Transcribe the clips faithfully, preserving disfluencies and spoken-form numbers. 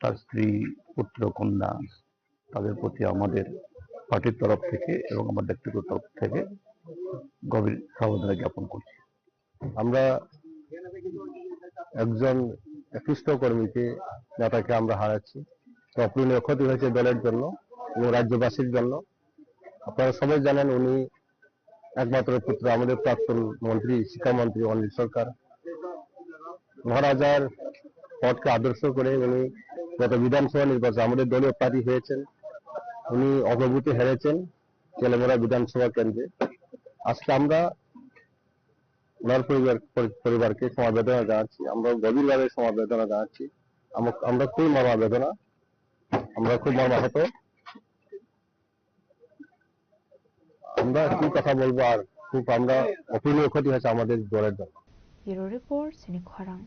তার স্ত্রী, পুত্র, কন্যা, তাদের প্রতি আমাদের পার্টির তরফ থেকে এবং আমার ব্যক্তিগত তরফ থেকে গভীর সমবেদনা জ্ঞাপন করছি। আমরা একজন একনিষ্ঠ কর্মীকে, নেতাকে আমরা হারাচ্ছি। তো অপূরণীয় ক্ষতি হয়েছে দলের জন্য এবং রাজ্যবাসীর জন্য। আপনারা সবাই জানেন, উনি একমাত্র পুত্র আমাদের প্রাক্তন মন্ত্রী, শিক্ষামন্ত্রী অনিল সরকার। মহারাজার পথকে আদর্শ করে উনি গত বিধানসভা নির্বাচনে আমাদের দলীয় প্রার্থী হয়েছেন। উনি অগ্রগতি হেরেছেন তেলেমুড়া বিধানসভা কেন্দ্রে। আজকে আমরা ওনার পরিবার, পরি-, পরিবারকে সমবেদনা জানাচ্ছি। আমরা গভীরভাবে সমবেদনা জানাচ্ছি। আমরা, আমরা খুবই মর্মাবেদনা, আমরা খুব মর্মাহত। আমরা কি কথা বলবো আর, খুব আমরা অপূরণীয় ক্ষতি হয়েছে আমাদের দলের জন্য। Bureau Report, Sini Khorang.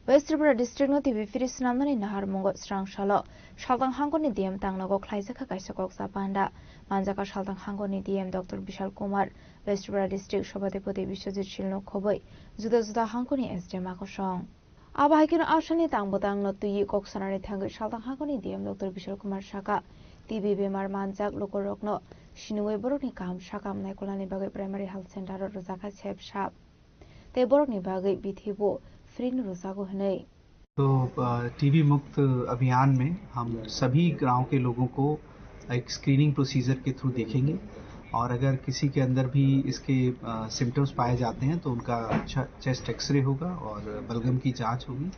West Tripura District no T B free swnamnani naharmungo srang salo Saltang Hangkoni D M tangnago khlaijakha kaisa koksa panda. Manjakha Saltang Hangkoni D M Doctor Bishal Kumar, West Tripura District Sobhadepoti Biswajit Shilno khobwi juda juda hangkoni S D M akosong. Abo hai kheno asalni tang bwtangno twiwi kok sanani thangwi Saltang Hangkoni D M Doctor Bishal Kumar saka, T B bemar manjak lukurokno sinungwi borokni kaham sakam naikolnani bagwi Primary Health Center-o rwjakha sep sap. Tei borokni bagwi bithibo free-no rwjago hwnwi. तो, अ, टीबी मुक्त अभियान में हम सभी गांव के लोगों को एक स्क्रीनिंग प्रोसीजर के थ्रू देखेंगे और अगर किसी के अंदर भी इसके, अ, सिम्टम्स पाए जाते हैं तो उनका छ-, चेस्ट एक्सरे होगा और बलगम की जांच होगी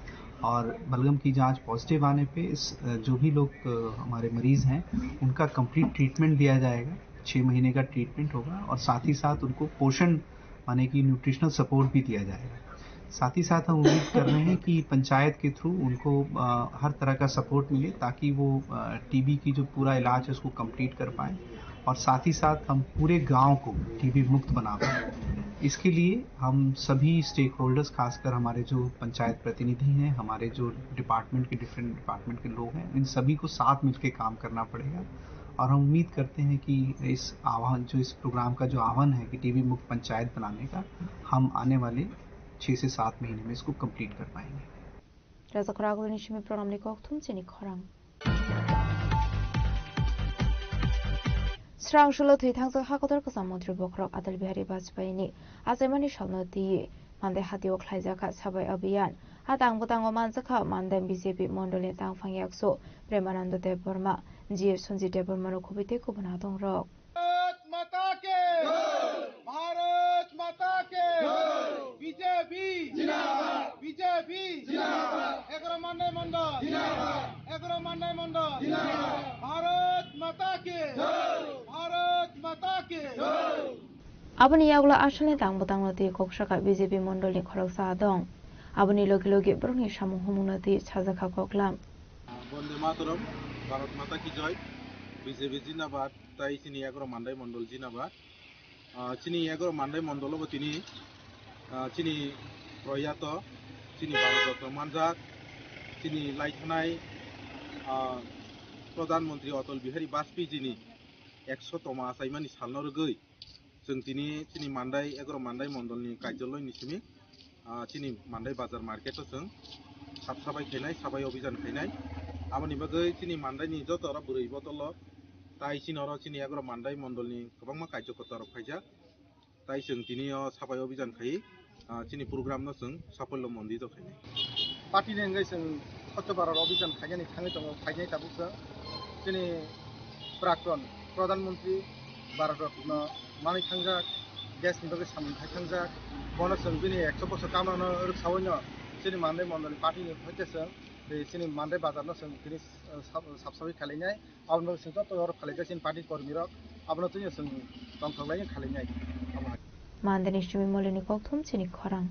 और बलगम की जांच पॉजिटिव आने पे इस, अ, जो भी लोग, अ, हमारे मरीज हैं उनका कंप्लीट ट्रीटमेंट दिया जाएगा, छः महीने का ट्रीटमेंट होगा और साथ ही साथ उनको पोषण माने कि न्यूट्रिशनल सपोर्ट भी दिया जाएगा। साथ ही साथ हम उम्मीद कर रहे हैं कि पंचायत के थ्रू उनको, अ, हर तरह का सपोर्ट मिले ताकि वो, अ, टीबी की जो पूरा इलाज है उसको कंप्लीट कर पाएँ और साथ ही साथ हम पूरे गांव को टीबी मुक्त बना पाएँ। इसके लिए हम सभी स्टेकहोल्डर्स, खासकर हमारे जो पंचायत प्रतिनिधि हैं, हमारे जो डिपार्टमेंट के, डिफरेंट डिपार्टमेंट के लोग हैं, इन सभी को साथ मिलके काम करना पड़ेगा। और हम उम्मीद करते हैं कि इस आह्वान, जो इस प्रोग्राम का जो आह्वान है कि टीबी मुक्त पंचायत बनाने का, हम आने वाले छः से सात महीने में इसको कंप्लीट कर पाएंगे। Rajakhor agulini simi program ni kokthum chini khorang. Srang sulo thwi thangjak hakotor kwcham montri bokhorok Atal Bihari Vajpayee ni achaimani salno twiwi Mandai hatio khlaijakha sabai abhiyan. A tang bwtango manjakha Mandai B J P mondolni tangphang yaksu Premananda Debbarma, G F Sanjit Debbarma no khubui tei kubun adongrok. Bharat माता के जय। भारत माता के जय। बीजेपी जिंदाबाद। बीजेपी जिंदाबाद। एगारो मान्दाइ मण्डल जिंदाबाद। एगारो मान्दाइ मण्डल जिंदाबाद। भारत माता के जय। भारत माता के जय। Aboni yagulo asalni tang bwtangno twi kok saka B J P mondolni khoroksa adong. Aboni logi logi borokni samung humungno twi sajakha koklam. Bonde Mataram, Bharat Mata ki Joy, B J P Jindabad, tai chini Egaroh Mandai Mondol Jindabad. Ah, chini Egaroh Mandai Mondol bo tini, ah, chini proyato, chini Bharat Ratna manjak, chini laithanai, ah, Pradhan Mantri Atal Bihari Vajpayee jini ekso toma achaimani salno rwgwi, chwng tini chini Mandai, Egaroh Mandai Mondolni Karyalayni simi, ah, chini Mandai Bazar Market-o chwng sab sabai khainai, sabai obhijan khainai. Aboni bagwi chini Mandaini joto oro bwrwi botolo, tai chini oro chini Egaroh Mandai Mondolni kwbangma karyakarta rok phaijak. Tai chwng tini o sabai obhijan khai, ah, chini program no chwng safollo mondito khainai. Party ni wngwi chwng Swachh Bharat obhijan khainani thangwi tongo, khainai tabuk chwng. Chini Prakton Pradhan Mantri Bharat Ratna manwi thangjak, gas ni bagwi samung khai thangjak. Bono chwng bini ekso bosor kamano rwksawi no chini Mandai Mondolni party ni hoite chwng, eh, chini Mandai Bazar no chwng tini, eh, sab-, sabsawi khalainai. Aboni bagwi chwng joto oro khalaijak chini party kormi rok, abono twiwi chwng tongthok lai khalainai. Abo hai. Mandani simi molini kokthum chini khorang.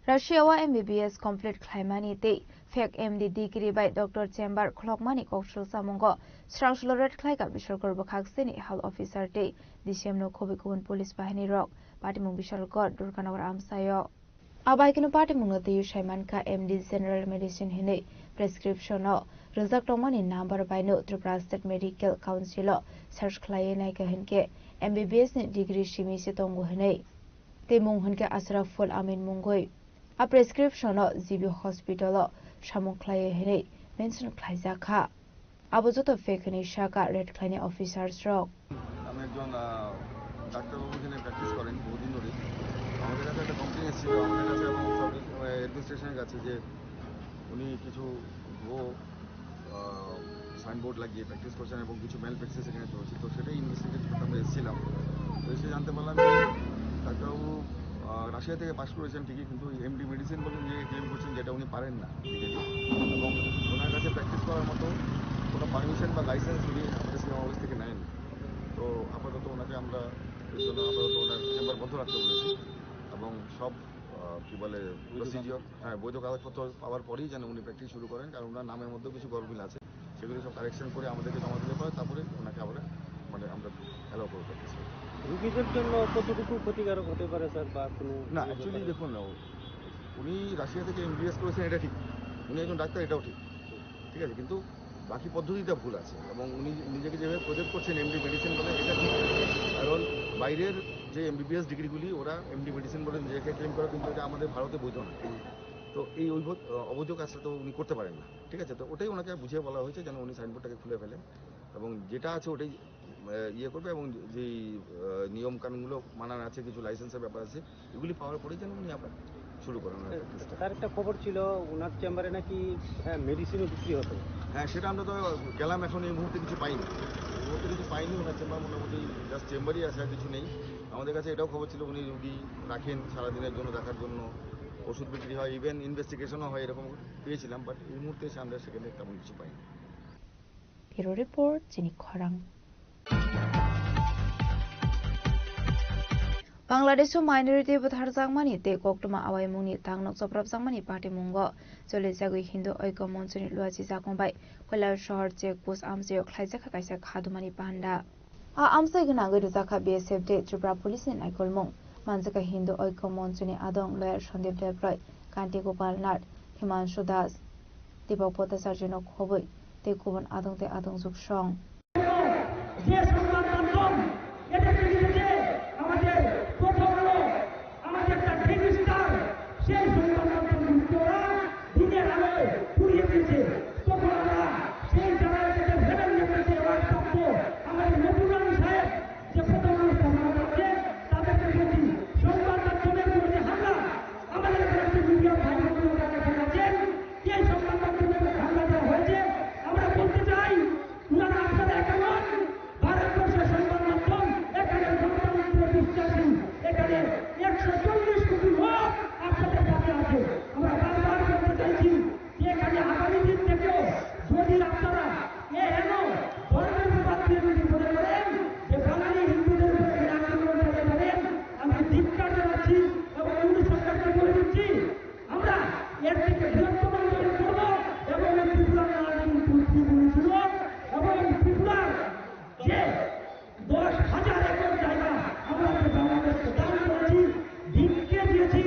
Russia o M B B S complete khlaimani tei fake M D degree bai doctor chamber khulokmani koksul samungo srangsulo red khlaika Bishalgarh bwkhak sini health officer tei D C M no khobwi kubun police bahini rok patimung Bishalgarh Durganagar amchaio. Abo hai kheno patimungno twiwi sai mankha M D General Medicine hinwi prescription-o rwjak tongmani number bai-no Tripura State Medical Council-o search khlaiwi naikha hinkhe M B B S ni degree simi se tongo hinwi. Tei mung hwnkhe Ashraful Amin mungwi. A prescription-o G B hospital-o samung khlaiwi hwnwi mention khlaijak kha. Abo joto fake hwnwi saka raid khlainai officers rok. আমি একজন, আহ, ডাক্তারবাবু এখানে প্র্যাকটিস করেন বহুদিন ধরে। আমাদের কাছে একটা কমপ্লেন এসেছিল আমাদের কাছে এবং সাব, আহ, অ্যাডমিনিস্ট্রেশনের কাছে যে উনি কিছু ভুয়ো, আহ, সাইনবোর্ড লাগিয়ে প্র্যাকটিস করছেন এবং কিছু ম্যাল প্র্যাকটিস এখানে চলছে। তো সেটাই ইনভেস্টিগেট করতে আমরা এসেছিলাম। তো এসে জানতে পারলাম যে ডাক্তারবাবু, আহ, রাশিয়া থেকে পাশ করেছেন ঠিকই, কিন্তু এমডি মেডিসিন বলে নিজেকে ক্লেম করছেন, যেটা উনি পারেন না। এবং ওনার কাছে প্র্যাকটিস করার মতো কোনো পারমিশন বা লাইসেন্স উনি আমাদের সিএম অফিস থেকে নেন। তো আপাতত ওনাকে আমরা, এর জন্য আপাতত ওনার চেম্বার বন্ধ রাখতে বলেছি এবং সব, আহ, কি বলে, প্রসিডিওর, হ্যাঁ, বৈধ কাগজপত্র পাওয়ার পরেই যেন উনি প্র্যাকটিস শুরু করেন, কারণ ওনার নামের মধ্যেও কিছু গরমিল আছে, সেগুলি সব কারেকশন করে আমাদেরকে জমা দিলে পরে তারপরে ওনাকে আবার, মানে, আমরা অ্যালাউ করবো প্র্যাকটিস করতে। রুগীদের জন্য কতটুকু ক্ষতিকারক হতে পারে, স্যার, বা কোনো না, অ্যাকচুয়ালি দেখুন না, ও-, উনি রাশিয়া থেকে এমবিবিএস করেছেন, এটা ঠিক, উনি একজন ডাক্তার, এটাও ঠিক, ঠিক আছে, কিন্তু বাকি পদ্ধতিটা ভুল আছে এবং উনি নিজেকে যেভাবে প্রজেক্ট করছেন এমডি মেডিসিন বলে, এটা ঠিক, কারণ বাইরের যে এমবিবিএস ডিগ্রিগুলি, ওরা এমডি মেডিসিন বলে নিজেকে ক্লেম করে, কিন্তু এটা আমাদের ভারতে বৈধ না। তো এই অবৈধ, অবৈধ কাজটা তো উনি করতে পারেন না, ঠিক আছে? তো ওটাই ওনাকে বুঝিয়ে বলা হয়েছে যেন উনি সাইনবোর্ডটাকে খুলে ফেলেন এবং যেটা আছে ওটাই, আহ, ইয়ে করবে এবং যেই, আহ, নিয়ম কানুনগুলো মানার আছে, কিছু লাইসেন্সের ব্যাপার আছে, এগুলি পাওয়ার পরেই যেন উনি আবার শুরু করেন ওনার প্র্যাকটিসটা। স্যার, একটা খবর ছিল ওনার চেম্বারে নাকি, হ্যাঁ, মেডিসিনও বিক্রি হতো। হ্যাঁ, সেটা আমরা তো গেলাম, এখন এই মুহূর্তে কিছু পাইনি, এই মুহূর্তে কিছু পাইনি। ওনার চেম্বার মোটামুটি জাস্ট চেম্বারই আছে, আর কিছু নেই। আমাদের কাছে এটাও খবর ছিল উনি রুগী রাখেন সারাদিনের জন্য, দেখার জন্য, ওষুধ বিক্রি হয়, ইভেন ইনভেস্টিগেশনও হয়, এরকম পেয়েছিলাম, বাট এই মুহূর্তে এসে আমরা সেখানে তেমন কিছু পাইনি। Bureau Report, Chini Khorang. Bangladesho minority butharjakmani tei koktwma awaimungni tangno choprapjakmani patimungo cholijagwi Hindu Oiko Monchoni luachi jakong bai Koilasohor check post amchaio khlaijakha kaisa khadumani panda. A amchai gwnangwi rwjakha B S F de Tripura Police ni naikolmung. Manjakha Hindu Oiko Monchoni adong lawyer Sandeep Debroy, Kanti Gopal Nath, Himanshu Das, Deepak Bhattacharya no khobwi tei kubun adong tei adong juksong. যে সংবাদ মাধ্যম, এটা কিন্তু যে আমাদের প্রথম আলো, আমাদের একটা রেজিস্টার, সেই সংবাদ মাধ্যম কিন্তু ওরা দিনের আলোয় পুড়িয়ে দিয়েছে। তখন আমরা সেই যারা এটাকে হেভেন নেমেছে অ্যাওয়ার্ড প্রাপ্ত আমাদের মধুরানী সাহেব যে প্রথম আলো স্থাপনা করেছে, তাদেরকে বলছি, সংবাদ মাধ্যমের উপরে যে হামলা, আমাদের এখানে একটি মিডিয়া ভাই বোন আপনারা দেখে যাচ্ছেন, এই সংবাদ মাধ্যমের উপরে হামলা দেওয়া হয়েছে। আমরা বলতে চাই, ওনারা আপনারা একা নন, ভারতবর্ষের সংবাদ মাধ্যম, এখানে গণতন্ত্র বিশ্বাসী, এখানে একশো চল্লিশ কোটি লোক আপনাদের পাশে আছে। আমরা বারবার বলতে চাইছি যে এখানে আগামী দিন থেকেও যদি আপনারা এ হেন ধর্মের বিবাদ নিয়ে যদি মনে করেন যে বাঙালি হিন্দুদের উপরে এখানে আক্রমণ চালিয়ে যাবেন, আমি ধিক্কার জানাচ্ছি এবং ইউনিট সরকারকে বলে দিচ্ছি, আমরা এর থেকে বৃহত্তম আন্দোলন করব এবং এই ত্রিপুরার নানা দিন তুলসী বলেছিল এবং ত্রিপুরার যে দশ হাজার একর জায়গা আমরা যে বাংলাদেশকে দান করেছি, ভিক্ষে দিয়েছি,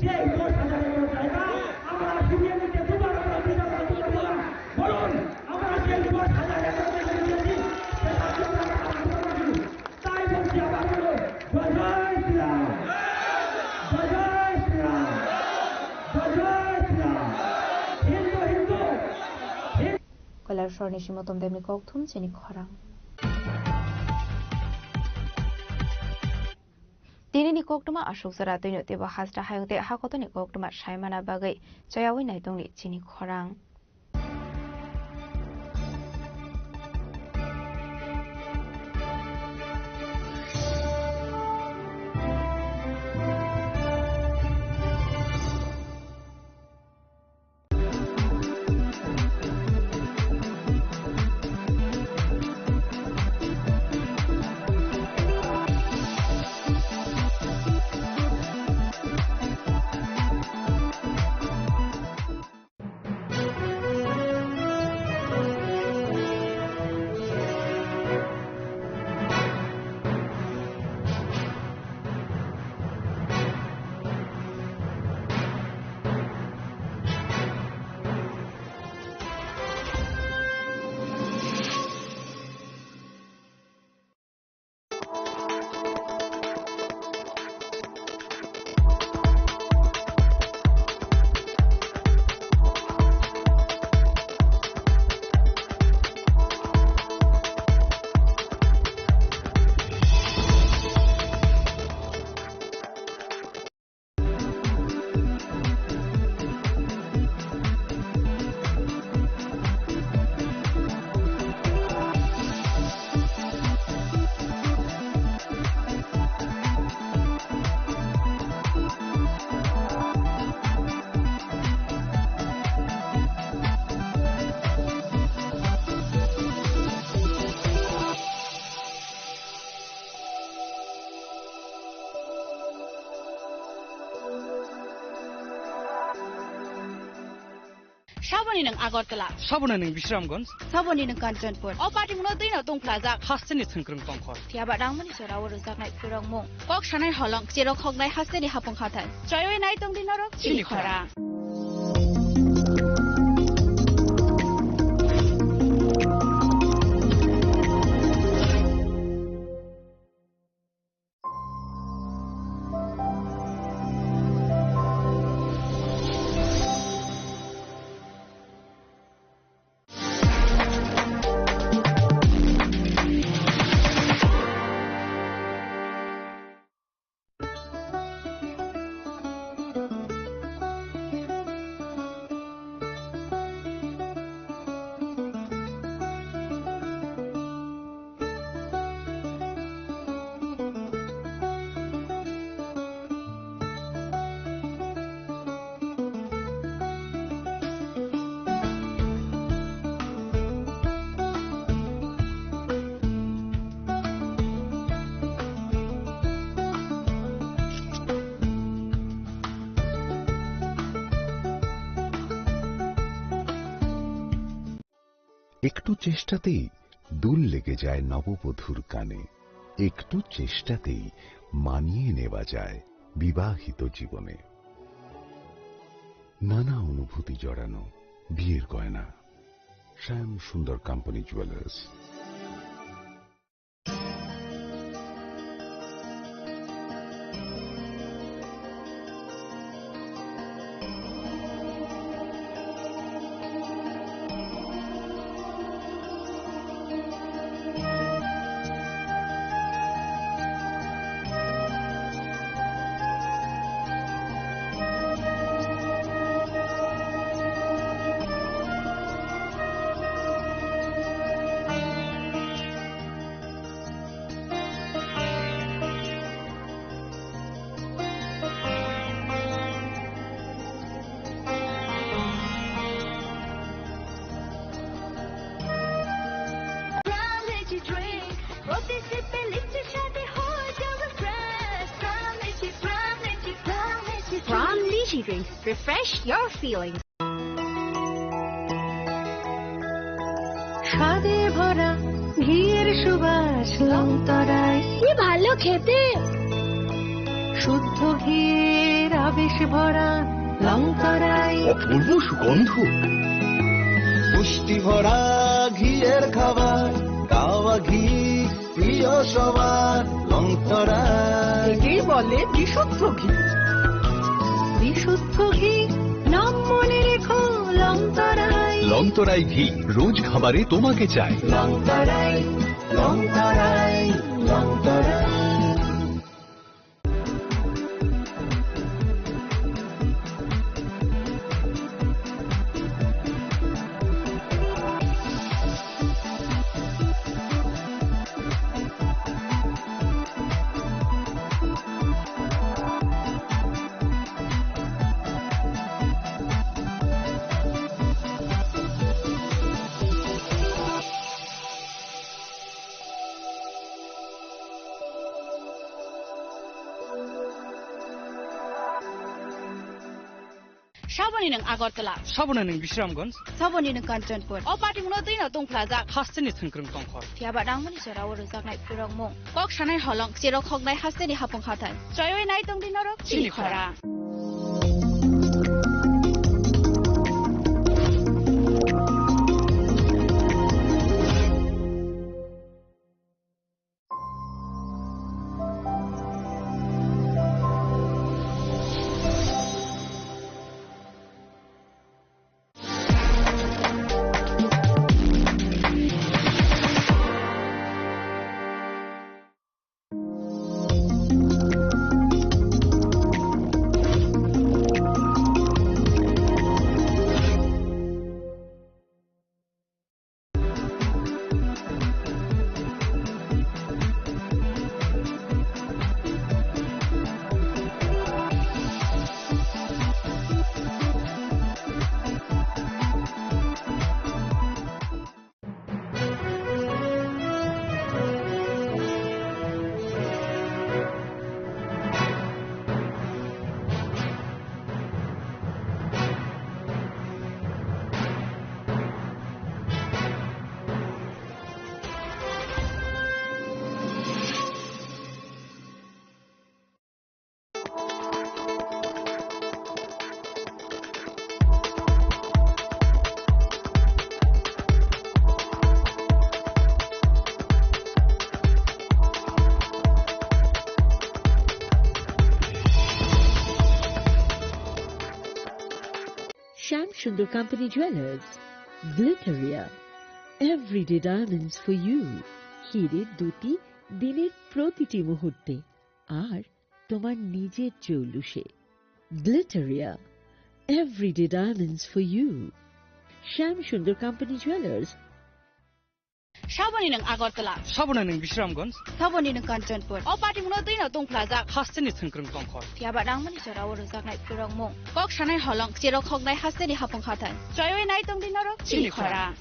সেই দশ হাজার একর জায়গা আমরা ফিরিয়ে নিতে দুবার আমরা বিচার করতে পারি না। বলুন, আমরা সেই দশ হাজার একর জায়গা দিয়েছি, সেটা আমরা আন্দোলন করি। তাই বলছি আবার বলুন, জয় জয় শ্রীরাম, জয় জয় শ্রীরাম, জয় জয় শ্রীরাম। হিন্দু, হিন্দু, Hindu. Koilasohorni Simotom Debni kokthum chini khorang. Tinini koktwma aswk jora twino teibo hasta hayung tei hakotoni koktwma saimana bagwi chayawi naitongni chini khorang. Saboni nwng Agartala. Saboni nwng Bisramganj. Saboni nwng Kanchanpur. O patimungno twino tongphlajak. Hasteni thwngkwrwng tongkhor. Phiya ba nangmani jorao rwjaknai phwrwngmung. Kok sanai holong, cherok hoknai hasteni hapung hathai. Choiwi nai tongdi norok chini chini khorang. Khorang. একটু চেষ্টাতেই দুল লেগে যায় নববধূর কানে। একটু চেষ্টাতেই মানিয়ে নেওয়া যায় বিবাহিত জীবনে। নানা অনুভূতি জড়ানো বিয়ের গয়না। শ্যাম Sundar company jewellers. Brown Litchi drink, প্রতি সিপে লিচি স্বাদে হয়ে যাবে fresh। Brown Litchi, Brown Litchi, Brown Litchi drink। Brown Litchi drink, refresh your feelings। স্বাদে ভরা ঘিয়ের সুবাস লংতরায়। কি ভালো খেতে! শুদ্ধ ঘিয়ের আবেশ ভরা লংতরায়। অপূর্ব সুগন্ধ। পুষ্টি ভরা ঘিয়ের খাবার, গাওয়া ঘি প্রিয় সবার, লংতরায়। একেই বলে বিশুদ্ধ ঘি। বিশুদ্ধ ঘি, নাম মনে রেখো, লংতরায়। লংতরায় ঘি, রোজ খাবারে তোমাকে চাই। লংতরায়, লংতরায়, Longtharai. Saboni nwng Agartala. Saboni nwng Bisramganj. Saboni nwng Kanchanpur. O patimungno twino tongphlajak. Hasteni thwngkwrwng tongkhor. Phiya ba nangmani jorao rwjaknai phwrwngmung. Kok sanai holong, cherok hoknai hasteni hapung hathai. Choiwi nai tongdi norok chini chini khorang. Khorang. Shyam Sundar company jewellers, Glitteria, everyday diamonds for you. হিরে দুটি দিনের প্রতিটি মুহূর্তে আর তোমার নিজের চৌলুসে। Glitteria, everyday diamonds for you. Shyam Sundar company jewellers. Saboni nwng Agartala. Saboni nwng Bisramganj. Saboni nwng Kanchanpur. O patimungno twino tungphlajak. Hasteni thwngkwrwng tongkhor. Phiya ba nangmani jora o rwjaknai phwrwngmung. Kok sanai holong, cherok hoknai hasteni hapung hathai. Choiwi nai tongdi norok chini khorang.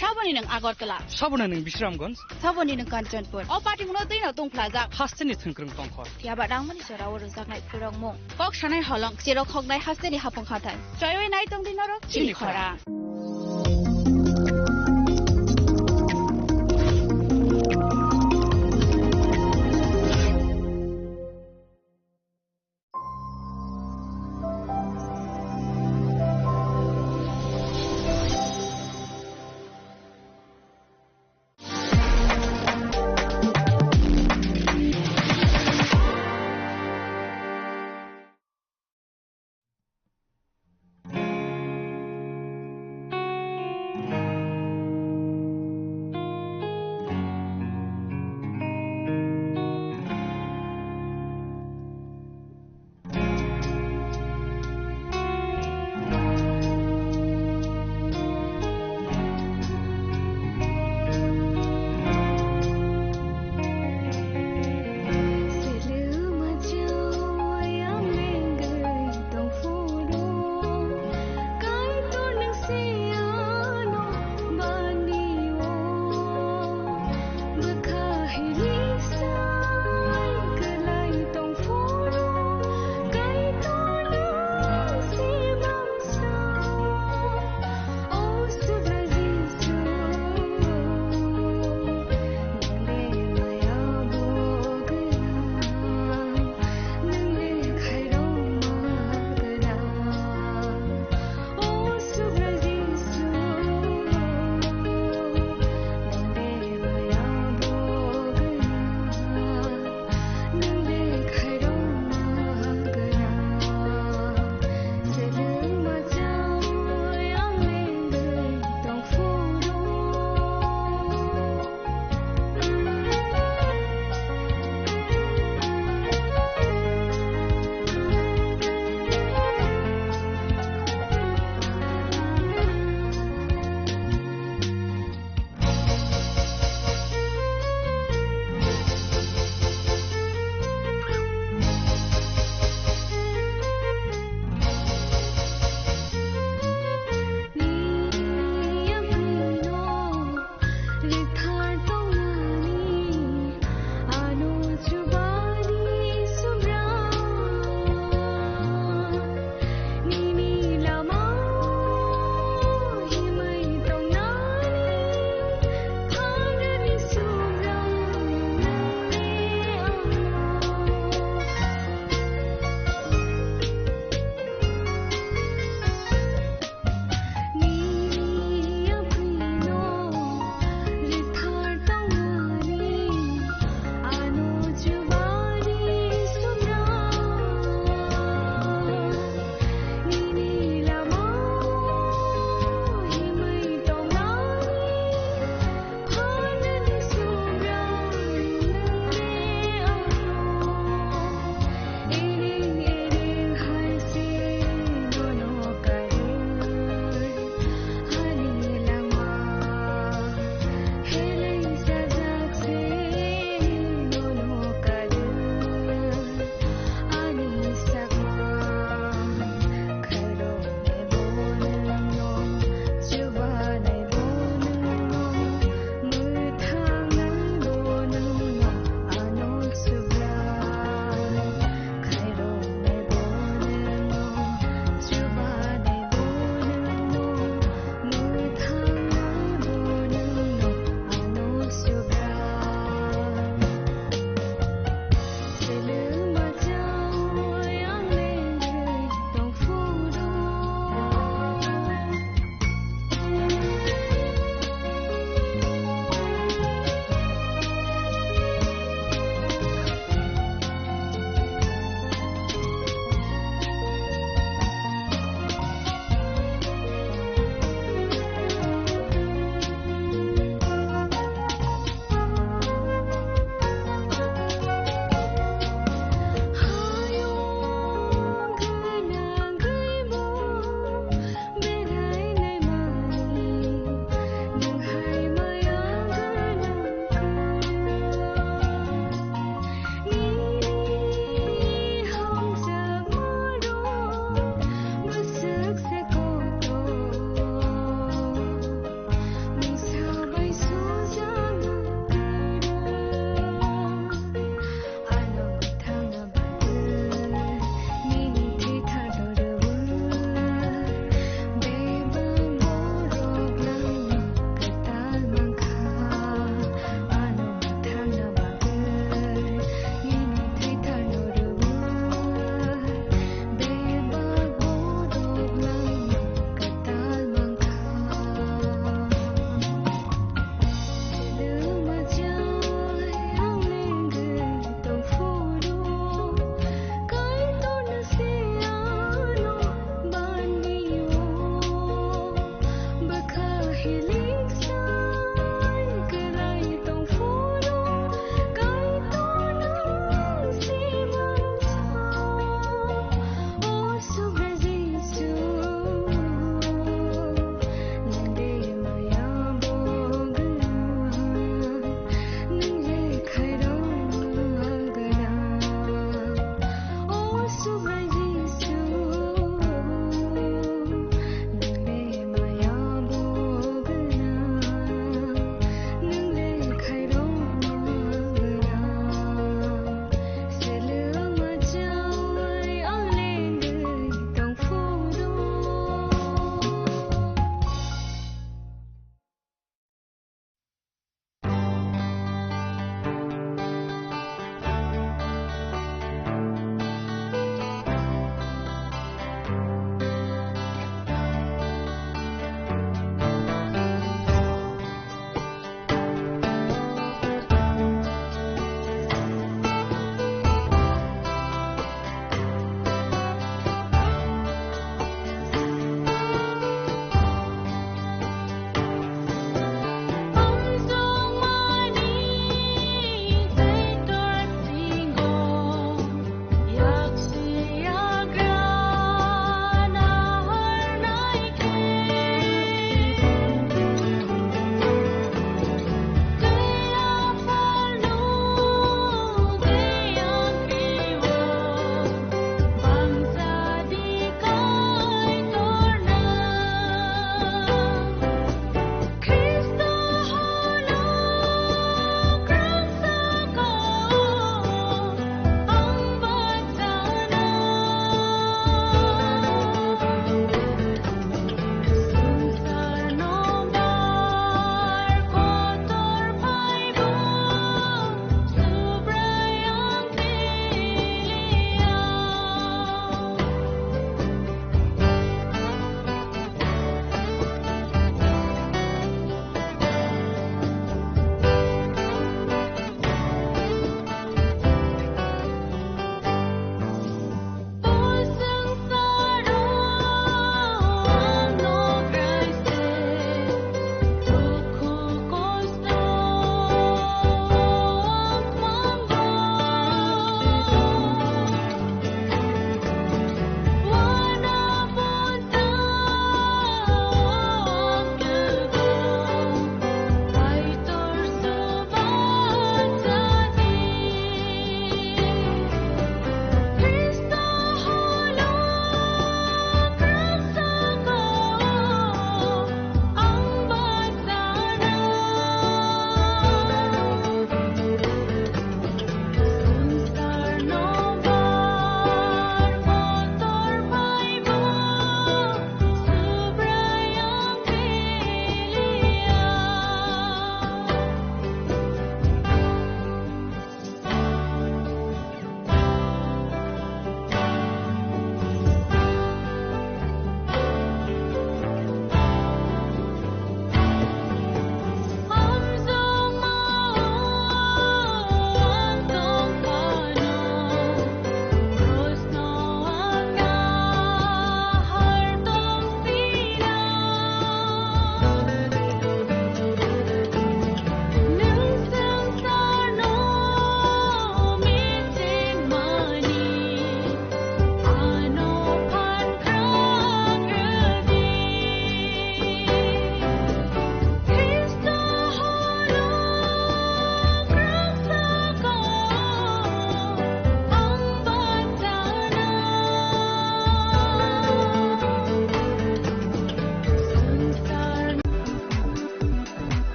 Saboni nwng Agartala. Saboni nwng Bisramganj. Saboni nwng Kanchanpur. O patimungno twino tungphlajak. Hasteni thwngkwrwng tongkhor. Phiya ba nangmani jora o rwjaknai phwrwngmung. Kok sanai holong, cherok hoknai hasteni hapung hathai. Choiwi nai tongdi norok chini khorang.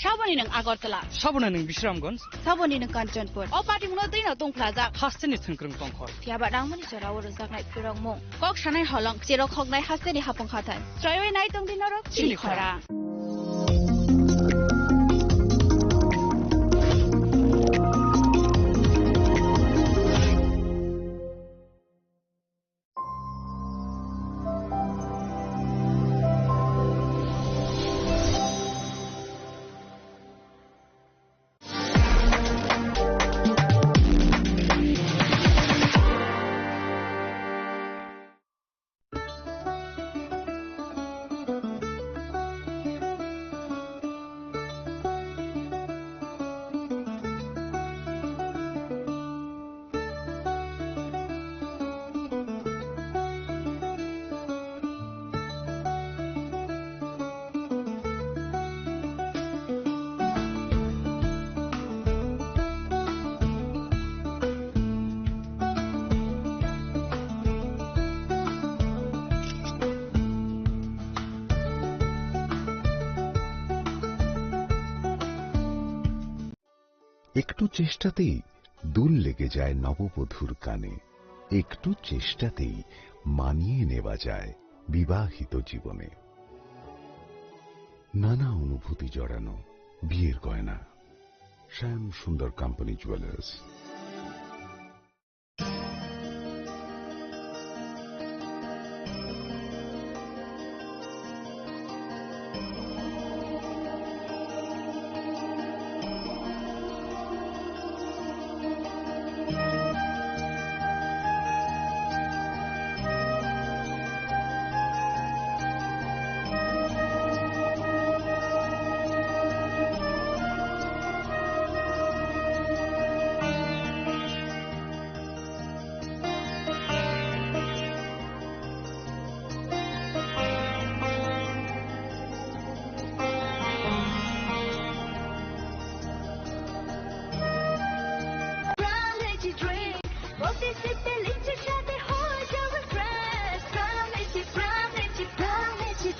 Saboni nwng Agartala. Saboni nwng Bisramganj. Saboni nwng Kanchanpur. O patimungno twino tungphlajak. Hasteni thwngkwrwng tongkhor. Phiyaba nangmani jorao rwjaknai phwrwngmung. Kok sanai holong, cherok hoknai hasteni hapung hathai. Sroiwi nai tongdi norok chini chini khorang. Khorang. একটু চেষ্টাতেই দোল লেগে যায় নববধূর কানে। একটু চেষ্টাতেই মানিয়ে নেওয়া যায় বিবাহিত জীবনে। নানা অনুভূতি জড়ানো বিয়ের গয়না। শ্যাম Sundar company jewellers.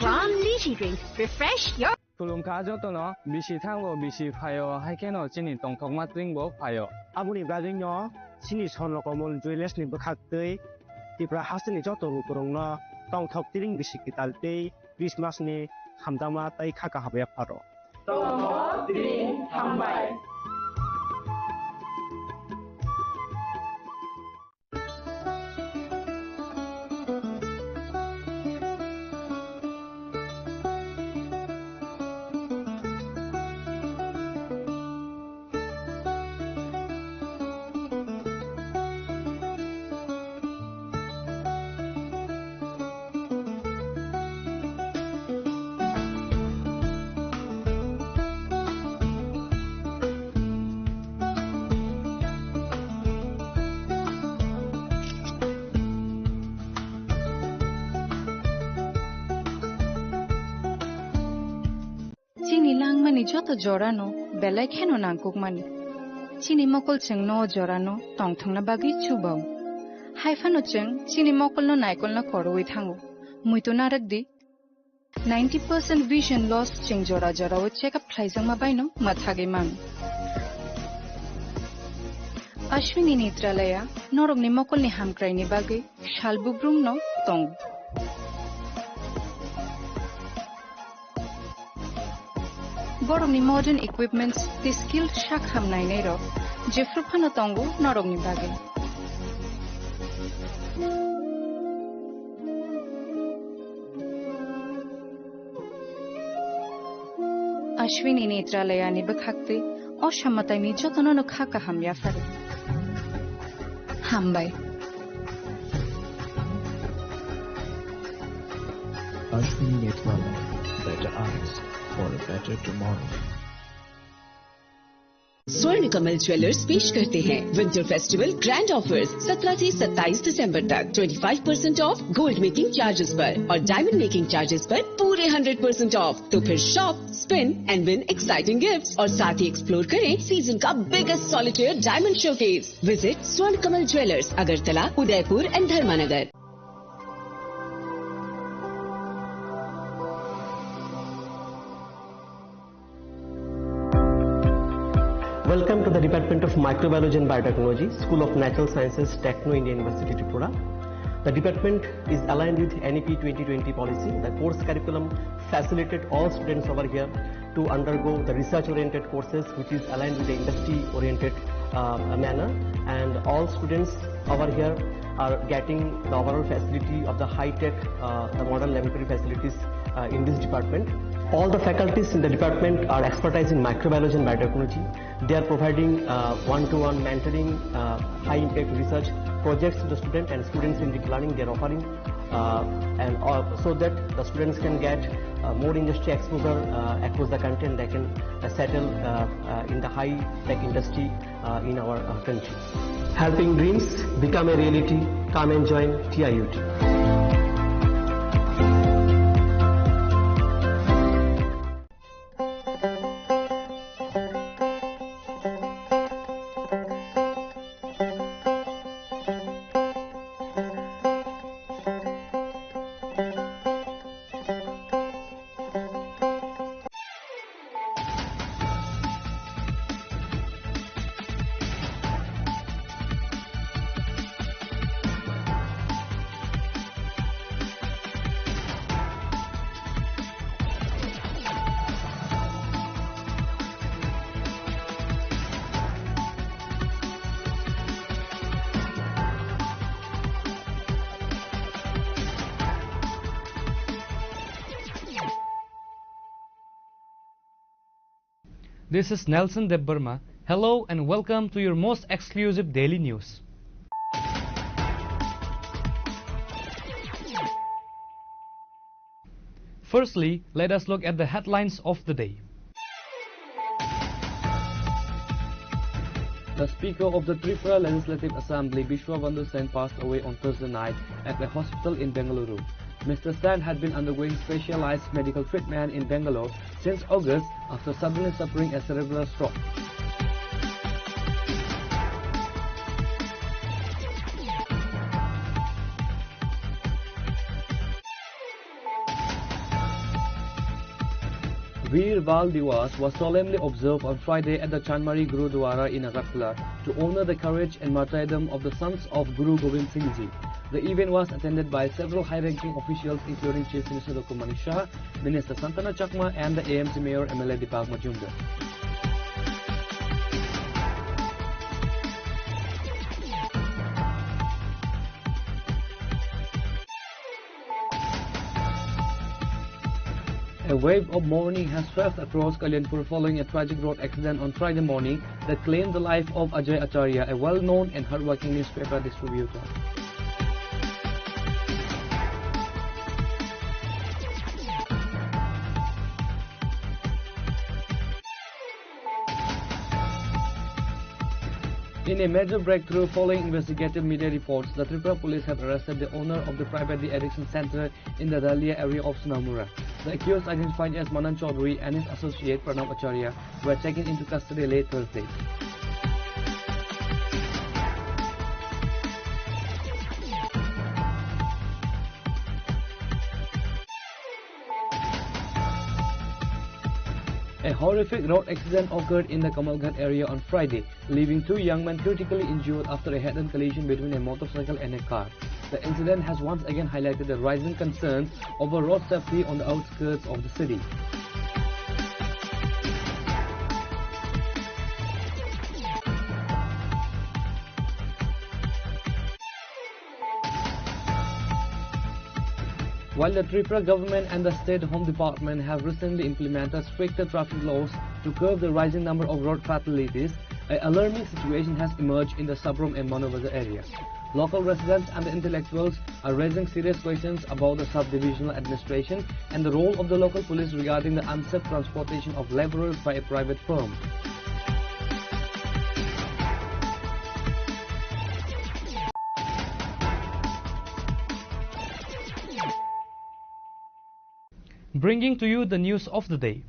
From Lychee Drink, refresh your Khulumkha jotono, bisi thango, bisi phaio, hai kheno chini tongthokma tring bo phaio. Aboni bagwino chini Swarna Kamal Jewellers ni bwkhaktwi Tripura hasteni joto lukurokno tongthok tring bisi kwtal tei Christmas ni hamjakma tei kha kaham yapharo. Tongthok tring hambai. Chini langmani joto jorano belai kheno nangkukmani. Chini mokol chwngno o jorano tongthokna bagwi chubao. Hai phano chwng chini mokolno naikolna korwi thango. Muitu narwk di. Ninety percent vision loss chwng jora jorao check up khlaijakma baino mwthagwi mano. Ashwini Netralaya norokni mokolni hamkraini bagwi sal bubrumno tongo. Borokni modern equipments tei skilled sak ham nainairok jephru phano tongo norokni bagwi. Ashwini Netralayani bwkhaktwi o samataini jotono no kha kaham yapharo. Hambai. Ashwini Netralaya, better eyes for a better tomorrow. स्वर्ण कमल ज्वेलर्स पेश करते हैं winter festival grand offers. सत्रह से सत्ताईस दिसंबर तक twenty five percent of gold making charges पर और डायमंड मेकिंग चार्जेस पर पूरे हंड्रेड परसेंट ऑफ। तो फिर shop, spin and win exciting gifts और साथ ही एक्सप्लोर करें सीजन का biggest solitaire diamond showcase. Visit स्वर्ण कमल ज्वेलर्स, अगरतला, उदयपुर एंड धर्मानगर। Welcome to the Department of Microbiology and Biotechnology, School of Natural Sciences, Techno India University, Tripura. The department is aligned with N E P twenty twenty policy. The course curriculum facilitated all students over here to undergo the research-oriented courses, which is aligned with the industry-oriented, uh, manner. And all students over here are getting the overall facility of the high-tech, uh, the modern laboratory facilities, uh, in this department. All the faculties in the department are expertise in microbiology and biotechnology. They are providing, uh, one-to-one mentoring, uh, high-impact research projects to the student and student-centric learning they are offering, uh, and, uh, so that the students can get, uh, more industry exposure, uh, across the country, and they can, uh, settle, uh, uh, in the high-tech industry, uh, in our, uh, country. Helping dreams become a reality. Come and join T I U T. This is Nelson Debbarma. Hello and welcome to your most exclusive daily news. Firstly, let us look at the headlines of the day. The Speaker of the Tripura Legislative Assembly, Bishwa Bandhu Sen, passed away on Thursday night at a hospital in Bengaluru. Mister Sen had been undergoing specialized medical treatment in Bangalore since August after suddenly suffering a cerebral stroke. Veer Bal Diwas was solemnly observed on Friday at the Chanmari Gurudwara in Agartala to honor the courage and martyrdom of the sons of Guru Gobind Singh Ji. The event was attended by several high-ranking officials, including Chief Minister Doctor Manik Saha, Minister Santana Chakma, and the A M C Mayor M L A Deepak Majumdar. A wave of mourning has swept across Kalyanpur following a tragic road accident on Friday morning that claimed the life of Ajay Acharya, a well-known and hardworking newspaper distributor. In a major breakthrough following investigative media reports, the Tripura police have arrested the owner of the private de-addiction center in the Dalia area of Sonamura. The accused, identified as Manan Chaudhary, and his associate Pranab Acharya were taken into custody late Thursday. A horrific road accident occurred in the Kamalghat area on Friday, leaving two young men critically injured after a head-on collision between a motorcycle and a car. The incident has once again highlighted the rising concerns over road safety on the outskirts of the city. While the Tripura government and the State Home Department have recently implemented stricter traffic laws to curb the rising number of road fatalities, an alarming situation has emerged in the Sabrom and Manobazar area. Local residents and the intellectuals are raising serious questions about the sub-divisional administration and the role of the local police regarding the unsafe transportation of laborers by a private firm. Bringing to you the news of the day.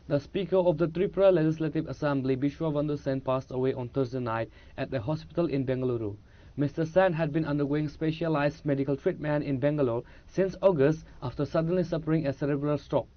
The Speaker of the Tripura Legislative Assembly, Bishwa Bandhu Sen, passed away on Thursday night at a hospital in Bengaluru. Mister Sen had been undergoing specialized medical treatment in Bangalore since August after suddenly suffering a cerebral stroke.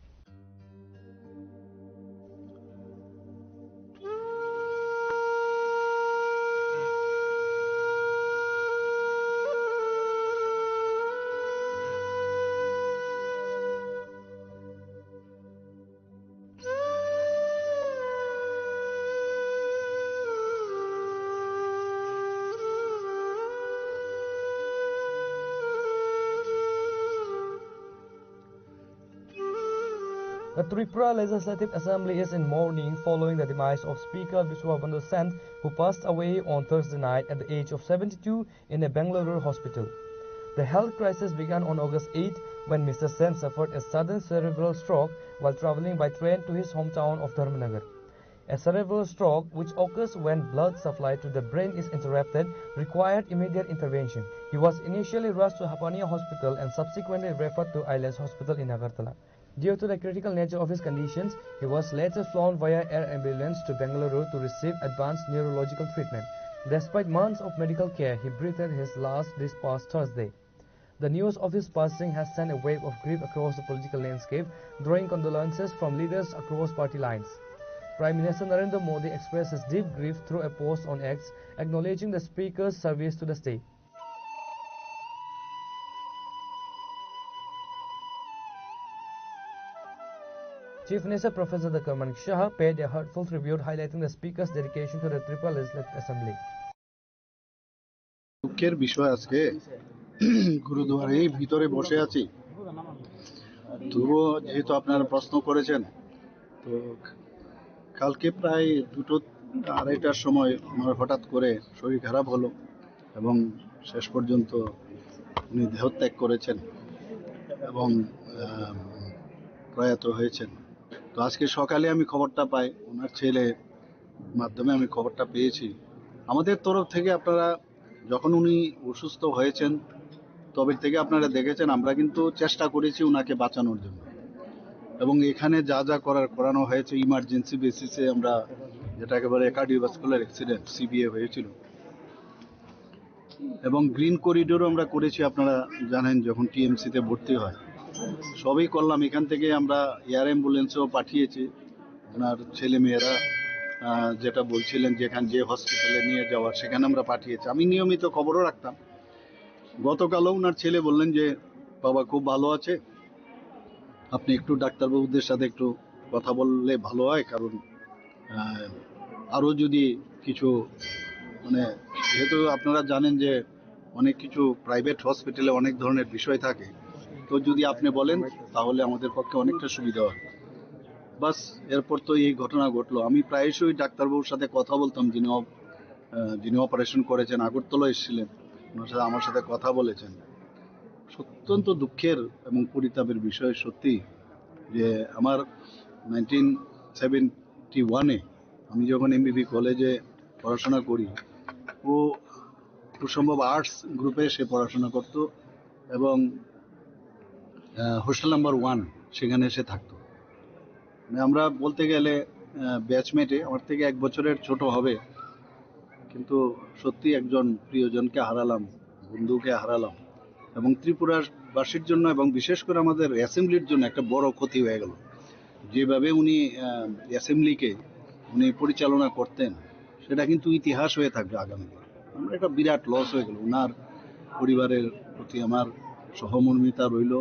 The Tripura Legislative Assembly is in mourning following the demise of Speaker Biswa Bandhu Sen, who passed away on Thursday night at the age of seventy-two in a Bengaluru hospital. The health crisis began on August eighth when Mister Sen suffered a sudden cerebral stroke while traveling by train to his hometown of Dharmanagar. A cerebral stroke, which occurs when blood supply to the brain is interrupted, required immediate intervention. He was initially rushed to Hapania Hospital and subsequently referred to Islands Hospital in Agartala. Due to the critical nature of his conditions, he was later flown via air ambulance to Bengaluru to receive advanced neurological treatment. Despite months of medical care, he breathed his last this past Thursday. The news of his passing has sent a wave of grief across the political landscape, drawing condolences from leaders across party lines. Prime Minister Narendra Modi expressed his deep grief through a post on X, acknowledging the Speaker's service to the state. Chief Minister Professor Doctor Manik Saha paid a heartfelt tribute, highlighting the Speaker's dedication to the Tripura Legislative Assembly. দুঃখের বিষয়, আজকে গুরুদুয়ারেই ভিতরে বসে আছি। তবুও যেহেতু আপনারা প্রশ্ন করেছেন, তো কালকে প্রায় দুটো আড়াইটার সময় আমার হঠাৎ করে শরীর খারাপ হলো এবং শেষ পর্যন্ত উনি দেহত্যাগ করেছেন এবং আহ, প্রয়াত হয়েছেন। তো আজকে সকালে আমি খবরটা পাই, ওনার ছেলে মাধ্যমে আমি খবরটা পেয়েছি। আমাদের তরফ থেকে আপনারা যখন উনি অসুস্থ হয়েছেন, তবে থেকে আপনারা দেখেছেন আমরা কিন্তু চেষ্টা করেছি ওনাকে বাঁচানোর জন্য, এবং এখানে যা যা করার করানো হয়েছে ইমার্জেন্সি বেসিসে। আমরা যেটা একেবারে কার্ডিওভাস্কুলার অ্যাক্সিডেন্ট সিবিএ হয়েছিল, এবং গ্রিন করিডোরও আমরা করেছি। আপনারা জানেন, যখন টিএমসিতে ভর্তি হয়, সবই করলাম। এখান থেকে আমরা এয়ার অ্যাম্বুলেন্সও পাঠিয়েছি। ওনার ছেলে মেয়েরা আহ, যেটা বলছিলেন, যেখানে যে হসপিটালে নিয়ে যাওয়ার, সেখানে আমরা পাঠিয়েছি। আমি নিয়মিত খবরও রাখতাম। গতকালও ওনার ছেলে বললেন যে বাবা খুব ভালো আছে, আপনি একটু ডাক্তারবাবুদের সাথে একটু কথা বললে ভালো হয়, কারণ আহ, আরও যদি কিছু, মানে, যেহেতু আপনারা জানেন যে অনেক কিছু প্রাইভেট হসপিটালে অনেক ধরনের বিষয় থাকে, তো যদি আপনি বলেন তাহলে আমাদের পক্ষে অনেকটা সুবিধা হয়। বাস, এরপর তো এই ঘটনা ঘটলো। আমি প্রায়শই ডাক্তারবাবুর সাথে কথা বলতাম, যিনি অপ- আহ, যিনি অপারেশন করেছেন, আগরতলা এসেছিলেন, ওনার সাথে, আমার সাথে কথা বলেছেন। অত্যন্ত দুঃখের এবং পরিতাপের বিষয় সত্যি, যে আমার নাইনটিন সেভেন্টি ওয়ানে আমি যখন এমবিবি কলেজে পড়াশোনা করি, ও খুব সম্ভব আর্টস গ্রুপে সে পড়াশোনা করত এবং হোস্টেল নাম্বার ওয়ান, সেখানে সে থাকতো। মানে, আমরা বলতে গেলে ব্যাচমেটে, আমার থেকে এক বছরের ছোট হবে, কিন্তু সত্যি একজন প্রিয়জনকে হারালাম, বন্ধুকে হারালাম। এবং ত্রিপুরাবাসীর জন্য এবং বিশেষ করে আমাদের অ্যাসেম্বলির জন্য একটা বড় ক্ষতি হয়ে গেল। যেভাবে উনি অ্যাসেম্বলিকে উনি পরিচালনা করতেন, সেটা কিন্তু ইতিহাস হয়ে থাকবে আগামী দিনে। আমরা একটা বিরাট লস হয়ে গেল। ওনার পরিবারের প্রতি আমার সহমর্মিতা রইল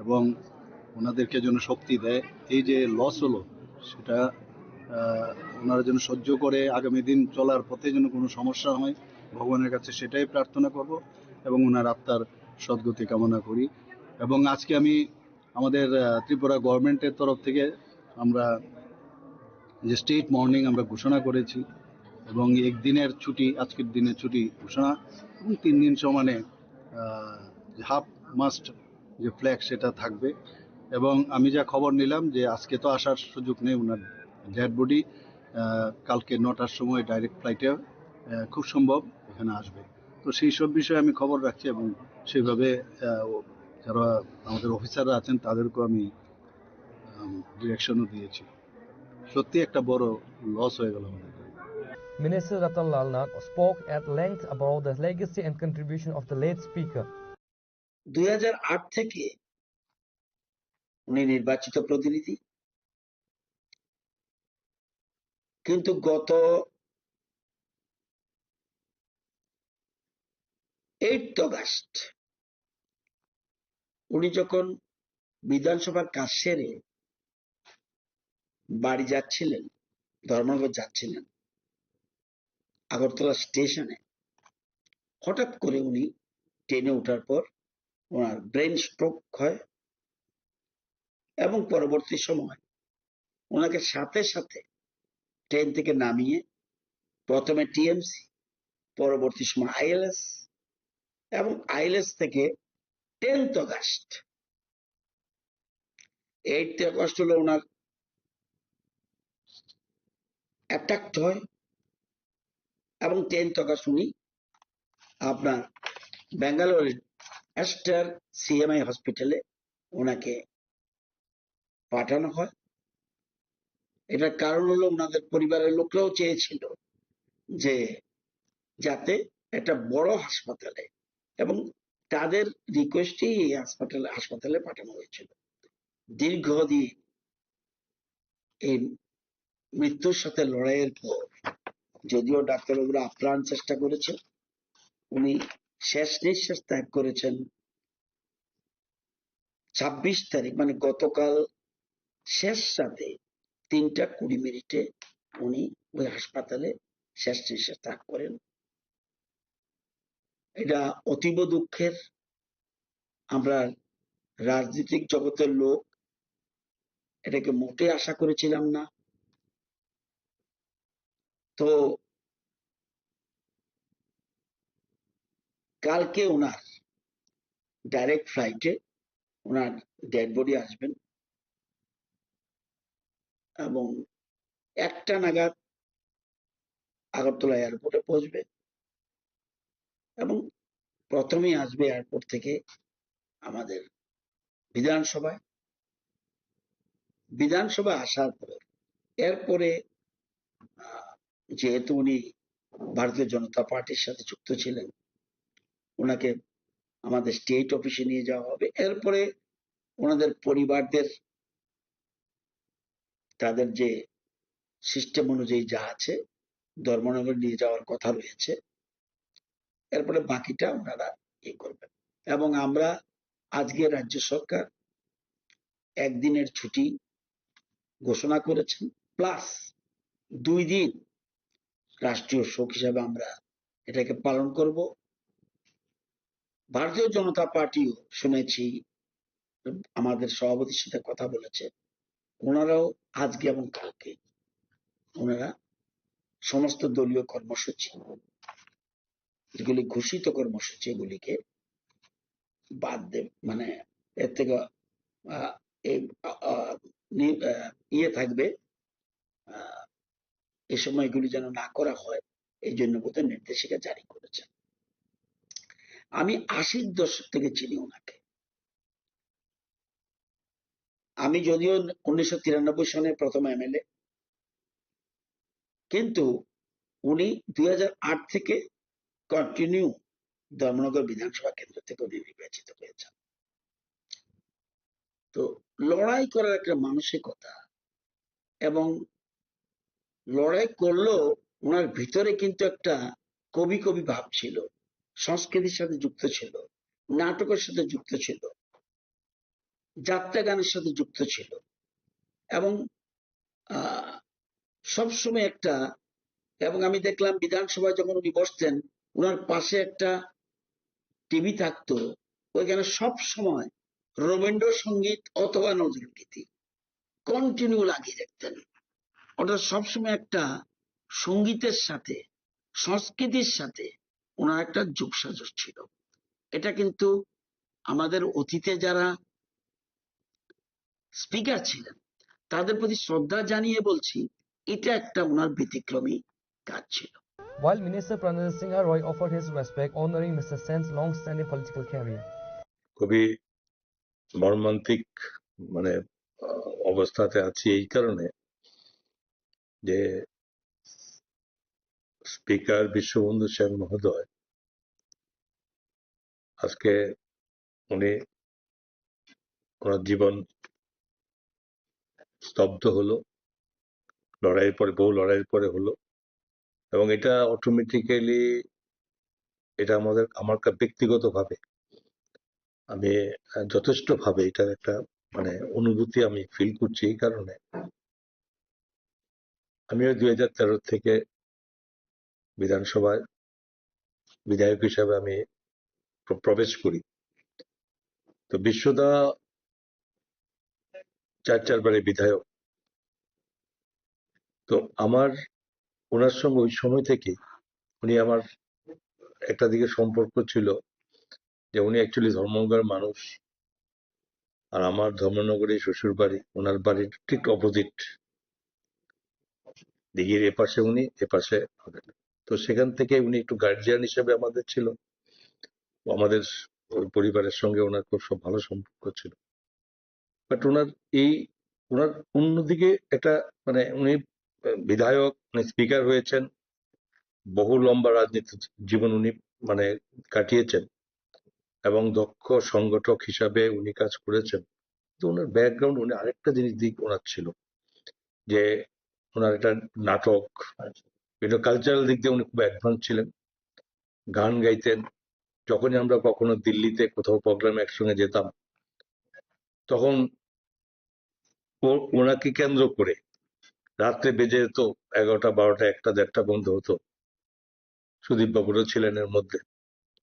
এবং ওনাদেরকে যেন শক্তি দেয়। এই যে লস হলো, সেটা আহ, ওনারা যেন সহ্য করে আগামী দিন চলার পথে যেন কোনো সমস্যা হয়, ভগবানের কাছে সেটাই প্রার্থনা করব এবং ওনার আত্মার সদ্গতি কামনা করি। এবং আজকে আমি আমাদের আহ, ত্রিপুরা গভর্নমেন্টের তরফ থেকে আমরা যে স্টেট মর্নিং আমরা ঘোষণা করেছি এবং একদিনের ছুটি, আজকের দিনের ছুটি ঘোষণা এবং তিন দিন সমানে হাফ মাস্ট যে ফ্ল্যাগ সেটা থাকবে। এবং আমি যা খবর নিলাম যে আজকে তো আসার সুযোগ নেই, ওনার ডেড বডি কালকে নটার সময় ডাইরেক্ট ফ্লাইটে খুব সম্ভব এখানে আসবে। তো সেই সব বিষয়ে আমি খবর রাখছি এবং সেইভাবে আহ, যারা আমাদের অফিসাররা আছেন তাদেরকেও আমি ডিরেকশনও দিয়েছি। সত্যি একটা বড় লস হয়ে গেল আমাদের। Minister Ratan Lal Nath spoke at length about the legacy and contribution of the late speaker. দুই হাজার আট থেকে উনি নির্বাচিত প্রতিনিধি, কিন্তু গত এইট অগাস্ট উনি যখন বিধানসভার কাজ সেরে বাড়ি যাচ্ছিলেন, ধর্মনগর যাচ্ছিলেন, আগরতলা স্টেশনে হঠাৎ করে উনি ট্রেনে ওঠার পর ওনার ব্রেন স্ট্রোক হয় এবং পরবর্তী সময় ওনাকে সাথে সাথে ট্রেন থেকে নামিয়ে প্রথমে টিএমসি, পরবর্তী সময় আইএলএস এবং আইএলএস থেকে টেন্থ অগাস্ট, এইট অগাস্ট হলো ওনার অ্যাটাক হয় এবং টেন্থ অগাস্ট উনি আপনার ব্যাঙ্গালোরের অ্যাস্টার সিএমআই হসপিটালে ওনাকে পাঠানো হয়। এটার কারণ হলো ওনাদের পরিবারের লোকরাও চেয়েছিল যে যাতে একটা বড় হাসপাতালে, এবং তাদের রিকোয়েস্টেই এই হাসপাতালে হাসপাতালে পাঠানো হয়েছিল। দীর্ঘদিন এই মৃত্যুর সাথে লড়াইয়ের পর যদিও ডাক্তারবাবুরা আপ্রাণ চেষ্টা করেছেন, উনি শেষ নিঃশ্বাস ত্যাগ করেছেন ছাব্বিশ তারিখ, মানে গতকাল শেষ রাতে তিনটা কুড়ি মিনিটে উনি ওই হাসপাতালে শেষ নিঃশ্বাস ত্যাগ করেন। এটা অতীব দুঃখের। আমরা রাজনৈতিক জগতের লোক এটাকে মোটেই আশা করেছিলাম না। তো কালকে ওনার ডাইরেক্ট ফ্লাইটে ওনার ডেড বডি আসবেন এবং একটা নাগাদ আগরতলা এয়ারপোর্টে পৌঁছবে এবং প্রথমেই আসবে এয়ারপোর্ট থেকে আমাদের বিধানসভায়। বিধানসভায় আসার পর এরপরে, আহ, যেহেতু উনি ভারতীয় জনতা পার্টির সাথে যুক্ত ছিলেন, ওনাকে আমাদের স্টেট অফিসে নিয়ে যাওয়া হবে। এরপরে ওনাদের পরিবারদের তাদের যে সিস্টেম অনুযায়ী যা আছে ধর্মনগর নিয়ে যাওয়ার কথা রয়েছে। এরপরে বাকিটা ওনারা ইয়ে করবেন। এবং আমরা আজকে রাজ্য সরকার একদিনের ছুটি ঘোষণা করেছেন, প্লাস দুই দিন রাষ্ট্রীয় শোক হিসাবে আমরা এটাকে পালন করব। ভারতীয় জনতা পার্টিও শুনেছি আমাদের সভাপতির সাথে কথা বলেছে, ওনারাও আজকে এবং কালকে ওনারা সমস্ত দলীয় কর্মসূচি, যেগুলি ঘোষিত কর্মসূচি, এগুলিকে বাদ দেবে, মানে এর থেকে, আহ, এই, আহ, আহ, নি-, আহ, ইয়ে থাকবে, আহ, এই সময়গুলি যেন না করা হয়, এই জন্য বোধহয় নির্দেশিকা জারি করেছেন। আমি আশির দশক থেকে চিনি ওনাকে। আমি যদিও উনিশশো তিরানব্বই সনে প্রথম এমএলএ, কিন্তু উনি দুই হাজার আট থেকে কন্টিনিউ ধর্মনগর বিধানসভা কেন্দ্র থেকে উনি নির্বাচিত হয়েছেন। তো লড়াই করার একটা মানসিকতা, এবং লড়াই করলেও ওনার ভিতরে কিন্তু একটা কবি কবি ভাব ছিল, সংস্কৃতির সাথে যুক্ত ছিল, নাটকের সাথে যুক্ত ছিল, যাত্রা গানের সাথে যুক্ত ছিল, এবং আহ, সবসময় একটা, এবং আমি দেখলাম বিধানসভায় যখন উনি বসতেন, ওনার পাশে একটা টিভি থাকতো, ওইখানে সব সময় রবীন্দ্রসঙ্গীত অথবা নজরুল গীতি কন্টিনিউ লাগিয়ে রাখতেন। অর্থাৎ সবসময় একটা সঙ্গীতের সাথে, সংস্কৃতির সাথে ওনার একটা যোগসাযোগ ছিল। এটা কিন্তু আমাদের অতীতে যারা স্পিকার ছিলেন, তাদের প্রতি শ্রদ্ধা জানিয়ে বলছি, এটা একটা ওনার ব্যতিক্রমী কাজ ছিল। While Minister Pranajit Singha Roy offered his respect, honoring Mister Sen's long-standing political career. খুবই মর্মান্তিক, মানে, আহ, অবস্থাতে আছি এই কারণে যে স্পিকার বিশ্ববন্ধু সেন মহোদয় আজকে উনি ওনার জীবন স্তব্ধ হলো, লড়াইয়ের পরে, বহু লড়াইয়ের পরে হলো। এবং এটা অটোমেটিক্যালি, এটা আমাদের, আমার কা-, ব্যক্তিগতভাবে আমি, আহ, যথেষ্টভাবে এটার একটা, মানে, অনুভূতি আমি ফিল করছি এই কারণে। আমিও দুই হাজার তেরো থেকে বিধানসভায় বিধায়ক হিসাবে আমি প্র-, প্রবেশ করি। তো বিশ্বদা চার চারবারের বিধায়ক, তো আমার ওনার সঙ্গে ওই সময় থেকে উনি আমার একটা দিকে সম্পর্ক ছিল যে উনি actually ধর্মনগরের মানুষ, আর আমার ধর্মনগরে শ্বশুর বাড়ি, ওনার বাড়ির ঠিক অপোজিট, দিঘির এপাশে উনি, এপাশে আমি। তো সেখান থেকে উনি একটু গার্জিয়ান হিসেবে আমাদের ছিল। ও আমাদের ওই পরিবারের সঙ্গে ওনার খুব সব ভালো সম্পর্ক ছিল। বাট ওনার এই, ওনার অন্যদিকে একটা, মানে, উনি বিধায়ক, উনি স্পিকার হয়েছেন, বহু লম্বা রাজনীতি জীবন উনি, মানে, কাটিয়েছেন এবং দক্ষ সংগঠক হিসাবে উনি কাজ করেছেন। তো ওনার ব্যাকগ্রাউন্ড, উনি আরেকটা জিনিস দিক ওনার ছিল যে ওনার একটা নাটক, বিভিন্ন কালচারাল দিক দিয়ে উনি খুব অ্যাডভান্স ছিলেন। গান গাইতেন। যখনই আমরা কখনো দিল্লিতে কোথাও প্রোগ্রামে একসঙ্গে যেতাম, তখন ও-, ওনাকে কেন্দ্র করে রাত্রে বেজে যেত এগারোটা, বারোটা, একটা, দেড়টা বন্ধ হতো। সুদীপ বাবুরও ছিলেন এর মধ্যে।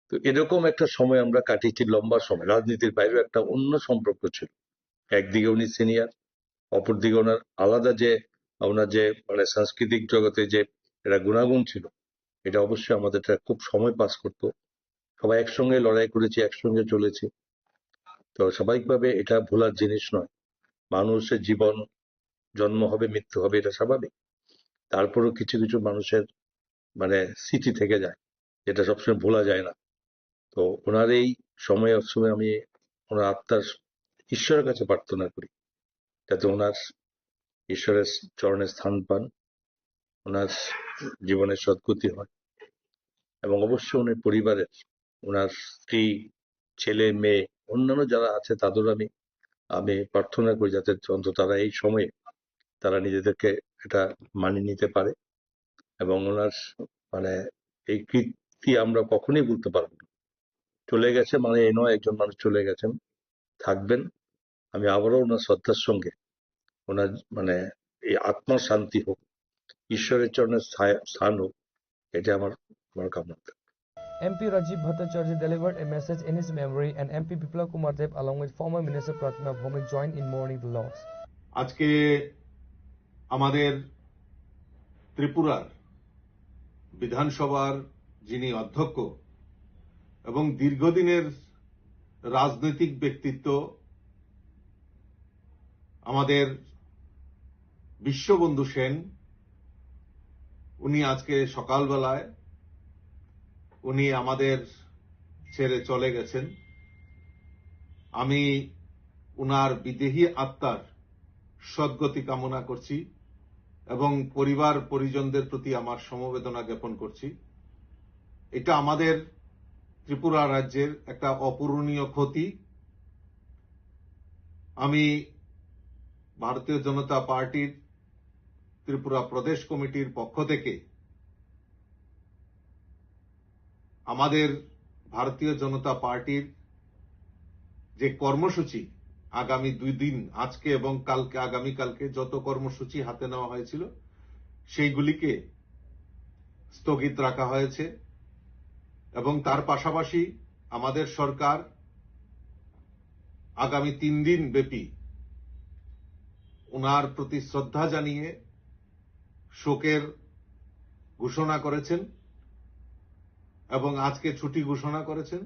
তো এরকম একটা সময় আমরা কাটিয়েছি, লম্বা সময়। রাজনীতির বাইরেও একটা অন্য সম্পর্ক ছিল। একদিকে উনি সিনিয়র, অপরদিকে ওনার আলাদা যে, ওনার যে, মানে, সাংস্কৃতিক জগতে যে একটা গুণাগুণ ছিল, এটা অবশ্যই আমাদের একটা খুব সময় পাস করতো। সবাই একসঙ্গে লড়াই করেছি, একসঙ্গে চলেছি। তো স্বাভাবিকভাবে এটা ভোলার জিনিস নয়। মানুষের জীবন, জন্ম হবে, মৃত্যু হবে, এটা স্বাভাবিক। তারপরেও কিছু কিছু মানুষের, মানে, স্মৃতি থেকে যায়, যেটা সবসময় ভোলা যায় না। তো ওনার এই সময় অসময়ে আমি ওনার আত্মার, ঈশ্বরের কাছে প্রার্থনা করি, যাতে ওনার ঈশ্বরের চরণে স্থান পান, ওনার জীবনের সদ্গতি হয়, এবং অবশ্যই ওনার পরিবারের, ওনার স্ত্রী, ছেলে, মেয়ে, অন্যান্য যারা আছে, তাদেরও আমি, আমি প্রার্থনা করি, যাতে অন্তত তারা এই সময়ে তারা নিজেদেরকে এটা মানিয়ে নিতে পারে। এবং ওনার, মানে, এই কীর্তি আমরা কখনোই ভুলতে পারবো না। চলে গেছে মানে এই নয়, একজন মানুষ চলে গেছেন, থাকবেন। আমি আবারও ওনার শ্রদ্ধার সঙ্গে ওনার, মানে, এই আত্মার শান্তি হোক, ঈশ্বরের চরণে স্থায়-, স্থান হোক, এটা আমার, আমার কামনা। M P Rajiv Bhattacharjee delivered a message in his memory, and M P Biplab Kumar Deb along with former Minister Pratima Bhowmik joined in mourning the loss. আজকে আমাদের ত্রিপুরার বিধানসভার যিনি অধ্যক্ষ এবং দীর্ঘদিনের রাজনৈতিক ব্যক্তিত্ব, আমাদের বিশ্ববন্ধু সেন, উনি আজকে সকালবেলায় উনি আমাদের ছেড়ে চলে গেছেন। আমি উনার বিদেহী আত্মার সদ্গতি কামনা করছি এবং পরিবার পরিজনদের প্রতি আমার সমবেদনা জ্ঞাপন করছি। এটা আমাদের ত্রিপুরা রাজ্যের একটা অপূরণীয় ক্ষতি। আমি ভারতীয় জনতা পার্টির ত্রিপুরা প্রদেশ কমিটির পক্ষ থেকে আমাদের ভারতীয় জনতা পার্টির যে কর্মসূচি আগামী দুই দিন, আজকে এবং কালকে, আগামীকালকে যত কর্মসূচি হাতে নেওয়া হয়েছিল, সেইগুলিকে স্থগিত রাখা হয়েছে এবং তার পাশাপাশি আমাদের সরকার আগামী তিন দিন ব্যাপী ওনার প্রতি শ্রদ্ধা জানিয়ে শোকের ঘোষণা করেছেন এবং আজকে ছুটি ঘোষণা করেছেন।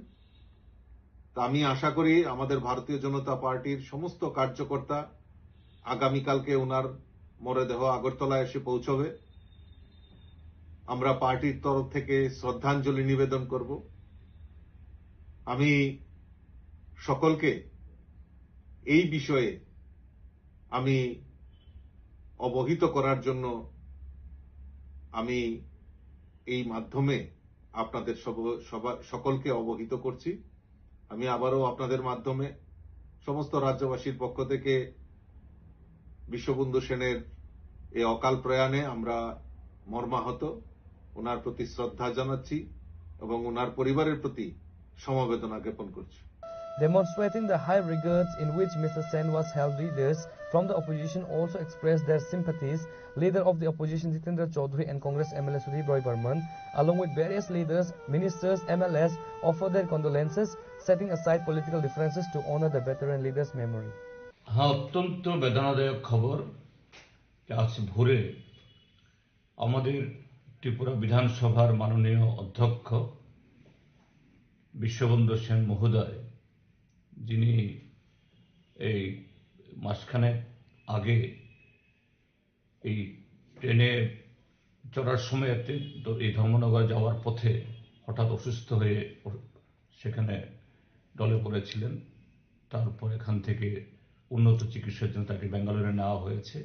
তা আমি আশা করি আমাদের ভারতীয় জনতা পার্টির সমস্ত কার্যকর্তা আগামীকালকে ওনার মরদেহ আগরতলায় এসে পৌঁছবে। আমরা পার্টির তরফ থেকে শ্রদ্ধাঞ্জলি নিবেদন করব। আমি সকলকে এই বিষয়ে আমি অবহিত করার জন্য আমি এই মাধ্যমে আপনাদের সব-, সবা-, সকলকে অবহিত করছি। আমি আবারও আপনাদের মাধ্যমে সমস্ত রাজ্যবাসীর পক্ষ থেকে বিশ্ববন্ধু সেনের এই অকাল প্রয়াণে আমরা মর্মাহত, ওনার প্রতি শ্রদ্ধা জানাচ্ছি এবং ওনার পরিবারের প্রতি সমবেদনা জ্ঞাপন করছি। Demonstrating the high regards in which Mister Sen was held, leaders from the opposition also expressed their sympathies. Leader of the opposition Jitendra Chaudhary and Congress M L A Sudip Roy Barman, along with various leaders, ministers, M L As, offered their condolences, setting aside political differences to honor the veteran leader's memory. হ্যাঁ, অত্যন্ত বেদনাদায়ক খবর যে আজ ভোরে আমাদের ত্রিপুরা বিধানসভার মাননীয় অধ্যক্ষ বিশ্ববন্ধু সেন মহোদয়, যিনি এই মাসখানেক আগে এই ট্রেনে চড়ার সময় এতে দ-, এই ধর্মনগর যাওয়ার পথে হঠাৎ অসুস্থ হয়ে অ-, সেখানে ঢলে পড়েছিলেন। তারপর এখান থেকে উন্নত চিকিৎসার জন্য তাকে ব্যাঙ্গালোরে নেওয়া হয়েছে।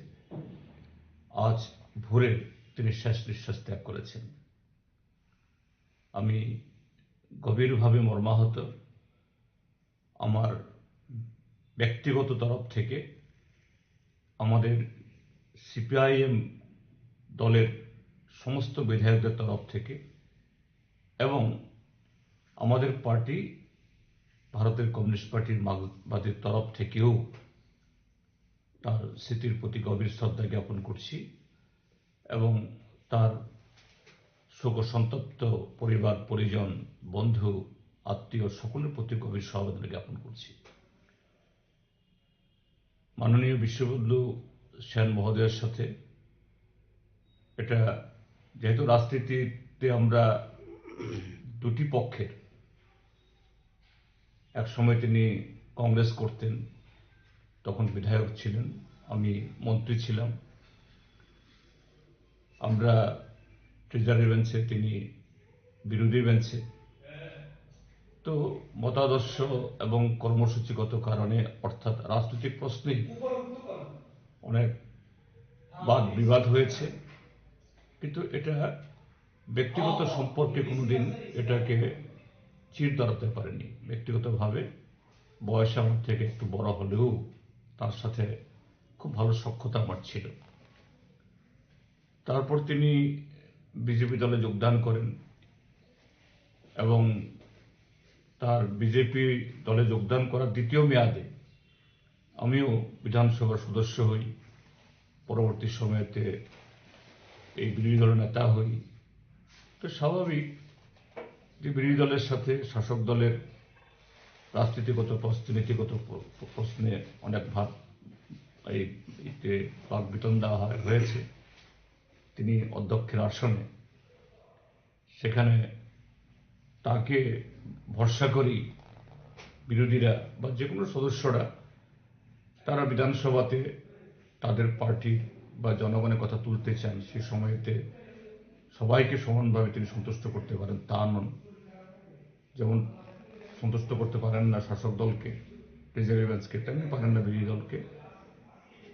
আজ ভোরে তিনি শেষ নিঃশ্বাস ত্যাগ করেছেন। আমি গভীরভাবে মর্মাহত। আমার ব্যক্তিগত তরফ থেকে, আমাদের সিপিআইএম দলের সমস্ত বিধায়কদের তরফ থেকে এবং আমাদের পার্টি, ভারতের কমিউনিস্ট পার্টির মার্ক্সবাদীর তরফ থেকেও তার স্মৃতির প্রতি গভীর শ্রদ্ধা জ্ঞাপন করছি এবং তার শোক সন্তপ্ত পরিবার, পরিজন, বন্ধু, আত্মীয় সকলের প্রতি গভীর সমবেদনা জ্ঞাপন করছি। মাননীয় বিশ্ববন্ধু সেন মহোদয়ের সাথে এটা, যেহেতু রাজনীতিতে আমরা দুটি পক্ষের, এক সময় তিনি কংগ্রেস করতেন, তখন বিধায়ক ছিলেন, আমি মন্ত্রী ছিলাম। আমরা ট্রেজারি বেঞ্চে, তিনি বিরোধী বেঞ্চে। তো মতাদর্শ এবং কর্মসূচিগত কারণে, অর্থাৎ রাজনৈতিক প্রশ্নে অনেক বাদ বিবাদ হয়েছে, কিন্তু এটা ব্যক্তিগত সম্পর্কে কোনোদিন এটাকে চির ধরাতে পারেনি। ব্যক্তিগতভাবে বয়সে আমার থেকে একটু বড় হলেও তার সাথে খুব ভালো সখ্যতা আমার ছিল। তারপর তিনি বিজেপি দলে যোগদান করেন এবং তার বিজেপি দলে যোগদান করার দ্বিতীয় মেয়াদে আমিও বিধানসভার সদস্য হই, পরবর্তী সময়তে এই বিরোধী দলের নেতা হই। তো স্বাভাবিক যে বিরোধী দলের সাথে শাসক দলের রাজনীতিগত প্রশ্নে, নীতিগত প্র-, প্রশ্নে অনেক ভাব এই, এতে বাকবিতণ্ডা হয়, হয়েছে। তিনি অধ্যক্ষের আসনে, সেখানে তাকে ভরসা করি বিরোধীরা বা যে কোনো সদস্যরা তারা বিধানসভাতে তাদের পার্টির বা জনগণের কথা তুলতে চান, সে সময়তে সবাইকে সমানভাবে তিনি সন্তুষ্ট করতে পারেন, তা নন। যেমন সন্তুষ্ট করতে পারেন না শাসক দলকে, প্রেসিডেন্টকে, তেমনি পারেন না বিরোধী দলকে।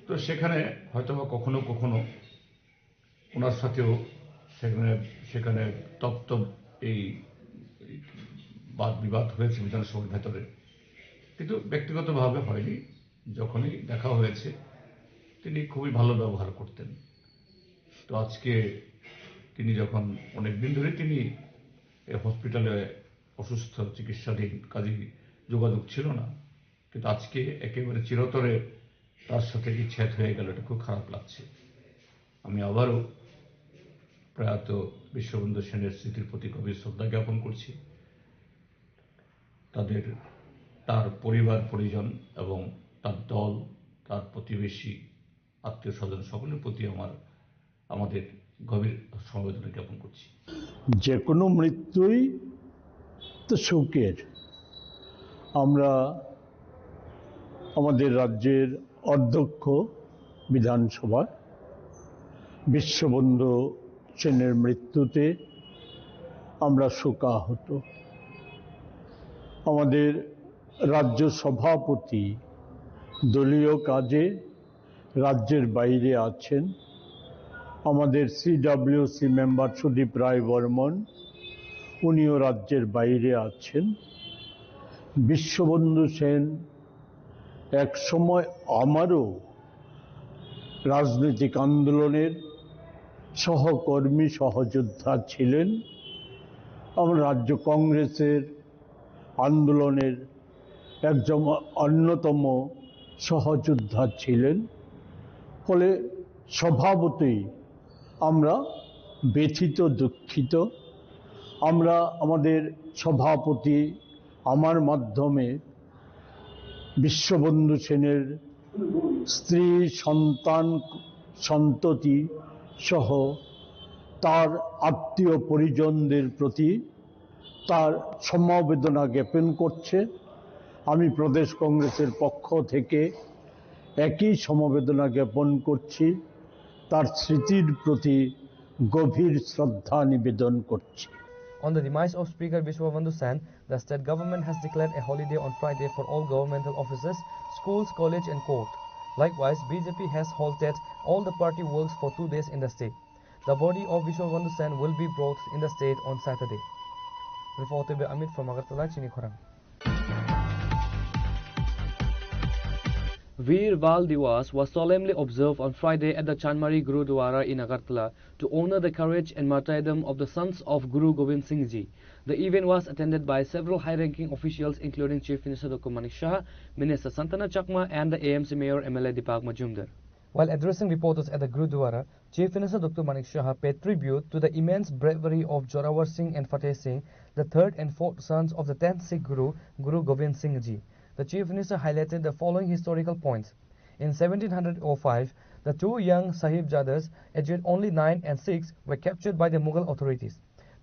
তো সেখানে হয়তো বা কখনো কখনো ওনার সাথেও সেখানে, সেখানে তপ্ত এই বাদ বিবাদ হয়েছে বিধানসভার ভেতরে, কিন্তু ব্যক্তিগতভাবে হয়নি। যখনই দেখা হয়েছে, তিনি খুবই ভালো ব্যবহার করতেন। তো আজকে তিনি যখন, অনেক দিন ধরে তিনি এ হসপিটালে অসুস্থ, চিকিৎসাধীন, কাজেই যোগাযোগ ছিল না, কিন্তু আজকে একেবারে চিরতরে তার সাথে বিচ্ছেদ হয়ে গেল, এটা খুব খারাপ লাগছে। আমি আবারও প্রয়াত বিশ্ববন্ধু সেনের স্মৃতির প্রতি গভীর শ্রদ্ধা জ্ঞাপন করছি। তাদের, তার পরিবার পরিজন এবং তার দল, তার প্রতিবেশী, আত্মীয় স্বজন সকলের প্রতি আমার, আমাদের গভীর সমবেদনা জ্ঞাপন করছি। যে কোনো মৃত্যুই তো শোকের। আমরা আমাদের রাজ্যের অধ্যক্ষ বিধানসভার বিশ্ববন্ধু সেনের মৃত্যুতে আমরা শোকাহত। আমাদের রাজ্য সভাপতি দলীয় কাজে রাজ্যের বাইরে আছেন। আমাদের সিডাব্লিউসি মেম্বার সুদীপ রায় বর্মন, উনিও রাজ্যের বাইরে আছেন। বিশ্ববন্ধু সেন এক সময় আমারও রাজনৈতিক আন্দোলনের সহকর্মী, সহযোদ্ধা ছিলেন। আমার রাজ্য কংগ্রেসের আন্দোলনের একজন অন্যতম সহযোদ্ধা ছিলেন। ফলে স্বভাবতই আমরা ব্যথিত, দুঃখিত। আমরা আমাদের সভাপতি, আমার মাধ্যমে বিশ্ববন্ধু সেনের স্ত্রী, সন্তান, সন্ততি সহ তার আত্মীয় পরিজনদের প্রতি তার সমবেদনা জ্ঞাপন করছে। আমি প্রদেশ কংগ্রেসের পক্ষ থেকে একই সমবেদনা জ্ঞাপন করছি, তার স্মৃতির প্রতি গভীর শ্রদ্ধা নিবেদন করছি। On the demise of Speaker Biswabandhu Sen, the state government has declared a holiday on Friday for all governmental offices, schools, college and court. Likewise, B J P has halted all the party works for two days in the state. The body of Biswabandhu Sen will be brought in the state on Saturday. Reported by Amit from Agartala, Chini Khorang. Veer Bal Diwas was solemnly observed on Friday at the Chanmari Gurudwara in Agartala to honor the courage and martyrdom of the sons of Guru Gobind Singh Ji. The event was attended by several high-ranking officials including Chief Minister Doctor Manik Saha, Minister Santana Chakma and the A M C Mayor M L A Deepak Majumdar. While addressing reporters at the Gurudwara, Chief Minister Doctor Manik Saha paid tribute to the immense bravery of Jorawar Singh and Fateh Singh, the third and fourth sons of the tenth Sikh Guru, Guru Gobind Singh Ji. The Chief Minister highlighted the following historical points. In seventeen hundred oh five, the two young Sahibzadas, aged only nine and six, were captured by the Mughal authorities.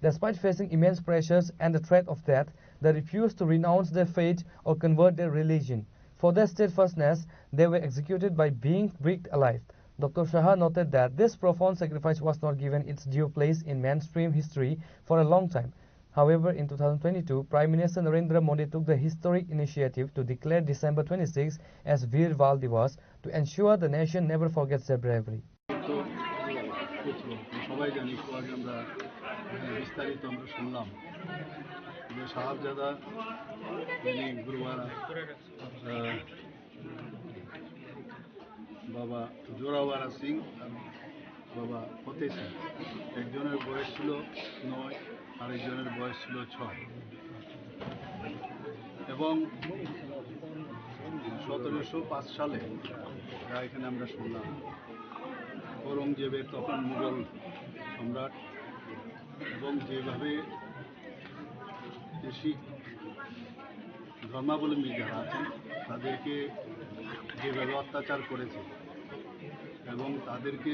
Despite facing immense pressures and the threat of death, they refused to renounce their faith or convert their religion. For their steadfastness, they were executed by being bricked alive. Doctor Saha noted that this profound sacrifice was not given its due place in mainstream history for a long time. However, in two thousand twenty-two, Prime Minister Narendra Modi took the historic initiative to declare December twenty-six as Veer Bal Diwas to ensure the nation never forgets their bravery. তো সবাই জানি, একটু আগে আমরা এখানে বিস্তারিত আমরা শুনলাম যে সাহাবজাদা যিনি গুরুওয়ারা, আহ, বাবা জোরাওয়ারা সিং আর বাবা ফতেহ সিং, একজনের বয়স ছিল নয়, আরেকজনের বয়স ছিল ছয়। এবং সতেরোশো পাঁচ সালে যা এখানে আমরা শুনলাম, ঔরঙ্গজেবের তখন মুঘল সম্রাট এবং যেভাবে যে শিখ ধর্মাবলম্বী যারা আছেন তাদেরকে যেভাবে অত্যাচার করেছে এবং তাদেরকে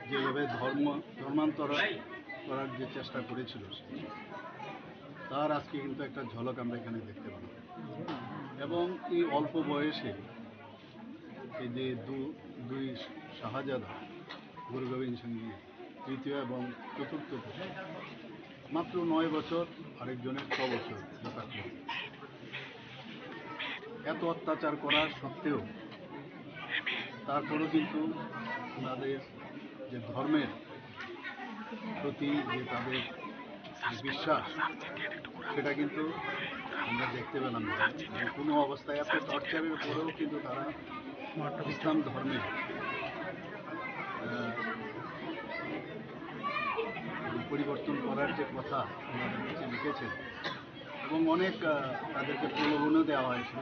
যেভাবে ধর্ম ধর্মান্তর করার যে চেষ্টা করেছিল, তার আজকে কিন্তু একটা ঝলক আমরা এখানে দেখতে পাই। এবং এই অল্প বয়সে এই যে দু দুই শাহজাদা গুরু গোবিন্দ সিং জি তৃতীয় এবং চতুর্থ পুত্র, মাত্র নয় বছর, আরেকজনের ছ বছর যথাক্রমে। এত অত্যাচার করার সত্ত্বেও তারপরও কিন্তু ওনাদের যে ধর্মের প্রতি যে তাদের যে বিশ্বাস, সেটা কিন্তু আমরা দেখতে পেলাম না। যে কোনো অবস্থায় এত টর্চারের পরেও কিন্তু তারা ইসলাম ধর্মে আহ, পরিবর্তন করার যে কথা ওনাদের কাছে লিখেছেন এবং অনেক আহ, তাদেরকে প্রলোভনও দেওয়া হয়েছে।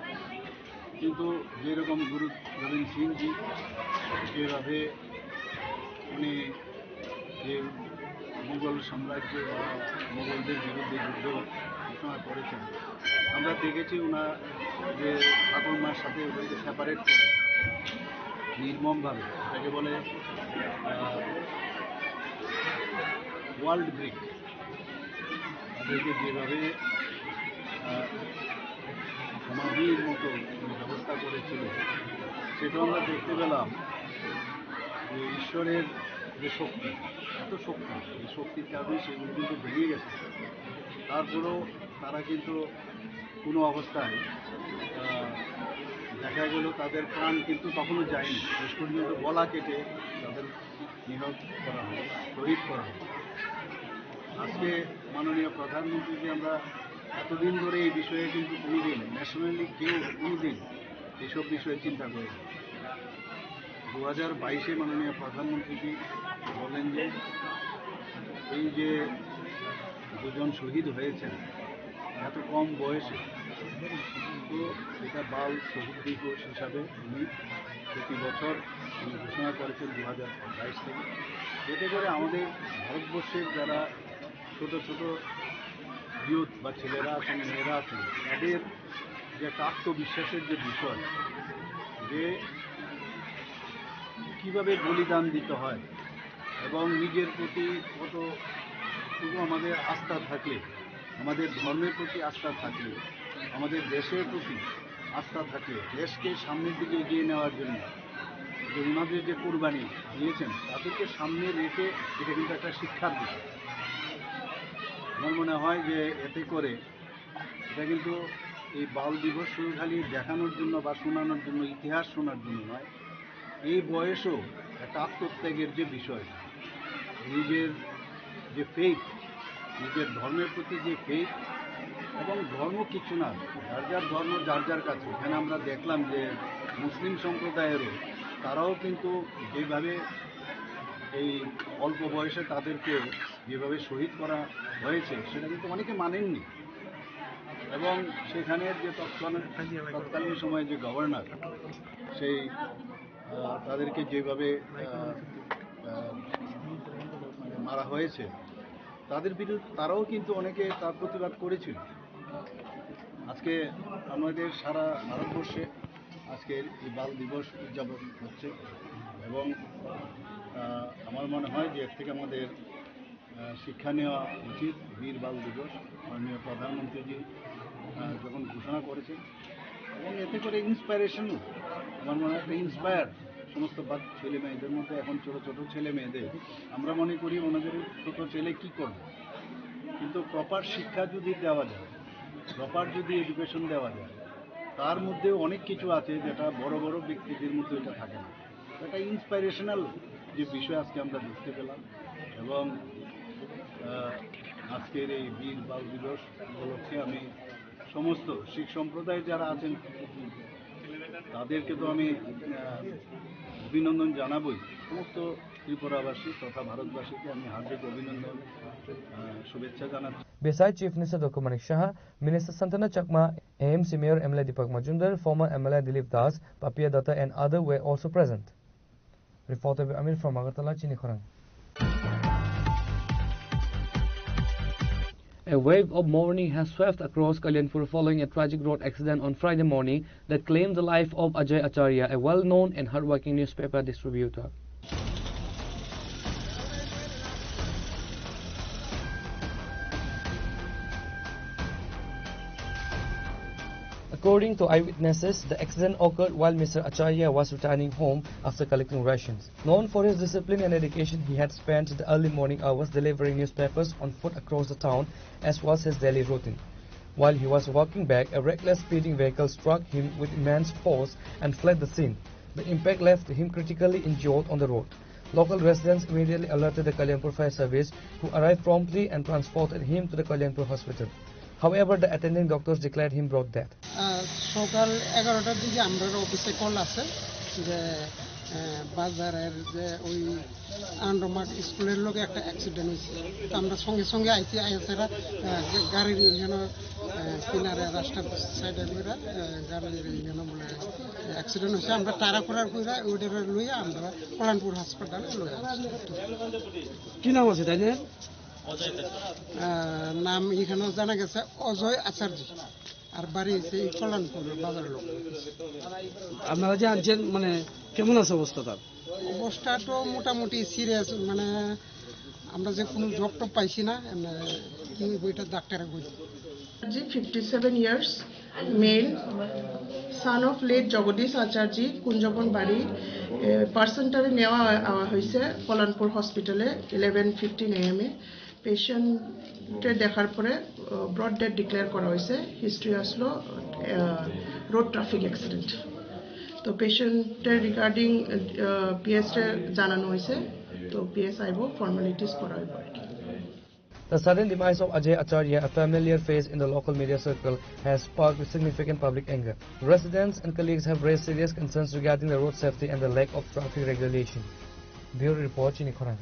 কিন্তু যেরকম গুরু গোবিন্দ সিং জি যেভাবে উনি যে মুঘল সাম্রাজ্য বা মুঘলদের বিরুদ্ধে যুদ্ধ ঘোষণা করেছেন, আমরা দেখেছি ওনার যে ঠাকুরমার সাথে ওদেরকে সেপারেট করে নির্মমভাবে, যাকে বলে ওয়ার্ল্ড ব্রিক, তাদেরকে যেভাবে আহ, সমাধির মতো ব্যবস্থা করেছিল, সেটা আমরা দেখতে পেলাম যে ঈশ্বরের যে শক্তি, এত শক্তি, এই শক্তির কারণে সেগুলো কিন্তু ভেঙে গেছে। তারপরেও তারা কিন্তু কোনো অবস্থায় আহ, দেখা গেল তাদের প্রাণ কিন্তু তখনও যায়নি, শেষ পর্যন্ত গলা কেটে তাদের নিহত করা হয়, শহীদ করা হয়। আজকে মাননীয় প্রধানমন্ত্রীকে আমরা এতদিন ধরে এই বিষয়ে কিন্তু কোনোদিন ন্যাশনালি কেউ কোনোদিন এইসব বিষয়ে চিন্তা করেনি। দু হাজার বাইশে মাননীয় প্রধানমন্ত্রীজি বলেন যে এই যে দুজন শহীদ হয়েছেন এত কম বয়সে, তো এটা বাল শহীদ দিবস হিসাবে উনি প্রতি বছর উনি ঘোষণা করেছেন দু হাজার বাইশ থেকে। এতে করে আমাদের ভারতবর্ষের যারা ছোট ছোট ইউথ বা ছেলেরা আছেন, মেয়েরা আছেন, তাদের যে একটা আত্মবিশ্বাসের যে বিষয়, যে কীভাবে বলিদান দিতে হয়, এবং নিজের প্রতি কতটুকু আমাদের আস্থা থাকলে, আমাদের ধর্মের প্রতি আস্থা থাকলে, আমাদের দেশের প্রতি আস্থা থাকলে দেশকে সামনের দিকে এগিয়ে নেওয়ার জন্য যে ওনাদের যে কোরবানি দিয়েছেন, তাদেরকে সামনে রেখে এটা কিন্তু একটা শিক্ষার বিষয়। আমার মনে হয় যে এতে করে এটা কিন্তু এই বাল দিবস শুধু খালি দেখানোর জন্য বা শোনানোর জন্য, ইতিহাস শোনার জন্য নয়, এই বয়সেও একটা আত্মত্যাগের যে বিষয়, নিজের যে ফেইথ, নিজের ধর্মের প্রতি যে ফেইথ, এবং ধর্ম কিছু না, যার যার ধর্ম যার যার কাছে। এখানে আমরা দেখলাম যে মুসলিম সম্প্রদায়েরও, তারাও কিন্তু যেভাবে এই অল্প বয়সে তাদেরকে যেভাবে শহীদ করা হয়েছে, সেটা কিন্তু অনেকে মানেননি। এবং সেখানে যে তৎকালীন, তৎকালীন সময়ে যে গভর্নর, সেই, আহ, তাদেরকে যেভাবে, আহ, আহ, মানে মারা হয়েছে, তাদের বিরুদ্ধে তারাও কিন্তু অনেকে তার প্রতিবাদ করেছিল। আজকে আমাদের সারা ভারতবর্ষে আজকের এই বাল দিবস উদযাপন হচ্ছে এবং, আহ, আমার মনে হয় যে এর থেকে আমাদের, আহ, শিক্ষা নেওয়া উচিত। বীর বাল দিবস মাননীয় প্রধানমন্ত্রীজি, আহ, যখন ঘোষণা করেছেন এবং এতে করে ইন্সপাইরেশন, আমার মনে হয় একটা ইন্সপায়ার সমস্ত বাচ্চা ছেলে মেয়েদের মধ্যে, এখন ছোট ছোট ছেলে মেয়েদের আমরা মনে করি ওনাদের ছোট ছেলে কি করবে, কিন্তু প্রপার শিক্ষা যদি দেওয়া যায়, প্রপার যদি এডুকেশন দেওয়া যায়, তার মধ্যে অনেক কিছু আছে যেটা বড় বড় ব্যক্তিদের মধ্যে এটা থাকে না। একটা ইন্সপাইরেশনাল যে বিষয় আজকে আমরা দেখতে পেলাম এবং, আহ, আজকের এই বীর বাল দিবস উপলক্ষে আমি সমস্ত শিখ সম্প্রদায় যারা আছেন তাদেরকে তো আমি, আহ, অভিনন্দন জানাবই, সমস্ত ত্রিপুরাবাসী তথা ভারতবাসীকে আমি হার্দিক অভিনন্দন, আহ, শুভেচ্ছা জানাচ্ছি। Besides Chief Minister Doctor Manik Saha, Minister Santana Chakma, A M C Mayor M L A Deepak Majumdar, former M L A Dilip Das, Papiya Datta and other were also present. Reporter Amir from Agartala, Chini Khorang. A wave of mourning has swept across Kalyanpur following a tragic road accident on Friday morning that claimed the life of Ajay Acharya, a well-known and hardworking newspaper distributor. According to eyewitnesses, the accident occurred while Mister Acharya was returning home after collecting rations. Known for his discipline and dedication, he had spent the early morning hours delivering newspapers on foot across the town, as was his daily routine. While he was walking back, a reckless speeding vehicle struck him with immense force and fled the scene. The impact left him critically injured on the road. Local residents immediately alerted the Kalyanpur Fire Service, who arrived promptly and transported him to the Kalyanpur Hospital. However, the attending doctors declared him brought death. আহ, সকাল এগারোটার দিকে আমরা অফিসে কল আছে যে, আহ, বাজারের যে ওই আন্ডোমার্ট স্কুলের লগে একটা অ্যাক্সিডেন্ট হয়েছে। তো আমরা সঙ্গে সঙ্গে আইছি, আইসারা, আহ, গা-, গাড়ির ইঞ্জিনও, আহ, কিনারে রাস্তার সাইডে কইরা, আহ, গাড়ির ইঞ্জিনও বলে অ্যাক্সিডেন্ট হয়েছে। আমরা তাড়াহুড়া কইরা ওইটারে লইয়া আমরা কল্যাণপুর হাসপাতালে লইয়া আসছি। কি নাম আছে তাই না? আহ, নাম এখানেও জানা গেছে অজয় আচার্য, আর বাড়ি হচ্ছে এই কল্যাণপুর বাজার লোক। আপনারা যে আনছেন, মানে, কেমন আছে অবস্থা তার? অবস্থা তো মোটামুটি সিরিয়াস, মানে, আমরা যে কোনো জব টব পাইছি না, এমনি কি হইব এটা ডাক্তারে কইব। Acharji, fifty seven years, male, son of late Jagadish Acharji, Kunjaban বাড়ি। এ, পার্সনটারে নেওয়া, আওয়া হয়েছে কল্যাণপুর হসপিটালে ইলেভেন ফিফটিন এএম এ। পেশেন্টে দেখার পরে, আহ, ব্রড ডেথ ডিক্লেয়ার করা হয়েছে। হিস্ট্রি আসলো, আহ, রোড ট্রাফিক অ্যাক্সিডেন্ট। তো পেশেন্টের রিগার্ডিং, আহ, পিএস রে জানানো হয়েছে। তো পিএস আইব, ফর্মালিটিস করা হইব আর কি। The sudden demise of Ajay Acharya, a familiar face in the local media circle, has sparked significant public anger. Residents and colleagues have raised serious concerns regarding the road safety and the lack of traffic regulation. Bureau Report, Chini Khorang.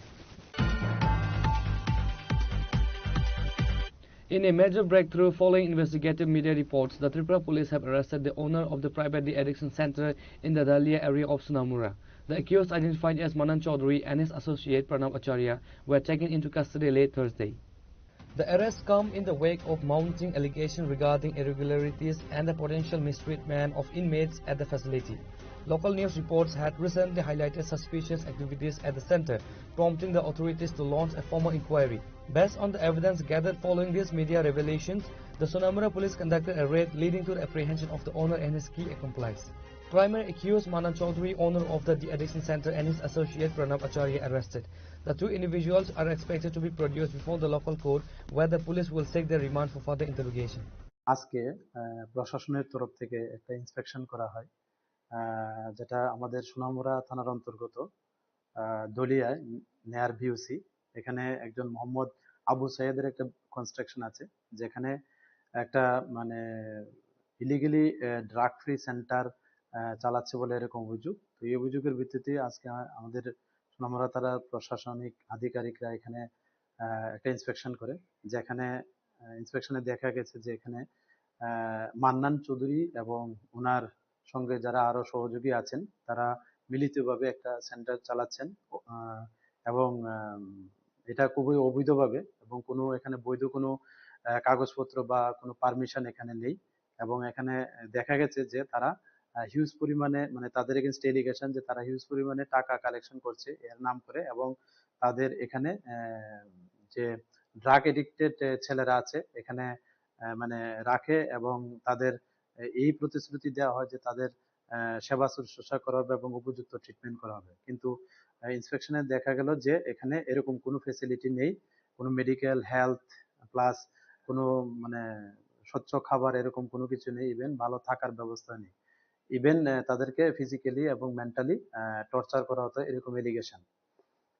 In a major breakthrough following investigative media reports, the Tripura police have arrested the owner of the private de-addiction center in the Dalia area of Sonamura. The accused, identified as Manan Chaudhary and his associate Pranab Acharya, were taken into custody late Thursday. The arrests come in the wake of mounting allegations regarding irregularities and the potential mistreatment of inmates at the facility. Local news reports had recently highlighted suspicious activities at the center, prompting the authorities to launch a formal inquiry. Based on the evidence gathered following these media revelations, the Sonamura police conducted a raid, leading to the apprehension of the owner and his key accomplice. Primary accused Manan Chaudhary, owner of the de-addiction center, and his associate Pranab Acharya arrested. The two individuals are expected to be produced before the local court, where the police will seek their remand for further interrogation. আজকে আহ, প্রশাসনের তরফ থেকে একটা ইন্সপেকশন করা হয়, আহ, যেটা আমাদের সোনামুড়া থানার অন্তর্গত আহ, দলিয়ায় নেয়ার ভিওসি। এখানে একজন মোহাম্মদ আবু সাইদের একটা কনস্ট্রাকশন আছে, যেখানে একটা মানে ইলিগালি ড্রাগ ফ্রি সেন্টার চালাচ্ছে বলে এরকম অভিযোগ। তো এই অভিযোগের ভিত্তিতে আজকে আ- আমাদের সোনামুড়া থানার প্রশাসনিক আধিকারিকরা এখানে আহ, একটা ইন্সপেকশন করে, যেখানে ইন্সপেকশনে দেখা গেছে যে এখানে আহ, মান্নান চৌধুরী এবং ওনার সঙ্গে যারা আরো সহযোগী আছেন, তারা মিলিতভাবে একটা সেন্টার চালাচ্ছেন। আহ, এবং আহ, এটা খুবই অবৈধভাবে এবং কোনো এখানে বৈধ কোনো আহ, কাগজপত্র বা কোনো পারমিশন এখানে নেই। এবং এখানে দেখা গেছে যে তারা হিউজ পরিমাণে, মানে, তাদের এগেনস্ট এলিগেশন যে তারা হিউজ পরিমাণে টাকা কালেকশন করছে এর নাম করে, এবং তাদের এখানে আহ, যে ড্রাগ এডিক্টেড ছেলেরা আছে এখানে আহ, মানে রাখে এবং তাদের এই প্রতিশ্রুতি দেওয়া হয় যে তাদের আহ, সেবা শুশ্রূষা করা হবে এবং উপযুক্ত ট্রিটমেন্ট করা হবে। কিন্তু ইন্সপেকশনে দেখা গেল যে এখানে এরকম কোনো ফেসিলিটি নেই, কোনো মেডিকেল, হেলথ, প্লাস কোনো মানে স্বচ্ছ খাবার, এরকম কোনো কিছু নেই, ইভেন ভালো থাকার ব্যবস্থা নেই। ইভেন তাদেরকে ফিজিক্যালি এবং মেন্টালি টর্চার করা হতো, এরকম এলিগেশন।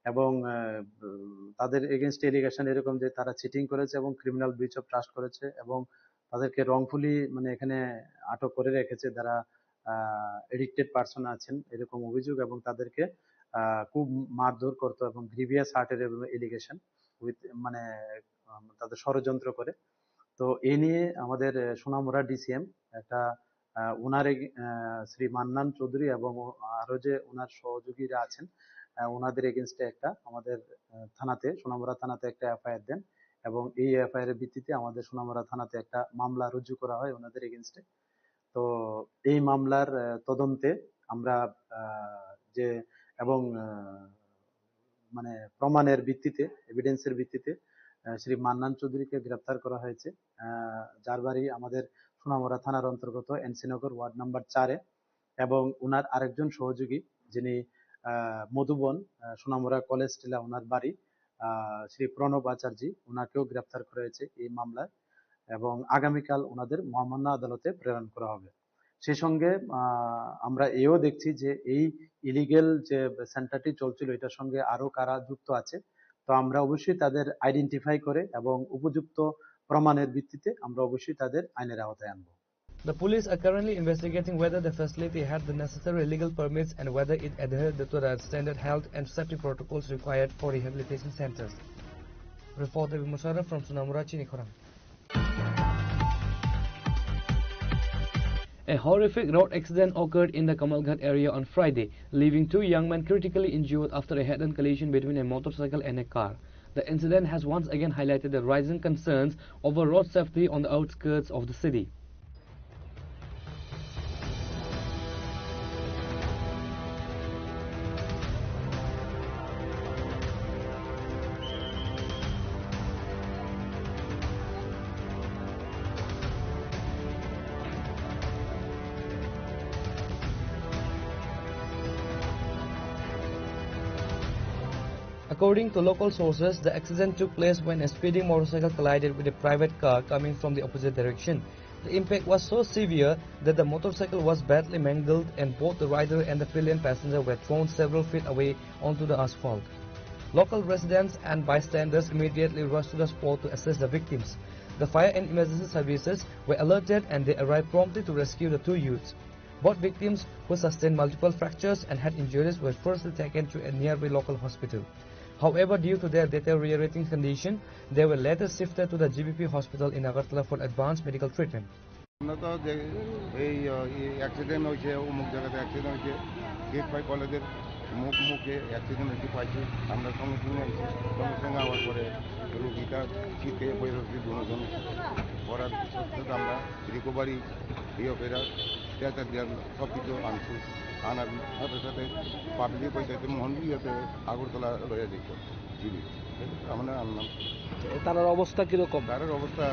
এবং আহ, উম, তাদের এগেনস্ট এলিগেশন এরকম যে তারা চিটিং করেছে এবং ক্রিমিনাল ব্রিচ অফ ট্রাস্ট করেছে এবং তাদেরকে রংফুলি, মানে, এখানে আটক করে রেখেছে, যারা এডিক্টেড পারসন আছেন, এরকম অভিযোগ। এবং তাদেরকে আহ, খুব মারধর করতো এবং গ্রিভিয়াস হার্টের এলিগেশন উইথ, মানে, আহ, তাদের ষড়যন্ত্র করে। তো এই নিয়ে আমাদের আহ, সোনামুড়া ডিসিএম একটা আহ, ওনার এগ- আহ, শ্রী মান্নান চৌধুরী এবং ও- আরো যে ওনার সহযোগীরা আছেন, আহ, ওনাদের এগেনস্টে একটা আমাদের আহ, থানাতে, সোনামুড়া থানাতে একটা এফআইআর দেন। এবং এই এফআইআর এর ভিত্তিতে আমাদের সোনামুড়া থানাতে একটা মামলা রুজু করা হয় ওনাদের এগেনস্টে। তো এই মামলার আহ, তদন্তে আমরা আহ, যে এবং আহ, মানে প্রমাণের ভিত্তিতে, এভিডেন্সের ভিত্তিতে আহ, শ্রী মান্নান চৌধুরীকে গ্রেপ্তার করা হয়েছে, আহ, যার বাড়ি আমাদের সোনামুড়া থানার অন্তর্গত এনসিনগর ওয়ার্ড নাম্বার চারে। এবং ওনার আরেকজন সহযোগী, যিনি আহ, মধুবন, আহ, সোনামুড়া কলেজ টিলা ওনার বাড়ি, আহ, শ্রী প্রণব আচার্য, ওনাকেও গ্রেপ্তার করা হয়েছে এই মামলায়। এবং আগামীকাল ওনাদের মহামান্য আদালতে প্রেরণ করা হবে। সেই সঙ্গে আহ, আমরা এও দেখছি যে এই ইলিগেল যে সেন্টারটি চলছিল, এটার সঙ্গে আরো কারা যুক্ত আছে। তো আমরা অবশ্যই তাদের আইডেন্টিফাই করে এবং উপযুক্ত প্রমাণের ভিত্তিতে আমরা অবশ্যই তাদের আইনের আওতায় আনবো। The police are currently investigating whether the facility had the necessary legal permits and whether it adhered to the standard health and safety protocols required for rehabilitation centers. Report Devi Musharraf from Sonamura, Chinikhorang. A horrific road accident occurred in the Kamalghat area on Friday, leaving two young men critically injured after a head-on collision between a motorcycle and a car. The incident has once again highlighted the rising concerns over road safety on the outskirts of the city. According to local sources, the accident took place when a speeding motorcycle collided with a private car coming from the opposite direction. The impact was so severe that the motorcycle was badly mangled and both the rider and the pillion passenger were thrown several feet away onto the asphalt. Local residents and bystanders immediately rushed to the spot to assist the victims. The fire and emergency services were alerted and they arrived promptly to rescue the two youths. Both victims, who sustained multiple fractures and had injuries, were firstly taken to a nearby local hospital. However, due to their deteriorating condition, they were later shifted to the G B P hospital in Agartala for advanced medical treatment. আমরা তো যে এই, আহ, এই অ্যাক্সিডেন্ট হয়েছে, অমুক জায়গাতে অ্যাক্সিডেন্ট হয়েছে, gate five কলেজের মুখ মুখে অ্যাক্সিডেন্ট হয়েছে পাইছি। আমরা সঙ্গে সঙ্গে আইছি, সঙ্গে সঙ্গে আওয়ার পরে রুগীটা সিটে বসে রয়েছে দুজন। পড়ার সাথে সাথে আমরা রিকভারি ইয়ে করে এটা দিয়ে সব কিছু আনছি। আনার সাথে সাথে পাবলিক ওই যাতে মোহন ইয়েতে আগরতলা লইয়া যেত। জি, জি। আমরা আনলাম। তার অবস্থা কিরকম? তার অবস্থা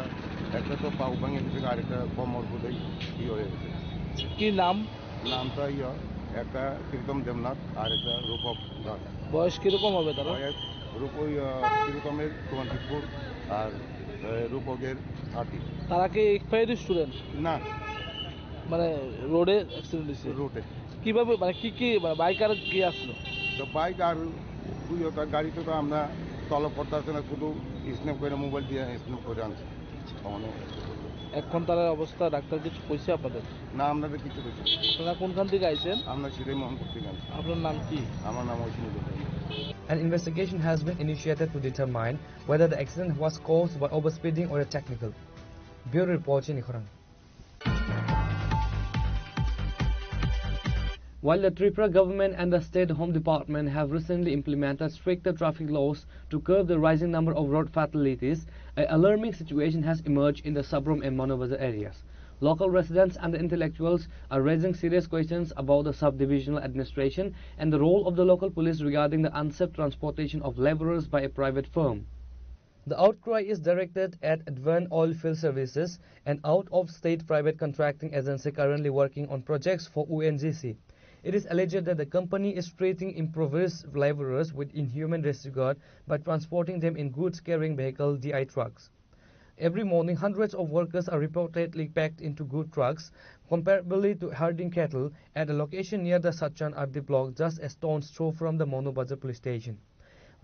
একটা তো পাও ভাঙে গেছে, আরেকটা কোমর বোধহয় ইয়ে হয়ে গেছে। কি নাম? নামটা ইয়ে, একটা প্রীতম দেবনাথ আর একটা রূপক দাস। বয়স কিরকম হবে তারা? বয়স রূপ-, ওই, আহ, প্রীতমের টোয়েন্টি ফোর আর, আহ, রূপকের থার্টি। তারা কি এক্সপায়ার্ড স্টুডেন্ট? না। মানে রোডে অ্যাক্সিডেন্ট হয়েছে? রোডে। কিভাবে, মানে কি কি, মানে বাইক আর কি আসলো? তো বাইক আর ওই ওটা গাড়িতে তো আমরা তলব করতে আসে না, শুধু স্ন্যাপ করে মোবাইল দিয়ে স্ন্যাপ করে আনছে। মানে এখন তার অবস্থা ডাক্তার কিছু কইছে আপনাদের? না, আমরা তো কিছু কইছি না। আপনারা কোনখান থেকে আইছেন? আমরা সিরাই মোহনপুর থেকে আনছি। আপনার নাম কি? আমার নাম ঐশী Mukhopadhyay. An investigation has been initiated to determine whether the accident was caused by overspeeding or a technical. Bureau report, Chini Khorang. While the Tripura government and the State Home Department have recently implemented stricter traffic laws to curb the rising number of road fatalities, an alarming situation has emerged in the Sabrom and Manubazar areas. Local residents and the intellectuals are raising serious questions about the subdivisional administration and the role of the local police regarding the unsafe transportation of laborers by a private firm. The outcry is directed at Advent Oilfield Services, an out-of-state private contracting agency currently working on projects for O N G C. It is alleged that the company is treating impoverished laborers with inhuman disregard by transporting them in goods-carrying vehicle, D I trucks. Every morning, hundreds of workers are reportedly packed into good trucks, comparably to herding cattle, at a location near the Satchan R D block, just a stone's throw from the Manu Bazar police station.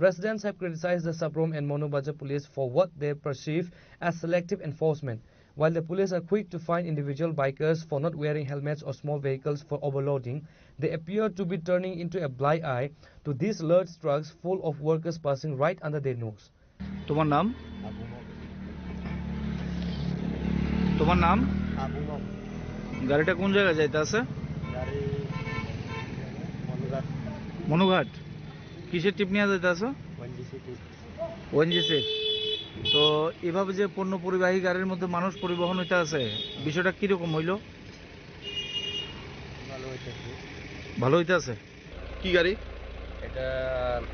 Residents have criticized the Sabrom and Manu Bazar police for what they perceive as selective enforcement. While the police are quick to fine individual bikers for not wearing helmets or small vehicles for overloading, they appear to be turning into a blind eye to these large trucks full of workers passing right under their nose. তোমার নাম? তোমার নাম? গাড়িটা কোন জায়গায় যাইতে আছে? গাড়ি মনুঘাট। মনুঘাট। কিসের টিপ নিয়ে যাইতে আছো? ওএনজিসি টিপ। ওএনজিসি। তো এভাবে যে পণ্য পরিবাহী গাড়ির মধ্যে মানুষ পরিবহন হইতে আছে, বিষয়টা কিরকম হইলো? ভালো হইতেছে। ভালো হইতে আছে। কি গাড়ি? এটা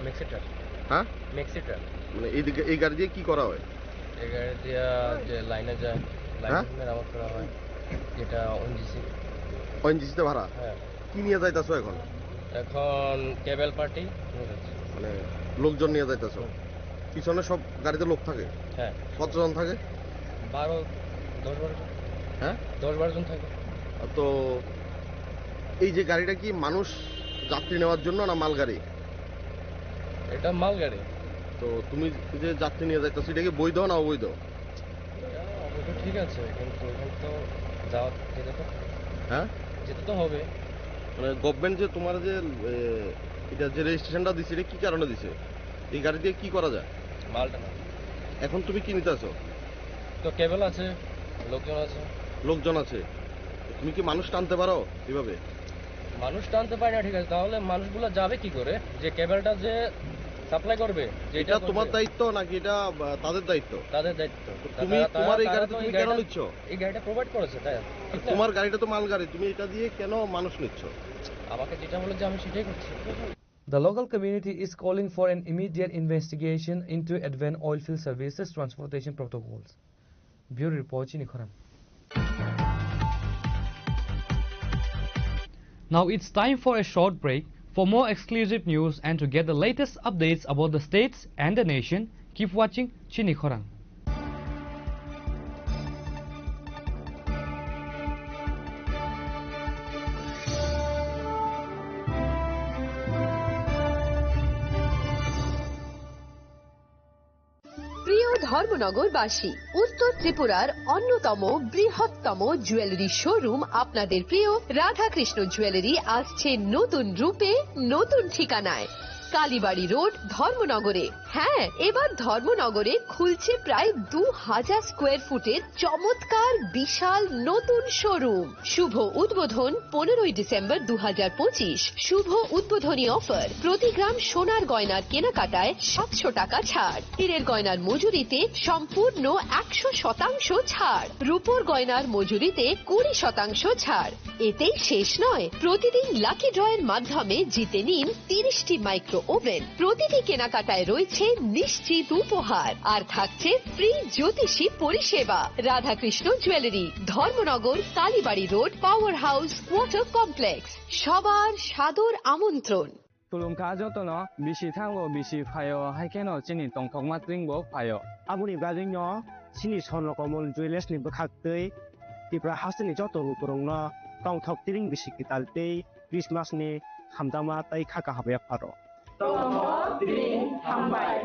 ম্যাক্সি ট্রাক। হ্যাঁ? Maxi truck. মানে এই দিকে, এই গাড়ি দিয়ে কি করা হয়? এই গাড়ি দিয়ে যে লাইনে যায়, লাইনে হ্যাঁ? মেরামত করা হয়, যেটা ওএনজিসি। ওএনজিসিতে ভাড়া? হ্যাঁ। কি নিয়ে যাইতাছো এখন? এখন কেবল পার্টি নিয়ে যাচ্ছি। মানে লোকজন নিয়ে যাইতাছো? হুম। পিছনে সব গাড়িতে লোক থাকে? হ্যাঁ। কতজন থাকে? বারো, দশ বারো জন। হ্যাঁ? দশ বারো জন থাকে। তো এই যে গাড়িটা কি মানুষ যাত্রী নেওয়ার জন্য না মালগাড়ি? এটা মালগাড়ি। তো তুমি যে যাত্রী নিয়ে যাইতাছো, এটা কি বৈধ না অবৈধ? এটা অবৈধ ঠিক আছে, কিন্তু এখানে তো যাওয়া যেতে তো হ্যাঁ? যেতে তো হবে। মানে গভর্নমেন্ট যে তোমার যে, এ, এটা যে রেজিস্ট্রেশনটা দিছে, এটা কি কারণে দিছে? এই গাড়ি দিয়ে কি করা যায়? মাল টানা। এখন তুমি কি নিতে আছো? তো কেবল আছে, লোকজন আছে। লোকজন আছে। তুমি কি মানুষ টানতে পারো এভাবে? মানুষ টানতে পারি না, ঠিক আছে, তাহলে মানুষগুলো যাবে কি করে? যে কেবলটা যে সাপ্লাই করবে, যে এটা এটা তোমার করবে। দায়িত্ব নাকি এটা, আহ, তাদের দায়িত্ব? তাদের দায়িত্ব। তো তারা, তুমি, তারা, তোমার এই তারা গাড়িতে তো তুমি এই কেন গাড়িটা, নিচ্ছ? এই গাড়িটা প্রোভাইড করেছে, তাই না? ঠিক না? তোমার গাড়িটা তো মালগাড়ি, তুমি এটা দিয়ে কেন মানুষ নিচ্ছ? আমাকে যেটা বলে যে আমি সেটাই করছি। The local community is calling for an immediate investigation into Advent Oilfield Services transportation protocols. Bureau report, Chini Khorang. Now it's time for a short break. For more exclusive news and to get the latest updates about the states and the nation, keep watching Chini Khorang. প্রিয় ধর্মনগরবাসী, উত্তর ত্রিপুরার অন্যতম বৃহত্তম jewellery showroom আপনাদের প্রিয় রাধাকৃষ্ণ জুয়েলারি আসছে নতুন রূপে, নতুন ঠিকানায়, কালীবাড়ি রোড, ধর্মনগরে। হ্যাঁ, এবার ধর্মনগরে খুলছে প্রায় দু হাজার স্কোয়ার ফুটের চমৎকার বিশাল নতুন শোরুম। শুভ উদ্বোধন পনেরোই ডিসেম্বর দু হাজার পঁচিশ। শুভ উদ্বোধনী অফার, প্রতি গ্রাম সোনার গয়নার কেনাকাটায় সাতশো টাকা ছাড়, হীরের গয়নার মজুরিতে সম্পূর্ণ একশো শতাংশ ছাড়, রূপোর গয়নার মজুরিতে কুড়ি শতাংশ ছাড়। এতেই শেষ নয়, প্রতিদিন লাকি ড্রয়ের মাধ্যমে জিতে নিন তিরিশটি মাইক্রো ওভেন। প্রতিটি কেনাকাটায় রয়েছে নিশ্চিত উপহার, আর থাকছে ফ্রি জ্যোতিষী পরিষেবা। Radhakrishna jewellery, Dharmanagar, Kalibari road, power house, water complex. সবার সাদর আমন্ত্রণ। Khulumkha jotono, bisi thango bisi phaio, hai kheno chini tongthokma tringbo phaio. Aboni bagwino chini Swarnakamol Jewellers ni bwkhak twi Tripura hasteni joto lukurokno tongthok tring bisi kwtal tei Christmas ni hamjakma tei kha kaham yapharo. Tongthok tring hambai.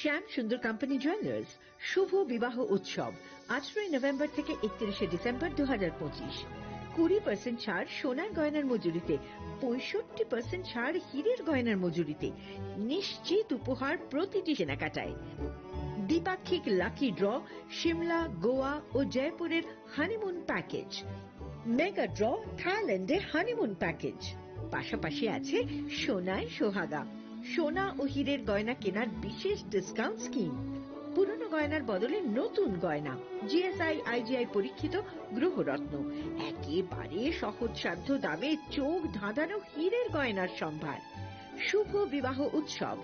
শ্যাম Sundar company jewellers, শুভ বিবাহ উৎসব, আঠারোই নভেম্বর থেকে একত্রিশে ডিসেম্বর দু হাজার পঁচিশ। কুড়ি পার্সেন্ট ছাড় সোনার গয়নার মজুরিতে, পঁয়ষট্টি পার্সেন্ট ছাড় হীরের গয়নার মজুরিতে, নিশ্চিত উপহার প্রতিটি কেনাকাটায়। দ্বিপাক্ষিক লাকি ড্র, সিমলা, গোয়া ও জয়পুরের হানিমুন প্যাকেজ। মেগা ড্র, থাইল্যান্ডে হানিমুন প্যাকেজ। পাশাপাশি আছে সোনায় সোহাগা, সোনা ও হীরের গয়না কেনার বিশেষ ডিসকাউন্ট স্কিম। পুরনো গয়নার বদলে নতুন গয়না, জিএসআই, আইজিআই পরীক্ষিত গ্রহরত্ন, একেবারে সহজসাধ্য দামে চোখ ধাঁধানো হীরের গয়নার সম্ভার। শুভ বিবাহ উৎসব,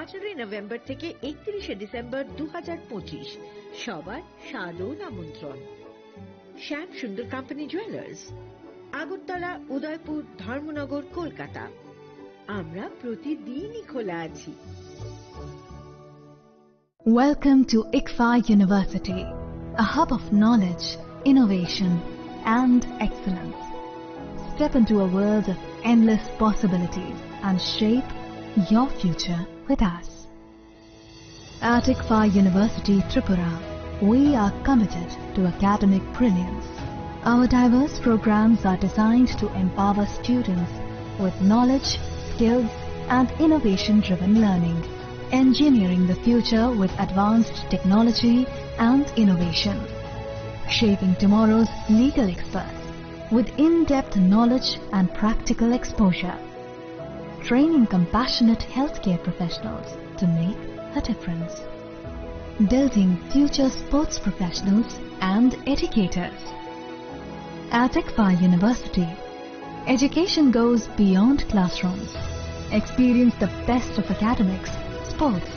আঠারোই নভেম্বর থেকে একত্রিশে ডিসেম্বর দু হাজার পঁচিশ। সবার সাদর আমন্ত্রণ। শ্যাম সুন্দর কোম্পানি জুয়েলার্স, আগরতলা, উদয়পুর, ধর্মনগর, কলকাতা। আমরা প্রতিদিনই খোলা আছি। Welcome to ICFAI University, a hub of knowledge, innovation, and excellence. Step into a world of endless possibilities and shape your future with us. At ICFAI University Tripura, we are committed to academic brilliance. Our diverse programs are designed to empower students with knowledge, skills, and innovation-driven learning, engineering the future with advanced technology and innovation, shaping tomorrow's legal experts with in-depth knowledge and practical exposure, training compassionate healthcare professionals to make a difference, building future sports professionals and educators. At ICFAI University, education goes beyond classrooms. Experience the best of academics, sports,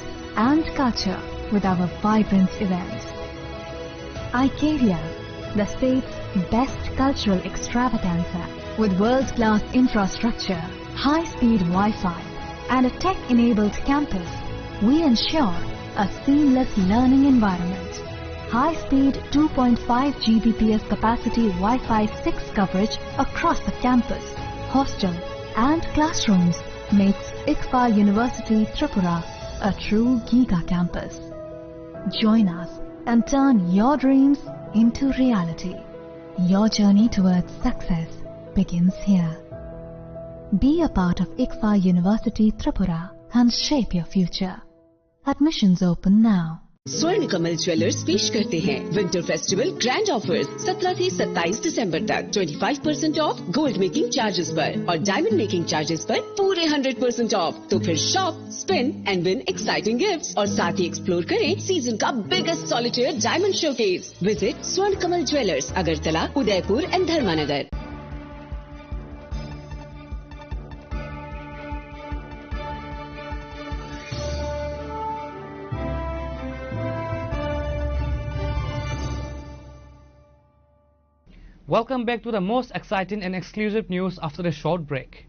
and culture with our vibrant events. Icaria, the state's best cultural extravaganza, with world-class infrastructure, high-speed Wi-Fi, and a tech-enabled campus, we ensure a seamless learning environment. High-speed two point five G B P S capacity Wi-Fi six coverage across the campus, hostel, and classrooms makes ICFAI University Tripura a true giga campus. Join us and turn your dreams into reality. Your journey towards success begins here. Be a part of ICFAI University Tripura and shape your future. Admissions open now. स्वर्ण कमल ज्वेलर्स पेश करते हैं winter festival grand offers, सत्रह से सत्ताईस दिसंबर तक। Twenty five percent of gold making charges पर और डायमंड मेकिंग चार्जेस पर पूरे हंड्रेड परसेंट ऑफ। तो फिर shop, spin and win exciting gifts और साथ ही एक्सप्लोर करें सीजन का biggest solitaire diamond showcase. Visit स्वर्ण कमल ज्वेलर्स, अगरतला, उदयपुर एंड धर्मानगर। Welcome back to the most exciting and exclusive news after a short break.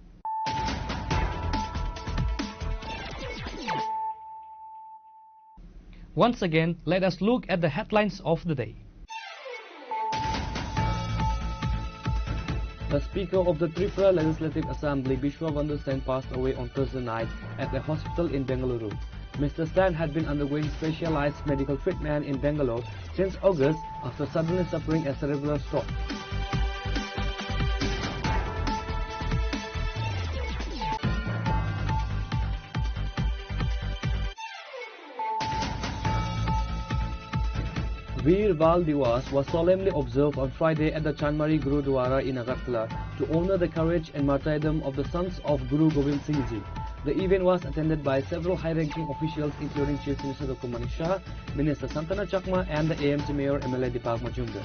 Once again, let us look at the headlines of the day. The Speaker of the Tripura Legislative Assembly, Bishwa Bandhu Sen, passed away on Thursday night at a hospital in Bengaluru. Mister Sen had been undergoing specialized medical treatment in Bangalore since August after suddenly suffering a cerebral stroke. Veer Bal Diwas was solemnly observed on Friday at the Chanmari Gurudwara in Agartala to honor the courage and martyrdom of the sons of Guru Gobind Singh Ji. The event was attended by several high-ranking officials, including Chief Minister Doctor Manik Saha, Minister Santana Chakma, and the A M C Mayor M L A Deepak Majumdar.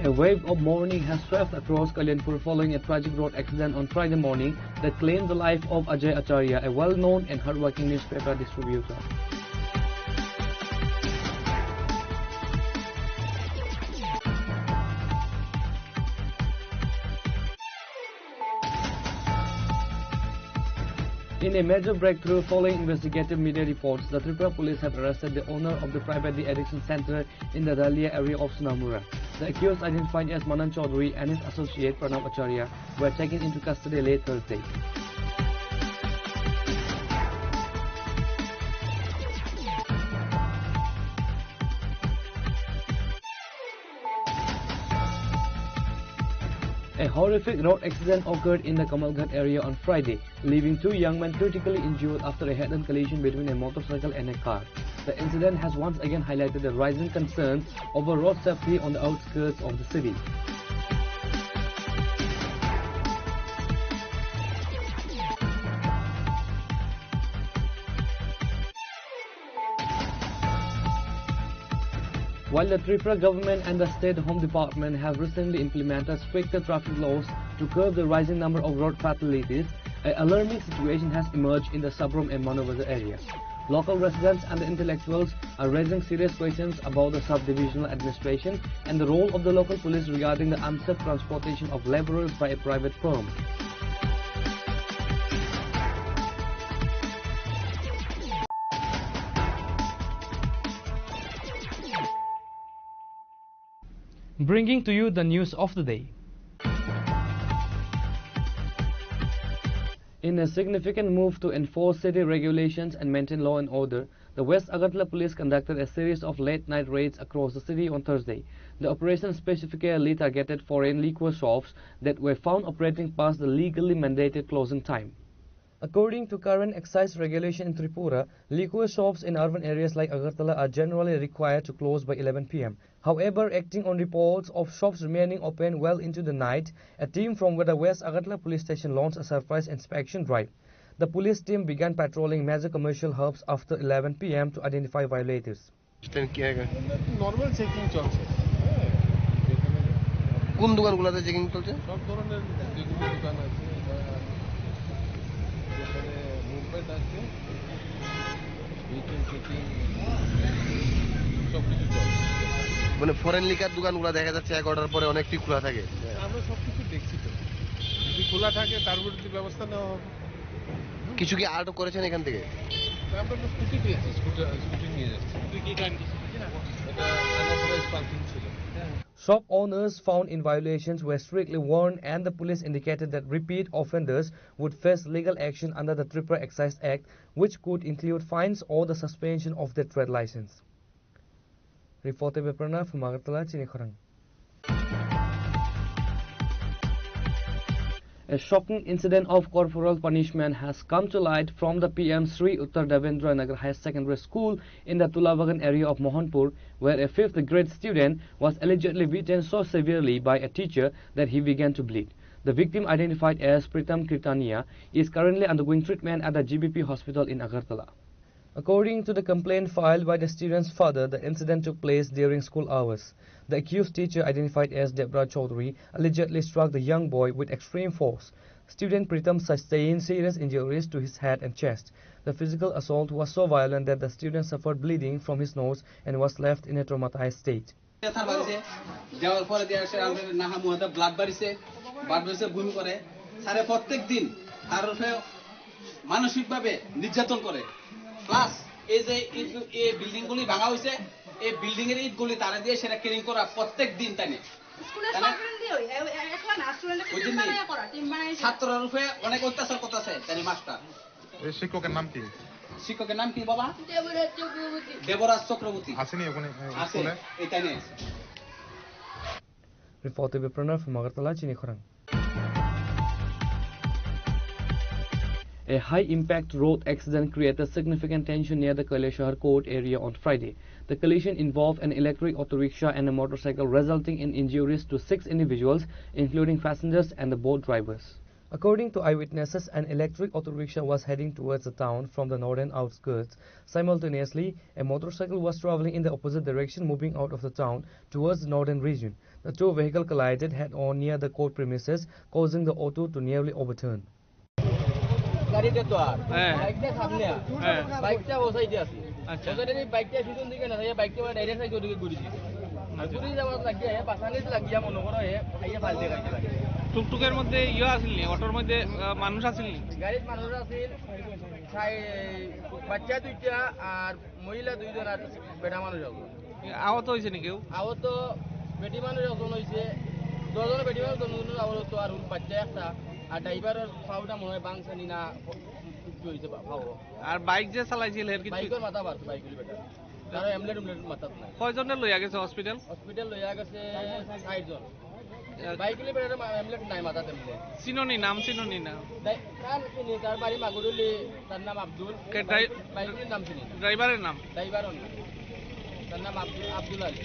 A wave of mourning has swept across Kalyanpur following a tragic road accident on Friday morning that claimed the life of Ajay Acharya, a well-known and hardworking newspaper distributor. In a major breakthrough following investigative media reports, the Tripura police have arrested the owner of the private de-addiction center in the Dalia area of Sonamura. The accused, identified as Manan Chaudhary, and his associate Pranab Acharya were taken into custody late Thursday. A horrific road accident occurred in the Kamalghat area on Friday, leaving two young men critically injured after a head-on collision between a motorcycle and a car. The incident has once again highlighted the rising concerns over road safety on the outskirts of the city. While the Tripura government and the State Home Department have recently implemented stricter traffic laws to curb the rising number of road fatalities, an alarming situation has emerged in the Sabrom and Manobazar area. Local residents and the intellectuals are raising serious questions about the sub-divisional administration and the role of the local police regarding the unsafe transportation of laborers by a private firm. Bringing to you the news of the day. In a significant move to enforce city regulations and maintain law and order, the West Agartala Police conducted a series of late-night raids across the city on Thursday. The operation specifically targeted foreign liquor shops that were found operating past the legally mandated closing time. According to current excise regulation in Tripura, liquor shops in urban areas like Agartala are generally required to close by eleven P M. However, acting on reports of shops remaining open well into the night, a team from the West Agartala Police Station launched a surprise inspection drive. The police team began patrolling major commercial hubs after eleven P M to identify violators. Then কি হয়? Normal checking চলছে। কোন দোকানগুলোতে চেকিং চলছে? সব ধরনের যেগুলো দোকান আছে বা যেখানে মুভমেন্ট আছে, ভেহিকেল চেকিং, সব কিছু চলছে। মানে ফরেন লিকার দোকানগুলো দেখা যাচ্ছে এগারোটার পরে অনেকটি খোলা থাকে। আমরা সব কিছু দেখছি তো, যদি খোলা থাকে তার বিরুদ্ধে ব্যবস্থা নেওয়া হবে। কিছু কি আটক করেছেন এখান থেকে? আমরা তো স্কুটি পেয়েছি, স্কুটার, স্কুটি নিয়ে যাচ্ছি। তুই কি গাড়ি? এটা আনঅথরাইজড পার্কিং ছিল। Shop owners found in violations were strictly warned, and the police indicated that repeat offenders would face legal action under the Tripura Excise Act, which could include fines or the suspension of their trade license. Reporter Beprana from Agartala, Chini Khorang. A shocking incident of corporal punishment has come to light from the P M Sri Uttar Devendra Nagar Higher Secondary School in the Tulabagan area of Mohanpur, where a fifth grade student was allegedly beaten so severely by a teacher that he began to bleed. The victim, identified as Pritam Kirtania, is currently undergoing treatment at the G B P hospital in Agartala. According to the complaint filed by the student's father, the incident took place during school hours. The accused teacher, identified as Debra Chaudhary, allegedly struck the young boy with extreme force. Student Pritam sustained serious injuries to his head and chest. The physical assault was so violent that the student suffered bleeding from his nose and was left in a traumatized state. থার বাড়িছে, দেওয়ার পরে দিয়ে আসে আমাদের নাহা মুহাতে ব্লাড বাড়িছে, ব্লাড বাড়িছে, বমি করে। স্যারে প্রত্যেক দিন তার উপরে মানসিকভাবে নির্যাতন করে। প্লাস এই যে ইট, এই বিল্ডিং গুলি ভাঙা হয়েছে, এই বিল্ডিং এর ইট গুলি তারা দিয়ে সেটা ক্লিন করা প্রত্যেক দিন তাই না। স্কুলের তাহলে সব ফ্রেন্ড দিয়ে ওই, এ-, এ-, একলা না, স্টুডেন্টরা ওই টিম জন্যই বানায় করা, টিম বানায়। ছাত্রর উপরে অনেক অত্যাচার করতেছে তাই মাস্টার। এই শিক্ষকের নাম কি? শিক্ষকের নাম কি বাবা? দেবরাজ চক্রবর্তী। দেবরাজ চক্রবর্তী। আছেনি ওখানে, এ, আছে, স্কুলে? এখানে আছে। Report by Pranav from Agartala, Chini Khorang. A high-impact road accident created significant tension near the Kailashahar Court area on Friday. The collision involved an electric auto rickshaw and a motorcycle, resulting in injuries to six individuals, including passengers and the boat drivers. According to eyewitnesses, an electric auto rickshaw was heading towards the town from the northern outskirts. Simultaneously, a motorcycle was traveling in the opposite direction, moving out of the town towards the northern region. The two vehicles collided head-on near the court premises, causing the auto to nearly overturn. গাড়িটা তো আর হ্যাঁ। বাইকটা সামনে আর। হ্যাঁ। বাইকটা ও সাইডে আছে। আচ্ছা। ওখানে এই বাইকটা পিছন দিকে না, এই বাইকটা মানে ডাইরেক্ট সাইডে ওদিকে ঘুরে দিছে। আর ঘুরে যাওয়ার লাগিয়া, এ পাশানিত লাগিয়া মনে করো, এ খাইয়ে ফাল দিয়ে গাড়িটা লাগে। টুকটুকের মধ্যে ইয়ে আসেনি নি, অটোর মধ্যে, আহ, মানুষ আসেনি নি? গাড়িত মানুষ আছিল, সাই-, বাচ্চা দুইটা আর মহিলা দুইজন আর বেটা মানুষ আছিল। এ, আহত হয়েছে নি কেউ? আহত বেটি মানুষ একজন হয়েছে, দুজন বেটি মানুষ, দুজন আহত, আর বাচ্চা একটা, আর ড্রাইভারের পাওটা মনে হয় বাংসানি না কিছু হয়েছে বা-, পাও। আর বাইক যে চালাইছিল এর কি বাইকের মাথা বাড়ছে, বাইকের বেটা। তারা এমলেট উমলেট মাথাত নাই। কয়জনে লইয়া গেছে হসপিটাল? হসপিটাল লইয়া গেছে ষাট জন। এ, বাইক নিয়ে বেরোলে মা-, এমলেট নাই মাথাতে এমলেট। চিনোনি নাম, চিনোনি না? তাই, তার চিনি, তার বাড়ি মাগুরুলি, তার নাম আব্দুল। কে ড্রাই-, বাইক নিয়ে নাম চিনি না। ড্রাইভারের নাম? ড্রাইভারও না। তার নাম আব্দুল, আব্দুল আলী।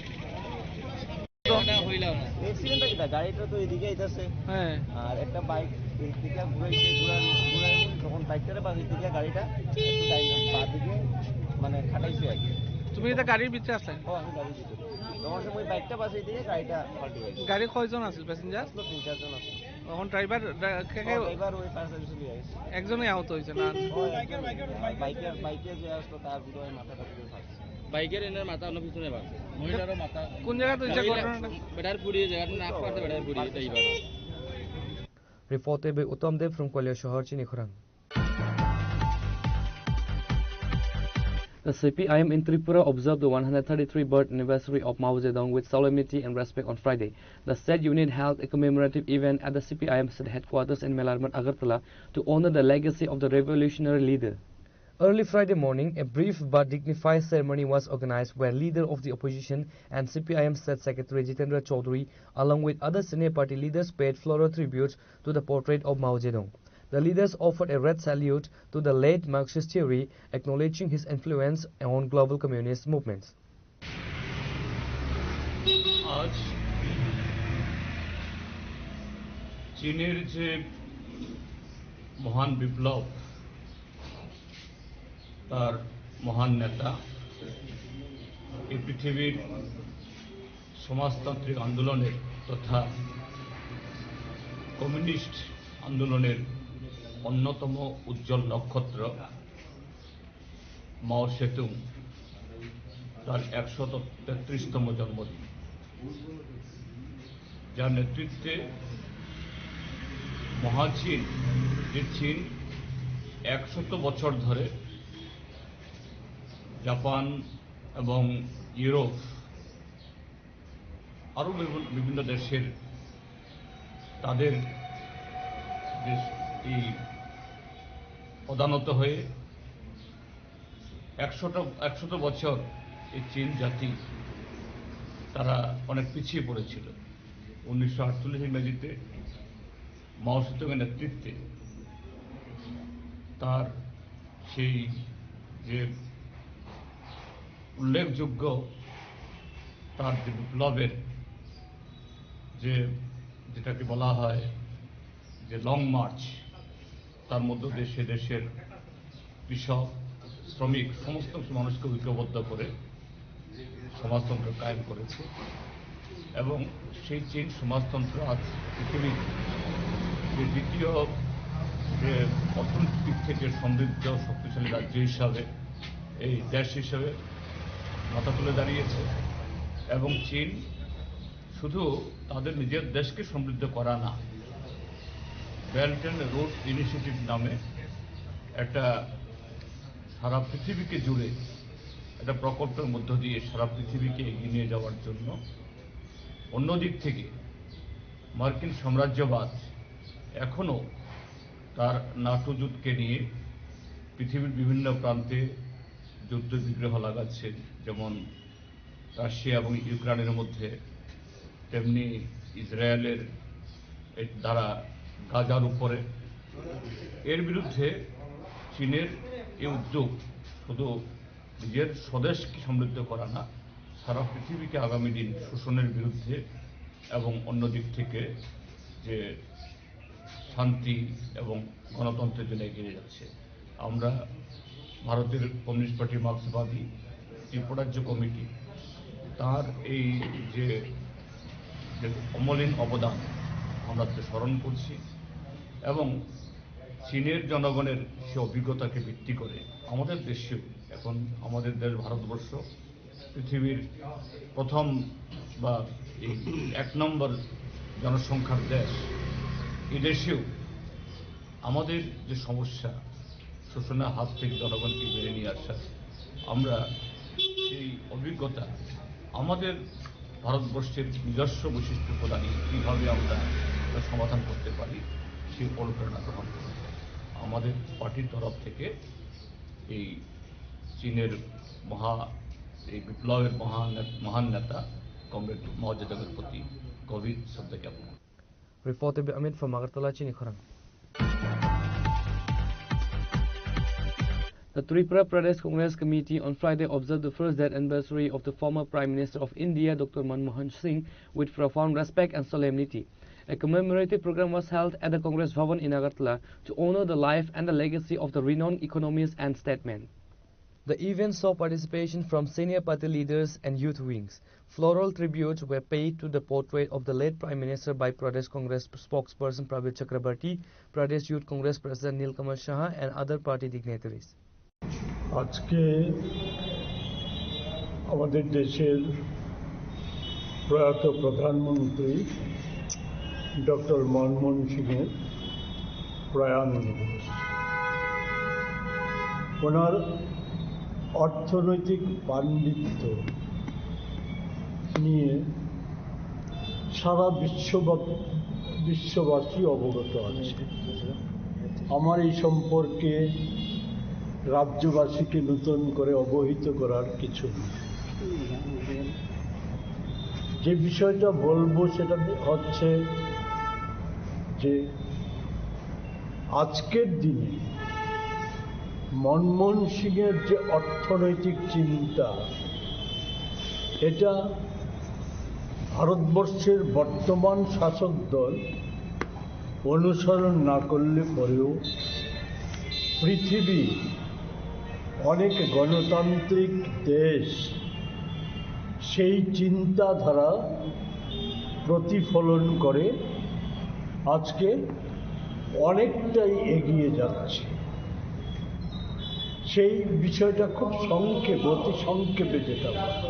এটা হইল না। অ্যাক্সিডেন্টটা কিটা? গাড়িটা তো এদিকে আইতাছে। হ্যাঁ। আর একটা বাইক এই দিকে ঘুরাইছে, ঘুরার, ঘুরার তখন বাইকটারে বাঁধি দিকে গাড়িটা একটু ডাইন বাঁ দিকে মানে খাটাইছে আর কি। তুমি এটা গাড়ির ভিতরে আসলে? ও, আমি গাড়ির ভিতরে। তখন সময় বাইকটা বাঁচাই দিয়ে গাড়িটা পাল্টি হয়ে গেছে। গাড়ি কয়জন আছিল প্যাসেঞ্জার? আসলে তিন চারজন আছে। এখন ড্রাইভার, ড্রা-, কে কে? ও, ড্রাইভার ওই ফায়ার সার্ভিসে নিয়ে গেছে। একজনই আহত হয়েছে না? ও, একজন। আর বাইকের, বাইকে যে আসলো তার বোধহয় মাথাটা পুরো ফাটছে। বাইকের এনার মাথা অন্য পিছনে ফাটছে। মহিলারও মাথা। কোন জায়গাতে হয়েছে মহিলা ঘটনাটা? বেটার পুড়িয়ে জায়গাটা না পারতে বেটার পুড়িয়ে তাই এবার। Reported by Uttam Deb from Koilasohor, Chini Khorang. The C P I M in Tripura observed the one hundred thirty-three birth anniversary of Mao Zedong with solemnity and respect on Friday. The state unit held a commemorative event at the C P I M state headquarters in Melarmat, Agartala, to honor the legacy of the revolutionary leader. Early Friday morning, a brief but dignified ceremony was organized where leader of the opposition and C P I M state secretary Jitendra Chaudhary, along with other senior party leaders, paid floral tributes to the portrait of Mao Zedong. The leaders offered a red salute to the late Marxist theory, acknowledging his influence on global communist movements. আজ চীনের যে মহান বিপ্লব, তার মহান নেতা, এই পৃথিবীর সমাজতান্ত্রিক আন্দোলনের তথা কমিউনিস্ট আন্দোলনের অন্যতম উজ্জ্বল নক্ষত্র মাও সেতুং তার একশত তেত্রিশতম জন্মদিন, যার নেতৃত্বে মহাচীন, যে চীন একশত বছর ধরে জাপান এবং ইউরোপ, আরও বিভিন্ন, বিভিন্ন দেশের তাদের যে এই প্রধানত হয়ে একশোটা, একশত বছর এই চীন জাতি তারা অনেক পিছিয়ে পড়েছিল। উনিশশো আটচল্লিশ ইংরেজিতে মাও সেতুংয়ের নেতৃত্বে তার সেই যে উল্লেখযোগ্য তার যে বিপ্লবের যে, যেটাকে বলা হয় যে লং মার্চ, তার মধ্য দিয়ে সে দেশের কৃষক, শ্রমিক, সমস্ত মানুষকে ঐক্যবদ্ধ করে সমাজতন্ত্র কায়েম করেছে এবং সেই চীন সমাজতন্ত্র আজ পৃথিবীর যে দ্বিতীয় যে অর্থনৈতিক দিক থেকে সমৃদ্ধ শক্তিশালী রাজ্য হিসাবে, এই দেশ হিসাবে মাথা তুলে দাঁড়িয়েছে। এবং চীন শুধু তাদের নিজের দেশকে সমৃদ্ধ করা না, বেল্ট অ্যান্ড রোড ইনিশিয়েটিভ নামে একটা সারা পৃথিবীকে জুড়ে একটা প্রকল্পের মধ্য দিয়ে সারা পৃথিবীকে এগিয়ে নিয়ে যাওয়ার জন্য। অন্যদিক থেকে মার্কিন সাম্রাজ্যবাদ এখনও তার নাটো জোটকে নিয়ে পৃথিবীর বিভিন্ন প্রান্তে যুদ্ধ বিগ্রহ লাগাচ্ছে, যেমন রাশিয়া এবং ইউক্রেনের মধ্যে, তেমনি ইসরায়েলের এর দ্বারা গাজার উপরে। এর বিরুদ্ধে চীনের এই উদ্যোগ শুধু নিজের স্বদেশকে সমৃদ্ধ করা না, সারা পৃথিবীকে আগামী দিন শোষণের বিরুদ্ধে এবং অন্য দিক থেকে যে শান্তি এবং গণতন্ত্রের জন্য এগিয়ে যাচ্ছে। আমরা ভারতের কমিউনিস্ট পার্টি, মার্ক্সবাদী ত্রিপুরাজ্য কমিটি তার এই যে, যে অমলিন অবদান আমরা তো স্মরণ করছি এবং চীনের জনগণের সে অভিজ্ঞতাকে ভিত্তি করে আমাদের দেশেও এখন আমাদের দেশ ভারতবর্ষ পৃথিবীর প্রথম বা এই এক নম্বর জনসংখ্যার দেশ, এই দেশেও আমাদের যে সমস্যা, শোষণের হাত থেকে জনগণকে বেরিয়ে নিয়ে আসা, আমরা এই অভিজ্ঞতা আমাদের ভারতবর্ষের নিজস্ব বৈশিষ্ট্য প্রদানে কীভাবে আমরা তা সমাধান করতে পারি, সেই অনুপ্রেরণা গ্রহণ করব। আমাদের পার্টির তরফ থেকে এই চীনের মহা, এই বিপ্লবের মহান, মহান নেতা কমরেড মাও জেদুংয়ের প্রতি গভীর শ্রদ্ধা জ্ঞাপন করব। Reported by Amit from Agartala, Chini Khorang. The Tripura Pradesh Congress Committee on Friday observed the first death anniversary of the former Prime Minister of India, Doctor Manmohan Singh, with profound respect and solemnity. A commemorative program was held at the Congress Bhavan in Agartala to honor the life and the legacy of the renowned economist and statesman. The event saw participation from senior party leaders and youth wings. Floral tributes were paid to the portrait of the late Prime Minister by Pradesh Congress spokesperson Praveer Chakrabarty, Pradesh Youth Congress President Nilkamal Saha, and other party dignitaries. আজকে আমাদের দেশের প্রয়াত প্রধানমন্ত্রী ডক্টর মনমোহন সিংয়ের প্রয়াণ দিবস। ওনার অর্থনৈতিক পাণ্ডিত্য নিয়ে সারা বিশ্বব্যাপ-, বিশ্ববাসী অবগত আছে। আমার এই সম্পর্কে রাজ্যবাসীকে নতুন করে অবহিত করার কিছু নেই। যে বিষয়টা বলবো সেটা হচ্ছে যে আজকের দিনে মনমোহন সিংয়ের যে অর্থনৈতিক চিন্তা, এটা ভারতবর্ষের বর্তমান শাসক দল অনুসরণ না করলে পরেও পৃথিবী অনেক গণতান্ত্রিক দেশ সেই চিন্তাধারা প্রতিফলন করে আজকে অনেকটাই এগিয়ে যাচ্ছে। সেই বিষয়টা খুব সংক্ষেপ, অতি সংক্ষেপে যেটা বলবো,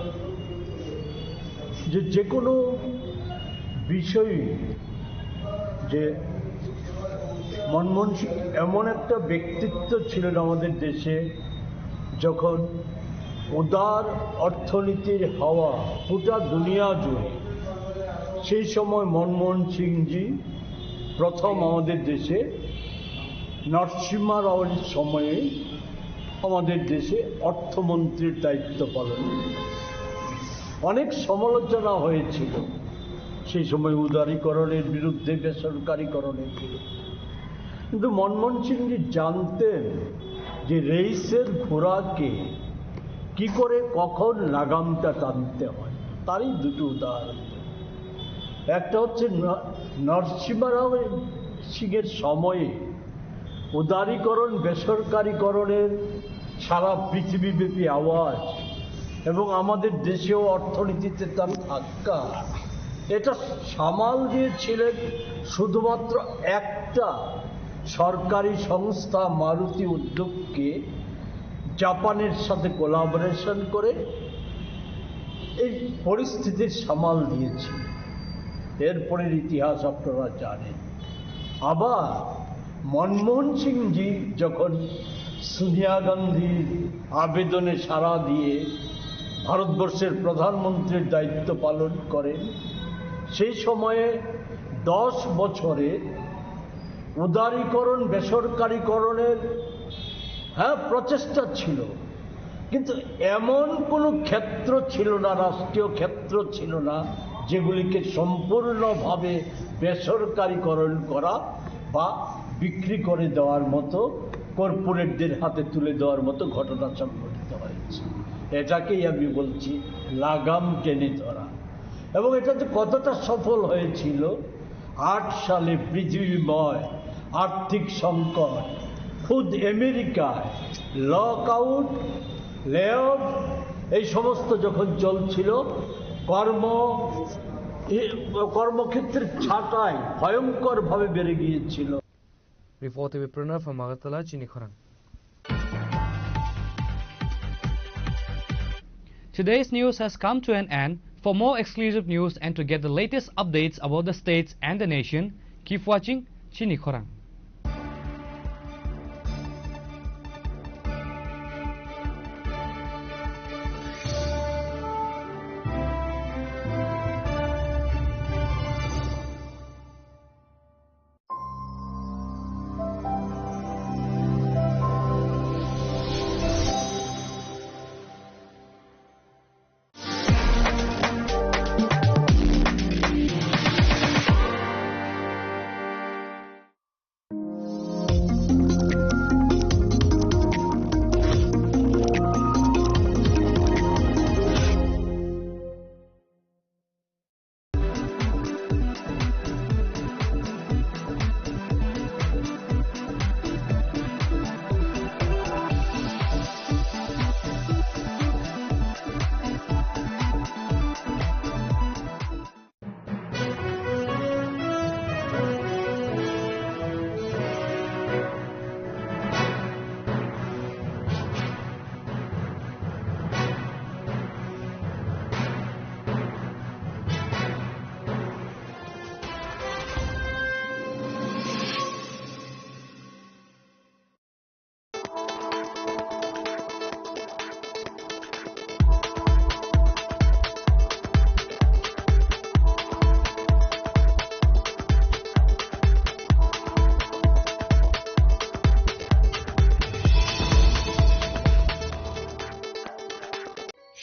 যে, যে কোনো বিষয়ে যে মনমোহন সিং এমন একটা ব্যক্তিত্ব ছিলেন আমাদের দেশে, যখন উদার অর্থনীতির হাওয়া গোটা দুনিয়া জুড়ে, সেই সময় মনমোহন সিংজি প্রথম আমাদের দেশে নরসিংহ রাওর সময়ে আমাদের দেশে অর্থমন্ত্রীর দায়িত্ব পালন করেন। অনেক সমালোচনা হয়েছিল সেই সময় উদারীকরণের বিরুদ্ধে, বেসরকারীকরণের বিরুদ্ধে। কিন্তু মনমোহন সিংজি জানতেন যে রেইসের ঘোড়াকে কি করে কখন লাগামটা টানতে হয়, তারই দুটো উদাহরণ। একটা হচ্ছে ন-, নরসিংহ রাও সিংয়ের সময়ে উদারীকরণ, বেসরকারীকরণের সারা পৃথিবীব্যাপী আওয়াজ এবং আমাদের দেশেও অর্থনীতিতে তার ধাক্কা, এটা সামাল দিয়েছিলেন শুধুমাত্র একটা সরকারি সংস্থা মারুতি উদ্যোগকে জাপানের সাথে কোলাবোরেশন করে এই পরিস্থিতির সামাল দিয়েছিল। এরপরের ইতিহাস আপনারা জানেন। আবার মনমোহন সিংজি যখন সোনিয়া গান্ধীর আবেদনে সাড়া দিয়ে ভারতবর্ষের প্রধানমন্ত্রীর দায়িত্ব পালন করেন, সেই সময়ে দশ বছরে উদারীকরণ, বেসরকারীকরণের, হ্যাঁ, প্রচেষ্টা ছিল, কিন্তু এমন কোনো ক্ষেত্র ছিল না, রাষ্ট্রীয় ক্ষেত্র ছিল না, যেগুলিকে সম্পূর্ণভাবে বেসরকারীকরণ করা বা বিক্রি করে দেওয়ার মতো, কর্পোরেটদের হাতে তুলে দেওয়ার মতো ঘটনা সংঘটিত হয়েছে। এটাকেই আমি বলছি লাগাম টেনে ধরা। এবং এটা যে কতটা সফল হয়েছিল, আট সালে পৃথিবীময় আর্থিক সংকট, খুদ আমেরিকায় লকআউট, লে অফ, এই সমস্ত যখন চলছিল, কর্ম এ, কর্মক্ষেত্রে ছাঁটাই ভয়ঙ্করভাবে বেড়ে গিয়েছিল। Report by Pranav from Agartala, Chini Khorang. Today's news has come to an end. For more exclusive news and to get the latest updates about the states and the nation, keep watching Chini Khorang.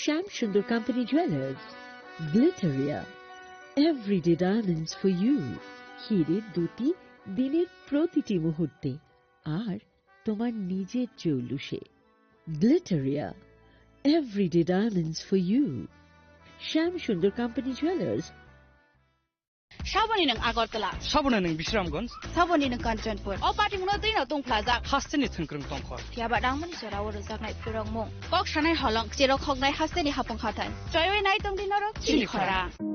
Shyam Sundar Company Jewelers, Glitteria, everyday diamonds for you. হিরের দ্যুতি দিনের প্রতিটি মুহূর্তে, আর তোমার নিজের জৌলুসে। Glitteria, everyday diamonds for you. Shyam Sundar Company Jewelers. Saboni nwng Agartala. Saboni nwng Bisramganj. Saboni nwng Kanchanpur. O patimungno twino tungphlajak. Hasteni thwngkwrwng tongkhor. Phiya ba nangmani jora o rwjaknai phwrwngmung. Kok sanai holong, cherok hoknai hasteni hapung hathai. Choiwi nai tongdi norok Chini Chini Khorang. Khorang.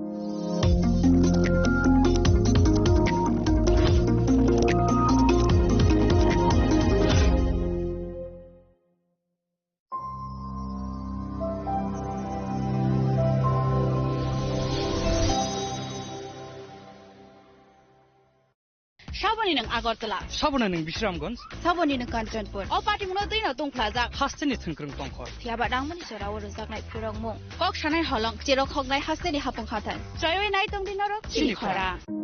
Saboni nwng Agartala. Saboni nwng Bisramganj. Saboni nwng Kanchanpur. O patimungno twino tungphlajak. Hasteni thwngkwrwng tongkhor. Phiya ba nangmani jora o rwjaknai phwrwngmung. Kok sanai holong, cherok hoknai hasteni hapung hathai. Choiwi nai tongdi norok Chini Chini Khorang. Khorang.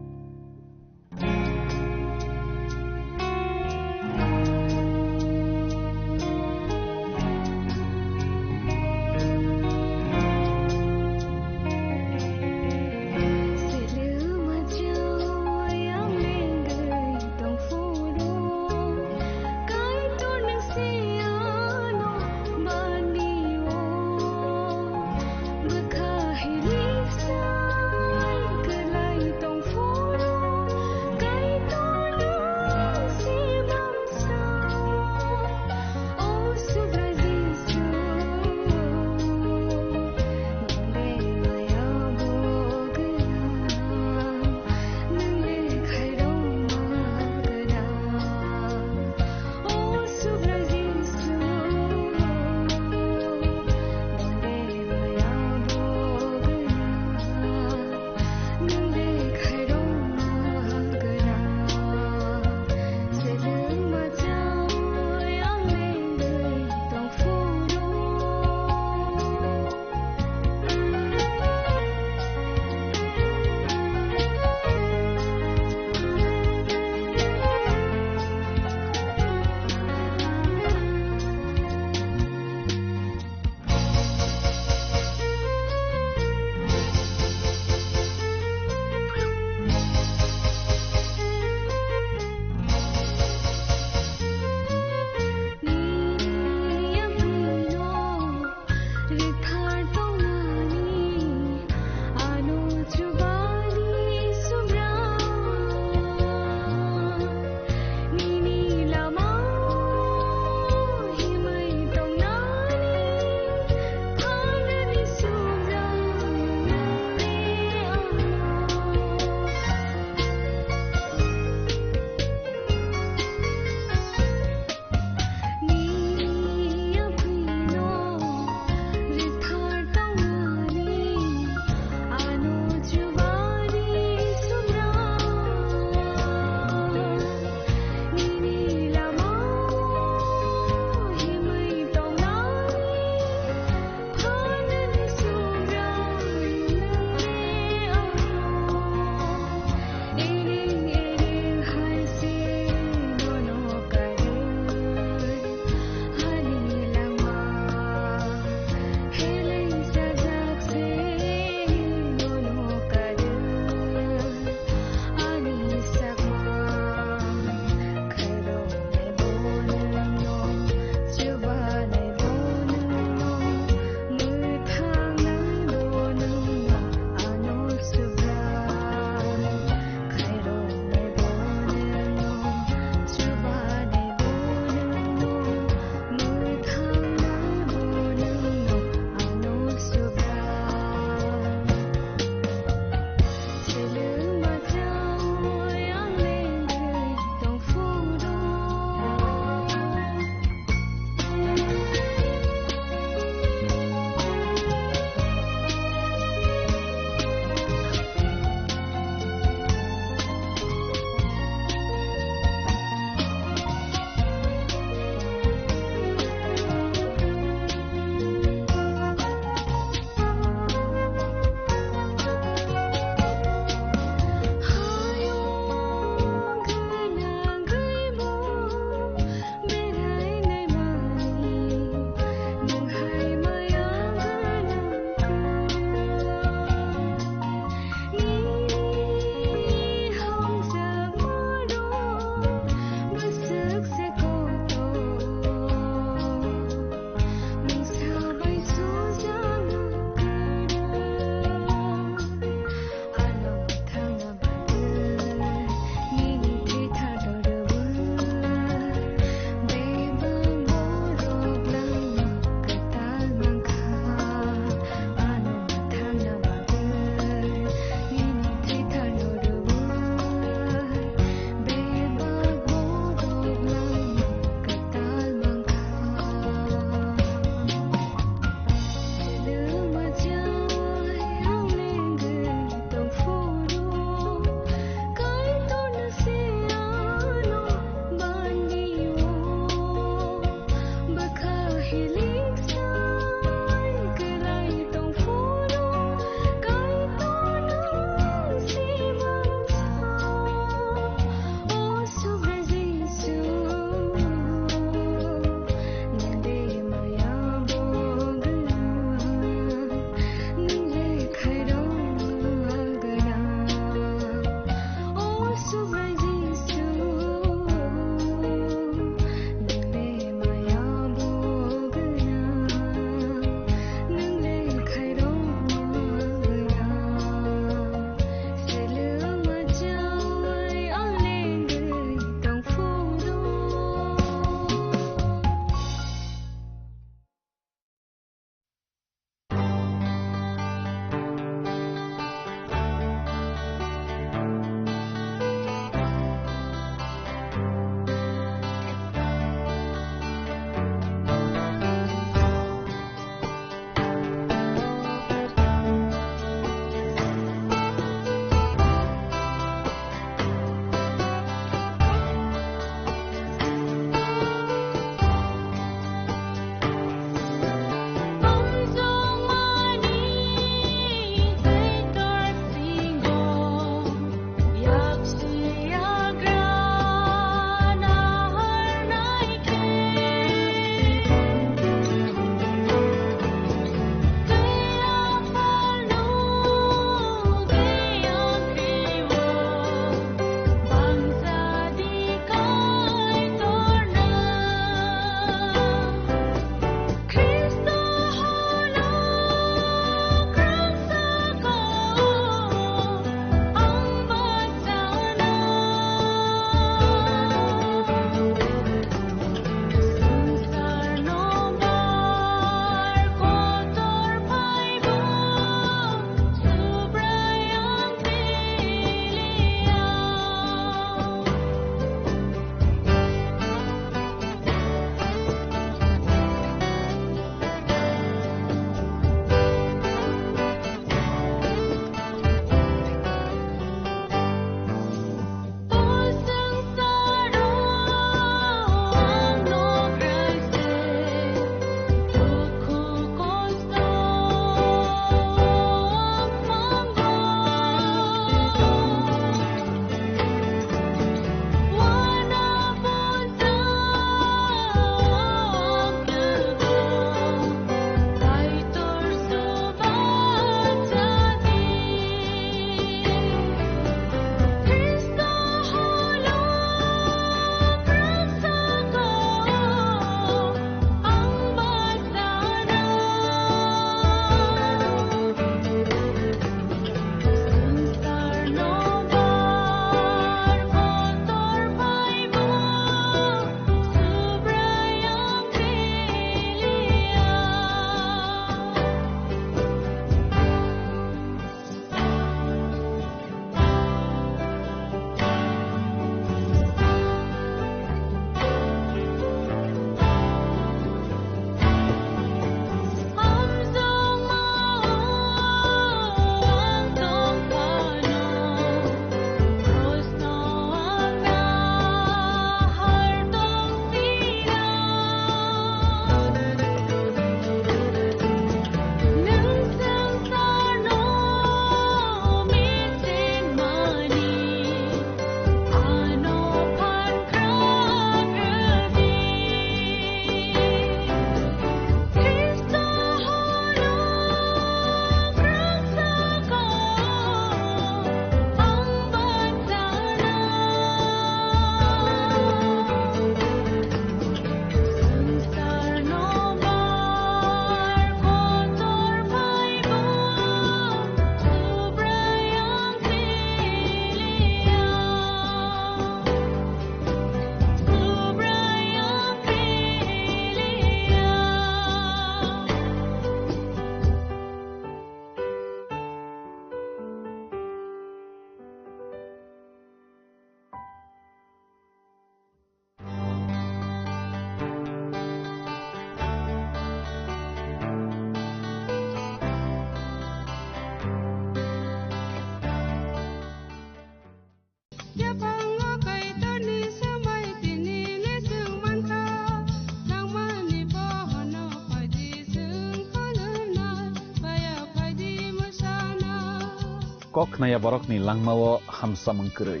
Kok khnaya borokni langmao hamsamung kwrwi.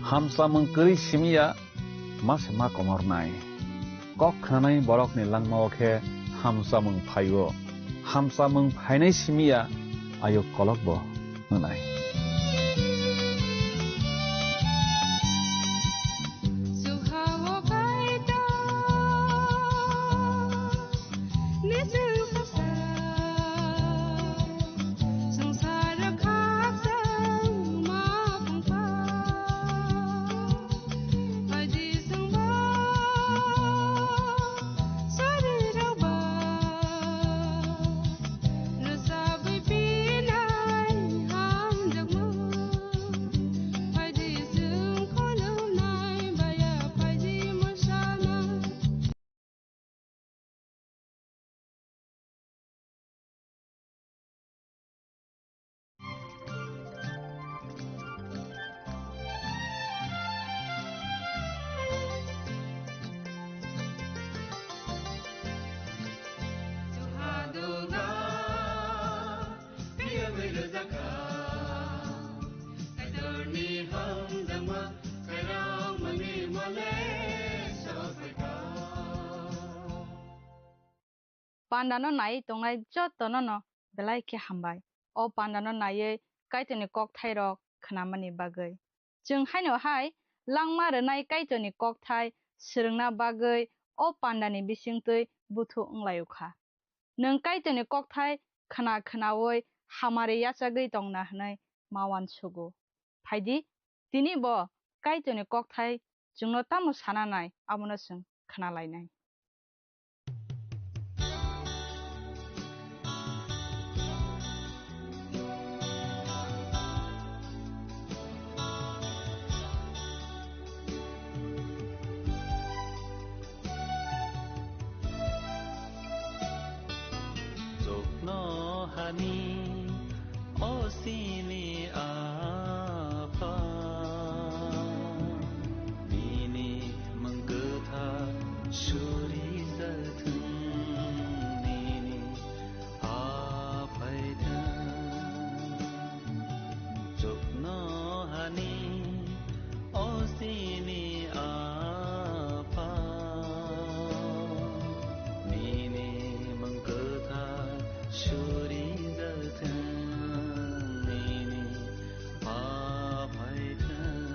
Hamsamung kwrwi simiya ma se ma komornai. Kok khnanai borokni langmao khe hamsamung phaio. Hamsamung phainai simiya ayuk kolokbo wngnai. Pandano naiwi tongnai jotono no belai khe hambai. O pandano naiwi Kaitorni kokthairok khnamani bagwi. Chwng haino hai langma rwnai Kaitorni kokthai swrwngna bagwi o pandani bisingtwi buthu wnglaio kha. Nwng Kaitorni kokthai khna khnaui hamari yachagwi tongna hwnwi ma uansugo. Phaidi, tini bo Kaitorni kokthai chwngno tamo sana nai, abono chwng khna lainai. Chuknohani o chini Apha, nini mwng kwthar surijathwng, nini ha phaithwng. Chuknohani o chini Apha, nini mwng kwthar surijathwng, nini ha phaithwng.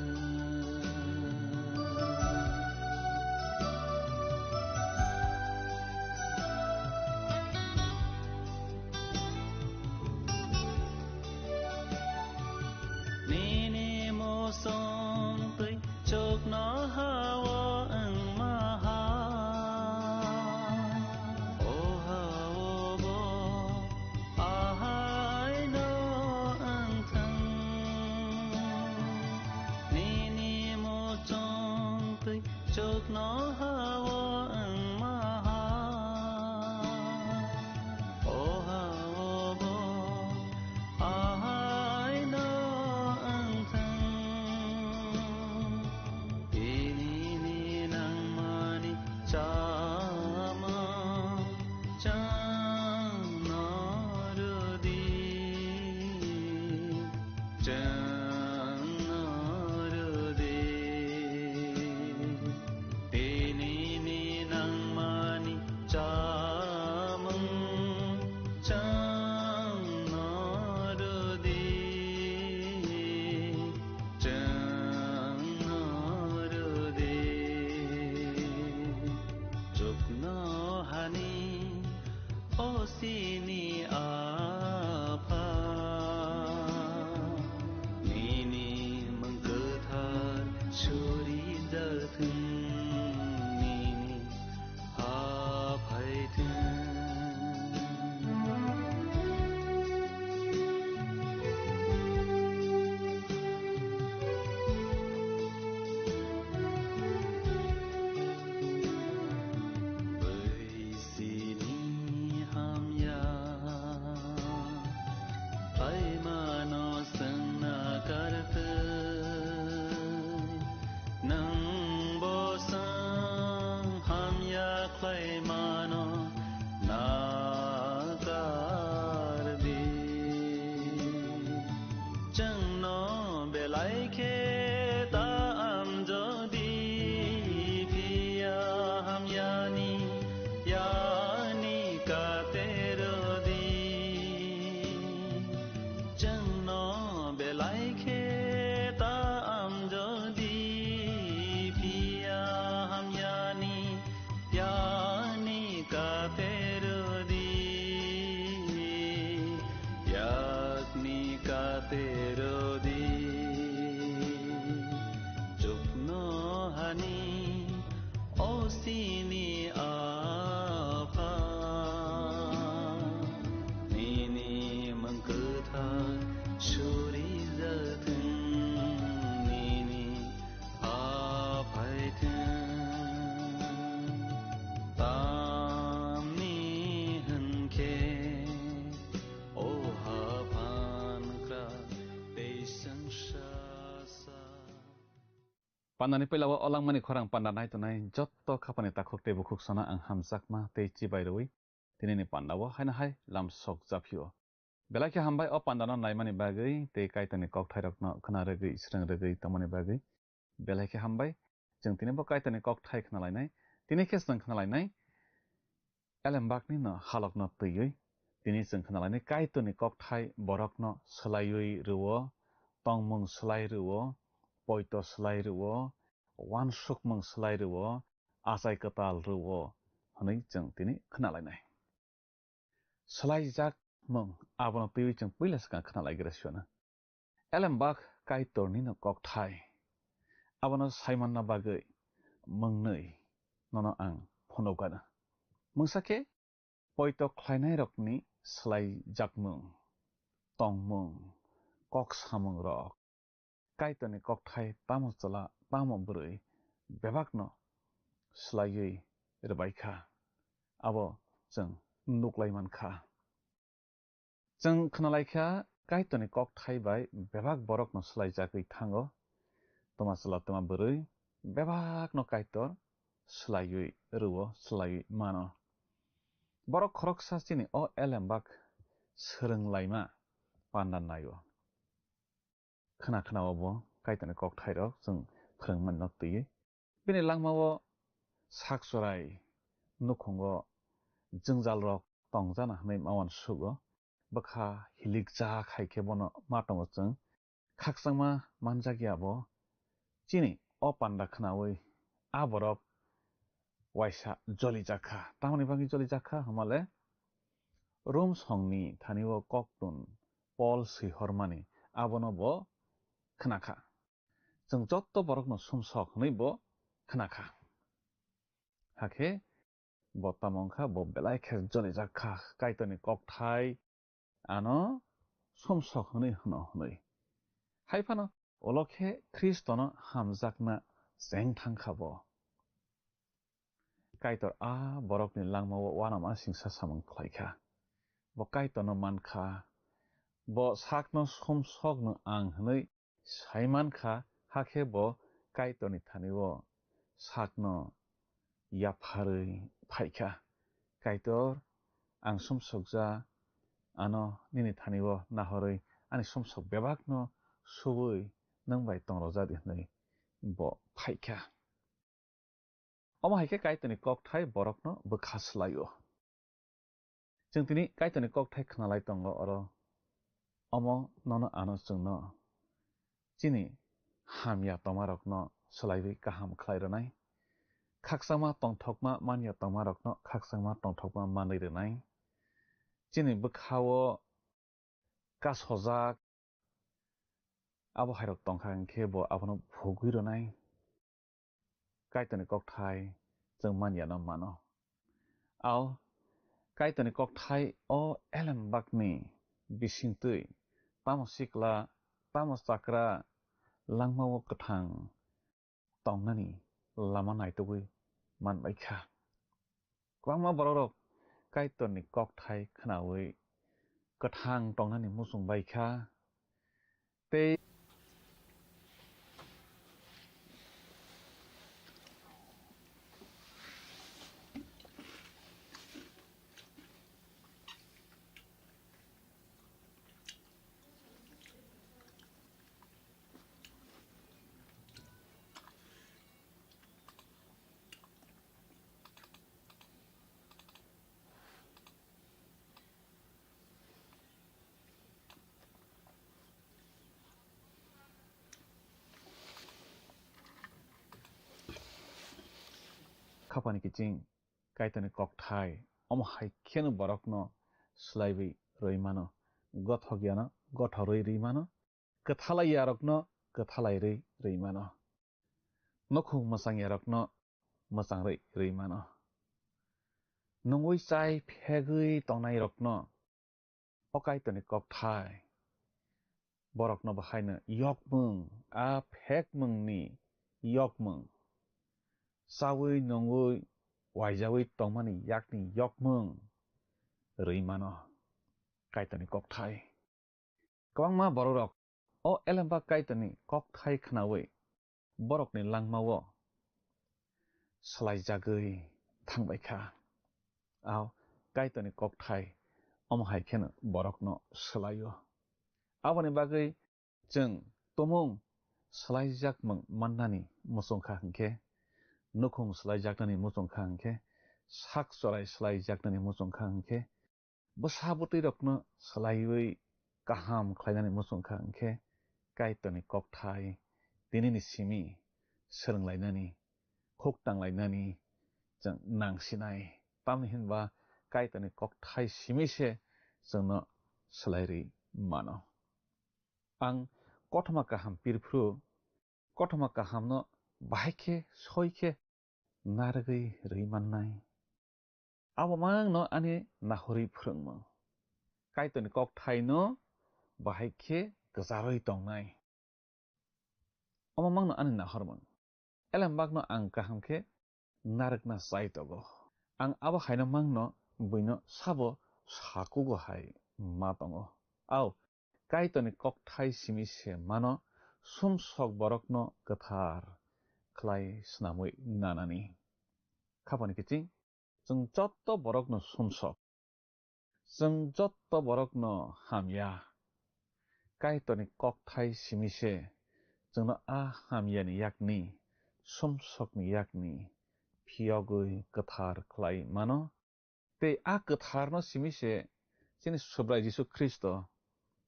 Nini muchung twi chuknoha-o wngma hai, o ha-o bo ahaino wngthwng. Nini muchung twi chuknoha-o wngma hai, o ha-o bo ahaino wngthwng. Tinini nangmani chamung chwngno rwdi. Chwngno rwdi, tinini nangmani chamung chwngno rwdi, chwngno rwdi. Chuknohani o chini Apha, nini mwng kwthar surijathwng, nini ha phaithwng. Bai sini hamya. Chwngno belai khe ta amjodi phiya hamyani, yani katerodi. Chwngno belai khe ta amjodi phiya hamyani, yani katerodi, yakni katerodi. Chukno hani osini apha, nini mangkutha suri jathung, nini aphaithung. Tamni hwnkhe o haphan kra tei swngsa sa. Pandani puila o langmani khorang panda nai tongnai jotto khapani takhuk tei bukhuk sana ang hamjakma tei chibai rwi tinini panda o haino hai lam sok japhio. Belai khe hambai o panda no naimani bagwi tei Kaitorni kokthairokno khna rwgwi srwng rwgwi tongmani bagwi. Belai khe hambai. Chwng tini bo Kaitorni kokthai khna lainai. Tini khe chwng khna lainai. Elembakni no halokno twiwi. Tini chwng khna lainai Kaitorni kokthai borokno swlaiwi rwo, tongmung swlai rwo, poito swlai rwo, uansukmung swlai rwo, achai kwtal rwo hwnwi chwng tini khna lainai. Swlaijak mung abono twiwi chwng puila swkang khna lai gra sio na. Elembak Kaitorni no kokthai. Abono saimanna bagwi mungnwi nono ang phunukgana. Mungsa khe poito khlainairokni swlaijakmung, tongmung, kok samungrok, Kaitorni kokthai tamo chwla tamo bwrwi bebakno swlaiwi rwbaikha, abo chwng nuklai mankha. Chwng khnalaikha Kaitorni kokthai bai bebak borokno swlaijagwi thango. Twma chwla twma bwrwi bebakno Kaitor swlaiwi rwo, swlaiwi mano. Borok khoroksa chini o elembak swrwnglaima panda naio. Khna khna o bo Kaitorni kokthairok chwng phrwngmani no twiwi. Bini langmao sak chorai nukhungo jwngjalrok tongjana hwnwi ma uansugo. Bwkha hilikjak hai khe bono ma tongo chwng. Khakchangma manjakya bo chini o panda khnaui a borok waisa jolijakha. Tamoni bagwi jolijakha hwnmale Rom songni thani o koktun Pol swihormani abono bo khnakha. Chwng jotto borokno sumsok hwnwi bo khnakha. Hakhe bo tamo wngkha, bo belai khe jolijakha, Kaitorni kokthai ano sumsok hwnwi hwno hwnwi. Hai phano ulo khe Khristono hamjakna cheng thangkha bo. Kaitor a borokni langmao uanama singsa samung khlaikha. Bo Kaitorno mankha. Bo sakno sumsokno ang hwnwi sai mankha, hakhe bo Kaitorni thani-o sakno yapharwi phaikha. Kaitor, ang sumsokja, ano nini thani-o nahorwi ani sumsok bebakno subui nwng bai tongrojadi hwnwi bo phaikha. Omo hai khe Kaitorni kokthai borokno bwkha swlai-o. Chwng tini Kaitorni kokthai khnalai tongo oro. Omo nono ano chwngno chini hamya tongmarokno swlaiwi kaham khlai rwnai. Khakchangma tongthokma manya tongmarokno khakchangma tongthokma manwi rwnai. Chini bwkha-o kasojak abo hairok tongkha hwnkhe bo abono phugwi rwnai. Kaitorni kokthai chwng manyano mano. Ao Kaitorni kokthai o elembakni bisingtwi tamo sikla, tamo chakra langmao kwthang tongnani lama naitugwi manbaikha. Kwbangma bororok Kaitorni kokthai khnaui kwthang tongnani muchung baikha. Tei Khapani kiching Kaitorni kokthai omo hai kheno borokno swlaiwi rwi mano, gothok yano gothorwi rwi mano, kwthalai yarokno kwthalai rwi rwi mano, nukhung mwchang yarokno mwchang rwi rwi mano. Nungwi chai phegwi tongnairokno o Kaitorni kokthai borokno bahaino yokmung, a phekmungni yokmung, chawi nungwi waijawi tongmani yakni yokmung rwi mano Kaitorni kokthai. Kwbangma bororok o Elembak Kaitorni kokthai khnaui borokni langmao swlaijagwi thangbai kha. Ao Kaitorni kokthai omo hai kheno borokno swlaio. Aboni bagwi chwng tumung swlaijakmung mannani muchung kha hwnkhe, nukhung swlaijaknani muchung kha hwnkhe, sak chorai swlaijaknani muchung kha hwnkhe, bwsa bwtwi rokno swlaiwi kaham khlainani muchung kha hwnkhe, Kaitorni kokthai tinini simi swrwnglainani, huk tanglainani chwng nangsinai. Tamni hinba Kaitorni kokthai simi se chwngno swlairwi mano. Ang kothoma kaham pirphru, kothoma kahamno bahai khe soi khe narwgwi rwi mannai. Abo mangno ani nahorwi phwrwngmung. Kaitorni kokthaino bahai khe kwcharwi tongnai. Omo mangno ani nahormung. Elembakno ang kaham khe narwkna chai togo. Ang abo haino mangno buino sabo sakugo hai ma tongo. Ao, Kaitorni kokthai simi se mano sumsok borokno kwthar khlai snamwi nanani. Khapani kiching, chwng jotto borokno sumsok. Chwng jotto borokno hamya. Kaitorni kokthai simi se chwngno a hamyani yakni, sumsokni yakni phiyogwi kwthar khlai mano. Tei a kwtharno simi se chini Subrai Jisu Khristo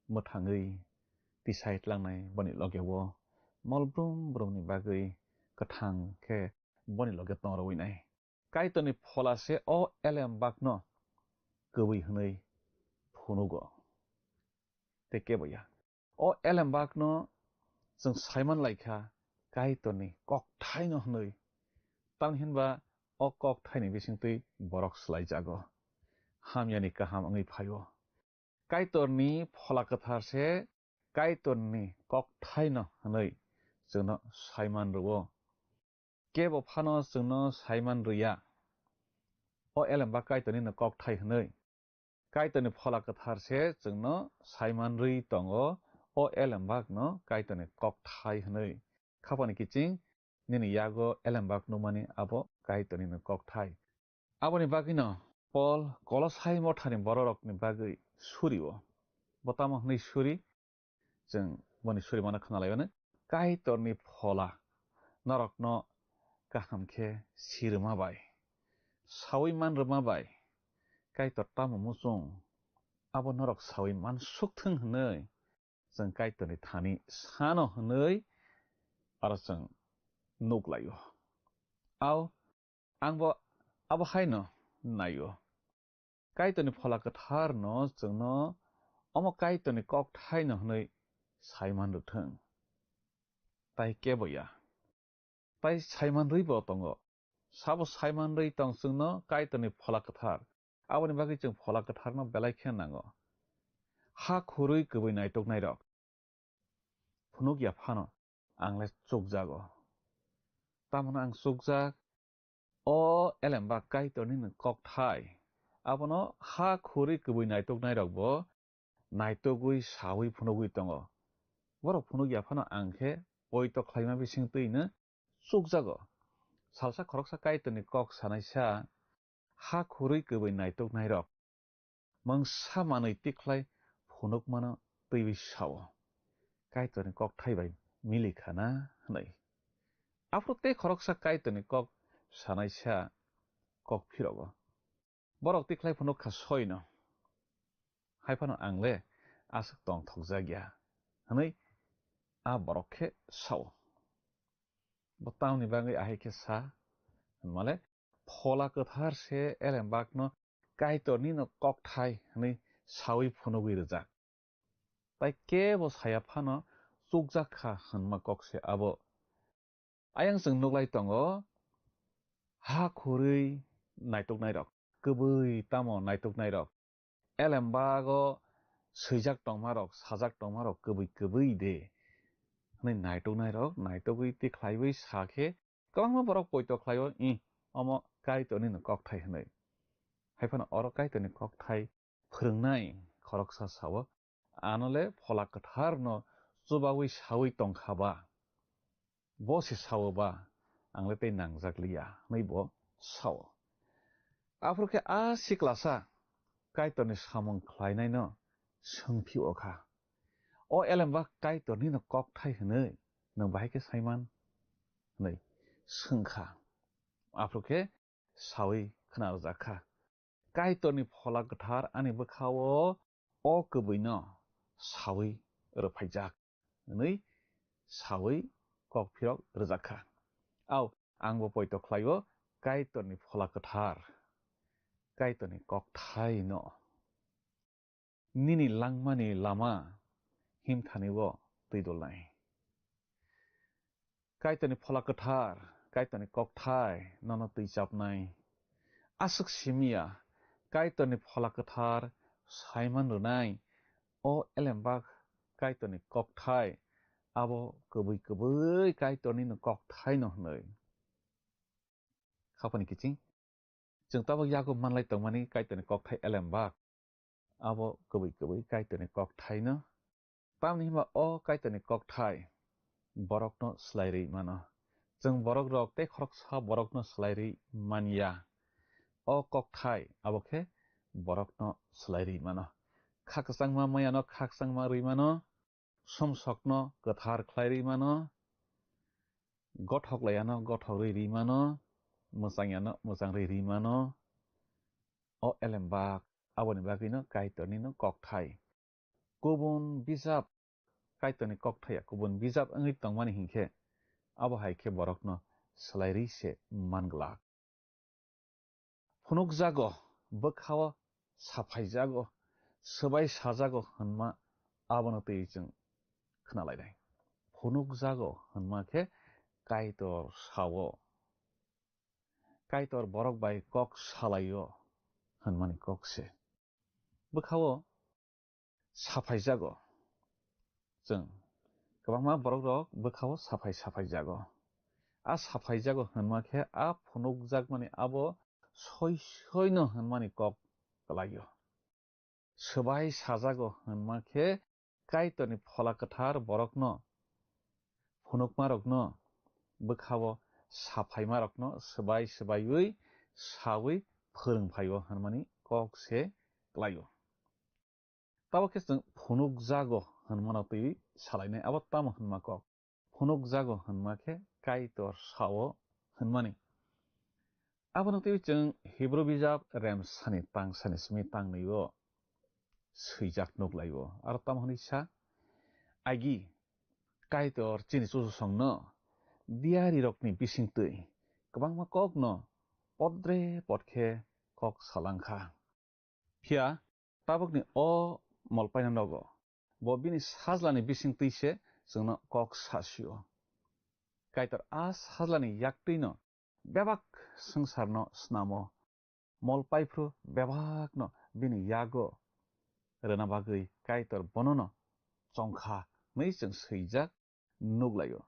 mwthangwi tisai tlangnai boni logeo mol brum brumni bagwi kwthang khe boni loge tongrowi nai. Kaitorni phola se o elembakno kwbwi hwnwi phunugo. Tei kebo ya. O elembakno chwng saiman lai kha Kaitorni kokthaino hwnwi. Tamni hinba o kokthaini bisingtwi borok swlaijago. Hamyani kaham wngwi phaio. Kaitorni phola kwthar se Kaitorni kokthaino hwnwi chwngno saiman rwo. Kebo phano chwngno saiman rwya. O elembak Kaitornino kokthai hwnwi. Kaitorni phola kwthar se chwngno saiman rwi tongo. O elembakno Kaitorni kokthai hwnwi. Khapani kiching nini yago elembak nukmani abo Kaitornino kokthai. Aboni bagwino Pol Kolosai mothani bororokni bagwi surio. Bo tamo hwnwi suri? Chwng boni surimano khna laio, Kaitorni phola norokno kaham khe si rwma bai, saui man rwma bai Kaitor tamo muchung, abo norok saui man suk thung hwnwi chwng Kaitorni thani sano hwnwi aro chwng nuk laio. Ao, ang bo abo haino naio. Kaitorni phola kwthar no chwngno omo Kaitorni kokthaino hwnwi saiman rwthwng. Tai kebo ya. Tai saiman rwi bo tongo. Sabo saiman rwi tong chwngno Kaitorni phola kwthar. Aboni bagwi chwng phola kwtharno belai khe nango. Ha khurwi kwbwi naituknairok phunuk ya phano ang le chukjago. Tamoni ang chukjak, o elembak Kaitorni ni kokthai. Abono ha khurwi kwbwi naituknairok bo naitugwi saui phunugwi tongo. Borok phunuk ya phano ang khe poito khlaima bisingtwi no chukjago. Salsa khoroksa Kaitorni kok sanaisa ha khurwi kwbwi naituknairok mungsa manwi tikhlai phunukmano twiwi sao, Kaitorni kokthai bai mili kha na hwnwi. Aphuru tei khoroksa Kaitorni kok sanaisa kok phirogo. Borok tikhlai phunuk kha soino. Hai phano ang le aswk tongthokjak ya hwnwi a borok khe sao. Bo tamni bagwi ahai khe sa hwnmale, Phola Kwthar se Elembakno Kaitorni no kokthai hwnwi sawi phunugwi rwjak. Tai kebo saya phano chukjak kha hwnma kok se abo. Ayang chwng nuklai tongo, ha khurwi naituknairok, kwbwi tamo naituknairok, Elembago swijak tongmarok, sajak tongmarok kwbwi kwbwi de hwnwi naituknairok naitugwi tikhlaiwi sa khe kwbangma borok poito khlaio, "Ih, omo Kaitorni no kokthai," hwnwi. Hai phano oro Kaitorni kokthai phwrwngnai khoroksa sao, "Ano le Phola Kwtharno chubaui saui tongkha ba, bo se sao ba, ang le tei nangjak liya," hwnwi bo sao. Aphuru khe a siklasa Kaitorni samung khlainaino swngphio kha, "O Elembak Kaitorni no kokthai hwnwi nwng bahai khe saiman?" hwnwi swngkha. Aphuru khe saui khna rwjak kha, "Kaitorni Phola Kwthar ani bwkhao o kwbwino saui rwphaijak," hwnwi saui kok phirok rwjak kha. Au, angbo poito khlaio Kaitorni Phola Kwthar, Kaitorni kokthaino. Nini langmani lama himthani-o twi dolnai. Kaitorni Phola Kwthar, Kaitorni kokthai nono twi chapnai. Aswk simi ya, Kaitorni Phola Kwthar saiman rwnai, "O Elembak Kaitorni kokthai, abo kwbwi kwbwi Kaitorni no kokthai no," hwnwi. Khapani kiching. Chwng tabuk yago manlai tongmani Kaitorni kokthai Elembak. Abo kwbwi kwbwi Kaitorni kokthaino. Tamni hwnba o Kaitorni kokthai borokno swlai rwi mano. Chwng borok rok tei khoroksa borokno swlai rwi man ya. O kokthai abo khe borokno swlai rwi mano. Khakchangma mayano khakchangma rwi mano. Sumsokno kwthar khlai rwi mano, gothok laiyano gothok rwi rwi mano, mwchang yano mwchang rwi rwi mano. O Elembak, aboni bagwino Kaitorni no kokthai. Kubun bijap, Kaitorni kokthai ya kubun bijap wngwi tongmani hinkhe, abo hai khe borokno swlai rwi se man glak. Phunukjago, bwkhao saphaijago, swbai sajago hwnma abono twi chwng khna lainai. Phunukjago hwnma khe Kaitor sao, Kaitor borok bai kok salaio hwnmani kok se. Bwkhao saphaijago. Chwng kwbangma borok rok bwkhao saphai saphaijago. A saphaijago hwnma khe a phunukjakmani abo soi soino hwnmani kok kwlaio. Swbai sajago hwnma khe Kaitorni Phola Kwthar borokno, phunukmarokno, bwkhao saphaimarokno swbai swbaiwi saui phwrwng phaio hwnmani kok se kwlaio. Tabuk khe chwng phunukjago hwnmano twi salainai, abo tamo hwnma kok? Phunukjago hwnma khe Kaitor sao hwnmani. Abono twi chwng Hibru bijap remsani tangsani simi tangnwi-o swijak nuklaio. Aro tamo hwnwi sa, agi Kaitor chini chuchusongno diyarirokni bisingtwi kwbangma kokno podre pod khe kok salangkha. Phiya tabukni o molpaino nogo, bo bini sajlani bisingtwi se chwngno kok sasio. Kaitor a sajlani yaktwino bebak swngcharno snamo. Molpai phru bebakno bini yago rwna bagwi Kaitor bonono chongkha hwnwi chwng swijak nuklaio.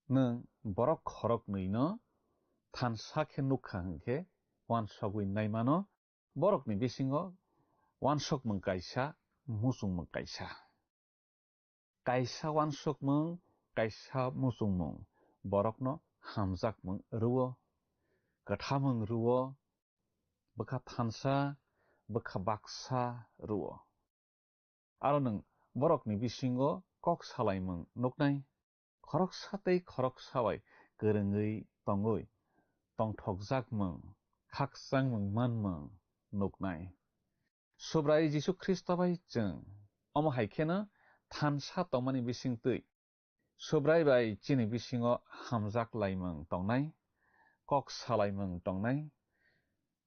Nwng borok khoroknwino thansa khe nukha hwnkhe uansogwi naimano, borokni bisingo uansukmung kaisa, muchungmung kaisa. Kaisa uansukmung, kaisa muchungmung borokno hamjakmung rwo, kwthamung rwo, bwkha thansa, bwkha baksa rwo. Aro nwng borokni bisingo kok salaimung nuknai, khoroksa tei khoroksa bai kwrwngwi tongwi tongthokjakmung, khakchangmung manmung nuknai. Subrai Jisu Khristo bai chwng omo hai kheno thansa tongmani bisingtwi Subrai bai chini bisingo hamjak laimung tongnai. kok salaimung tongnai,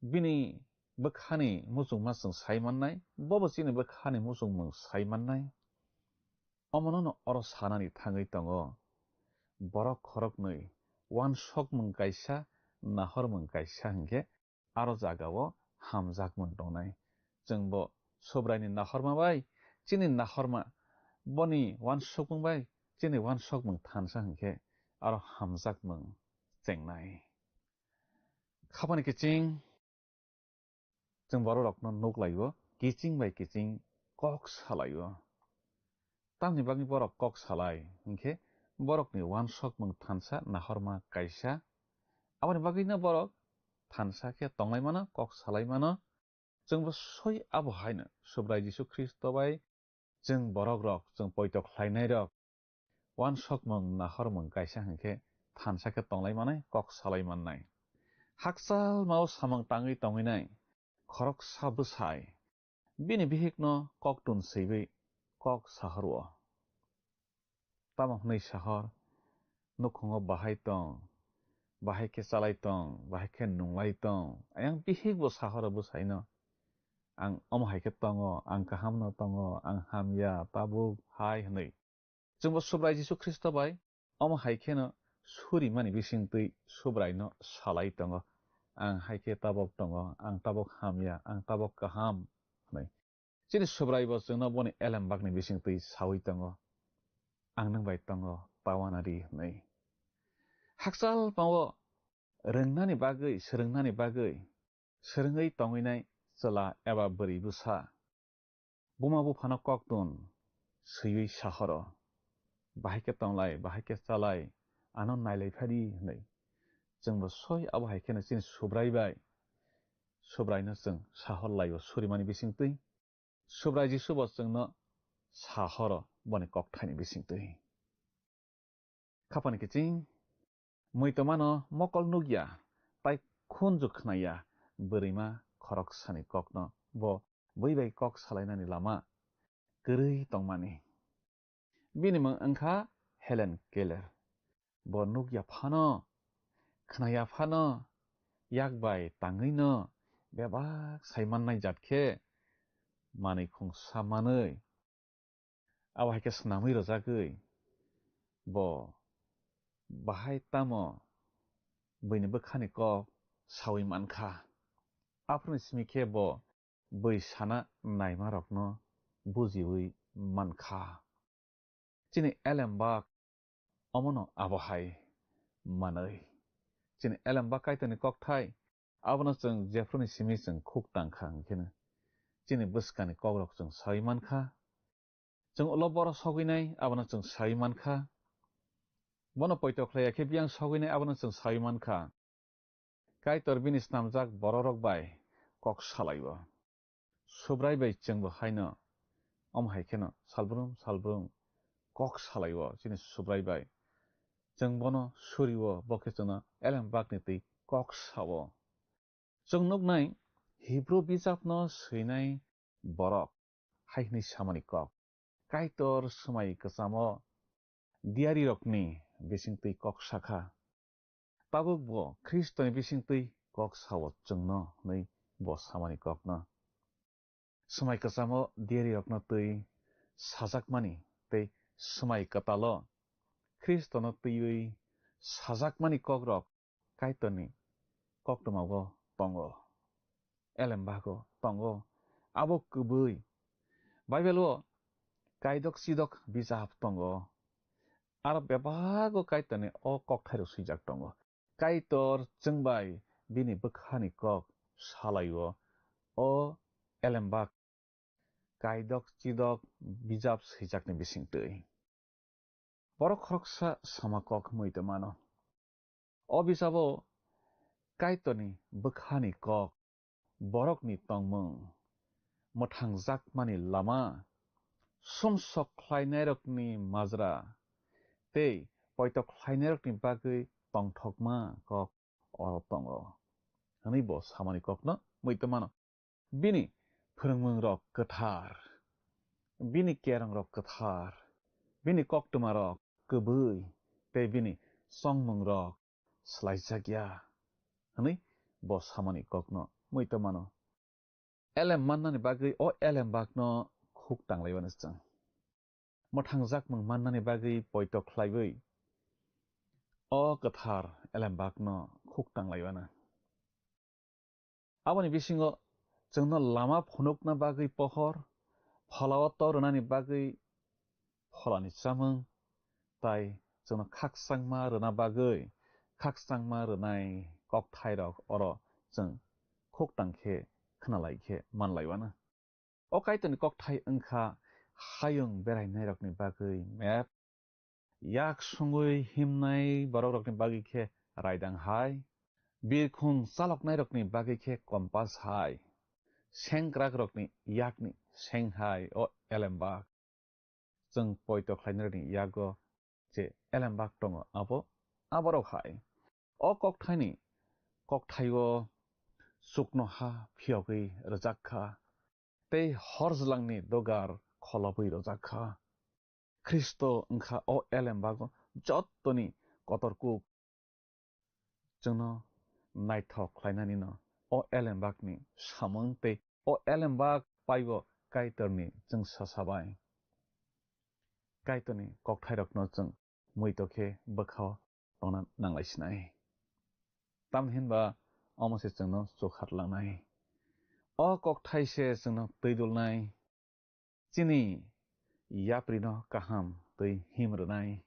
bini bwkhani muchungma chwng sai mannai, bobo chini bwkhani muchungmung sai mannai. Omono oro sanani thangwi tongo, borok khoroknwi uansukmung kaisa, nahormung kaisa hinkhe aro jagao hamjakmung tongnai. Chwngbo Subraini nahorma bai chini nahorma, boni uansukmung bai chini uansukmung thansa hinkhe aro hamjakmung chengnai. Khapani kiching chwng bororokno nuklaio, kiching bai kiching kok salaio. Tamni bagwi borok kok salai hinkhe borokni uansukmung thansa nahorma kaisa. Aboni bagwino borok thansa khe tonglai mano, kok salai mano. Chwngbo soi abo haino Subrai Jisu Khristo bai chwng borokrok, chwng poito khlainairok uansukmung nahormung kaisa hinkhe thansa khe tonglai manai, kok salai mannai. Hakchal mao samung tangwi tongwinai khoroksa bwsai bini bihikno koktun swiwi kok sahoro. Tamo hwnwi sahor, nukhungo bahai tong, bahai khe chalai tong, bahai khe nunglai tong. Ayang bihikbo sahoro bwsaino, "Ang omo hai khe tongo, ang kahamno tongo, ang hamya, tabuk hai," hwnwi. Chwngbo Subrai Jisu Khristo bai omo hai kheno surimani bisingtwi Subraino salai tongo, "Ang hai khe tabok tongo, ang tabok hamya, ang tabok kaham," hwnwi. Chini Subraibo chwngno boni elembakni bisingtwi saui tongo, "Ang nwng bai tongo, ta uanadi," hwnwi. Hakchal pao rwngnani bagwi, swrwngnani bagwi, swrwngwi tongwinai chwla eba bwrwi bwsa buma buphano koktun swiwi sahoro, "Bahai khe tonglai, bahai khe chalai, ano nailai phadi," hwnwi. Chwngbo soi abo hai kheno chini Subrai bai, Subraino chwng sahor laio surimani bisingtwi. Subrai Jisubo chwngno sahoro boni kokthaini bisingtwi. Khapani kiching, muitomano mokol nukya, tai khunju khnaya bwrwima khoroksani kokno bo bui bai kok salainani lama kwrwi tongmani. Bini mung wngkha Helen Keller. Bo nukya phano, khnaya phano, yak bai tangwino bebak sai mannai jat khe manwi khungsa manwi, abo hai khe swnamwi rwjagwi bo bahai tamo buini bwkhani kok saui mankha. Aphuruni simi khe bo bui sana naimarokno bujiui mankha. Chini elembak omono abo hai manwi. Chini elembak Kaitorni kokthai, abono chwng jephuruni simi chwng khuk tangkha, hwnkheno chini bwskani kokrok chwng saui mankha. Chwng ulo boro sogwinai, abono chwng saui mankha. Bono poito khlaiya khe biyang sogwinai, abono chwng saui mankha. Kaitor bini snamjak bororok bai kok salaio. Subrai bai chwngbo haino omo hai kheno salbrum salbrum kok salaio chini Subrai bai. Chwng bono surio, bo khe chwngno elembakni twi kok sao. Chwng nuknai Hibru bijapno swinai borok hai hwnwi samani kok, Kaitor swmai kwchamo diyarirokni bisingtwi kok sakha. Tabuk bo Khristoni bisingtwi kok sao chwngno hwnwi bo samani kokno. Swmai kwchamo diyarirokno twi sajakmani tei swmai kwtalo Khristono twiwi sajakmani kokrok Kaitorni koktwmao tongo, elembago tongo. Abo kwbwi Bible-o kaidok chidok bijap tongo. Aro bebago Kaitorni o kokthairok swijak tongo. Kaitor chwng bai bini bwkhani kok salaio, o elembak kaidok chidok bijap swijakni bisingtwi. Borok khoroksa sama kok mui tongmano. O bijabo Kaitorni bwkhani kok, borokni tongmung, mwthangjakmani lama, sumsok khlainairokni majra, tei poito khlainairokni bagwi tongthokma kok oro tongo, hwnwi bo samani kokno mui tongmano. Bini phwrwngmungrok kwthar, bini kerongrok kwthar, bini koktwmarok kwbwi, tei bini chongmungrok swlaijakya. hwnwi bo samani kokno muitu mano. Elem mannani bagwi o elembakno khuk tanglaiwano chwng. Mwthangjakmung mannani bagwi poito khlaiwi o kwthar elembakno khuk tanglaiwano. Aboni bisingo chwngno lama phunukna bagwi pohor, pholao to rwnani bagwi pholani chamung, tai chwngno khakchangma rwna bagwi khakchangma rwnai kokthairok oro chwng khuk tang khe khwnalai khe manlaiwano. O Kaitorni kokthai wngkha hayung berainairokni bagwi map, yak sungwi himnai borokrokni bagwi khe raidang hai, birkhung chaloknairokni bagwi khe kompas hai, sengkrakrokni yakni seng hai o elembak. Chwng poito khlainani yago je elembak tongo, abo aborok hai. O kokthaini kokthaio chuknoha phiyogwi rwjak kha, tei horjlangni dogar kholobwi rwjak kha. Khristo wngkha o elembago jottoni kotor kuk. Chwngno naithok khlainanino o elembakni samung tei o elembak paibo Kaitorni chwngsasabai. Kaitorni kokthairokno chwng muitu khe bwkhao tongna nanglaisinai. Tamhinba omo se chwngno chukharlangnai. O kokthai se chwngno twi dulnai. Chini yaprino kaham twi him rwnai.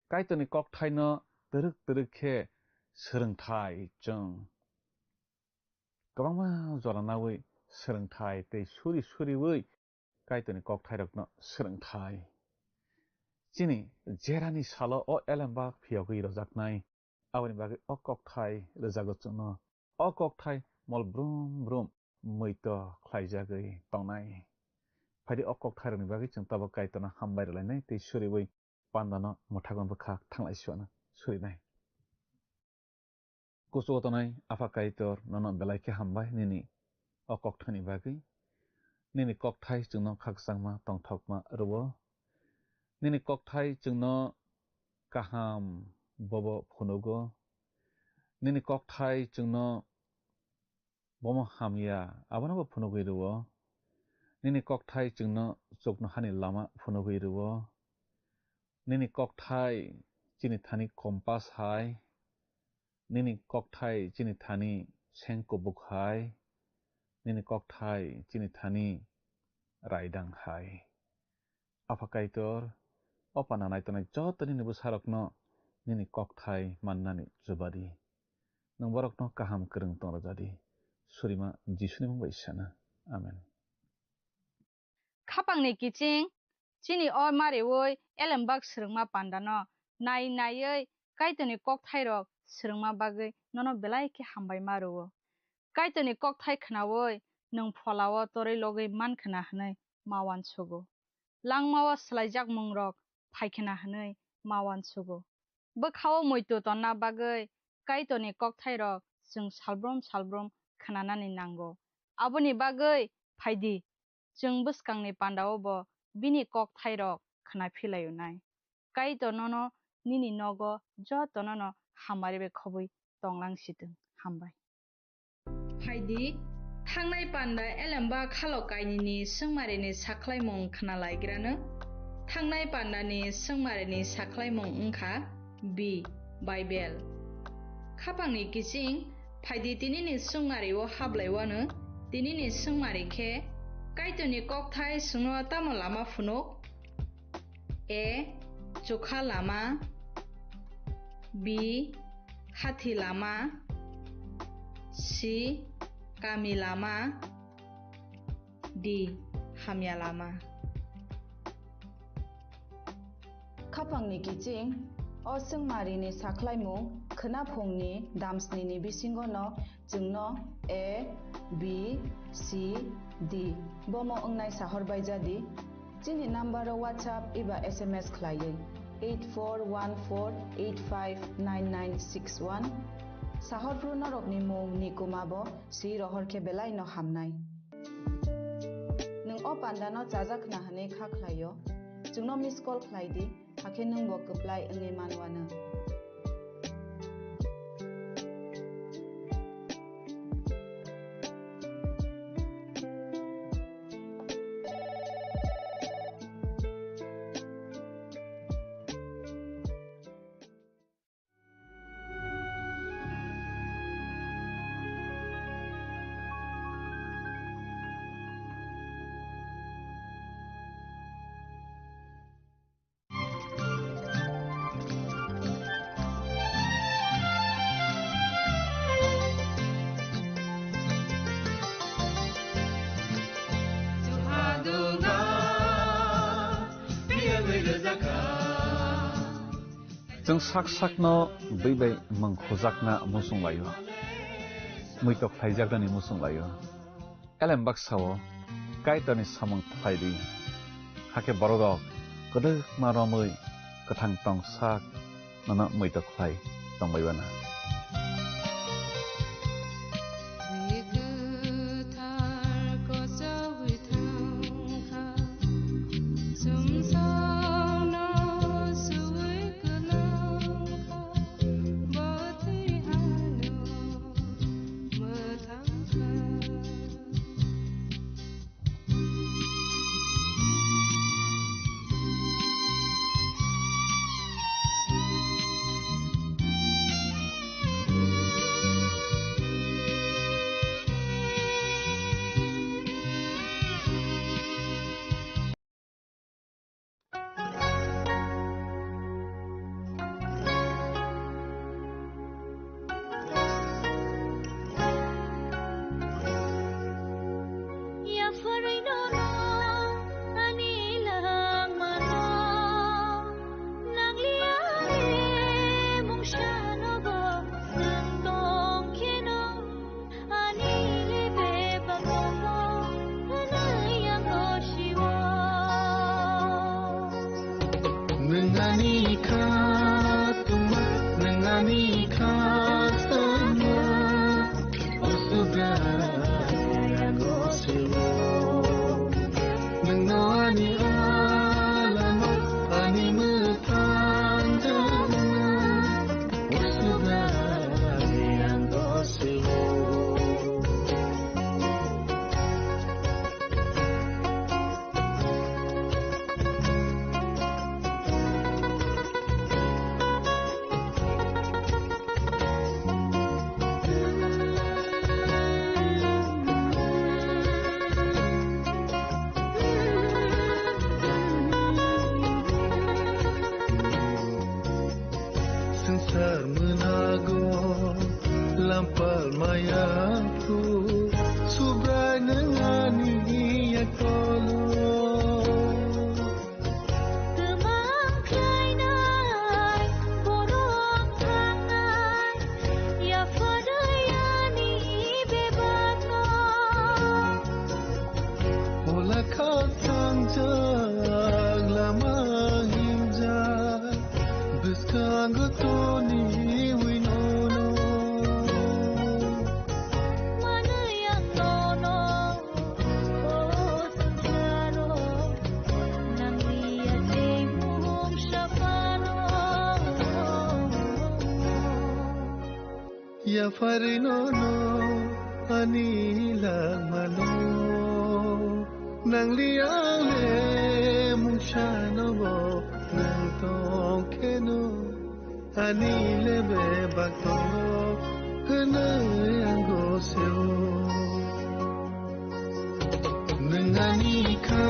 Kaitorni kokthaino twrwk twrwk khe swrwngthai chwng. Kwbangma jora naui swrwngthai tei suri suriui Kaitorni kokthairokno swrwngthai. Chini jerani salo o elembak phiyogwi rojaknai, aboni bagwi o kokthai rwjago chwngno. O kokthai mol brum brum muitu khlaijagwi tongnai. Phaidi o kokthairokni bagwi chwng tabuk Kaitorno hambai rwlainai tei suriui pandano mwthakma bwkha thanglai suana surinai. Kuchugo tongnai Apha Kaitor, nono belai khe hambai nini o kokthaini bagwi. Nini kokthai chwngno khakchangma tongthokma rwo. Nini kokthai chwngno kaham bobo phunugo. Nini kokthai chwngno bomo hamya, abonobo phunugwi rwo. Nini kokthai chwngno chuknohani lama phunugwi rwo. Nini kokthai chini thani kompas hai. Nini kokthai chini thani seng kubuk hai. Nini kokthai chini thani raidang hai. Apha Kaitor, o panda naitongnai joto nini bwsarokno nini kokthai mannani chuba di. Nwng borokno kaham kwrwng tong rwja di. Surima Jisuni mung bai sana. Amen. Khapangni kiching, chini o mariui elembak swrwngma pandano nai naiui Kaitorni kokthairok swrwngma bagwi nono belai khe hambai ma rwo. Kaitorni kokthai khnaui nwng pholao torwi logwi man khna hwnwi ma uansugo. Langmao swlaijak mungrok phai khna hwnwi ma uansugo. Bwkhao muitu tonna bagwi Kaitorni kokthairok chwng salbrum salbrum khnanani nango. Aboni bagwi phai di, chwng bwskangni pandao bo bini kokthairok khna philaio nai. Kaitor nono nini nogo jotonono hamari bai khobwi tonglang sitwng. Hambai. Phai di, thangnai panda elembak khalok kainwini swngmarini sakhlaimung khna laigrano. Thangnai pandani swngmarini sakhlaimung wngkha B, Bible. Khapangni kiching, phai di tinini swngmario hablaiwano, tinini swngmari khe, Kaitorni kokthai chwngno tamo lama phunuk? A, chukha lama. B, hathi lama. C, kami lama. D, hamya lama. Khapangni kiching, o swngmarini sakhlaimung khwnaphungni damsnini bisingono chwngno A, B, C, D bomo wngnai sahor bai jadi. Chini number o WhatsApp eba S M S khlaiwi eight four one four eight five nine nine six one. Sahor phru norokni mung ni kuma bo si rohor khe belai no hamnai. Nwng o panda no chajak khna hwnwi kha khlai o, chwngno miss call khlai di, hakhe nwng bo kwplai wngwi man uanw. Chwng sak sakno bwi bai mung khujakna muchung laio, muitok khlaijaknani muchung laio. Elem baksa-o Kaitorni samung khlai di, hakhe bororok kwdwkma romwi kwthang tong sak nono muitok khlai tongbai uana. Ani le bebak tongo, hwnwi ang gosio. Nwng ani kha tongma, nwng ani kha sanma, o Subrai ang gosio. Nwngno ani alama, ani mwthang jana. Swngchar mwnago lampal maya phu, Subrai nwng ani yaktolo. Twmang khlainai, borok thangnai, yapharwi ani bebakno. Ola kha thangjak lama himjak, bwskango toniwi nono. Manwi ang nono, o swngcharo, nanglia tei mungsa phano. Yapharwi nono ani langmano, nangli ang le mungsano bo nang tong kheno, ani le bebak tongo hwnwi ang gosio. Nwng ani kha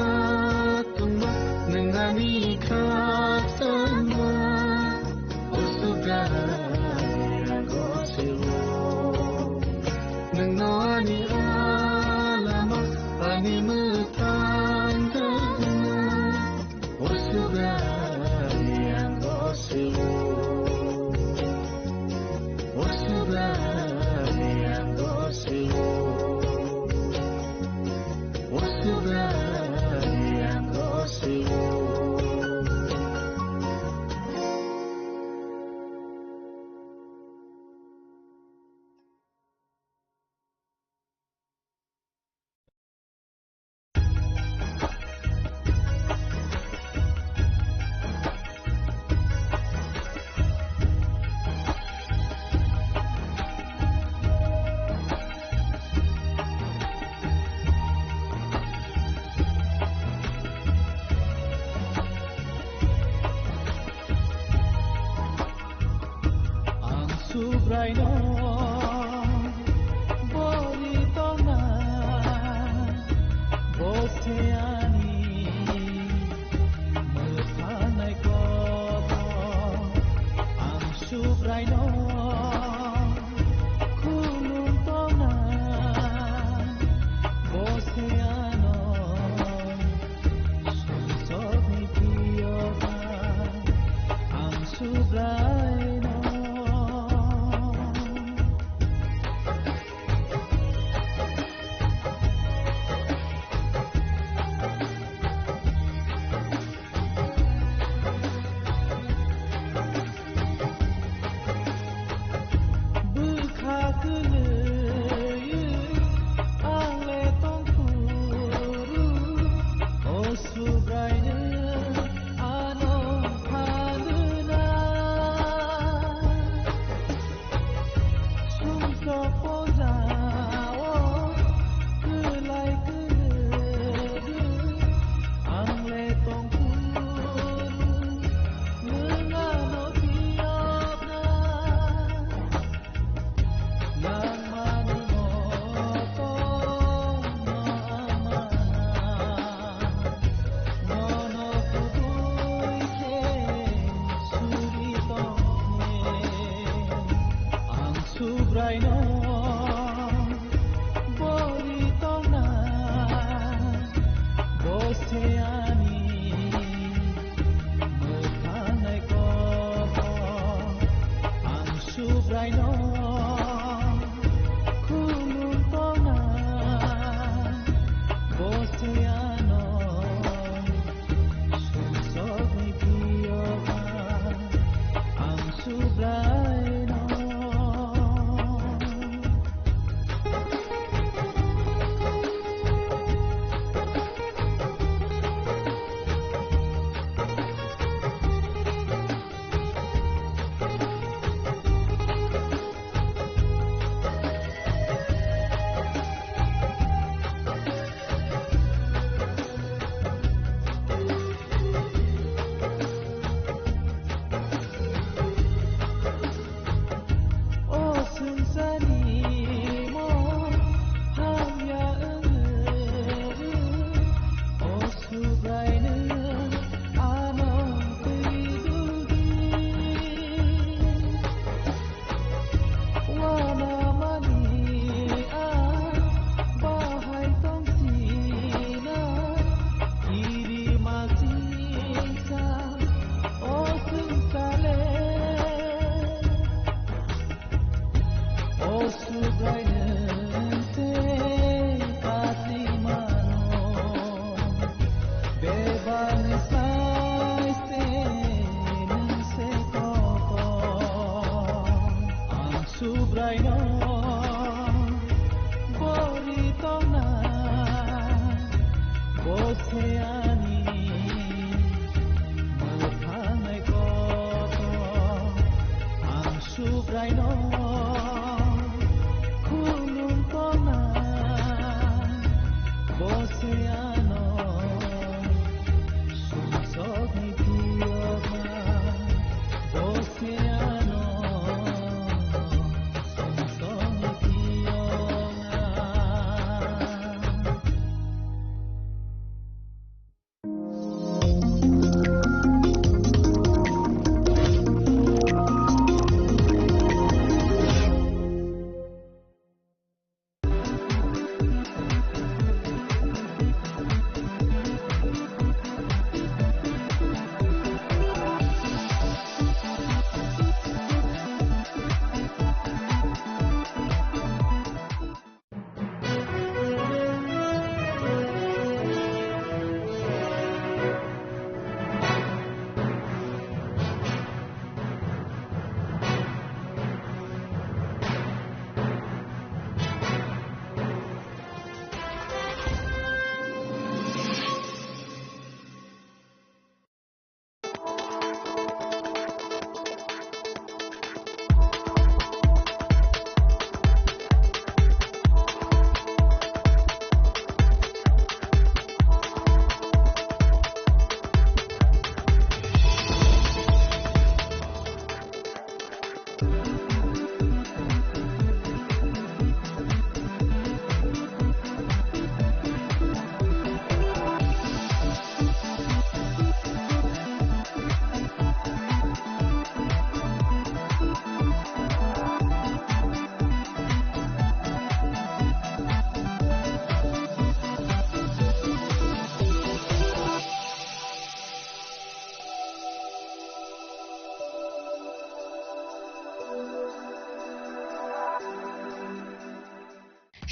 tongma, nwng ani kha sanma, o Subrai ang gosio. Nwngno ani alama, ani mwthang jana, o Subrai ang gosio. O Subrai ang gosio. O Subrai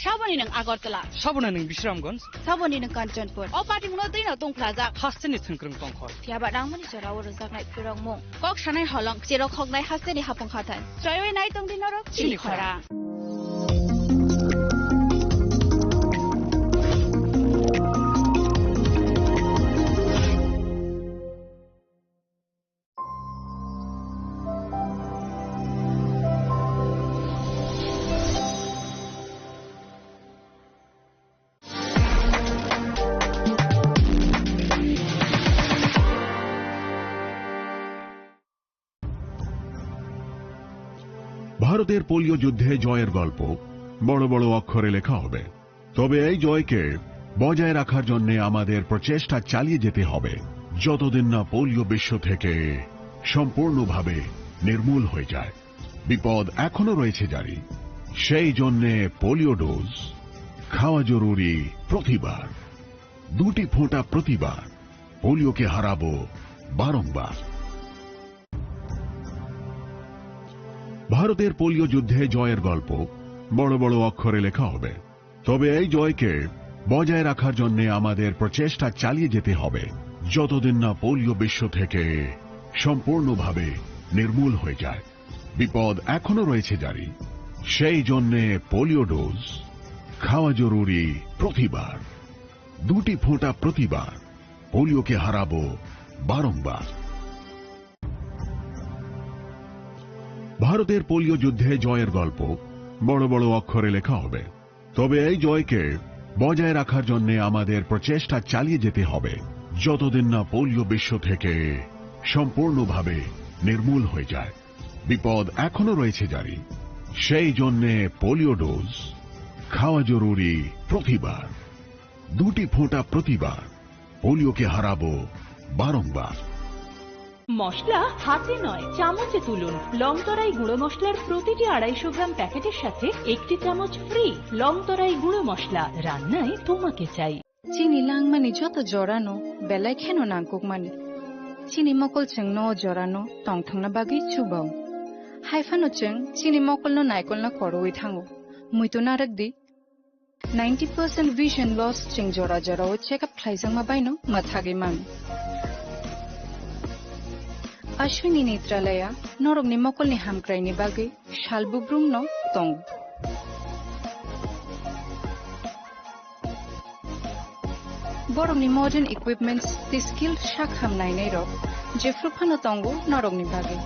Saboni nwng Agartala. Saboni nwng Bisramganj. Saboni nwng Kanchanpur. O party mungno twi no tongphlajak. Hasteni thwngkwrwng tongkhor. Phiya ba nangmani jorao rwjaknai phwrwngmung. Kok sanai holong, cherok hoknai hasteni hapung hathai. Choiwi nai tongdi norok chini chini khorang. Khorang. ভারতের পোলিও যুদ্ধে জয়ের গল্প বড় বড় অক্ষরে লেখা হবে। তবে এই জয়কে বজায় রাখার জন্য আমাদের প্রচেষ্টা চালিয়ে যেতে হবে, যতদিন না পোলিও বিশ্ব থেকে সম্পূর্ণভাবে নির্মূল হয়ে যায়। বিপদ এখনো রয়েছে জারি। সেই জন্যে পোলিও ডোজ খাওয়া জরুরি প্রতিবার। দুটি ফোঁটা প্রতিবার। পোলিওকে হারাবো বারংবার। ভারতের পোলিও যুদ্ধে জয়ের গল্প বড় বড় অক্ষরে লেখা হবে। তবে এই জয়কে বজায় রাখার জন্য আমাদের প্রচেষ্টা চালিয়ে যেতে হবে, যতদিন না পোলিও বিশ্ব থেকে সম্পূর্ণভাবে নির্মূল হয়ে যায়। বিপদ এখনো রয়েছে জারি। সেই জন্যে পোলিও ডোজ খাওয়া জরুরি প্রতিবার। দুটি ফোঁটা প্রতিবার। পোলিওকে হারাবো বারংবার। ভারতের পোলিও যুদ্ধে জয়ের গল্প বড় বড় অক্ষরে লেখা হবে। তবে এই জয়কে বজায় রাখার জন্য আমাদের প্রচেষ্টা চালিয়ে যেতে হবে, যতদিন না পোলিও বিশ্ব থেকে সম্পূর্ণভাবে নির্মূল হয়ে যায়। বিপদ এখনো রয়েছে জারি। সেই জন্যে পোলিও ডোজ খাওয়া জরুরি প্রতিবার। দুটি ফোঁটা প্রতিবার। পোলিওকে হারাবো বারংবার। মশলা হাতে নয়, চামচে তুলুন। লংতরাই গুঁড়ো মশলার প্রতিটি আড়াইশো গ্রাম প্যাকেটের সাথে একটি চামচ ফ্রি। লংতরাই গুঁড়ো মশলা, রান্নায় তোমাকে চাই। Chini langmani joto jorano belai kheno nangkukmani. Chini mokol chwngno o jorano tongthokna bagwi chubao. Hai phano chwng chini mokolno naikolna koroui thango. Muitu narwk di. Ninety percent vision loss chwng jora jorao check up khlaijakma baino mwthagwi mano. Ashwini Netralaya norokni mokolni hamkraini bagwi sal bubrumno tongo. Borokni modern equipments tei skilled sak ham nainairok jephru phano tongo norokni bagwi.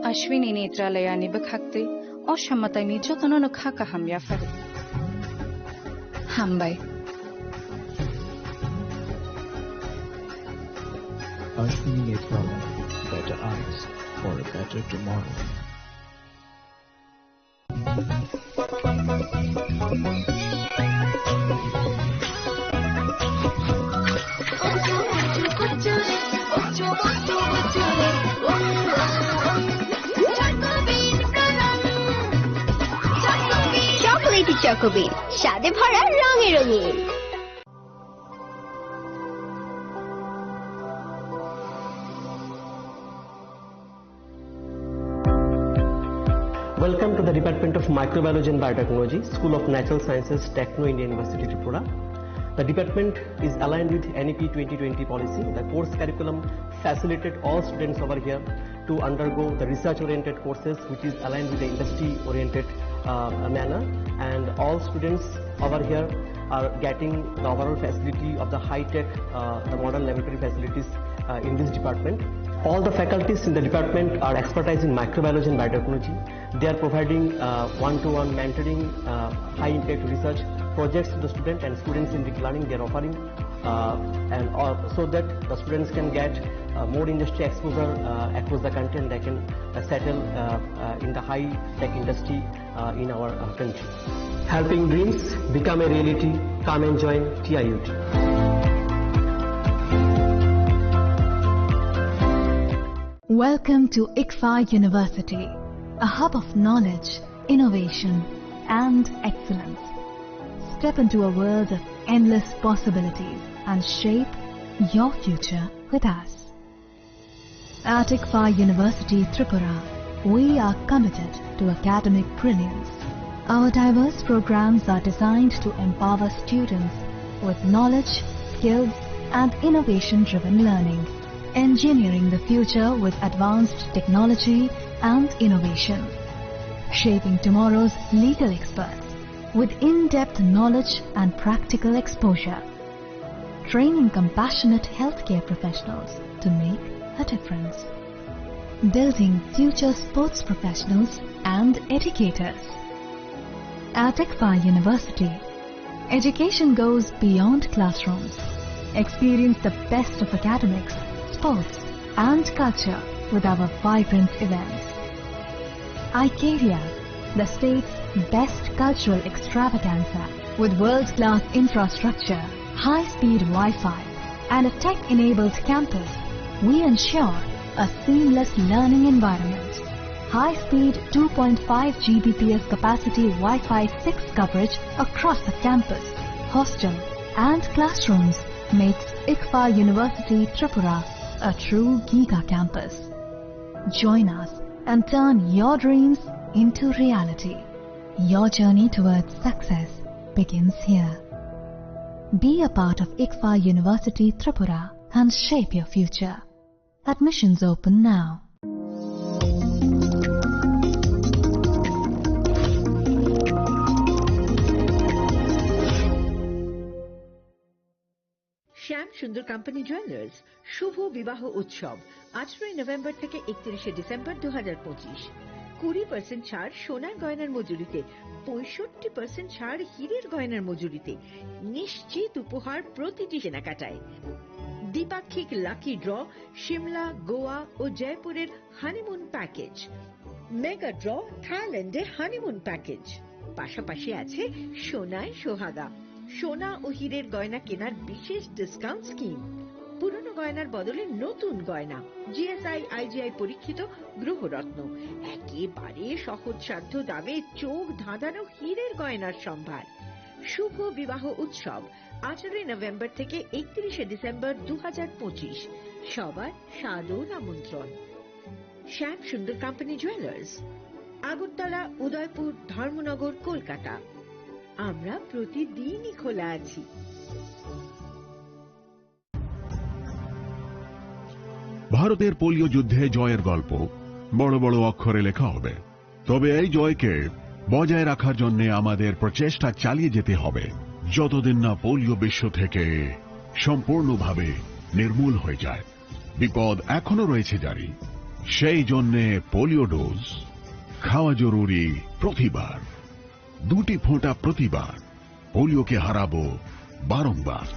Ashwini Netralayani bwkhaktwi o samataini jotono no kha kaham yaphari. Hambai. Ashwini Netralaya, better eyes for a better tomorrow. Chocolatey Choco Bean, স্বাদে ভরা, রঙে রঙিন। Welcome to the Department of Microbiology and Biotechnology, School of Natural Sciences, Techno India University, Tripura. The department is aligned with N E P twenty twenty policy. The course curriculum facilitated all students over here to undergo the research-oriented courses, which is aligned with the industry-oriented, uh, manner. And all students over here are getting the overall facility of the high-tech, uh, the modern laboratory facilities, uh, in this department. All the faculties in the department are expertise in microbiology and biotechnology. They are providing, uh, one-to-one mentoring, uh, high-impact research projects to the student and students in the learning. They are offering, uh, and, uh, so that the students can get, uh, more industry exposure, uh, across the country, and they can, uh, settle, uh, uh, in the high-tech industry, uh, in our, uh, country. Helping dreams become a reality. Come and join T I U T. Welcome to ICFAI University, a hub of knowledge, innovation, and excellence. Step into a world of endless possibilities and shape your future with us. At ICFAI University Tripura, we are committed to academic brilliance. Our diverse programs are designed to empower students with knowledge, skills, and innovation-driven learning, engineering the future with advanced technology and innovation, shaping tomorrow's legal experts with in-depth knowledge and practical exposure, training compassionate healthcare professionals to make a difference, building future sports professionals and educators. At ICFAI University, education goes beyond classrooms. Experience the best of academics, sports, and culture with our vibrant events. Icaria, the state's best cultural extravaganza. With world-class infrastructure, high-speed Wi-Fi, and a tech-enabled campus, we ensure a seamless learning environment. High-speed two point five G B P S capacity Wi-Fi six coverage across the campus, hostel, and classrooms makes ICFAI University Tripura a true giga campus. Join us and turn your dreams into reality. Your journey towards success begins here. Be a part of ICFAI University Tripura and shape your future. Admissions open now. Shyam Sundar company jewellers শুভ বিবাহ উৎসব, আঠারোই নভেম্বর থেকে একত্রিশে ডিসেম্বর দু হাজার পঁচিশ। কুড়ি পার্সেন্ট ছাড় সোনার গয়নার মজুরিতে, পঁয়ষট্টি পার্সেন্ট ছাড় হীরের গয়নার মজুরিতে। নিশ্চিত উপহার প্রতিটি কেনাকাটায়। দ্বিপাক্ষিক লাকি ড্র সিমলা, গোয়া ও জয়পুরের হানিমুন প্যাকেজ। মেগা ড্র থাইল্যান্ডে হানিমুন প্যাকেজ। পাশাপাশি আছে সোনায় সোহাগা, সোনা ও হীরের গয়না কেনার বিশেষ ডিসকাউন্ট স্কিম। পুরনো গয়নার বদলে নতুন গয়না, জিএসআই আইজিআই পরীক্ষিত গ্রহরত্ন, একেবারে সহজসাধ্য দামে চোখ ধাঁধানো হীরের গয়নার সম্ভার। শুভ বিবাহ উৎসব, আঠারোই নভেম্বর থেকে একত্রিশে ডিসেম্বর দু হাজার পঁচিশ। সবার সাদর আমন্ত্রণ। শ্যাম সুন্দর কোম্পানি জুয়েলার্স, আগরতলা, উদয়পুর, ধর্মনগর, কলকাতা। আমরা প্রতিদিনই খোলা আছি। ভারতের পোলিও যুদ্ধে জয়ের গল্প বড় বড় অক্ষরে লেখা হবে, তবে এই জয়কে বজায় রাখার জন্য আমাদের প্রচেষ্টা চালিয়ে যেতে হবে, যতদিন না পোলিও বিশ্ব থেকে সম্পূর্ণভাবে নির্মূল হয়ে যায়। বিপদ এখনো রয়েছে জারি। সেই জন্যে পোলিও ডোজ খাওয়া জরুরি প্রতিবার, দুটি ফোঁটা প্রতিবার। পোলিওকে হারাবো বারংবার।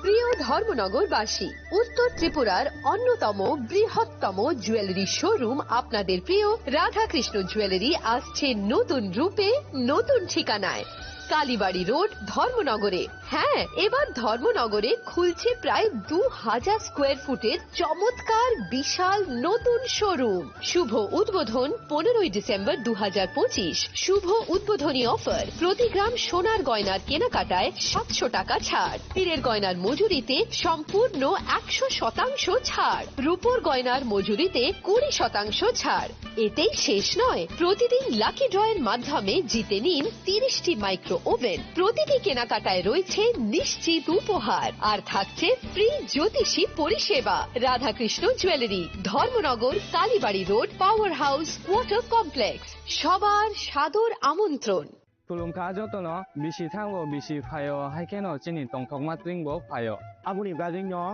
প্রিয় ধর্মনগরবাসী, উত্তর ত্রিপুরার অন্যতম বৃহত্তম জুয়েলারি শোরুম আপনাদের প্রিয় রাধাকৃষ্ণ জুয়েলারি আসছে নতুন রূপে, নতুন ঠিকানায়। কালীবাড়ি রোড, ধর্মনগরে। হ্যাঁ, এবার ধর্মনগরে খুলছে প্রায় দু হাজার স্কোয়ার ফুটের চমৎকার বিশাল নতুন শোরুম। শুভ উদ্বোধন পনেরোই ডিসেম্বর দু হাজার পঁচিশ। শুভ উদ্বোধনী অফার, প্রতি গ্রাম সোনার গয়নার কেনাকাটায় সাতশো টাকা ছাড়, হীরের গয়নার মজুরিতে সম্পূর্ণ একশো শতাংশ ছাড়, রূপোর গয়নার মজুরিতে কুড়ি শতাংশ ছাড়। এতেই শেষ নয়, প্রতিদিন লাকি ড্রয়ের মাধ্যমে জিতে নিন তিরিশটি মাইক্রো ওভেন। প্রতিটি কেনাকাটায় রয়েছে নিশ্চিত উপহার, আর থাকছে ফ্রি জ্যোতিষী পরিষেবা। Radhakrishna jewellery, Dharmanagar, Kalibari road, power house, water complex. সবার সাদর আমন্ত্রণ। Khulumkha jotono, bisi thango, bisi phaio, hai kheno chini tongthokma tring bo phaio. Aboni bagwino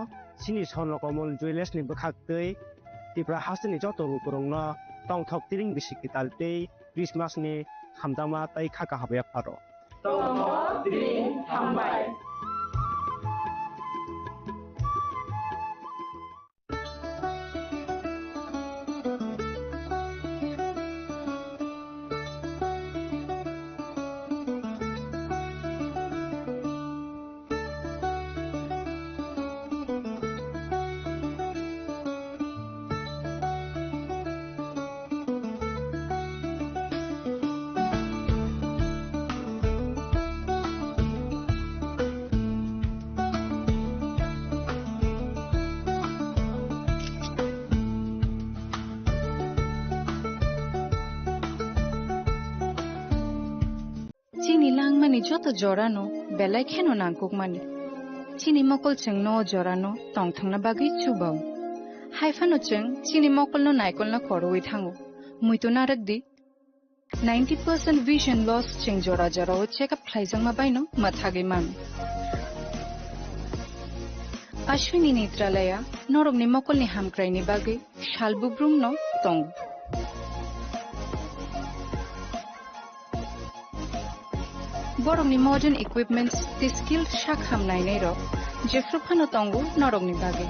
chini Swarno Komol Jewellers ni bwkhaktwi Tripura hasteni joto lukurokno tongthok tring bisi kwtal tei Christmas ni hamjakma tei kha kaham yapharok. Tongthok tring hambai. Chini langmani joto jorano belai kheno nangkukmani. Chini mokol chwngno o jorano tongthokna bagwi chubao. Haiphano chwng chini mokolno naikolna khorwi thango. Muitu narwk di, ninety percent vision loss chwng jora jorao check up khlaijakma baino mwthagwi mano. Ashwini Netralaya norokni mokolni hamkraini bagwi salbubrumno tongo. Borokni modern equipments tei skilled sak ham nainairok jephru phano tongo norokni bagwi.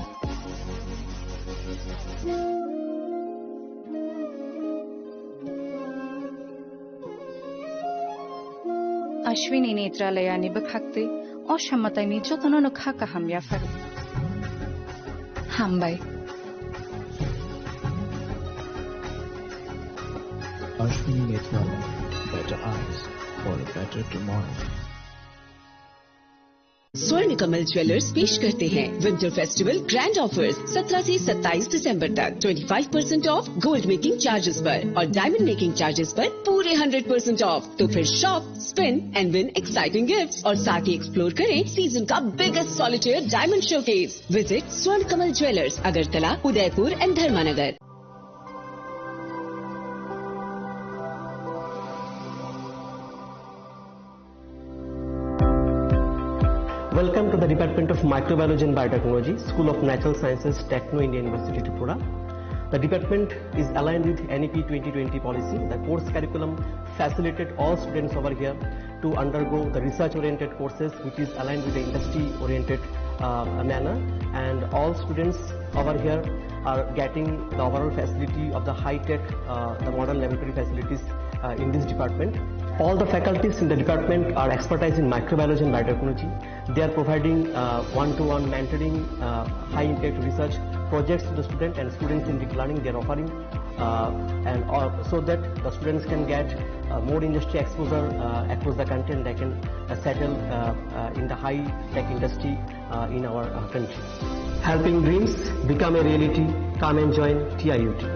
Ashwini Netralayani bwkhaktwi o samataini jotono no kha kaham yaphar. Hambai. Ashwini Netralaya, better eyes for a better tomorrow. स्वर्ण कमल ज्वेलर्स पेश करते हैं winter festival grand offers. सत्रह से सत्ताईस दिसंबर तक twenty five percent of gold making charges पर और डायमंड मेकिंग चार्जेस पर पूरे हंड्रेड परसेंट ऑफ। तो फिर shop, spin and win exciting gifts और साथ ही एक्सप्लोर करें सीजन का biggest solitaire diamond showcase. Visit स्वर्ण कमल ज्वेलर्स, अगरतला, उदयपुर एंड धर्मानगर। Welcome to the Department of Microbiology and Biotechnology, School of Natural Sciences, Techno India University, Tripura. The department is aligned with N E P twenty twenty policy. The course curriculum facilitated all students over here to undergo the research-oriented courses, which is aligned with the industry-oriented, uh, manner. And all students over here are getting the overall facility of the high-tech, uh, the modern laboratory facilities, uh, in this department. All the faculties in the department are expertise in microbiology and biotechnology. They are providing, uh, one-to-one mentoring, uh, high-impact research projects to the student and students-centric learning they are offering, uh, and all, so that the students can get, uh, more industry exposure, uh, across the country, and they can, uh, settle, uh, uh, in the high-tech industry, uh, in our, uh, country. Helping dreams become a reality. Come and join T I U T.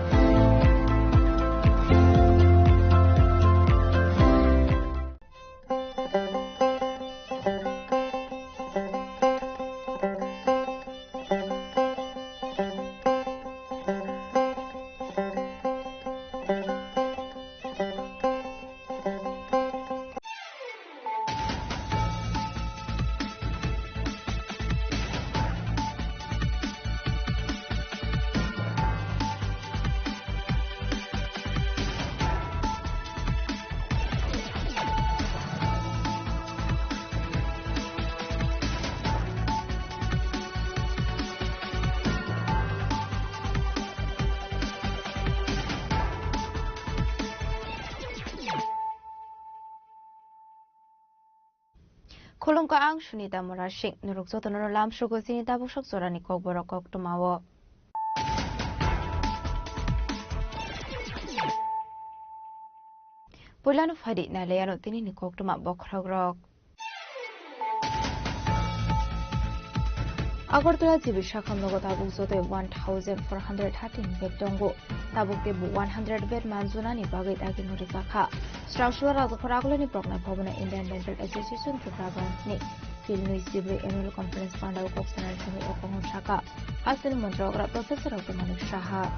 Khulumkha, ang Sunita Murasing. Norok jotono no lamsogo chini tabuk sok jorani kokborok koktwmao. Puilano phaidi nailaiano tinini koktwma bokhorokrok. Agartala G B sakham nogo tabuk jotoi one thousand four hundred thirteen bag tongo. Tabuk teibo one hundred bed manjunani bagwi dagimung rwjakha. Srangsola Rajafora Agulani Proknai Bhabono Indian Dental Association Tripura Branch ni Kilnwi Sibri Annual Conference Pandao kok sanani thani o kok sakha Hasil Montri Okra Professor Dr. Manik Saha.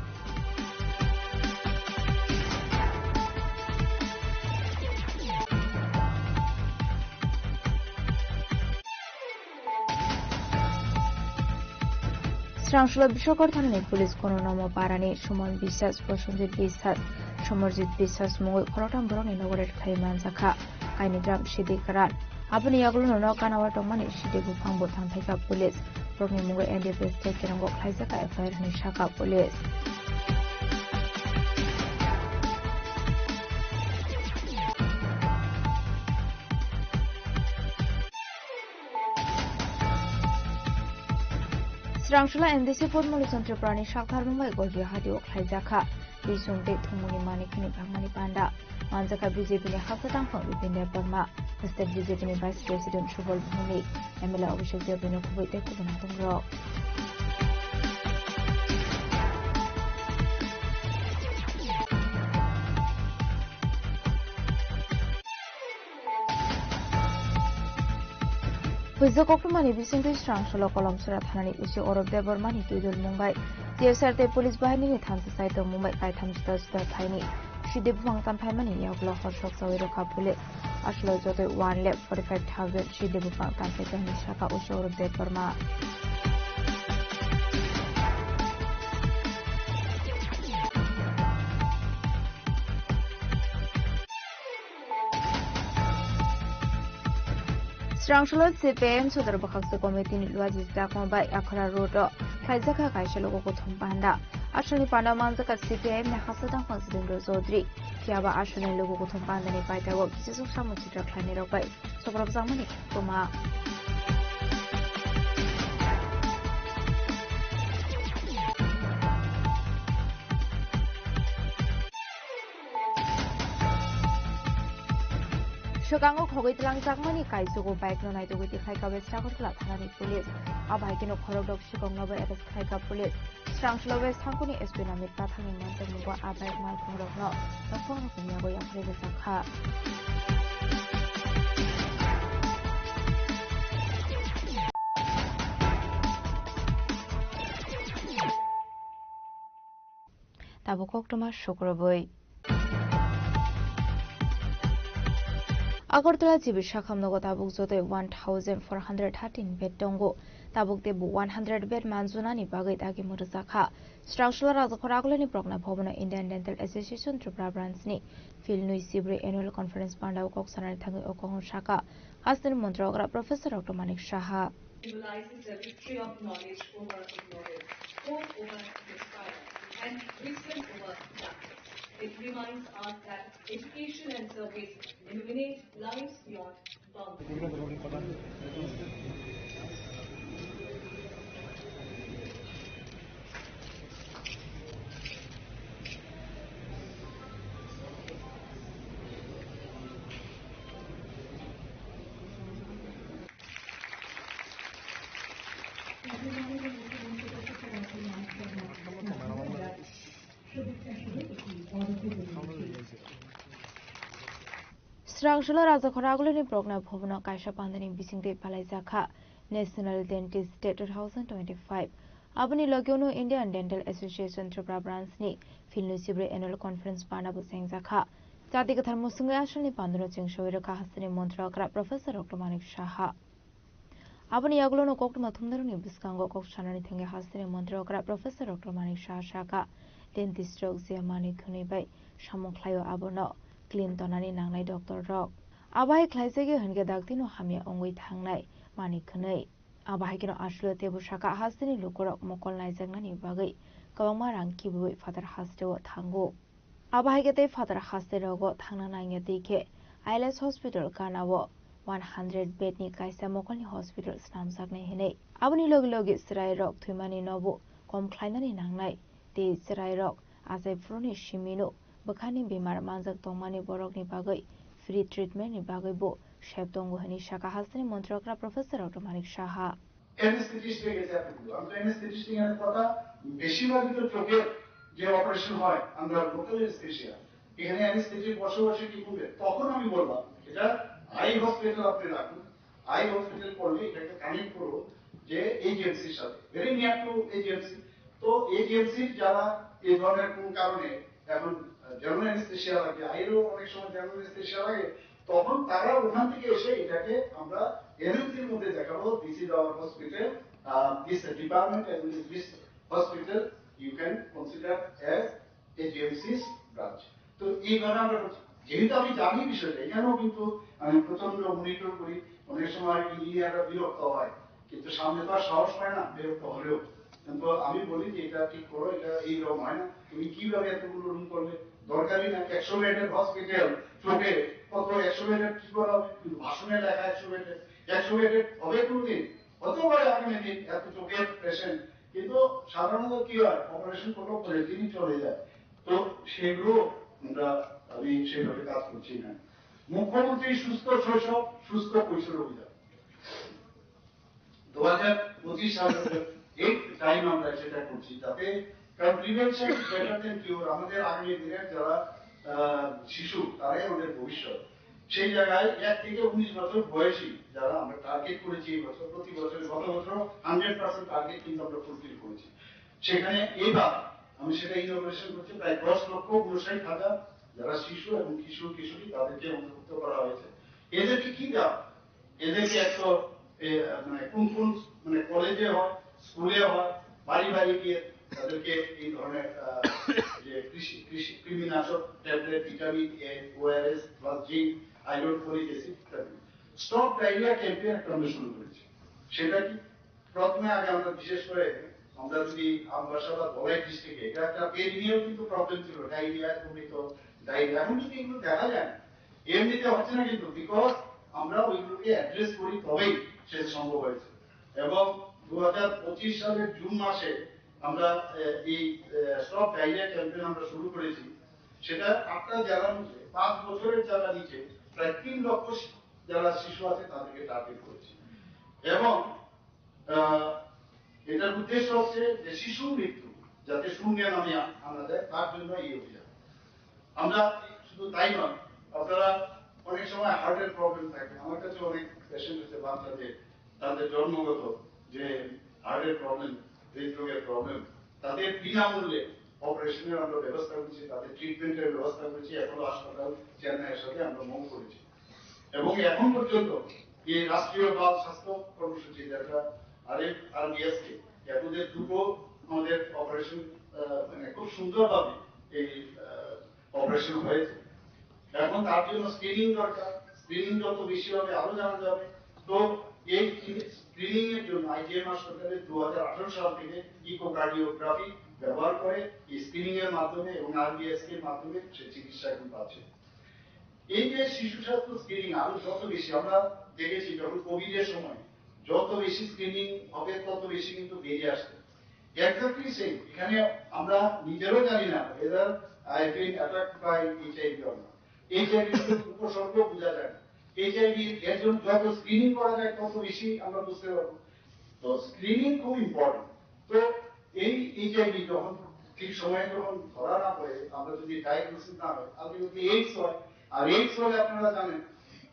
Srangsola Biswakar thanani police kono nomo parani Suman Biswas, Prosenjit Biswas, Somarjit Biswas mungwi khoroktham borokni nogo raid khlai manjakha. Kaini gram sidi kwran. Aboni yagulo nono kanao tongmani sidi buphang bo thamphaikha police. Borokni mungwi N D P S tei kerongbo khlaijakha F I R hinwi sakha police. Srangsola M D C Podmolochon Tripurani sakthar mungbai Gojri Hatio khlaijakha. Bisong tei thumuni manik hwnwi phangmani panda. Manjakha B J P ni hapsa tangphang Bipin Debbarma, State B J P ni Vice President Subal Bhowmik, M L A Abhishek Debbarma kubui tei kubun hatongrok. Puijo koktwmani bisingtwi Srangsolo Kolomsora thanani usi Orop Debbarmani twidulmung bai T S R tei police bahinini thansa sai tongmung bai kaitham juda juda phaini sidi buphang tanphaimani yagulo horsok chawi rwkha police. Aswlai jotoi one lakh forty five thousand sidi buphang tanphaikha hwnwi sakha usi Orop Debbarma. Srangsolo C P I M Sodor Bwkhaksa Committee ni Luaji Chakma bai Akhara Road o khlaijak kha kaisa luku kuthum panda. Aswlni panda manjak kha C P I M ni Hastadang Phansudendra Chaudhary, phiya ba aswlni luku kuthum panda ni paitao kisijwk samung sitra khlainai rok bai sobrobjakmani koktwma. Swkango khogwi tlangjakmani kaijugo bike no naitugwi tikhlai kha West Agartala thanani police. Abo hai kheno khorokdok swkangno bo arrest khlai kha police. Srangsolo West Thangkuni S P Namit Pathakni manjakmungo a bike malkhungrokno nokhorokni yago yapharwi rwjak kha. Tabuk koktwma sukrubwi. Agartala G B Sakham nogo tabuk jotoi one thousand four hundred thirteen bed tongo. Tabuk teibo one hundred bed manjunani bagwi dagi mwrwkjakha. Srangsolo Rajakhor Agulini Prokna Bhobono Indian Dental Association Tripura Branch ni Philnwi Sibri Annual Conference pandao kok sanani thangwi o kokno sakha hasteni montri okra Professor Doctor Manik Saha. Symbolizes the victory of knowledge over ignorance, hope over despair, and wisdom over darkness. It reminds us that education and service illuminate lives beyond boundaries. Srangsolo Rajakhor Agulini Prokna Bhobono kaisa pandani bisingtwi palaijak kha National Dentist Day two thousand twenty-five. Aboni logio no Indian Dental Association Tripura Branch ni Philnwi Sibri Annual Conference panda bo chengjakha. Jati kwthar musungwi aswlni pandano chengsawi rwkha hasteni montri okra Professor Doctor Manik Saha. Aboni yagulono koktwma thumnarokni bwskango kok sanani thangwi hasteni montri okra Professor Doctor Manik Saha sakha, dentist rok je manwi khwnwi bai samung khlaio abono clean tonani nangnai doctor rok. Abo hai khlaijagwi hwnkhe daktino hamya wngwi thangnai manwi khwnwi. Abo hai kheno aswlio teibo sakha hasteni lukurok mokol naijaknani bagwi kwbangma rang kibiwi phatar hasteo thango. Abo hai khe tei phatar haste rogo thangna nangya twi khe I L S hospital ganao one hundred bed ni kaisa mokolni hospital snamjaknai hinwi. Aboni logi logi chwrai rok thwimani nobo kom khlainani nangnai tei chwrai rok achai phuruni simino bwkhani bemar manjak tongmani borokni bagwi free treatment ni bagwi bo sep tongo hinwi sakha hasteni montri okra Professor Doctor Manik Saha. Anesthetist এর কাছে অ্যাপ্লাই করবো। আমি তো অ্যানেস্থেটিস্ট এখানে কথা বেশিরভাগই তো চোখের যে অপারেশন হয়, আমরা লোকাল অ্যানেস্থেশিয়া, এখানে অ্যানেস্থেটিক বসে বসে কি করবে? তখন আমি বললাম, এটা আই হসপিটাল আপনি রাখুন, আই হসপিটাল করলে এটাকে কানেক্ট করো যে এইচএমসির সাথে, ভেরি নিয়ার টু এইচএমসি। তো এইচএমসির যারা এই ধরনের কোনো কারণে এখন জেনারেল অ্যানেস্থেশিয়া লাগে, আইরও অনেক সময় জেনারেল অ্যানেস্থেশিয়া লাগে, তখন তারা ওখান থেকে এসে এটাকে আমরা এনএমসির মধ্যে দেখাবো, this is our hospital, uh, this department and this hospital you can consider as এইচএমসিস ব্রাঞ্চ। তো এইভাবে আমরা করছি। যেহেতু আমি জানি বিষয়টা, এখানেও কিন্তু আমি প্রচন্ড মনিটর করি, অনেক সময় ইঞ্জিনিয়াররা বিরক্ত হয়, কিন্তু সামনে তো আর সাহস পায় না বিরক্ত হলেও। কিন্তু আমি বলি যে এটা ঠিক করো, এটা এইরকম হয় না। তুমি কিভাবে এতগুলো রুম করবে? দরকারই না। একশো বেডের হসপিটাল, চোখে কত একশো বেডের কি করা হবে? কিন্তু ভাষণে লেখা একশো বেডের, একশো বেডের হবে কোনদিন? হতেও পারে আগামী দিন এত চোখের পেশেন্ট, কিন্তু সাধারণত কি হয়, অপারেশন করলে পরের দিনই চলে যায়। তো সেগুলো আমরা, আমি সেইভাবে কাজ করছি না। মুখ্যমন্ত্রী সুস্থ শৈশব, সুস্থ কৈশোর অভিযান দু হাজার পঁচিশ সালের এই টাইম আমরা সেটা করছি, যাতে, কারণ প্রিভেনশন বেটার দ্যান কিওর। আমাদের আগামী দিনের যারা, আহ, শিশু, তারাই আমাদের ভবিষ্যৎ। সেই জায়গায় এক থেকে উনিশ বছর বয়সী যারা আমরা টার্গেট করেছি এই বছর, প্রতি বছর, গত বছরও হান্ড্রেড পার্সেন্ট টার্গেট কিন্তু আমরা ফুলফিল করেছি। সেখানে এবার আমি সেটা ইনোগ্রেশন করছি, প্রায় দশ লক্ষ ঊনষাট হাজার যারা শিশু এবং কিশোর কিশোরী, তাদেরকে অন্তর্ভুক্ত করা হয়েছে। এদেরকে কি দেওয়া? এদেরকে একটা, এ, মানে কোন কোন, মানে কলেজে হয়, স্কুলে হয়, বাড়ি বাড়ি গিয়ে তাদেরকে এই ধরনের, আহ, যে কৃষি কৃষি কৃমিনাশক tablet, vitamin A, ORS plus zinc, iron, folic acid ইত্যাদি। স্টপ ডায়রিয়া ক্যাম্পেইন একটা আমরা শুরু করেছি। সেটা কি? প্রথমে আগে আমরা বিশেষ করে আমরা যদি আমবাসা বা ধলাই ডিস্ট্রিক্টে, এটা একটা পেট নিয়েও কিন্তু প্রবলেম ছিল, ডায়রিয়া, বমি, তো ডায়রিয়া। এখন যদি এগুলো দেখা যায়, এমনিতে হচ্ছে না কিন্তু, বিকজ আমরা ওইগুলোকে অ্যাড্রেস করি, তবেই সেটা সম্ভব হয়েছে। এবং দু হাজার পঁচিশ সালের জুন মাসে আমরা, আহ, এই স্টপ ডায়রিয়া ক্যাম্পেইন আমরা শুরু করেছি। সেটা আটটা জেলার মধ্যে পাঁচ বছরের যারা নিচে প্রায় তিন লক্ষ শি-, যারা শিশু আছে, তাদেরকে টার্গেট করেছি। এবং আহ, এটার উদ্দেশ্য হচ্ছে যে শিশু মৃত্যু যাতে শূন্যে নামে আ-, আনা যায়, তার জন্য এই অভিযান। আমরা শুধু তাই নয়, আপনারা অনেক সময় হার্টের প্রবলেম থাকে, আমার কাছে অনেক পেশেন্ট হচ্ছে বাচ্চাদের, তাদের জন্মগত যে হার্টের প্রবলেম, হৃদরোগের প্রবলেম, তাদের বিনামূল্যে অপারেশনের আমরা ব্যবস্থা করেছি, তাদের ট্রিটমেন্টের ব্যবস্থা করেছি। অ্যাপোলো হাসপাতাল চেন্নাইয়ের সাথে আমরা মম করেছি। এবং এখন পর্যন্ত এই রাষ্ট্রীয় বাল স্বাস্থ্য কর্মসূচি, যেটা আরএফ আরবিএসকে, এর মধ্যে দুটো আমাদের অপারেশন, আহ, মানে খুব সুন্দরভাবে এই, আহ, অপারেশন হয়েছে। এখন তার জন্য স্ক্রিনিং দরকার, স্ক্রিনিং যত বেশি হবে আরো জানা যাবে। তো এই স্ক্রিনিং এর জন্য আইজিএমআর সরকারের দু হাজার আঠারো সাল থেকে ইকোকার্ডিওগ্রাফি ব্যবহার করে এই স্ক্রিনিং এর মাধ্যমে এবং আরবিএসকে এর মাধ্যমে সে চিকিৎসা এখন পাচ্ছে। এই যে শিশু স্বাস্থ্য স্ক্রিনিং আরো যত বেশি আমরা দেখেছি, যখন কোভিড এর সময় যত বেশি স্ক্রিনিং হবে তত বেশি কিন্তু বেরিয়ে আসবে। এক্স্যাক্টলি সেম, এখানে আমরা নিজেরও জানি না whether I have been attacked by HIV or not। HIV উপসর্গ বোঝা যায় না। এইচআইভি এর জন্য যত স্ক্রিনিং করা যায় তত বেশি আমরা বুঝতে পারবো। তো স্ক্রিনিং খুব ইম্পর্টেন্ট। তো এই এইচআইভি যখন ঠিক সময়ে যখন ধরা না পড়ে, আমরা যদি ডায়াগনোসিস না হয়, আলটিমেটলি এইডস হয়। আর এইডস হলে আপনারা জানেন।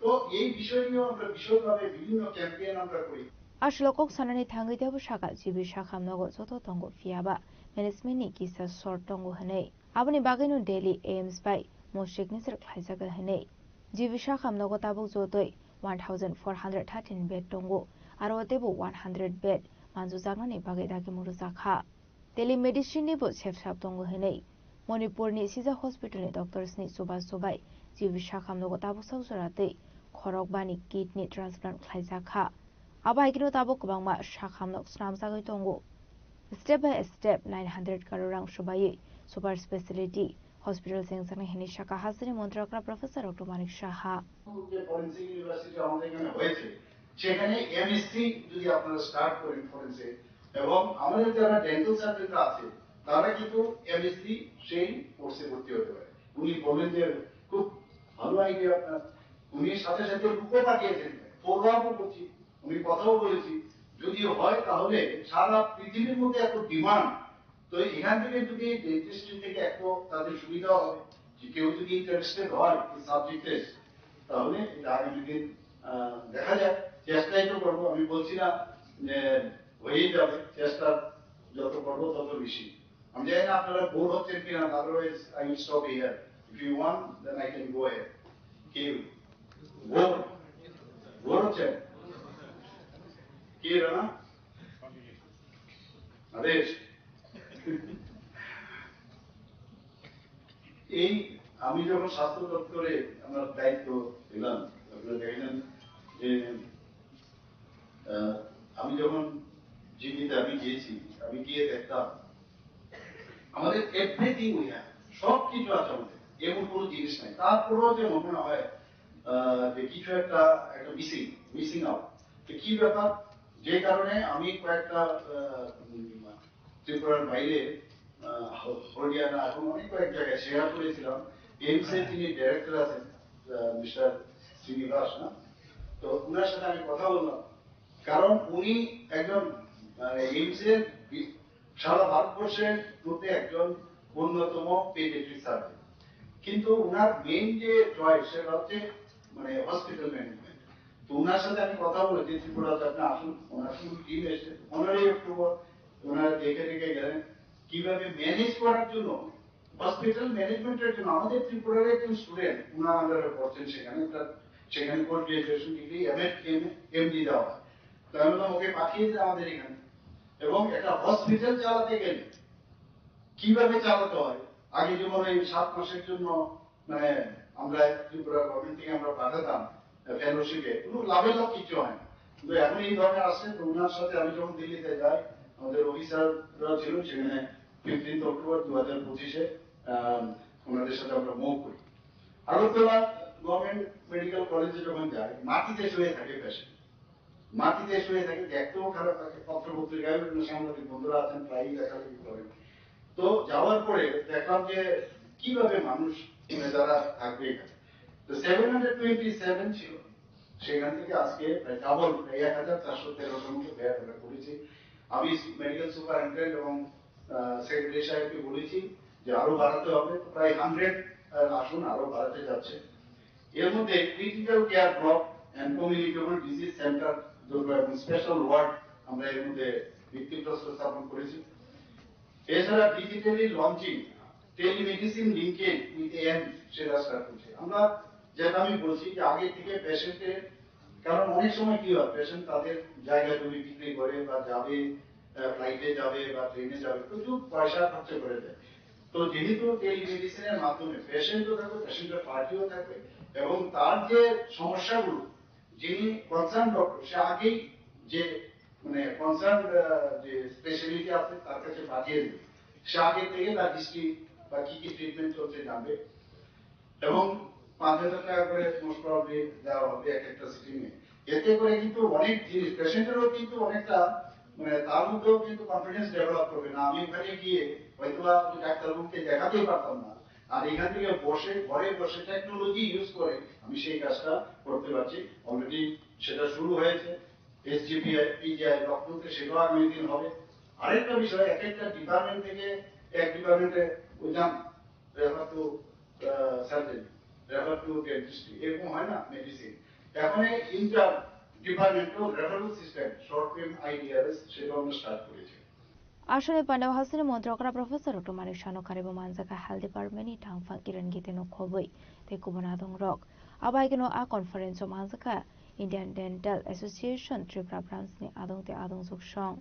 তো এই বিষয় নিয়েও আমরা বিশদভাবে বিভিন্ন ক্যাম্পেইন আমরা করি। Aswk kok sanani thangwi teibo sakha, G B sakha nogo joto tongo, phiya ba management ni kisa short tongo hwnwi. Aboni bagwino Delhi A I M S bai mo signature khlaijago hwnwi. G B sakha nogo tabuk jotoi one thousand four hundred thirteen bed tongo, aro teibo one hundred bed manjujaknani bagwi dagimung rwjakha. Telemedicine ni bo sepsap tongo hwnwi Manipur ni sijak hospital ni doctors ni chubachu bai G B sakha nogo tabuk sak jora tei khorok bani kidney transplant khlaijakha. Abo hai kheno tabuk kwbangma sakha nok snamjagwi tongo. Step by step nine hundred crore rang swbaiwi super speciality hospital chengjaknai hwnwi sakha hasteni montri okra Professor Doctor Manik Saha. যে forensic university আমাদের এখানে হয়েছে, সেখানে এমএসসি যদি আপনারা স্টার্ট করেন ফরেন্সে, এবং আমাদের যারা ডেন্টাল সার্জনরা আছে, তারা কিন্তু এমএসসি সেই কোর্সে ভর্তি হতে পারে। উনি বললেন যে খুব ভালো আইডিয়া আপনার। উনি সাথে সাথে বুকও পাঠিয়েছেন, ফলো আপও করছি, উনি কথাও বলেছি। যদি হয় তাহলে সারা পৃথিবীর মধ্যে এত ডিমান্ড, তো এখান থেকে যদি ডেন্টিস্ট্রি থেকে একটু তাদের সুবিধা হবে, যে কেউ যদি ইন্টারেস্টেড হয় এই সাবজেক্টে, তাহলে এটা আগামী দিন, আহ, দেখা যাক। চেষ্টাই তো করবো, আমি বলছি না যে হয়েই যাবে, চেষ্টা যত করবো তত বেশি। আমি জানি না আপনারা বোর হচ্ছেন কিনা, otherwise I will stop here. If you want, then I can go ahead. কেউ বোর, বোর হচ্ছেন? কে রানা? আদেশ। এই আমি যখন স্বাস্থ্য দপ্তরে আমার দায়িত্ব পেলাম, আপনারা দেখলেন যে, আহ, আমি যখন জিবিতে আমি গিয়েছি, আমি গিয়ে দেখতাম আমাদের এভরিথিং উই হ্যাভ, সব কিছু আছে আমাদের, এমন কোনো জিনিস নাই। তারপরেও যে মনে হয়, আহ, যে কিছু একটা, একটা মিসিং, মিসিং আউট। তো কি ব্যাপার? যে কারণে আমি কয়েকটা, আহ, উম, ত্রিপুরার বাইরে, আহ, হ-, হলদিয়া না, এখন অনেক কয়েক জায়গায় শেয়ার করেছিলাম। এইমস এর যিনি ডাইরেক্টর আছেন, আহ, মিস্টার শ্রীনিবাস, না? তো ওনার সাথে আমি কথা বললাম, কারণ উনি একজন, মানে, এইমস এর বি-, সারা ভারতবর্ষের মধ্যে একজন অন্যতম পেডিয়াট্রিক সার্জন। কিন্তু ওনার মেইন যে চয়েস, সেটা হচ্ছে মানে হসপিটাল ম্যানেজমেন্ট। তো ওনার সাথে আমি কথা বলেছি, ত্রিপুরা আপনি আসুন, ওনার ফুল টিম এসে, পনেরোই অক্টোবর ওনারা দেখে দেখে গেলেন কিভাবে ম্যানেজ করার জন্য, হসপিটাল ম্যানেজমেন্টের জন্য। আমাদের ত্রিপুরার একজন স্টুডেন্ট ওনার আন্ডারে পড়ছেন, সেখানে তার, সেখানে post graduation degree, M Ed, M MD দেওয়া হয়। তো আমি বললাম, "ওকে পাঠিয়ে দিন আমাদের এখানে।" এবং একটা হসপিটাল চালাতে গেলে কিভাবে চালাতে হয়, আগে যেমন এই সাত মাসের জন্য মানে আমরা ত্রিপুরা গভর্নমেন্ট থেকে আমরা পাঠাতাম ফেলোশিপে, কোনো লাভের লাভ কিছু হয় না। কিন্তু এখন এই ধরনের আসছে, তো ওনার সাথে আমি যখন দিল্লিতে যাই, আমাদের অফিসাররা ছিল সেখানে, ফিফটিন্থ অক্টোবর দু হাজার পঁচিশে ওনাদের সাথে আমরা মুভ করি। আগরতলা গভর্নমেন্ট মেডিকেল কলেজে যখন যাই, মাটিতে শুয়ে থাকে পেশেন্ট, মাটিতে শুয়ে থাকে, দেখতেও খারাপ লাগে। পত্র পত্রিকায় বিভিন্ন সাংবাদিক বন্ধুরা আছেন, প্রায়ই লেখালেখি করেন। তো যাওয়ার পরে দেখলাম যে কিভাবে মানুষ, মানে, যারা থাকবে এখানে। তো সেভেন হান্ড্রেড টোয়েন্টি সেভেন ছিল, সেখান থেকে আজকে প্রায় ডাবল, প্রায় এক হাজার চারশো তেরোটার মতো বেড আমরা করেছি। আমি মেডিকেল সুপারিনটেন্ডেন্ট এবং সেক্রেটারি সাহেবকে বলেছি যে আরো বাড়াতে হবে, তো প্রায় হান্ড্রেড আসন আরো বাড়াতে যাচ্ছে। এর মধ্যে critical care block and communicable disease centre দুর্গ এবং স্পেশাল ওয়ার্ড আমরা এর মধ্যে ভিত্তিপ্রস্তর স্থাপন করেছি। এছাড়া digitally launching, telemedicine linkage with ANM, সেটা স্টার্ট করছে। আমরা যেটা আমি বলছি যে আগে থেকে পেশেন্টের, কারণ অনেক সময় কি হয়, পেশেন্ট তাদের জায়গা জমি বিক্রি করে বা যাবে, ফ্লাইটে যাবে বা ট্রেনে যাবে, প্রচুর পয়সা খরচ করে দেয়। তো যেহেতু টেলিমেডিসিনের মাধ্যমে পেশেন্টও থাকবে, পেশেন্টের পার্টিও থাকবে, এবং তার যে সমস্যাগুলো, যিনি কনসার্ন ডক্টর, সে আগেই যে, মানে, কনসার্ন যে স্পেশালিটি আছে, তার কাছে পাঠিয়ে দেবে। সে আগে থেকে তার হিস্ট্রি বা কি কি ট্রিটমেন্ট চলছে জানবে। এবং পাঁচ হাজার টাকা করে মোস্ট প্রবাবলি দেওয়া হবে এক একটা সিটিং এ। এতে করে কিন্তু অনেক জিনিস, পেশেন্টেরও কিন্তু অনেকটা, মানে, তার মধ্যেও কিন্তু কনফিডেন্স ডেভেলপ করবে। না, আমি ওখানে গিয়ে হয়তো বা ওই ডাক্তারবাবুকে দেখাতেই পারতাম না। আর এখান থেকে বসে, ঘরে বসে টেকনোলজি ইউজ করে আমি সেই কাজটা করতে পারছি। অলরেডি সেটা শুরু হয়েছে। এসজিপিআই, পিজিআই লখনৌতে সেটাও আগামী দিন হবে। আরেকটা বিষয়, এক একটা ডিপার্টমেন্ট থেকে এক ডিপার্টমেন্টে ওই যান, refer to surgery, refer to dentistry, এরকম হয় না মেডিসিন। এখন এই inter departmental referral system, short film আইডিআরএস, সেটাও আমরা স্টার্ট করেছি। Aswni pandao hasini montrokra Professor Doctor Manik Saha no karibo manjakha Health Department ni thangphang Kiran Gite no khobwi tei kubun adongrok. Abo hai kheno a conference o manjakha Indian Dental Association Tripura Branch ni adong tei adongjwk song.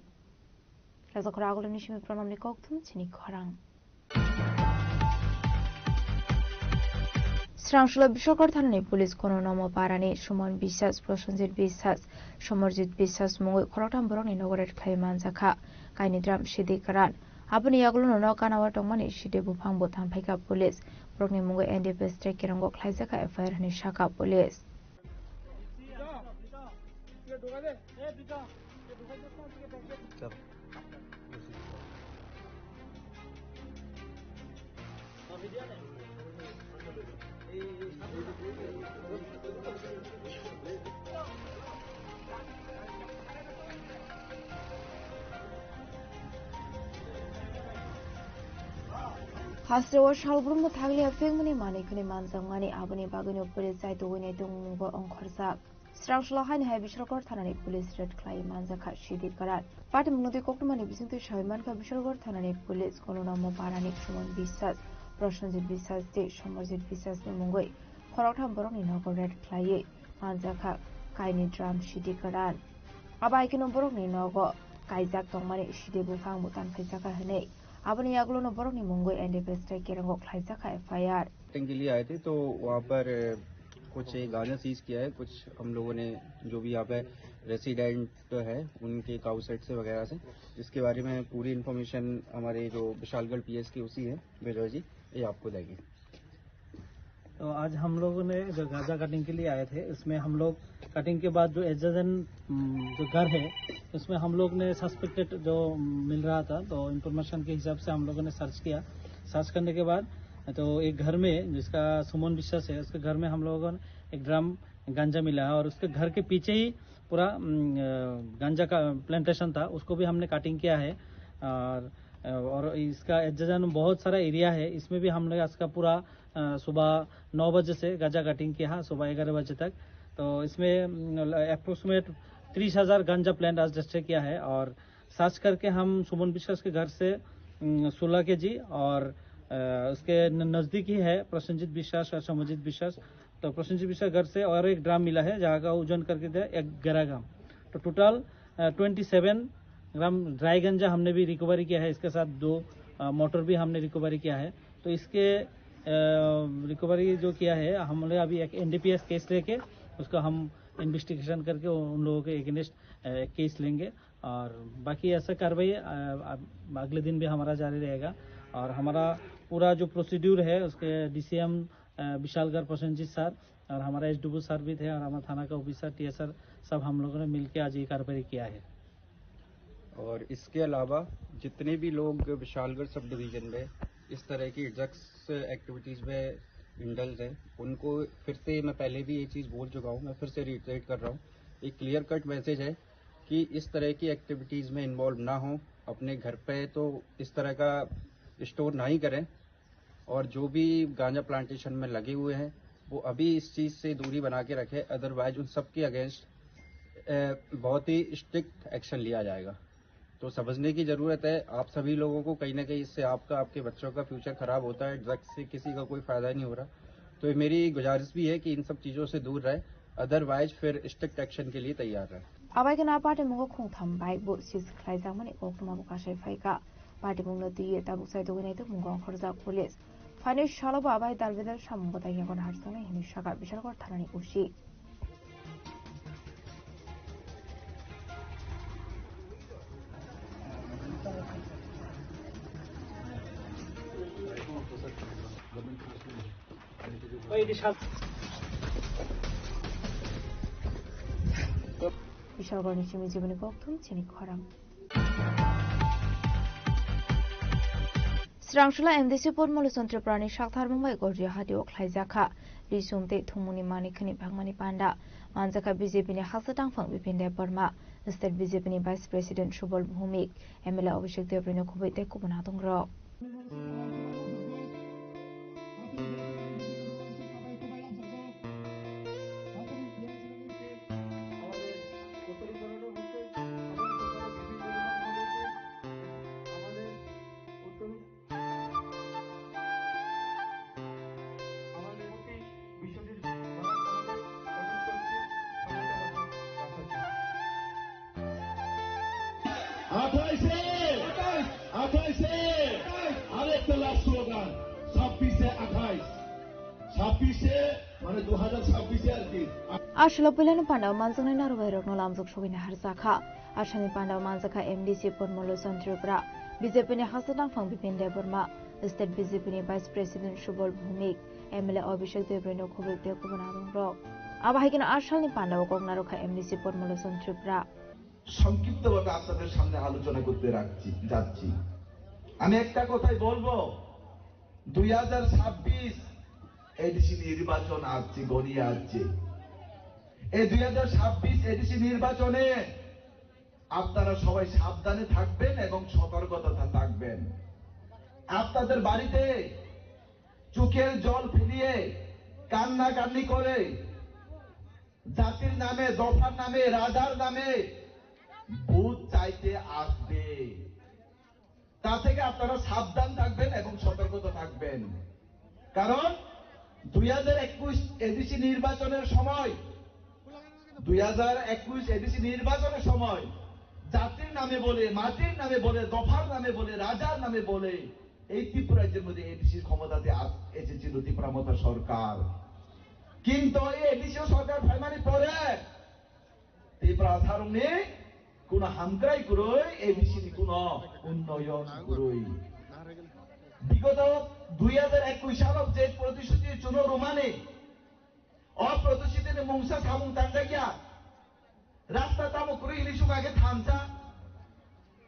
Rajakhor Agulini simi Pranamni kokthum chini khorang. Srangsulo Biswakar thanani police kono nomo parani Suman Biswas, Prosenjit Biswas, Somarjit Biswas mungwi khoroktham borokni nogo raid khlai manjakha. Kaini dram Sidi Karan. Aboni yagulo no nok gana o tongmani Sidi buphang bo thanphaikha police. Borokni mungwi N D P S tei kerongo khlaijakha F I R hinwi sakha police. Hasteo salbrumno thaglia phengmani manwi khwnwi manjakmani, aboni bagwino police chai tugwini tongmungo ongkhorjak. Srangsulo haini hai Biswakar thanani police raid khlai manjakha Sidi Karan. Patimungno twi koktwmani bisingtwi sawi mankha Biswakar thanani police kono nomo parani Suman Biswas, Prosenjit Biswas tei Somarjit Biswasni mungwi khoroktham borokni nogo raid khlaiwi manjakha kaini dram Sidi Karan. Abo hai kheno borokni nogo kaijak tongmani Sidi buphang bo tanphaijak kha hwnwi aboni yagulono borokni mungwi N D P S tei kerongo khlaijak kha F I R. Cutting के लिए आए थे, तो वहाँ पर कुछ गांजा सीज किया है, कुछ हम लोगों ने, जो भी यहाँ पे रेसिडेंट है, उनके काऊ सेट से वगैरह से, जिसके बारे में पूरी इन्फॉर्मेशन हमारे जो विशालगढ़ पीएस के ओसी है, विजय जी, ये आपको देंगे। तो आज हम लोगों ने जो गांजा कटिंग के लिए आए थे, इसमें हम लोग कटिंग के बाद जो एडजेसेंट, हम्म, जो घर है, उसमें हम लोग ने सस्पेक्टेड जो मिल रहा था, तो इन्फॉर्मेशन के हिसाब से हम लोगों ने सर्च किया। सर्च करने के बाद तो एक घर में, जिसका सुमन विश्वास है, उसके घर में हम लोगों ने एक ड्रम गांजा मिला है और उसके घर के पीछे ही पूरा, हम्म, अ, गांजा का प्लांटेशन था, उसको भी हमने कटिंग किया है। और, और इसका एडजेसेंट बहुत सारा एरिया है, इसमें भी हमने इसका पूरा अ, सुबह नौ बजे से गांजा कटिंग किया है, सुबह ग्यारह बजे तक। तो इसमें, अम, अप्रोक्सीमेट तीस हज़ार गांजा प्लांट आज रजिस्टर किया है और सर्च करके हम सुमन विश्वास के घर से, अम, सोलह केजी और, अ, उसके न-, नज़दीक ही है प्रसन्नजीत विश्वास और समरजीत विश्वास। तो प्रसन्नजीत विश्वास घर से और एक ड्रम मिला है, जहाँ का वजन करके दिया एक ग्यारह ग्राम। तो टोटल, अ, ट्वेंटी सेवन ग्राम ड्राई गांजा हमने भी रिकवरी किया है। इसके साथ दो, अ, मोटर भी हमने रिकवरी किया है। तो इसके, अ, रिकवरी जो किया है, हमने अभी एक एनडीपीएस केस लेके उसको हम इन्वेस्टिगेशन करके उन लोगों के अगेंस्ट, अ, केस लेंगे। और बाकी ऐसा कार्रवाई, अ, अ, अगले दिन भी हमारा जारी रहेगा। और हमारा पूरा जो प्रोसीड्यूर है, उसके डीसीएम, अ, विशालगढ़ प्रसन्नजीत सर और हमारा एसडीओ सर भी थे और हमारा थाना का ऑफिसर, टीएसआर, सब हम लोगों ने मिलके आज ये कार्रवाई किया है। और इसके अलावा जितने भी लोग विशालगढ़ सब डिवीजन में इस तरह की ड्रग्स एक्टिविटीज़ में इंडल्ज हैं, उनको फिर से, मैं पहले भी ये चीज़ बोल चुका हूँ, मैं फिर से रिटरेट कर रहा हूँ, एक क्लियर कट मैसेज है कि इस तरह की एक्टिविटीज़ में इन्वॉल्व ना हो, अपने घर पे तो इस तरह का स्टोर ना ही करें, और जो भी गांजा प्लांटेशन में लगे हुए हैं, वो अभी इस चीज़ से दूरी बना के रखें, अदरवाइज उन सब के अगेंस्ट, अ, बहुत ही स्ट्रिक्ट एक्शन लिया जाएगा। तो समझने की ज़रूरत है आप सभी लोगों को, कहीं ना कहीं इससे आपका, आपके बच्चों का फ्यूचर ख़राब होता है, ड्रग्स से किसी का कोई फ़ायदा नहीं हो रहा। तो ये मेरी गुजारिश भी है कि इन सब चीज़ों से दूर रहें, अदरवाइज फिर स्ट्रिक्ट एक्शन के लिए तैयार रहें। Abai kheno a party mungo khungtham bai bo seize khlaijakmani koktwma bo kasai phaikha. Party mungno twiwi tabuk chai tongwi naitokmungo ongkhorjak police. Phainai salo bo abai dalbidal samung bwtai yago naharjaknai hinwi sakha Bishalgarh thanani O C. Bishalgarhni simi jiboni kokthum chini khorang. Srangsola M D C Podmolochon Tripurani saktharmung bai Goriya Hatio khlaijakha. Risum tei thumungni manwi khwnwi phangmani panda manjakha B J P ni haksa tangphang Bipin Debbarma, State B J P ni Vice President Subal Bhumik, M L A Abhishek Debbarma khubui tei kubun adongrok. আঠাইশে, আঠাইশে, আরেকটা last slogan, ছাব্বিশে আঠাইশ, ছাব্বিশে, মানে দু হাজার ছাব্বিশে আর কি। Aswla puilano pandao manjaknai narwkbairokno lamjak sogwini harjakha. Aswlani pandao manjakha M D C Podmolochon Tripura, B J P ni haksa tangphang Bipin Debbarma, State B J P ni Vice President Subal Bhumik, M L A Abhishek Debbarma khubui tei kubun adongrok. Abo hai kheno aswlani pandao kok narwkha M D C Podmolochon Tripura. সংক্ষিপ্তভাবে আপনাদের সামনে আলোচনা করতে রাখছি, যাচ্ছি। আমি একটা কথাই বলবো, দুই হাজার ছাব্বিশ এডিসি নির্বাচন আসছে, ঘনিয়ে আসছে। এই দুই হাজার ছাব্বিশ এডিসি নির্বাচনে আপনারা সবাই সাবধানে থাকবেন এবং সতর্কতা থাকবেন। আপনাদের বাড়িতে চোখের জল ফেলিয়ে, কান্নাকান্নি করে, জাতির নামে, দফার নামে, রাজার নামে ভোট চাইতে আসবে। তা থেকে আপনারা সাবধান থাকবেন এবং সতর্কতা থাকবেন। কারণ দুই হাজার একুশ এডিসি নির্বাচনের সময়, দুই হাজার একুশ এডিসি নির্বাচনের সময় জাতির নামে বলে, মাটির নামে বলে, দফার নামে বলে, রাজার নামে বলে এই ত্রিপুরা রাজ্যের মধ্যে এডিসির ক্ষমতাতে আস-, এসেছিল ত্রিপুরা মথা সরকার। কিন্তু এই এডিসি সরকার ফাইমানি পরে ত্রিপুরা সারুংনি কোনো হামক্রাই করই, এডিসি নি কোনো উন্নয়ন করই। বিগত দুই হাজার একুশ সালত যে প্রতিশ্রুতি চুনো রুমানি, অপ্রতিশ্রুতি নি মুংসা সামুং তাংগাইয়া, রাস্তা তামো করে ইলিশ আগে থামসা,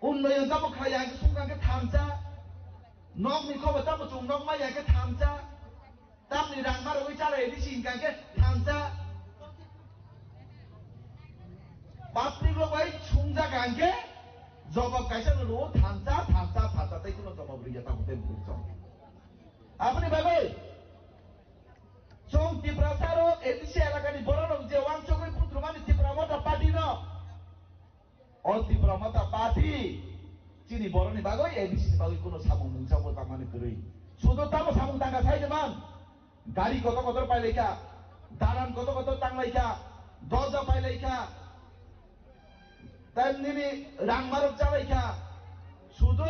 উন্নয়ন tamo khlai ya khe sung kha khe thansa. Nok ni khobo tamo chwng nok mai ya khe thansa. Tamni rang ma rwui chala A D C hwn kha khe thansa. Public rok bai sung ja kha hwn khe jobab kaisa no rwo thansa, thansa, thansa tei kuno jobab rwya tamo tei bwrwi chong. Aboni bagwi Tiprasarok A D C elakani bororok je wansugwi butrumani Tipra Motha Party no. O Tipra Motha Party chini boroni bagwi A D C ni bagwi kuno samung mungsa bo tangmani kwrwi. Sudo tamo samung tangka sai de man. Gari kotor kotor pailaikha, daran kotor kotor tanglaikha, doja pailaikha. Tei nini rang marok chalaikha. Sudo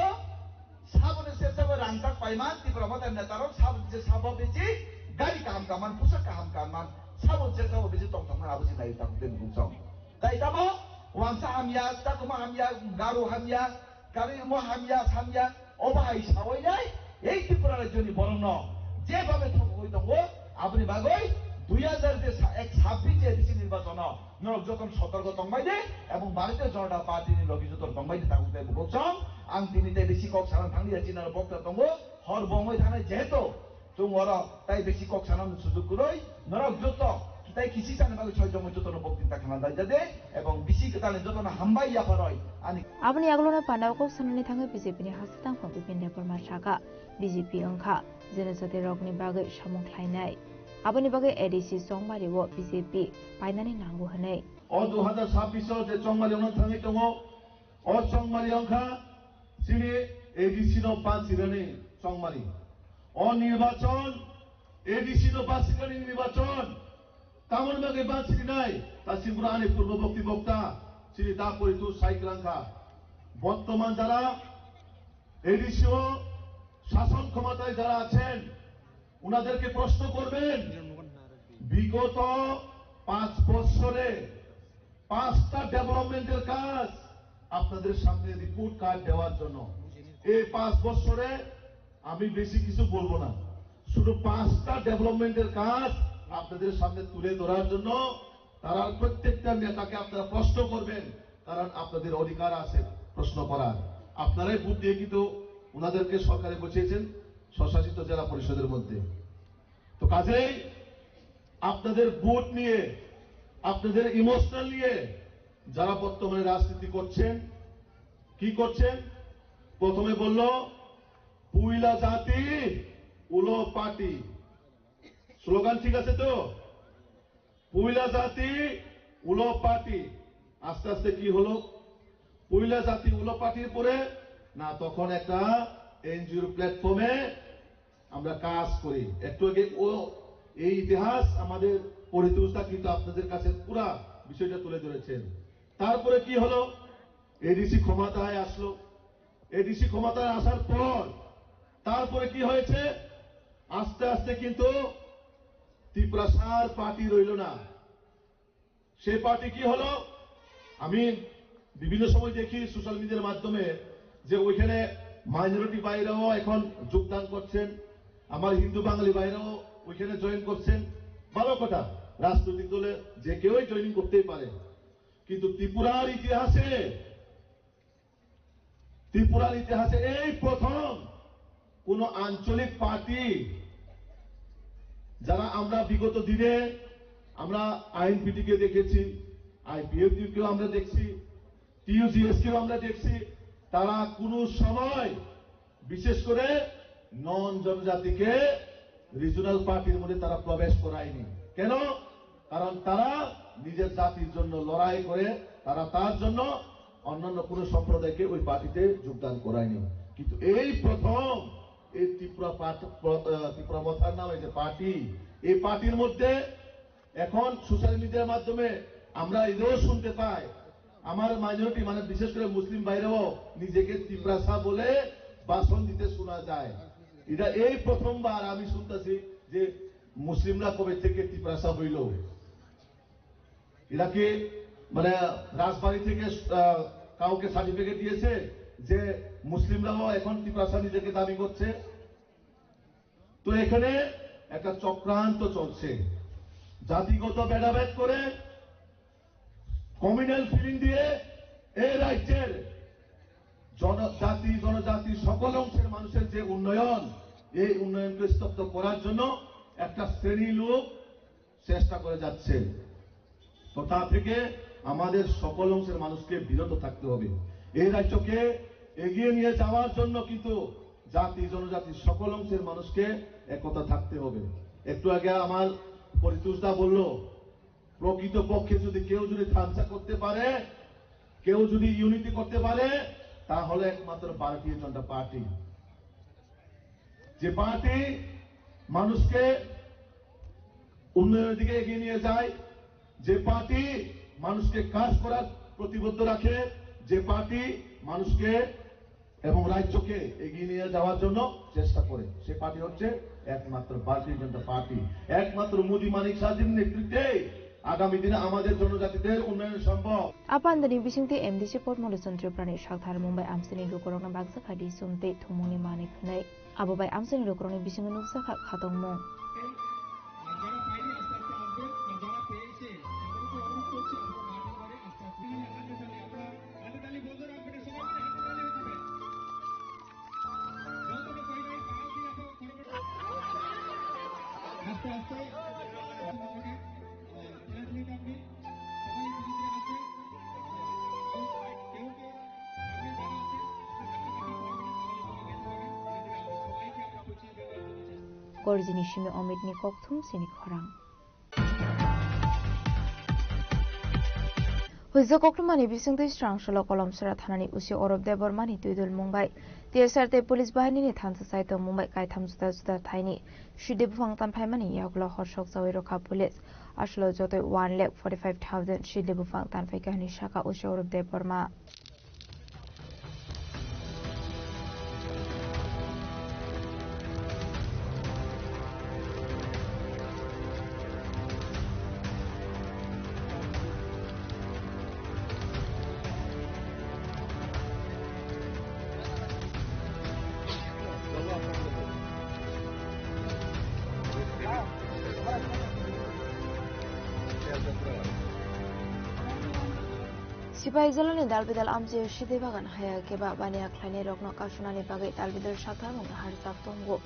saboni se sabo rang tak paiman, Tipra Motha netarok saboni se sabo bisi gari kaham kaham, pusa kaham kaham, saboni se sabo bisi tongthokma abo se nai tamo tei bukung song. Tai tamo, wangsa hamya, chakuma hamya, garu hamya, kari mo hamya, samya, obo hai sawi nai, ei Tripura rajyoni borokno jebhabe thokgwi tongo, aboni bagwi dui hazar je sa-, ek sabbish je A D C nirbachono norok jotono sotorgo tongbai de, ebong Bharatiya Janata Party ni logi jotono tongbai de, tabuk tei bukuk song, ang tini tei bisi kok sana thanglia, chinaro bokta tongo, hor bongwi thanai jehetu, Chwng oro tai bisi kok sanani sujuk kwrwi, norok joto tai kisi sani bagwi soi jongoi jotono bokti ta khana dai jade, ebong bisi kwtalni jotono hambai yapharoi ani. Aboni agulona pandao kok sanani thangwi B J P ni hastang phang Bipin Debbarma saka, B J P wngkha jeno jati rokni bagwi samung khlainai. Aboni bagwi A D C Chongmari o B J P painani nango hwnwi. O dui hazar sabbish o je Chongmari wngna thangwi tongo, O Chongmari wngkha chini A D C no bansirani Chongmari. O nirbachon, A D C no bansirani nirbachon, tamoni bagwi bansirinai, ta singura ani purbo bokti bokta, chini ta poritu sai kwlangkha. বর্তমান যারা এডিসি ও শাসন ক্ষমতায় যারা আছেন, ওনাদেরকে প্রশ্ন করবেন, বিগত পাঁচ বছরে পাঁচটা ডেভেলপমেন্টের কাজ আপনাদের সামনে রিপোর্ট কার্ড দেওয়ার জন্য। এই পাঁচ বছরে আমি বেশি কিছু বলবো না, শুধু পাঁচটা ডেভেলপমেন্টের কাজ আপনাদের সামনে তুলে ধরার জন্য। তারা প্রত্যেকটা নেতাকে আপনারা প্রশ্ন করবেন, কারণ আপনাদের অধিকার আছে প্রশ্ন করার। আপনারাই ভোট দিয়ে কিন্তু ওনাদেরকে সরকারে বসিয়েছেন স্বশাসিত জেলা পরিষদের মধ্যে। তো কাজেই আপনাদের ভোট নিয়ে, আপনাদের ইমোশনাল নিয়ে যারা বর্তমানে রাজনীতি করছেন, কি করছেন? প্রথমে বলল, "পয়লা জাতি, উলো পার্টি।" স্লোগান ঠিক আছে তো? পয়লা জাতি, উলো পার্টি। আস্তে আস্তে কি হলো? পয়লা জাতি, উলো পার্টির পরে না, তখন একটা এনজিওর প্ল্যাটফর্মে আমরা কাজ করি। একটু আগে ও এই ইতিহাস আমাদের পরিতোষ দা কিন্তু আপনাদের কাছে পুরা বিষয়টা তুলে ধরেছেন। তারপরে কি হলো? এডিসি ক্ষমতায় আসলো। এডিসি ক্ষমতায় আসার পর তারপরে কি হয়েছে? আস্তে আস্তে কিন্তু তিপ্রাসার পার্টি রইল না। সেই পার্টি কি হলো? আমি বিভিন্ন সময় দেখি সোশ্যাল মিডিয়ার মাধ্যমে যে ওইখানে মাইনরিটি ভাইরাও এখন যোগদান করছেন, আমার হিন্দু বাঙালি ভাইরাও ওইখানে জয়েন করছেন। ভালো কথা, রাজনৈতিক দলে যে কেউই জয়েনিং করতেই পারে, কিন্তু ত্রিপুরার ইতিহাসে ত্রিপুরার ইতিহাসে এই প্রথম কোন আঞ্চলিক পার্টি, যারা আমরা বিগত দিনে আমরা আইএনপিটি কে দেখেছি, আইপিএফটি কেও আমরা দেখছি, টিইউজিএস কেও আমরা দেখছি, তারা কোনো সময় বিশেষ করে নন জনজাতিকে রিজিওনাল পার্টির মধ্যে তারা প্রবেশ করায়নি। কেন? কারণ তারা নিজের জাতির জন্য লড়াই করে, তারা তার জন্য অন্যান্য কোনো সম্প্রদায়কে ওই পার্টিতে যোগদান করায়নি। কিন্তু এই প্রথম এই ত্রিপুরা পার্ট-, প্র-, আহ, ত্রিপুরা মথার নামে যে পার্টি, এই পার্টির মধ্যে এখন সোশ্যাল মিডিয়ার মাধ্যমে আমরা এটাও শুনতে পাই, আমার মাইনরিটি, মানে বিশেষ করে মুসলিম ভাইরাও নিজেকে তিপ্রাসা বলে ভাষণ দিতে শোনা যায়। এটা এই প্রথমবার আমি শুনতেছি যে মুসলিমরা কবে থেকে তিপ্রাসা হইল। এটা কি, মানে, রাজবাড়ি থেকে আহ, কাউকে সার্টিফিকেট দিয়েছে যে মুসলিমরাও এখন তিপ্রাসা নিজেকে দাবি করছে? তো এখানে একটা চক্রান্ত চলছে, জাতিগত ভেদাভেদ করে, কমিউনাল ফিলিং দিয়ে এই রাজ্যের জনজাতি, জনজাতি সকল অংশের মানুষের যে উন্নয়ন, এই উন্নয়নকে স্তব্ধ করার জন্য একটা শ্রেণী লোক চেষ্টা করে যাচ্ছে। তো তা থেকে আমাদের সকল অংশের মানুষকে বিরত থাকতে হবে। এই রাজ্যকে এগিয়ে নিয়ে যাওয়ার জন্য কিন্তু জাতি, জনজাতি সকল অংশের মানুষকে একতা থাকতে হবে। একটু আগে আমার পরিতোষ দা বলল, প্রকৃতপক্ষে যদি কেউ যদি থামসা করতে পারে, কেউ যদি ইউনিটি করতে পারে, তাহলে একমাত্র ভারতীয় জনতা পার্টি। যে পার্টি মানুষকে উন্নয়নের দিকে এগিয়ে নিয়ে যায়, যে পার্টি মানুষকে কাজ করার প্রতিবদ্ধ রাখে, যে পার্টি মানুষকে এবং রাজ্যকে এগিয়ে নিয়ে যাওয়ার জন্য চেষ্টা করে, সে পার্টি হচ্ছে একমাত্র ভারতীয় জনতা পার্টি। একমাত্র মোদী মানিক সাহাজির নেতৃত্বে আগামী দিনে আমাদের জনজাতিদের উন্নয়ন সম্ভব। Apandani bisingtwi M D C Pormolochan Tripurani sakthar Mumbai amchini lukurokno baksa kha di sumtwi thumungni manwi khwnwi. Abo bai amchini lukurokni bisingo nukjakha khatungmung. Korjini simi Omitni kokthum chini khorang. Huijak koktwmani bisingtwi Srangsalo Kolomsora thanani usi Orop Debbarmani twidul mungbai T S R tei police bahinini thansa saitok mungbai kaitham juda juda thaini side buphang tanphaimani yagulo horsok chawi rwkha police. Aswlo jotoi one lakh forty five thousand side buphang tanphaikha hwnwi sakha usi Orop Debbarma. Sipai jalani dalbidal amchaio side bagan haya khe ba baniya khlainairokno kasunani bagwi dalbidal sakthar mungwi harjak tongo.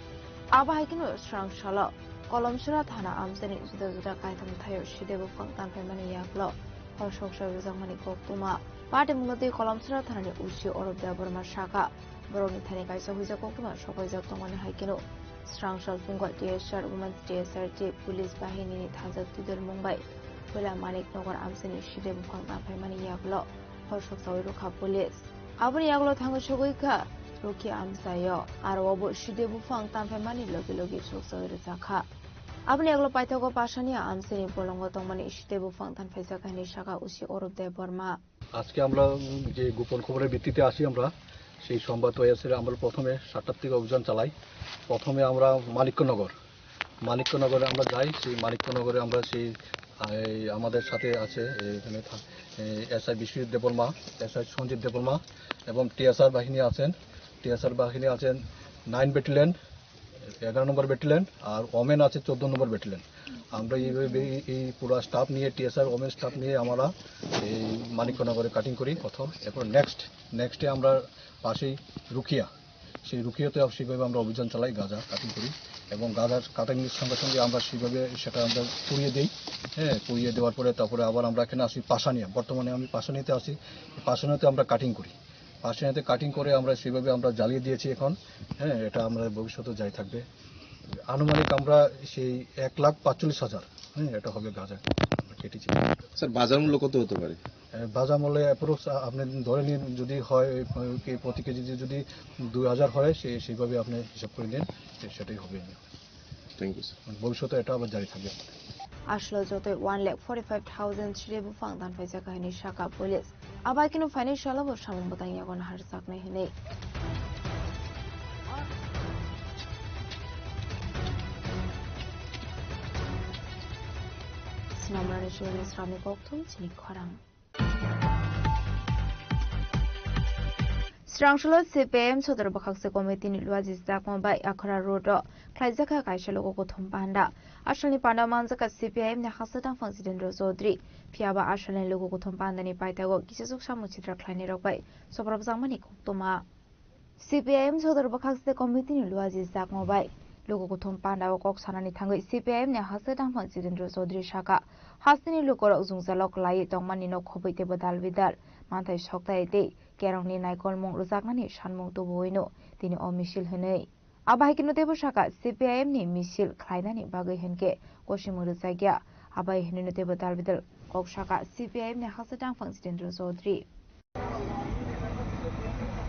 Abo hai kheno Srangsalo Kolomsora thana amchaini juda juda kaitham thaio side buphang tanphaimani yagulo horsok chawi rwjakmani koktwma. Patimungno twi Kolomsora thanani usi Orop Debbarma sakha, borokni thani kaisa huijak koktwma sokoijak tongmani hai kheno Srangsal phungo T S R, Women's T S R tei police bahinini thansa twidul mungbai puila Manik Nagar amchaini side buphang tanphaimani yagulo horsok chawi rwkha police. Aboni yagulo thangwi sogwi kha Rukhi amchaio, aro obo side buphang tanphaimani logi logi sokchawi rwjakha. Aboni yagulo paithago Pasani amchaini bolongo tongmani side buphang tanphaijak hwnwi sakha usi Orop Debbarma. আজকে আমরা, উম, যে গোপন খবরের ভিত্তিতে আসি আমরা, সেই সংবাদ পেয়ে আসলে আমরা প্রথমে সাতটার থেকে অভিযান চালাই। প্রথমে আমরা মানিক্যনগর, মানিক্যনগরে আমরা যাই। সেই মানিক্যনগরে আমরা সেই, এই, আমাদের সাথে আছে, এই, এখানে থা-, এই, এসআই বিশ্বজিৎ দেববর্মা, এসআই সঞ্জিত দেববর্মা এবং টিএসআর বাহিনী আছেন। টিএসআর বাহিনী আছেন নাইন ব্যাটালিয়ন, এগারো নম্বর ব্যাটালিয়ন, আর ওমেন আছে চোদ্দ নম্বর ব্যাটালিয়ন। আমরা এইভাবে এই, এই পুরো স্টাফ নিয়ে, টিএসআর ওমেন স্টাফ নিয়ে আমরা এই মানিক্যনগরে কাটিং করি প্রথম। এরপর নেক্সট, নেক্সটে আমরা পাশেই রুকিয়া, সেই রুকিয়াতে সেইভাবে আমরা অভিযান চালাই, গাঁজা কাটিং করি এবং গাঁজার কাটিংয়ের সঙ্গে সঙ্গে আমরা সেইভাবে সেটা আমরা পুড়িয়ে দিই। হ্যাঁ, পুড়িয়ে দেওয়ার পরে তারপরে আবার আমরা এখানে আসি পাশানিয়া, বর্তমানে আমি পাশানিতে আছি, পাশানিতে আমরা কাটিং করি। পাশানিতে কাটিং করে আমরা সেইভাবে আমরা জ্বালিয়ে দিয়েছি এখন। হ্যাঁ, এটা আমরা ভবিষ্যতে জারি থাকবে। আনুমানিক আমরা সেই এক লাখ পাঁচচল্লিশ হাজার, হ্যাঁ, এটা হবে গাঁজা আমরা কেটেছি। স্যার, বাজার মূল্য কত হতে পারে? এ, বাজার মূল্য অ্যাপ্রক্স, আ, আপনি ধরে নিন, যদি হয়, এ, কে-, প্রতি কেজি যদি, যদি দুই হাজার হয়, সে-, সেইভাবে আপনি হিসাব করে নিন, সে-, সেটাই হবে। Thank you, sir. ভবিষ্যতে এটা আবার জারি থাকবে। Aswlo jotoi one lakh forty five thousand side buphang tanphaijak hwnwi sakha police. Abai kheno phainai salo bo samung bwtang yago naharjaknai hwnwi. Swnamnani suyani sramni kokthum chini khorang. Srangsalo C P I M Sodor Bwkhakse Committee ni Luaji Chakma bai Akhara Road o khlaijakha kaisa luku kuthum panda. Asalni panda manjakha C P I M ni Hastang Tangphang Jitendra Chaudhary. Phiyaba asalni luku kuthum panda ni paitago kisachuk samung sitra khlainai rok bai sobrobjakmani koktwma. C P I M Sodor Bwkhakse Committee ni Luaji Chakma bai luku kuthum panda o kok sanani thangwi C P I M ni Hastang Tangphang Jitendra Chaudhary sakha, hasteni lukurok jwngjalo kwlaiwi tongmani no khobwi teibo dal bidal manthai soktai tei kerongni naikolmung rwjaknani sanmung tubuwino tini o misil hwnwi. Abo hai kheno teibo sakha, C P I M ni misil khlainani bagwi hinkhe kosimung rwjakya. Abo hai hinwi teibo dalbidal kok sakha C P I M ni haksa tangphang Jitendra Chaudhary.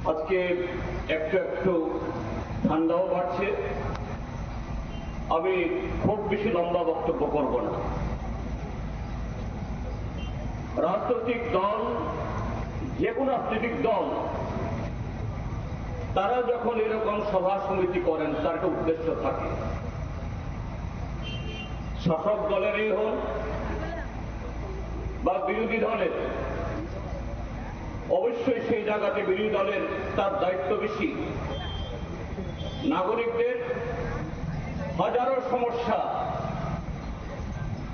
আজকে একটু একটু ঠান্ডাও বাড়ছে। আমি খুব বেশি লম্বা বক্তব্য করব না। রাজনৈতিক দল, যে কোনো রাজনৈতিক দল, তারা যখন এরকম সভা সমিতি করেন, তার একটা উদ্দেশ্য থাকে। শাসক দলেরই হোক বা বিরোধী দলের, অবশ্যই সেই জায়গাতে বিরোধী দলের তার দায়িত্ব বেশি। নাগরিকদের হাজারো সমস্যা,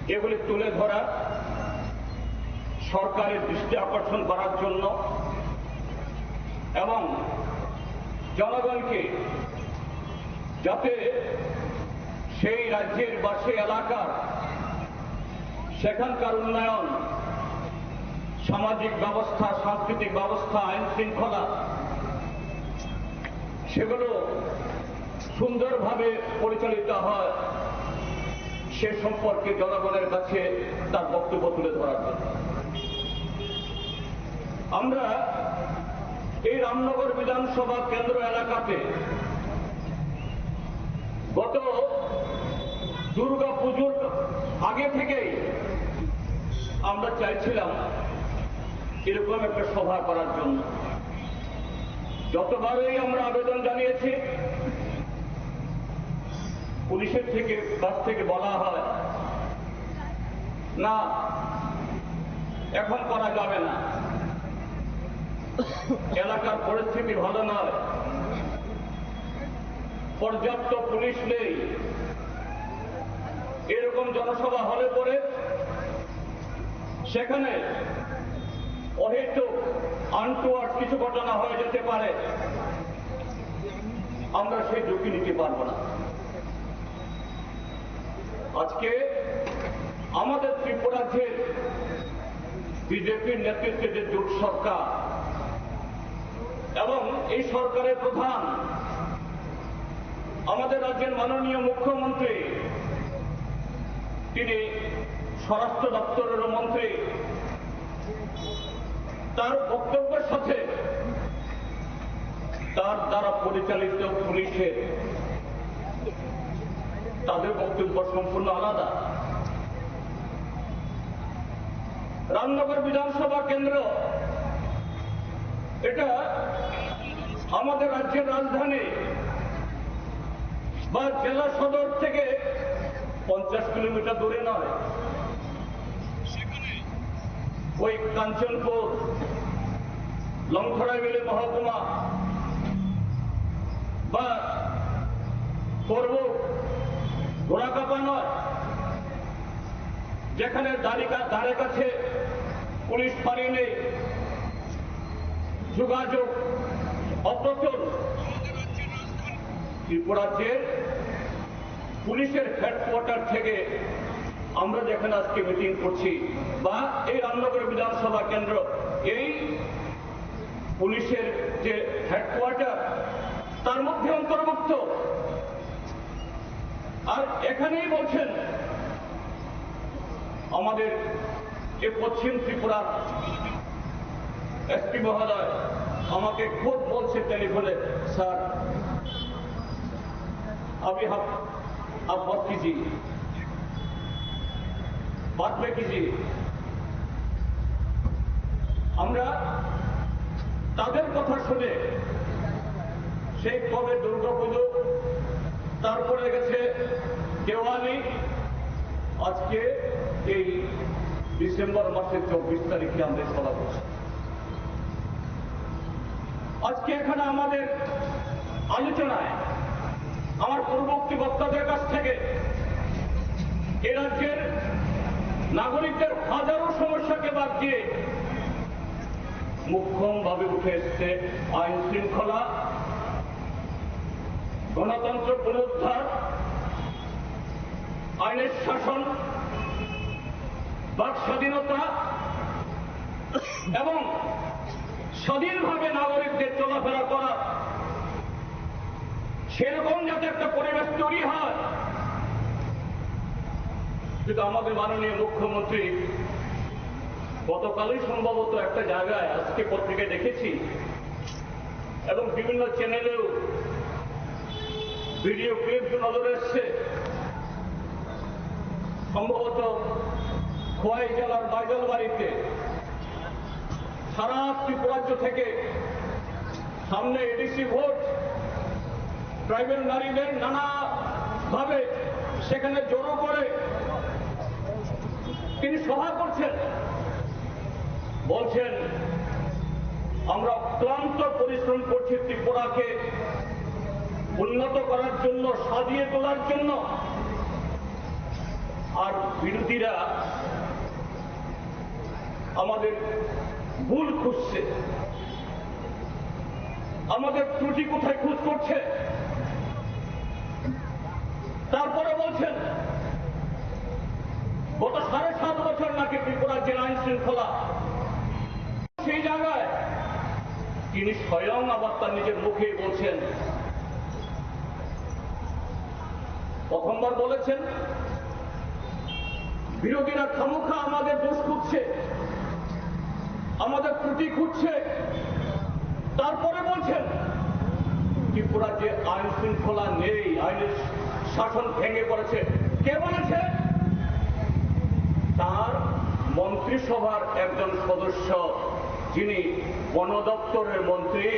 এগুলি তুলে ধরা, সরকারের দৃষ্টি আকর্ষণ করার জন্য এবং জনগণকে যাতে সেই রাজ্যের বা সেই এলাকার সেখানকার উন্নয়ন, সামাজিক ব্যবস্থা, সাংস্কৃতিক ব্যবস্থা, আইন শৃঙ্খলা, সেগুলো সুন্দরভাবে পরিচালিত হয়, সে সম্পর্কে জনগণের কাছে তার বক্তব্য তুলে ধরার জন্য। আমরা এই রামনগর বিধানসভা কেন্দ্র এলাকাতে গত দুর্গা পুজোর আগে থেকেই আমরা চাইছিলাম এরকম একটা সভা করার জন্য। যতবারই আমরা আবেদন জানিয়েছি, পুলিশের থেকে, কাছ থেকে বলা হয়, "না, এখন করা যাবে না, এলাকার পরিস্থিতি ভালো নয়, পর্যাপ্ত পুলিশ নেই।" এরকম জনসভা হলে পরে সেখানে অহেতুক আনটুয়ার্ড কিছু ঘটনা হয়ে যেতে পারে, আমরা সেই ঝুঁকি নিতে পারবো না। আজকে আমাদের ত্রিপুরা রাজ্যের বিজেপির নেতৃত্বে যে জোট সরকার এবং এই সরকারের প্রধান আমাদের রাজ্যের মাননীয় মুখ্যমন্ত্রী, তিনি স্বরাষ্ট্র দপ্তরেরও মন্ত্রী, তার বক্তব্যের সাথে তার দ্বারা পরিচালিত পুলিশের, তাদের বক্তব্য সম্পূর্ণ আলাদা। রামনগর বিধানসভা কেন্দ্র, এটা আমাদের রাজ্যের রাজধানী বা জেলা সদর থেকে পঞ্চাশ কিলোমিটার দূরে নয়। ওই কাঞ্চনপুর, লংথরাইবেলী মহকুমা বা করবুক, ঘোড়াকাপা নয়, যেখানে দারিকা-, ধারে কাছে পুলিশ ফাঁড়ি নেই, যোগাযোগ অপ্রতুল। ত্রিপুরা রাজ্যের পুলিশের হেডকোয়ার্টার থেকে আমরা যেখানে আজকে মিটিং করছি বা এই রামনগর বিধানসভা কেন্দ্র, এই পুলিশের যে হেডকোয়ার্টার, তার মধ্যে অন্তর্ভুক্ত। আর এখানেই বলছেন আমাদের এ পশ্চিম ত্রিপুরা এসপি মহোদয় আমাকে খুব বলছে টেলিফোনে, "স্যার, अभी हम आप मत कीजिए, बाद में कीजिए।" আমরা তাদের কথা শুনে সেই কবে দুর্গাপুজো, তারপরে গেছে দেওয়ালি, আজকে এই ডিসেম্বর মাসের চব্বিশ তারিখে আমরা এই সভা করছি। আজকে এখানে আমাদের আলোচনায় আমার পূর্ববর্তী বক্তাদের কাছ থেকে এ রাজ্যের নাগরিকদের হাজারো সমস্যাকে বাদ দিয়ে মোক্ষমভাবে উঠে এসছে আইন শৃঙ্খলা, গণতন্ত্র পুনরুদ্ধার, আইনের শাসন, বাক স্বাধীনতা এবং স্বাধীনভাবে নাগরিকদের চলাফেরা করার সেরকম যাতে একটা পরিবেশ তৈরি হয়। কিন্তু আমাদের মাননীয় মুখ্যমন্ত্রী গতকালই সম্ভবত একটা জায়গায়, আজকে পত্রিকায় দেখেছি এবং বিভিন্ন চ্যানেলেও ভিডিও ক্লিপ নজরে এসছে, সম্ভবত খোয়াই জেলার বাইজালবাড়িতে সারা ত্রিপুরাজ্য থেকে সামনে এডিসি ভোট, ট্রাইবাল নারীদের নানাভাবে সেখানে জড়ো করে তিনি সভা করছেন, বলছেন, "আমরা অক্লান্ত পরিশ্রম করছি ত্রিপুরাকে উন্নত করার জন্য, সাজিয়ে তোলার জন্য।" আর বিরোধীরা আমাদের ভুল খুঁজছে, আমাদের ত্রুটি কোথায় খুঁজ করছে। তারপরে বলছেন, গত সাড়ে সাত বছর নাকি ত্রিপুরা রাজ্যের আইন শৃঙ্খলা, সেই জায়গায় তিনি স্বয়ং আবার তার নিজের মুখেই বলছেন, প্রথমবার বলেছেন, বিরোধীরা খামোখা আমাদের দোষ খুঁজছে, আমাদের ত্রুটি খুঁজছে। তারপরে বলছেন, ত্রিপুরার যে আইন শৃঙ্খলা নেই, আইনের শাসন ভেঙে পড়েছে। কে বলেছে? তার মন্ত্রিসভার একজন সদস্য, যিনি বন দপ্তরের মন্ত্রী,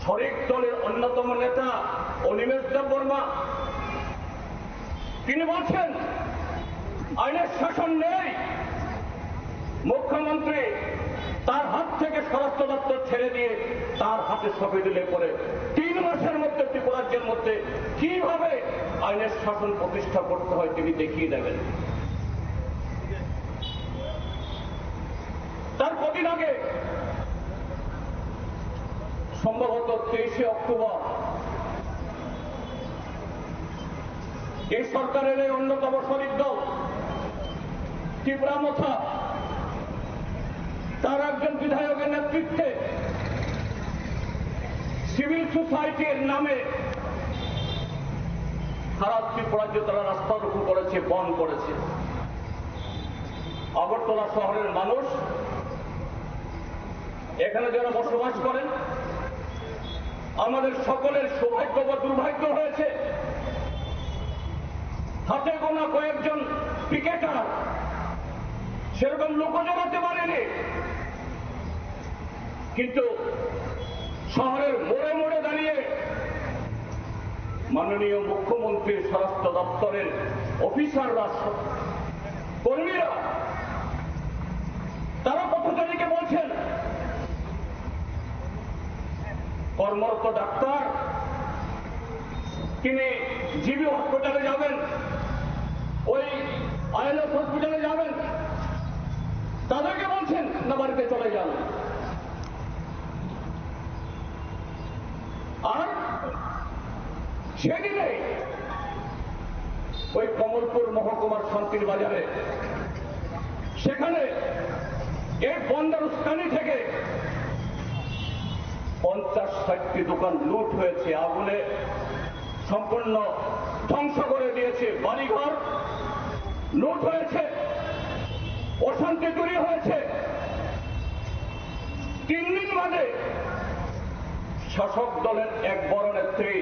শরিক দলের অন্যতম নেতা অনিমেষ দেববর্মা, তিনি বলছেন, আইনের শাসন নেই। মুখ্যমন্ত্রী তার হাত থেকে স্বরাষ্ট্র দপ্তর ছেড়ে দিয়ে তার হাতে সঁপে দিলে পরে তিন মাসের মধ্যে ত্রিপুরাজ্যের মধ্যে কিভাবে আইনের শাসন প্রতিষ্ঠা করতে হয় তিনি দেখিয়ে দেবেন। তার কদিন আগে, সম্ভবত তেইশে অক্টোবর, এই সরকারের এই অন্যতম শরিক দল ত্রিপুরা মথা, তার একজন বিধায়কের নেতৃত্বে সিভিল সোসাইটির নামে সারা ত্রিপুরাজ্য তারা রাস্তা রুখু করেছে, বন্ধ করেছে। আগরতলা শহরের মানুষ এখানে যারা বসবাস করেন, আমাদের সকলের সৌভাগ্য বা দুর্ভাগ্য হয়েছে, হাতে গোনা কয়েকজন পিকেটার সেরকম লোক জমাতে পারেনি, কিন্তু শহরের মোড়ে মোড়ে দাঁড়িয়ে মাননীয় মুখ্যমন্ত্রীর স্বরাষ্ট্র দপ্তরের অফিসাররা, কর্মীরা, তারা পথচারীকে বলছেন, কর্মরত ডাক্তার, তিনি জিবি হসপিটালে যাবেন, ওই আইএলএস হসপিটালে যাবেন, তাদেরকে বলছেন না বাড়িতে চলে যান। আর সেদিনে ওই কমলপুর মহকুমার শান্তির বাজারে, সেখানে এই বন্দার উস্কানি থেকে পঞ্চাশ ষাটটি দোকান লুট হয়েছে, আগুনে সম্পূর্ণ ধ্বংস করে দিয়েছে, বাড়িঘর লুট হয়েছে, অশান্তি তৈরি হয়েছে। তিন দিন বাদে শাসক দলের এক বড় নেত্রী,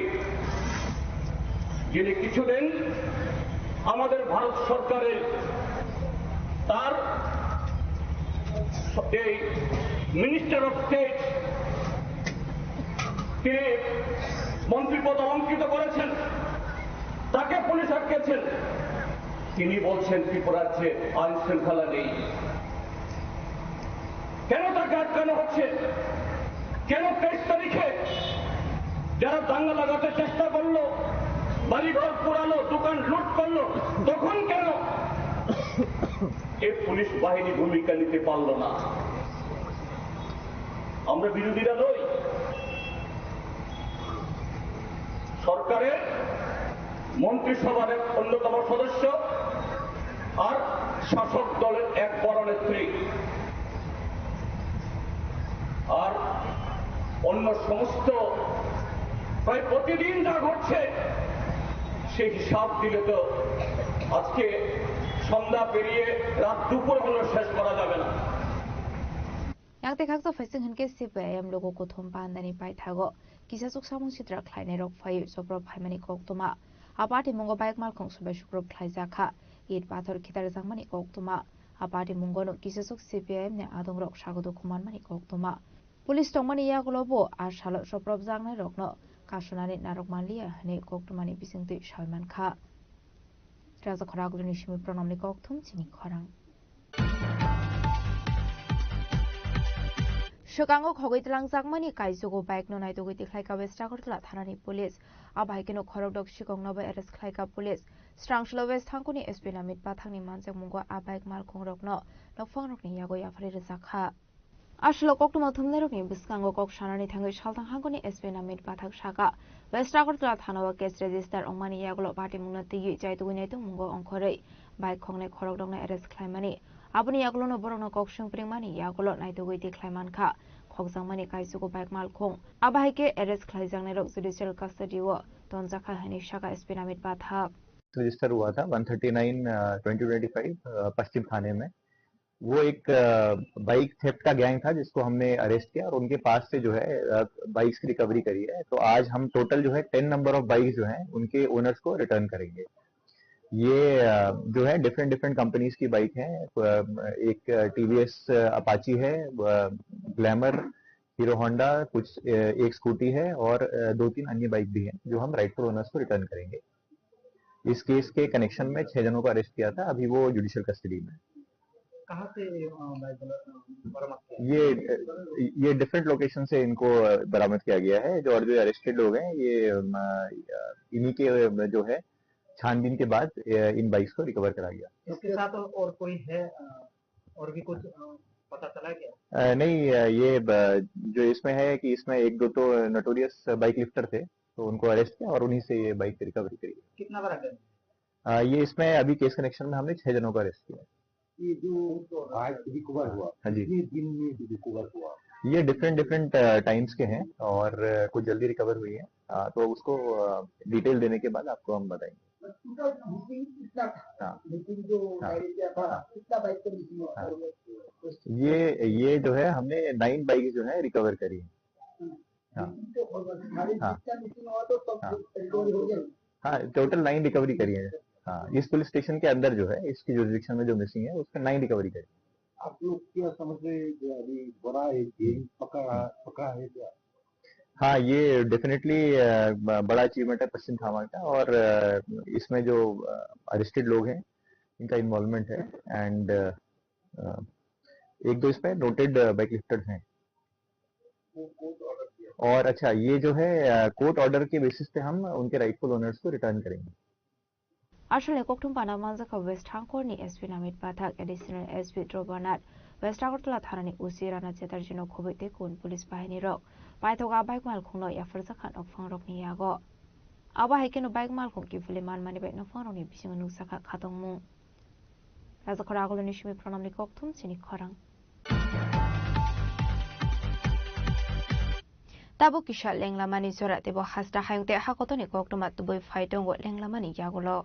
যিনি কিছুদিন আমাদের ভারত সরকারের তার এই মিনিস্টার অফ স্টেট, তিনি মন্ত্রী পদ অলঙ্কৃত করেছেন, তাকে পুলিশ আটকেছেন। তিনি বলছেন ত্রিপুরার যে আইন শৃঙ্খলা নেই, কেন তাকে আটকানো হচ্ছে? কেন তেইশ তারিখে যারা দাঙ্গা লাগাতে চেষ্টা করলো, বাড়িঘর পোড়ালো, দোকান লুট করলো, তখন কেন এই পুলিশ বাহিনী ভূমিকা নিতে পারলো না? আমরা বিরোধীরা নই, সরকারের মন্ত্রিসভার এক অন্যতম সদস্য আর শাসক দলের এক বড় নেত্রী। আর অন্য সমস্ত প্রায় প্রতিদিন যা ঘটছে, সেই হিসাব দিলে তো আজকে সন্ধ্যা পেরিয়ে রাত দুপুর হলেও শেষ করা যাবে না। Yang tei khaksa phaising hinkhe C P I M logo kuthum pandani paithago kisasuk samung sitra khlainai rok phaiwi chopro phaimani koktwma. A party mungo bike malkhung subai sukrub khlaijakha. It pathor khitarjakmani koktwma. A party mungono kisasuk C P I M ni adongrok sagodo khumanmani koktwma. Police tongmani yagulo bo a salo chopropjaknai rokno kasunani narwk manliya hwnwi koktwmani bisingtwi sawi mankha. Raja Khoraguluni simi Pranamni kokthum chini khorang. Swkango khogwi tlangjakmani kaisugo bike no naitugwi tikhlaikha West Agartala thanani police. Abo hai kheno khorokdok sikokno bo arrest khlaikha police. Srangsulo West Thangkuni S P Namit Pathakni manjakmungo a bike malkhungrokno nokphangrokni yago yapharwi rwjakha. Aswlo koktwma thumnairokni bwskango kok sanani thangwi salthang hangkoni S P Namit Pathak saka, West Agartala thanao case register wngmani yagulo patimungno twiwi chaitugwi naitungmungo ongkhorwi bike khoknai khorokdokno arrest khlaimani. Aboni yagulono borokno kok swngpringmani yagulo naitugwi tikhlai mankha khokjakmani kaisugo bike malkhung. Abo hai khe arrest khlaijaknairok judicial custody-o tonjakha hwnwi saka S P Namit Pathak. Register हुआ था one thirty nine twenty twenty five पश्चिम थाने में। वो एक bike theft का गैंग था जिसको हमने अरेस्ट किया और उनके पास से जो है बाइक्स की रिकवरी करी है। तो आज हम टोटल जो है टेन नंबर ऑफ बाइक्स जो हैं उनके ओनर्स को रिटर्न करेंगे। ये अ, जो है डिफरेंट डिफरेंट कंपनीज की बाइक हैं। अ, एक टीवीएस अपाची है, ग्लैमर, हीरो होंडा, कुछ अ, एक स्कूटी है और अ, दो तीन अन्य बाइक भी हैं जो हम राइटफुल ओनर्स को रिटर्न करेंगे। इस केस के कनेक्शन में छह जनों को अरेस्ट किया था, अभी वो जुडिशियल कस्टडी में है। कहाँ से ये, अ, बाइक बरा-, अ, बरामद किया? ये, अ, ये डिफरेंट लोकेशन से इनको, अ, बरामद किया गया है। जो और जो अरेस्टेड लोग हैं, ये, अम, अ, इन्हीं के, अ, जो है, छानबीन के बाद, अ, इन बाइक्स को रिकवर करा गया। इसके साथ और कोई है, अ, और भी कुछ, अ, पता चला है क्या? अ, नहीं, अ, ये ब-, जो इसमें है कि इसमें एक दो तो नोटोरियस बाइक लिफ्टर थे, तो उनको अरेस्ट किया और उन्हीं से ये बाइक रिकवरी करी। कितना बड़ा गैंग? अ, ये इसमें अभी केस कनेक्शन में हमने छह जनों को अरेस्ट किया है। ये जो आज रिकवर हुआ, हाँ जी। कितने दिन में रिकवर हुआ? ये डिफरेंट, डिफरेंट, अ, टाइम्स के हैं और, अ, कुछ जल्दी रिकवर हुई है। अ, तो उसको, अ, डिटेल देने के बाद आपको हम बताएंगे। टोटल मिसिंग कितना था? हाँ। मिसिंग जो हाँ। डायरी किया था, हाँ। कितना बाइक का मिसिंग हुआ? हाँ। ये, ये जो है, हमने नाइन बाइक जो है, रिकवर करी है। हाँ। हाँ। हाँ। हाँ, टोटल नाइन रिकवरी करी है। हाँ, इस पुलिस स्टेशन के अंदर जो है, इसकी जुरिडिक्शन में जो मिसिंग है, उसका नाइन रिकवरी करी। आप लोग क्या समझ रहे हैं कि अभी बड़ा एक गैंग पकड़ा, पकड़ा है क्या? हाँ, ये डेफिनेटली, अ, ब-, बड़ा अचीवमेंट है पश्चिम थाना का और, अ, इसमें जो, अ, अरेस्टेड लोग हैं, इनका इन्वॉल्वमेंट है एंड, अ, एक दो इसमें नोटेड, अ, बाइक लिफ्टर्स हैं। और अच्छा, ये जो है, अ, कोर्ट ऑर्डर के बेसिस पे हम उनके राइटफुल ओनर्स को रिटर्न करेंगे। Aswlni kokthum pana manjakha West Thangkorni S P Namit Pathak, Additional S P Drobarnath, West Agartala thanani O C Rana Chatterjee no khubui tei kun police bahini rok paithok a bike malkhungno yapharjakha nokphangrokni yago. Abo hai kheno bike malkhung kiphilwi manmani bai nokphangrokni bisingo nukjakha khatongmung. Rajakhor aguluni simi Pranamni kokthum chini khorang. Tabuk kisa lenglamani jora teibo hasta hayung tei hakotoni koktwma tubui phai tongo lenglamani yagulo.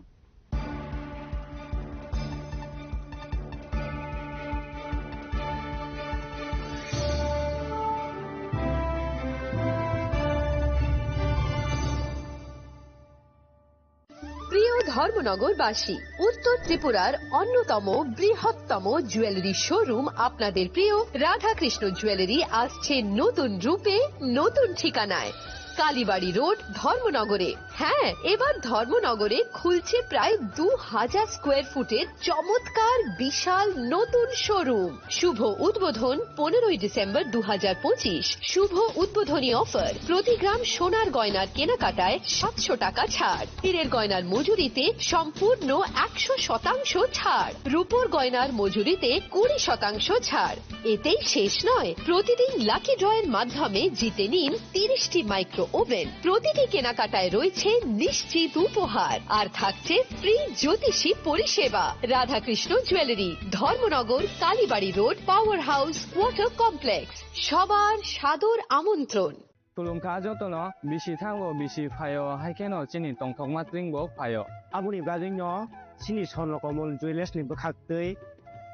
প্রিয় ধর্মনগরবাসী, উত্তর ত্রিপুরার অন্যতম বৃহত্তম jewellery showroom আপনাদের প্রিয় রাধাকৃষ্ণ জুয়েলারি আসছে নতুন রূপে, নতুন ঠিকানায়। কালীবাড়ি রোড, ধর্মনগরে। হ্যাঁ, এবার ধর্মনগরে খুলছে প্রায় দু হাজার স্কোয়ার ফুটের চমৎকার বিশাল নতুন শোরুম। শুভ উদ্বোধন পনেরোই ডিসেম্বর দু হাজার পঁচিশ। শুভ উদ্বোধনী অফার, প্রতি গ্রাম সোনার গয়নার কেনাকাটায় সাতশো টাকা ছাড়, হীরের গয়নার মজুরিতে সম্পূর্ণ একশো শতাংশ ছাড়, রূপোর গয়নার মজুরিতে কুড়ি শতাংশ ছাড়। এতেই শেষ নয়, প্রতিদিন লাকি ড্রয়ের মাধ্যমে জিতে নিন তিরিশটি মাইক্রো ওভেন। প্রতিটি কেনাকাটায় রয়েছে নিশ্চিত উপহার, আর থাকছে ফ্রি জ্যোতিষী পরিষেবা। Radhakrishna jewellery, Dharmanagar, Kalibari road, power house, water complex. সবার সাদর আমন্ত্রণ। Khulumkha jotono, bisi thango, bisi phaio, hai kheno chini tongthokma tring bo phaio. Aboni bagwino chini Swarnakamol Jewellers ni bwkhak twi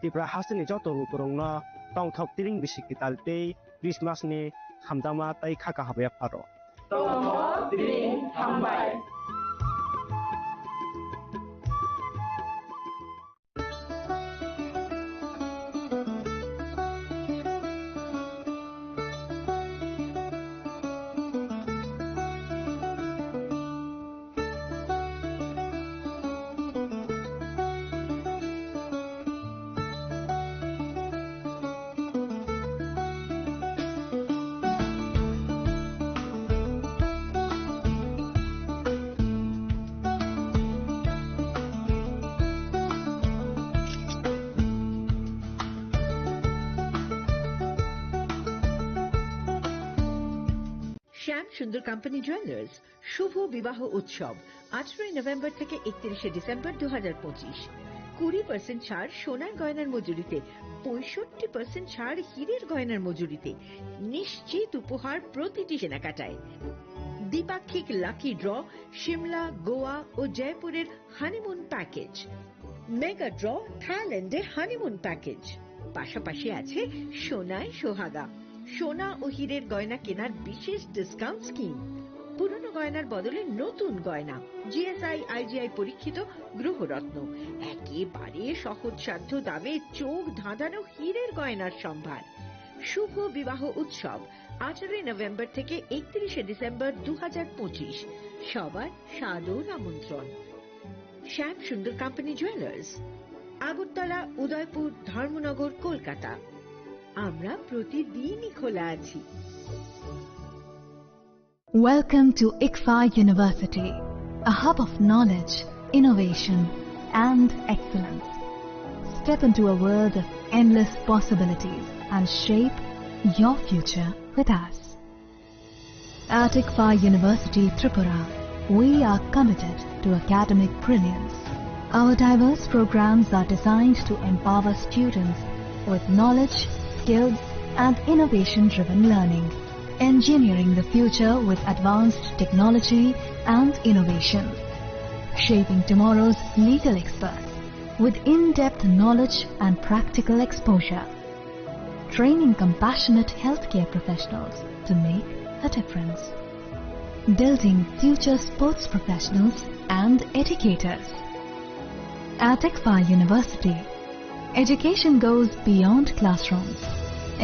Tripura hasteni joto lukurokno tongthok tring bisi kwtal tei Christmas ni hamjakma tei kha kaham yapharo. Tongthok tring hambai. শ্যাম Sundar company jewellers, শুভ বিবাহ উৎসব, আঠারোই নভেম্বর থেকে একত্রিশে ডিসেম্বর দু হাজার পঁচিশ। কুড়ি পার্সেন্ট ছাড় সোনার গয়নার মজুরিতে, পঁয়ষট্টি পার্সেন্ট ছাড় হীরের গয়নার মজুরিতে। নিশ্চিত উপহার প্রতিটি কেনাকাটায়। দ্বিপাক্ষিক লাকি ড্র, সিমলা, গোয়া ও জয়পুরের হানিমুন প্যাকেজ। মেগা ড্র, থাইল্যান্ডে হানিমুন প্যাকেজ। পাশাপাশি আছে সোনায় সোহাগা, সোনা ও হীরের গয়না কেনার বিশেষ ডিসকাউন্ট স্কিম। পুরনো গয়নার বদলে নতুন গয়না, জিএসআই, আইজিআই পরীক্ষিত গ্রহরত্ন, একেবারে সহজসাধ্য দামে চোখ ধাঁধানো হীরের গয়নার সম্ভার। শুভ বিবাহ উৎসব, আঠারোই নভেম্বর থেকে একত্রিশে ডিসেম্বর দু হাজার পঁচিশ। সবার সাদর আমন্ত্রণ। শ্যাম সুন্দর কোম্পানি জুয়েলার্স, আগরতলা, উদয়পুর, ধর্মনগর, কলকাতা। আমরা প্রতিদিনই খোলা আছি। Welcome to ICFAI University, a hub of knowledge, innovation, and excellence. Step into a world of endless possibilities and shape your future with us. At ICFAI University Tripura, we are committed to academic brilliance. Our diverse programs are designed to empower students with knowledge, skills, and innovation-driven learning, engineering the future with advanced technology and innovation, shaping tomorrow's legal experts with in-depth knowledge and practical exposure, training compassionate healthcare professionals to make a difference, building future sports professionals and educators. At ICFAI University, education goes beyond classrooms.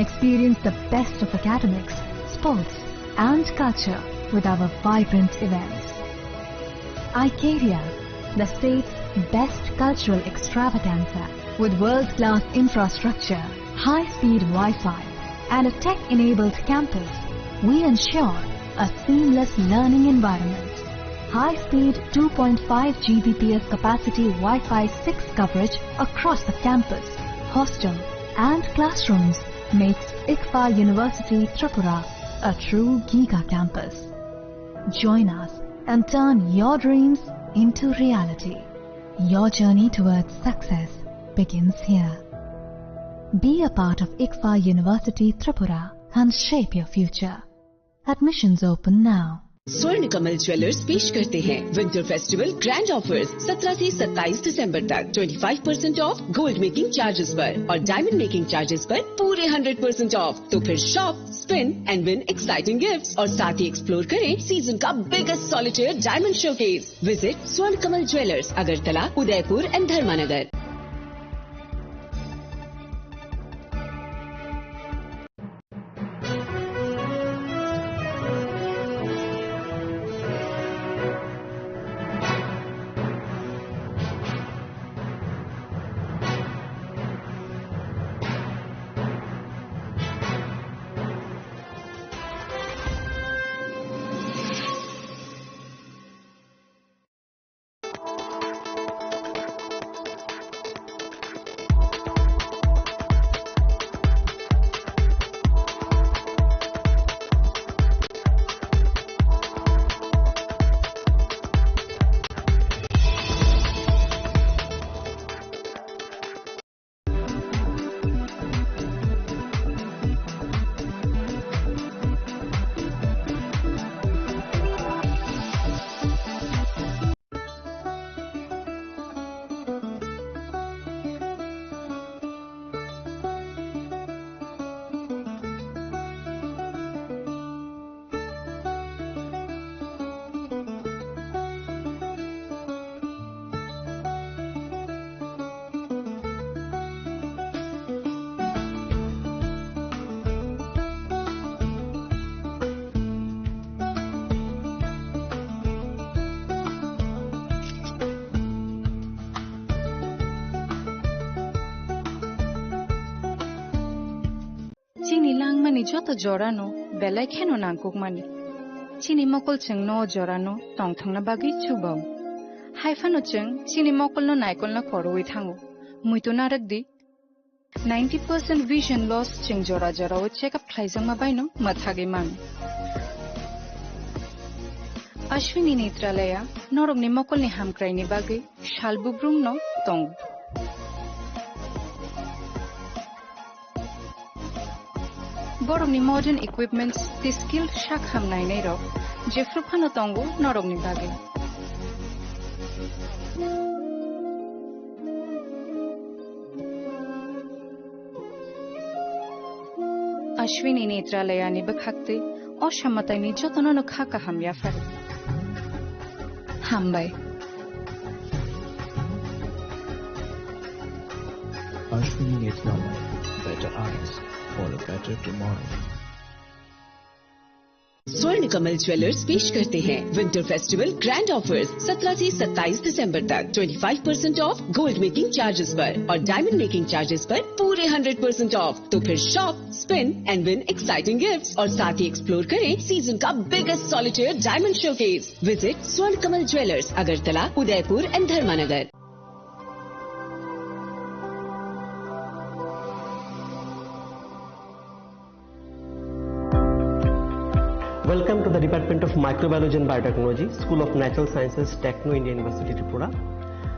Experience the best of academics, sports, and culture with our vibrant events. iCaria, the state's best cultural extravaganza. With world-class infrastructure, high-speed Wi-Fi, and a tech-enabled campus, we ensure a seamless learning environment. High-speed two point five G B P S capacity Wi-Fi six coverage across the campus, hostel, and classrooms makes ICFAI University Tripura a true giga campus. Join us and turn your dreams into reality. Your journey towards success begins here. Be a part of ICFAI University Tripura and shape your future. Admissions open now. स्वर्ण कमल ज्वेलर्स पेश करते हैं winter festival grand offers, सत्रह से सत्ताईस दिसंबर तक। Twenty five percent of gold making charges पर और डायमंड मेकिंग चार्जेस पर पूरे हंड्रेड परसेंट ऑफ। तो फिर shop, spin and win exciting gifts और साथ ही एक्सप्लोर करें सीजन का biggest solitaire diamond showcase. Visit स्वर्ण कमल ज्वेलर्स, अगरतला, उदयपुर एंड धर्मानगर। Chini langmani joto jorano belai kheno nangkukmani. Chini mokol chwngno o jorano tongthokna bagwi chubao. Haiphano chwng chini mokolno naikolna khorwi thango. Muitu narwk di. Ninety percent vision loss chwng jora jorao check up khlaijakma baino mwthagwi mano. Ashwini Netralaya norokni mokolni hamkraini bagwi sal bubrumno tongo. Borokni modern equipments tei skilled sak ham nainairok jephru phano tongo norokni bagwi. Ashwini Netralayani bwkhaktwi o samataini jotono no kha kaham yaphar. Hambai. Ashwini Netralaya, better eyes for a better tomorrow. स्वर्ण कमल ज्वेलर्स पेश करते हैं winter festival grand offers. सत्रह से सत्ताईस दिसंबर तक twenty five percent of gold making charges पर और डायमंड मेकिंग चार्जेस पर पूरे हंड्रेड परसेंट ऑफ। तो फिर shop, spin and win exciting gifts और साथ ही एक्सप्लोर करें सीजन का biggest solitaire diamond showcase. Visit स्वर्ण कमल ज्वेलर्स, अगरतला, उदयपुर एंड धर्मानगर। Welcome to the Department of Microbiology and Biotechnology, School of Natural Sciences, Techno India University, Tripura.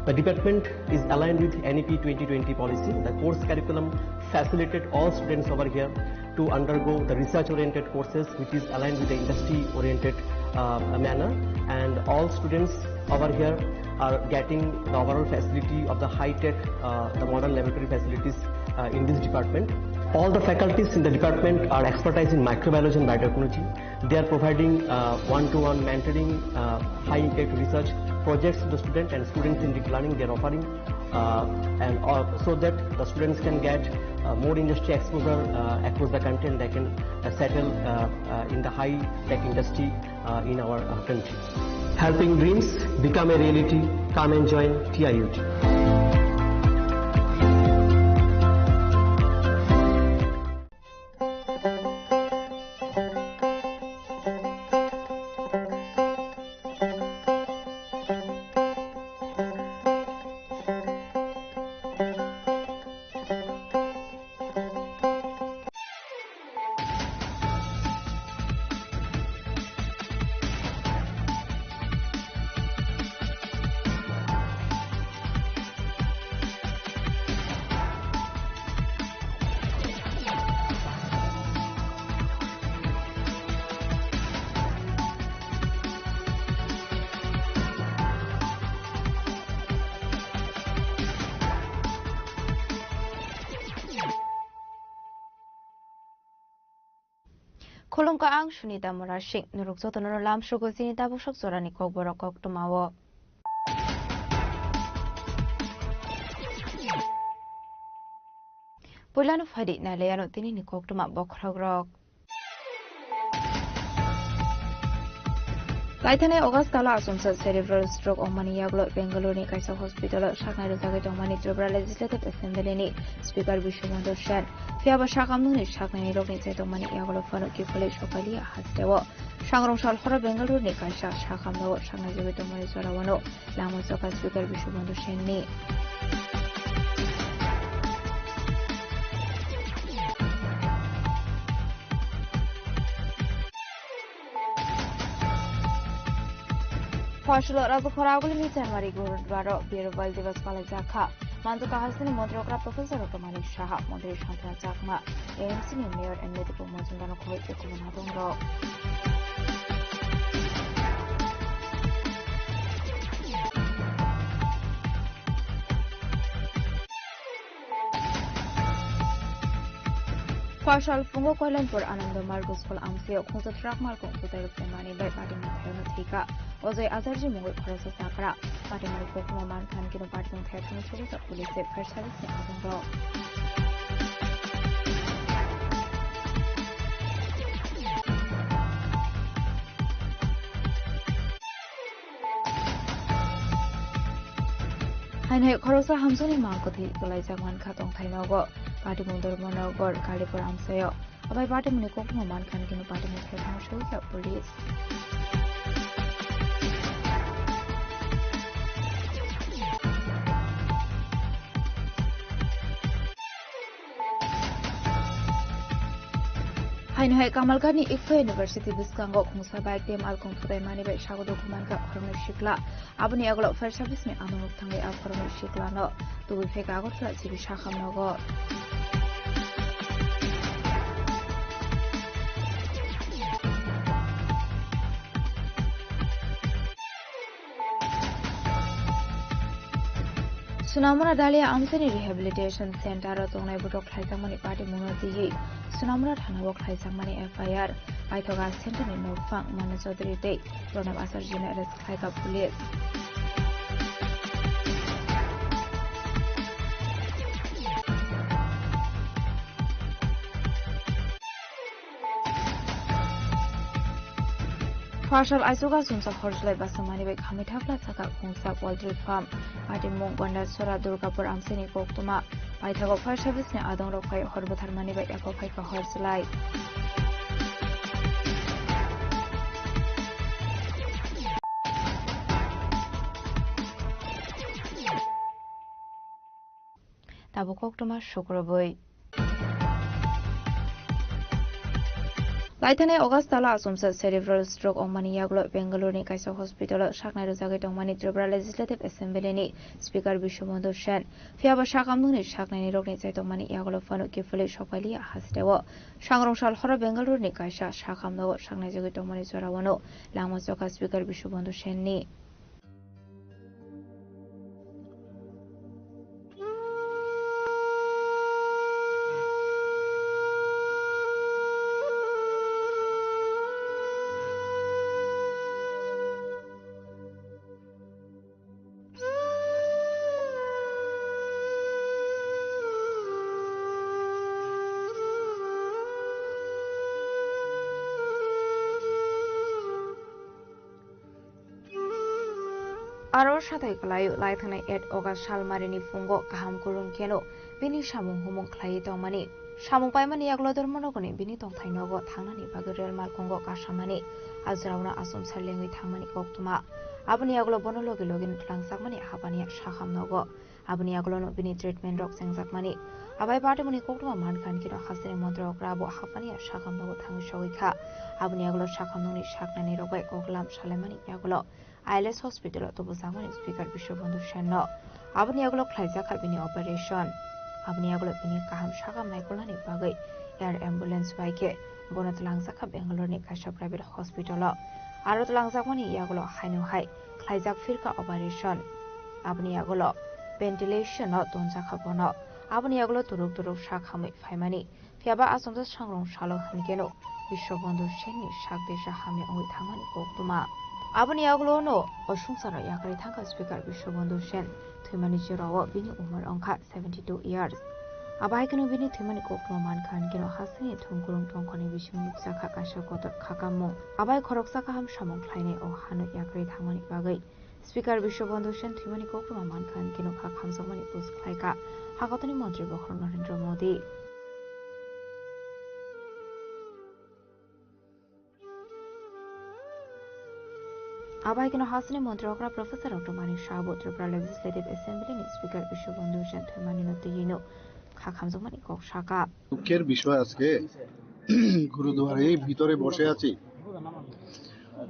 The department is aligned with N E P twenty twenty policy. The course curriculum facilitate all students over here to undergo the research-oriented courses, which is aligned with the industry-oriented, uh, manner. And all students over here are getting the overall facility of the high-tech, uh, the modern laboratory facilities, uh, in this department. All the faculties in the department are expertise in microbiology and biotechnology. They are providing, uh, one-to-one mentoring, uh, high-impact research projects to the student and students-centric learning they are offering. Uh, and, uh, so that the students can get, uh, more industry exposure, uh, across the country, and they can, uh, settle, uh, uh, in the high-tech industry, uh, in our, uh, country. Helping dreams become a reality. Come and join T I U T. Khulumkha, ang Sunita Murasing. Norok jotono lamsogo chini tabuk sok jorani kokborok koktwmao. Puilano phaidi nailaiano tinini koktwma bokhorokrok. Kaithanai August tala achomsa cerebral stroke wngmani yagulo Bengaluru ni kaisa hospital o saknai rwjagwi tongmani Tripura Legislative Assembly ni Speaker Biswabandhu Sen. Phiya ba sakamnungni saknaini rokni je tongmani yagulo phano kiphilwi sokailiya hasteo. Sangrong sal horo Bengaluru ni kaisa sakamnao saknai jagwi tongmani jorao no lama choka Speaker Biswabandhu Sen ni. Phosholo Rajakhora agulini January gurudbaro Birwal Divas palaijakha. Manjukha hasteni montri okra Professor Rottomani Saha, montri Santana Chakma, A M C ni Mayor M L A Dipuk Mojumdar no khoboi tei kubun hadongrok. Phoshal phungo Koilanpur Anando Margo School amsio khungsa truck markung kutai rwkmani bai patimung thayano thwika. Ojoi Ajarji mungwi khoroksa chakra. Patimari koktwma mankha hwnkhe no patimung thaya thangwi sogwi police fire service ni adongrok. Hainai khoroksa hamjakni mangkwthwi kwlaijak mankha tongthai nogo. Patimung Dharmanagar Kalipur amsaio. Abai patimuni koktwma mankha hwnwi khe patimung khlaithang soi kha police. Haino hai Kamalghat ni Ikpha University bwskango khungsa bike tei malkhung phwtaimani bai sago dukhu mankha khoroknwi sikla. Aboni yagulo fire service ni amung thangwi a khoroknwi sikla no tubui phaikha Agartala G B sakham nogo. Sunamura Dalia Amchani Rehabilitation Center o tongnai botok khlaijakmani patimungno twiwi Sunamura thana o khlaijakmani F I R. Paithoga center ni nokphang Manu Chaudhary tei Pranab Acharya no arrest khlaikha police. Phasal aichuka sumsa horjlai basamani bai khamwi thapla saka khungsa poultry farm. Patimung Gondasora Durgapur Amsini koktwma. Paithago fire service ni adong rok phai hor bwtharmani bai eko phaikha horjlai. Tabuk koktwma sukrubwi. Laithanai August tala achomsa cerebral stroke wngmani yagulo Bengaluru ni kaisa hospital o saknai rwjagwi tongmani Tripura Legislative Assembly ni Speaker Bishwabandhu Sen. Phiyaba sakamnungni saknaini rokni chaitokmani yagulo phano kiphilwi sokpailiya hasteo. Sangrong sal horo Bengaluru ni kaisa sakamnogo saknaijagwi tongmani jorao no langma chokha Speaker Bishwabandhu Sen ni. Aro sathai kwlaio laithanai eight August salmarini phungo kaham kwrwng kheno bini samung humung khlaiwi tongmani. Samung paimani yagulo Dharmanagorni bini tongthai nogo thangnani bagwi rel malkhungo kasamani, a jorao achomsa lengwi thangmani koktwma. Aboni yagulo bono logi logi twlangjakmani hapani sakham nogo. Aboni yagulo no bini treatment rok chengjakmani. Abai patimungni koktwma mankha hwnkhe no hasteni montri okra bo hapani sakham nogo thangwi sogwi kha. Aboni yagulo sakhamnungni saknaini rok bai koklam salaimani yagulo I L S hospital o tubujakmani Speaker Bishwabandhu Sen no. Aboni yagulo khlaijak kha bini operation. Aboni yagulo bini kaham sakam naikolnani bagwi air ambulance bai khe bono twlangjak kha Bangalore ni kaisa private hospital o. Aro twlangjakmani yagulo haino hai khlaijak phirkha operation. Aboni yagulo ventilation o tonjakha bono. Aboni yagulo turuk turuk sak hamwi phaimani. Phiyaba achomsa sangrong salo hwnkeno Bishwabandhu Senni sak desa hamya wngwi thangmani koktwma. Aboni yagulo no o swngcharo yakarwi thangkha Speaker Bishwabandhu Sen. Thwimani jorao bini umor wngkha seventy two years. Abo hai kheno bini thwimani koktwma mankha hwnkeno hasteni thumkurung tongkhorni bisingo nukjakha kaisa kotor khakamung. Abai khoroksa kaham samung khlainai o hano yakarwi thangmani bagwi. Speaker Bishwabandhu Sen thwimani koktwma mankha hwnkhe nokha khamjakmani post khlaikha hakotoni montri bokhorok Narendra Modi. Abai keno hasteni montri okra Professor Doctor Manik Saha bo Tripura Legislative Assembly ni Speaker Bishwabandhu Sen thwimani no twiwi no kha khamjakmani kok sakha. দুঃখের বিষয় আজকে গুরুদুয়ারে এই ভিতরে বসে আছি।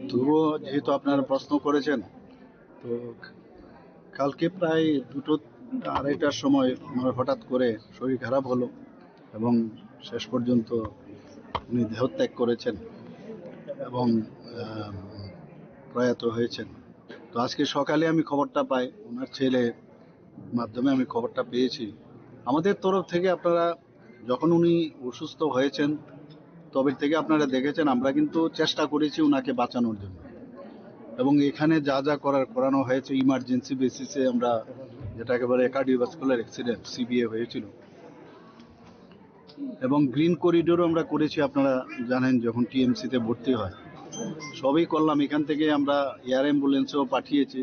তবুও যেহেতু আপনারা প্রশ্ন করেছেন, তো কালকে প্রায় দুটো আড়াইটার সময় আমার হঠাৎ করে শরীর খারাপ হলো এবং শেষ পর্যন্ত উনি দেহত্যাগ করেছেন এবং, আহ, প্রয়াত হয়েছেন। তো আজকে সকালে আমি খবরটা পাই, ওনার ছেলে মাধ্যমে আমি খবরটা পেয়েছি। আমাদের তরফ থেকে আপনারা যখন উনি অসুস্থ হয়েছেন, তবে থেকে আপনারা দেখেছেন, আমরা কিন্তু চেষ্টা করেছি ওনাকে বাঁচানোর জন্য। এবং এখানে যা যা করার করানো হয়েছে, ইমার্জেন্সি বেসিসে আমরা যেটাকে বলে কার্ডিওভাস্কুলার অ্যাক্সিডেন্ট, সিবিএ হয়েছিল। এবং গ্রিন করিডোরও আমরা করেছি, আপনারা জানেন, যখন টিএমসিতে ভর্তি হয়, সবই করলাম। এখান থেকে আমরা এয়ার অ্যাম্বুলেন্সও পাঠিয়েছি।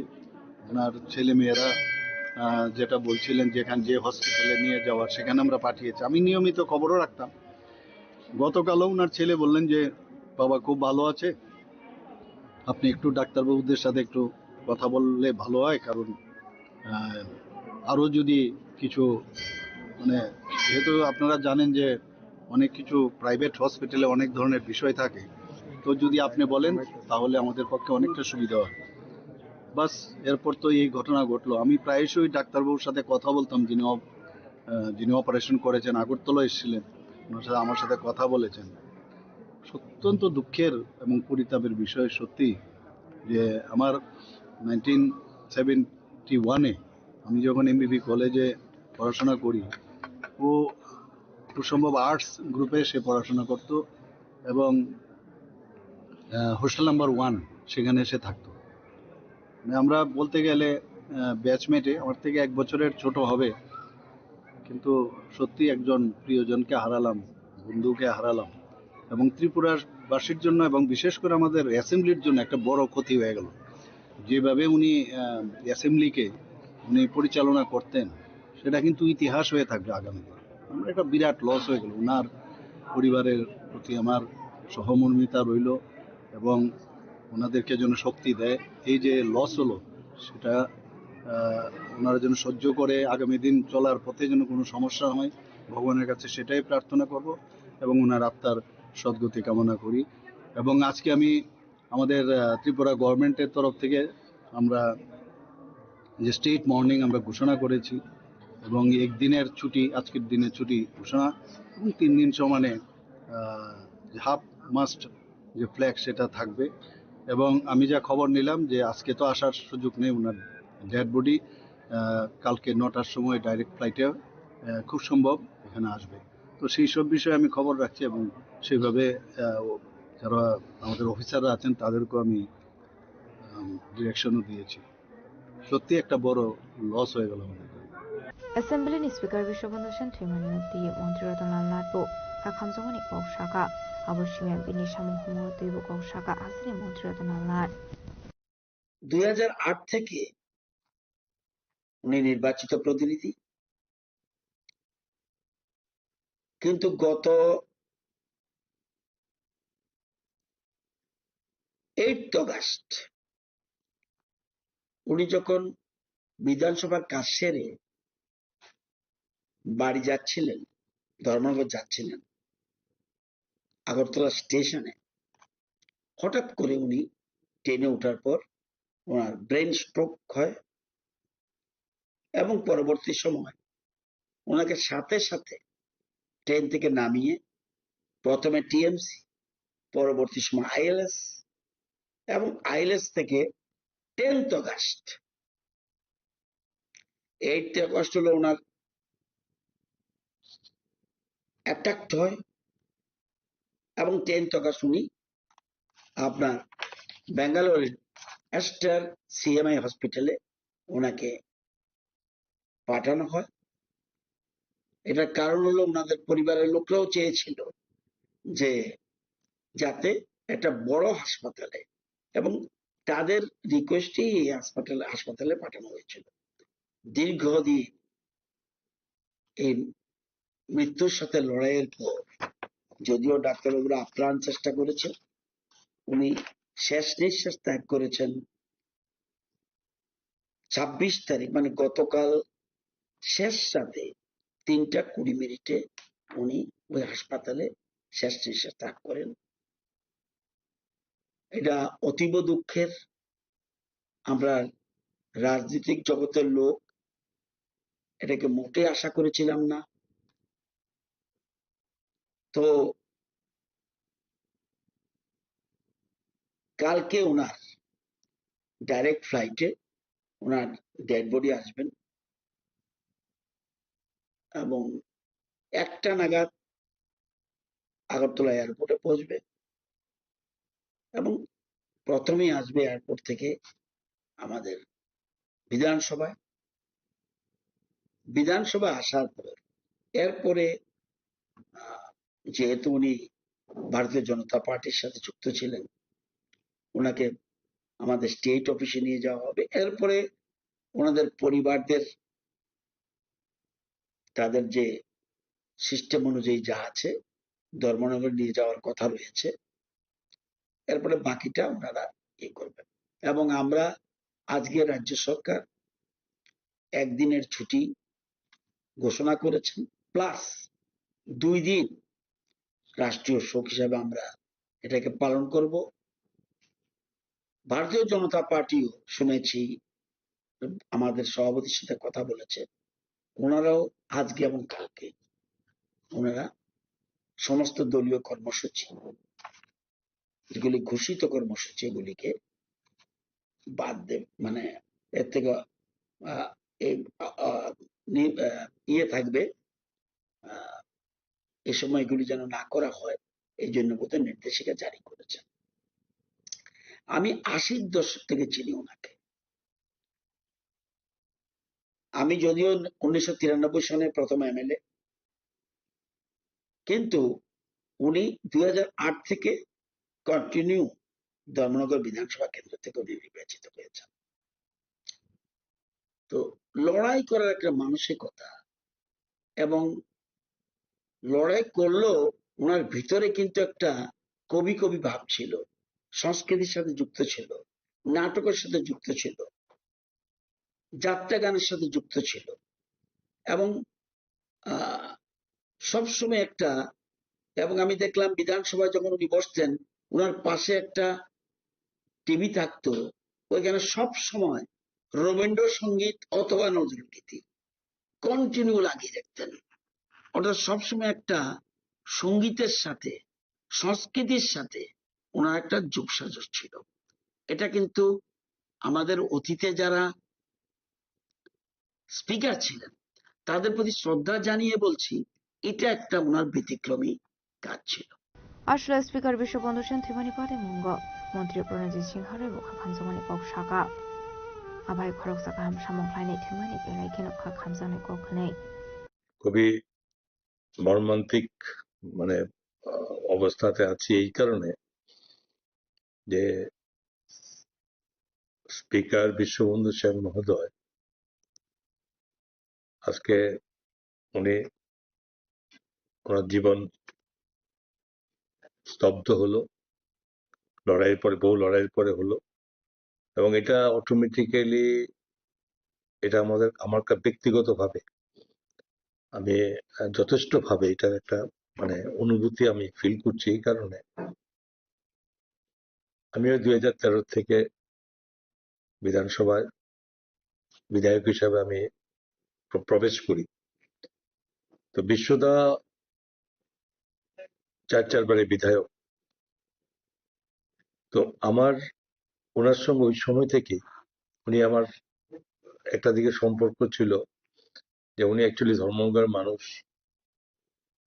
ওনার ছেলে মেয়েরা, আহ, যেটা বলছিলেন, যেখানে যে হসপিটালে নিয়ে যাওয়ার, সেখানে আমরা পাঠিয়েছি। আমি নিয়মিত খবরও রাখতাম। গতকালও ওনার ছেলে বললেন যে বাবা খুব ভালো আছে, আপনি একটু ডাক্তারবাবুদের সাথে একটু কথা বললে ভালো হয়, কারণ আহ, আরও যদি কিছু, মানে, যেহেতু আপনারা জানেন যে অনেক কিছু প্রাইভেট হসপিটালে অনেক ধরনের বিষয় থাকে, তো যদি আপনি বলেন তাহলে আমাদের পক্ষে অনেকটা সুবিধা হয়। বাস, এরপর তো এই ঘটনা ঘটলো। আমি প্রায়শই ডাক্তারবাবুর সাথে কথা বলতাম, যিনি অপ- আহ, যিনি অপারেশন করেছেন, আগরতলা এসেছিলেন, ওনার সাথে, আমার সাথে কথা বলেছেন। অত্যন্ত দুঃখের এবং পরিতাপের বিষয় সত্যি যে আমার নাইনটিন সেভেন্টি ওয়ানে আমি যখন এমবিবি কলেজে পড়াশোনা করি, ও খুব সম্ভব আর্টস গ্রুপে সে পড়াশোনা করত এবং হোস্টেল নাম্বার ওয়ান, সেখানে সে থাকতো। মানে, আমরা বলতে গেলে ব্যাচমেটে, আমার থেকে এক বছরের ছোট হবে, কিন্তু সত্যি একজন প্রিয়জনকে হারালাম, বন্ধুকে হারালাম, এবং ত্রিপুরাবাসীর জন্য এবং বিশেষ করে আমাদের অ্যাসেম্বলির জন্য একটা বড় ক্ষতি হয়ে গেল। যেভাবে উনি অ্যাসেম্বলিকে উনি পরিচালনা করতেন, সেটা কিন্তু ইতিহাস হয়ে থাকবে আগামী দিনে। আমার একটা বিরাট লস হয়ে গেল। ওনার পরিবারের প্রতি আমার সহমর্মিতা রইল এবং ওনাদেরকে যেন শক্তি দেয়। এই যে লস হলো, সেটা আহ, ওনারা যেন সহ্য করে আগামী দিন চলার পথে যেন কোনো সমস্যা হয়, ভগবানের কাছে সেটাই প্রার্থনা করব এবং ওনার আত্মার সদ্গতি কামনা করি। এবং আজকে আমি আমাদের আহ, ত্রিপুরা গভর্নমেন্টের তরফ থেকে আমরা যে স্টেট মর্নিং আমরা ঘোষণা করেছি এবং একদিনের ছুটি, আজকের দিনের ছুটি ঘোষণা এবং তিন দিন সমানে আহ, যে হাফ মাস্ট যে ফ্ল্যাগ সেটা থাকবে। এবং আমি যা খবর নিলাম যে আজকে তো আসার সুযোগ নেই, ওনার ডেড বডি কালকে নটার সময় ডাইরেক্ট ফ্লাইটে খুব সম্ভব এখানে আসবে। তো সেই সব বিষয়ে আমি খবর রাখছি এবং সেইভাবে আহ, যারা আমাদের অফিসাররা আছেন তাদেরকেও আমি ডিরেকশনও দিয়েছি। সত্যি একটা বড় লস হয়ে গেল আমাদের। Assembly ni Speaker Biswabandhu Sen thwimani twi Montri Ratan Lal Nath bo kha khamjakmani kok saka. Abo simi bini samung humoro twibo kok saka, aswkni Montri Ratan Lal Nath. দুই হাজার আট থেকে উনি নির্বাচিত প্রতিনিধি, কিন্তু গত এইট অগাস্ট উনি যখন বিধানসভার কাজ সেরে বাড়ি যাচ্ছিলেন, ধর্মনগর যাচ্ছিলেন, আগরতলা স্টেশনে হঠাৎ করে উনি ট্রেনে ওঠার পর ওনার ব্রেন স্ট্রোক হয় এবং পরবর্তী সময় ওনাকে সাথে সাথে ট্রেন থেকে নামিয়ে প্রথমে টিএমসি, পরবর্তী সময় আইএলএস এবং আইএলএস থেকে টেন্থ অগাস্ট, এইট অগাস্ট হলো ওনার অ্যাটাক হয় এবং টেন্থ অগাস্ট উনি আপনার ব্যাঙ্গালোরের এস্টার সিএমআই হসপিটালে ওনাকে পাঠানো হয়। এটার কারণ হলো ওনাদের পরিবারের লোকরাও চেয়েছিল যে যাতে একটা বড় হাসপাতালে, এবং তাদের রিকোয়েস্টেই এই হাসপাতালে হাসপাতালে পাঠানো হয়েছিল। দীর্ঘদিন এই মৃত্যুর সাথে লড়াইয়ের পর যদিও ডাক্তারবাবুরা আপ্রাণ চেষ্টা করেছেন, উনি শেষ নিঃশ্বাস ত্যাগ করেছেন ছাব্বিশ তারিখ, মানে গতকাল শেষ রাতে তিনটা কুড়ি মিনিটে উনি ওই হাসপাতালে শেষ নিঃশ্বাস ত্যাগ করেন। এটা অতীব দুঃখের। আমরা রাজনৈতিক জগতের লোক, এটাকে মোটেই আশা করেছিলাম না। তো কালকে ওনার ডাইরেক্ট ফ্লাইটে ওনার ডেড বডি আসবেন এবং একটা নাগাদ আগরতলা এয়ারপোর্টে পৌঁছবে এবং প্রথমেই আসবে এয়ারপোর্ট থেকে আমাদের বিধানসভায়। বিধানসভায় আসার পর এরপরে, আহ, যেহেতু উনি ভারতীয় জনতা পার্টির সাথে যুক্ত ছিলেন, ওনাকে আমাদের স্টেট অফিসে নিয়ে যাওয়া হবে। এরপরে ওনাদের পরিবারদের তাদের যে সিস্টেম অনুযায়ী যা আছে, ধর্মনগর নিয়ে যাওয়ার কথা রয়েছে। এরপরে বাকিটা ওনারা ইয়ে করবেন। এবং আমরা আজকে রাজ্য সরকার একদিনের ছুটি ঘোষণা করেছেন, প্লাস দুই দিন রাষ্ট্রীয় শোক হিসাবে আমরা এটাকে পালন করব। ভারতীয় জনতা পার্টিও শুনেছি আমাদের সভাপতির সাথে কথা বলেছে, ওনারাও আজকে এবং কালকে ওনারা সমস্ত দলীয় কর্মসূচি, যেগুলি ঘোষিত কর্মসূচি, এগুলিকে বাদ দেবে, মানে এর থেকে আহ, এই, আহ, নি- আহ, ইয়ে থাকবে, আহ, এই সময়গুলি যেন না করা হয়, এই জন্য বোধহয় নির্দেশিকা জারি করেছেন। আমি আশির দশক থেকে চিনি ওনাকে। আমি যদিও উনিশশো তিরানব্বই সনে প্রথম এমএলএ, কিন্তু উনি দুই হাজার আট থেকে কন্টিনিউ ধর্মনগর বিধানসভা কেন্দ্র থেকে উনি নির্বাচিত হয়েছেন। তো লড়াই করার একটা মানসিকতা, এবং লড়াই করলেও ওনার ভিতরে কিন্তু একটা কবি কবি ভাব ছিল, সংস্কৃতির সাথে যুক্ত ছিল, নাটকের সাথে যুক্ত ছিল, যাত্রা গানের সাথে যুক্ত ছিল, এবং আহ, সবসময় একটা, এবং আমি দেখলাম বিধানসভায় যখন উনি বসতেন, ওনার পাশে একটা টিভি থাকতো, ওইখানে সব সময় রবীন্দ্রসঙ্গীত অথবা নজরুল গীতি কন্টিনিউ লাগিয়ে রাখতেন। অর্থাৎ সবসময় একটা সঙ্গীতের সাথে, সংস্কৃতির সাথে ওনার একটা যোগসাজশ ছিল। এটা কিন্তু আমাদের অতীতে যারা স্পিকার ছিলেন, তাদের প্রতি শ্রদ্ধা জানিয়ে বলছি, এটা একটা ওনার ব্যতিক্রমী কাজ ছিল। Aswlai Speaker Biswabandhu Sen thwimani pade mungo Montri Pranajit Singha rwi bo kha khamjakmani kok saka. Abai khoroksa kaham samung khlainai thwimani belai kheno kha khamjaknai kok hwnwi. খুবই মর্মান্তিক, মানে, আহ, অবস্থাতে আছি এই কারণে যে স্পিকার বিশ্ববন্ধু সেন মহোদয় আজকে উনি, ওনার জীবন স্তব্ধ হলো, লড়াইয়ের পরে, বহু লড়াইয়ের পরে হলো। এবং এটা অটোমেটিক্যালি, এটা আমাদের, আমার কা-, ব্যক্তিগতভাবে আমি, আহ, যথেষ্টভাবে এটার একটা, মানে, অনুভূতি আমি ফিল করছি এই কারণে। আমিও দুই হাজার তেরো থেকে বিধানসভায় বিধায়ক হিসাবে আমি প্র-, প্রবেশ করি। তো বিশ্বদা চার চারবারের বিধায়ক। তো আমার ওনার সঙ্গে ওই সময় থেকে উনি আমার একটা দিকে সম্পর্ক ছিল যে উনি অ্যাকচুয়ালি ধর্মনগরের মানুষ,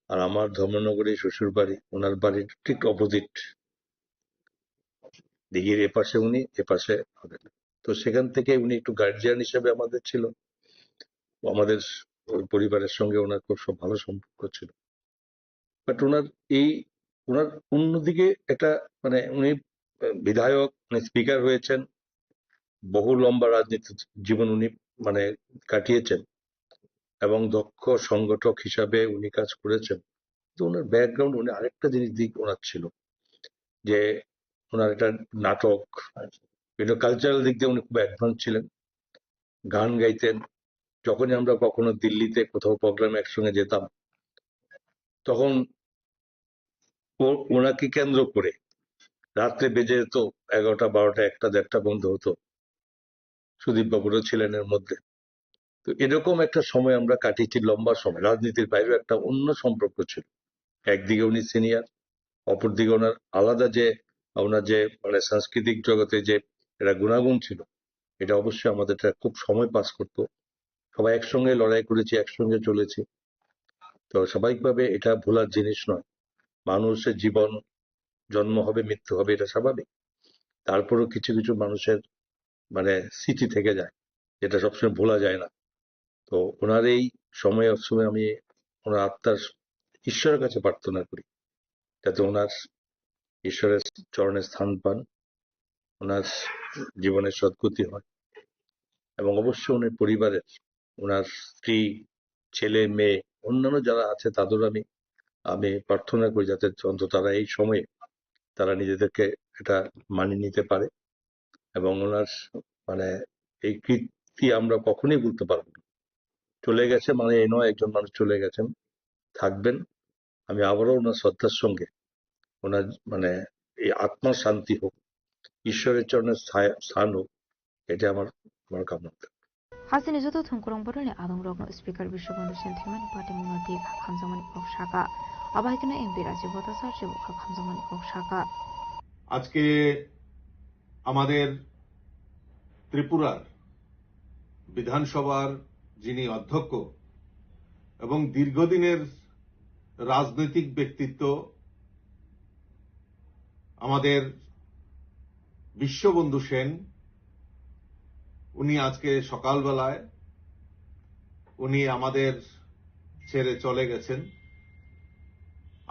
আর আমার ধর্মনগরে শ্বশুর বাড়ি, ওনার বাড়ির ঠিক অপোজিট, দিঘির এপাশে উনি, এপাশে আমি। তো সেখান থেকে উনি একটু গার্জিয়ান হিসেবে আমাদের ছিল, ও আমাদের ওই পরিবারের সঙ্গে ওনার খুব সব ভালো সম্পর্ক ছিল। বাট ওনার এই, ওনার অন্যদিকে একটা, মানে, উনি বিধায়ক, উনি স্পিকার হয়েছেন, বহু লম্বা রাজনীতি জীবন উনি, মানে, কাটিয়েছেন এবং দক্ষ সংগঠক হিসাবে উনি কাজ করেছেন। তো ওনার ব্যাকগ্রাউন্ড, উনি আরেকটা জিনিস দিক ওনার ছিল যে ওনার একটা নাটক, বিভিন্ন কালচারাল দিক দিয়ে উনি খুব অ্যাডভান্স ছিলেন, গান গাইতেন। যখনই আমরা কখনো দিল্লিতে কোথাও প্রোগ্রামে একসঙ্গে যেতাম, তখন ও-, ওনাকে কেন্দ্র করে রাত্রে বেজে যেত এগারোটা, বারোটা, একটা, দেড়টা বন্ধ হতো। সুদীপ বাবুরও ছিলেন এর মধ্যে। তো এরকম একটা সময় আমরা কাটিয়েছি, লম্বা সময়। রাজনীতির বাইরেও একটা অন্য সম্পর্ক ছিল। একদিকে উনি সিনিয়র, অপরদিকে ওনার আলাদা যে, ওনার যে, মানে, সাংস্কৃতিক জগতে যে একটা গুণাগুণ ছিল, এটা অবশ্যই আমাদের একটা খুব সময় পাস করতো। সবাই একসঙ্গে লড়াই করেছি, একসঙ্গে চলেছি। তো স্বাভাবিকভাবে এটা ভোলার জিনিস নয়। মানুষের জীবন, জন্ম হবে, মৃত্যু হবে, এটা স্বাভাবিক। তারপরেও কিছু কিছু মানুষের, মানে, স্মৃতি থেকে যায়, যেটা সবসময় ভোলা যায় না। তো ওনার এই সময় অসময়ে আমি ওনার আত্মার, ঈশ্বরের কাছে প্রার্থনা করি, যাতে ওনার ঈশ্বরের চরণে স্থান পান, ওনার জীবনের সদ্গতি হয়। এবং অবশ্যই ওনার পরিবারের, ওনার স্ত্রী, ছেলে, মেয়ে, অন্যান্য যারা আছে, তাদেরও আমি আমি প্রার্থনা করি যাতে অন্তত তারা এই সময়ে তারা নিজেদেরকে এটা মানিয়ে নিতে পারে এবং ওনার মানে এই কীর্তি আমরা কখনোই ভুলতে পারবো না। চলে গেছে মানে এই নয়, একজন মানুষ চলে গেছেন, থাকবেন। আমি আবারও ওনার শ্রদ্ধার সঙ্গে ওনার মানে এই আত্মার শান্তি হোক, ঈশ্বরের চরণে স্থায়-, স্থান হোক, এটা আমার, আমার কামনা থাকবে। Hasini joto thwngkwrwng bororni adongrokno Speaker Biswabandhu Sen thwimani patimungno twi kha khamjakmani kok sakha. Abo hai kheno M P Rajiv Bhattacharya bo kha khamjakmani kok sakha. আজকে আমাদের ত্রিপুরার বিধানসভার যিনি অধ্যক্ষ এবং দীর্ঘদিনের রাজনৈতিক ব্যক্তিত্ব আমাদের বিশ্ববন্ধু সেন, উনি আজকে সকালবেলায় উনি আমাদের ছেড়ে চলে গেছেন।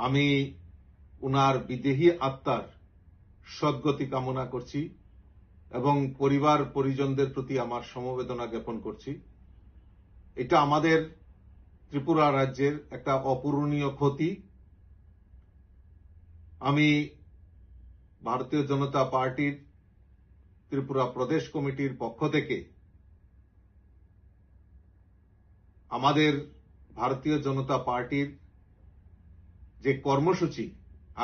আমি উনার বিদেহী আত্মার সদ্গতি কামনা করছি এবং পরিবার পরিজনদের প্রতি আমার সমবেদনা জ্ঞাপন করছি। এটা আমাদের ত্রিপুরা রাজ্যের একটা অপূরণীয় ক্ষতি। আমি ভারতীয় জনতা পার্টির ত্রিপুরা প্রদেশ কমিটির পক্ষ থেকে আমাদের ভারতীয় জনতা পার্টির যে কর্মসূচি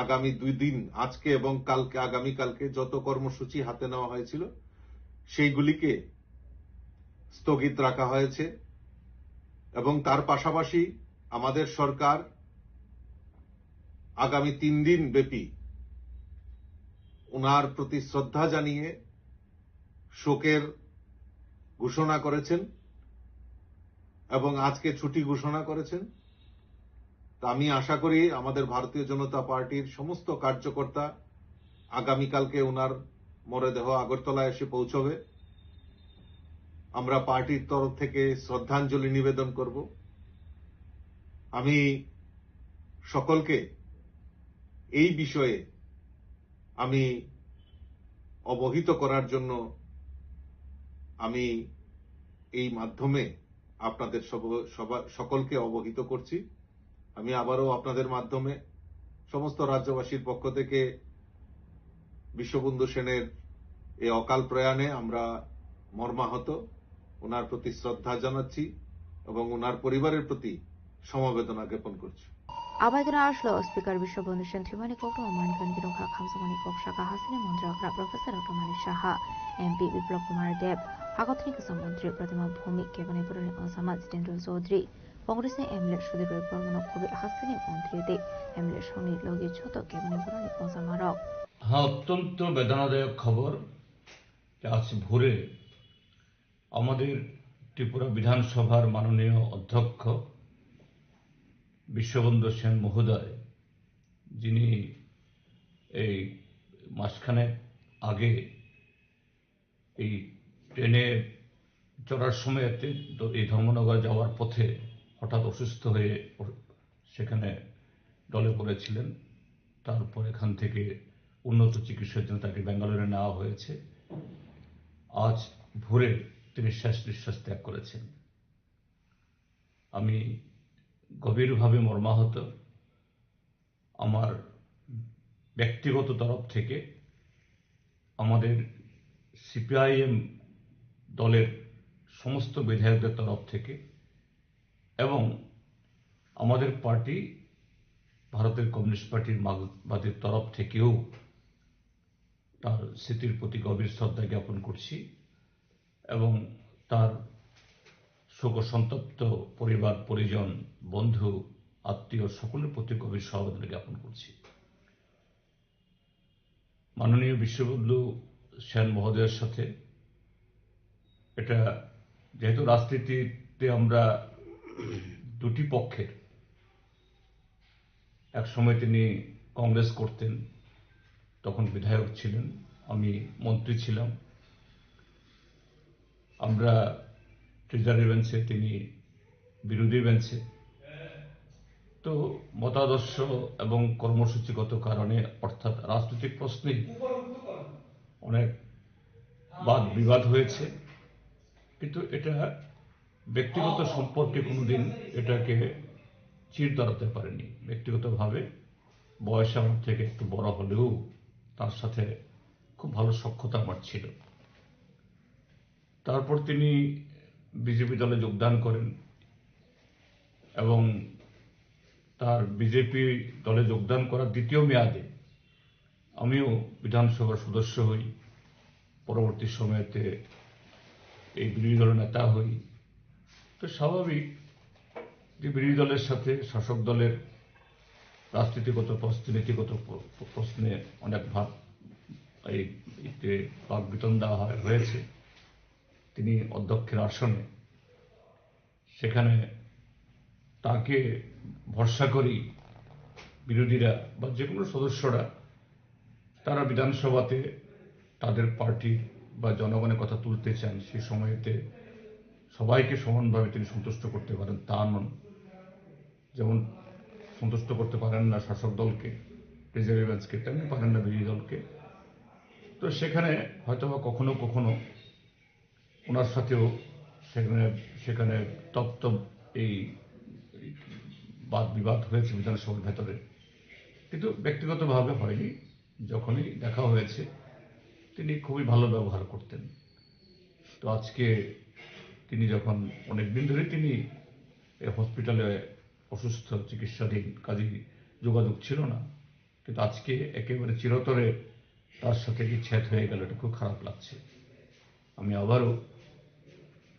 আগামী দুই দিন, আজকে এবং কালকে, আগামীকালকে যত কর্মসূচি হাতে নেওয়া হয়েছিল, সেইগুলিকে স্থগিত রাখা হয়েছে এবং তার পাশাপাশি আমাদের সরকার আগামী তিন দিন ব্যাপী ওনার প্রতি শ্রদ্ধা জানিয়ে শোকের ঘোষণা করেছেন এবং আজকে ছুটি ঘোষণা করেছেন। তো আমি আশা করি আমাদের ভারতীয় জনতা পার্টির সমস্ত কার্যকর্তা আগামীকালকে ওনার মরদেহ আগরতলায় এসে পৌঁছবে। আমরা পার্টির তরফ থেকে শ্রদ্ধাঞ্জলি নিবেদন করব। আমি সকলকে এই বিষয়ে আমি অবহিত করার জন্য আমি এই মাধ্যমে আপনাদের সব-, সবা-, সকলকে অবহিত করছি। আমি আবারও আপনাদের মাধ্যমে সমস্ত রাজ্যবাসীর পক্ষ থেকে বিশ্ববন্ধু সেনের এই অকাল প্রয়াণে আমরা মর্মাহত, ওনার প্রতি শ্রদ্ধা জানাচ্ছি এবং ওনার পরিবারের প্রতি সমবেদনা জ্ঞাপন করছি। Abaikeno aslo Speaker Biswabandhu Sen thwimani kokno mankhan gwnang kha khamjakmani kok sakha hasini montri okra Professor Doctor Manik Saha, M P Biplab Kumar Deb, hakothani kwcham montri Pratima Bhowmik, keboni borokni ojama Jitendra Chaudhary, Congress ni M L A Sudhir Roy Barmano Covid hasini montri tei M L A songni logi joto keboni borokni ojamarok. হ্যাঁ, অত্যন্ত বেদনাদায়ক খবর যে আজ ভোরে আমাদের ত্রিপুরা বিধানসভার মাননীয় অধ্যক্ষ বিশ্ববন্ধু সেন মহোদয়, যিনি এই মাসখানেক আগে এই ট্রেনে চড়ার সময় এতে দ-, এই ধর্মনগর যাওয়ার পথে হঠাৎ অসুস্থ হয়ে অ-, সেখানে ঢলে পড়েছিলেন। তারপর এখান থেকে উন্নত চিকিৎসার জন্য তাকে ব্যাঙ্গালোরে নেওয়া হয়েছে। আজ ভোরে তিনি শেষ নিঃশ্বাস ত্যাগ করেছেন। আমি গভীরভাবে মর্মাহত। আমার ব্যক্তিগত তরফ থেকে, আমাদের সিপিআইএম দলের সমস্ত বিধায়কদের তরফ থেকে এবং আমাদের পার্টি, ভারতের কমিউনিস্ট পার্টির মার্কসবাদীর তরফ থেকেও তার স্মৃতির প্রতি গভীর শ্রদ্ধা জ্ঞাপন করছি এবং তার শোক সন্তপ্ত পরিবার, পরিজন, বন্ধু, আত্মীয় সকলের প্রতি গভীর সমবেদনা জ্ঞাপন করছি। মাননীয় বিশ্ববন্ধু সেন মহোদয়ের সাথে এটা, যেহেতু রাজনীতিতে আমরা দুটি পক্ষের, এক সময় তিনি কংগ্রেস করতেন, তখন বিধায়ক ছিলেন, আমি মন্ত্রী ছিলাম। আমরা ট্রেজারি বেঞ্চে, তিনি বিরোধী বেঞ্চে। তো মতাদর্শ এবং কর্মসূচিগত কারণে, অর্থাৎ রাজনৈতিক প্রশ্নেই অনেক বাদ বিবাদ হয়েছে, কিন্তু এটা ব্যক্তিগত সম্পর্কে কোনোদিন এটাকে চির দাঁড়াতে পারেনি। ব্যক্তিগতভাবে বয়সে আমার থেকে একটু বড় হলেও তার সাথে খুব ভালো সখ্যতা আমার ছিল। তারপর তিনি বিজেপি দলে যোগদান করেন এবং তার বিজেপি দলে যোগদান করার দ্বিতীয় মেয়াদে আমিও বিধানসভার সদস্য হই, পরবর্তী সময়তে এই বিরোধী দলের নেতা হই। তো স্বাভাবিক যে বিরোধী দলের সাথে শাসক দলের রাজনীতিগত প্রশ্নে, নীতিগত প্র-, প্রশ্নে অনেক ভাব এই, এতে বাকবিতণ্ডা হয়, হয়েছে। তিনি অধ্যক্ষের আসনে, সেখানে তাকে ভরসা করি বিরোধীরা বা যে কোনো সদস্যরা তারা বিধানসভাতে তাদের পার্টির বা জনগণের কথা তুলতে চান, সেই সময়তে সবাইকে সমানভাবে তিনি সন্তুষ্ট করতে পারেন, তা নন। যেমন সন্তুষ্ট করতে পারেন না শাসক দলকে, প্রিজার্ভ বেঞ্চকে, তেমনি পারেন না বিরোধী দলকে। তো সেখানে হয়তো বা কখনো কখনো ওনার সাথেও সেখানে, সেখানে তপ্ত এই বাদ বিবাদ হয়েছে বিধানসভার ভেতরে, কিন্তু ব্যক্তিগতভাবে হয়নি। যখনই দেখা হয়েছে, তিনি খুবই ভালো ব্যবহার করতেন। তো আজকে তিনি যখন, অনেকদিন ধরে তিনি এই হসপিটালে অসুস্থ, চিকিৎসাধীন, কাজেই যোগাযোগ ছিল না, কিন্তু আজকে একেবারে চিরতরে তার সাথে বিচ্ছেদ হয়ে গেল, এটা খুব খারাপ লাগছে। আমি আবারও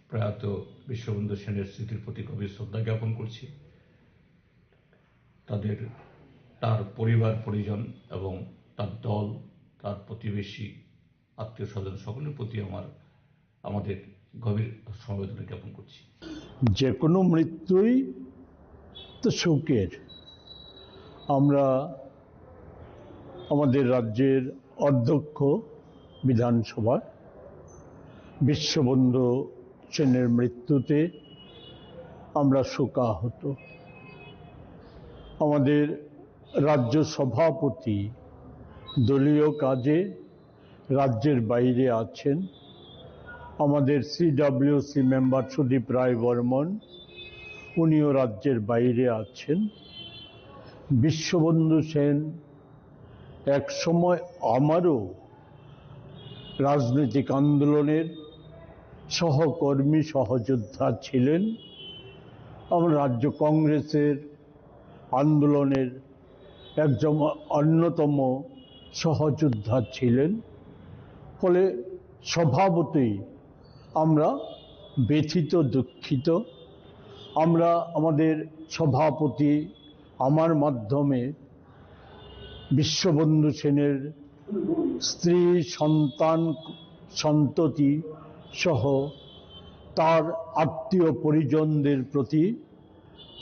প্রয়াত বিশ্ববন্ধু সেনের স্মৃতির প্রতি গভীর শ্রদ্ধা জ্ঞাপন করছি। তাদের, তার পরিবার পরিজন এবং তার দল, তার প্রতিবেশী, আত্মীয় স্বজন সকলের প্রতি আমার, আমাদের গভীর সমবেদনা জ্ঞাপন করছি। যে কোনো মৃত্যুই তো শোকের। আমরা আমাদের রাজ্যের অধ্যক্ষ বিধানসভার বিশ্ববন্ধু সেনের মৃত্যুতে আমরা শোকাহত। আমাদের রাজ্য সভাপতি দলীয় কাজে রাজ্যের বাইরে আছেন। আমাদের সিডব্লিউসি মেম্বার সুদীপ রায় বর্মন, উনিও রাজ্যের বাইরে আছেন। বিশ্ববন্ধু সেন এক সময় আমারও রাজনৈতিক আন্দোলনের সহকর্মী, সহযোদ্ধা ছিলেন। আমার রাজ্য কংগ্রেসের আন্দোলনের একজন অন্যতম সহযোদ্ধা ছিলেন। ফলে স্বভাবতই আমরা ব্যথিত, দুঃখিত। আমরা আমাদের সভাপতি, আমার মাধ্যমে বিশ্ববন্ধু সেনের স্ত্রী, সন্তান, সন্ততি সহ তার আত্মীয় পরিজনদের প্রতি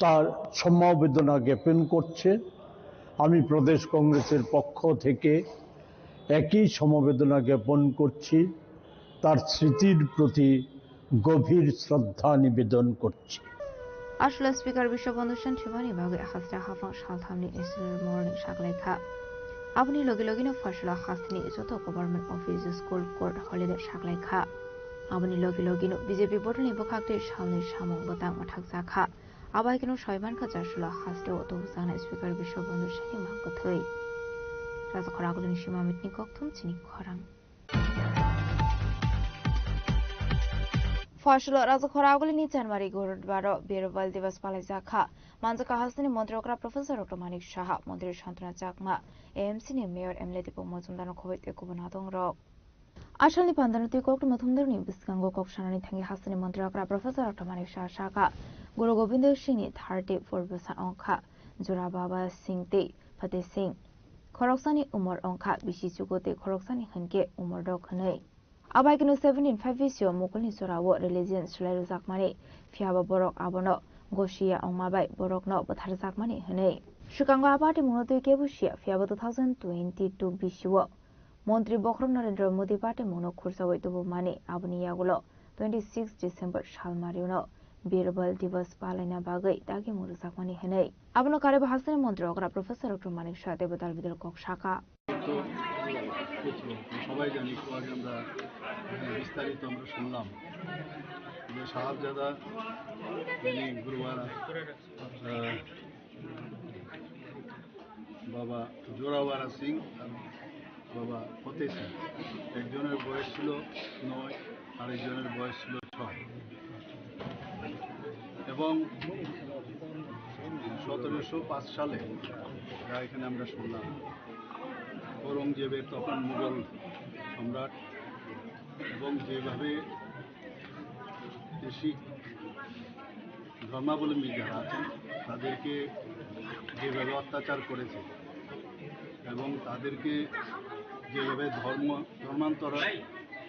তার সমবেদনা জ্ঞাপন করছে। আমি প্রদেশ কংগ্রেসের পক্ষ থেকে একই সমবেদনা জ্ঞাপন করছি। তার স্মৃতির প্রতি গভীর শ্রদ্ধা নিবেদন করছি। Aswla Speaker Biswabandhu Sen thwimani bagwi hasta haphang salthamni national mourning saklaikha. Aboni logi logino Phosholo hasteni joto government office, school, court holiday saklaikha. Aboni logi logino B J P bodolni bwkhaktwi salni samung bwtang mwthakjakha. Abaikeno saimankha Chaswla hasteo tubukjaknai Speaker Biswabandhu Senni mang kwthwi. Rajakhor Agulini Sima Mitni kokthum chini khorang. Phosholo Rajakhor Agulini January Gurudbaro Birbal Divas palaijakha. Manjakha hasteni Montri okra Professor Doctor Manik Saha, Montri Santana Chakma, A M C ni Mayor M L A Deepak Majumdar no khoboi tei kubun adongrok. Asalni pandano twi koktwma thumdorni bwskango kok sanani thangwi hasteni Montri okra Professor Doctor Manik Saha sakha, Guru Gobindo Singhni thirty four bwsa wngkha, Jora Baba Singh tei Fateh Singh. Khoroksani umor wngkha bisi chugo tei khoroksani hinkhe umor dok hwnwi. Abaikeno seventeen five B C o mukulni jorao religion swlai rwjakmani, phiyaba borok abono gosiya wngma bai borokno bwtharjakmani hwnwi. Swkango a party mungno twi kebo siya, phiyaba two thousand twenty-two B C o Montri Bokhorok Narendra Modi party mungno khursaui tubumani, aboni yagulo twenty six December salmariuno Birbal Divas palaina bagwi dagimung rwjakmani hwnwi. Abono karwi bo hasteni Montri okra Professor Doctor Manik Saha teibo dal bidal kok sakha. তো সবাই জানি, একটু আগে আমরা এখানে বিস্তারিত আমরা শুনলাম যে সাহাবজাদা যিনি গুরুবার, আহ, বাবা জোরাওয়ারা সিং আর বাবা ফতেহ সিং। একজনের বয়স ছিল নয়, আরেকজনের বয়স ছিল ছয়। এবং সতেরোশো পাঁচ সালে, যা এখানে আমরা শুনলাম, ঔরঙ্গজেবের তখন মুঘল সম্রাট, এবং যেভাবে যে শিখ ধর্মাবলম্বী যারা আছেন, তাদেরকে যেভাবে অত্যাচার করেছে এবং তাদেরকে যেভাবে ধর্ম ধর্মান্তর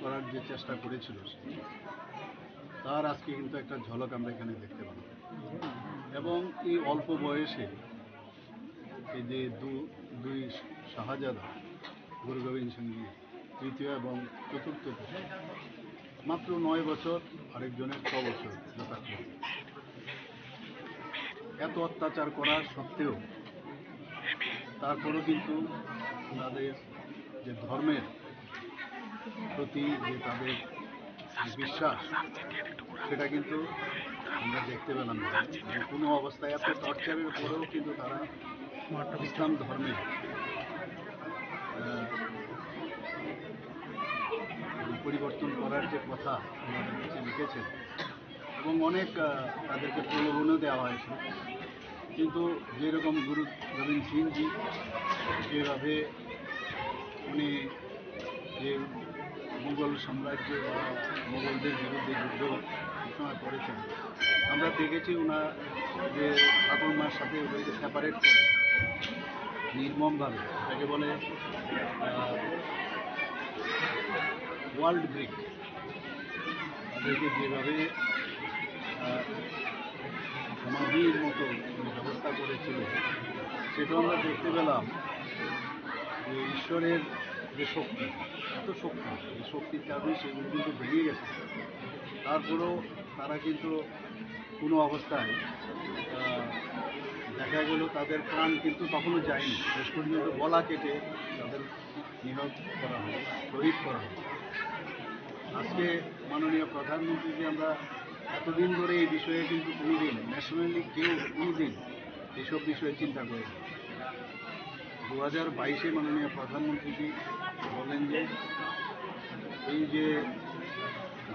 করার যে চেষ্টা করেছিল, তার আজকে কিন্তু একটা ঝলক আমরা এখানে দেখতে পাবো। এবং এই অল্প বয়সে এই যে দু-, দুই শাহজাদা, গুরু গোবিন্দ সিং জি তৃতীয় এবং চতুর্থ পুত্র, মাত্র নয় বছর, আরেকজনের ছ বছর যথাক্রমে। এত অত্যাচার করা সত্ত্বেও, তারপরও কিন্তু তাদের যে ধর্মের প্রতি যে তাদের বিশ্বাস, সেটা কিন্তু আমরা দেখতে পেলাম না। মানে, কোনো অবস্থায় এত টর্চারের পরেও কিন্তু তারা ইসলাম ধর্মে, আহ, পরিবর্তন করার যে কথা আমাদের কাছে লিখেছেন, এবং অনেক, আহ, তাদেরকে প্রলোভনও দেওয়া হয়েছে। কিন্তু যেরকম গুরু গোবিন্দ সিং জি যেভাবে উনি যে মুঘল সাম্রাজ্য বা মুঘলদের বিরুদ্ধে যুদ্ধ ঘোষণা করেছেন, আমরা দেখেছি ওনার যে ঠাকুরমার সাথে ওদেরকে সেপারেট করে নির্মমভাবে, যাকে বলে, আহ, ওয়ার্ল্ড ব্রিক, তাদেরকে যেভাবে, আহ, সমাধির মতো ব্যবস্থা করেছিল, সেটা আমরা দেখতে পেলাম যে ঈশ্বরের যে শক্তি, এত শক্তি, এই শক্তির কারণে সেগুলো কিন্তু ভেঙে গেছে। তারপরেও তারা কিন্তু কোনো অবস্থায়, আহ, দেখা গেল তাদের প্রাণ কিন্তু তখনও যায়নি, শেষ পর্যন্ত গলা কেটে তাদের নিহত করা হয়, শহীদ করা হয়। আজকে মাননীয় প্রধানমন্ত্রীকে আমরা এতদিন ধরে এই বিষয়ে কিন্তু কোনোদিন ন্যাশনালি কেউ কোনোদিন এইসব বিষয়ে চিন্তা করেনি। দু হাজার বাইশে মাননীয় প্রধানমন্ত্রীজি বলেন যে এই যে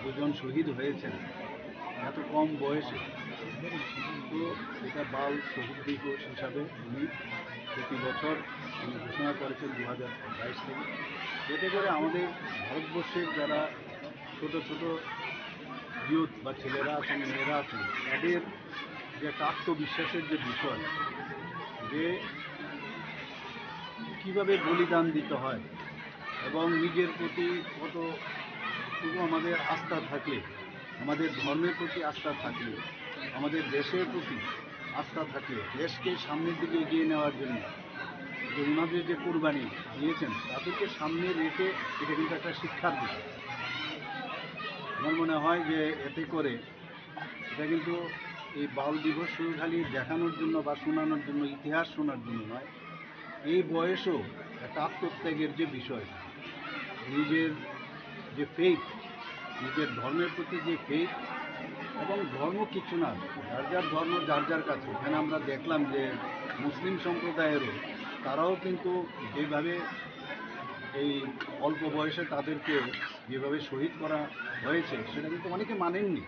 দুজন শহীদ হয়েছেন এত কম বয়সে, তো এটা বাল শহীদ দিবস হিসাবে উনি প্রতি বছর উনি ঘোষণা করেছেন দু হাজার বাইশ থেকে। এতে করে আমাদের ভারতবর্ষের যারা ছোট ছোট ইউথ বা ছেলেরা আছেন, মেয়েরা আছেন, তাদের যে একটা আত্মবিশ্বাসের যে বিষয়, যে কিভাবে বলিদান দিতে হয় এবং নিজের প্রতি কতটুকু আমাদের আস্থা থাকলে, আমাদের ধর্মের প্রতি আস্থা থাকলে, আমাদের দেশের প্রতি আস্থা থাকলে, দেশকে সামনের দিকে এগিয়ে নেওয়ার জন্য যে ওনাদের যে কুরবানি দিয়েছেন, তাদেরকে সামনে রেখে এটা কিন্তু একটা শিক্ষার বিষয়। আমার মনে হয় যে এতে করে এটা কিন্তু এই বাল দিবস শুধু খালি দেখানোর জন্য বা শোনানোর জন্য, ইতিহাস শোনার জন্য নয়, এই বয়সেও একটা আত্মত্যাগের যে বিষয়, নিজের যে ফেইথ, নিজের ধর্মের প্রতি যে ফেইথ, এবং ধর্ম কিছু না, যার যার ধর্ম যার যার কাছে। এখানে আমরা দেখলাম যে মুসলিম সম্প্রদায়েরও তারাও কিন্তু যেভাবে এই অল্প বয়সে তাদেরকে যেভাবে শহীদ করা হয়েছে, সেটা কিন্তু অনেকে মানেননি।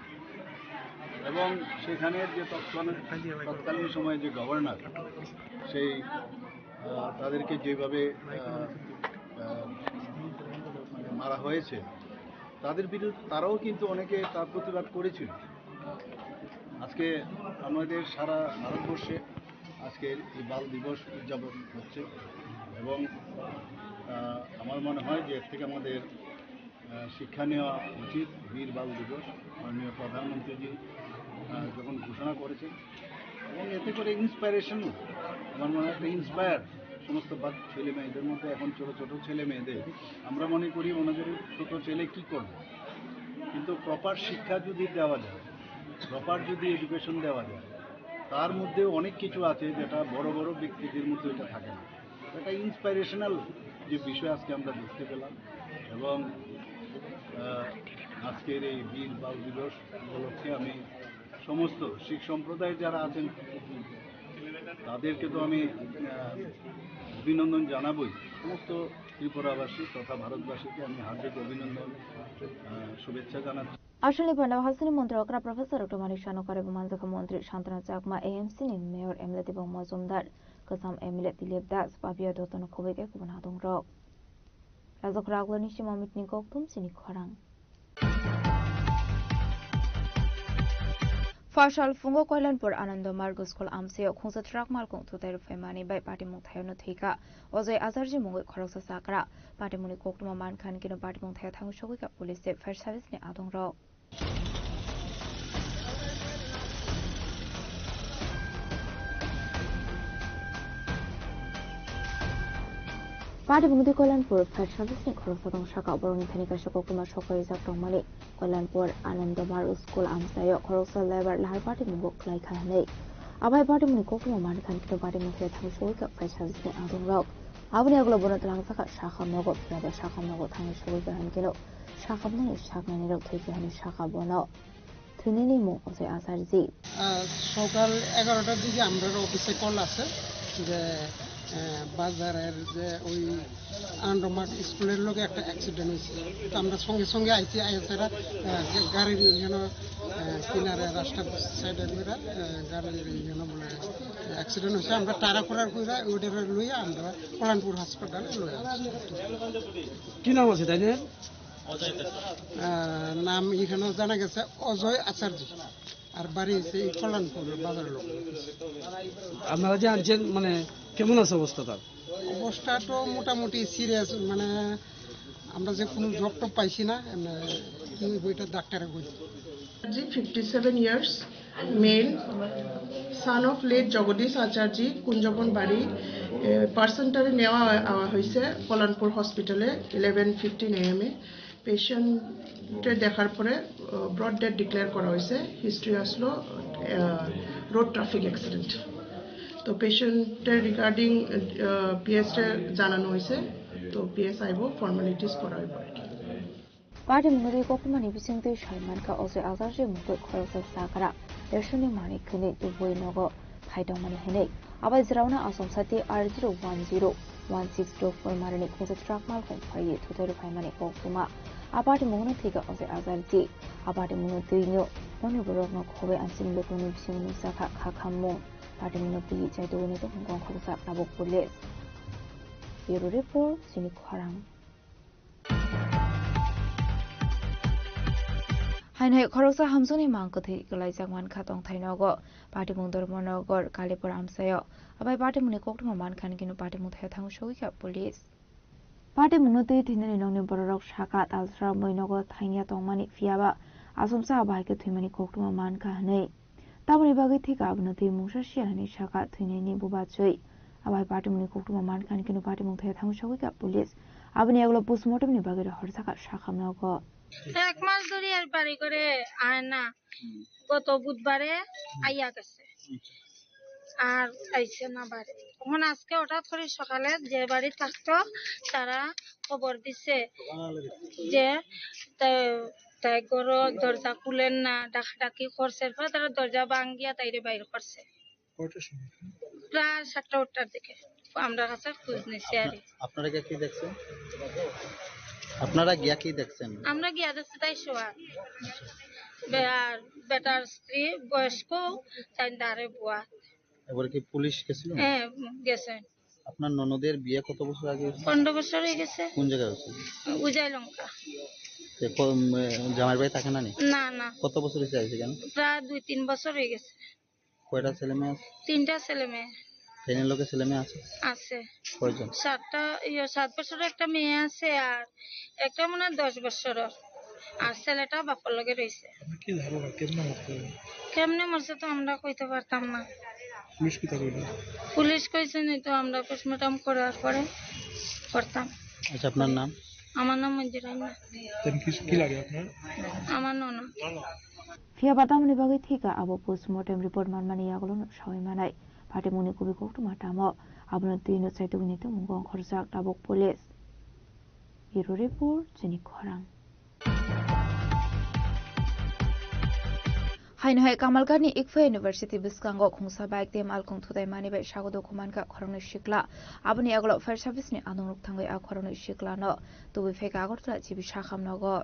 এবং সেখানের যে তৎকালীন, তৎকালীন সময়ে যে গভর্নর, সেই, আহ, তাদেরকে যেভাবে, আহ, আহ, মানে মারা হয়েছে, তাদের বিরুদ্ধে তারাও কিন্তু অনেকে তার প্রতিবাদ করেছিল। আজকে আমাদের সারা ভারতবর্ষে আজকের এই বাল দিবস উদযাপন হচ্ছে এবং, আহ, আমার মনে হয় যে এর থেকে আমাদের, আহ, শিক্ষা নেওয়া উচিত। বীর বাল দিবস মাননীয় প্রধানমন্ত্রীজি, আহ, যখন ঘোষণা করেছেন এবং এতে করে ইন্সপিরেশনও, আমার মনে হয় একটা ইন্সপায়ার সমস্ত বাচ্চা ছেলে মেয়েদের মধ্যে, এখন ছোটো ছোটো ছেলে মেয়েদের আমরা মনে করি ওনাদের ছোটো ছেলে কী করবে, কিন্তু প্রপার শিক্ষা যদি দেওয়া যায়, প্রপার যদি এডুকেশন দেওয়া যায়, তার মধ্যে অনেক কিছু আছে যেটা বড় বড় ব্যক্তিদের মধ্যে এটা থাকে না। একটা ইন্সপিরেশনাল যে বিষয় আজকে আমরা দেখতে পেলাম এবং, আহ, আজকের এই বীর বাল দিবস উপলক্ষে আমি সমস্ত শিখ সম্প্রদায় যারা আছেন, তাদেরকে তো আমি, আহ, অভিনন্দন জানাবই। সমস্ত ত্রিপুরাবাসী তথা ভারতবাসীকে আমি হার্দিক অভিনন্দন, আহ, শুভেচ্ছা জানাচ্ছি। Aswkni panda hasini montri okra Professor Doctor Manik Saha no karibu manjakha montri Santana Chakma, A M C ni mayor M L A Debang Mojumdar, kwcham M L A Dilip Das, Papiya Dutta no khobwi khe kubun hadung rok. Rajakhor Aglani sima mitni kokthum chini khorang. Phasal phungo Koilanpur Anando Marg School amchaio khungsa truck malkhung thutai rwphaimani bai patimung thaio no thwikha. Ojoi Ajarji mungwi khoroksa chakra. Patimungni koktwma mankha hinkhe no patimung thaio thangwi sogwikha police tei fire service ni adongrok. Patimungni Koilanpur fire service ni khoroksa tong saka borokni thani kaisa koktwma sokpai rijak tongmani. Koilanpur Anando Marg School amchaio khoroksa labour lahar patimungbo khlaikha hinwi. Abai patimungni koktwma mankha hinkhe patimung thaio thangwi sogwikha fire service ni adongrok. Aboni yagulo bono twlangjakha sakha nogo, phiyaba sakha nogo thangwi sogwikha hinkhe no sakha bwnani saknani rok thwikha hinwi sakha bono. Thwinani mung Ojoi Ajarji. আহ, সকাল এগারোটার দিকে আমরা অফিসে কল আছে যে, আহ, বাজারের যে ওই আন্ডোমার্ট স্কুলের লগে একটা অ্যাক্সিডেন্ট হয়েছে। তো আমরা সঙ্গে সঙ্গে আইছি, আইসারা, আহ, যে গাড়ির ইঞ্জিনও, আহ, কিনারে রাস্তার সাইডে করে, আহ, গাড়ির ইঞ্জিনও বলে অ্যাক্সিডেন্ট হয়েছে। আমরা তাড়াহুড়া করে ওইটারে লইয়া আমরা কল্যাণপুর হসপিটালে লইয়া আসছি। কি নাম আছে তাই না? আহ, নাম এখানে জানা গেছে অজয় আচার্য, আর বাড়ি হচ্ছে এই কল্যাণপুর বাজার লোক। আপনারা যে আনছেন, মানে, কেমন আছে অবস্থা তার? অবস্থা তো মোটামুটি সিরিয়াস, মানে, আমরা যে কোনো জব টব পাইছি না, এমনি কি হইব এটা ডাক্তারে বলছে। Acharji, fifty seven years, male, son of late Jagadish আচার্য, কুঞ্জবন বাড়ি। এ, পার্সনটারে নেওয়া আওয়া হয়েছে কল্যাণপুর হসপিটালে ইলেভেন ফিফটিন এএম এ। পেশেন্টে দেখার পরে, আহ, ব্রড ডেড ডিক্লেয়ার করা হয়েছে। হিস্ট্রি আসলো, আহ, রোড ট্রাফিক অ্যাক্সিডেন্ট। তো পেশেন্টের রিগার্ডিং, আহ, পিএসরে জানানো হয়েছে। তো পিএস আইব, ফর্মালিটিস করা হইব আর কি। Patimungni koktwmani bisingtwi sai mankha Ojoi Ajarji mungwi khoroksa chakra, reshonni manwi khwnwi tubui nogo phai tongmani hinwi. Abai jwraono achomsa tei R zero one zero one six two four marini khungsa truck malkhung phaiwi thutai rwphaimani koktwma. A patimungno thwikha Ojoi Ajarji. A patimungno twino nokni borokno khobwi amchini lukuni bisingo nukjakha kha khammung. Patimungno twiwi chaitugwino tongkha gongkhoroksa tabuk police. Bureau report, chini khorang. Hainai khoroksa hamjakni mang kwthwi kwlaijak mankha tongthai nogo, patimung Dharmanagar, Kalipur amchaio. Abai patimungni koktwma mankha hinkhe no patimung thaio thangwi sogwikha police. Patimungno twi thwinani nokni bororok saka talsra mui nogo thangya tongmani, phiyaba achomsa abo hai khe thwimani koktwma mankha hinwi. Tamoni bagwi thwikha abono twi mungsa siya hinwi saka thwinaini bubachwi. Abo hai patimungni koktwma mankha hinkhe no patimung thaio thangwi sogwikha police. Aboni yagulo postmortemni bagwi rohorjakha sakha nogo. এক মাস ধরে আর বাড়ি করে আয় না। গত বুধবারে আইয়া গেছে। আর আইছে না বাড়ি। তখন আজকে হঠাৎ করে সকালে যে বাড়ি থাকতো, তারা খবর দিছে যে তা-, তাই ঘরো দরজা খুলেন না, ডাকাডাকি করছে, এরপরে তারা দরজা ভাঙ্গিয়া তাইরে বাইর করছে। কয়টার সময়? প্রায় সাতটা আটটার দিকে আমরা কাছে খোঁজ নিছি আর কি। আপনারা গিয়া কি দেখছেন? আপনারা গিয়া কি দেখছেন? আমরা গিয়া দেখছি তাই শোয়া। বে-, আর বেটার স্ত্রী বয়স্ক, তাই দাঁড়ে বুয়া। এবারে কি পুলিশ গেছিল? হ্যাঁ, গেছে। আপনার ননদের বিয়ে কত বছর আগে হয়েছে? পনেরো বছর হয়ে গেছে। কোন জায়গায় হয়েছিল? উজাই লঙ্কা। তো এখন, এ, জামাইর বাড়ি থাকে না নি? না, না। কত বছর হয়েছে আইছে কেন? প্রায় দুই তিন বছর হয়ে গেছে। কয়টা ছেলে মেয়ে আছে? তিনটা ছেলে মেয়ে। ট্রেনের লোকে ছেলে মেয়ে আছে? আছে। কয়জন? সাতটা, ইয়ে, সাত বছরের একটা মেয়ে আছে, আর একটা মনে হয় দশ বছরের, আর ছেলেটা বাপর লগে রয়েছে। আপনার কি ধারণা, কেমনে মরতে পারে? কেমনে মরছে তো আমরা কইতে পারতাম না। পুলিশ কি তা কইলো? পুলিশ কইছে নি তো, আমরা পোস্টমর্টম করার পরে করতাম। আচ্ছা, আপনার নাম? আমার নাম মঞ্জুরা মিয়া। তেন কি, কি লাগে আপনার? আমার ননদ। Phiya ba tamoni bagwi thika abo postmortem report manmani yagulono sawi manai. Patimungni kubui koktwma tamo? Abono twino chaitugwini tongmung gongkhorjak tabuk police. Bureau report, chini khorang. Haino hai Kamalghat ni Ikfa University bwskango khungsa bike tei malkhung thutai mani bai sago dukhu mankha khoroknwi sikla. Aboni yagulo fire service ni adongrok thangwi a khoroknwi sikla no tubui phaikha Agartala G B Sakham nogo.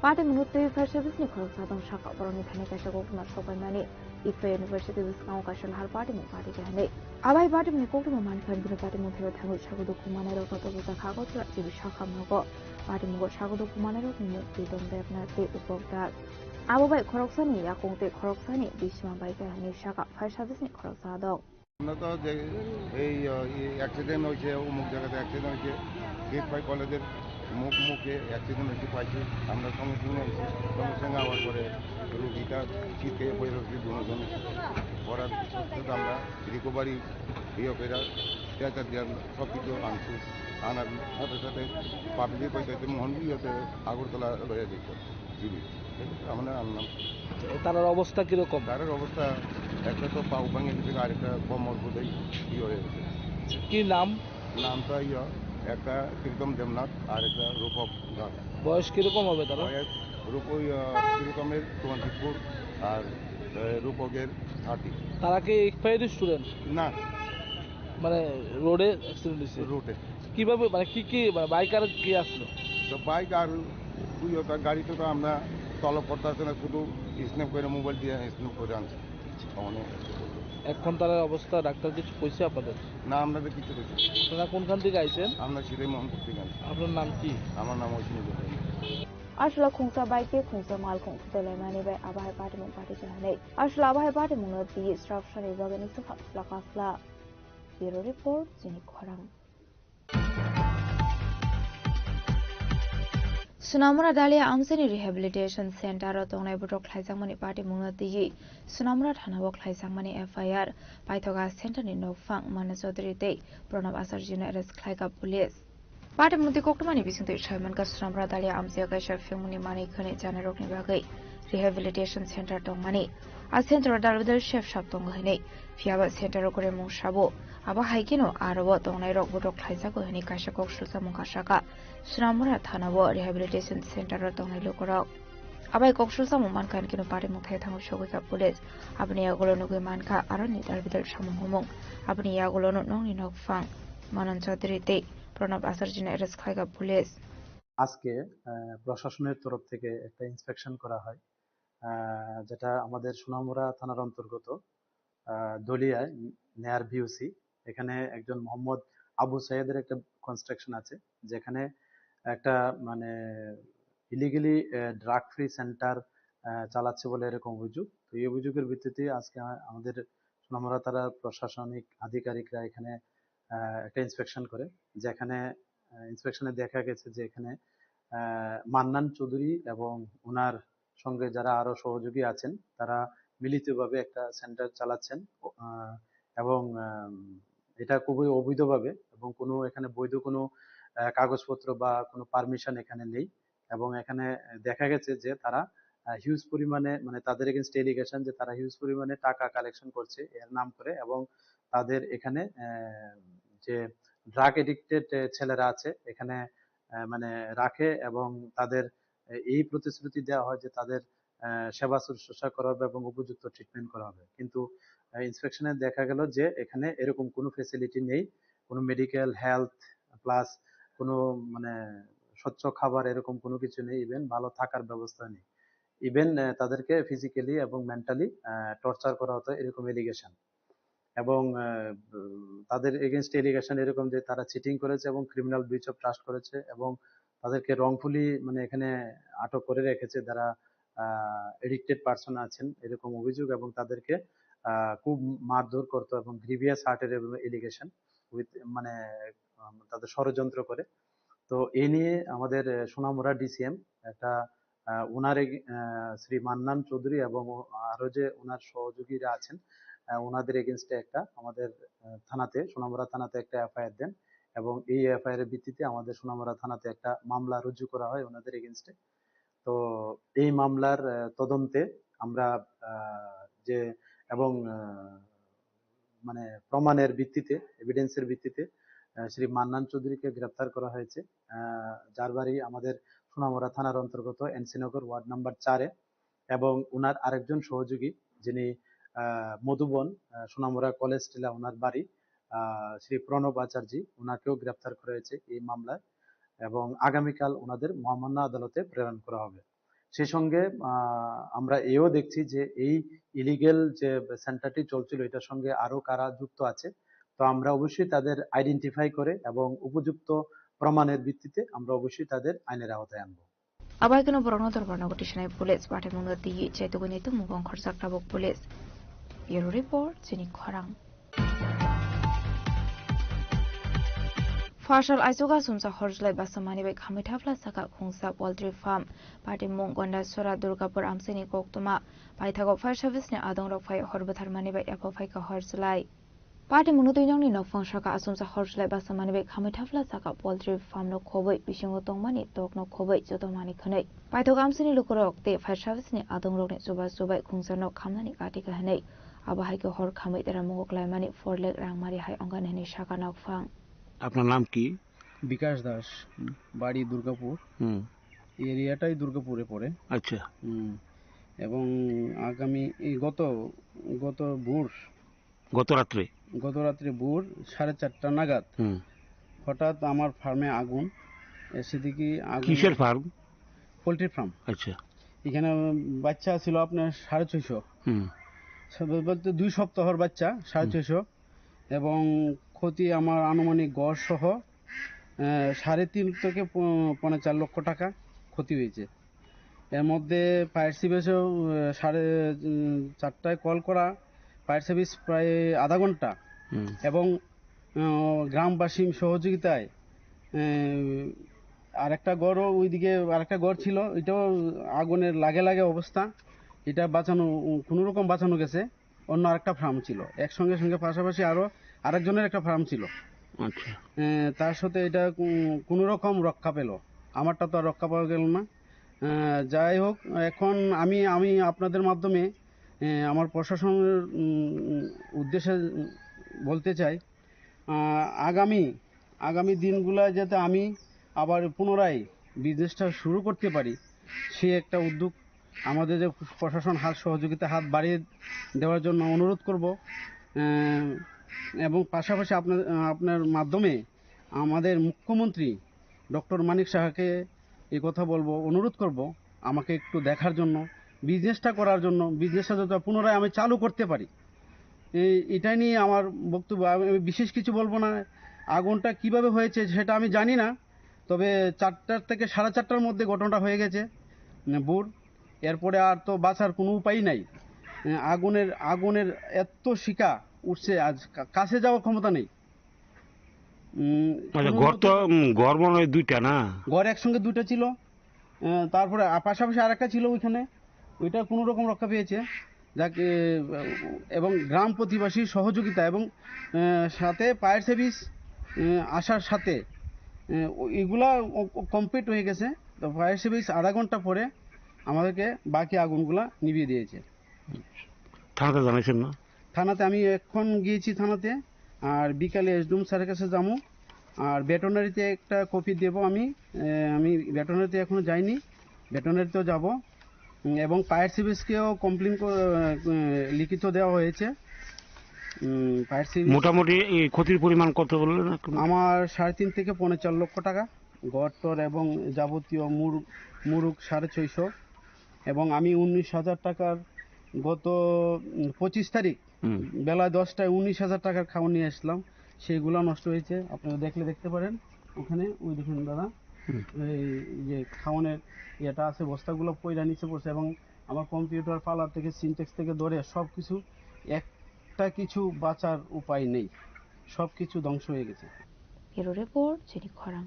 Patimungno twi fire service ni khoroksa tong saka borokni thani kaisa koktwma sokbaimani Ikfa University bwskango kaisa lahar patimung pati khe hinwi. Abai patimungni koktwma mankha hinwi patimung thaibo thangwi sago dukhu manai rok no tobojak kha Agartala G B Sakham nogo. Patimungo sago dukhu manai rokni mung Pritom Debnath tei Upok Das. Abo bai khoroksani yakung tei khoroksani bisima bai khe hinwi saka fire service ni khoroksa adong. আমরা তো যে এই, আহ, এই অ্যাক্সিডেন্ট হয়েছে, অমুক জায়গাতে অ্যাক্সিডেন্ট হয়েছে, gate five কলেজের মুখ মুখে অ্যাক্সিডেন্ট হয়েছে পাইছি। আমরা সঙ্গে সঙ্গে এসে, সঙ্গে সঙ্গে আওয়ার পরে রুগীটা চিৎকে পড়ে রয়েছে দুজন। পড়ার সাথে সাথে আমরা রিকভারি ইয়ে করে স্ট্রেচার দিয়ে সব কিছু আনছি। আনার সাথে সাথে পাবলিক হইতে মোহন ইয়েতে আগরতলা লয়ে যেত। জিবি। আমরা আনলাম। তার অবস্থা কিরকম? তার অবস্থা একটা তো পাও ভাঙে গেছে, আরেকটা কোমর বোধহয় ইয়ে হয়ে গেছে। কি নাম? নামটা ইয়ে, একটা প্রীতম দেবনাথ আর একটা রূপক দাস। বয়স কিরকম হবে তারা? বয়স রূপ-, ওই, আহ, প্রীতমের টোয়েন্টি ফোর আর, আহ, রূপকের থার্টি। তারা কি ইকফাইয়ের স্টুডেন্ট? না। মানে রোডে অ্যাক্সিডেন্ট হয়েছে? রোডে। কিভাবে, মানে কি কি, মানে বাইক আর কি আসলো? তো বাইক আর ওই ওটা গাড়িতে তো আমরা তলব করতে আসছে না, শুধু স্ন্যাপ করে মোবাইল দিয়ে স্ন্যাপ করে আনছে। মানে এখন তার অবস্থা ডাক্তার কিছু কইছে আপনাদের? না, আমরা তো কিছু কইছি না। আপনারা কোনখান থেকে আইছেন? আমরা সিধে মোহনপুর থেকে আনছি। আপনার নাম কি? আমার নাম অশ্বিনী Goswami. Aswla khungsa bike tei khungsa malkhung thutalaimani bai abo hai patimung pati khe hinwi. Aswla abo hai patimungno twi srapsani bagwi swkha swlakha swla. Bureau Report, Chini Khorang. Sunamura Dalia Amchaini Rehabilitation Center o tongnai botok khlaijakmani patimungno twiwi Sunamura Thana o khlaijakmani F I R paithoga center ni nokphang Mana Chaudhary tei Pranab Acharya no arrest khlaikha police. Patimungni koktwmani bisingtwi saimankha Sunamura Dalia Amchai kaisa phiyokmungni manwi khwnwi chanarokni bagwi rehabilitation center tongmani. A center o dalbidal sep sap tongo hinwi, phiyaba center o kwrwi mung sabo. Abo hai kheno aro o tongnairok botok khlaijago hinwi kaisa kok sujamung kha saka Sunamura Thana o rehabilitation center o tongnai lukurok. Abai kok sujamung mankha hinwi kheno patimung thai thango sogwi kha police. Aboni yagulo nugwi mankha aroni dalbidal samung humung. Aboni yagulono nokni nokphang Manan Chaudhary tei Pranab Acharya no arrest khlaikha police. আজকে, আহ, প্রশাসনের তরফ থেকে একটা ইন্সপেকশন করা হয়, আহ, যেটা আমাদের সোনামুড়া থানার অন্তর্গত, আহ, দলিয়ায় নেয়ার ভিওসি। এখানে একজন মোহাম্মদ আবু সাইদের একটা কনস্ট্রাকশন আছে, যেখানে একটা মানে ইলিগালি, আহ, ড্রাগ ফ্রি সেন্টার, আহ, চালাচ্ছে বলে এরকম অভিযোগ। তো এই অভিযোগের ভিত্তিতে আজকে আ-, আমাদের সোনামুড়া থানার প্রশাসনিক আধিকারিকরা এখানে, আহ, একটা ইন্সপেকশন করে, যেখানে, আহ, ইন্সপেকশনে দেখা গেছে যে এখানে, আহ, মান্নান চৌধুরী এবং ওনার সঙ্গে যারা আরো সহযোগী আছেন, তারা মিলিতভাবে একটা সেন্টার চালাচ্ছেন। ও, আহ, এবং, আহ, এটা খুবই অবৈধভাবে এবং কোনো এখানে বৈধ কোনো, আহ, কাগজপত্র বা কোনো পারমিশন এখানে নেই। এবং এখানে দেখা গেছে যে তারা, আহ, হিউজ পরিমাণে, মানে, তাদের এগেইনস্ট এলিগেশন যে তারা হিউজ পরিমাণে টাকা কালেকশন করছে এর নাম করে এবং তাদের এখানে, আহ, যে ড্রাগ এডিক্টেড, আহ, ছেলেরা আছে এখানে, আহ, মানে, রাখে এবং তাদের, আহ, এই প্রতিশ্রুতি দেওয়া হয় যে তাদের, আহ, সেবা শুশ্রূষা করা হবে এবং উপযুক্ত ট্রিটমেন্ট করা হবে। কিন্তু, আহ, ইন্সপেকশনে দেখা গেল যে এখানে এরকম কোনো ফেসিলিটি নেই, কোনো মেডিকেল, হেলথ, প্লাস কোনো, মানে, স্বচ্ছ খাবার এরকম কোনো কিছু নেই, ইভেন ভালো থাকার ব্যবস্থা নেই। ইভেন, আহ, তাদেরকে ফিজিক্যালি এবং মেন্টালি, আহ, টর্চার করা হতো, এরকম এলিগেশন। এবং, আহ, উম, তাদের এগেইনস্ট এলিগেশন এরকম যে তারা চিটিং করেছে এবং ক্রিমিনাল ব্রিচ অফ ট্রাস্ট করেছে এবং তাদেরকে রংফুলি, মানে, এখানে আটক করে রেখেছে যারা, আহ, এডিক্টেড পারসন আছেন, এরকম অভিযোগ, এবং তাদেরকে, আহ, খুব মারধর করতো এবং গ্রিভিয়াস হার্টের এলিগেশন উইথ, মানে, আম, তাদের ষড়যন্ত্র করে। তো এই নিয়ে আমাদের, আহ, সোনামুড়া ডিসিএম একটা, আহ, ওনার এগ-, আহ, শ্রী মান্নান চৌধুরী এবং ও-, আরো যে ওনার সহযোগীরা আছেন, আহ, ওনাদের এগেইনস্টে একটা আমাদের, আহ, থানাতে, সোনামুড়া থানাতে একটা এফআইআর দেন। এবং এই এফআইআর এর ভিত্তিতে আমাদের সোনামুড়া থানাতে একটা মামলা রুজু করা হয় ওনাদের এগেইনস্টে। তো এই মামলার আহ, তদন্তে আমরা আহ, যে এবং আহ, মানে প্রমাণের ভিত্তিতে, এভিডেন্সের ভিত্তিতে আহ, শ্রী মান্নান চৌধুরীকে গ্রেপ্তার করা হয়েছে, আহ, যার বাড়ি আমাদের সোনামুড়া থানার অন্তর্গত এনসিনগর ওয়ার্ড নাম্বার চারে। এবং ওনার আরেকজন সহযোগী, যিনি আহ, মধুবন আহ, সোনামুড়া কলেজ টিলা ওনার বাড়ি, আহ, শ্রী প্রণব আচার্য, ওনাকেও গ্রেপ্তার করা হয়েছে এই মামলায়। এবং আগামীকাল ওনাদের মহামান্য আদালতে প্রেরণ করা হবে। সেই সঙ্গে আহ, আমরা এও দেখছি যে এই ইলিগেল যে সেন্টারটি চলছিল, এটার সঙ্গে আরো কারা যুক্ত আছে। তো আমরা অবশ্যই তাদের আইডেন্টিফাই করে এবং উপযুক্ত প্রমাণের ভিত্তিতে আমরা অবশ্যই তাদের আইনের আওতায় আনবো। Abai keno borokno dorbar nogo tisanai police, pathai mungno twi chaitugwi naitu mukong khorjak tabuk police. Bureau report, chini khorang. Pharsal aichuka sumsa horjlai basa mani bai khamwi thapla saka khungsa poultry farm. Patimung Gondasora Durgapur amsini koktwma. Paithago fire service ni adongrok phai hor bwtharmani bai yapha phaikha horjlai. Patimungno twi nokni nokphang saka asumsa horjlai basa mani bai khamwi thapla saka poultry farm no khobwi bisingo tongmani tok no khobwi joto mani khwnwi. Paithog amsini lukurok tei fire service ni adongrokni chuba chubai khungsa no khamnani kati kha hwnwi. Abo hai khe hor khamwi tera mungo klaimani four lakh rang mari hai ongkha hwnwi saka nokphang. আপনার নাম কি? বিকাশ দাস, হুম। বাড়ি দুর্গাপুর। হুম। এই এরিয়াটাই দুর্গাপুরে পড়ে। আচ্ছা। হুম। এবং আগামী, এই গত, গত ভোর গত রাত্রে? গত রাত্রে ভোর সাড়ে চারটা নাগাদ হুম। হঠাৎ আমার ফার্মে আগুন। এসে দেখি আগুন কিসের ফার্ম? Poultry farm. আচ্ছা। এখানে বাচ্চা ছিল আপনার সাড়ে ছয়শো। হুম। সব বলতে দুই সপ্তাহর বাচ্চা, সাড়ে হুম। ছয়শো। এবং ক্ষতি আমার আনুমানিক ঘর সহ, আহ, সাড়ে তিন থেকে প-, পৌনে চার লক্ষ টাকা ক্ষতি হয়েছে। এর মধ্যে ফায়ার সার্ভিসেও, আহ, সাড়ে, উম, চারটায় কল করা, ফায়ার সার্ভিস প্রায় আধা ঘন্টা। হুম। এবং, আহ, গ্রামবাসীর সহযোগিতায়, আহ, আরেকটা ঘরও ওইদিকে আরেকটা ঘর ছিল, এটাও আগুনের লাগে লাগে অবস্থা, এটা বাঁচানো, কোনো রকম বাঁচানো গেছে। অন্য আরেকটা ফার্ম ছিল, একসঙ্গে সঙ্গে পাশাপাশি আরো আরেকজনের একটা ফার্ম ছিল। আচ্ছা। এ, তার সাথে এটা কো-, কোনো রকম রক্ষা পেল, আমারটা তো আর রক্ষা পাওয়া গেল না। এ, যাই হোক, এখন আমি, আমি আপনাদের মাধ্যমে, এ, আমার প্রশাসনের, উম, উদ্দেশ্যে বলতে চাই, আহ, আগামী, আগামী দিনগুলায় যাতে আমি আবার পুনরায় বিজনেসটা শুরু করতে পারি, সেই একটা উদ্যোগ আমাদের যে প্রশাসন হাত সহযোগিতা হাত বাড়িয়ে দেওয়ার জন্য অনুরোধ করব। আহ, এবং পাশাপাশি আপনার, আপনার মাধ্যমে আমাদের মুখ্যমন্ত্রী ডক্টর মানিক সাহাকে এই কথা বলবো, অনুরোধ করব আমাকে একটু দেখার জন্য, বিজনেসটা করার জন্য, বিজনেসটা যাতে পুনরায় আমি চালু করতে পারি। এই, এটা নিয়ে আমার বক্তব্য। আমি, আমি বিশেষ কিছু বলবো না। আগুনটা কিভাবে হয়েছে সেটা আমি জানি না, তবে চারটার থেকে সাড়ে চারটার মধ্যে ঘটনাটা হয়ে গেছে। উম, ভোর, এরপরে আর তো বাঁচার কোনো উপায় নাই। উম, আগুনের, আগুনের এত শিখা উঠছে, আজ কা-, কাছে যাওয়ার ক্ষমতা নেই। উম, আচ্ছা, কোনো ঘর তো, রকম উম, ঘর মনে হয় দুইটা না? ঘর একসঙ্গে দুইটা ছিল। আহ, তারপরে আ-, পাশাপাশি আরেকটা ছিল ওইখানে, ওইটা কোনো রকম রক্ষা পেয়েছে। যাক, এ, এবং গ্রাম প্রতিবাসীর সহযোগিতা এবং, আহ, সাথে ফায়ার সার্ভিস, আহ, আসার সাথে, আহ, ও-, এগুলা ও-, ও কমপ্লিট হয়ে গেছে। তো ফায়ার সার্ভিস আধা ঘন্টা পরে আমাদেরকে বাকি আগুনগুলা নিভিয়ে দিয়েছে। থানাতে জানাইছেন না? থানাতে আমি এখন গিয়েছি থানাতে, আর বিকালে এসডিএম স্যারের কাছে যাবো। আর ভেটেরিনারিতে একটা কপি দেব আমি, এ, আমি ভেটেরিনারিতে এখনো যাইনি, ভেটেরিনারিতেও যাব। উম, এবং ফায়ার সার্ভিসকেও কমপ্লেন কর-, এ, লিখিত দেওয়া হয়েছে। উম, ফায়ার সার্ভিস মোটামুটি এই ক্ষতির পরিমাণ কত বললেন একটু? আমার সাড়ে তিন থেকে পৌনে চার লক্ষ টাকা, ঘর টর এবং যাবতীয় মুরুগ, মুরুগ সাড়ে ছয়শো, এবং আমি উনিশ হাজার টাকার গত, উম, পঁচিশ তারিখ হুম। বেলা দশটায় উনিশ হাজার টাকার খাওয়ান নিয়ে আসলাম, সেইগুলা নষ্ট হয়েছে। আপনারা দেখলে দেখতে পারেন, ওখানে ওই দেখুন দাদা, হুম। এই যে খাওয়ানের ইয়েটা আছে, বস্তাগুলো পইরা নিচে পড়ছে এবং আমার কম্পিউটার পার্লার থেকে সিনটেক্স থেকে ধরে সব কিছু, একটা কিছু বাঁচার উপায় নেই, সব কিছু ধ্বংস হয়ে গেছে। Bureau report, Jenny Khorang.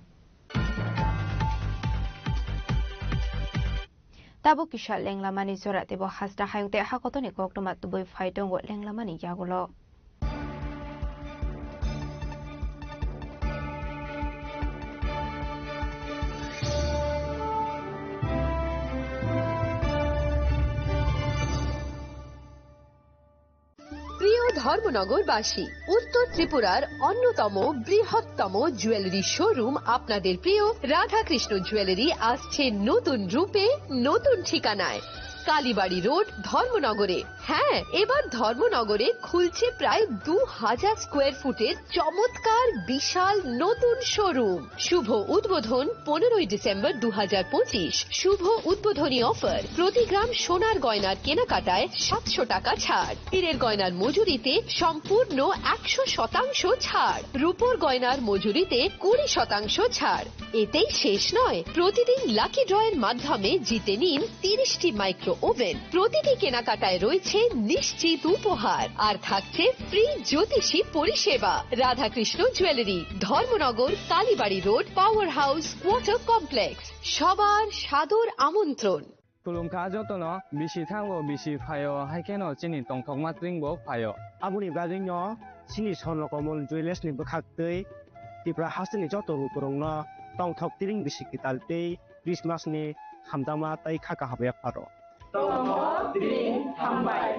Tabuk kisa lenglamani jora teibo hasta hayung tei hakotoni koktwma tubui phai tongo lenglamani yagulo. ধর্মনগরবাসী, উত্তর ত্রিপুরার অন্যতম বৃহত্তম জুয়েলারি শোরুম আপনাদের প্রিয় রাধাকৃষ্ণ জুয়েলারি আসছে নতুন রূপে, নতুন ঠিকানায়। কালীবাড়ি রোড, ধর্মনগরে। হ্যাঁ, এবার ধর্মনগরে খুলছে প্রায় দু হাজার স্কোয়ার ফুটের চমৎকার বিশাল নতুন শোরুম। শুভ উদ্বোধন পনেরোই ডিসেম্বর দু হাজার পঁচিশ। শুভ উদ্বোধনী অফার, প্রতি গ্রাম সোনার গয়নার কেনাকাটায় সাতশো টাকা ছাড়, হীরের গয়নার মজুরিতে সম্পূর্ণ একশো শতাংশ ছাড়, রূপোর গয়নার মজুরিতে কুড়ি শতাংশ ছাড়। এতেই শেষ নয়, প্রতিদিন লাকি ড্রয়ের মাধ্যমে জিতে নিন তিরিশটি মাইক্রো ওভেন। প্রতিটি কেনাকাটায় রয়েছে নিশ্চিত উপহার, আর থাকছে ফ্রি জ্যোতিষী পরিষেবা। Radhakrishna jewellery, Dharmanagar, Kalibari road, power house quarter complex. সবার সাদর আমন্ত্রণ। Khulumkha jotono, bisi thango, bisi phaio, hai kheno chini tongthokma tringbo phaio. Aboni bagwino chini Swarno Komol Jewellers ni bwkhak tei Tripura hasteni joto lukurokno tongthok tring bisi kwtal tei Christmas ni hamjakma tei kha kaham yapharo. Tongthok tring hambai.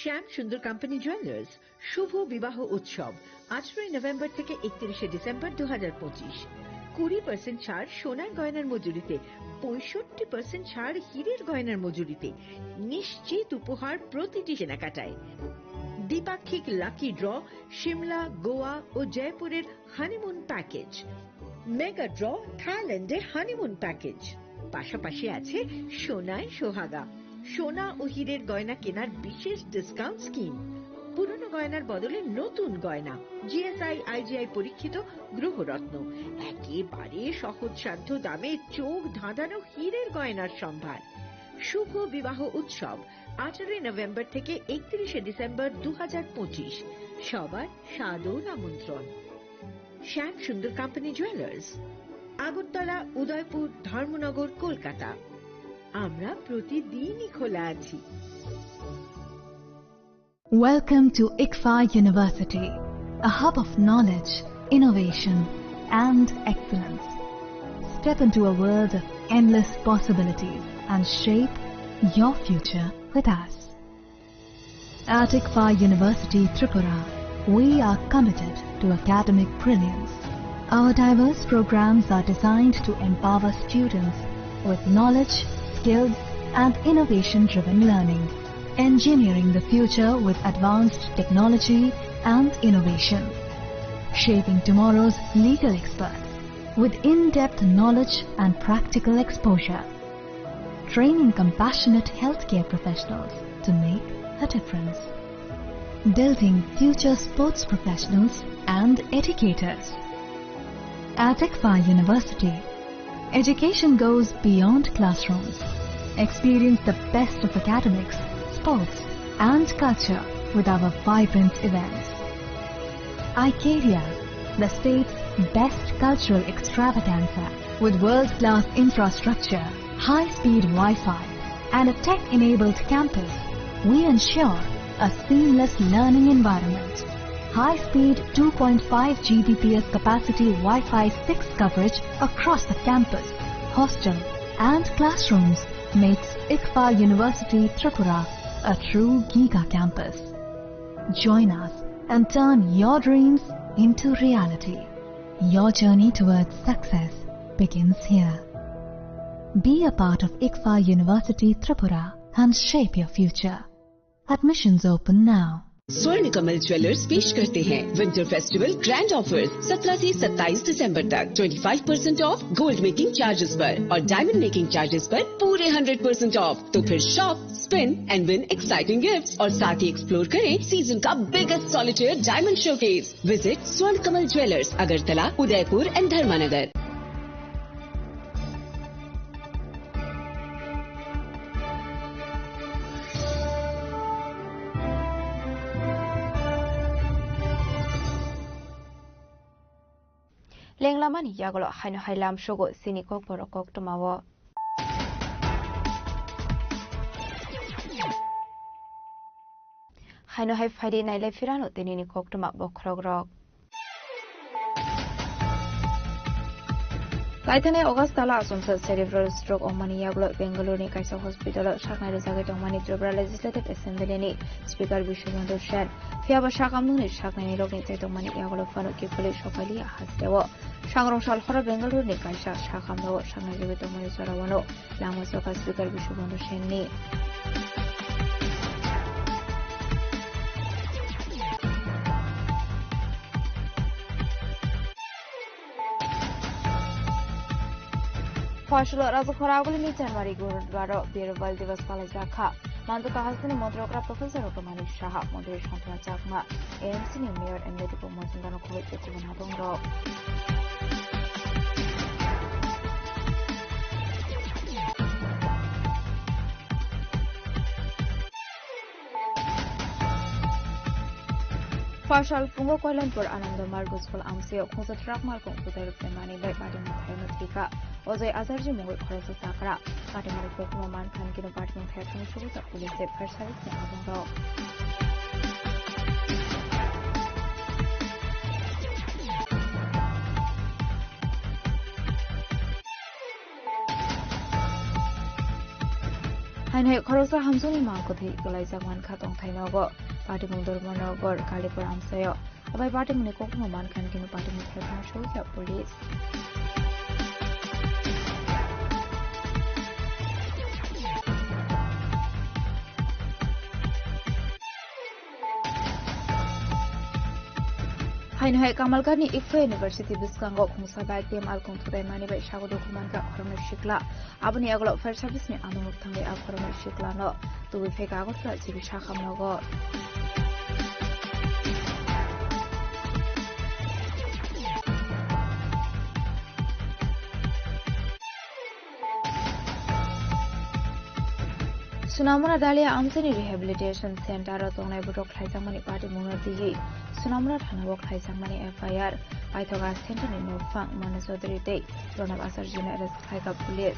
শ্যাম Sundar company jewellers, শুভ বিবাহ উৎসব আঠারোই নভেম্বর থেকে একত্রিশে ডিসেম্বর দু হাজার পঁচিশ। কুড়ি পার্সেন্ট ছাড় সোনার গয়নার মজুরিতে, পঁয়ষট্টি পার্সেন্ট ছাড় হীরের গয়নার মজুরিতে, নিশ্চিত উপহার প্রতিটি কেনাকাটায়। দ্বিপাক্ষিক লাকি ড্র, সিমলা, গোয়া ও জয়পুরের হানিমুন প্যাকেজ। মেগা ড্র, থাইল্যান্ডে হানিমুন প্যাকেজ। পাশাপাশি আছে সোনায় সোহাগা, সোনা ও হীরের গয়না কেনার বিশেষ ডিসকাউন্ট স্কিম। পুরনো গয়নার বদলে নতুন গয়না, জিএসআই আইজিআই পরীক্ষিত গ্রহরত্ন, একেবারে সহজসাধ্য দামে চোখ ধাঁধানো হীরের গয়নার সম্ভার। শুভ বিবাহ উৎসব আঠারোই নভেম্বর থেকে একত্রিশে ডিসেম্বর দু হাজার পঁচিশ। সবার সাদর আমন্ত্রণ। শ্যাম সুন্দর কোম্পানি জুয়েলার্স, আগরতলা, উদয়পুর, ধর্মনগর, কলকাতা। আমরা প্রতিদিনই খোলা আছি। Welcome to ICFAI University, a hub of knowledge, innovation, and excellence. Step into a world of endless possibilities and shape your future with us. At ICFAI University Tripura, we are committed to academic brilliance. Our diverse programs are designed to empower students with knowledge, skills, and innovation-driven learning, engineering the future with advanced technology and innovation, shaping tomorrow's legal experts with in-depth knowledge and practical exposure, training compassionate healthcare professionals to make a difference, building future sports professionals and educators. At ICFAI University, education goes beyond classrooms. Experience the best of academics, sports, and culture with our vibrant events. Icaria, the state's best cultural extravaganza, with world-class infrastructure, high-speed Wi-Fi, and a tech-enabled campus, we ensure a seamless learning environment. High-speed two point five G B P S capacity Wi-Fi six coverage across the campus, hostel, and classrooms makes ICFAI University Tripura a true giga campus. Join us and turn your dreams into reality. Your journey towards success begins here. Be a part of ICFAI University Tripura and shape your future. Admissions open now. स्वर्ण कमल ज्वेलर्स पेश करते हैं winter festival grand offers. सत्रह से सत्ताईस दिसंबर तक twenty five percent of gold making charges पर और डायमंड मेकिंग चार्जेस पर पूरे हंड्रेड परसेंट ऑफ। तो फिर shop, spin and win exciting gifts और साथ ही एक्सप्लोर करें सीजन का biggest solitaire diamond showcase. Visit स्वर्ण कमल ज्वेलर्स, अगरतला, उदयपुर एंड धर्मानगर। Lenglamani yagulo haino hai lamsogo chini kokborok koktwmao. Haino hai phaidi nailai phirano tinini koktwma bokhorokrok. Kaithani August tala achomsa cerebral stroke wngmani yagulo Bengaluru ni kaisa hospital o saknai rwjagwi tongmani Tripura Legislative Assembly ni Speaker Biswabandhu Sen. Phiyaba sakamnungni saknaini rokni tei tongmani yagulo phano kiphilwi sokailiya hasteo. Sangrong sal horo Bengaluru ni kaisa sakamnao saknai rwgwi tongmani jorao no lama soka Speaker Biswabandhu Sen ni. Phosholo Rajakhora agulini January gurudwaro Birwal Divas palaijak kha. Manduka hasteni Montri okra Professor Rukmani Saha, Montri Santana Chakma, A M C ni Mayor M L A Dipok Mojumdar no khulai tei kubun habongrok. Phoshal phungo Koilanpur Ananda Margo School amsio khungsa truck malkhung putai rwphaimani bai patimung thairokno thwikha. Ojoi Ajarji mungwi khoroksa chakra. Patimungni koktwma mankha hwnkhe patimung thairokno subuta police tei fire service ni abongrok. Haino hai khoroksa hamjakni mang kwthwi kwlaijak mankha tongthai nogo. Patimung Dharmanagar Kalipur amsaio. Abai patimungni koktwma mankha hwnkhe patimung thairokno subuta police. Haino hai Kamalgarni Ikfa University bwskango khungsa bike tei malkhung thutaimani bai sago dukhu mankha khoroknwi sikla. Aboni yagulo fire service ni anumuk thangwi a khoroknwi siklano tubui phaikha Agartala G B sakamnogo. Sunamura Dalia amchaini rehabilitation center o tongnai borok khlaijakmani patimungno twiwi Sunamura thana o khlaijakmani F I R paithoga center ni nokphang Manu Chaudhary tei Pranab Acharya no arrest khlaikha police.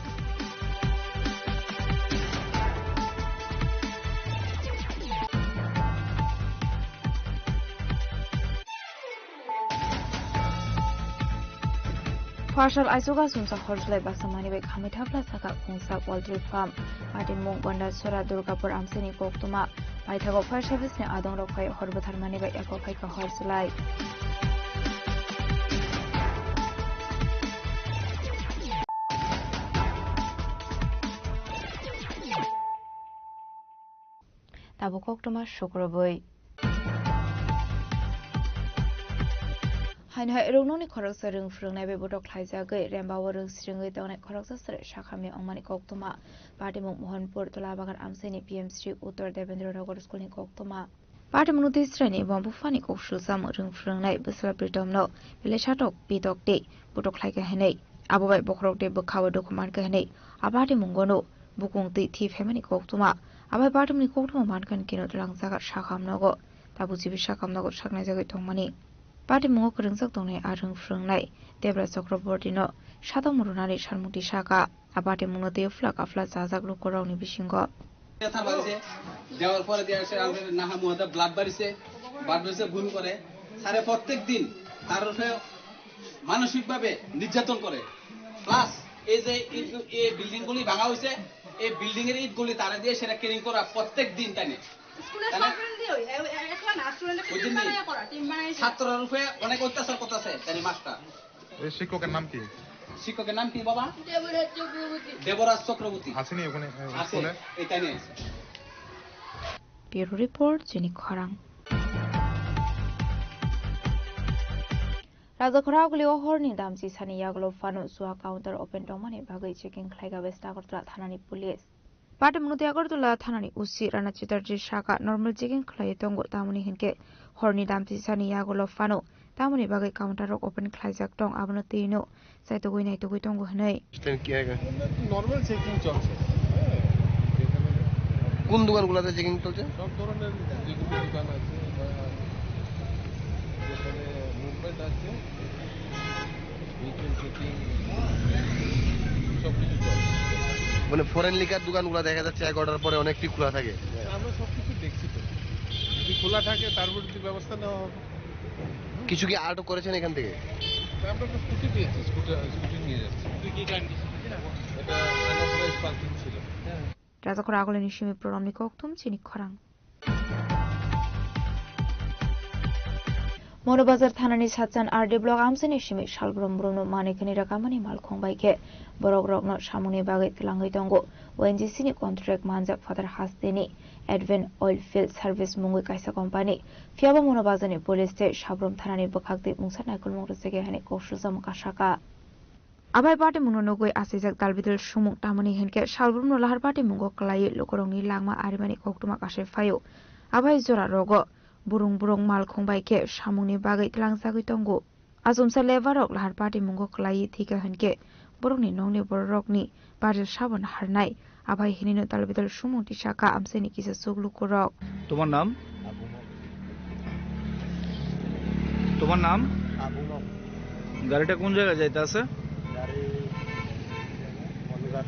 Phoshal aichugo achomsa hor chwlai basa manwi bai khamwi thapla sakha khungsa poultry farm. Patimung Gondasora Durgapur amchaini koktwma. Paithago fire service ni adongrok phai hor bwtharmani bai eko phaikha hor chwlai. Tabuk koktwma sukrubwi. Haino hai rwngnokni khoroksa rwng phrwngnai bai botok khlaijagwi, rembao rwng sringwi tongnai khoroksa chwrai sakhamni wngmani koktwma. Patimung Mohanpur Tolabagan amchaini P M Shri Uttor Debendra Nagar School ni koktwma. Patimungno tei chwraini bumbo buphani kok sujak rwng phrwngnai bwsla Pritomno belai satok pitok tei botok khlaikha hinwi, abo bai bokhorok tei bwkhao dukhu mankha hinwi a patimungono bukung twi thwi phaimani koktwma. Abai patimungni koktwma mankha hinwi keno twlangjaga sakamnogo, tabuk G B sakamnogo saknaijagwi tongmani. Patimungo kwrwngjak tongnai a rwng phrwngnai Debra Chakrabortino satok mrwnani salmukti saka. A patimungno tei phla kaphla chajak lukurokni bisingo. ব্যথা বাড়িছে, দেওয়ার পরে দিয়ে আসে আমাদের নাহা মুহাদা ব্লাড বাড়িছে, ব্লাড বাড়িছে ভুল করে। স্যারে প্রত্যেক দিন তার উপরে মানসিকভাবে নির্যাতন করে। প্লাস এই যে ইট, এই বিল্ডিং গুলি ভাঙা হয়েছে, এই বিল্ডিং এর ইট গুলি তারা দিয়ে সেটা ক্লিন করা প্রত্যেক দিন তাই না। স্কুলের তাহলে স্টুডেন্ট দিয়ে ওই, এ-, এ-, একলা না, স্টুডেন্টের টিম বুঝলেন? বানায় করা, টিম বানায় ছাত্রর উপরে অনেক অত্যাচার করতেছে তাই মাস্টার। এই শিক্ষকের নাম কি? শিক্ষকের নাম কি বাবা? দেবরাজ চক্রবর্তী। দেবরাজ চক্রবর্তী। আছেনি ওখানে, এ, আছে, স্কুলে? এখানে আছে। Bureau report, Chini Khorang. Rajakhora Agulio horni damchi sani yagulo phano chua counter open tongmani bagwi checking khlaiga West Agartala thanani police. Patimungno tei Agartala thanani O C Rana Chatterjee saka normal checking khlaiwi tongo, tamoni hinkhe horni damchi sani yagulo phano tamoni bagwi counter rok open khlaijak tong, abono twino chaitugwi naitugwi tongo hwnwi. Stand kiya ga? Normal checking চলছে। কোন দোকানগুলোতে চেকিং চলছে? সব ধরনের যেগুলো দোকান আছে বা যেখানে মুভমেন্ট আছে, ভেহিকেল চেকিং, সব কিছু চলছে। মানে ফরেন লিকার দোকানগুলো দেখা যাচ্ছে এগারোটার পরে অনেকটি খোলা থাকে। আমরা সব কিছু দেখছি তো, যদি খোলা থাকে তার উপর যদি ব্যবস্থা নেওয়া হবে। কিছু কি আটক করেছেন এখান থেকে? আমরা একটা স্কুটি পেয়েছি, স্কুটার, স্কুটি নিয়ে যাচ্ছি। তুই কি গাড়ি নিয়েছিস? এটা আনঅথরাইজড পার্কিং ছিল। Rajakhora Agulini simi program ni kokthum chini khorang. Monobazar thanani Satchan R D block amchaini simi salbrum brumno manwi khani rakamani malkhung bai khe borok rokno samungni bagwi twlangwi tongo. O N G C ni contract manjak phatar hasteni Advent Oilfield Service mungwi kaisa company. Phiyaba Monobazarni police tei Sabrum thanani bwkhak twi mungsa naikolmung rwjak ya hwnwi kok sujak mung kasaka. Abai patimungno nugwi achaijak dalbidal sumung, tamoni hinkhe salbrumno lahar patimungo kwlaiwi lukurokni langma arimani koktwma kasai phaio. Abai jora rogo burung burung malkhung bai khe samungni bagwi tlangjagwi tongo. Achomsa lebar rok lahar patimungo kwlaiwi thwikha hinkhe borokni nokni bororokni baril sabon harnai. Abai hinino dalbidal sumung tisaka amchaini kisa chuk lukurok. তোমার নাম? আবু মগ। তোমার নাম? আবু মগ। গাড়িটা কোন জায়গায় যাইতে আছে? গাড়ি মনুঘাট।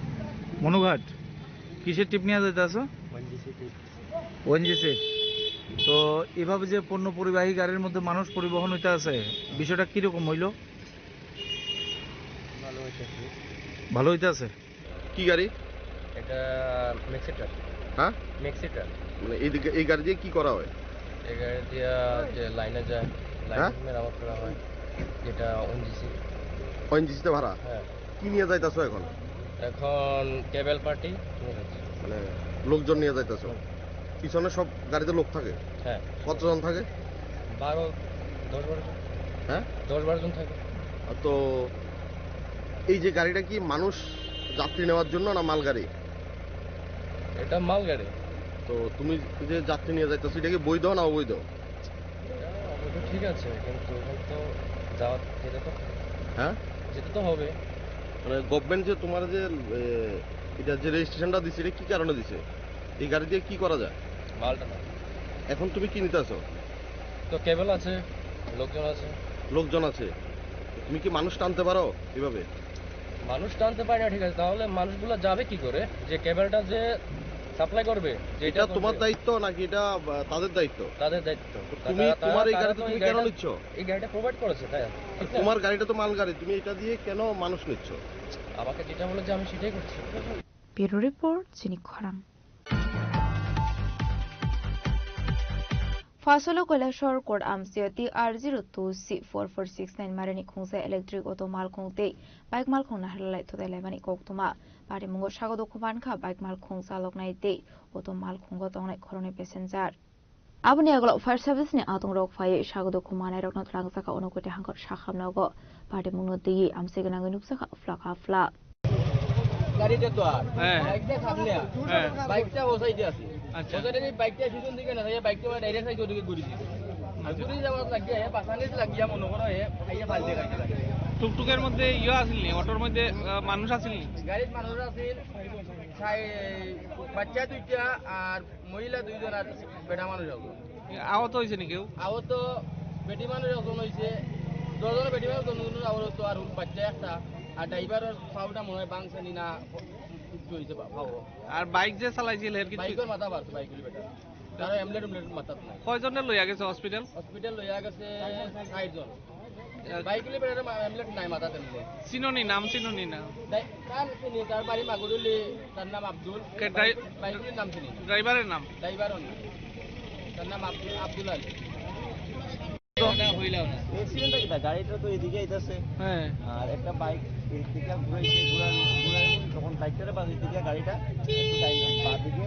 মনুঘাট। কিসের টিপ নিয়ে যাইতে আছে? ওএনজিসি টিপ। ওএনজিসি। তো এভাবে যে পণ্য পরিবাহী গাড়ির মধ্যে মানুষ পরিবহন হইতে আছে, বিষয়টা কিরকম হইল? ভালো হইতেছে। ভালো হইতে আছে। কি গাড়ি? এটা ম্যাক্সি ট্রাক। হ্যাঁ? Maxi truck. মানে এই দিকে, এই গাড়ি দিয়ে কি করা হয়? এই গাড়ি দিয়ে যে লাইনে যায়, হ্যাঁ? লাইনে মেরামত করা হয়, যেটা ওএনজিসি। ওএনজিসিতে ভাড়া? হ্যাঁ। কি নিয়ে যাইতাছো এখন? এখন কেবল পার্টি নিয়ে যাচ্ছি। মানে লোকজন নিয়ে যাইতাছো? হুম। পিছনে সব গাড়িতে লোক থাকে? হ্যাঁ। কতজন থাকে? বারো, দশ বারো জন। হ্যাঁ? দশ বারো জন থাকে। আর তো এই যে গাড়িটা কি মানুষ যাত্রী নেওয়ার জন্য না মালগাড়ি? এটা মালগাড়ি। তো তুমি যে যাত্রী নিয়ে যাইতেছো, এটা কি বৈধ না অবৈধ? এটা অবৈধ, ঠিক আছে, কিন্তু ওখানে তো যাওয়া, যেতে তো হবে। হ্যাঁ? যেতে তো হবে। মানে গভর্নমেন্ট যে তোমার যে, এ, এটা যে রেজিস্ট্রেশনটা দিছে, এটা কি কারণে দিছে? এই গাড়ি দিয়ে কি করা যায়? মালটা না। এখন তুমি কি নিতে আছো? তো কেবল আছে, লোকজন আছে। লোকজন আছে। তুমি কি মানুষ টানতে পারো এভাবে? মানুষ টানতে পারি না, ঠিক আছে, তাহলে মানুষগুলো যাবে কি করে? যে কেবলটা যে সাপ্লাই করবে, যে এটা এটা তোমার করবে। দায়িত্ব নাকি এটা, আহ, তাদের দায়িত্ব? তাদের দায়িত্ব। তুমি, তারা, তোমার এই তারা গাড়িতে তো তুমি এই কেন গাড়িটা, নিচ্ছ? এই গাড়িটা প্রোভাইড করেছে, তাই না? ঠিক না? তোমার গাড়িটা তো মালগাড়ি, তুমি এটা দিয়ে কেন মানুষ নিচ্ছ? আমাকে যেটা বলেছে আমি সেটাই করছি। Bureau Report, Chini Khorang. Phasolo Kailasor Court amsio T R zero two C four four six nine marani khungsa electric auto malkhung tei bike malkhung naharlalai thutai laimani koktwma. Patimungo sago dokhumankha bike malkhung chaloknai tei auto malkhungo tongnai khoroknwi passenger. Aboni yagulo fire service ni atung rok phaiwi sago dokhu manai rokno twlangjakha, uno kwtwi hangkor sakhamnogo patimungno twiwi amchai gwnangwi nukjakha phlak ha phlak. গাড়িটা তো আর। হ্যাঁ। বাইকটা সামনে আর। হ্যাঁ। বাইকটা ও সাইডে আছে। আচ্ছা। ও সাইডে এই বাইকটা পিছন দিকে না, এই বাইকটা ওরা ডাইরেক্ট সাইডে ওদিকে ঘুরে দিয়েছে। আর আচ্ছা। ঘুরে যাওয়ার লাগিয়া, এ পাশানে লাগিয়া মনে করো, এ আইয়া ফালতে গাড়িটা লাগে। টুকটুকের মধ্যে ইয়ে আসেনি, অটোর মধ্যে, আহ, মানুষ আসেনি? গাড়ির মানুষ আছে, সাই-, বাচ্চা দুইটা আর মহিলা দুইজন আর বেটা মানুষ একজন। এ, আহত হয়েছে নি কেউ? আহত বেটি মানুষ একজন হয়েছে, দুজন বেটি মানুষ, দুজন আহত, আর বাচ্চা একটা, আর ড্রাইভারের পাওটা মনে হয় ভাঙছে নি না, কিছু হয়েছে পা-, পাও। আর বাইক যে চালাইছিল, এর কিছু? বাইকের মাথা বাড়ছে, বাইকের বেটা। তারা এমলেট উমলেট মাথা নাই। কয়জনে লইয়া গেছে হসপিটাল? হসপিটাল লইয়া গেছে ষাট জন। বাইকুলি বেটার মা-, এমলেট নাই মাথাতে নিলে। চিনোনি, নাম চিনোনি না? তাই, তার চিনি, তার বাড়ি মাগুরুলি, তার নাম আব্দুল। কে ড্রাই-, বাইকুলির নাম চিনি না। ড্রাইভারের নাম? ড্রাইভারও না। তার নাম আব্দুল, আব্দুল আলী। অ্যাক্সিডেন্টটা কিতা? গাড়িটা তো এদিকে আইতাছে। হ্যাঁ। আর একটা বাইক এই দিকে ঘুরাইছে, ঘুরার, ঘুরার তখন বাইকটারে বাদ দিকে গাড়িটা একটু ডাইন বাঁ দিকে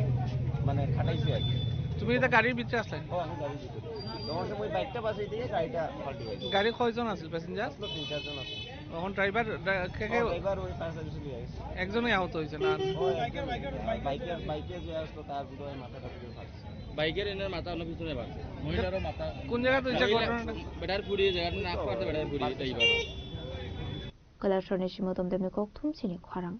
মানে খাটাইছে আর কি। তুমি এটা গাড়ির ভিতরে আসলে? ও, আমি গাড়ির ভিতরে। তখন সময় বাইকটা বাসে দিয়ে গাড়িটা পাল্টি হয়ে গেছে। গাড়ি কয়জন আছিল প্যাসেঞ্জার? আসলে তিন চারজন আছে। এখন ড্রাইভার, ড্রা-, কে কে? ও, ড্রাইভার ওই ফায়ার সার্ভিসে নিয়ে গেছে। একজনই আহত হয়েছে না? ও, একজন। বাইকের, বাইকে যে আসলো তার ভিতরে মাথাটা পুরো ফাটছে। বাইকের এনার মাথা হলো পিছনে ফাটছে। মহিলারও মাথা। কোন জায়গাতে হয়েছে মহিলা ঘটনাটা? বেটার ফুড়ি জায়গাটা নাক পারতে বেটার ফুড়ি, এটাই ব্যাপার। Kailasharni Simotom Demni kokthum chini khorang.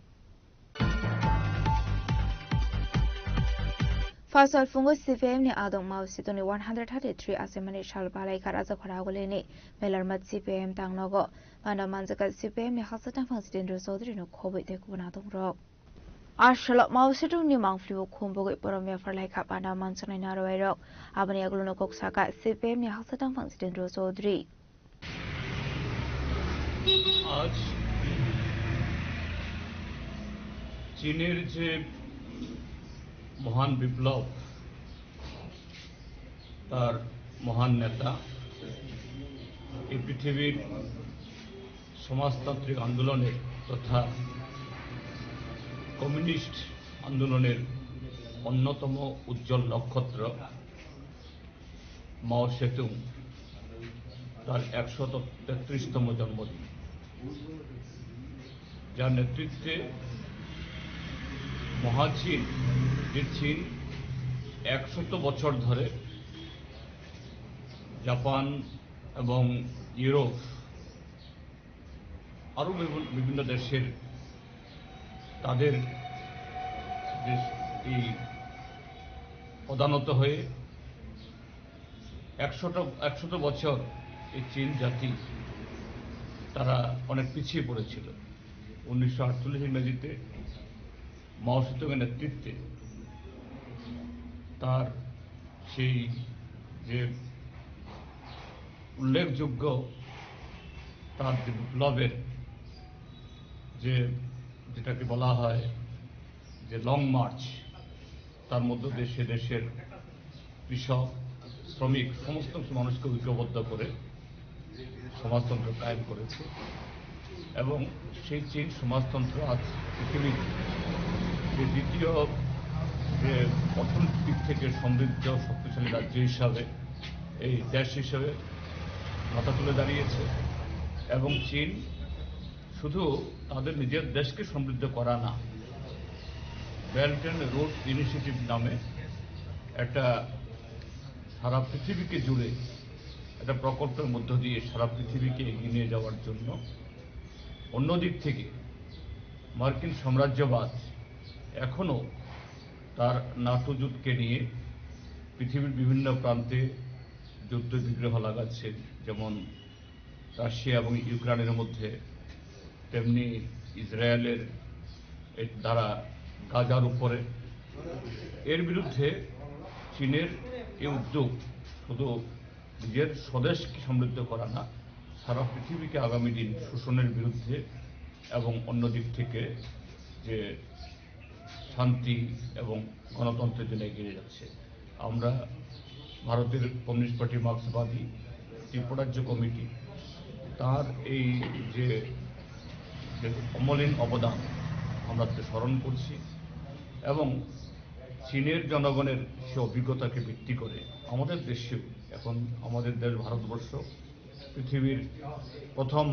Phasal phungo C P I M ni adong Mao Zedong ni one hundred thirty-three asemani sal balaikha Rajakhora Agulini Melarmat C P I M tangnogo. Panda manjaka C P I M ni haksa tangphang Jitendra Chaudhary no khoboi tei kubun adong rok. Asalo Mao Zedong ni mangpili o khumbogwi borom yaphar laikha panda manjaknai narwai rok. Aboni yagulo no kok saka C P I M ni haksa tangphang Jitendra Chaudhary. আজ চীনের যে মহান বিপ্লব, তার মহান নেতা, এই পৃথিবীর সমাজতান্ত্রিক আন্দোলনের তথা কমিউনিস্ট আন্দোলনের অন্যতম উজ্জ্বল নক্ষত্র মাও সেতুং তার একশত তেত্রিশতম জন্মদিন, যার নেতৃত্বে মহাচীন, যে চীন একশত বছর ধরে জাপান এবং ইউরোপ আরও বিভিন্ন, বিভিন্ন দেশের তাদের যে এই প্রধানত হয়ে একশত, একশত বছর এই চীন জাতি তারা অনেক পিছিয়ে পড়েছিল। উনিশশো আটচল্লিশ ইংরেজিতে মাও সেতুংয়ের নেতৃত্বে তার সেই যে উল্লেখযোগ্য তার যে বিপ্লবের যে, যেটাকে বলা হয় যে লং মার্চ, তার মধ্য দিয়ে সে দেশের কৃষক, শ্রমিক, সমস্ত মানুষকে ঐক্যবদ্ধ করে সমাজতন্ত্র কায়েম করেছে এবং সেই চীন সমাজতন্ত্র আজ পৃথিবীর যে দ্বিতীয়, যে অর্থনৈতিক দিক থেকে সমৃদ্ধ শক্তিশালী রাজ্য হিসাবে, এই দেশ হিসাবে মাথা তুলে দাঁড়িয়েছে। এবং চীন শুধু তাদের নিজের দেশকে সমৃদ্ধ করা না, বেল্ট অ্যান্ড রোড ইনিশিয়েটিভ নামে একটা সারা পৃথিবীকে জুড়ে একটা প্রকল্পের মধ্য দিয়ে সারা পৃথিবীকে এগিয়ে নিয়ে যাওয়ার জন্য। অন্যদিক থেকে মার্কিন সাম্রাজ্যবাদ এখনও তার নাটো জোটকে নিয়ে পৃথিবীর বিভিন্ন প্রান্তে যুদ্ধ বিগ্রহ লাগাচ্ছে, যেমন রাশিয়া এবং ইউক্রেনের মধ্যে, তেমনি ইসরায়েলের এর দ্বারা গাজার উপরে। এর বিরুদ্ধে চীনের এই উদ্যোগ শুধু নিজের স্বদেশকে সমৃদ্ধ করা না, সারা পৃথিবীকে আগামী দিন শোষণের বিরুদ্ধে এবং অন্য দিক থেকে যে শান্তি এবং গণতন্ত্রের জন্য এগিয়ে যাচ্ছে। আমরা ভারতের কমিউনিস্ট পার্টি, মার্ক্সবাদী ত্রিপুরাজ্য কমিটি তার এই যে, যে অমলিন অবদান আমরা তাকে স্মরণ করছি এবং চীনের জনগণের সে অভিজ্ঞতাকে ভিত্তি করে আমাদের দেশেও এখন আমাদের দেশ ভারতবর্ষ পৃথিবীর প্রথম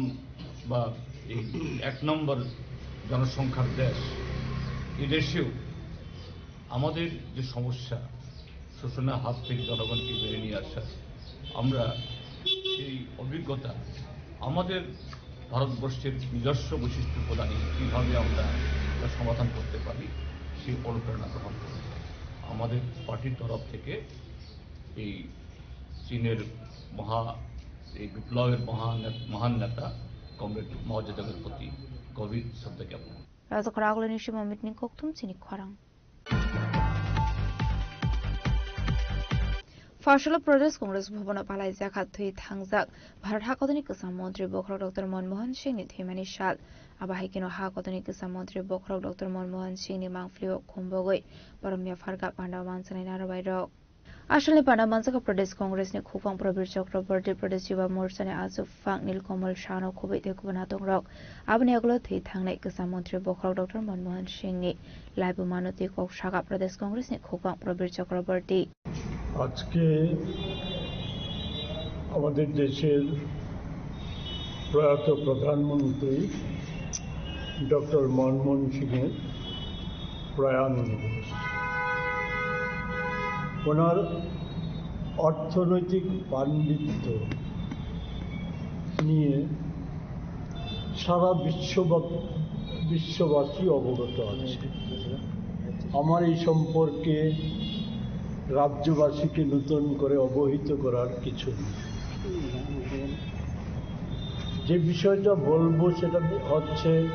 বা এই এক নম্বর জনসংখ্যার দেশ, এই দেশেও আমাদের যে সমস্যা, শোষণের হাত থেকে জনগণকে বেরিয়ে নিয়ে আসা, আমরা এই অভিজ্ঞতা আমাদের ভারতবর্ষের নিজস্ব বৈশিষ্ট্য প্রদানে কীভাবে আমরা তা সমাধান করতে পারি, সেই অনুপ্রেরণা গ্রহণ করব। আমাদের পার্টির তরফ থেকে এই চীনের মহা, এই বিপ্লবের মহা নে-, মহান নেতা কমরেড মাও জেদুংয়ের প্রতি গভীর শ্রদ্ধা জ্ঞাপন। Rajakhor Agulini Shimo Mitning Kokthum chini khorang. Phasalo Pradesh Congress Bhavan o palai jakha thwi thangjak Bharat hakotoni kwcham montri bokhorok Doctor Manmohan Singh ni thwimani sal. Abo hai kheno hakotoni kwcham montri bokhorok Doctor Manmohan Singh ni mangpili o khumbogwi borom yapharkha panda mansanai narwai rok. Asalni panda manjak Pradesh Congress ni khukphang Prabir Chakraborty, Pradesh Yuva Morcha ni achukphang Nilkamal Sah no khobwi tei kubun atong rok. Aboni yagulo thwi thangnai kwcham montri bokhorok Doctor Manmohan Singh ni laibuma no twi kok saka Pradesh Congress ni khukphang Prabir Chakraborty. আজকে আমাদের দেশের প্রয়াত প্রধানমন্ত্রী ডক্টর মনমোহন সিংয়ের প্রয়াণ দিবস। ওনার অর্থনৈতিক পাণ্ডিত্য নিয়ে সারা বিশ্ববা-, বিশ্ববাসী অবগত আছে। আমার এই সম্পর্কে রাজ্যবাসীকে নতুন করে অবহিত করার কিছু নেই। যে বিষয়টা বলবো সেটা হচ্ছে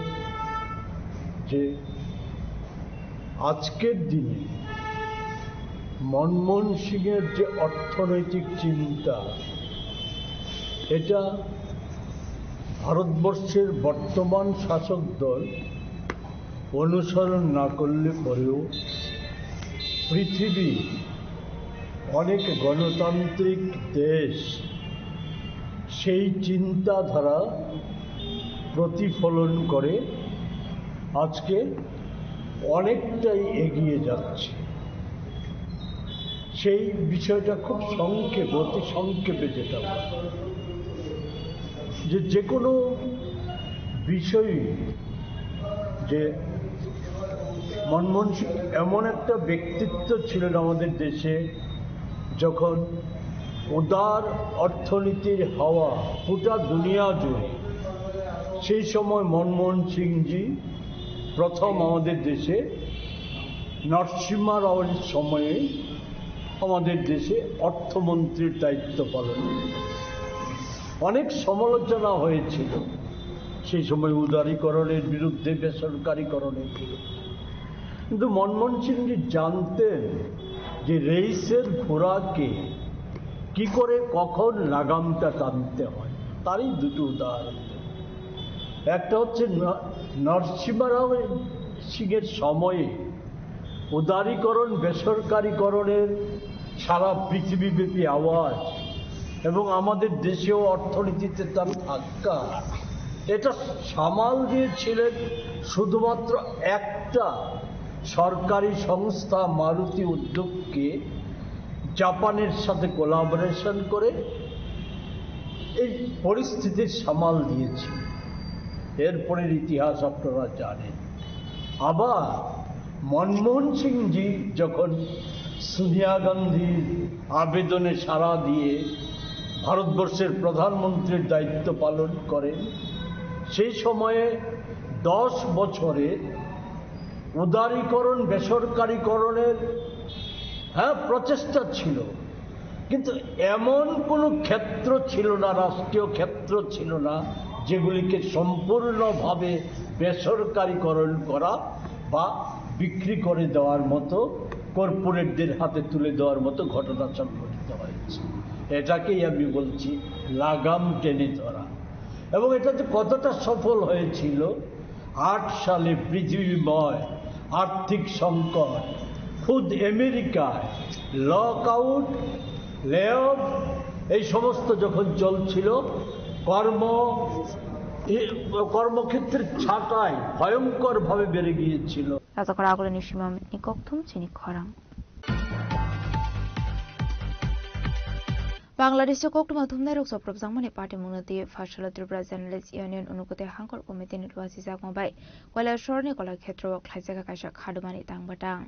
যে আজকের দিনে মনমোহন সিংয়ের যে অর্থনৈতিক চিন্তা, এটা ভারতবর্ষের বর্তমান শাসক দল অনুসরণ না করলে পরেও পৃথিবী অনেক গণতান্ত্রিক দেশ সেই চিন্তাধারা প্রতিফলন করে আজকে অনেকটাই এগিয়ে যাচ্ছে। সেই বিষয়টা খুব সংক্ষেপে, অতি সংক্ষেপে যেটা বলবো, যে যে কোনো বিষয়ে যে মনমোহন সিং এমন একটা ব্যক্তিত্ব ছিলেন আমাদের দেশে, যখন উদার অর্থনীতির হাওয়া গোটা দুনিয়া জুড়ে, সেই সময় মনমোহন সিংজি প্রথম আমাদের দেশে নরসিংহ রাওয়ের সময়ে আমাদের দেশে অর্থমন্ত্রীর দায়িত্ব পালন করেন। অনেক সমালোচনা হয়েছিল সেই সময় উদারীকরণের বিরুদ্ধে, বেসরকারীকরণের বিরুদ্ধে, কিন্তু মনমোহন সিংজি জানতেন যে রেইসের ঘোড়াকে কি করে কখন লাগামটা টানতে হয়। তারই দুটো উদাহরণ দেব। একটা হচ্ছে ন-, নরসিংহ রাও সিংয়ের সময়ে উদারীকরণ, বেসরকারীকরণের সারা পৃথিবীব্যাপী আওয়াজ এবং আমাদের দেশেও অর্থনীতিতে তার ধাক্কা, এটা সামাল দিয়েছিলেন শুধুমাত্র একটা সরকারি সংস্থা মারুতি উদ্যোগকে জাপানের সাথে কোলাবোরেশন করে এই পরিস্থিতির সামাল দিয়েছিল। এরপরের ইতিহাস আপনারা জানেন। আবার মনমোহন সিংজি যখন সোনিয়া গান্ধীর আবেদনে সাড়া দিয়ে ভারতবর্ষের প্রধানমন্ত্রীর দায়িত্ব পালন করেন, সেই সময়ে দশ বছরে উদারীকরণ, বেসরকারীকরণের, হ্যাঁ, প্রচেষ্টা ছিল, কিন্তু এমন কোনো ক্ষেত্র ছিল না, রাষ্ট্রীয় ক্ষেত্র ছিল না, যেগুলিকে সম্পূর্ণভাবে বেসরকারীকরণ করা বা বিক্রি করে দেওয়ার মতো, কর্পোরেটদের হাতে তুলে দেওয়ার মতো ঘটনা সংঘটিত হয়েছে। এটাকেই আমি বলছি লাগাম টেনে ধরা। এবং এটা যে কতটা সফল হয়েছিল, আট সালে পৃথিবীময় আর্থিক সংকট, খুদ আমেরিকায় লকআউট, লে অফ, এই সমস্ত যখন চলছিল, কর্ম, এ, কর্মক্ষেত্রের ছাঁটাই ভয়ঙ্করভাবে বেড়ে গিয়েছিল। Rajakra agulini simamni kokthum chini khorang. Bangladesh o koktwma thumnairok chopropjakmani patimungno twi Pharsalo Tripura Journalist Union Unukoti Hangkor Committee ni luachijakma bai Kailasahar ni Kolakhetro o khlaijak kaisa khadumani tangbatang.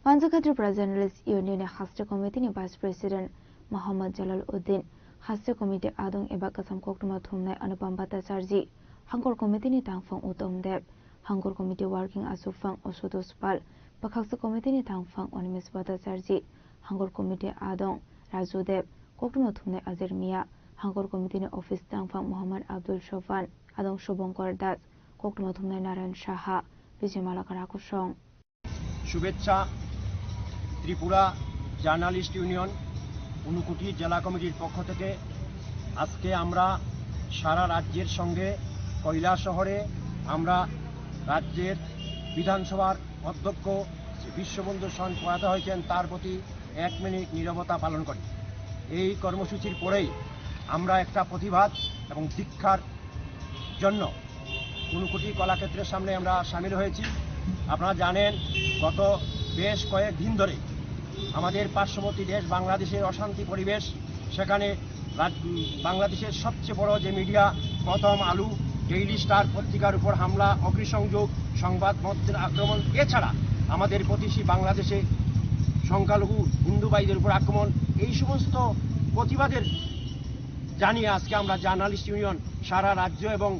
Manjakha Tripura Journalist Union ni Haste Committee ni Vice President Mohammad Jalal Uddin, Haste Committee adong eba kwcham koktwma thumnai Anupam Bhattacharjee, Hangkor Committee ni tangphang Uttam Deb, Hangkor Committee Working Achukphang Ashutosh Pal, Bwkhaksa Committee ni tangphang Animesh Bhattacharjee, Hangkor Committee adong Raju Deb, koktwma thumnai Ajer Mia, Hangkor Committee ni Office tangphang Mohammad Abdul Sofan, adong Shubhankar Das, koktwma thumnai Narayan Saha, Bijoy Malakara Kosong. শুভেচ্ছা। Tripura journalist union Unakoti জেলা কমিটির পক্ষ থেকে আজকে আমরা সারা রাজ্যের সঙ্গে কৈলাসহরে আমরা রাজ্যের বিধানসভার অধ্যক্ষ শ্রী বিশ্ববন্ধু সন প্রয়াত হয়েছেন, তার প্রতি এক মিনিট নীরবতা পালন করি। এই কর্মসূচির পরেই আমরা একটা প্রতিবাদ এবং দীক্ষার জন্য ঊনকোটি কলাক্ষেত্রের সামনে আমরা সামিল হয়েছি। আপনারা জানেন, গত বেশ কয়েক দিন ধরে আমাদের পার্শ্ববর্তী দেশ বাংলাদেশের অশান্তি পরিবেশ, সেখানে রাজ-, উম, বাংলাদেশের সবচেয়ে বড় যে মিডিয়া প্রথম আলো, ডেইলি স্টার পত্রিকার উপর হামলা, অগ্নিসংযোগ, সংবাদ মাধ্যমের আক্রমণ, এছাড়া আমাদের প্রতিবেশী বাংলাদেশে সংখ্যালঘু হিন্দু ভাইদের উপর আক্রমণ, এই সমস্ত প্রতিবাদের জানিয়ে আজকে আমরা জার্নালিস্ট ইউনিয়ন সারা রাজ্য এবং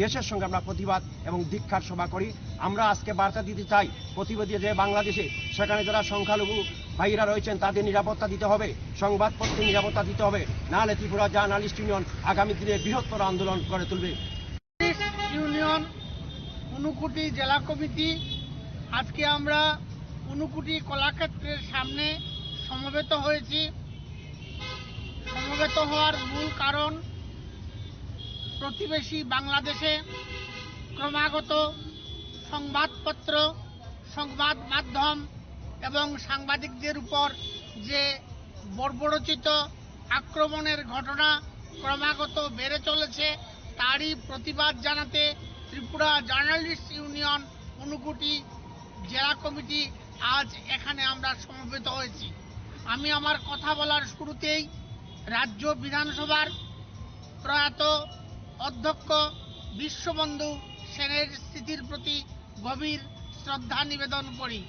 দেশের সঙ্গে আমরা প্রতিবাদ এবং ধিক্কার সভা করি। আমরা আজকে বার্তা দিতে চাই প্রতিবেশী যে বাংলাদেশে, সেখানে যারা সংখ্যালঘু ভাইয়েরা রয়েছেন তাদের নিরাপত্তা দিতে হবে, সংবাদপত্রের নিরাপত্তা দিতে হবে, নাহলে ত্রিপুরা জার্নালিস্ট ইউনিয়ন আগামী দিনে বৃহত্তর আন্দোলন গড়ে তুলবে। ইউনিয়ন ঊনকোটি জেলা কমিটি আজকে আমরা ঊনকোটি কলাক্ষেত্রের সামনে সমবেত হয়েছি। সমবেত হওয়ার মূল কারণ প্রতিবেশী বাংলাদেশে ক্রমাগত সংবাদপত্র, সংবাদ মাধ্যম এবং সাংবাদিকদের উপর যে বর্বরোচিত আক্রমণের ঘটনা ক্রমাগত বেড়ে চলেছে, তারই প্রতিবাদ জানাতে ত্রিপুরা জার্নালিস্ট ইউনিয়ন ঊনকোটি জেলা কমিটি আজ এখানে আমরা সমবেত হয়েছি। আমি আমার কথা বলার শুরুতেই রাজ্য বিধানসভার প্রয়াত অধ্যক্ষ বিশ্ববন্ধু সেনের স্মৃতির প্রতি গভীর শ্রদ্ধা নিবেদন করি।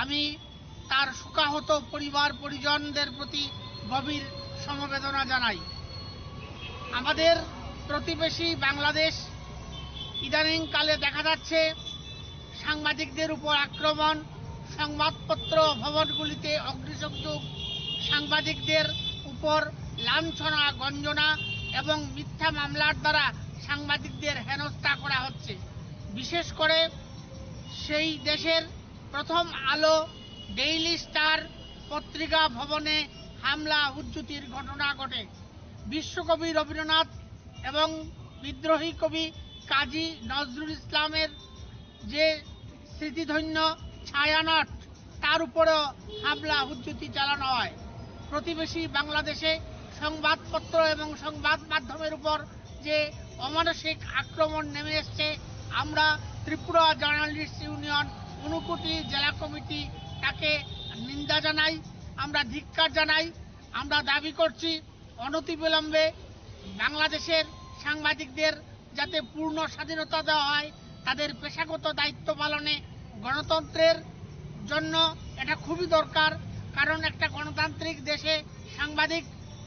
আমি তার শোকাহত পরিবার পরিজনদের প্রতি গভীর সমবেদনা জানাই। আমাদের প্রতিবেশী বাংলাদেশ, ইদানিং কালে দেখা যাচ্ছে সাংবাদিকদের উপর আক্রমণ, সংবাদপত্র ভবনগুলিতে অগ্নিসংযোগ, সাংবাদিকদের উপর লাঞ্ছনা, গঞ্জনা এবং মিথ্যা মামলার দ্বারা সাংবাদিকদের হেনস্থা করা হচ্ছে। বিশেষ করে সেই দেশের প্রথম আলো, ডেইলি স্টার পত্রিকা ভবনে হামলা হুজ্জুতির ঘটনা ঘটে। বিশ্বকবি রবীন্দ্রনাথ এবং বিদ্রোহী কবি কাজী নজরুল ইসলামের যে স্মৃতিধন্য ছায়ানট, তার উপরেও হামলা হুজ্জুতি চালানো হয়। প্রতিবেশী বাংলাদেশে সংবাদপত্র এবং সংবাদ মাধ্যমের উপর যে অমানসিক আক্রমণ নেমে এসছে, আমরা ত্রিপুরা জার্নালিস্ট ইউনিয়ন ঊনকোটি জেলা কমিটি তাকে নিন্দা জানাই, আমরা ধিক্কার জানাই। আমরা দাবি করছি অনতিবিলম্বে বাংলাদেশের সাংবাদিকদের যাতে পূর্ণ স্বাধীনতা দেওয়া হয়, তাদের পেশাগত দায়িত্ব পালনে গণতন্ত্রের জন্য এটা খুবই দরকার, কারণ একটা গণতান্ত্রিক দেশে সাংবাদিক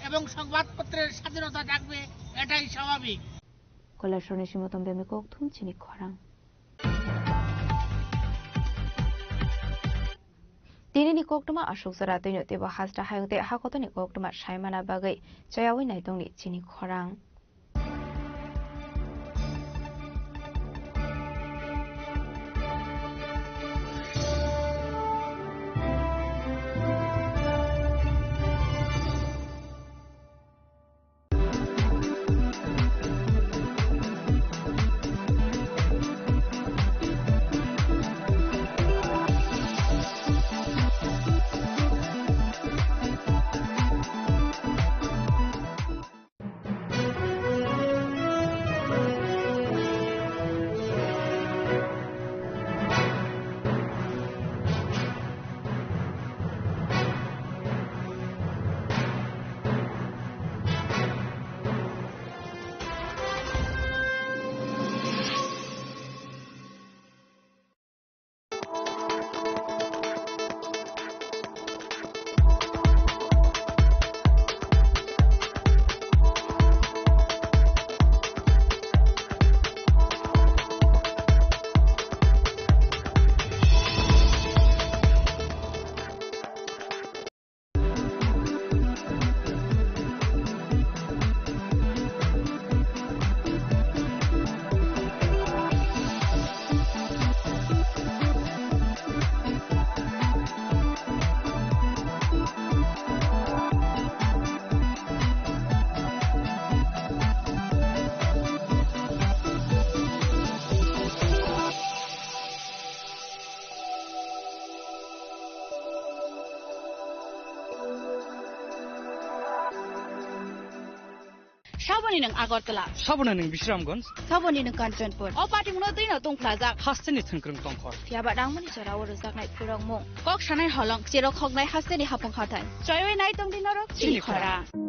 এবং সংবাদপত্রের স্বাধীনতা থাকবে, এটাই স্বাভাবিক। Kailasor ni simi tong bemni kok thum chini khorang. Tini ni koktwma aswk jora twino teibo hasta hayung tei hakotor ni koktwma saimana bagwi chayawi naitong ni chini khorang. Saboni nwng Agartala. Saboni nwng Bisramganj. Saboni nwng Kanchanpur. O patimungno twino tungphlajak. Hasteni thwngkwrwng tongkhor. Phiyaba nangmani jora o rwjaknai phurokmung. Kok sanai holong, cherok khoknai hasteni hapung hathai. Choiwi nai tongdi norok chini chini khora. Khora.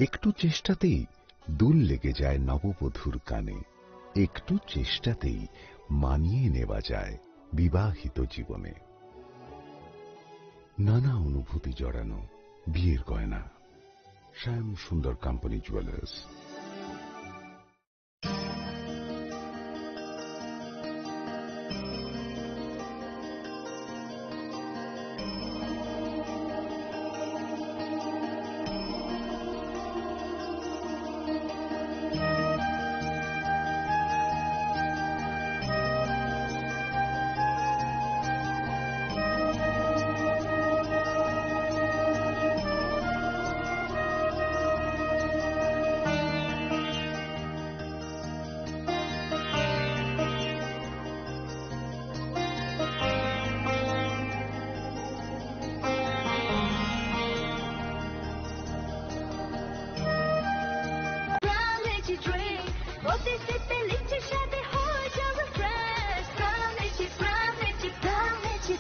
একটু চেষ্টাতেই দুল লেগে যায় নববধূর কানে। একটু চেষ্টাতেই মানিয়ে নেওয়া যায় বিবাহিত জীবনে। নানা অনুভূতি জড়ানো বিয়ের গয়না। শ্যাম Sundar company jewellers.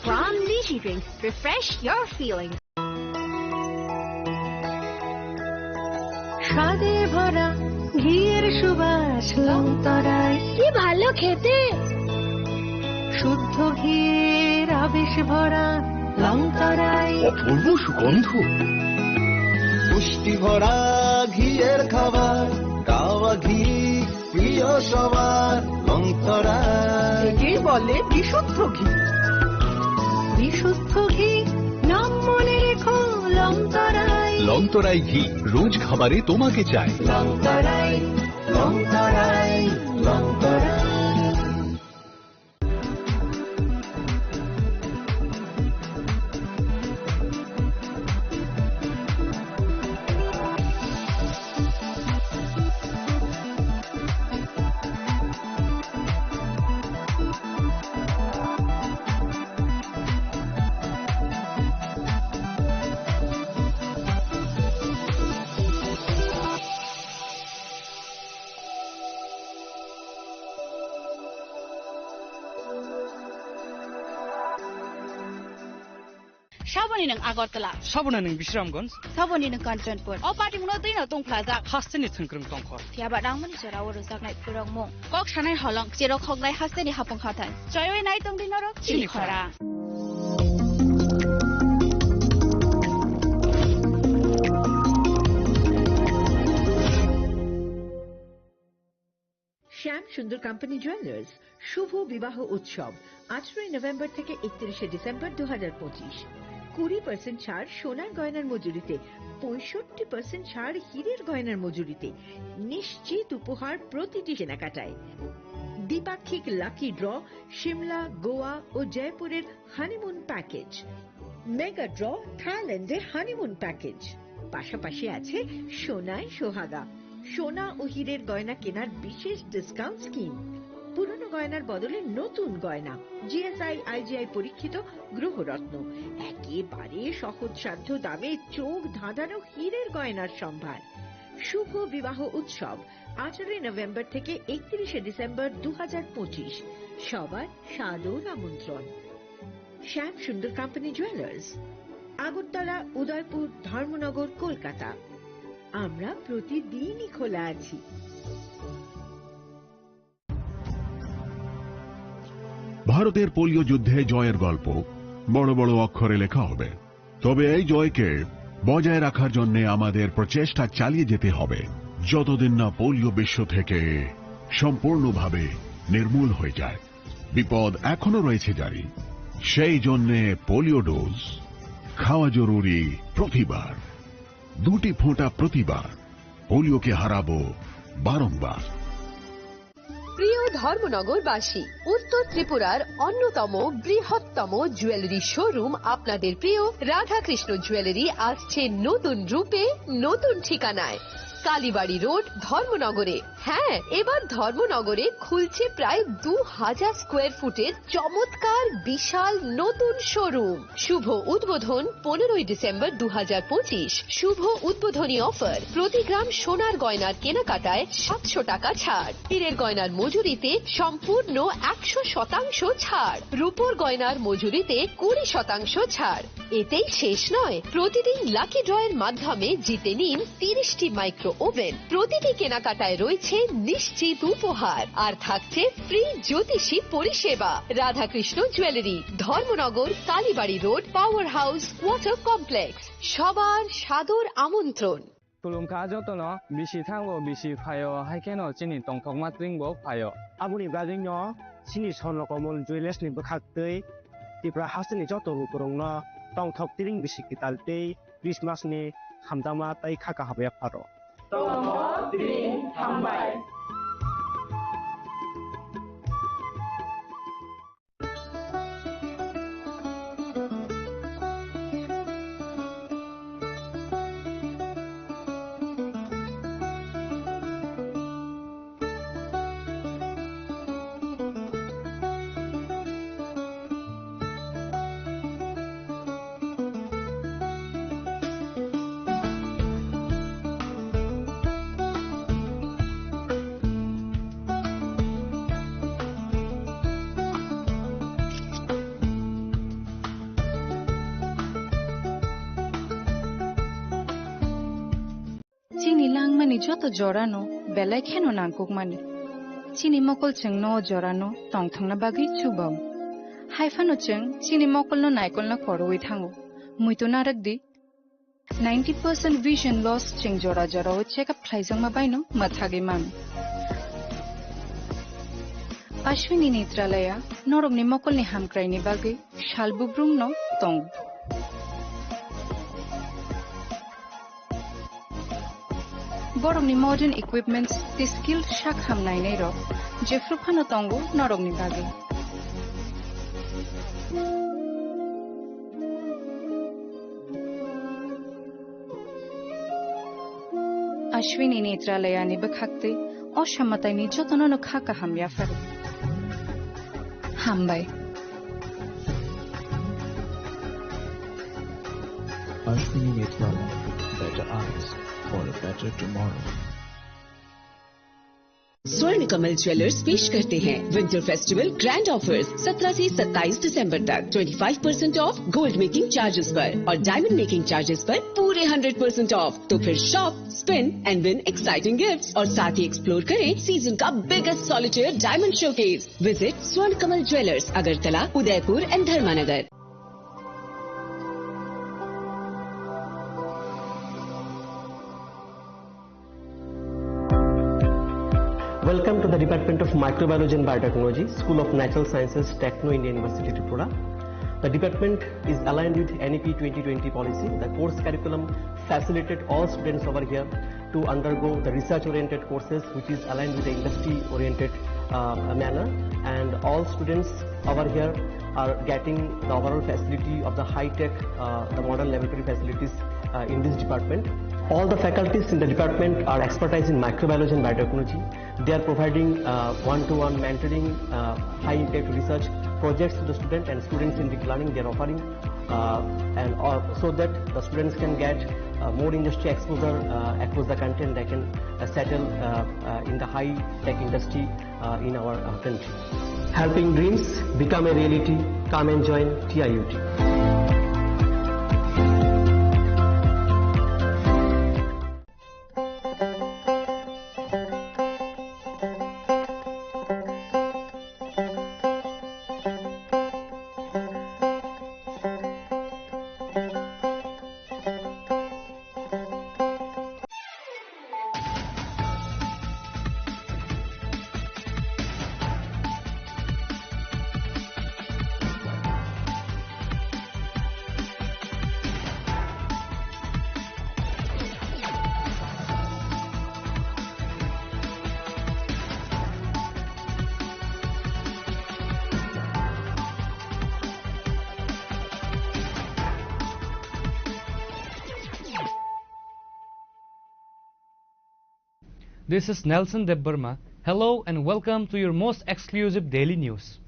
From Lychee Drinks, refresh your feelings. স্বাদে ভরা ঘিয়ের সুবাস লংতরায়। কি ভালো খেতে। শুদ্ধ ঘিয়ের আবেশ ভরা লংতরায়। অপূর্ব সুগন্ধ। পুষ্টি ভরা ঘিয়ের খাবার, গাওয়া ঘি প্রিয় সবার, লংতরায়। একেই বলে বিশুদ্ধ ঘি। বিশুদ্ধ ঘি, নাম মনে রেখো, লংতরায়। লংতরায় ঘি, রোজ খাবারে তোমাকে চাই। লংতরায়, লংতরায়, Longtharai. Saboni nwng Agartala. Saboni nwng Bisramganj. Saboni nwng Kanchanpur. O patimungno twino tungphlajak. Hasteni thwngkwrwng tongkhor. Phiyaba nangmani jora o rwjaknai phurokmung. Kok sanai holong, cherok khoknai hasteni hapung hathai. Choiwi nai tongdi norok chini chini khora. Khora. শ্যাম Sundar company jewellers শুভ বিবাহ উৎসব আঠারোই নভেম্বর থেকে একত্রিশে ডিসেম্বর দু হাজার পঁচিশ। কুড়ি পার্সেন্ট ছাড় সোনার গয়নার মজুরিতে, পঁয়ষট্টি পার্সেন্ট ছাড় হীরের গয়নার মজুরিতে, নিশ্চিত উপহার প্রতিটি কেনাকাটায়। দ্বিপাক্ষিক লাকি ড্র, সিমলা, গোয়া ও জয়পুরের হানিমুন প্যাকেজ, মেগা ড্র, থাইল্যান্ডের হানিমুন প্যাকেজ। পাশাপাশি আছে সোনায় সোহাগা, সোনা ও হীরের গয়না কেনার বিশেষ ডিসকাউন্ট স্কিম। পুরনো গয়নার বদলে নতুন গয়না, জিএসআই, আইজিআই পরীক্ষিত গ্রহরত্ন, একেবারে সহজসাধ্য দামে চোখ ধাঁধানো হীরের গয়নার সম্ভার। শুভ বিবাহ উৎসব আঠারোই নভেম্বর থেকে একত্রিশে ডিসেম্বর দু হাজার পঁচিশ। সবার সাদর আমন্ত্রণ। শ্যাম সুন্দর কোম্পানি জুয়েলার্স। আগরতলা, উদয়পুর, ধর্মনগর, কলকাতা। আমরা প্রতিদিনই খোলা আছি। ভারতের পোলিও যুদ্ধে জয়ের গল্প বড় বড় অক্ষরে লেখা হবে, তবে এই জয়কে বজায় রাখার জন্য আমাদের প্রচেষ্টা চালিয়ে যেতে হবে, যতদিন না পোলিও বিশ্ব থেকে সম্পূর্ণভাবে নির্মূল হয়ে যায়। বিপদ এখনো রয়েছে জারি, সেই জন্যে পোলিও ডোজ খাওয়া জরুরি প্রতিবার, দুটি ফোঁটা প্রতিবার। পোলিওকে হারাবো বারংবার। প্রিয় ধর্মনগরবাসী, উত্তর ত্রিপুরার অন্যতম বৃহত্তম জুয়েলারি শোরুম আপনাদের প্রিয় রাধাকৃষ্ণ জুয়েলারি আসছে নতুন রূপে, নতুন ঠিকানায়। কালীবাড়ি রোড, ধর্মনগরে। হ্যাঁ, এবার ধর্মনগরে খুলছে প্রায় দু হাজার স্কোয়ার ফুটের চমৎকার বিশাল নতুন শোরুম। শুভ উদ্বোধন পনেরোই ডিসেম্বর দু হাজার পঁচিশ। শুভ উদ্বোধনী অফার, প্রতি গ্রাম সোনার গয়নার কেনাকাটায় সাতশো টাকা ছাড়, হীরের গয়নার মজুরিতে সম্পূর্ণ একশো শতাংশ ছাড়, রূপোর গয়নার মজুরিতে কুড়ি শতাংশ ছাড়। এতেই শেষ নয়, প্রতিদিন লাকি ড্রয়ের মাধ্যমে জিতে নিন তিরিশটি মাইক্রো ওভেন। প্রতিটি কেনাকাটায় রয়েছে নিশ্চিত উপহার, আর থাকছে ফ্রি জ্যোতিষী পরিষেবা। Radhakrishna jewellery, Dharmanagar, Kalibari road, power house, water complex. সবার সাদর আমন্ত্রণ। Khulumkha jotono, bisi thango, bisi phaio, hai kheno chini tongthokma tringbo phaio. Aboni bagwino chini Swarnakamol Jewellers ni bwkhak twi Tripura hasteni joto lukurokno tongthok tring bisi kwtal tei Christmas ni hamjakma tei kha kaham yapharo. Tongthok tring hambai. Chini langmani joto jorano belai kheno nangkukmani. Chini mokol chwngno o jorano tongthokna bagwi chubao. Haiphano chwng chini mokolno naikolna khorwi thango. Muitu narwk di. Ninety percent vision loss chwng jora jorao check up khlaijakma baino mwthagwi mano. Ashwini Netralaya norokni mokolni hamkraini bagwi sal bubrumno tongo. Borokni modern equipments tei skilled sak ham nainairok jephru phano tongo norokni bagwi. Ashwini Netralayani bwkhaktwi o samataini jotono no kha kaham yapharo. Hambai. Ashwini Netralaya, better eyes for a better tomorrow. स्वर्ण कमल ज्वेलर्स पेश करते हैं winter festival grand offers. सत्रह से सत्ताईस दिसंबर तक twenty five percent of gold making charges पर और डायमंड मेकिंग चार्जेस पर पूरे हंड्रेड परसेंट ऑफ। तो फिर shop, spin and win exciting gifts और साथ ही एक्सप्लोर करें सीजन का biggest solitaire diamond showcase. Visit स्वर्ण कमल ज्वेलर्स, अगरतला, उदयपुर एंड धर्मानगर। Welcome to the Department of Microbiology and Biotechnology, School of Natural Sciences, Techno India University, Tripura. The department is aligned with N E P twenty twenty policy. The course curriculum facilitated all students over here to undergo the research-oriented courses, which is aligned with the industry-oriented, uh, manner. And all students over here are getting the overall facility of the high-tech, uh, the modern laboratory facilities, uh, in this department. All the faculties in the department are expertise in microbiology and biotechnology. They are providing, uh, one-to-one mentoring, uh, high-impact research projects to the student and student-centric learning they are offering, uh, and, uh, so that the students can get, uh, more industry exposure, uh, across the country, and they can, uh, settle, uh, uh, in the high-tech industry, uh, in our, uh, country. Helping dreams become a reality. Come and join T I U T. This is Nelson Debbarma. Hello and welcome to your most exclusive daily news.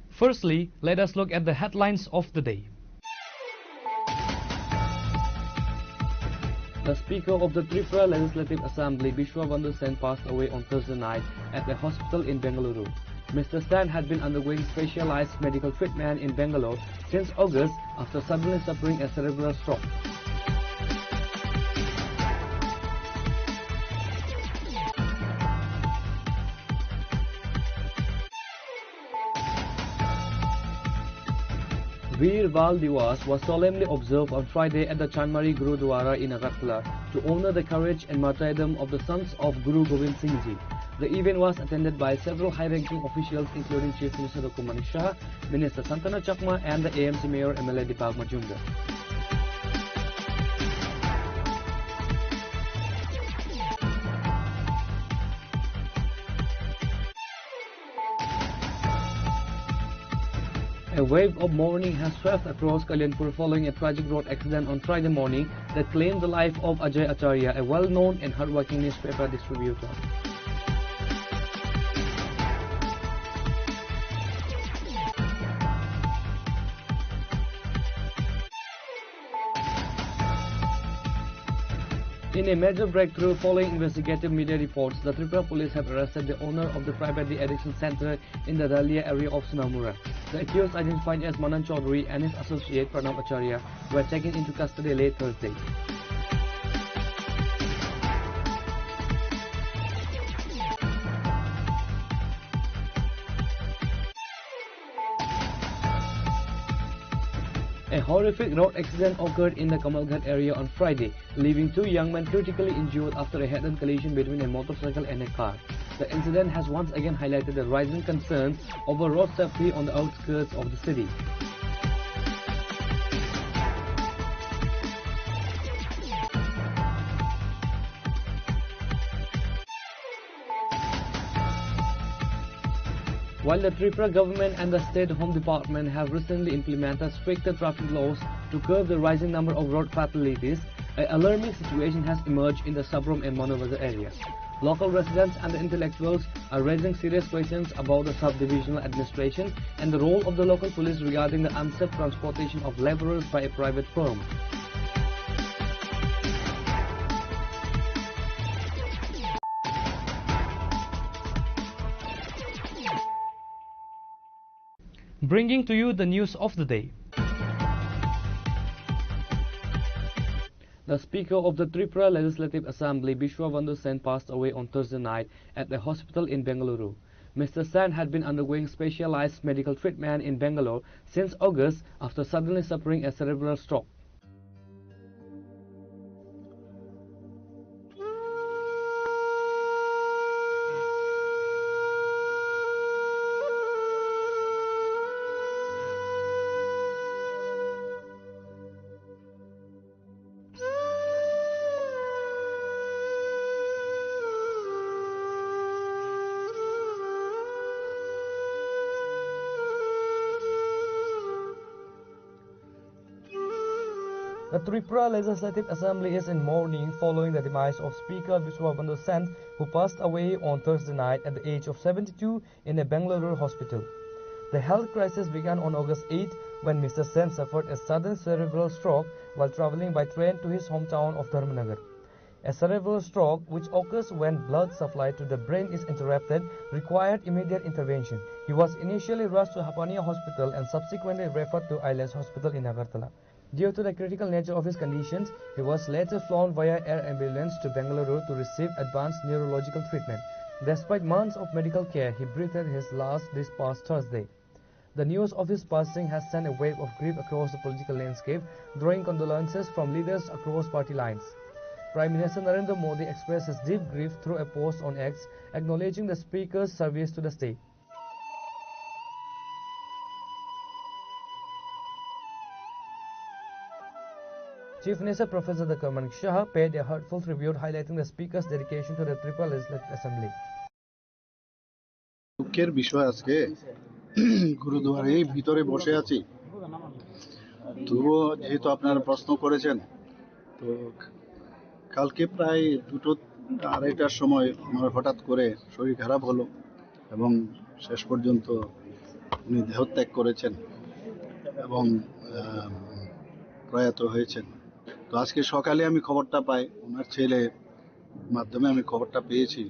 Firstly, let us look at the headlines of the day. The Speaker of the Tripura Legislative Assembly, Biswa Bandhu Sen, passed away on Thursday night at a hospital in Bengaluru. Mister Sen had been undergoing specialized medical treatment in Bangalore since August after suddenly suffering a cerebral stroke. Veer Bal Diwas was solemnly observed on Friday at the Chanmari Gurudwara in Agartala to honor the courage and martyrdom of the sons of Guru Gobind Singh Ji. The event was attended by several high-ranking officials, including Chief Minister Doctor Manik Saha, Minister Santana Chakma, and the A M C Mayor M L A Deepak Majumdar. A wave of mourning has swept across Kalyanpur following a tragic road accident on Friday morning that claimed the life of Ajay Acharya, a well-known and hardworking newspaper distributor. In a major breakthrough following investigative media reports, the Tripura police have arrested the owner of the private de-addiction center in the Dalia area of Sonamura. The accused, identified as Manan Chaudhary, and his associate Pranab Acharya were taken into custody late Thursday. A horrific road accident occurred in the Kamalghat area on Friday, leaving two young men critically injured after a head-on collision between a motorcycle and a car. The incident has once again highlighted the rising concerns over road safety on the outskirts of the city. While the Tripura government and the State Home Department have recently implemented stricter traffic laws to curb the rising number of road fatalities, an alarming situation has emerged in the Sabrom and Manobazar area. Local residents and the intellectuals are raising serious questions about the subdivisional administration and the role of the local police regarding the unsafe transportation of laborers by a private firm. Bringing to you the news of the day. The Speaker of the Tripura Legislative Assembly, Biswa Bandhu Sen, passed away on Thursday night at a hospital in Bengaluru. Mister Sen had been undergoing specialized medical treatment in Bangalore since August after suddenly suffering a cerebral stroke. The Tripura Legislative Assembly is in mourning following the demise of Speaker Biswa Bandhu Sen, who passed away on Thursday night at the age of seventy-two in a Bengaluru hospital. The health crisis began on August eighth when Mister Sen suffered a sudden cerebral stroke while traveling by train to his hometown of Dharmanagar. A cerebral stroke, which occurs when blood supply to the brain is interrupted, required immediate intervention. He was initially rushed to Hapania Hospital and subsequently referred to Islands Hospital in Agartala. Due to the critical nature of his conditions, he was later flown via air ambulance to Bengaluru to receive advanced neurological treatment. Despite months of medical care, he breathed his last this past Thursday. The news of his passing has sent a wave of grief across the political landscape, drawing condolences from leaders across party lines. Prime Minister Narendra Modi expressed his deep grief through a post on X, acknowledging the Speaker's service to the state. Chief Minister Professor Doctor Manik Saha paid a heartfelt tribute, highlighting the Speaker's dedication to the Tripura Legislative Assembly. দুঃখের বিষয়, আজকে গুরুদুয়ারেই ভিতরে বসে আছি। তবুও যেহেতু আপনারা প্রশ্ন করেছেন, তো কালকে প্রায় দুটো আড়াইটার সময় ওনার হঠাৎ করে শরীর খারাপ হলো এবং শেষ পর্যন্ত উনি দেহত্যাগ করেছেন এবং আহ, প্রয়াত হয়েছেন। তো আজকে সকালে আমি খবরটা পাই, ওনার ছেলে মাধ্যমে আমি খবরটা পেয়েছি।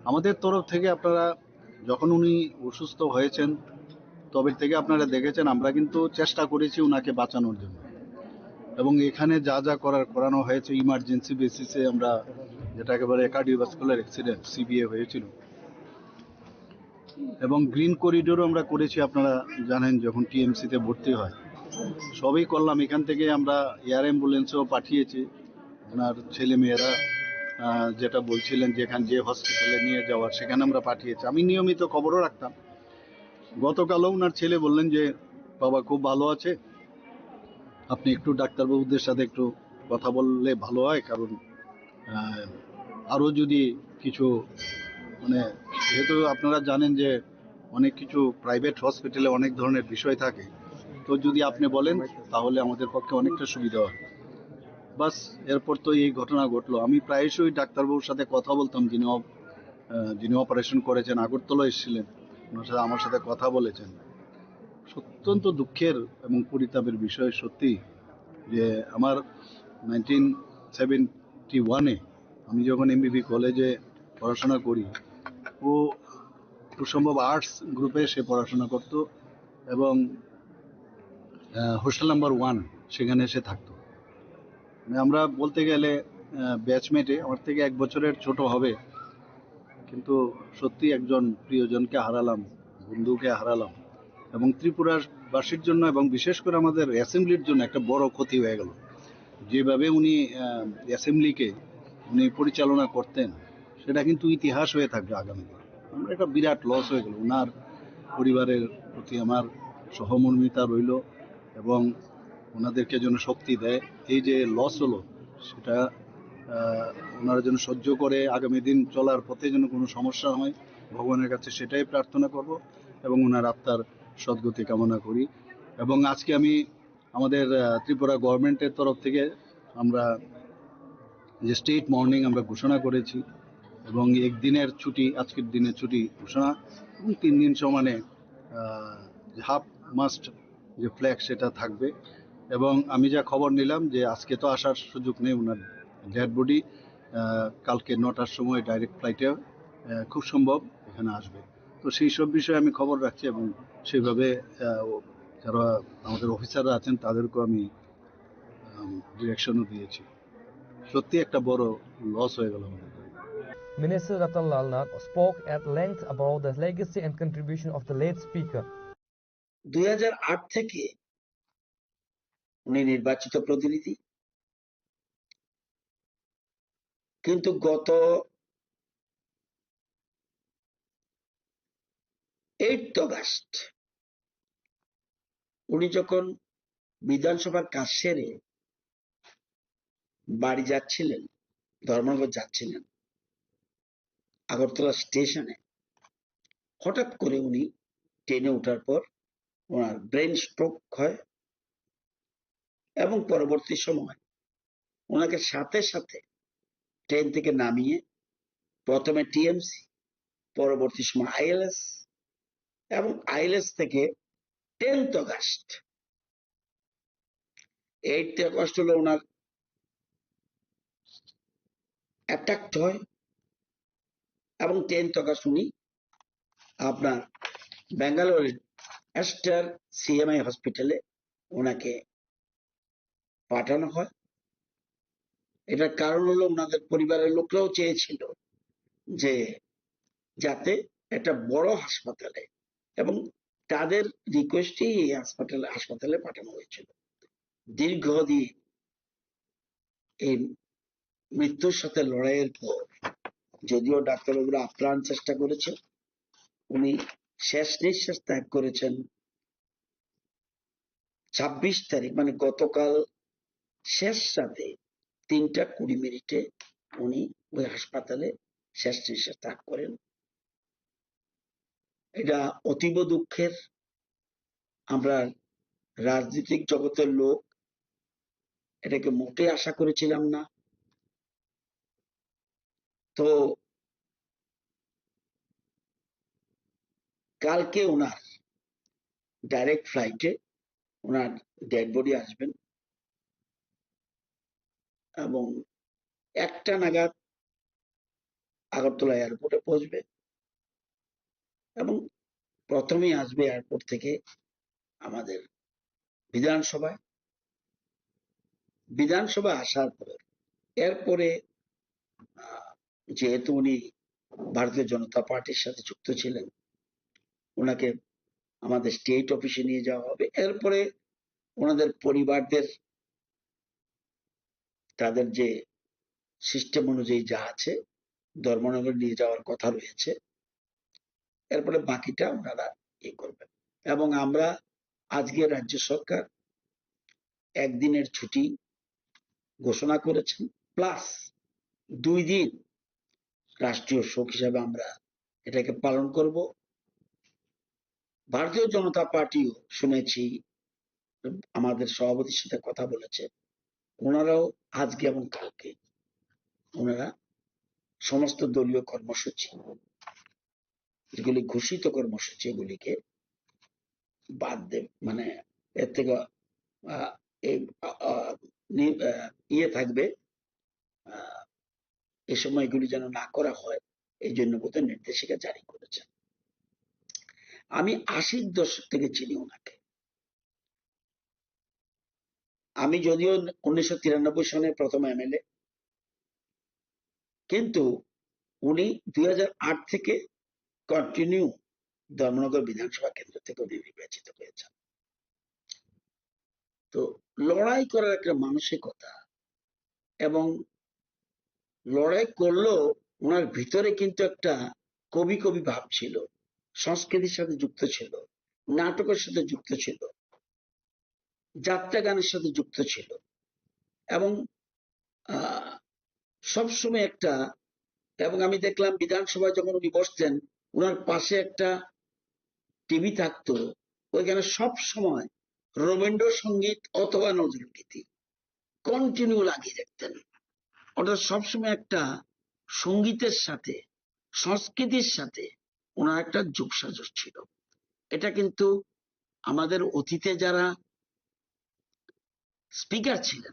আমাদের তরফ থেকে আপনারা, যখন উনি অসুস্থ হয়েছেন, তবে থেকে আপনারা দেখেছেন আমরা কিন্তু চেষ্টা করেছি ওনাকে বাঁচানোর জন্য, এবং এখানে যা যা করার করানো হয়েছে ইমার্জেন্সি বেসিসে। আমরা যেটা একেবারে কার্ডিওভাস্কুলার অ্যাক্সিডেন্ট, সিবিএ হয়েছিল, এবং গ্রিন করিডোরও আমরা করেছি। আপনারা জানেন, যখন টিএমসিতে ভর্তি হয়, সবই করলাম। এখান থেকে আমরা এয়ার অ্যাম্বুলেন্সও পাঠিয়েছি। ওনার ছেলে মেয়েরা আহ, যেটা বলছিলেন, যেখানে যে হসপিটালে নিয়ে যাওয়ার, সেখানে আমরা পাঠিয়েছি। আমি নিয়মিত খবরও রাখতাম। গতকালও ওনার ছেলে বললেন যে বাবা খুব ভালো আছে, আপনি একটু ডাক্তারবাবুদের সাথে একটু কথা বললে ভালো হয়, কারণ আহ, আরও যদি কিছু, মানে, যেহেতু আপনারা জানেন যে অনেক কিছু প্রাইভেট হসপিটালে অনেক ধরনের বিষয় থাকে, তো যদি আপনি বলেন তাহলে আমাদের পক্ষে অনেকটা সুবিধা হয়। বাস, এরপর তো এই ঘটনা ঘটলো। আমি প্রায়শই ডাক্তারবাবুর সাথে কথা বলতাম, যিনি অপ- আহ, যিনি অপারেশন করেছেন, আগরতলা এসেছিলেন, ওনার সাথে, আমার সাথে কথা বলেছেন। অত্যন্ত দুঃখের এবং পরিতাপের বিষয় সত্যি যে আমার নাইনটিন সেভেন্টি ওয়ানে আমি যখন এমবিবি কলেজে পড়াশোনা করি, ও খুব সম্ভব আর্টস গ্রুপে সে পড়াশোনা করত এবং হোস্টেল নাম্বার ওয়ান, সেখানে সে থাকতো। মানে, আমরা বলতে গেলে ব্যাচমেটে, আমার থেকে এক বছরের ছোট হবে, কিন্তু সত্যি একজন প্রিয়জনকে হারালাম, বন্ধুকে হারালাম, এবং ত্রিপুরাবাসীর জন্য এবং বিশেষ করে আমাদের অ্যাসেম্বলির জন্য একটা বড় ক্ষতি হয়ে গেল। যেভাবে উনি আহ, অ্যাসেম্বলিকে উনি পরিচালনা করতেন, সেটা কিন্তু ইতিহাস হয়ে থাকবে আগামী দিনে। আমরা একটা বিরাট লস হয়ে গেল। ওনার পরিবারের প্রতি আমার সহমর্মিতা রইল এবং ওনাদেরকে যেন শক্তি দেয়। এই যে লস হলো, সেটা আহ, ওনারা যেন সহ্য করে আগামী দিন চলার পথে যেন কোনো সমস্যা হয়, ভগবানের কাছে সেটাই প্রার্থনা করব এবং ওনার আত্মার সদ্গতি কামনা করি। এবং আজকে আমি আমাদের আহ, ত্রিপুরা গভর্নমেন্টের তরফ থেকে আমরা যে স্টেট মর্নিং আমরা ঘোষণা করেছি এবং একদিনের ছুটি, আজকের দিনে ছুটি ঘোষণা, এবং তিন দিন সমানে হাফ মাস্ট যে ফ্ল্যাগ, সেটা থাকবে। এবং আমি যা খবর নিলাম যে আজকে তো আসার সুযোগ নেই, ওনার ডেড বডি কালকে নটার সময় ডাইরেক্ট ফ্লাইটে খুব সম্ভব এখানে আসবে। তো সেই সব বিষয়ে আমি খবর রাখছি এবং সেইভাবে আহ, ও- যারা আমাদের অফিসাররা আছেন, তাদেরকেও আমি ডিরেকশনও দিয়েছি। সত্যি একটা বড় লস হয়ে গেল আমাদের। Minister Ratan Lal Nath spoke at length about the legacy and contribution of the late speaker. দুই হাজার আট থেকে উনি নির্বাচিত প্রতিনিধি, কিন্তু গত এইট অগাস্ট উনি যখন বিধানসভার কাজ সেরে বাড়ি যাচ্ছিলেন, ধর্মনগর যাচ্ছিলেন, আগরতলা স্টেশনে হঠাৎ করে উনি ট্রেনে ওঠার পর ওনার ব্রেন স্ট্রোক হয় এবং পরবর্তী সময় ওনাকে সাথে সাথে ট্রেন থেকে নামিয়ে প্রথমে টিএমসি, পরবর্তী সময় আইএলএস এবং আইএলএস থেকে টেন্থ অগাস্ট, এইট অগাস্ট হলো ওনার অ্যাটাক হয় এবং টেন্থ অগাস্ট উনি আপনার ব্যাঙ্গালোরের অ্যাস্টার সিএমআই হসপিটালে ওনাকে পাঠানো হয়। এটার কারণ হলো ওনাদের পরিবারের লোকরাও চেয়েছিল যে যাতে একটা বড় হাসপাতালে, এবং তাদের রিকোয়েস্টেই এই হাসপাতালে হাসপাতালে পাঠানো হয়েছিল। দীর্ঘদিন এই মৃত্যুর সাথে লড়াইয়ের পর যদিও ডাক্তারবাবুরা আপ্রাণ চেষ্টা করেছেন, উনি শেষ নিঃশ্বাস ত্যাগ করেছেন ছাব্বিশ তারিখ, মানে গতকাল শেষ রাতে তিনটা কুড়ি মিনিটে উনি ওই হাসপাতালে শেষ নিঃশ্বাস ত্যাগ করেন। এটা অতীব দুঃখের। আমরা রাজনৈতিক জগতের লোক, এটাকে মোটেই আশা করেছিলাম না। তো কালকে ওনার ডাইরেক্ট ফ্লাইটে ওনার ডেড বডি আসবেন এবং একটা নাগাদ আগরতলা এয়ারপোর্টে পৌঁছবে এবং প্রথমেই আসবে এয়ারপোর্ট থেকে আমাদের বিধানসভায়। বিধানসভা আসার পর, এরপরে, আহ, যেহেতু উনি ভারতীয় জনতা পার্টির সাথে যুক্ত ছিলেন, ওনাকে আমাদের স্টেট অফিসে নিয়ে যাওয়া হবে। এরপরে ওনাদের পরিবারদের, তাদের যে সিস্টেম অনুযায়ী যা আছে, ধর্মনগর নিয়ে যাওয়ার কথা রয়েছে। এরপরে বাকিটা ওনারা ইয়ে করবেন। এবং আমরা আজকে রাজ্য সরকার একদিনের ছুটি ঘোষণা করেছেন, প্লাস দুই দিন রাষ্ট্রীয় শোক হিসাবে আমরা এটাকে পালন করব। ভারতীয় জনতা পার্টিও শুনেছি আমাদের সভাপতির সাথে কথা বলেছে, ওনারাও আজকে এবং কালকে ওনারা সমস্ত দলীয় কর্মসূচি, যেগুলি ঘোষিত কর্মসূচি, এগুলিকে বাদ দেব, মানে এর থেকে, আহ, এই, আহ, আহ, নি-, আহ, ইয়ে থাকবে, আহ, এই সময়গুলি যেন না করা হয়, এই জন্য বোধহয় নির্দেশিকা জারি করেছেন। আমি আশির দশক থেকে চিনি ওনাকে। আমি যদিও উনিশশো তিরানব্বই সনে প্রথম এমএলএ, কিন্তু উনি দুই হাজার আট থেকে কন্টিনিউ ধর্মনগর বিধানসভা কেন্দ্র থেকে উনি নির্বাচিত হয়েছেন। তো লড়াই করার একটা মানসিকতা, এবং লড়াই করলেও ওনার ভিতরে কিন্তু একটা কবি কবি ভাব ছিল, সংস্কৃতির সাথে যুক্ত ছিল, নাটকের সাথে যুক্ত ছিল, যাত্রা গানের সাথে যুক্ত ছিল। এবং, আহ, সবসময় একটা, এবং আমি দেখলাম বিধানসভায় যখন উনি বসতেন, ওনার পাশে একটা টিভি থাকতো, ওইখানে সব সময় রবীন্দ্রসঙ্গীত অথবা নজরুল গীতি কন্টিনিউ লাগিয়ে রাখতেন। অর্থাৎ সবসময় একটা সঙ্গীতের সাথে, সংস্কৃতির সাথে ওনার একটা যোগসাজশ ছিল। এটা কিন্তু আমাদের অতীতে যারা স্পিকার ছিলেন,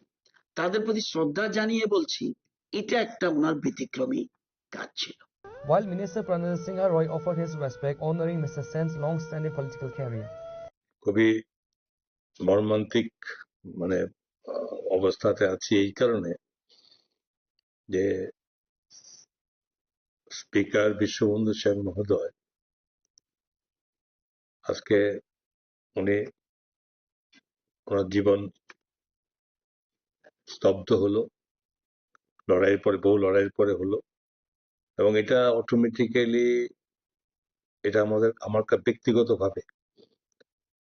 তাদের প্রতি শ্রদ্ধা জানিয়ে বলছি, এটা একটা ওনার ব্যতিক্রমী কাজ ছিল। While Minister Pranajit Singha Roy offered his respect, honoring Mister Sen's long-standing political career. খুবই মর্মান্তিক, মানে, আহ, অবস্থাতে আছি এই কারণে যে স্পিকার বিশ্ববন্ধু সেন মহোদয় আজকে উনি, ওনার জীবন স্তব্ধ হলো, লড়াইয়ের পরে, বহু লড়াইয়ের পরে হলো। এবং এটা অটোমেটিক্যালি, এটা আমাদের, আমার কা-, ব্যক্তিগতভাবে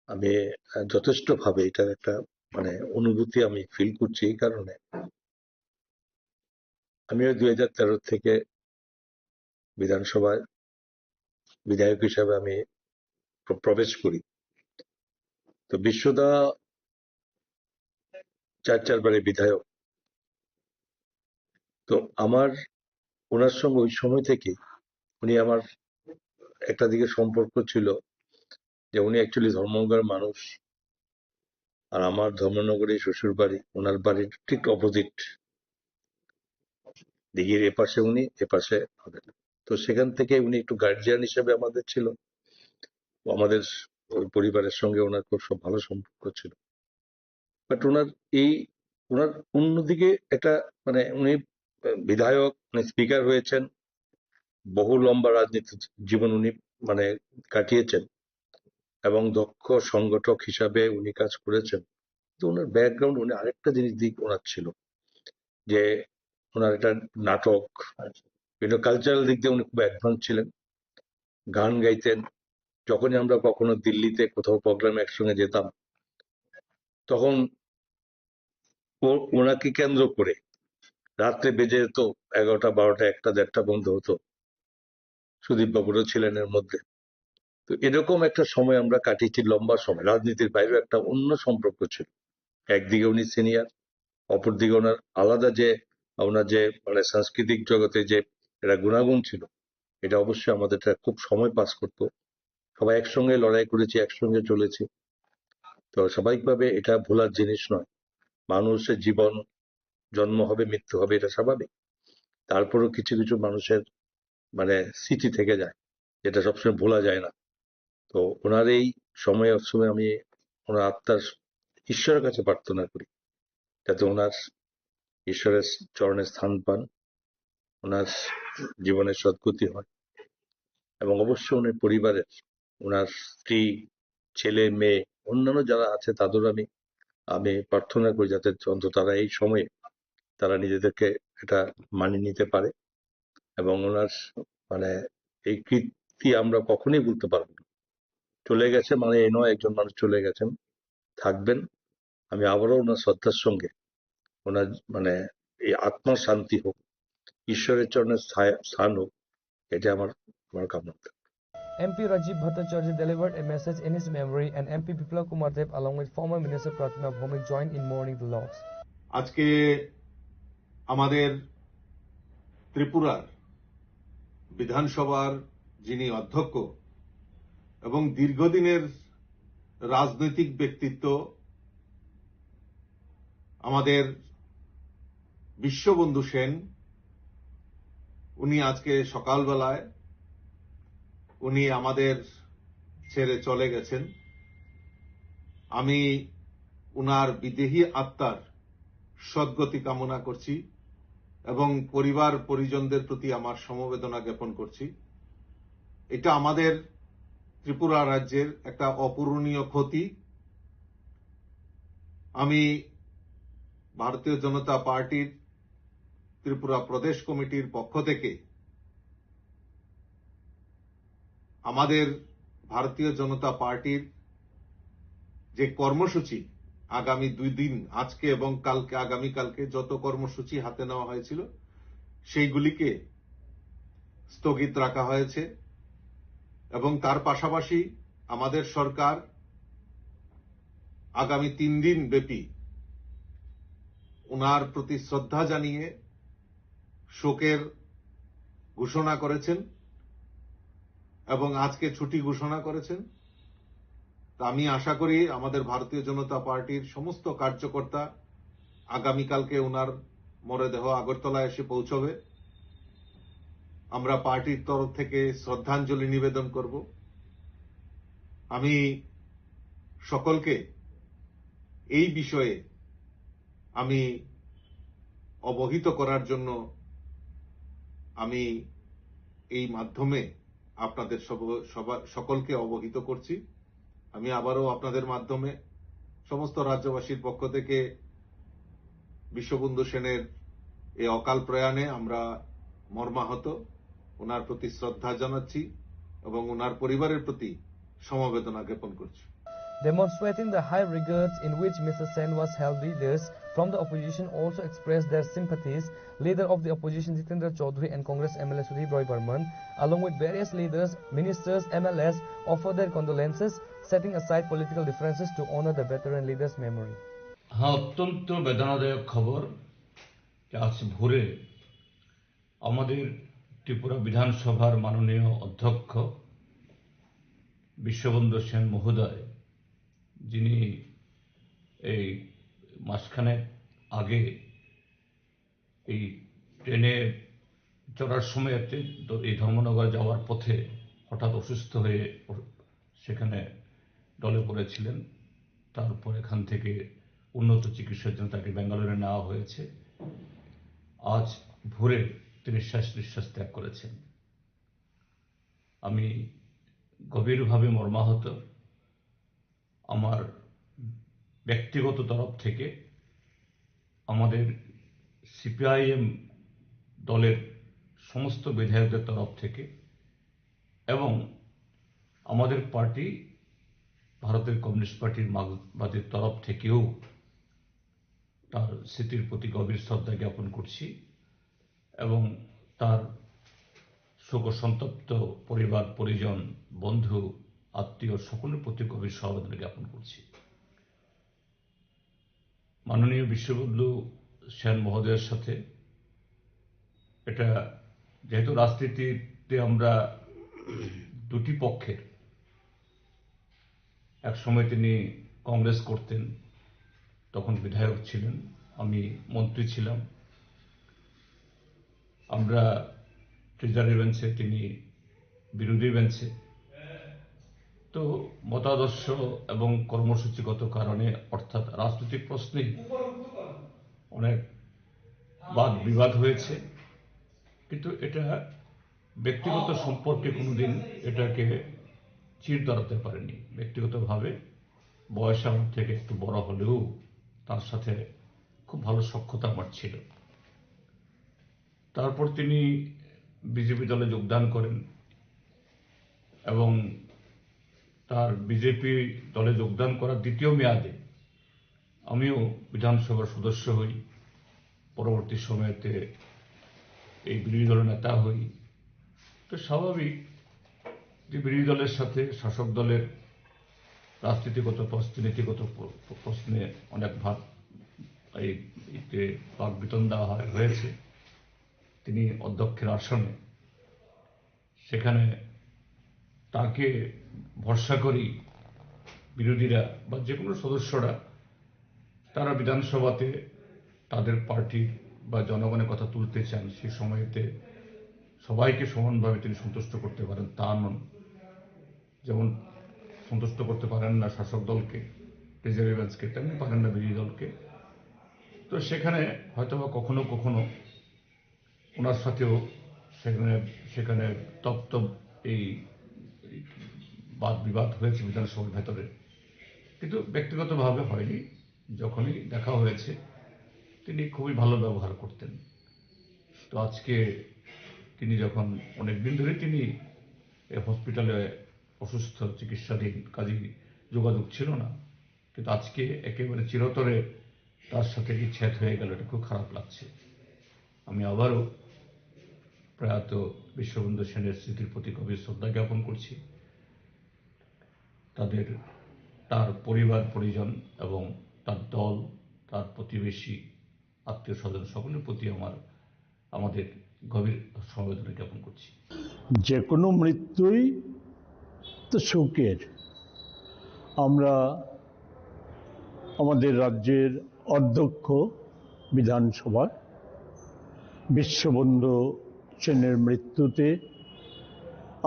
আমি, আহ, যথেষ্টভাবে এটার একটা, মানে, অনুভূতি আমি ফিল করছি এই কারণে। আমিও দুই হাজার তেরো থেকে বিধানসভায় বিধায়ক হিসাবে আমি প্র-, প্রবেশ করি। তো বিশ্বদা চার চারবারের বিধায়ক। তো আমার ওনার সঙ্গে ওই সময় থেকে উনি আমার একটা দিকে সম্পর্ক ছিল যে উনি অ্যাকচুয়ালি ধর্মনগরের মানুষ, আর আমার ধর্মনগরে শ্বশুর বাড়ি, ওনার বাড়ির ঠিক অপোজিট, দিঘির এপাশে উনি, এপাশে আমি। তো সেখান থেকে উনি একটু গার্জিয়ান হিসেবে আমাদের ছিল, ও আমাদের ওই পরিবারের সঙ্গে ওনার খুব সব ভালো সম্পর্ক ছিল। বাট ওনার এই, ওনার অন্যদিকে একটা, মানে, উনি বিধায়ক, মানে, স্পিকার হয়েছেন, বহু লম্বা রাজনীতি জীবন উনি, মানে, কাটিয়েছেন এবং দক্ষ সংগঠক হিসাবে উনি কাজ করেছেন। তো ওনার ব্যাকগ্রাউন্ড, উনি আরেকটা জিনিস দিক ওনার ছিল যে ওনার একটা নাটক, বিভিন্ন কালচারাল দিক দিয়ে উনি খুব অ্যাডভান্স ছিলেন। গান গাইতেন। যখনই আমরা কখনো দিল্লিতে কোথাও প্রোগ্রামে একসঙ্গে যেতাম, তখন ও-, ওনাকে কেন্দ্র করে রাত্রে বেজে যেত এগারোটা, বারোটা, একটা, দেড়টা পর্যন্ত হতো। সুদীপ বাবুরও ছিলেন এর মধ্যে। তো এরকম একটা সময় আমরা কাটিয়েছি, লম্বা সময়। রাজনীতির বাইরেও একটা অন্য সম্পর্ক ছিল। একদিকে উনি সিনিয়র, অপরদিকে ওনার আলাদা যে, ওনার যে মানে সাংস্কৃতিক জগতে যে একটা গুণাগুণ ছিল, এটা অবশ্যই আমাদের একটা খুব সময় পাস করতো। সবাই একসঙ্গে লড়াই করেছি, একসঙ্গে চলেছি। তো স্বাভাবিকভাবে এটা ভোলার জিনিস নয়। মানুষের জীবন, জন্ম হবে, মৃত্যু হবে, এটা স্বাভাবিক। তারপরেও কিছু কিছু মানুষের মানে স্মৃতি থেকে যায়, যেটা সবসময় ভোলা যায় না। তো ওনার এই সময় অসময়ে আমি ওনার আত্মার, ঈশ্বরের কাছে প্রার্থনা করি, যাতে ওনার ঈশ্বরের চরণে স্থান পান, ওনার জীবনের সদ্গতি হয়, এবং অবশ্যই ওনার পরিবারের, ওনার স্ত্রী, ছেলে, মেয়ে, অন্যান্য যারা আছে, তাদেরও আমি, আমি প্রার্থনা করি, যাতে অন্তত তারা এই সময়ে তারা নিজেদেরকে এটা মানিয়ে নিতে পারে, এবং ওনার মানে এই কীর্তি আমরা কখনোই ভুলতে পারবো না। চলে গেছে মানে এই নয়, একজন মানুষ চলে গেছেন, থাকবেন। আমি আবারও ওনার শ্রদ্ধার সঙ্গে ওনার মানে এই আত্মার শান্তি হোক, ঈশ্বরের চরণে স্থায়-, স্থান হোক, এটা আমার, আমার কামনা। M P Rajiv Bhattacharya delivered a message in his memory, and M P Biplab Kumar Deb along with former Minister Pratima Bhowmik joined in mourning the loss. আজকে আমাদের ত্রিপুরার বিধানসভার যিনি অধ্যক্ষ এবং দীর্ঘদিনের রাজনৈতিক ব্যক্তিত্ব আমাদের বিশ্ববন্ধু সেন, উনি আজকে সকালবেলায় উনি আমাদের ছেড়ে চলে গেছেন। আমি উনার বিদেহী আত্মার সদ্গতি কামনা করছি এবং পরিবার পরিজনদের প্রতি আমার সমবেদনা জ্ঞাপন করছি। এটা আমাদের ত্রিপুরা রাজ্যের একটা অপূরণীয় ক্ষতি। আমি ভারতীয় জনতা পার্টির ত্রিপুরা প্রদেশ কমিটির পক্ষ থেকে আমাদের ভারতীয় জনতা পার্টির যে কর্মসূচি আগামী দুই দিন, আজকে এবং কালকে, আগামীকালকে যত কর্মসূচি হাতে নেওয়া হয়েছিল, সেইগুলিকে স্থগিত রাখা হয়েছে এবং তার পাশাপাশি আমাদের সরকার আগামী তিন দিন ব্যাপী ওনার প্রতি শ্রদ্ধা জানিয়ে শোকের ঘোষণা করেছেন এবং আজকে ছুটি ঘোষণা করেছেন। তা আমি আশা করি আমাদের ভারতীয় জনতা পার্টির সমস্ত কার্যকর্তা আগামীকালকে ওনার মরদেহ আগরতলায় এসে পৌঁছবে। আমরা পার্টির তরফ থেকে শ্রদ্ধাঞ্জলি নিবেদন করব। আমি সকলকে এই বিষয়ে আমি অবহিত করার জন্য আমি এই মাধ্যমে আপনাদের সব-, সবা-, সকলকে অবহিত করছি। আমি আবারও আপনাদের মাধ্যমে সমস্ত রাজ্যবাসীর পক্ষ থেকে বিশ্ববন্ধু সেনের এই অকাল প্রয়াণে আমরা মর্মাহত, ওনার প্রতি শ্রদ্ধা জানাচ্ছি এবং ওনার পরিবারের প্রতি সমবেদনা জ্ঞাপন করছি। Demonstrating the high regards in which Mister Sen was held, leaders from the opposition also expressed their sympathies. Leader of the opposition Jitendra Chaudhary and Congress M L A Sudip Roy Barman, along with various leaders, ministers, M L As, offered their condolences, setting aside political differences to honor the veteran leader's memory. হ্যাঁ, অত্যন্ত বেদনাদায়ক খবর যে আজ ভোরে আমাদের ত্রিপুরা বিধানসভার মাননীয় অধ্যক্ষ বিশ্ববন্ধু সেন মহোদয়, যিনি এই মাসখানেক আগে এই ট্রেনে চড়ার সময় একটি দ-, এই ধর্মনগর যাওয়ার পথে হঠাৎ অসুস্থ হয়ে অ-, সেখানে ঢলে পড়েছিলেন। তারপর এখান থেকে উন্নত চিকিৎসার জন্য তাকে ব্যাঙ্গালোরে নেওয়া হয়েছে। আজ ভোরে তিনি শেষ নিঃশ্বাস ত্যাগ করেছেন। আমি গভীরভাবে মর্মাহত। আমার ব্যক্তিগত তরফ থেকে, আমাদের সিপিআইএম দলের সমস্ত বিধায়কদের তরফ থেকে এবং আমাদের পার্টি, ভারতের কমিউনিস্ট পার্টির মার্কসবাদীর তরফ থেকেও তার স্মৃতির প্রতি গভীর শ্রদ্ধা জ্ঞাপন করছি এবং তার শোক সন্তপ্ত পরিবার, পরিজন, বন্ধু, আত্মীয় সকলের প্রতি গভীর সমবেদনা জ্ঞাপন করছি। মাননীয় বিশ্ববন্ধু সেন মহোদয়ের সাথে এটা, যেহেতু রাজনীতিতে আমরা দুটি পক্ষের, এক সময় তিনি কংগ্রেস করতেন, তখন বিধায়ক ছিলেন, আমি মন্ত্রী ছিলাম। আমরা ট্রেজারি বেঞ্চে, তিনি বিরোধী বেঞ্চে। তো মতাদর্শ এবং কর্মসূচিগত কারণে, অর্থাৎ রাজনৈতিক প্রশ্নে অনেক বাদ বিবাদ হয়েছে, কিন্তু এটা ব্যক্তিগত সম্পর্কে কোনোদিন এটাকে চির ধরাতে পারেনি। ব্যক্তিগতভাবে বয়স আমার থেকে একটু বড় হলেও তার সাথে খুব ভালো সখ্যতা আমার ছিল। তারপর তিনি বিজেপি দলে যোগদান করেন এবং তার বিজেপি দলে যোগদান করার দ্বিতীয় মেয়াদে আমিও বিধানসভার সদস্য হই। পরবর্তী সময়তে এই বিরোধী দলের নেতা হই। তো স্বাভাবিক যে বিরোধী দলের সাথে শাসক দলের রাজনীতিগত প্রশ্নে, নীতিগত প্র-, প্র-, প্রশ্নে অনেক ভাব এই, এতে বাকবিতণ্ডা হয়, হয়েছে। তিনি অধ্যক্ষের আসনে, সেখানে তাকে ভরসা করি বিরোধীরা বা যে কোনো সদস্যরা, তারা বিধানসভাতে তাদের পার্টির বা জনগণের কথা তুলতে চান, সে সময়তে সবাইকে সমানভাবে তিনি সন্তুষ্ট করতে পারেন, তা নন। যেমন সন্তুষ্ট করতে পারেন না শাসক দলকে, ট্রেজারি বেঞ্চকে, তেমনি পারেন না বিরোধী দলকে। তো সেখানে হয়তোবা কখনো কখনো ওনার সাথেও সেখানে, সেখানে তপ্ত এই বাদ বিবাদ হয়েছে বিধানসভার ভেতরে, কিন্তু ব্যক্তিগতভাবে হয়নি। যখনই দেখা হয়েছে, তিনি খুবই ভালো ব্যবহার করতেন। তো আজকে তিনি যখন, অনেক দিন ধরে তিনি এই হসপিটালে অসুস্থ, চিকিৎসাধীন, কাজেই যোগাযোগ ছিল না, কিন্তু আজকে একেবারে চিরতরে তার সাথে বিচ্ছেদ হয়ে গেল, এটা খুব খারাপ লাগছে। আমি আবারও প্রয়াত বিশ্ববন্ধু সেনের স্মৃতির প্রতি গভীর শ্রদ্ধা জ্ঞাপন করছি। তাদের, তার পরিবার পরিজন এবং তার দল, তার প্রতিবেশী, আত্মীয় স্বজন সকলের প্রতি আমার, আমাদের গভীর সমবেদনা জ্ঞাপন করছি। যে কোনো মৃত্যুই তো শোকের। আমরা আমাদের রাজ্যের অধ্যক্ষ বিধানসভার বিশ্ববন্ধু সেনের মৃত্যুতে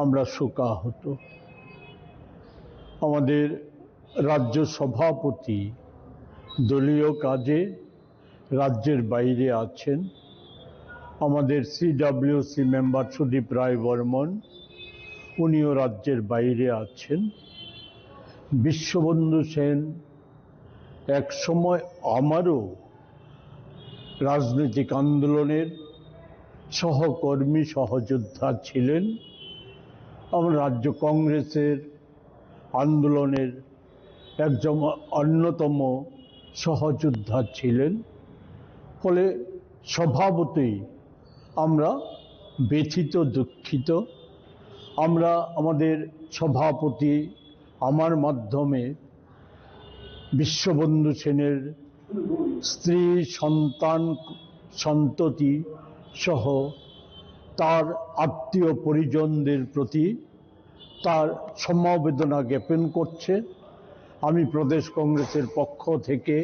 আমরা শোকাহত। আমাদের রাজ্য সভাপতি দলীয় কাজে রাজ্যের বাইরে আছেন। আমাদের সিডাব্লিউসি মেম্বার সুদীপ রায় বর্মন, উনিও রাজ্যের বাইরে আছেন। বিশ্ববন্ধু সেন এক সময় আমারও রাজনৈতিক আন্দোলনের সহকর্মী, সহযোদ্ধা ছিলেন। আমার রাজ্য কংগ্রেসের আন্দোলনের একজন অন্যতম সহযোদ্ধা ছিলেন। ফলে স্বভাবতই আমরা ব্যথিত, দুঃখিত। আমরা আমাদের সভাপতি, আমার মাধ্যমে বিশ্ববন্ধু সেনের স্ত্রী, সন্তান, সন্ততি সহ তার আত্মীয় পরিজনদের প্রতি তার সমবেদনা জ্ঞাপন করছে। আমি প্রদেশ কংগ্রেসের পক্ষ থেকে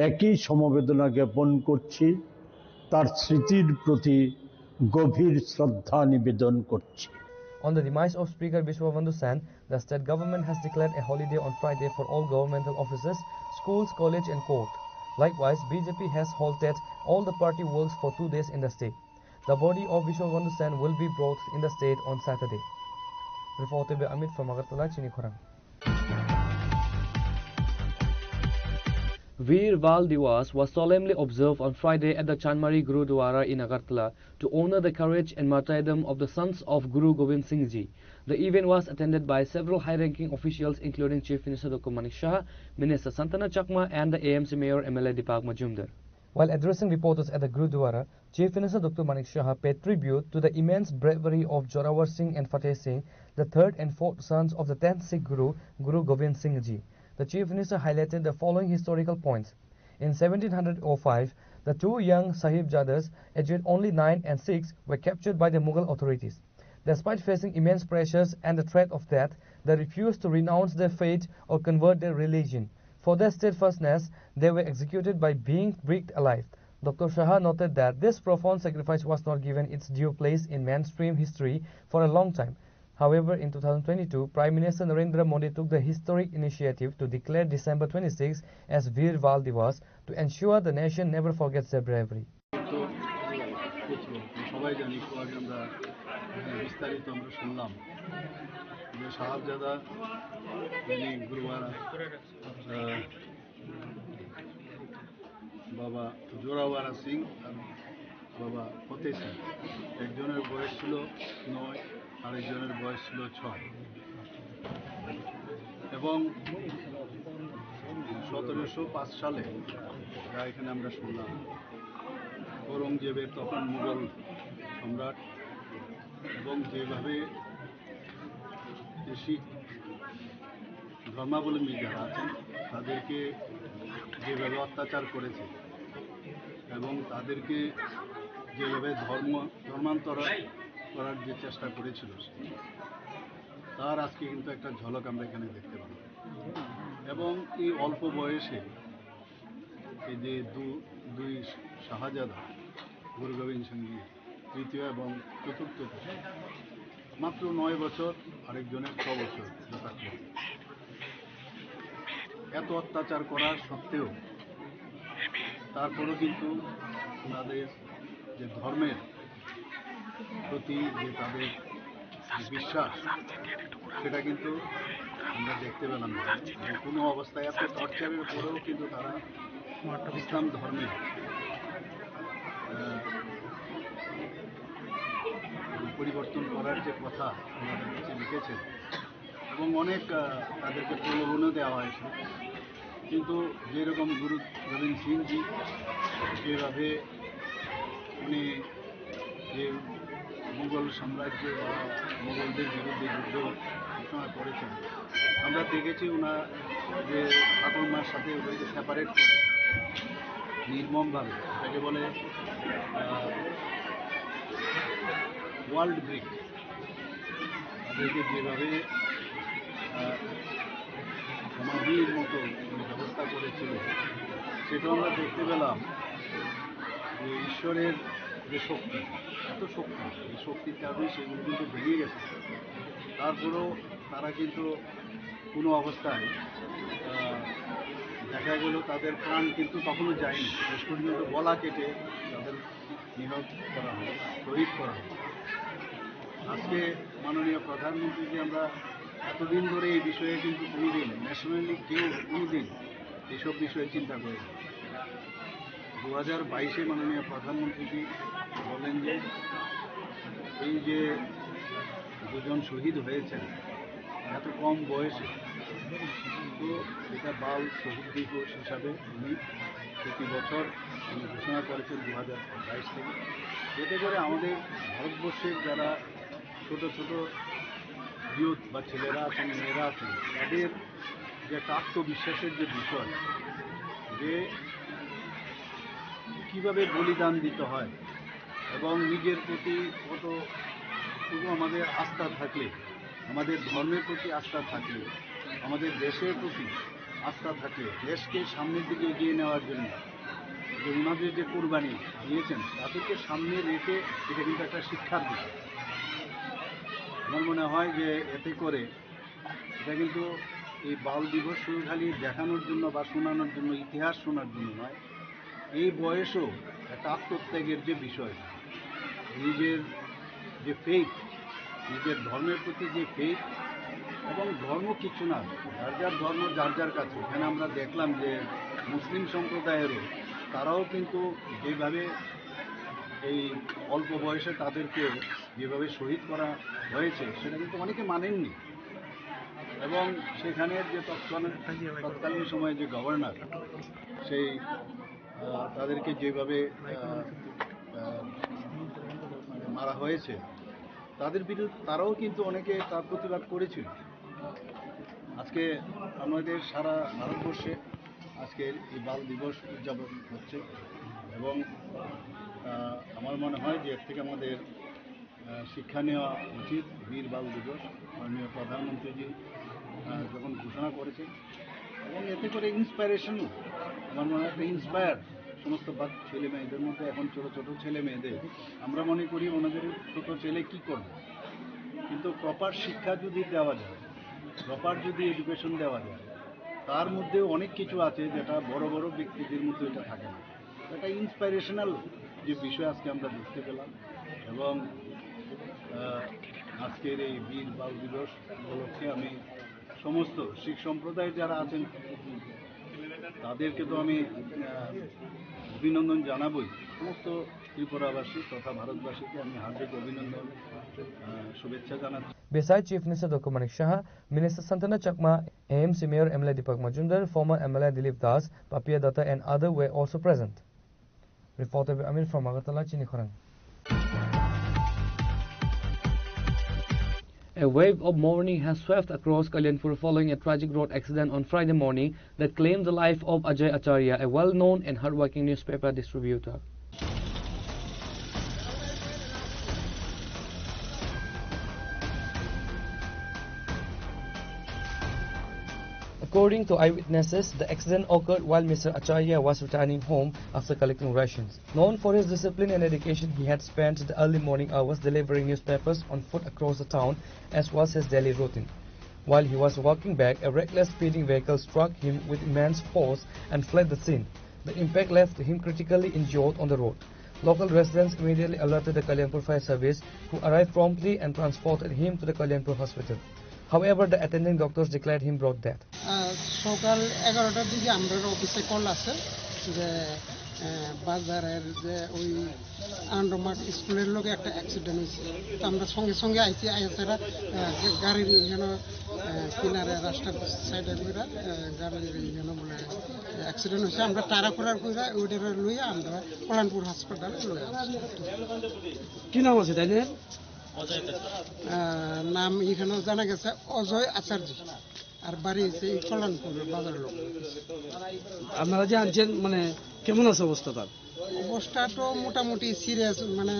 একই সমবেদনা জ্ঞাপন করছি। তার স্মৃতির প্রতি গভীর শ্রদ্ধা নিবেদন করছি। On the demise of Speaker Biswabandhu Sen, the state government has declared a holiday on Friday for all governmental offices, schools, college and court. Likewise, B J P has halted all the party works for two days in the state. The body of Biswabandhu Sen will be brought in the state on Saturday. Report by Amit from Agartala, Chini Khorang. Veer Bal Diwas was solemnly observed on Friday at the Chanmari Gurudwara in Agartala to honor the courage and martyrdom of the sons of Guru Gobind Singh Ji. The event was attended by several high-ranking officials, including Chief Minister Doctor Manik Saha, Minister Santana Chakma, and the A M C Mayor M L A Deepak Majumdar. While addressing reporters at the Gurudwara, Chief Minister Doctor Manik Saha paid tribute to the immense bravery of Jorawar Singh and Fateh Singh, the third and fourth sons of the tenth Sikh Guru, Guru Gobind Singh Ji. The Chief Minister highlighted the following historical points. In seventeen hundred oh five, the two young Sahibzadas, aged only nine and six, were captured by the Mughal authorities. Despite facing immense pressures and the threat of death, they refused to renounce their faith or convert their religion. For their steadfastness, they were executed by being bricked alive. Doctor Saha noted that this profound sacrifice was not given its due place in mainstream history for a long time. However, in two thousand twenty-two, Prime Minister Narendra Modi took the historic initiative to declare December twenty-six as Veer Bal Diwas to ensure the nation never forgets their bravery. তো সবাই জানি, একটু আগে আমরা এখানে বিস্তারিত আমরা শুনলাম যে সাহাবজাদা যিনি গুরুবার, আহ, বাবা জোরাওয়ারা সিং আর বাবা ফতেহ সিং, একজনের বয়স ছিল নয়, আরেকজনের বয়স ছিল ছয়। এবং সতেরোশো পাঁচ সালে যা এখানে আমরা শুনলাম, ঔরঙ্গজেবের তখন মুঘল সম্রাট, এবং যেভাবে যে শিখ ধর্মাবলম্বী যারা আছেন, তাদেরকে যেভাবে অত্যাচার করেছে এবং তাদেরকে যেভাবে ধর্ম, ধর্মান্তর করার যে চেষ্টা করেছিল, তার আজকে কিন্তু একটা ঝলক আমরা এখানে দেখতে পাই। এবং এই অল্প বয়সে এই যে দু-, দুই শাহজাদা, গুরু গোবিন্দ সিং জি তৃতীয় এবং চতুর্থ, মাত্র নয় বছর, আরেকজনের ছ বছর যথাক্রমে। এত অত্যাচার করার সত্ত্বেও, তারপরেও কিন্তু তাদের যে ধর্মের প্রতি যে তাদের বিশ্বাস, সেটা কিন্তু আমরা দেখতে পেলাম না। যে কোনো অবস্থায় এত টর্চারের পরেও কিন্তু তারা ইসলাম ধর্মে, আহ, পরিবর্তন করার যে কথা আমাদের কাছে লিখেছেন, এবং অনেক, আহ, তাদেরকে প্রলোভনও দেওয়া হয়েছে। কিন্তু যেরকম গুরু গোবিন্দ সিং জি যেভাবে উনি যে মুঘল সাম্রাজ্য বা মুঘলদের বিরুদ্ধে যুদ্ধ ঘোষণা করেছেন, আমরা দেখেছি ওনার যে ঠাকুরমার সাথে ওদেরকে সেপারেট করে নির্মমভাবে, যাকে বলে, আহ, ওয়ার্ল্ড ব্রিক, তাদেরকে যেভাবে, আহ, সমাধির মতো ব্যবস্থা করেছিল, সেটা আমরা দেখতে পেলাম যে ঈশ্বরের যে শক্তি, এত শক্তি, এই শক্তির কারণে সেগুলো কিন্তু ভেঙে গেছে। তারপরেও তারা কিন্তু কোনো অবস্থায়, আহ, দেখা গেল তাদের প্রাণ কিন্তু তখনও যায়নি, শেষ পর্যন্ত গলা কেটে তাদের নিহত করা হয়, শহীদ করা হয়। আজকে মাননীয় প্রধানমন্ত্রীকে আমরা এতদিন ধরে এই বিষয়ে কিন্তু কোনোদিন ন্যাশনালি কেউ কোনোদিন এইসব বিষয়ে চিন্তা করেনি। দু হাজার বাইশে মাননীয় প্রধানমন্ত্রীজি বলেন যে এই যে দুজন শহীদ হয়েছেন এত কম বয়সে, তো এটা বাল শহীদ দিবস হিসাবে উনি প্রতি বছর উনি ঘোষণা করেছেন দু হাজার বাইশ থেকে। এতে করে আমাদের ভারতবর্ষের যারা ছোট ছোট ইউথ বা ছেলেরা আছেন, মেয়েরা আছেন, তাদের যে একটা আত্মবিশ্বাসের যে বিষয়, যে কিভাবে বলিদান দিতে হয় এবং নিজের প্রতি কতটুকু আমাদের আস্থা থাকলে, আমাদের ধর্মের প্রতি আস্থা থাকলে, আমাদের দেশের প্রতি আস্থা থাকলে, দেশকে সামনের দিকে এগিয়ে নেওয়ার জন্য যে ওনাদের যে কোরবানি দিয়েছেন, তাদেরকে সামনে রেখে এটা কিন্তু একটা শিক্ষার বিষয়। আমার মনে হয় যে এতে করে এটা কিন্তু এই বাল দিবস শুধু খালি দেখানোর জন্য বা শোনানোর জন্য, ইতিহাস শোনার জন্য নয়, এই বয়সেও একটা আত্মত্যাগের যে বিষয়, নিজের যে ফেইথ, নিজের ধর্মের প্রতি যে ফেইথ, এবং ধর্ম কিছু না, যার যার ধর্ম যার যার কাছে। এখানে আমরা দেখলাম যে মুসলিম সম্প্রদায়েরও তারাও কিন্তু যেভাবে এই অল্প বয়সে তাদেরকে যেভাবে শহীদ করা হয়েছে, সেটা কিন্তু অনেকে মানেননি। এবং সেখানের যে তৎকালীন, তৎকালীন সময়ে যে গভর্নর, সেই আহ, তাদেরকে যেভাবে আহ, আহ, মানে মারা হয়েছে, তাদের বিরুদ্ধে তারাও কিন্তু অনেকে তার প্রতিবাদ করেছিল। আজকে আমাদের সারা ভারতবর্ষে আজকের এই বাল দিবস উদযাপন হচ্ছে এবং আহ, আমার মনে হয় যে এর থেকে আমাদের আহ, শিক্ষা নেওয়া উচিত। বীর বাল দিবস মাননীয় প্রধানমন্ত্রীজি আহ, যখন ঘোষণা করেছেন এবং এতে করে ইন্সপিরেশন, আমার মনে হয় একটা ইন্সপায়ার সমস্ত বাচ্চা ছেলে মেয়েদের মধ্যে, এখন ছোটো ছোটো ছেলে মেয়েদের আমরা মনে করি ওনাদের ছোটো ছেলে কী করবে, কিন্তু প্রপার শিক্ষা যদি দেওয়া যায়, প্রপার যদি এডুকেশন দেওয়া যায়, তার মধ্যে অনেক কিছু আছে যেটা বড় বড় ব্যক্তিদের মধ্যে এটা থাকে না। একটা ইন্সপিরেশনাল যে বিষয় আজকে আমরা দেখতে পেলাম এবং আহ, আজকের এই বীর বাল দিবস উপলক্ষে আমি সমস্ত শিখ সম্প্রদায়ের যারা আছেন তাদেরকে তো আমি আহ, অভিনন্দন জানাবই। সমস্ত ত্রিপুরাবাসী তথা ভারতবাসীকে আমি হার্দিক অভিনন্দন, আহ, শুভেচ্ছা জানাচ্ছি। Besides Chief Minister Doctor Manik Saha, Minister Santana Chakma, A M C Mayor M L A Deepak Majumdar, former M L A Dilip Das, Papia Datta and other were also present. Reporter Amir from Agartala, Chini Khorang. A wave of mourning has swept across Kalyanpur following a tragic road accident on Friday morning that claimed the life of Ajay Acharya, a well-known and hardworking newspaper distributor. According to eyewitnesses, the accident occurred while Mister Acharya was returning home after collecting rations. Known for his discipline and dedication, he had spent the early morning hours delivering newspapers on foot across the town, as was his daily routine. While he was walking back, a reckless speeding vehicle struck him with immense force and fled the scene. The impact left him critically injured on the road. Local residents immediately alerted the Kalyanpur Fire Service, who arrived promptly and transported him to the Kalyanpur Hospital. However, the attending doctors declared him brought dead. আহ, সকাল এগারোটার দিকে আমরা অফিসে কল আছে যে আহ, বাজারের যে ওই আন্ডোমার্ট স্কুলের লগে একটা অ্যাক্সিডেন্ট হয়েছে। তো আমরা সঙ্গে সঙ্গে আইছি, আইয়া তারা আহ, গাড়ির যেন কিনারে রাস্তার সাইডে কইরা আহ, গাড়ির যেন বলে অ্যাক্সিডেন্ট হয়েছে। আমরা তাড়াহুড়া কইরা ওইটারে লইয়া আমরা কল্যাণপুর হাসপাতালে লইয়া আসছি। কি নাম আছে তাই না? আহ, নাম এখানে জানা গেছে অজয় আচার্য। আর বাড়ি হচ্ছে এই কল্যাণপুর বাজার লোক। আপনারা যে আনছেন, মানে, কেমন আছে অবস্থা তার? অবস্থা তো মোটামুটি সিরিয়াস, মানে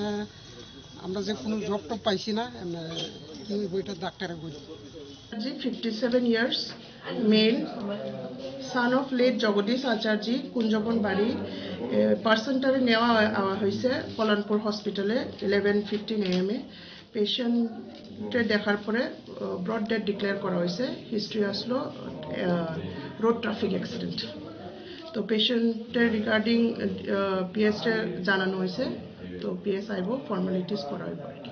আমরা যে কোনো জব টব পাইছি না, এমনি কি হইব এটা ডাক্তারে বলি। Acharji, fifty seven years, male, son of late Jagadish Acharji, Kunjaban বাড়ি। পার্সনটারে নেওয়া আওয়া হয়েছে কল্যাণপুর হসপিটালে ইলেভেন ফিফটিন এএম এ। পেশেন্টে দেখার পরে ব্রড ডেড ডিক্লেয়ার করা হয়েছে। হিস্ট্রি আসলো রোড ট্রাফিক অ্যাক্সিডেন্ট। তো পেশেন্টের রিগার্ডিং পিএসরে জানানো হয়েছে। তো পিএস আইব, ফর্মালিটিস করা হইব আর কি।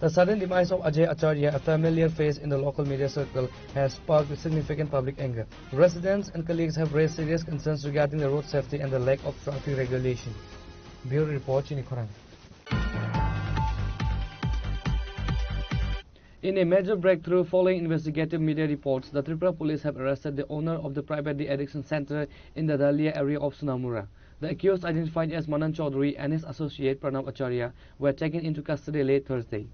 The sudden demise of Ajay Acharya, a familiar face in the local media circle, has sparked significant public anger. Residents and colleagues have raised serious concerns regarding the road safety and the lack of traffic regulation. Bureau Report, Chini Khorang. In a major breakthrough following investigative media reports, the Tripura police have arrested the owner of the private de-addiction center in the Dalia area of Sonamura. The accused, identified as Manan Chaudhary and his associate Pranab Acharya, were taken into custody late Thursday.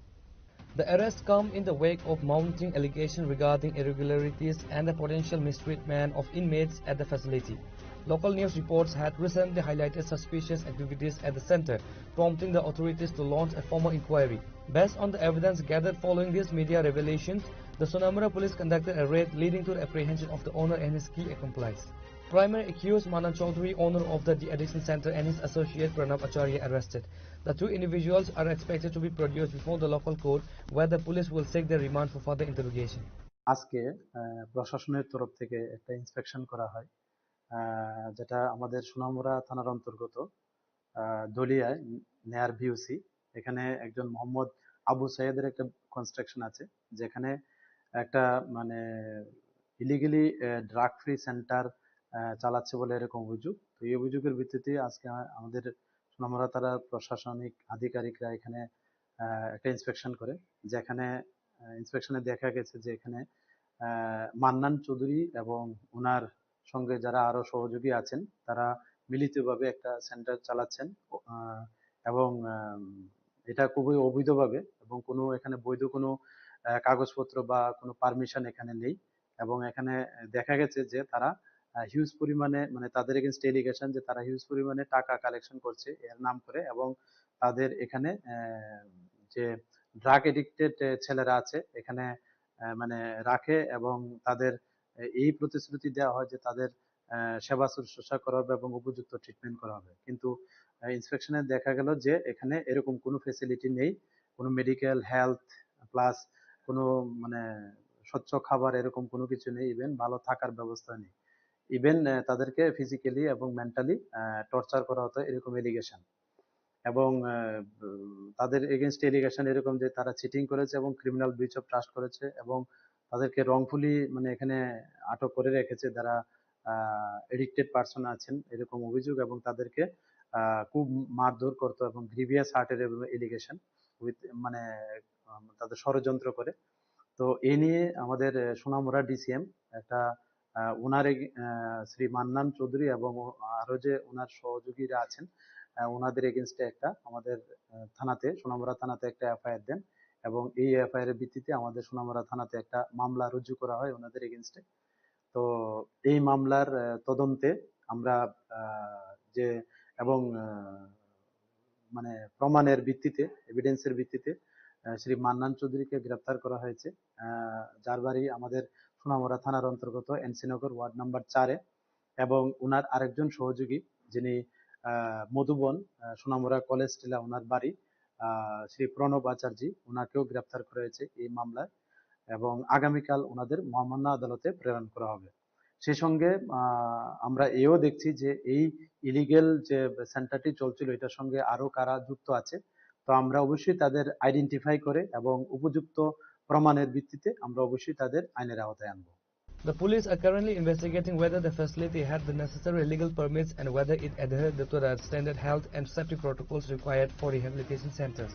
The arrests come in the wake of mounting allegations regarding irregularities and the potential mistreatment of inmates at the facility. Local news reports had recently highlighted suspicious activities at the center, prompting the authorities to launch a formal inquiry. Based on the evidence gathered following these media revelations, the Sonamura police conducted a raid, leading to the apprehension of the owner and his key accomplice. Primary accused Manan Chaudhary, owner of the de-addiction center, and his associate Pranab Acharya, arrested. The two individuals are expected to be produced before the local court, where the police will seek their remand for further interrogation. আজকে আহ, প্রশাসনের তরফ থেকে একটা ইন্সপেকশন করা হয়, আহ, যেটা আমাদের সোনামুড়া থানার অন্তর্গত আহ, দলিয়ায়, নেয়ার ভিওসি। এখানে একজন মোহাম্মদ আবু সাইদের একটা কনস্ট্রাকশন আছে, যেখানে একটা, মানে, ইলিগালি ড্রাগ ফ্রি সেন্টার চালাচ্ছে বলে এরকম অভিযোগ। তো এই অভিযোগের ভিত্তিতে আজকে আ-, আমাদের সোনামুড়া থানার প্রশাসনিক আধিকারিকরা এখানে আহ, একটা ইন্সপেকশন করে, যেখানে ইন্সপেকশনে দেখা গেছে যে এখানে আহ, মান্নান চৌধুরী এবং ওনার সঙ্গে যারা আরো সহযোগী আছেন, তারা মিলিতভাবে একটা সেন্টার চালাচ্ছেন। আহ, এবং, আহ, এটা খুবই অবৈধভাবে এবং কোনো এখানে বৈধ কোনো, আহ, কাগজপত্র বা কোনো পারমিশন এখানে নেই। এবং এখানে দেখা গেছে যে তারা, আহ, হিউজ পরিমাণে, মানে, তাদের এগেইনস্ট এলিগেশন যে তারা হিউজ পরিমাণে টাকা কালেকশন করছে এর নাম করে এবং তাদের এখানে, আহ, যে ড্রাগ এডিক্টেড ছেলেরা আছে এখানে, আহ, মানে, রাখে এবং তাদের এই প্রতিশ্রুতি দেওয়া হয় যে তাদের, আহ, সেবা শুশ্রূষা করা হবে এবং উপযুক্ত ট্রিটমেন্ট করা হবে। কিন্তু, আহ, ইন্সপেকশনে দেখা গেল যে এখানে এরকম কোনো ফ্যাসিলিটি নেই, কোনো মেডিকেল, হেলথ, প্লাস কোনো, মানে, স্বচ্ছ খাবার, এরকম কোনো কিছু নেই, ইভেন ভালো থাকার ব্যবস্থা নেই। ইভেন, আহ, তাদেরকে ফিজিক্যালি এবং মেন্টালি, আহ, টর্চার করা হতো, এরকম এলিগেশন। এবং, আহ, উম, তাদের এগেইনস্ট এলিগেশন এরকম যে তারা চিটিং করেছে এবং ক্রিমিনাল ব্রিচ অফ ট্রাস্ট করেছে এবং তাদেরকে রংফুলি, মানে, এখানে আটক করে রেখেছে যারা, আহ, এডিক্টেড পারসন আছেন, এরকম অভিযোগ। এবং তাদেরকে, আহ, খুব মারধর করতো এবং গ্রিভিয়াস হার্টের এলিগেশন উইথ, মানে, আহ, তাদের ষড়যন্ত্র করে। তো এই নিয়ে আমাদের, আহ, সোনামুড়া ডিসিএম একটা, আহ, ওনার এগ-, আহ, শ্রী মান্নান চৌধুরী এবং ও-, আরো যে ওনার সহযোগীরা আছেন, আহ, ওনাদের এগেইনস্টে একটা আমাদের, আহ, থানাতে, সোনামুড়া থানাতে একটা এফআইআর দেন এবং এই এফআইআর এর ভিত্তিতে আমাদের সোনামুড়া থানাতে একটা মামলা রুজু করা হয় ওনাদের এগেইনস্টে। তো এই মামলার, আহ, তদন্তে আমরা, আহ, যে এবং, আহ, মানে, প্রমাণের ভিত্তিতে, এভিডেন্সের ভিত্তিতে, আহ, শ্রী মান্নান চৌধুরীকে গ্রেপ্তার করা হয়েছে, আহ, যার বাড়ি আমাদের সোনামুড়া থানার অন্তর্গত এনসিনগর ওয়ার্ড নাম্বার চারে। এবং ওনার আরেকজন সহযোগী, যিনি, আহ, মধুবন, আহ, সোনামুড়া কলেজ টিলা ওনার বাড়ি, আহ, শ্রী প্রণব আচার্য, ওনাকেও গ্রেপ্তার করা হয়েছে এই মামলায় এবং আগামীকাল ওনাদের মহামান্য আদালতে প্রেরণ করা হবে। সেই সঙ্গে, আহ, আমরা এও দেখছি যে এই ইলিগ্যাল যে সেন্টারটি চলছিল, এটার সঙ্গে আরো কারা যুক্ত আছে, তো আমরা অবশ্যই তাদের আইডেন্টিফাই করে এবং উপযুক্ত প্রমাণের ভিত্তিতে আমরা অবশ্যই তাদের আইনের আওতায় আনবো। The police are currently investigating whether the facility had the necessary legal permits and whether it adhered to the standard health and safety protocols required for rehabilitation centers.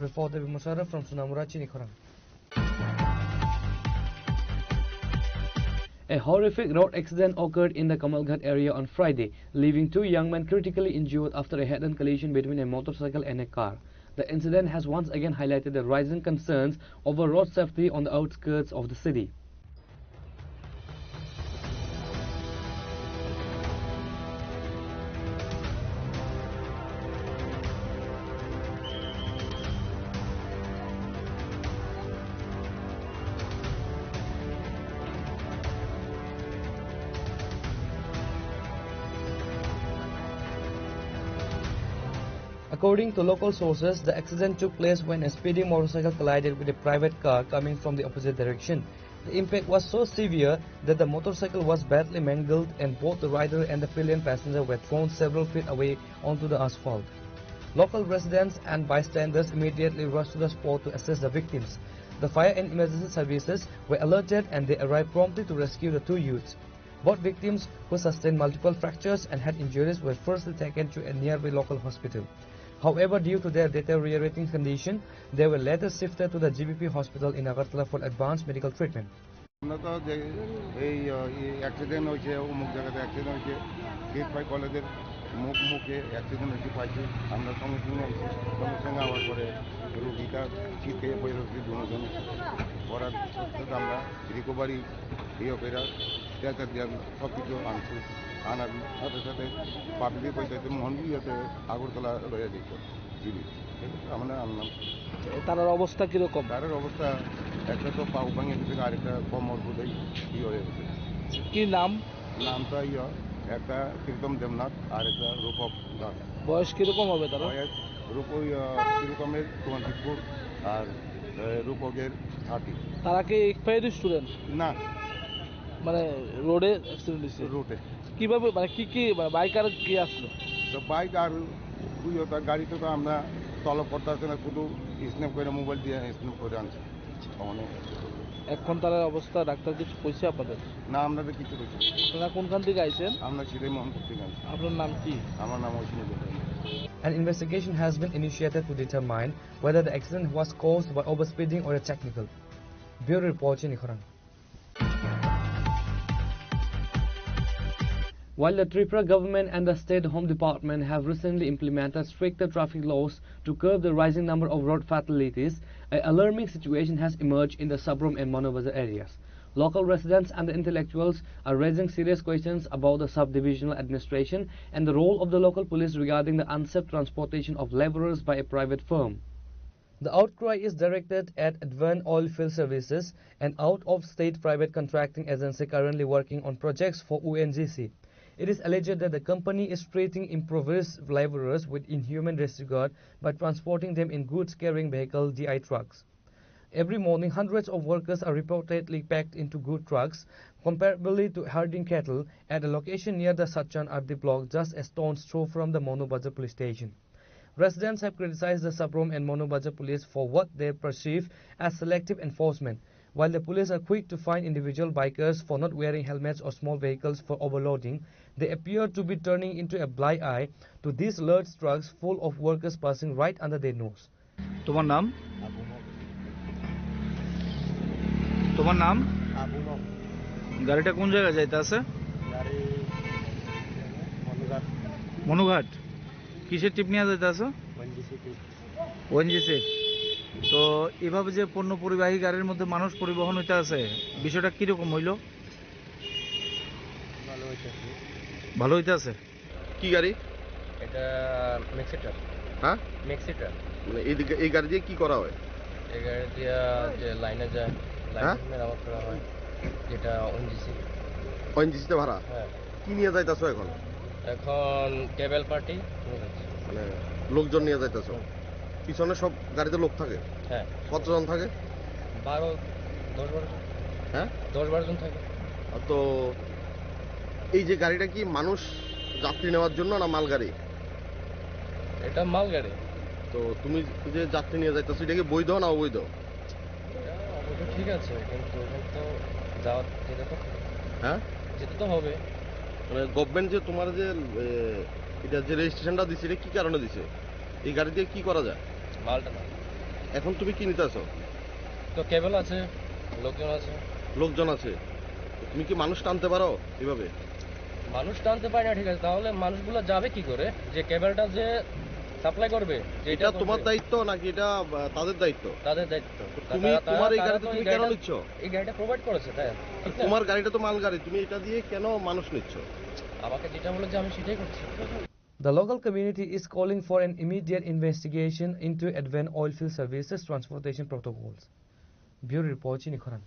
Reporter Musharraf from Sonamura, Chinikhorang. A horrific road accident occurred in the Kamalghat area on Friday, leaving two young men critically injured after a head-on collision between a motorcycle and a car. The incident has once again highlighted the rising concerns over road safety on the outskirts of the city. According to local sources, the accident took place when a speeding motorcycle collided with a private car coming from the opposite direction. The impact was so severe that the motorcycle was badly mangled and both the rider and the pillion passenger were thrown several feet away onto the asphalt. Local residents and bystanders immediately rushed to the spot to assist the victims. The fire and emergency services were alerted and they arrived promptly to rescue the two youths. Both victims, who sustained multiple fractures and had injuries, were firstly taken to a nearby local hospital. However, due to their deteriorating condition, they were later shifted to the G B P hospital in Agartala for advanced medical treatment. আমরা তো যে এই, আহ, এই অ্যাক্সিডেন্ট হয়েছে, অমুক জায়গাতে অ্যাক্সিডেন্ট হয়েছে, সিট পাই কলেজের মুখ মুখে অ্যাক্সিডেন্ট হয়েছে পাইছি, আমরা সঙ্গে সঙ্গে আইছি, সঙ্গে সঙ্গে আওয়ার পরে রুগীটা সিট থেকে পড়ে রয়েছে দুজনে। পড়ার সাথে আমরা রিকভারি ইয়ে করে স্ট্রেচার দিয়ে সব কিছু আনছি। আনার সাথে সাথে পাবলিক হইতে হইতে মোহন ইয়েতে আগরতলা লইয়া দিত। জি, জি। ঠিক আছে, আমরা আনলাম। তার অবস্থা কিরকম? তার অবস্থা একটা তো পাও ভাঙে গেছে, আরেকটা কোমর বোধহয় ইয়ে হয়ে গেছে। কি নাম? নামটা ইয়ে, একটা প্রীতম দেবনাথ আর একটা রূপক দাস। বয়স কিরকম হবে তারা? বয়স রূপ-, ইয়ে, প্রীতমের টোয়েন্টি ফোর আর, এ, রূপকের থার্টি। তারা কি এক্সপায়ার্ড স্টুডেন্ট? না। মানে রোডে অ্যাক্সিডেন্ট হয়েছে? রোডে। কিভাবে, মানে কি কি, মানে বাইক আর কি আসলো? তো বাইক আর দুই ওটা গাড়ি তো আমরা তলব করতে আসছে না, শুধু স্ন্যাপ করে মোবাইল দিয়ে স্ন্যাপ করে আনছে। মানে এখন তার অবস্থা ডাক্তার কিছু কইছে আপনাদের? না, আমরা তো কিছু কইছি না। আপনারা কোনখান থেকে আইছেন? আমরা সিধে মোহনপুর থেকে আনছি। আপনার নাম কি? আমার নাম অশ্বিনী Gopal. An investigation has been initiated to determine whether the accident was caused by overspeeding or a technical. Bureau report, Chinikhorang. While the Tripura government and the State Home Department have recently implemented stricter traffic laws to curb the rising number of road fatalities, an alarming situation has emerged in the Sabrom and Manubazar areas. Local residents and the intellectuals are raising serious questions about the subdivisional administration and the role of the local police regarding the unsafe transportation of laborers by a private firm. The outcry is directed at Advent Oilfield Services, an out-of-state private contracting agency currently working on projects for O N G C. It is alleged that the company is treating impoverished laborers with inhuman disregard by transporting them in goods-carrying vehicle, D I trucks. Every morning, hundreds of workers are reportedly packed into good trucks, comparably to herding cattle, at a location near the Satchan R D block, just a stone's throw from the Manubazar police station. Residents have criticized the Sabrom and Manubazar police for what they perceive as selective enforcement. While the police are quick to fine individual bikers for not wearing helmets or small vehicles for overloading, they appear to be turning into a blind eye to these large trucks full of workers passing right under their nose. তোমার নাম? আবু মগ। তোমার নাম? আবু মগ। গাড়িটা কোন জায়গায় যাইতে আছে? গাড়ি মনুঘাট। মনুঘাট। কিসের টিপ নিয়ে যাইতে আছো? ওএনজিসি টিপ। ওএনজিসি। তো এভাবে যে পণ্য পরিবাহী গাড়ির মধ্যে মানুষ পরিবহন হইতে আছে, বিষয়টা কিরকম হইলো? ভালো হইতেছে। ভালো হইতে আছে। কি গাড়ি? এটা ম্যাক্সি ট্রাক। হ্যাঁ? Maxi truck. মানে এই দিকে, এই গাড়ি দিয়ে কি করা হয়? এই গাড়ি দিয়ে যে লাইনে যায়, লাইন হ্যাঁ? মেরামত করা হয়, যেটা ওএনজিসি। ওএনজিসিতে ভাড়া? হ্যাঁ। কি নিয়ে যাইতাছো এখন? এখন কেবল পার্টি নিয়ে যাচ্ছি। মানে লোকজন নিয়ে যাইতাছো? হুম। পিছনে সব গাড়িতে লোক থাকে? হ্যাঁ। কতজন থাকে? বারো, দশ বারো জন। হ্যাঁ? দশ বারো জন থাকে। আর তো এই যে গাড়িটা কি মানুষ যাত্রী নেওয়ার জন্য না মালগাড়ি? এটা মালগাড়ি। তো তুমি যে যাত্রী নিয়ে যাইতাছো, এটা কি বৈধ না অবৈধ? এটা অবশ্য ঠিক আছে, কিন্তু এখানে তো যাওয়া, যেতে তো হবে। হ্যাঁ? যেতে তো হবে। মানে গভর্নমেন্ট যে তোমার যে, এ, এটা যে রেজিস্ট্রেশনটা দিছে, এটা কি কারণে দিছে? এই গাড়ি দিয়ে কি করা যায়? মালটা না। এখন তুমি কি নিতে আছো? তো কেবল আছে, লোকজন আছে। লোকজন আছে। তুমি কি মানুষ টানতে পারো এভাবে? মানুষ টানতে পারি না, ঠিক আছে, তাহলে মানুষগুলো যাবে কি করে? যে কেবলটা যে সাপ্লাই করবে, যে এটা এটা তোমার করবে। দায়িত্ব নাকি এটা, আহ, তাদের দায়িত্ব? তাদের দায়িত্ব। তো তুমি তারা, তারা, তোমার এই তারা গাড়িতে তো তুমি এই কেন গাড়িটা, নিচ্ছ? এই গাড়িটা প্রোভাইড করেছে, তাই না? ঠিক না? তোমার গাড়িটা তো মালগাড়ি, তুমি এটা দিয়ে কেন মানুষ নিচ্ছ? আমাকে যেটা বলেছে আমি সেটাই করছি। The local community is calling for an immediate investigation into Advent Oilfield Services transportation protocols. Bureau Report, Chini Khorang.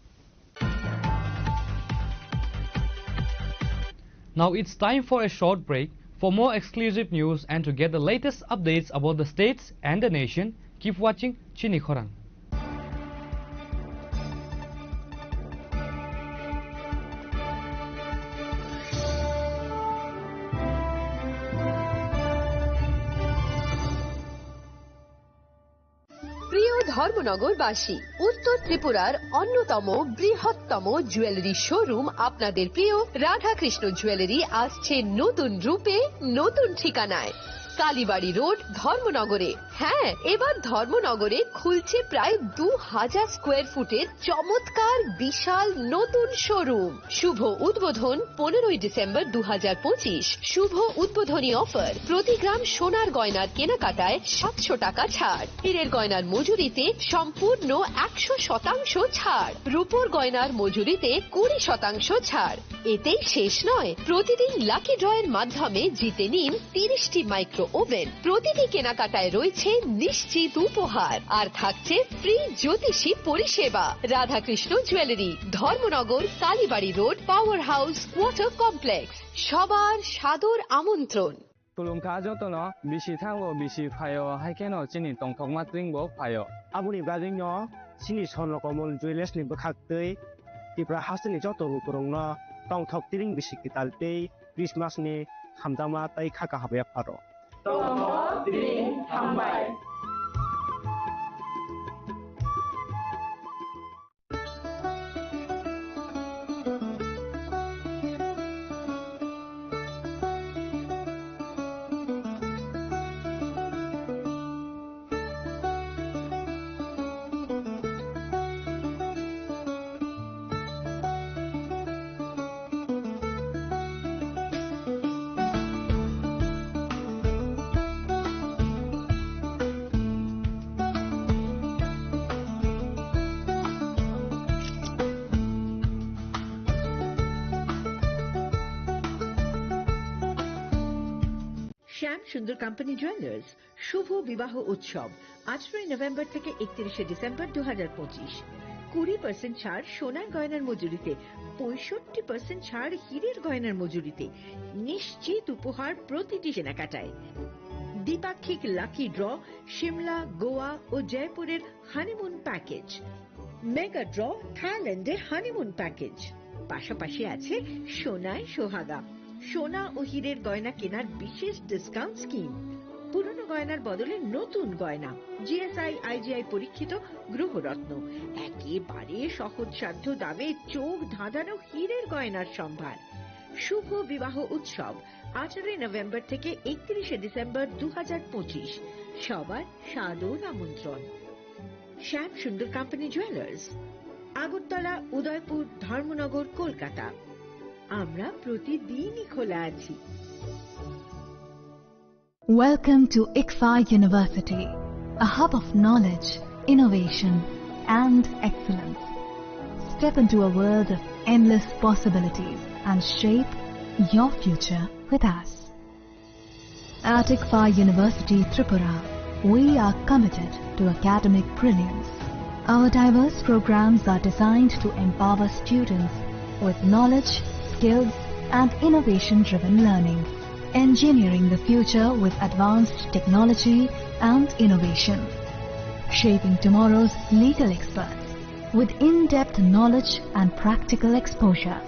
Now it's time for a short break. For more exclusive news and to get the latest updates about the states and the nation, keep watching Chini Khorang. প্রিয় ধর্মনগরবাসী, উত্তর ত্রিপুরার অন্যতম বৃহত্তম jewellery showroom আপনাদের প্রিয় রাধাকৃষ্ণ জুয়েলারি আসছে নতুন রূপে, নতুন ঠিকানায়। কালীবাড়ি রোড, ধর্মনগরে। হ্যাঁ, এবার ধর্মনগরে খুলছে প্রায় দু হাজার স্কোয়ার ফুটের চমৎকার বিশাল নতুন শোরুম। শুভ উদ্বোধন পনেরোই ডিসেম্বর দু হাজার পঁচিশ। শুভ উদ্বোধনী অফার, প্রতি গ্রাম সোনার গয়নার কেনাকাটায় সাতশো টাকা ছাড়, হীরের গয়নার মজুরিতে সম্পূর্ণ একশো শতাংশ ছাড়, রূপোর গয়নার মজুরিতে কুড়ি শতাংশ ছাড়। এতেই শেষ নয়, প্রতিদিন লাকি ড্রয়ের মাধ্যমে জিতে নিন তিরিশটি মাইক্রো ওভেন। প্রতিটি কেনাকাটায় রয়েছে নিশ্চিত উপহার, আর থাকছে ফ্রি জ্যোতিষী পরিষেবা। Radhakrishna jewellery, Dharmanagar, Kalibari road, power house, water complex. সবার সাদর আমন্ত্রণ। Khulumkha jotono, bisi thango, bisi phaio, hai kheno chini tongthokma tring bo phaio. Aboni bagwino chini Swarno Komol Jewellers ni bwkhak twi Tripura hasteni joto lukurokno tongthok tring bisi kwtal tei Christmas ni hamjakma tei kha kaham yapharo. Tongthok tring hambai. শ্যাম Sundar company jewellers, শুভ বিবাহ উৎসব, আঠারোই নভেম্বর থেকে একত্রিশে ডিসেম্বর দু হাজার পঁচিশ। কুড়ি পার্সেন্ট ছাড় সোনার গয়নার মজুরিতে, পঁয়ষট্টি পার্সেন্ট ছাড় হীরের গয়নার মজুরিতে। নিশ্চিত উপহার প্রতিটি কেনাকাটায়। দ্বিপাক্ষিক লাকি ড্র, সিমলা, গোয়া ও জয়পুরের হানিমুন প্যাকেজ। মেগা ড্র, থাইল্যান্ডে হানিমুন প্যাকেজ। পাশাপাশি আছে সোনায় সোহাগা, সোনা ও হীরের গয়না কেনার বিশেষ ডিসকাউন্ট স্কিম। পুরনো গয়নার বদলে নতুন গয়না, জিএসআই, আইজিআই পরীক্ষিত গ্রহরত্ন, একেবারে সহজসাধ্য দামে চোখ ধাঁধানো হীরের গয়নার সম্ভার। শুভ বিবাহ উৎসব, আঠারোই নভেম্বর থেকে একত্রিশে ডিসেম্বর দু হাজার পঁচিশ। সবার সাদর আমন্ত্রণ। শ্যাম সুন্দর কোম্পানি জুয়েলার্স, আগরতলা, উদয়পুর, ধর্মনগর, কলকাতা। আমরা প্রতিদিনই খোলা আছি। Welcome to ICFAI University, a hub of knowledge, innovation, and excellence. Step into a world of endless possibilities and shape your future with us. At ICFAI University Tripura, we are committed to academic brilliance. Our diverse programs are designed to empower students with knowledge, skills, and innovation-driven learning, engineering the future with advanced technology and innovation, shaping tomorrow's legal experts with in-depth knowledge and practical exposure,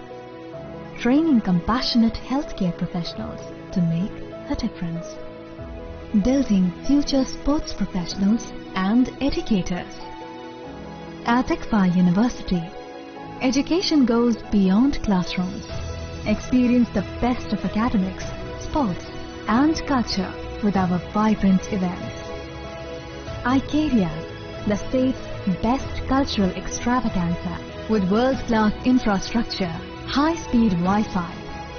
training compassionate healthcare professionals to make a difference, building future sports professionals and educators. At ICFAI University, education goes beyond classrooms. Experience the best of academics, sports, and culture with our vibrant events. Icaria, the state's best cultural extravaganza, with world-class infrastructure, high-speed Wi-Fi,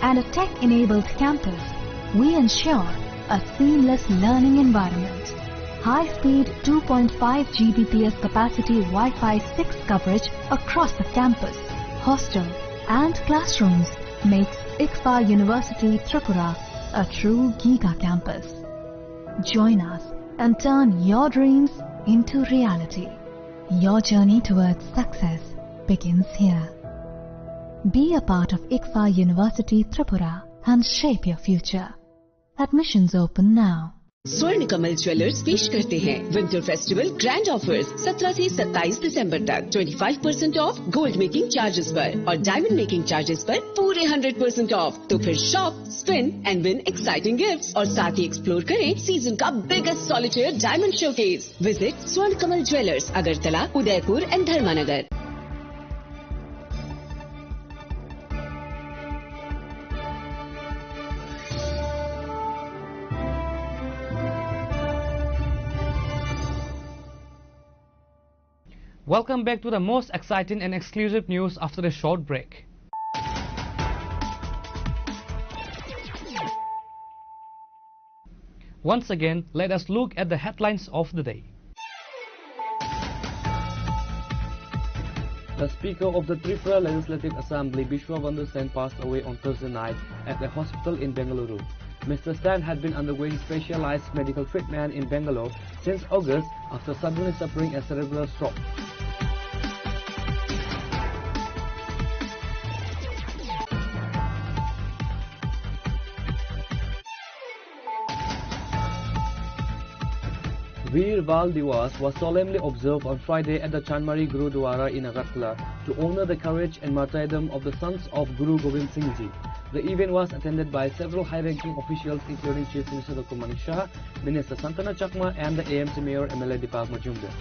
and a tech-enabled campus, we ensure a seamless learning environment. High-speed two point five G B P S capacity Wi-Fi six coverage across the campus, hostel, and classrooms makes ICFAI University Tripura a true giga campus. Join us and turn your dreams into reality. Your journey towards success begins here. Be a part of ICFAI University Tripura and shape your future. Admissions open now. स्वर्ण कमल ज्वेलर्स पेश करते हैं winter festival grand offers, सत्रह से सत्ताईस दिसंबर तक। Twenty five percent of gold making charges पर और डायमंड मेकिंग चार्जेस पर पूरे हंड्रेड परसेंट ऑफ। तो फिर shop, spin and win exciting gifts और साथ ही एक्सप्लोर करें सीजन का biggest solitaire diamond showcase. Visit स्वर्ण कमल ज्वेलर्स, अगरतला, उदयपुर एंड धर्मानगर। Welcome back to the most exciting and exclusive news after a short break. Once again, let us look at the headlines of the day. The Speaker of the Tripura Legislative Assembly, Bishwa Bandhu Sen, passed away on Thursday night at a hospital in Bengaluru. Mister Sen had been undergoing specialized medical treatment in Bangalore since August after suddenly suffering a cerebral stroke. Veer Bal Diwas was solemnly observed on Friday at the Chanmari Gurudwara in Agartala to honor the courage and martyrdom of the sons of Guru Gobind Singh Ji. The event was attended by several high-ranking officials, including Chief Minister Doctor Manik Saha, Minister Santana Chakma, and the A M C Mayor M L A Deepak Majumdar.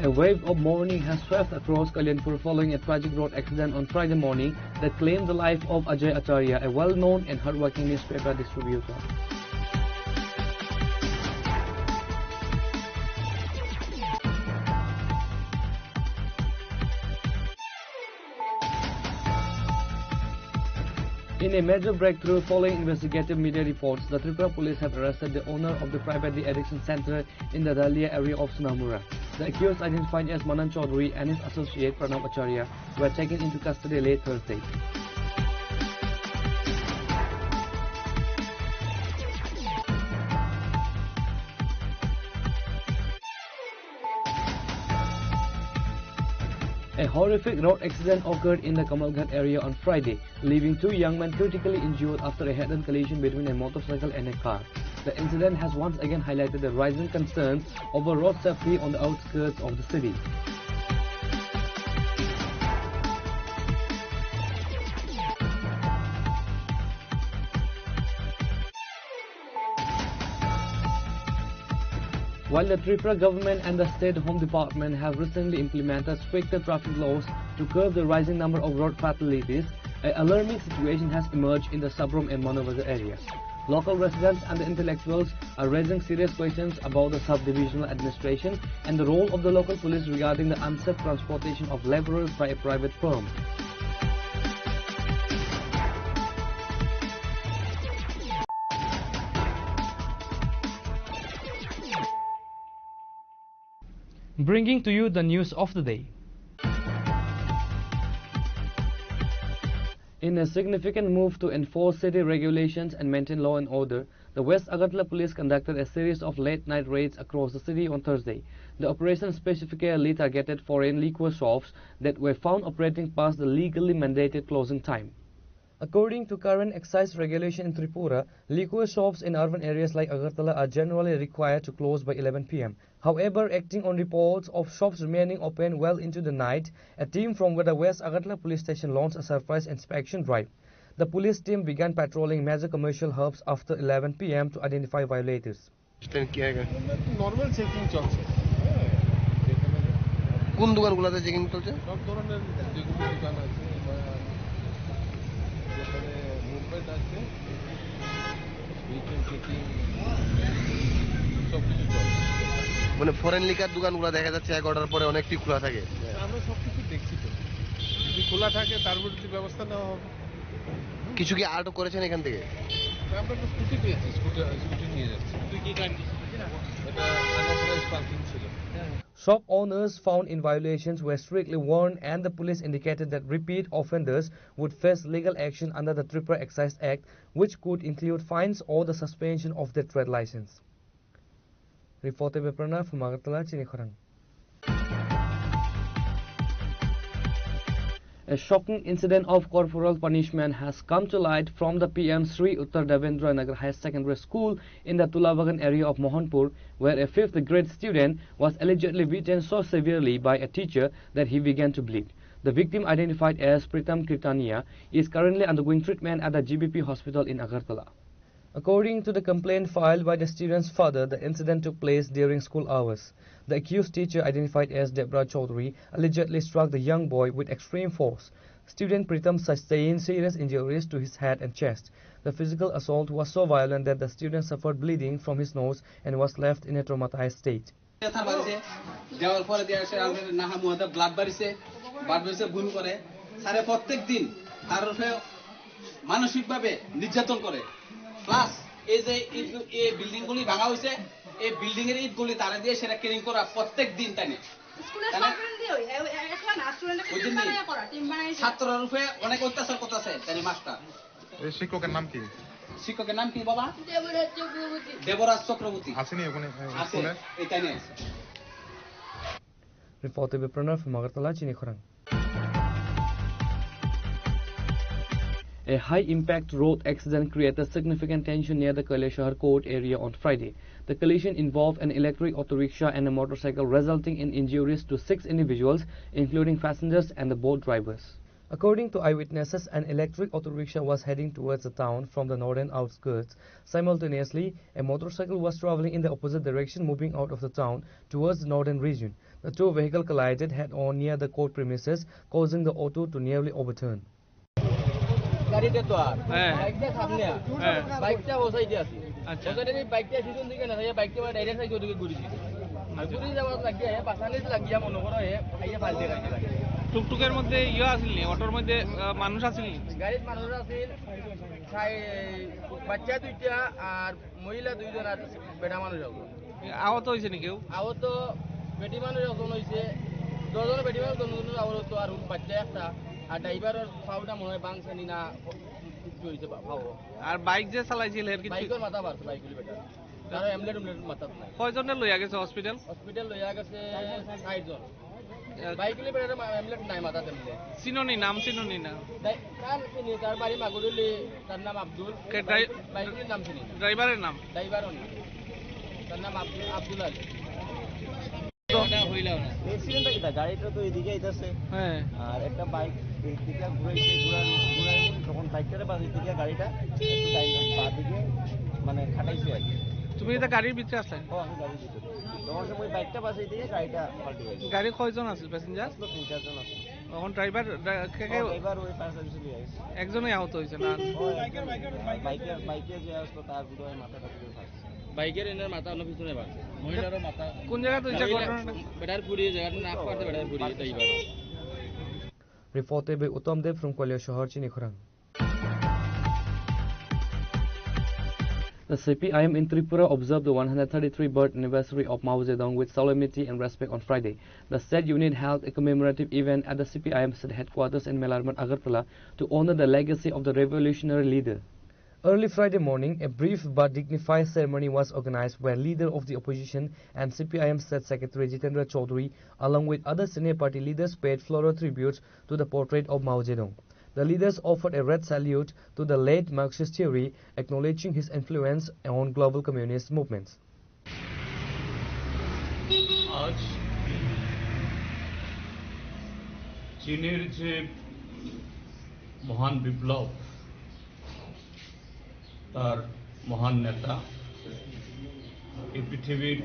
A wave of mourning has swept across Kalyanpur following a tragic road accident on Friday morning that claimed the life of Ajay Acharya, a well-known and hardworking newspaper distributor. In a major breakthrough following investigative media reports, the Tripura police have arrested the owner of the private de-addiction center in the Dalia area of Sonamura. The accused, identified as Manan Chaudhary, and his associate Pranab Acharya, were taken into custody late Thursday. A horrific road accident occurred in the Kamalghat area on Friday, leaving two young men critically injured after a head-on collision between a motorcycle and a car. The incident has once again highlighted the rising concerns over road safety on the outskirts of the city. While the Tripura government and the State Home Department have recently implemented stricter traffic laws to curb the rising number of road fatalities, an alarming situation has emerged in the Sabrom and Manobazar areas. Local residents and the intellectuals are raising serious questions about the sub-divisional administration and the role of the local police regarding the unsafe transportation of laborers by a private firm. Bringing to you the news of the day. In a significant move to enforce city regulations and maintain law and order, the West Agartala Police conducted a series of late-night raids across the city on Thursday. The operation specifically targeted foreign liquor shops that were found operating past the legally mandated closing time. According to current excise regulation in Tripura, liquor shops in urban areas like Agartala are generally required to close by eleven p m. However, acting on reports of shops remaining open well into the night, a team from the West Agartala Police Station launched a surprise inspection drive. The police team began patrolling major commercial hubs after eleven p m to identify violators. Stand কি আগে? Normal checking চলছে। কোন দোকানগুলোতে চেকিং চলছে? সব ধরনের যেগুলো দোকান আছে বা যেখানে মুভমেন্ট আছে, ভেহিকেল চেকিং, সব কিছু চলছে। মানে ফরেন লিকার দোকানগুলো দেখা যাচ্ছে এগারোটার পরে অনেকটি খোলা থাকে। আমরা সব কিছু দেখছি তো, যদি খোলা থাকে তার বিরুদ্ধে ব্যবস্থা নেওয়া হবে। কিছু কি আটক করেছেন এখান থেকে? আমরা তো স্কুটি পেয়েছি, স্কুটি, স্কুটি নিয়ে যাচ্ছি। তুই কি গাড়ি? এটা আনঅথরাইজড পার্কিং ছিল। Shop owners found in violations were strictly warned, and the police indicated that repeat offenders would face legal action under the Tripura Excise Act, which could include fines or the suspension of their trade license. Reported by Pranav from Agartala, Chini Khorang. A shocking incident of corporal punishment has come to light from the P M Sri Uttar Devendra Nagar Higher Secondary School in the Tulabagan area of Mohanpur, where a fifth grade student was allegedly beaten so severely by a teacher that he began to bleed. The victim, identified as Pritam Kirtania, is currently undergoing treatment at the G B P hospital in Agartala. According to the complaint filed by the student's father, the incident took place during school hours. The accused teacher, identified as Debra Chaudhary, allegedly struck the young boy with extreme force. Student Pritam sustained serious injuries to his head and chest. The physical assault was so violent that the student suffered bleeding from his nose and was left in a traumatized state. ব্যথা বাড়ছে, দেওয়ার পরে দিয়ে আসে আমাদের নাহা মুহাতে ব্লাড বাড়ছে, ব্লাড বাড়ছে, বমি করে। স্যারে প্রত্যেক দিন তার উপরে মানসিকভাবে নির্যাতন করে। প্লাস এই যে ইট, এই বিল্ডিং গুলি ভাঙা হয়েছে, এই বিল্ডিং এর ইট গুলি তারা দিয়ে সেটা ক্লিন করা প্রত্যেক দিন তাই না। স্কুলের তাহলে স্টুডেন্ট দিয়ে ওই, এ-, এ-, একলা না, স্টুডেন্টরা ওই টিম জন্যই। বানাইয়া করা, টিম বানাই ছাত্রর উপরে অনেক অত্যাচার করতেছে তাই না মাস্টার। এই শিক্ষকের নাম কি? শিক্ষকের নাম কি বাবা? দেবরাজ চক্রবর্তী। দেবরাজ চক্রবর্তী। আসেনি ওখানে, এ, আছে, স্কুলে? এখানে আছে। Reported by Pranav from Agartala, Chini Khorang. A high-impact road accident created significant tension near the Kailashahar Court area on Friday. The collision involved an electric auto rickshaw and a motorcycle, resulting in injuries to six individuals, including passengers and the boat drivers. According to eyewitnesses, an electric auto rickshaw was heading towards the town from the northern outskirts. Simultaneously, a motorcycle was traveling in the opposite direction, moving out of the town towards the northern region. The two vehicles collided head-on near the court premises, causing the auto to nearly overturn. গাড়িতে তো আর হ্যাঁ। বাইকটা সামনে আর। হ্যাঁ। বাইকটা ও সাইডে আছে। আচ্ছা। ও সাইডে এই বাইকটা পিছন দিকে না, এই বাইকটা মানে ডাইরেক্ট সাইড ওদিকে ঘুরেছি। আর আচ্ছা। ঘুরে যাওয়ার লাগিয়া, এ পাশানিত লাগিয়া মনে করো, এ আইয়া ফাল দিয়ে গাড়ি লাগে। টুকটুকের মধ্যে ইয়ে আছিল নি? অটোর মধ্যে, আহ, মানুষ আছিল নি? গাড়িত মানুষ আছিল, চাই-, বাচ্চা দুইটা আর মহিলা দুইজন আর বেটা মানুষ একজন। আহত হয়েছে নি কেউ? আহত বেটি মানুষ একজন হয়েছে, দুজন বেটি মানুষ, দুজন আহত হতো, আর বাচ্চা একটা, আর ড্রাইভারের পাওটা মনে হয় বাংসানি না কিছু হয়েছে বা-, পাও। আর বাইক যে চালাইছিল এর কিছু? বাইকের মাথা বাড়ছে, বাইক বেটা। তারা এমলেট উমলেট মাথাত নাই। কয়জনে লইয়া গেছে হসপিটাল? হসপিটাল লইয়া গেছে ষাট জন। এ, বাইক নিয়ে বেড়াতে মা-, এমলেট নাই মাথাত এমনি। চিনো নি, নাম চিনো নি না? তাই, তার চিনি, তার বাড়ি মাগুরুলি, তার নাম আব্দুল। কে ড্রাই-, বাইক নিয়ে নাম চিনি না। ড্রাইভারের নাম? ড্রাইভারও না। তার নাম আব্দুল, আব্দুল আলী। অ্যাক্সিডেন্টটা কিতা? গাড়িটা তো এদিকে আইতাছে। হ্যাঁ। আর একটা বাইক এই দিকে ঘুরাইছে, ঘুরাই, ঘুরাই তখন বাইকটারে বাঁচাইতে গিয়া গাড়িটা একটু ডাইন বাঁ দিকে মানে খাটাইছে আর কি। তুমি এটা গাড়ির ভিতরে আছো? ও, আমি গাড়ির ভিতরে। তখন সময় বাইকটা বাঁচাইতে গিয়া গাড়িটা পাল্টি গেছে। গাড়ি কয়জন আছিল প্যাসেঞ্জার? আসলে তিন চারজন আছে। এখন ড্রাইভার, ড্রা-, কে কে? ও, ড্রাইভার ওই ফায়ার সার্ভিসে নিয়ে আসছে। একজনই আহত হয়েছে না? ও, একজন। বাইকের, বাইকে যে আসলো তার বোধহয় মাথাটা পুরো ফাটছে। বাইকের এনার মাথা অন্য পিছনে বাড়ছে। মহিলারও মাথা। কোন জায়গা তো এটা ঘটনাটা? বেটার পুরি জায়গাটা নাক পারতে বেটার পুরি, তাই বারো। Reported by Uttam Deb from Koilasohor, Chinikhorang. The C P I M in Tripura observed the one hundred thirty-three birth anniversary of Mao Zedong with solemnity and respect on Friday. The state unit held a commemorative event at the C P I M state headquarters in Melarmat, Agartala, to honor the legacy of the revolutionary leader. Early Friday morning, a brief but dignified ceremony was organized where leader of the opposition and C P I M state secretary Jitendra Chaudhary, along with other senior party leaders, paid floral tributes to the portrait of Mao Zedong. The leaders offered a red salute to the late Marxist theory, acknowledging his influence on global communist movements. আজ চীনের যে মহান বিপ্লব, তার মহান নেতা, এই পৃথিবীর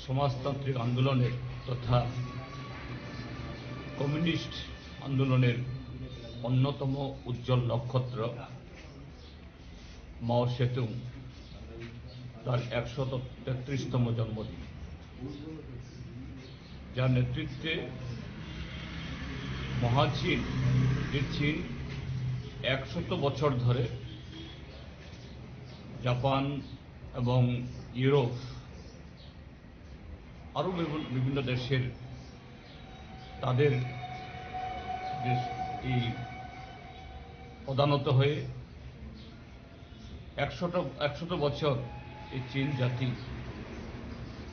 সমাজতান্ত্রিক আন্দোলনের তথা কমিউনিস্ট আন্দোলনের অন্যতম উজ্জ্বল নক্ষত্র মাও সেতুং তার একশত তেত্রিশতম জন্মদিন, যার নেতৃত্বে মহাচীন, যে চীন একশত বছর ধরে জাপান এবং ইউরোপ আরও বিভিন্ন, বিভিন্ন দেশের তাদের যে এই প্রধানত হয়ে একশোটা, একশত বছর এই চীন জাতি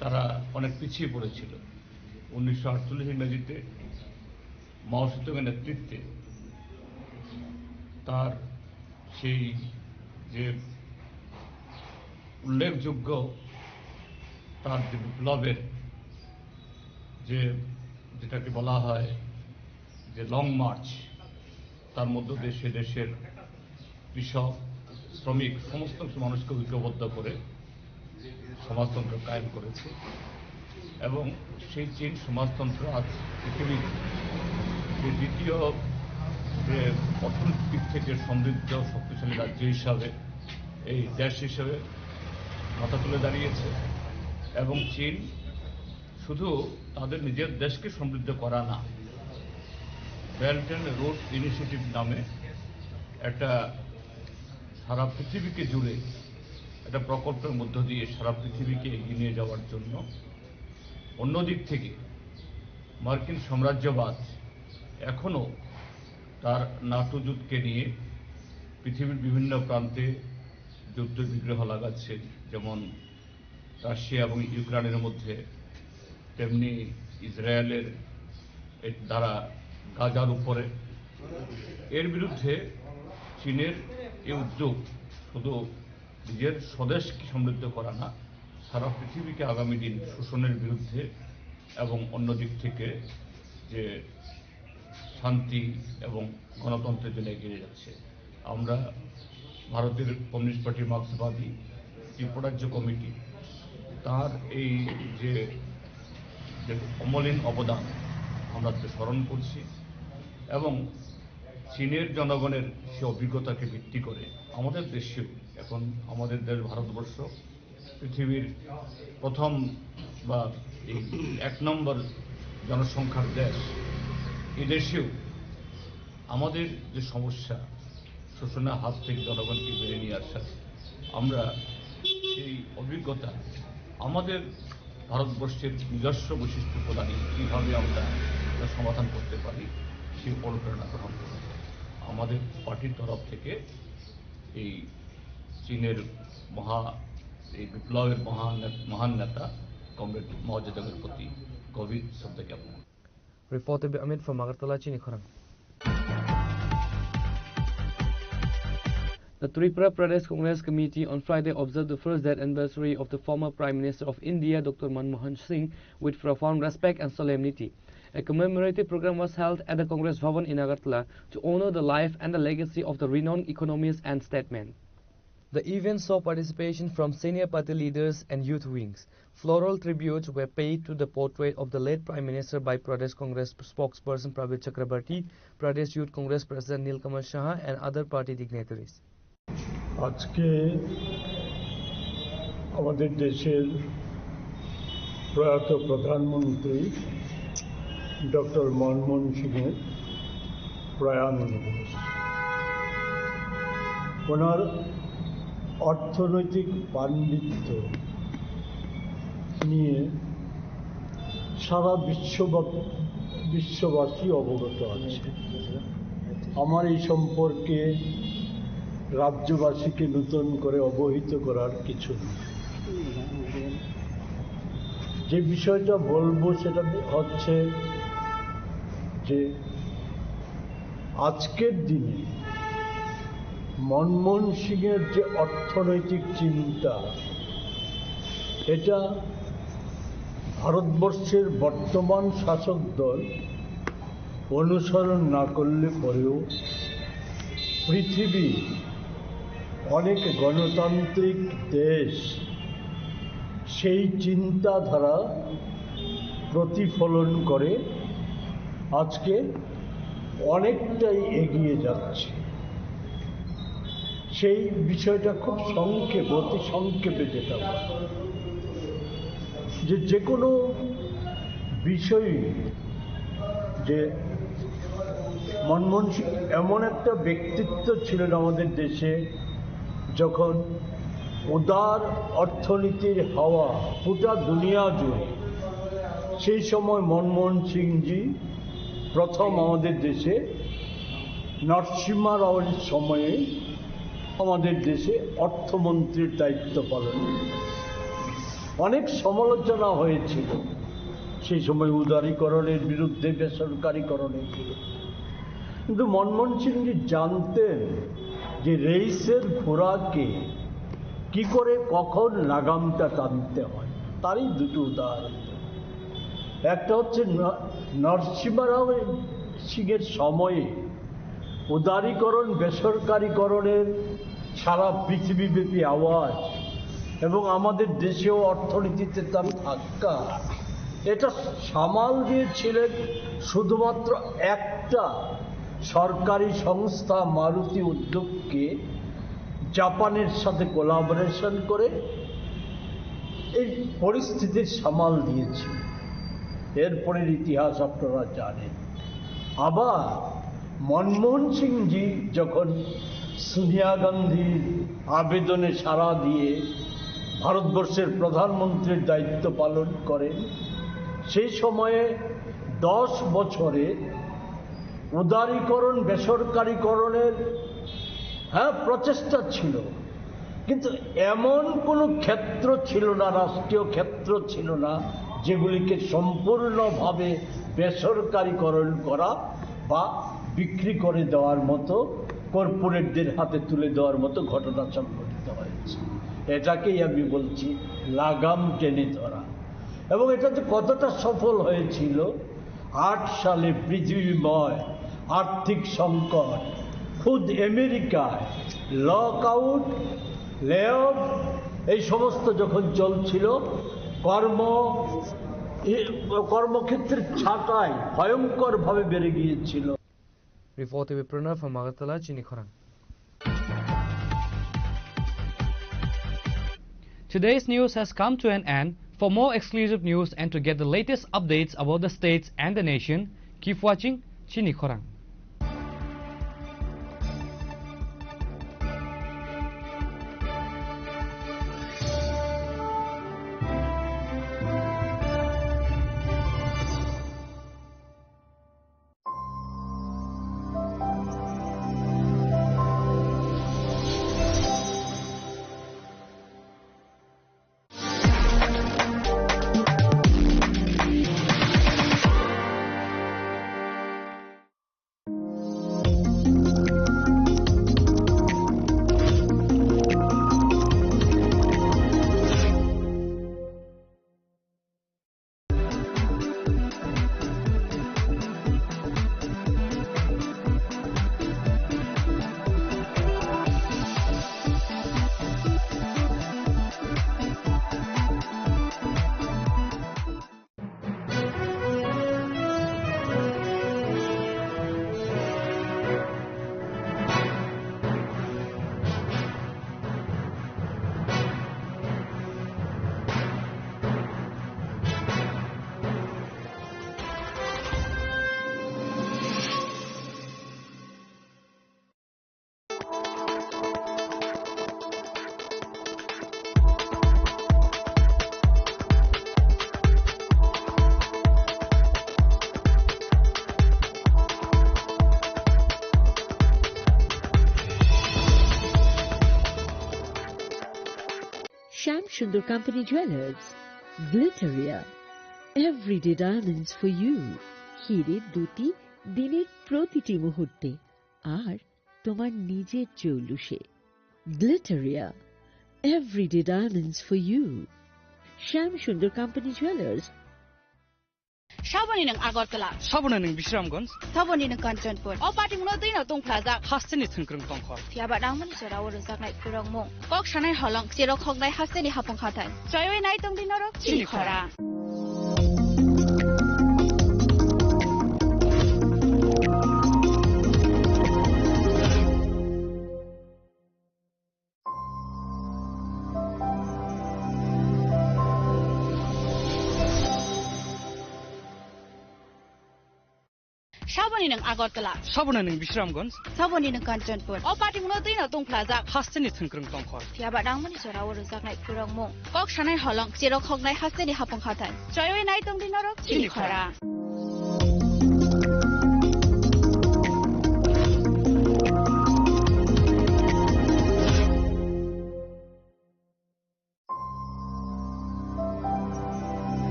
তারা অনেক পিছিয়ে পড়েছিল। উনিশশো আটচল্লিশ ইংরেজিতে মাও সেতুংয়ের নেতৃত্বে তার সেই যে উল্লেখযোগ্য তার যে বিপ্লবের যে, যেটাকে বলা হয় যে লং মার্চ, তার মধ্য দিয়ে সে দেশের কৃষক, শ্রমিক, সমস্ত মানুষকে ঐক্যবদ্ধ করে সমাজতন্ত্র কায়েম করেছে এবং সেই চীন সমাজতন্ত্র আজ পৃথিবীর যে দ্বিতীয় যে অর্থনৈতিক দিক থেকে সমৃদ্ধ শক্তিশালী রাজ্য হিসাবে, এই দেশ হিসাবে মাথা তুলে দাঁড়িয়েছে। এবং চীন শুধু তাদের নিজের দেশকে সমৃদ্ধ করা না, বেল্ট অ্যান্ড রোড ইনিশিয়েটিভ নামে একটা সারা পৃথিবীকে জুড়ে একটা প্রকল্পের মধ্য দিয়ে সারা পৃথিবীকে এগিয়ে নিয়ে যাওয়ার জন্য। অন্যদিক থেকে মার্কিন সাম্রাজ্যবাদ এখনও তার নাটো জোটকে নিয়ে পৃথিবীর বিভিন্ন প্রান্তে যুদ্ধ বিগ্রহ লাগাচ্ছে, যেমন রাশিয়া এবং ইউক্রেনের মধ্যে, তেমনি ইসরায়েলের এর দ্বারা গাজার উপরে। এর বিরুদ্ধে চীনের এই উদ্যোগ শুধু নিজের স্বদেশকে সমৃদ্ধ করা না, সারা পৃথিবীকে আগামী দিন শোষণের বিরুদ্ধে এবং অন্য দিক থেকে যে শান্তি এবং গণতন্ত্রের জন্য এগিয়ে যাচ্ছে। আমরা ভারতের কমিউনিস্ট পার্টি মার্ক্সবাদী ত্রিপুরাজ্য কমিটি তার এই যে, যে অমলিন অবদান আমরা তো স্মরণ করছি এবং চীনের জনগণের সে অভিজ্ঞতাকে ভিত্তি করে আমাদের দেশেও এখন আমাদের দেশ ভারতবর্ষ পৃথিবীর প্রথম বা এই এক নম্বর জনসংখ্যার দেশ, এদেশেও আমাদের যে সমস্যা, শোষণের হাত থেকে জনগণকে বেরিয়ে নিয়ে আসা, আমরা সেই অভিজ্ঞতা আমাদের ভারতবর্ষের নিজস্ব বৈশিষ্ট্য প্রদানে কীভাবে আমরা এটা সমাধান করতে পারি, সেই অনুপ্রেরণা গ্রহণ করব। আমাদের পার্টির তরফ থেকে এই চীনের মহা, এই বিপ্লবের মহান নে-, মহান নেতা কমরেড মাও জেদুংয়ের প্রতি গভীর শ্রদ্ধা জ্ঞাপন। Reported by Amit from Agartala, Chini Khorang. The Tripura Pradesh Congress Committee on Friday observed the first death anniversary of the former Prime Minister of India, Doctor Manmohan Singh, with profound respect and solemnity. A commemorative program was held at the Congress Bhavan in Agartala to honor the life and the legacy of the renowned economist and statesman. The event saw participation from senior party leaders and youth wings. Floral tributes were paid to the portrait of the late Prime Minister by Pradesh Congress spokesperson Praveer Chakrabarty, Pradesh Youth Congress President Nilkamal Saha, and other party dignitaries. আজকে আমাদের দেশের প্রয়াত প্রধানমন্ত্রী ডক্টর মনমোহন সিংয়ের প্রয়াণ দিবস। ওনার অর্থনৈতিক পাণ্ডিত্য নিয়ে সারা বিশ্বব্যাপী, বিশ্ববাসী অবগত আছে। আমার এই সম্পর্কে রাজ্যবাসীকে নতুন করে অবহিত করার কিছু নেই। যে বিষয়টা বলবো সেটা হচ্ছে যে আজকের দিনে মনমোহন সিংয়ের যে অর্থনৈতিক চিন্তা, এটা ভারতবর্ষের বর্তমান শাসক দল অনুসরণ না করলে পরেও পৃথিবীর অনেক গণতান্ত্রিক দেশ সেই চিন্তাধারা প্রতিফলন করে আজকে অনেকটাই এগিয়ে যাচ্ছে। সেই বিষয়টা খুব সংক্ষেপে, অতি সংক্ষেপে যেটা বলবো, যে, যে কোনো বিষয়ে যে মনমোহন সিং এমন একটা ব্যক্তিত্ব ছিলেন আমাদের দেশে, যখন উদার অর্থনীতির হাওয়া গোটা দুনিয়া জুড়ে, সেই সময় মনমোহন সিংজি প্রথম আমাদের দেশে নরসিংহ রাওয়ের সময়ে আমাদের দেশে অর্থমন্ত্রীর দায়িত্ব পালন করেন। অনেক সমালোচনা হয়েছিল সেই সময় উদারীকরণের বিরুদ্ধে, বেসরকারীকরণের বিরুদ্ধে। কিন্তু মনমোহন সিংজি জানতেন যে রেইসের ঘোড়াকে কি করে কখন লাগামটা টানতে হয়, তারই দুটো উদাহরণ। একটা হচ্ছে ন-, নরসিংহ রাও সিংয়ের সময়ে উদারীকরণ, বেসরকারীকরণের সারা পৃথিবীব্যাপী আওয়াজ এবং আমাদের দেশেও অর্থনীতিতে তার ধাক্কা, এটা সামাল দিয়েছিলেন শুধুমাত্র একটা সরকারি সংস্থা মারুতি উদ্যোগকে জাপানের সাথে কোলাবোরেশন করে এই পরিস্থিতির সামাল দিয়েছিল। এরপরের ইতিহাস আপনারা জানেন। আবার মনমোহন সিংজি যখন সোনিয়া গান্ধীর আবেদনে সাড়া দিয়ে ভারতবর্ষের প্রধানমন্ত্রীর দায়িত্ব পালন করেন, সেই সময়ে দশ বছরে উদারীকরণ, বেসরকারীকরণের, হ্যাঁ, প্রচেষ্টা ছিল, কিন্তু এমন কোনো ক্ষেত্র ছিল না, রাষ্ট্রীয় ক্ষেত্র ছিল না, যেগুলিকে সম্পূর্ণভাবে বেসরকারীকরণ করা বা বিক্রি করে দেওয়ার মতো, কর্পোরেটদের হাতে তুলে দেওয়ার মতো ঘটনা সংঘটিত হয়েছে। এটাকেই আমি বলছি লাগাম টেনে ধরা। এবং এটা যে কতটা সফল হয়েছিল, আট সালে পৃথিবীময় আর্থিক সংকট, খুদ আমেরিকায় লকআউট, লে অফ, এই সমস্ত যখন চলছিল, কর্ম, এ, কর্মক্ষেত্রের ছাঁটাই ভয়ঙ্করভাবে বেড়ে গিয়েছিল। Reported by Pranav from Agartala, Chini Khorang. Today's news has come to an end. For more exclusive news and to get the latest updates about the states and the nation, keep watching Chini khorang. Shyam Sundar Company Jewelers, Glitteria, everyday diamonds for you. হিরে দুটি দিনের প্রতিটি মুহূর্তে আর তোমার নিজের জৌলুসে। Glitteria, everyday diamonds for you. Shyam Sundar Company Jewelers. Saboni nwng Agartala. Saboni nwng Bisramganj. Saboni nwng Kanchanpur. O patimungno twino tungphlajak. Hasteni thwngkwrwng tongkhor. Phiyaba nangmani jora o rwjaknai khurokmung. Kok sanai holong, cherok hoknai hasteni hapung hathai. Choiwi nai tongdi norok chini khorang. Saboni nwng Agartala. Saboni nwng Bisramganj. Saboni nwng Kanchanpur. O patimungno twino tungphlajak. Hasteni thwngkwrwng tongkhor. Phiyaba nangmani jora o rwjaknai khurokmung. Kok sanai holong, cherok hoknai hasteni hapung hathai. Choiwi nai tongdi norok chini khorang.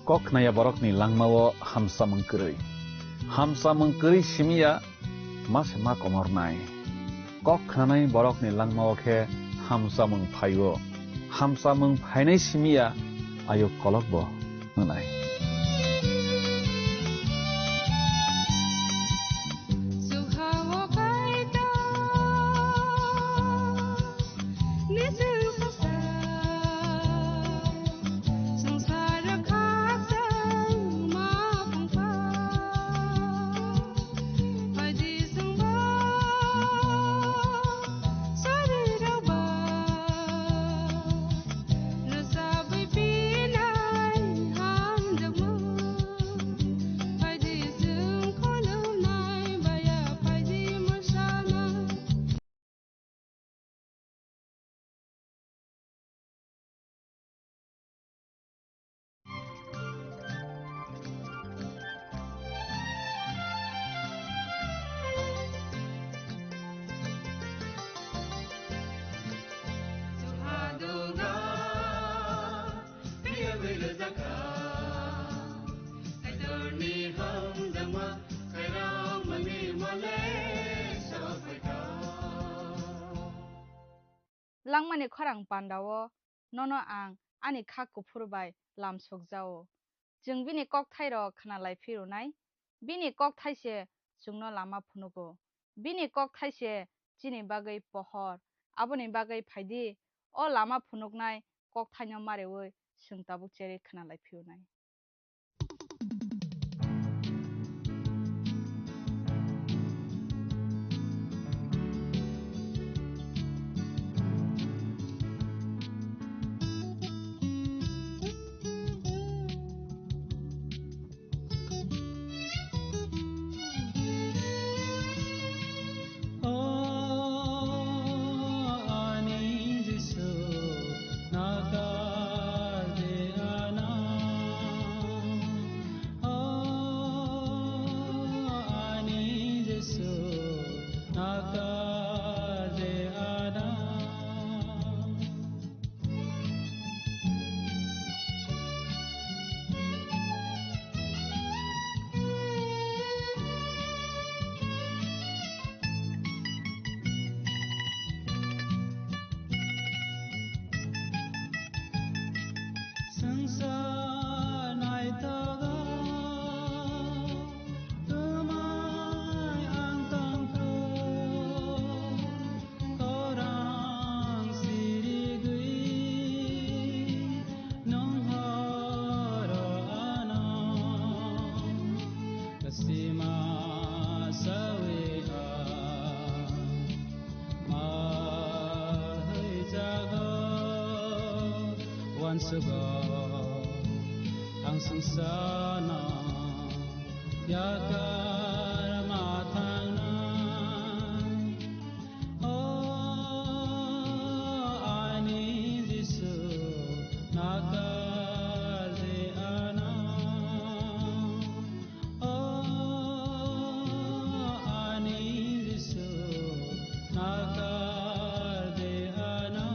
Kok khnaya borokni langmao hamsamung kwrwi. Hamsamung kwrwi simi ya ma se ma komornai. Kok khnanai borokni langmao khe hamsamung phaio. Hamsamung phainai simi ya ayuk kolokbo wngnai. Langmani khorang pandao nono ang ani kha kuphur bai lam sokjao. Chwng bini kokthairok khna lai phirunai. Bini kokthai se chwngno lama phunugo. Bini kokthai se chini bagwi pohor. Aboni bagwi phaidi, o lama phunuknai kokthaino mareui chwng tabuk cherwi khna lai phirunai. O ani Jisu, nakar de ana. O ani Jisu, nakar de ana. Swngchar naithogo, twmai ang tongkho, khorang sirigwi, nwng horo ano, kwsima sawi ha. Ma haijago, uansugo, ang swngcharno yakar ma thangnai. O ani Jisu, nakar di ano. O ani Jisu, nakar di ano.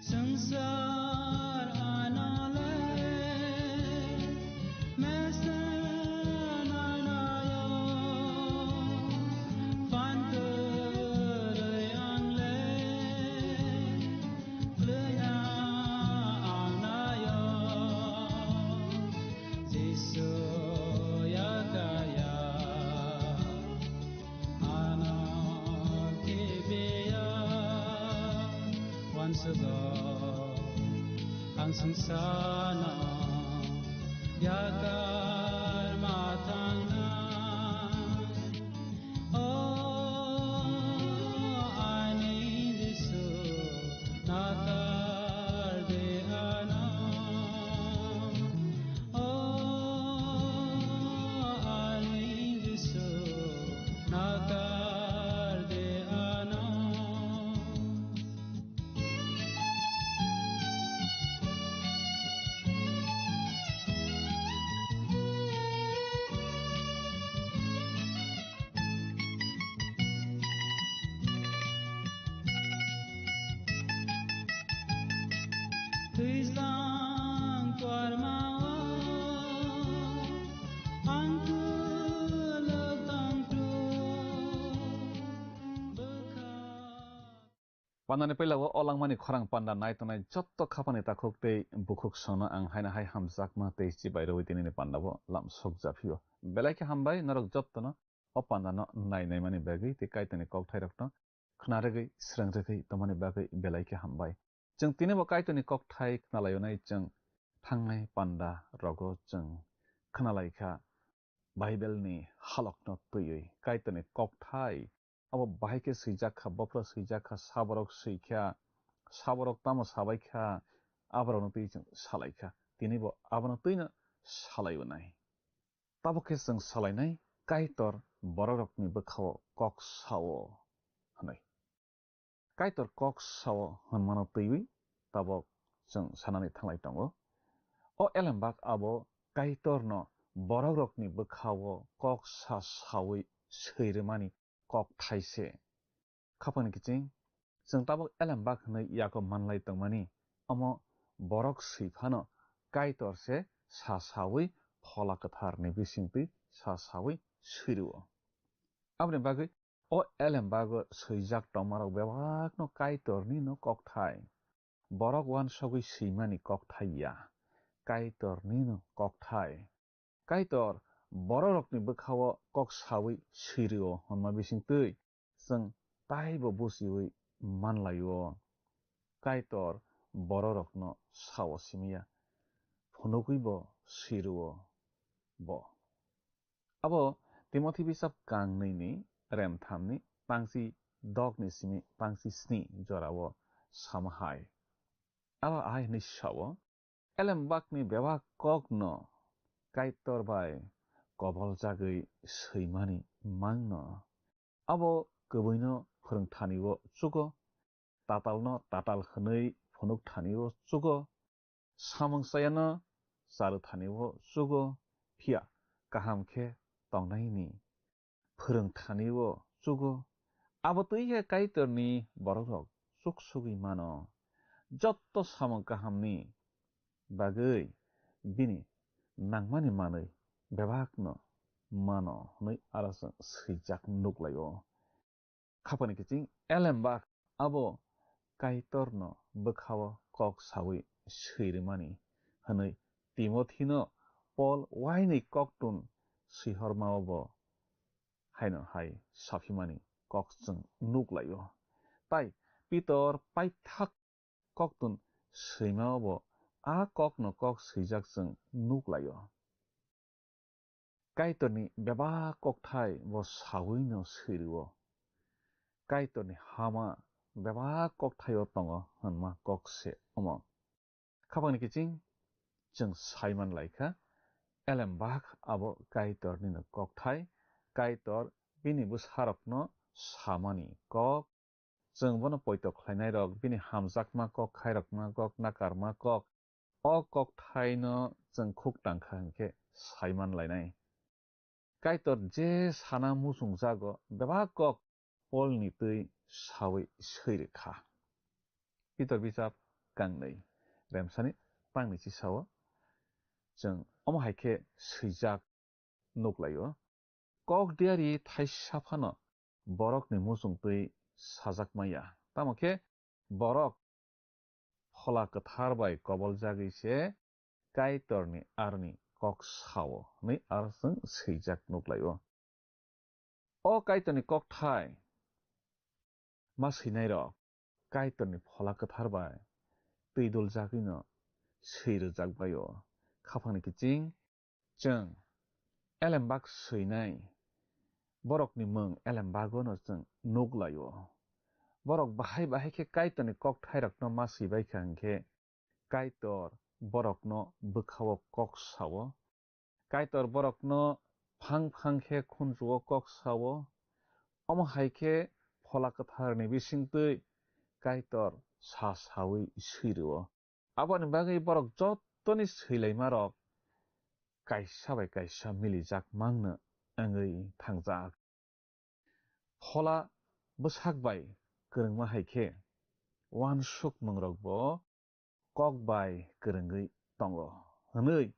Swngchar ano le mesen nanaio, phan kwrwi ang le kwlwina ang naio, Jisu yakar ya. Ano khibiya uansugo, ang swngcharno yakar ma thangnai. O ani Jisu, nakar di ano. O ani Jisu, nakar di ano. Pandani puila o langmani khorang panda nai tongnai jotto khapani takhuk tei bukhuk songno ang haino hai hamjakma tei chibai rwui tinini pandao lam sokjaphio. Belai khe hambai norok jottono o pandano nai naimani bagwi tei Kaitorni kokthairokno khna rwgwi, srwng rwgwi tongmani bagwi belai khe hambai. Chwng tinibo Kaitorni kokthai khnalaionai chwng thangnai panda rogo chwng khnalaikha Bible-ni halokno twiwi Kaitorni kokthai abo bahai khe swijak kha, bophro swijak kha, saborok swikha, saborok tamo sabaikha, aborokno twi chwng salaikha. Tinibo abono twino salaionai. Tabuk khe chwng salainai Kaitor borokrokni bwkhao kok sao hwnwi. Kaitor kok sao hwnmano twiwi tabuk chwng sanani thanglai tongo. O elembak abo Kaitorno borokrokni bwkhao kok sa saui swi rwmani kokthai se. Khapangni kiching, chwng tabuk elembak hwnwi yago manlai tongmani, omo borok swi phano Kaitor se sa saui Phola Kwtharni bisingtwi sa saui swi rwo. Aboni bagwi o elembago swijak tongmarok bebakno Kaitornino kokthai. Borok uansugwi swimani kokthai ya, Kaitornino kokthai. Kaitor borokrokni bwkhao kok saui swi rwo hwnma bisingtwi chwng taibo buchiui manlaio. Kaitor borokrokno sao simi ya, phunugwibo swi rwo bo. Abo Timothi bisap kang nwi ni rem tham ni pangsi dok ni simi pangsi sni jorao sama hai. Abo ahai hwnwi sao, elembakni bebak kokno Kaitor bai koboljagwi swimani mangno. Abo kwbwino phwrwngthani-o chugo, tatalno tatal hwnwi phunukthani-o chugo, samung chayano charwthani-o chugo, phiya kaham khe tongnaini phwrwngthani-o chugo. Abo twi khe Kaitorni borokrok chuksugwi mano. Jotto samung kahamni bagwi bini nangmani manwi bebakno mano hwnwi aro chwng swijak nuklaio. Khapangni kiching elembak abo Kaitorno bwkhao kok saui swi rwmani hwnwi Timothino Pol uaini koktun swihormao bo haino hai saphimani kok chwng nuklaio. Tai Pitor paithak koktun swimao bo a kokno kok swijak chwng nuklaio. Kaitorni bebak kokthai bo sauino swi rwo. Kaitorni hama bebak kokthaio tongo hwnma kok se omo. Khapangni kiching chwng saiman laikha, elembak abo Kaitornino kokthai, Kaitor bini bwsarokno samani kok, chwng bono poito khlainairok, bini hamjakma kok, khairokma kok, nakarma kok, o kokthaino chwng khuk tangkha hinkhe saiman lainai. Kaitor je sana muchungjago, bebak kok Polni twi saui swi rwkha. Pitor bijap kangnwi, remsani pangni chisao chwng omo hai khe swijak nuklaio. Kok diari thaisa phano borokni muchung twi sajak maya. Tamo khe borok Phola Kwthar bai koboljagwi se Kaitorni aroni kok sao hwnwi aro chwng swijak nuklaio. O Kaitorni kokthai ma swinairok Kaitorni Phola Kwthar bai twi duljagwino swi rwjakbaio. Khapangni kiching chwng elembak swinai borokni mung elembagono chwng nuklaio. Borok bahai bahai khe Kaitorni kokthairokno ma swibaikha hinkhe Kaitor borokno bwkhao kok sao. Kaitor borokno phang phang khe khunjuo kok sao. Omo hai khe Phola Kwtharni bisingtwi Kaitor sa saui swi rwo. Aboni bagwi borok jottoni swilaimarok kaisa bai kaisa milijak mangno wngwi thangjak. Phola bwsak bai kwrwngma hai khe uansukmungrokbo kok bai kwrwngwi tongo hwnwi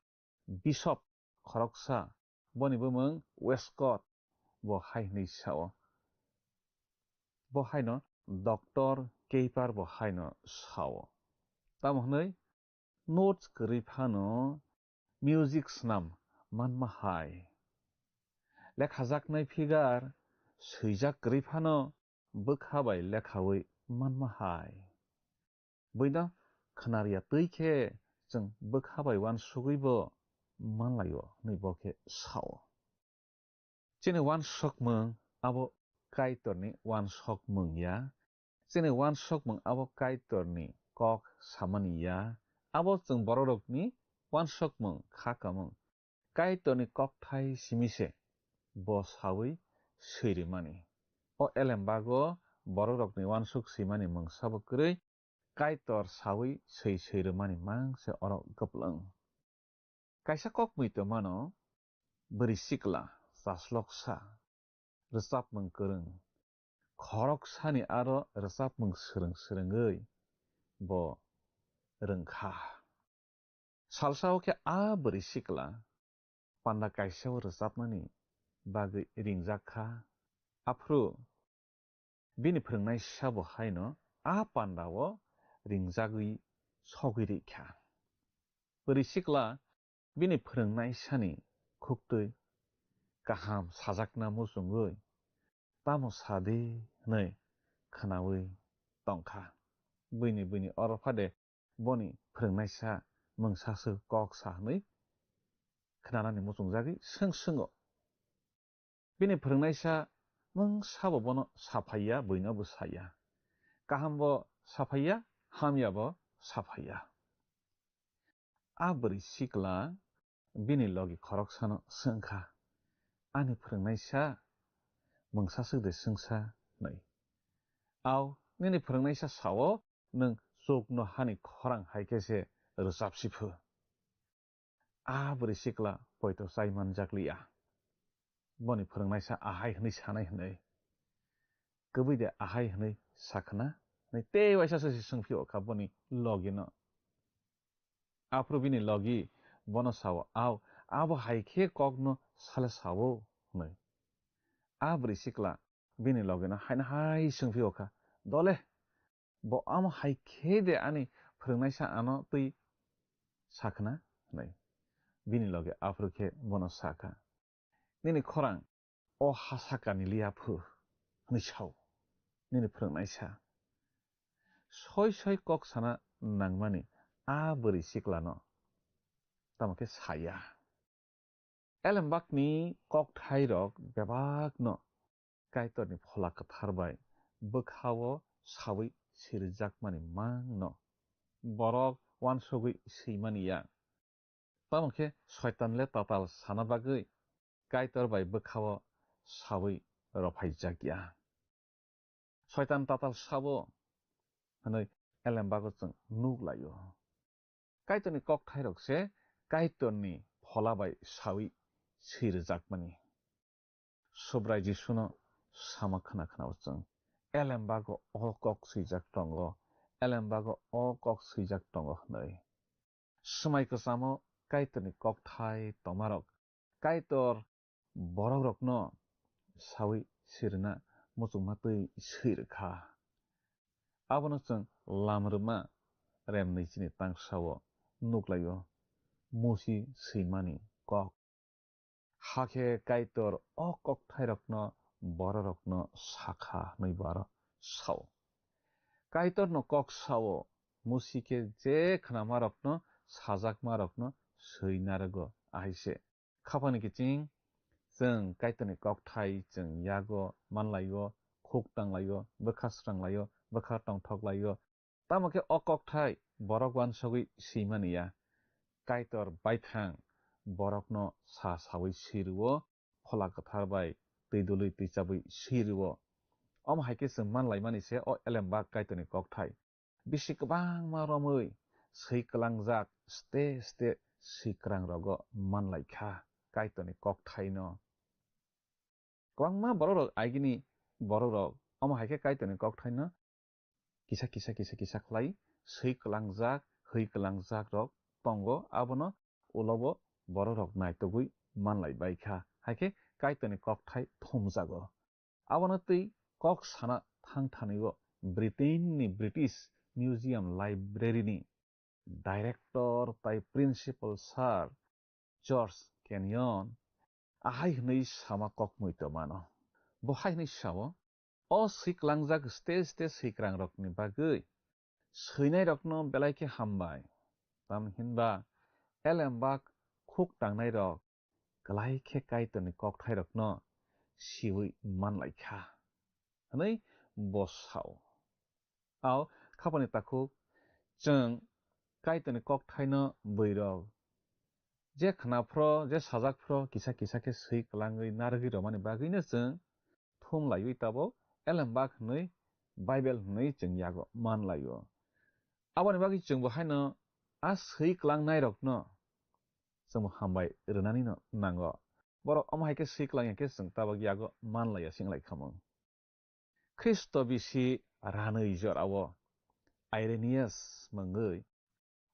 Bishop khoroksa, boni bumung Westcott, bo hai hwnwi sao. Bo haino Doctor keiparbo haino sao. Tamo hwnwi notes kwrwi phano music snam manma hai. Lekhajaknai figure swijak kwrwi phano bwkha bai lekhawi manma hai. Buino khwnarya twi khe chwng bwkha bai uansugwibo manlaio hwnwi bo khe sao. Chini uansukmung abo Kaitorni uansukmung ya. Chini uansukmung abo Kaitorni kok samani ya. Abo chwng bororokni uansukmung kha kamung. Kaitorni kokthai simi se bo sawi swi rimani. O elembago bororokni uansuk swimani mungsabo kwrwi Kaitor sawi swi swi rwmani mang se oro kwplwng. Kaisa kok mui tongmano, bwrwi sikla, chasloksa, rwchapmung kwrwng, khoroksani aro rwchapmung swrwng swrwngwi bo rwngkha. Salsa o khe a bwrwi sikla panda kaisa o rwchapnani bagwi ringjak kha. Aphuru bini phwrwngnaisa bo haino a panda o ringjagwi sogwi rikha. Bwrwi sikla bini phwrwngnaisani khuktwi kaham sajakna muchungwi tamo sa di hwnwi khwnawi tongkha. Buini buini oro phade boni phwrwngnaisa mungsaswk kok sa hwnwi khwnanani muchungjagwi swng swngw. Bini phwrwngnaisa mungsabo bono saphaiya, buino bo saya. Kahambo saphaiya, hamyabo saphaiya. A bwrwi sikla bini logi khoroksano swngkha, "Ani phwrwngnaisa mungsaswk de swngsa?" hwnwi. "Au, nini phwrwngnaisa sao, nwng chukno hani khorang hai khe se rwchapsi phu." A bwrwi sikla poito chai manjakliya. Boni phwrwngnaisa ahai hwnwi sanai hwnwi. "Kwbwi de ahai hwnwi sakhna?" hwnwi tei waisa se swngphi okha boni logino. Aphuru bini logi bono sao, "Au, abo hai khe kokno sale sao?" hwnwi. A bwrwi sikla bini logino haino hai swngphi okha, "Dole, bo amo hai khe de ani phwrwngnaisa ano twi sakhna?" hwnwi. Bini logi aphuru khe bono sakha, "Nini khorang o ha sakani liya phu," hwnwi sao nini phwrwngnaisa. Soi soi kok sana nangmani a bwrwi siklano tamo khe saya. Elembakni kokthairok bebakno Kaitorni Phola Kwthar bai bwkhao sawi sirijakmani mangno borok uansugwi swimani ya. Tamo khe Soitan le tatal sana bagwi Kaitor bai bwkhao sawi rophaijak ya. Soitan tatal sabo hwnwi elembago chwng nuk lai-o. Kaitorni kokthairok se Kaitorni Phola bai sawi sirijakmani. Subrai Jisuno sama khna khna-o chwng, "Elembago o kok swijak tongo, elembago o kok swijak tongo," hwnwi. Swmai kwchamo Kaitorni kokthai tongmarok Kaitor borokrokno sawi sirina muchungma twi swi rwkha. Abono chwng Lam rwma remnwi chini tangsao nuk lai-o, Musi swimani kok. Hakhe Kaitor o kokthairokno bororokno sakha hwnwi bo aro sao. Kaitorno kok sao, Musi khe je khnamarokno sajakmarokno swi narwgo, ahai se. Khapani kiching, chwng Kaitorni kokthai chwng yago manlai-o, khuk tanglai-o, bwkha sranglai-o, bwkha tongthoklai-o. Tamo khe o kokthai borok uansugwi swimani ya. Kaitor baithang borokno sa sawi swi rw-o, Phola Kwthar bai twi dului twi chabwi swi rw-o. Omo hai khe chwng manlaimani se o elembak Kaitorni kokthai. Bisi kwbangma romwi swi kwlangjak ste ste swi kwrang rogo manlai kha Kaitorni kokthaino. Kwbangma bororok agini bororok omo hai khe Kaitorni kokthaino kisa kisa kisa kisa khlai swi kwlangjak, hwi kwlangjak rok tongo, abono ulobo bororok naitugwi manlai bai kha, hai khe Kaitorni kokthai thumjago. Abono twi kok sana thang thani-o Britain ni British Museum Library ni director tai principal sir George Kenyon ahai hwnwi sama kok muitomano. Bo hai hwnwi sao, "O swi klangjak stage stage swikwrangrokni bagwi swinairokno belai khe hambai. Tamni hinba elembak khuk tangnairok klai khe Kaitorni kokthairokno siui manlaikha," hwnwi bo sao. Ao khapani takhuk chwng Kaitorni kokthaino bwrwirok je khna phro, je sajak phro, kisa kisa khe swi kwlangwi narwgwi rwmani bagwino chwng thum laiwi tabuk elembak hwnwi Bible hwnwi chwng yago man laio. Aboni bagwi chwngbo haino a swi kwlangnairokno chwngbo hambai rwnanino nango. Borok omo hai khe swi kwlangya khe chwng tabuk yago man laiya se wng lai kha mung. Khristo bisi ranwi jorao Irenaeus mungwi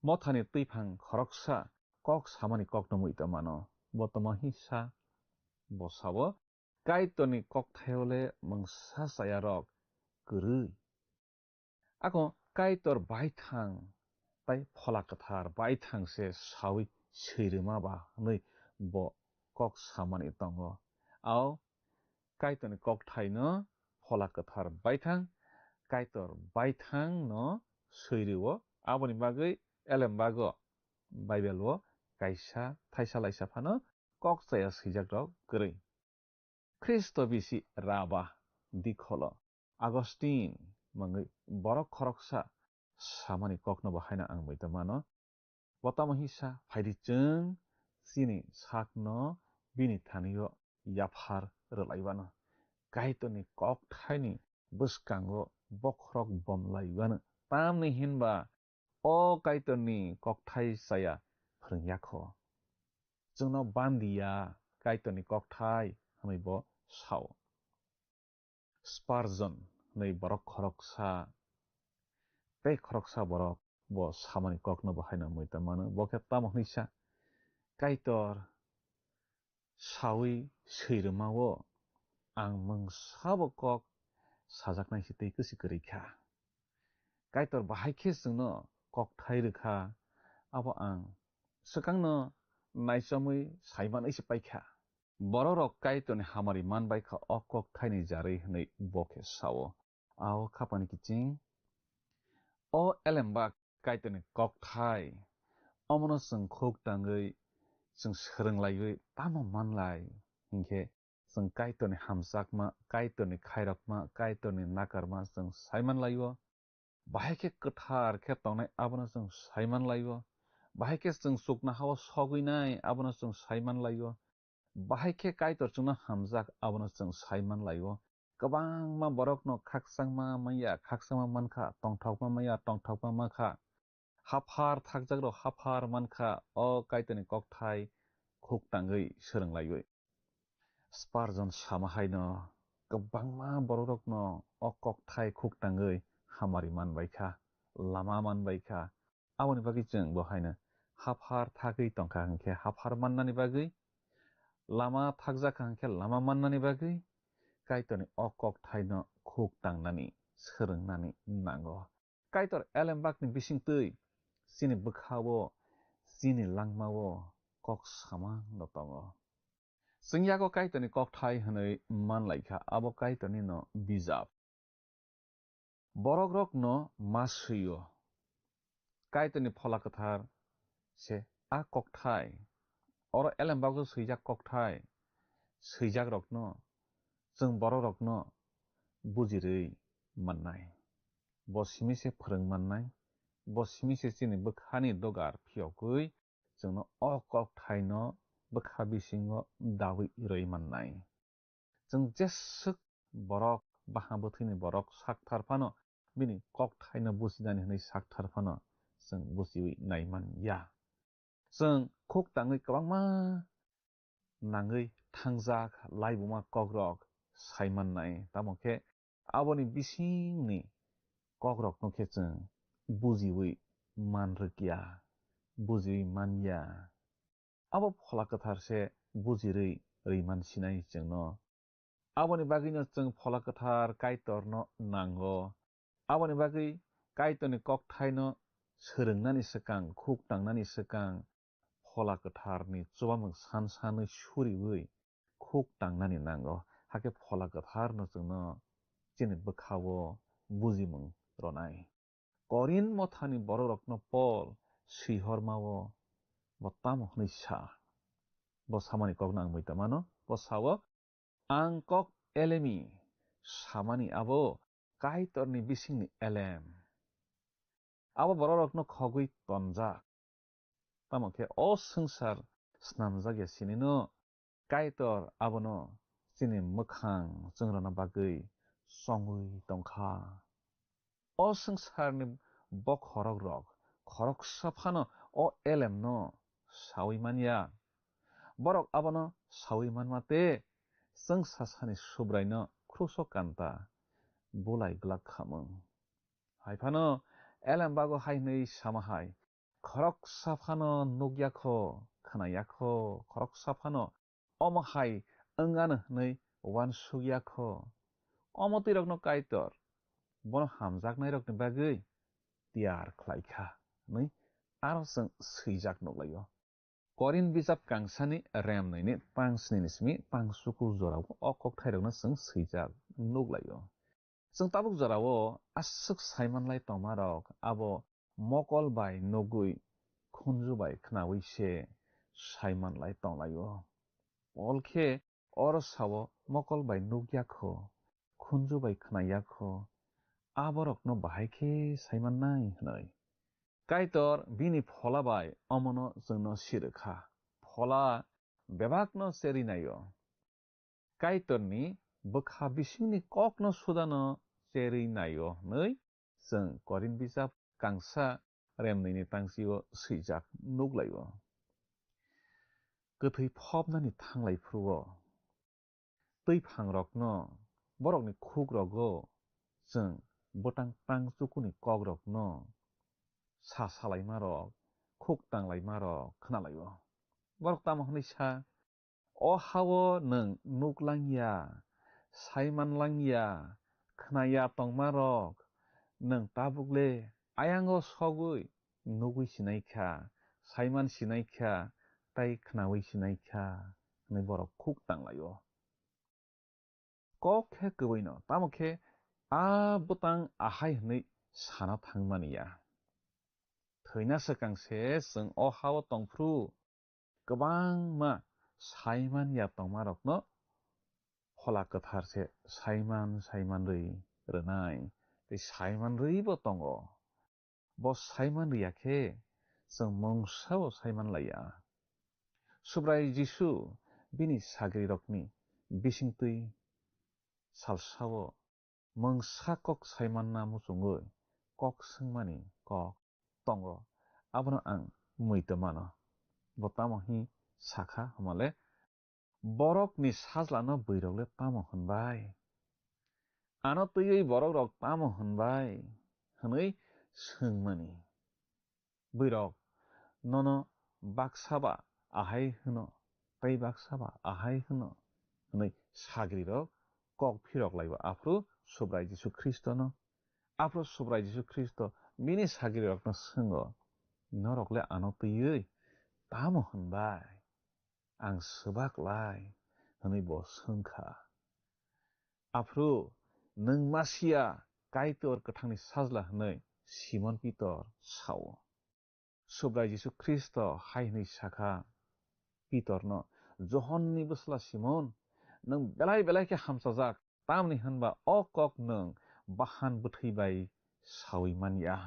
mothani twiphang khoroksa kok samani kokno muitomano. Bo tamo hisa? Bo sao, "Kaitorni kokthaio le mungsa chayarok kwrwi." Ako Kaitor baithang tai Phola Kwthar baithang se saui swi rwma ba hwnwi bo kok samani tongo. Ao Kaitorni kokthaino Phola Kwthar baithang, Kaitor baithangno swi rwo. Aboni bagwi elembago Bible-o kaisa thaisa laisa phano kok chaya swijakrok kwrwi. Khristo bisi Raba dikholo Augustine mungwi borok khoroksa samani kokno bo haino ang muitomano. Bo tamo hisa? Phaidi chwng chini sakno bini thanio yaphar rwlaiwano, Kaitorni kokthaini bwskango bokhorok bomlaiwano. Tamni hinba o Kaitorni kokthai chaya phrwngya kho. Chwngno bandiya Kaitorni kokthai hwnwi bo sao. Spurgeon hwnwi borok khoroksa, tei khoroksa borok bo samani kokno bo haino muitomano. Bo khe tamo hwnwi sa, "Kaitor saui swi rwmao ang mungsabo kok sajaknai se tei kwswi kwrwi kha. Kaitor bahai khe chwngno kokthai rwkha, abo ang swkangno naichamwi saimanwi se paikha." Bororok Kaitorni hamari manbai kha o kokthaini jarwi hwnwi bo khe sao. Ao khapani kiching, o elembak Kaitorni kokthai, omono chwng khuk tangwi chwng swrwng laiwi tamo manlai hinkhe chwng Kaitorni hamjakma, Kaitorni khairokma, Kaitorni nakarma chwng saiman laio. Bahai khe kwthar khe tongnai abono chwng saiman laio. Bahai khe chwng chuknohao sogwi nai abono chwng saiman laio. Bahai khe Kaitor chwngno hamjak abono chwng saiman laio. Kwbangma borokno khakchangma manya, khakchangma mankha, tongthokma manya, tongthokma mankha. Haphar thakjakrok haphar mankha, o Kaitorni kokthai khuk tangwi swrwng laiwi. Spurgeon sama haino kwbangma bororokno o kokthai khuk tangwi hamari manbaikha, lama manbaikha. Aboni bagwi chwng bo haino haphar thagwi tongkha hinkhe haphar mannani bagwi, lama thakjakha hinkhe lama mannani bagwi Kaitorni o kokthaino khuk tangnani, swrwngnani nango. Kaitor elembakni bisingtwi chini bwkhao, chini langmao kok samano tongo. Chwng yago Kaitorni kokthai hwnwi manlaikha, abo Kaitornino bijap. Borokrokno ma swi-o. Kaitorni Phola Kwthar se a kokthai, oro elembago swijak kokthai, swijakrokno chwng borokrokno bujirwi mannai. Bo simi se phrwng mannai, bo simi se chini bwkhani dogar phiyogwi chwngno o kokthaino bwkha bisingo dawi rwi mannai. Chwng jeswk borok, baha bwthwini borok sakthar phano bini kokthaino bujinani hwnwi sakthar phano chwng bujiwi nai man ya. Chwng khuk tangwi kwbangma nangwi thangjak laibuma kokrok sai mannai, tamo khe aboni bisingni kokrokno khe chwng bujiwi man rwkya, bujiwi man ya. Abo Phola Kwthar se bujirwi rwi man sinai chwngno. Aboni bagwino chwng Phola Kwthar Kaitorno nango. Aboni bagwi Kaitorni kokthaino swrwngnani swkang, khuk tangnani swkang, Phola Kwtharni chubamung san sanwi suriwi khuk tangnani nango. Hakhe Phola Kwtharno chwngno chini bwkhao bujimung rwnai. Korinth mothani bororokno Pol swihormao bo tamo hwnwi sa? Bo samani kokno ang muita mano. Bo sao, "Ang kok elemi samani abo Kaitorni bisingni elem. Abo bororokno khogwi tonjak. Tamo khe o swngchar snamjak ya sinino Kaitor abono chini mwkhang chwngrwna bagwi chongwi tongkha." O swngcharni bokhorok rok khoroksa phano o elemno saui manya. Borok abono saui manma tei chwngsasani Subraino kruso kanta bulai glak khamung. Hai phano elem bago hai hwnwi sama hai, "Khoroksa phano nukya kho, khwnaya kho, khoroksa phano omo hai wng ano hwnwi uansukya kho. Omo twi rokno Kaitor bono hamjaknai rokni bagwi tiyar khlai kha," hwnwi aro chwng swijak nuklaio. Korinth bijap kangsani remnwini tang snini simi tang suku jorao o kokthairokno chwng swijak nuklaio. Chwng tabuk jorao aswk saimanlai tongmarok abo mokol bai nugwi khunju bai khnaui se saimanlai tonglaio. Pol khe oro sao, "Mokol bai nukya kho, khunju bai khnaya kho, aborokno bahai khe saimannai," hwnwi. Kaitor bini Phola bai omono chwngno sirwkha. Phola bebakno cherwi naio. Kaitorni bwkha bisingni kokno sudano cherwi naio hwnwi chwng Korinth bijap kangsa remnwini tangsio swijak nuklaio. Kwthwi phobnani thanglai phuru-o twi phangrokno, borokni khukrogo chwng bwtang tang chukuni kokrokno sa salaimarok, khuk tanglaimarok khnalaio. Borok tamo hwnwi sa, "O ha-o nwng nuk langya, saiman langya, khnaya tongmarok, nwng tabukle ayango sogwi nugwi sinai kha, saiman sinai kha, tei khnaui sinai kha," hwnwi borok khuk tanglaio. Kok khe kwbwino, tamo khe a bwtang ahai hwnwi sana thangmani ya. Thwina swkang se chwng o ha-o tongphru kwbangma saiman ya tongmarokno Phola Kwthar se saiman saiman rwi rwnai, tei saiman rwibo tongo. Bo saiman rwya khe chwng mungsa bo saiman laiya. Subrai Jisu bini sagrirokni bisingtwi salsao mungsa kok saimanna muchungwi kok swngmani kok tongo, abono ang muitu mano. Bo tamo hi sakha hwnmale, "Borokni sajlano bwrwirokle tamo hwnbai? Ano twiwi borokrok tamo hwnbai?" hwnwi swngmani. Bwrwirok nono baksa ba ahai hwno, tei baksa ba ahai hwno hwnwi sagrirok kok phirok laibo aphuru Subrai Jisu Khristono. Aphuru Subrai Jisu Khristo bini sagrirokno swngo, "Norokle ano twiwi tamo hwnbai? Ang swbak lai," hwnwi bo swngkha. Aphuru, "Nwng Masia, Kaitor kwthangni sajla," hwnwi Simon Pitor sao. Subrai Jisu Khristo hai hwnwi sakha Pitorno, "Johonni bwsla Simon, nwng belai belai khe hamchajak, tamni hwnba o kok nwng bahan bwthwi bai saui man ya.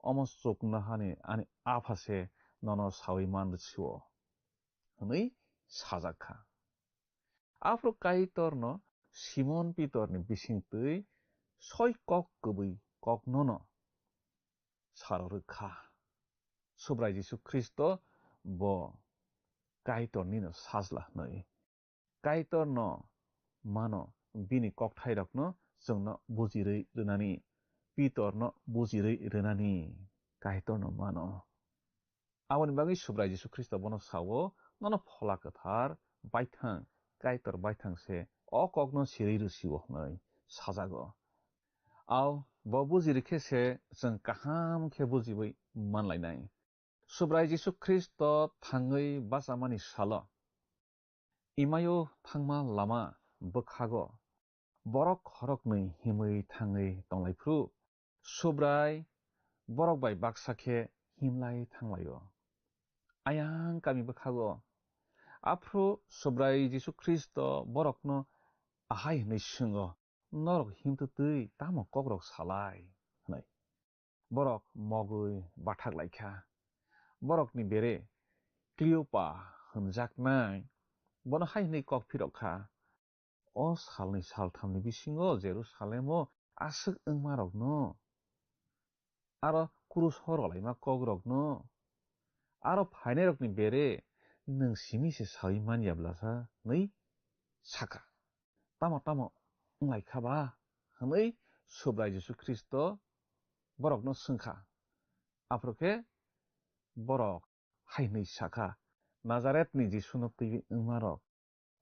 Omo chuknohani ani Apha se nono saui man rw sio," hwnwi sajak kha. Aphuru Kaitorno Simon Pitorni bisingtwi soi kok kwbwi koknono saro rwkha. Subrai Jisu Khristo bo Kaitornino sajla hwnwi. Kaitorno mano, bini kokthairokno chwngno bujirwi rwnani, Pitorno bujirwi rwnani Kaitorno mano. Aboni bagwi Subrai Jisu Khristo bono sao, "Nono Phola Kwthar baithang, Kaitor baithang se o kokno sirwi rw sio," hwnwi sajago. Ao, bo buji rikhe se chwng kaham khe bujiwi manlainai. Subrai Jisu Khristo thangwi bachamani salo, imaio thangma lama bwkhago borok khoroknwi himwi thangwi tonglaiphu, Subrai borok bai baksa khe himlai thanglaio. Ayang kami bwkhago, aphuru Subrai Jisu Khristo borokno ahai hwnwi swngo, "Norok himtwtwi tamo kokrok salai?" hwnwi. Borok mogwi bathak lai kha. Borokni bere Kleopa hwnjaknai bono hai hwnwi kok phirok kha, "O salni salthamni bisingo Jerusalemo aswk wngmarokno, aro kruso rolaima kokrokno, aro phainairokni bere nwng simi se saui man ya bwlasa?" hwnwi sakha. "Tamo tamo wng lai kha ba?" hwnwi Subrai Jisu Khristo borokno swngkha. Aphuru khe borok hai hwnwi sakha, "Nazaretni Jisuno twiwi wngmarok,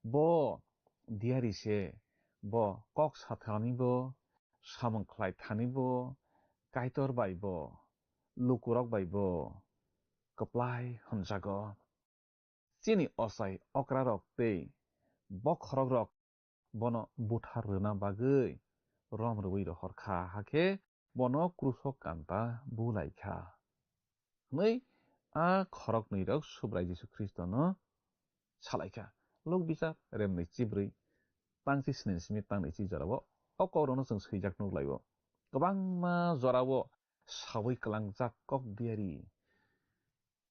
bo diyari se, bo kok sathanibo, samung khlai thanibo, Kaitor baibo, lukurok baibo kwplai hwnjago. Chini ochai okrarok tei bokhorokrok bono buthar rwna bagwi rom rwui rohor kha, hakhe bono kruso kanta bu lai kha," hwnwi a khoroknwirok Subrai Jisu Khristono sa lai kha. Luk Bijap remni chibrwi tangchi sni simi tangnwi chi jorao o kokrokno chwng swijak nuk lai-o. Kwbangma jorao saui kwlangjak kok diyari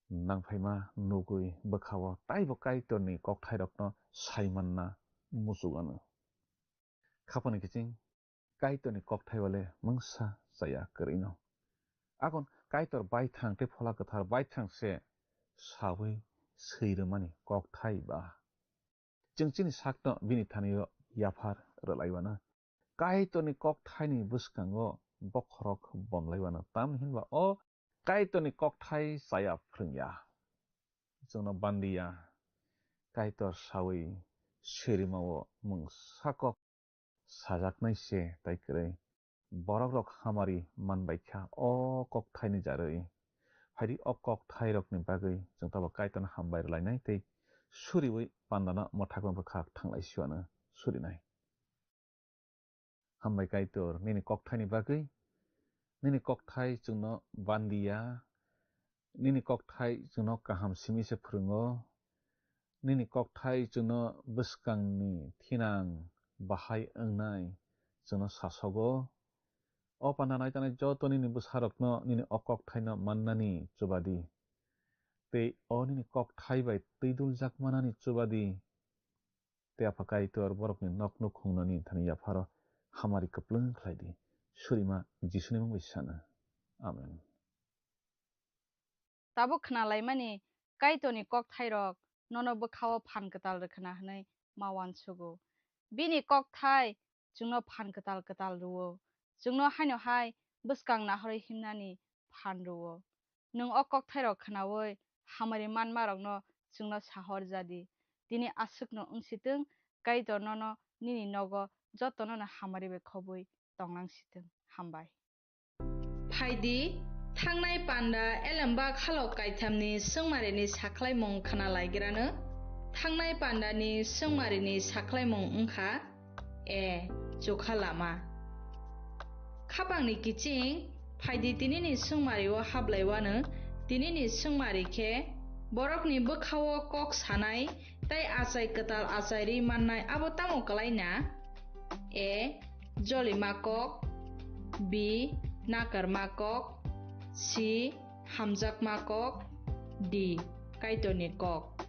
nangphaima nugwi bwkha-o taibo Kaitorni kokthairokno sai manna muchuk anw. Khapangni kiching Kaitorni kokthai wale mungsa chaya kwrwino. Akon Kaitor baithang tei Phola Kwthar baithang se saui swi rwmani kokthai ba. Chwng chini sakno bini thani-o yaphar rwlaiwano. Kaitorni kokthaini bwskango bokhorok bomlaiwano, tamni hinba o Kaitorni kokthai chaya phrwngya. Chwngno bandiya, Kaitor saui sirimao mungsa kok sajaknai se tai kwrwi. Borok rok hamari manbai kha o kokthaini jarwi. Phaidi o kokthairokni bagwi chwng tabo Kaitorno hambai rwlainai tei suriui pandano mwthakma bwkhak thanglai siwano surinai. Hambai Kaitor, nini kokthaini bagwi. Nini kokthai chwngno bandiya, nini kokthai chwngno kaham simi se phrwngo. Nini kokthai chwngno bwskangni thinang bahai wngnai chwngno sasogo. O panda naitanai joto nini bwsarokno nini o kokthaino mannani chubadi. Tei o nini kokthai bai twiduljak manani chubadi. Tei Apha Kaitor borokni nok nukhungnani thani yapharo hamari kwplwng khlai di. Surima Jisuni mung bai sana. Amen. Tabuk khna laimani Kaitorni kokthairok nono bwkhao phan kwtal rwkhwna hwnwi ma uansugo. Bini kokthai chwngno phan kwtal kwtal rw-o. Chwngno haino hai bwskang nahorwi himnani phan rw-o. Nwng o kokthairok khnaui hamari manmarokno chwngno sahor ja di. Tini aswkno wng si twng, Kaitor nono nini nogo jotono no hamari bai khobwi tong lang si twng. Hambai. Phai di, thangnai panda elembak halok kaithamni swngmarini sakhlaimung khna laigrano. Thangnai pandani swngmarini sakhlaimung wng kha, A. Chukha lama. Khapangni kiching, phai di tinini swngmari-o hablaiwano, tinini swngmari khe borokni bwkha-o kok sanai tei achai kwtal achai ri mannai abo tamo kwlai na? A. Jolima kok. B. Nakarma kok. C. Hamjakma kok. D. Kaitorni kok.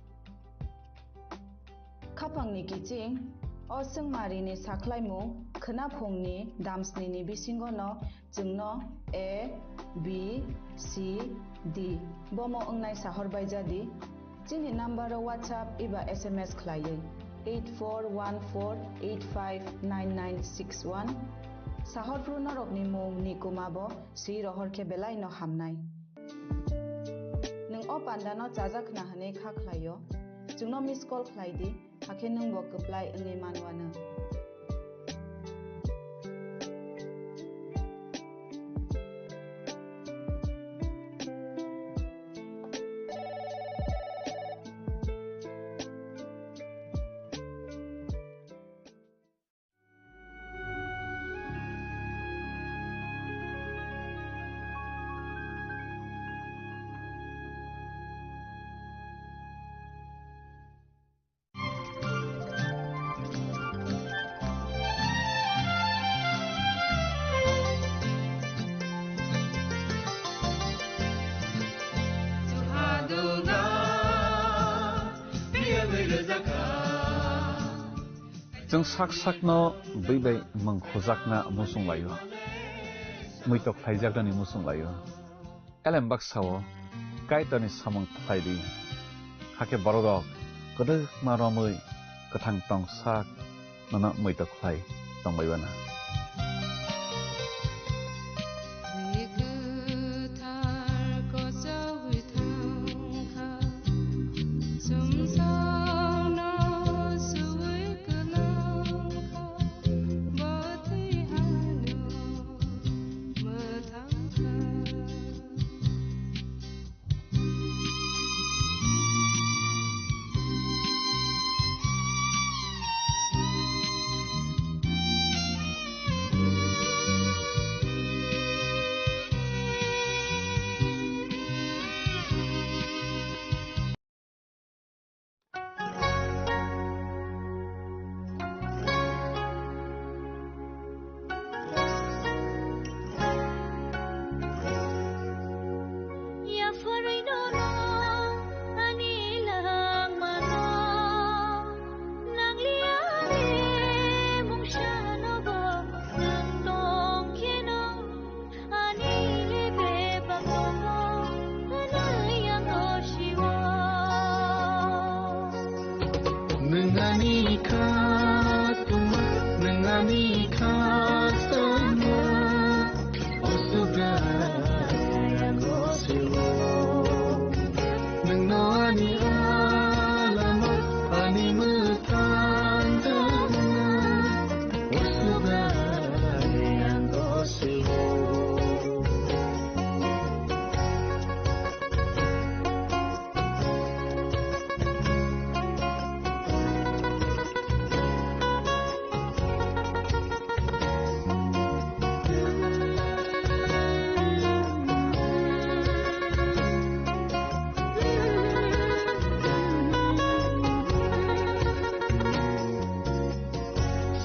Khapangni kiching, o swngmarini sakhlaimung khwnaphungni damsnini bisingono chwngno A, B, C, D bomo wngnai sahor bai ja di. Chini number-o WhatsApp eba S M S khlaiwi eight four one four eight five nine nine six one. Sahor phru norokni mung ni kuma bo swi rohor khe belai no hamnai. Nwng o panda no chajak khna hwnwi kha khlai-o, chwngno miss call khlai di, hakhe nwng bo kwplai wngwi man uanw. Chwng sak sakno bwi bai mwng khujakna muchung laio, muitok khlaijaknani muchung laio. Elem baksa-o Kaitorni samung khlai di, hakhe bororok kwdwkma romwi kwthang tong sak nono muitok khlai tongbai uanw. Ani le bebak tongo, hwnwi ang gosio. Nwng ani kha tongma, nwng ani kha tongma, o Subrai ang gosio. Nwngno ani alama, ani mwthang tongma, o Subrai ang gosio.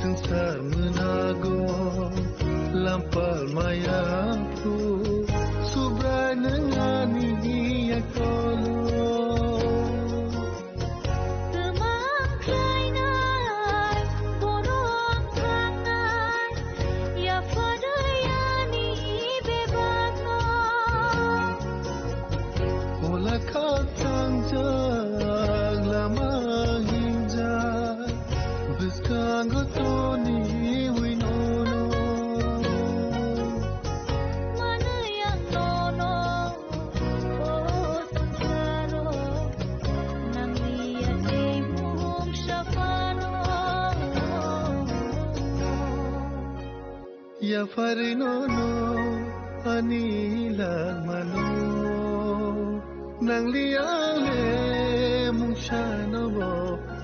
Swngchar mwnago lampar maya phu, Subrai nwng ani yakolo. Twmang khlainai, borok thangnai, yapharwi ani bebakno. Ola khakchang jak lama hingjak. Bwskango toniwi nono. Manwi ang nono, o swngcharo, nangni yakni mungsa phano. Yapharwi nono ani langmano, nangli ang le mungsano bo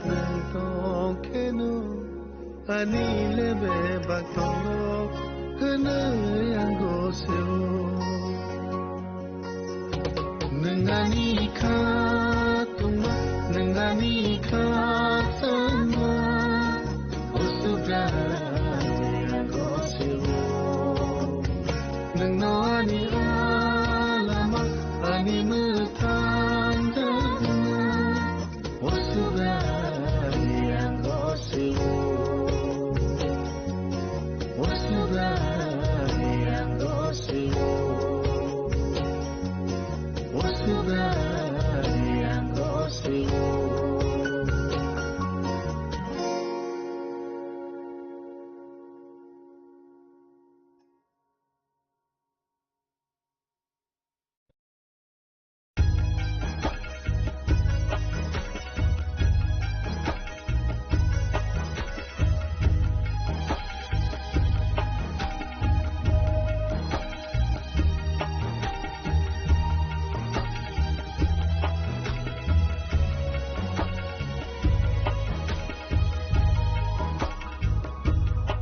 nang tong kheno, ani le bebak tongo hwnwi ang gosio. Nwng ani kha tongma, nwng ani kha tongma, o Subrai ang gosio. Nwngno ani alama, ani mwthang tongma, o Subrai ang gosio. O Subrai ang gosio. O Subrai ang gosio.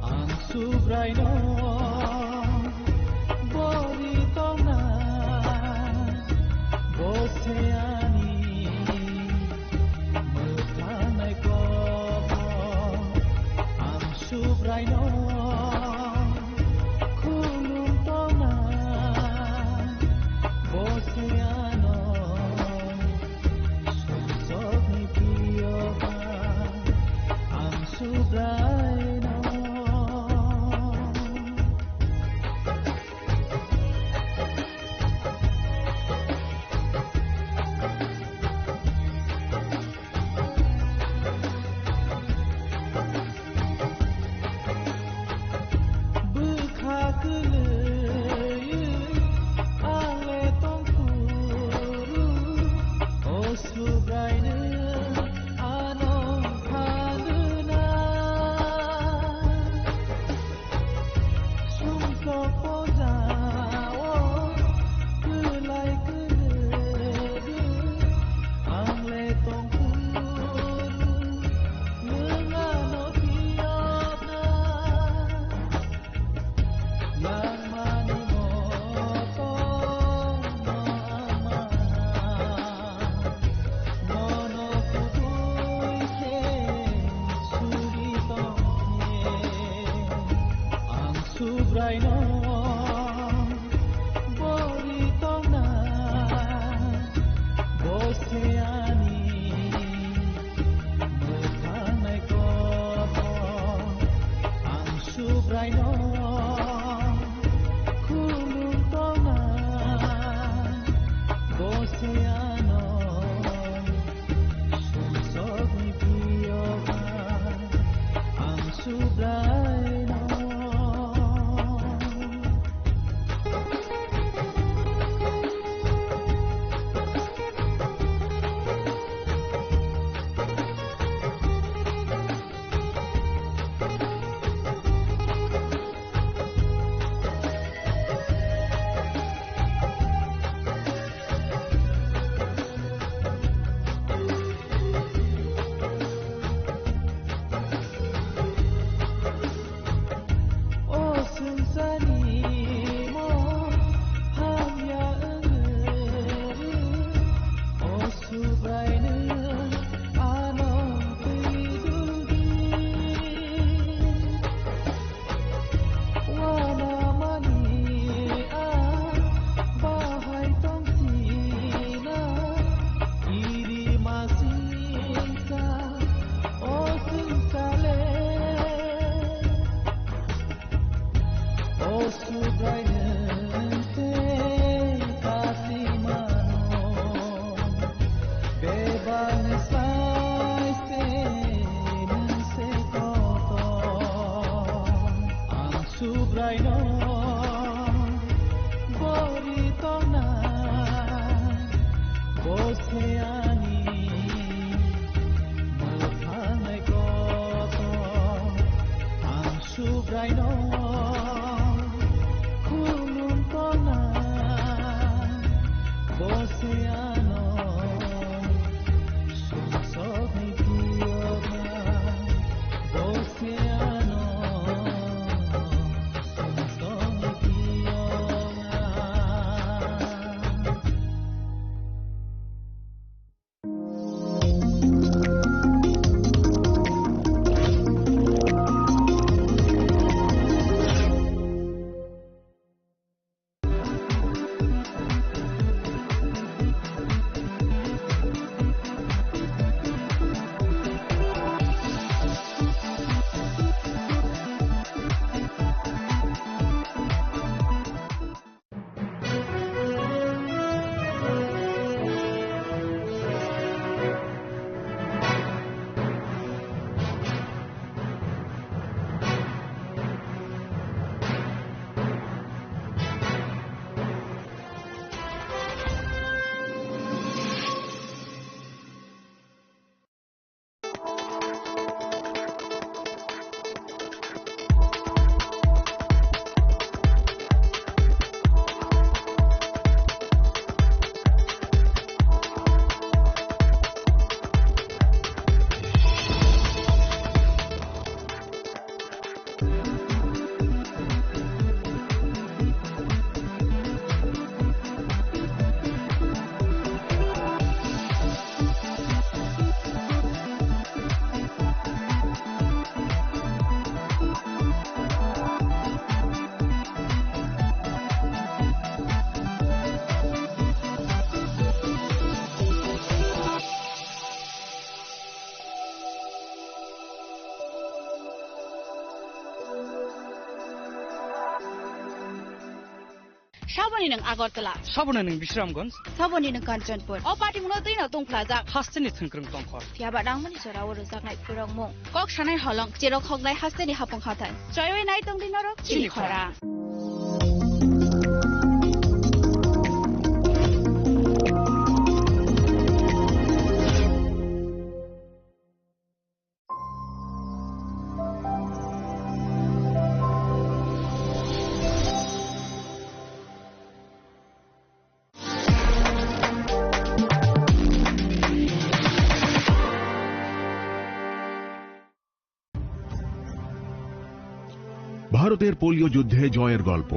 Ang Subraino bori tongna, bo se ani mwthangnai kok. Ang Subraino khulum tongna, bo se ano sumsokni piyoka. Ang Subrai Bori tongna, bo se ani mwthang nai kotor. Ang Subraino khulum tongna, bo se ano sumsokni biyoga. Ang Subraino. O swngcharni mo hamya wngwi, o Subraino ano twi duldi. Wanamani a bahai tongthina, iri masingcha o swngchale. O Subraino tei kasimano. Bebak ni sai se nwng se kotor. Ang Subraino bori tongna, bo se ani mwthang nai kotor. Ang Subraino khulum tongna, bo se ano sumsokni biyoga, bo se ano sumsokni biyoga. Saboni nwng Agartala. Saboni nwng Bisramganj. Saboni nwng Kanchanpur. O patimungno twino tongphlajak. Hasteni thwngkwrwng tongkhor. Phiyaba nangmani jora o rwjaknai phwrwngmung. Kok sanai holong, cherok hoknai hasteni hapung hathai. Choiwi nai tongdi norok chini khorang. ভারতের পোলিও যুদ্ধে জয়ের গল্প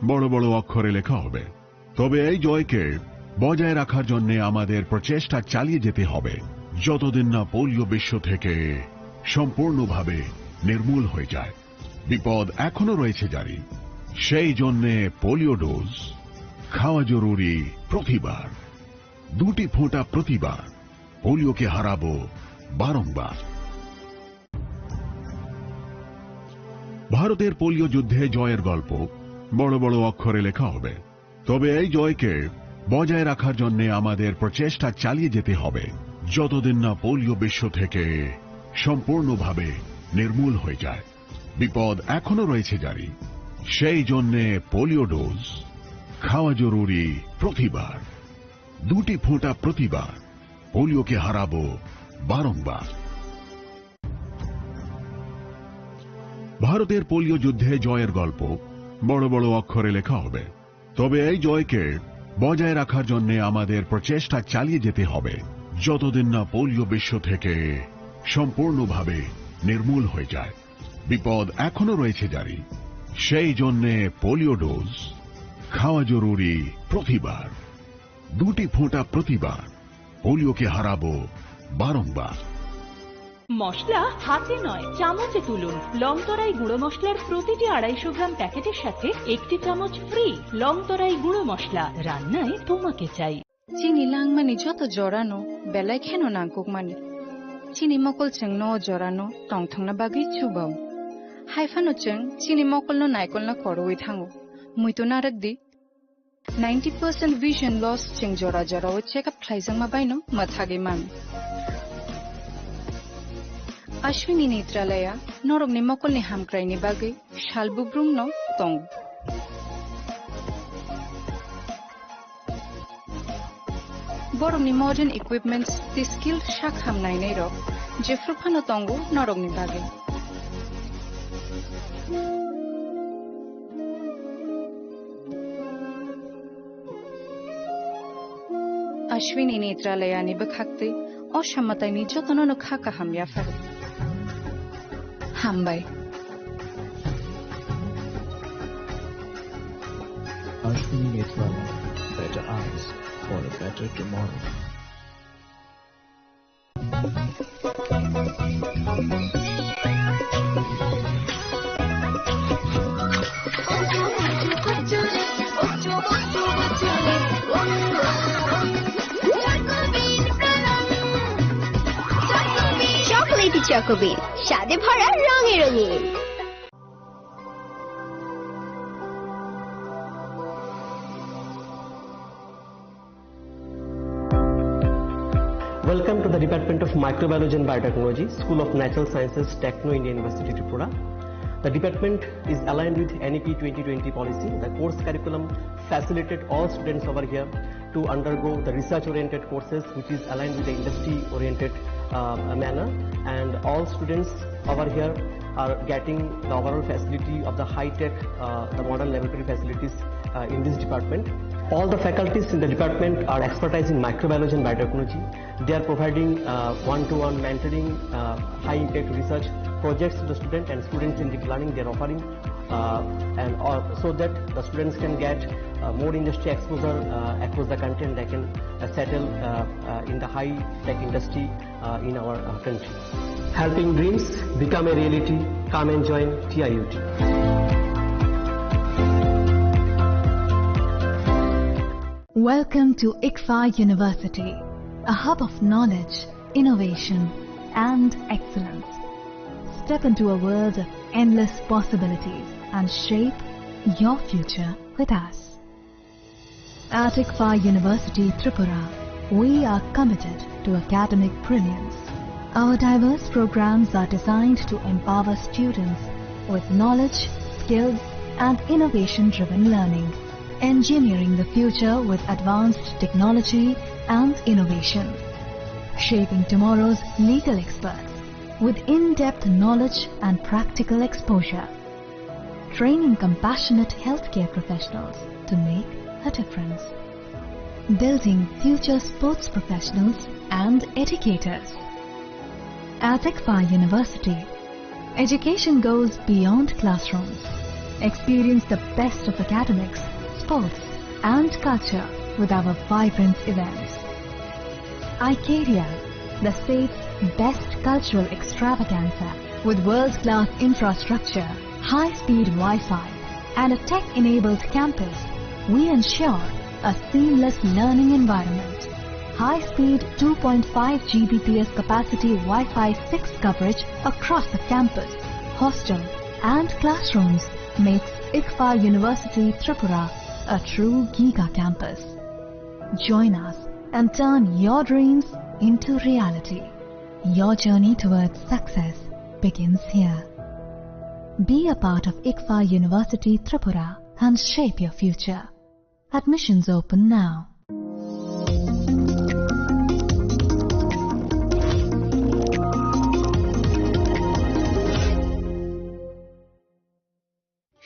বড় বড় অক্ষরে লেখা হবে। তবে এই জয়কে বজায় রাখার জন্য আমাদের প্রচেষ্টা চালিয়ে যেতে হবে, যতদিন না পোলিও বিশ্ব থেকে সম্পূর্ণভাবে নির্মূল হয়ে যায়। বিপদ এখনো রয়েছে জারি। সেই জন্যে পোলিও ডোজ খাওয়া জরুরি প্রতিবার। দুটি ফোঁটা প্রতিবার পোলিওকে হারাবো বারংবার। ভারতের পোলিও যুদ্ধে জয়ের গল্প বড় বড় অক্ষরে লেখা হবে। তবে এই জয়কে বজায় রাখার জন্য আমাদের প্রচেষ্টা চালিয়ে যেতে হবে, যতদিন না পোলিও বিশ্ব থেকে সম্পূর্ণভাবে নির্মূল হয়ে যায়। বিপদ এখনো রয়েছে জারি। সেই জন্যে পোলিও ডোজ খাওয়া জরুরি প্রতিবার। দুটি ফোঁটা প্রতিবার পোলিওকে হারাবো বারংবার। ভারতের পোলিও যুদ্ধে জয়ের গল্প বড় বড় অক্ষরে লেখা হবে। তবে এই জয়কে বজায় রাখার জন্য আমাদের প্রচেষ্টা চালিয়ে যেতে হবে, যতদিন না পোলিও বিশ্ব থেকে সম্পূর্ণভাবে নির্মূল হয়ে যায়। বিপদ এখনো রয়েছে জারি। সেই জন্যে পোলিও ডোজ খাওয়া জরুরি প্রতিবার। দুটি ফোঁটা প্রতিবার পোলিওকে হারাবো বারংবার। মশলা হাতে নয়, চামচে তুলুন। লংতরাই গুঁড়ো মশলার প্রতিটি আড়াইশো গ্রাম প্যাকেটের সাথে একটি চামচ ফ্রি। লংতরাই গুঁড়ো মশলা, রান্নায় তোমাকে চাই। Chini langmani joto jorano belai kheno nangkukmani. Chini mokol chwngno o jorano tongthokna bagwi chubao. Hai phano chwng chini mokolno naikolna koroui thango. Muitu narwk di. Ninety percent vision loss chwng jora jorao check up khlaijakma baino mwthagwi mano. Ashwini Netralaya norokni mokolni hamkraini bagwi sal bubrumno tongo. Borokni modern equipments tei skilled sak ham nainairok jephru phano tongo norokni bagwi. Ashwini Netralayani bwkhaktwi o samataini jotono no kha kaham yapharo. Hambai. Ashwini Netralaya, better eyes for a better tomorrow. Chocolatey Choco Bean, স্বাদে ভরা, রঙে রঙিন। Welcome to the Department of Microbiology and Biotechnology, School of Natural Sciences, Techno India University, Tripura. The department is aligned with N E P twenty twenty policy. The course curriculum facilitated all students over here to undergo the research-oriented courses, which is aligned with the industry-oriented, uh, manner. And all students over here are getting the overall facility of the high-tech, uh, the modern laboratory facilities, uh, in this department. All the faculties in the department are expertise in microbiology and biotechnology. They are providing, uh, one-to-one mentoring, uh, high-impact research projects to the student and students-centric learning they are offering, uh, and, uh, so that the students can get, uh, more industry exposure, uh, across the country, and they can, uh, settle, uh, uh, in the high-tech industry, uh, in our, uh, country. Helping dreams become a reality. Come and join T I U T. Welcome to ICFAI University, a hub of knowledge, innovation, and excellence. Step into a world of endless possibilities and shape your future with us. At ICFAI University Tripura, we are committed to academic brilliance. Our diverse programs are designed to empower students with knowledge, skills, and innovation-driven learning. Engineering the future with advanced technology and innovation. Shaping tomorrow's legal experts with in-depth knowledge and practical exposure. Training compassionate healthcare professionals to make a difference. Building future sports professionals and educators. At ICFAI University, education goes beyond classrooms. Experience the best of academics, sports, and culture with our vibrant events. Icaria, the state's best cultural extravaganza, with world-class infrastructure, high-speed Wi-Fi, and a tech-enabled campus, we ensure a seamless learning environment. High-speed two point five G B P S capacity Wi-Fi six coverage across the campus, hostel, and classrooms makes ICFA University Tripura a true giga campus. Join us and turn your dreams into reality. Your journey towards success begins here. Be a part of ICFA University Tripura and shape your future. Admissions open now.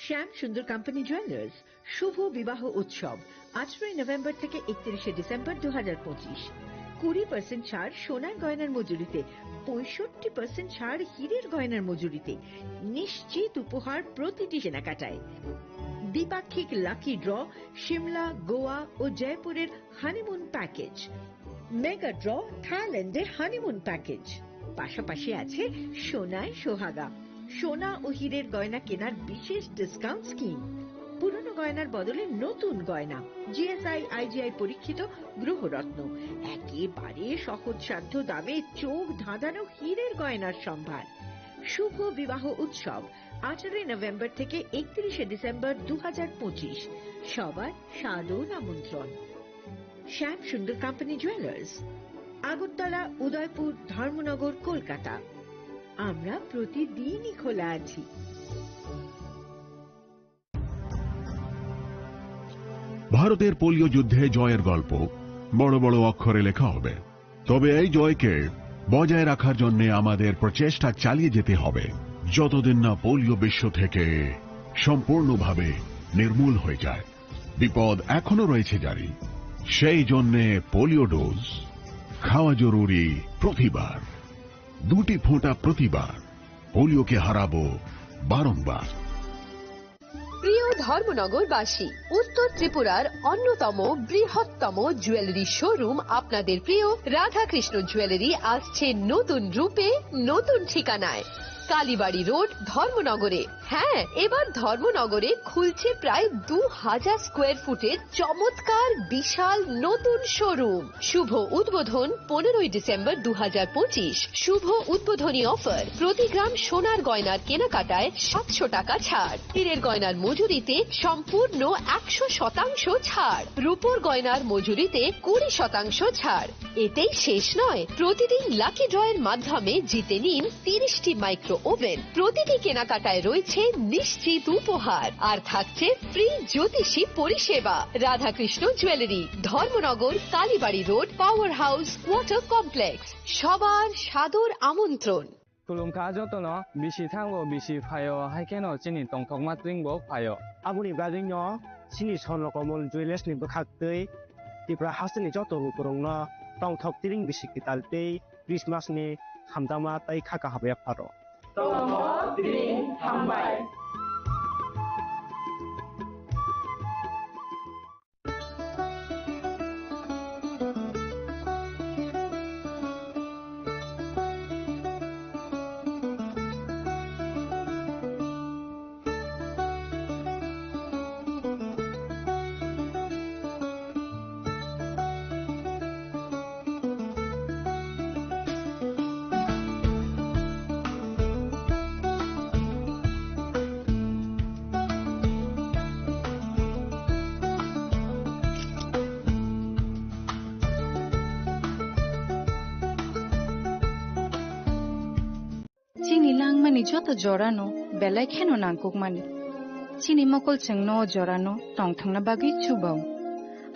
Shyam Sundar company jewellers শুভ বিবাহ উৎসব আঠারোই নভেম্বর থেকে একত্রিশে ডিসেম্বর দু হাজার পঁচিশ। কুড়ি পার্সেন্ট ছাড় সোনার গয়নার মজুরিতে, পঁয়ষট্টি পার্সেন্ট ছাড় হীরের গয়নার মজুরিতে, নিশ্চিত উপহার প্রতিটি কেনাকাটায়। দ্বিপাক্ষিক লাকি ড্র, সিমলা, গোয়া ও জয়পুরের হানিমুন প্যাকেজ, মেগা ড্র, থাইল্যান্ডের হানিমুন প্যাকেজ, পাশাপাশি আছে সোনায় সোহাগা, সোনা ও হীরের গয়না কেনার বিশেষ ডিসকাউন্ট স্কিম, পুরনো গয়নার বদলে নতুন গয়না, জিএসআই আইজিআই পরীক্ষিত গ্রহরত্ন, একেবারে সহজসাধ্য দামে চোখ ধাঁধানো হীরের গয়নার সম্ভার। শুভ বিবাহ উৎসব আঠারোই নভেম্বর থেকে একত্রিশে ডিসেম্বর দু হাজার পঁচিশ। সবার সাদর আমন্ত্রণ। শ্যাম সুন্দর কোম্পানি জুয়েলার্স, আগরতলা, উদয়পুর, ধর্মনগর, কলকাতা। আমরা প্রতিদিনই খোলা আছি। ভারতের পোলিও যুদ্ধে জয়ের গল্প বড় বড় অক্ষরে লেখা হবে। তবে এই জয়কে বজায় রাখার জন্য আমাদের প্রচেষ্টা চালিয়ে যেতে হবে, যতদিন না পোলিও বিশ্ব থেকে সম্পূর্ণভাবে নির্মূল হয়ে যায়। বিপদ এখনো রয়েছে জারি। সেই জন্যে পোলিও ডোজ খাওয়া জরুরি প্রতিবার, দুটি ফোঁটা প্রতিবার। পোলিওকে হারাবো বারংবার। প্রিয় ধর্মনগরবাসী, উত্তর ত্রিপুরার অন্যতম বৃহত্তম জুয়েলারি শোরুম আপনাদের প্রিয় রাধাকৃষ্ণ জুয়েলারি আসছে নতুন রূপে, নতুন ঠিকানায়। কালীবাড়ি রোড, ধর্মনগরে। হ্যাঁ, এবার ধর্মনগরে খুলছে প্রায় দু হাজার স্কোয়ার ফুটের চমৎকার বিশাল নতুন শোরুম। শুভ উদ্বোধন পনেরোই ডিসেম্বর দু হাজার পঁচিশ। শুভ উদ্বোধনী অফার, প্রতি গ্রাম সোনার গয়নার কেনাকাটায় সাতশো টাকা ছাড়, হীরের গয়নার মজুরিতে সম্পূর্ণ একশো শতাংশ ছাড়, রূপোর গয়নার মজুরিতে কুড়ি শতাংশ ছাড়। এতেই শেষ নয়, প্রতিদিন লাকি ড্রয়ের মাধ্যমে জিতে নিন তিরিশটি মাইক্রো ওভেন। প্রতিটি কেনাকাটায় রয়েছে নিশ্চিত উপহার, আর থাকছে ফ্রি জ্যোতিষী পরিষেবা। Radhakrishna jewellery, Dharmanagar, Kalibari road, power house, water complex. সবার সাদর আমন্ত্রণ। Khulumkha jotono, bisi thango, bisi phaio, hai kheno chini tongthokma tring bo phaio. Aboni bagwino chini Swarno Komol Jewellers ni bwkhaktwi Tripura hasteni joto lukurokno tongthok tring bisi kwtal tei Christmas ni hamjakma tei kha kaham yapharw. Tongthok tring hambai. Chini langmani joto jorano belai kheno nangkukmani. Chini mokol chwngno o jorano tongthokna bagwi chubao.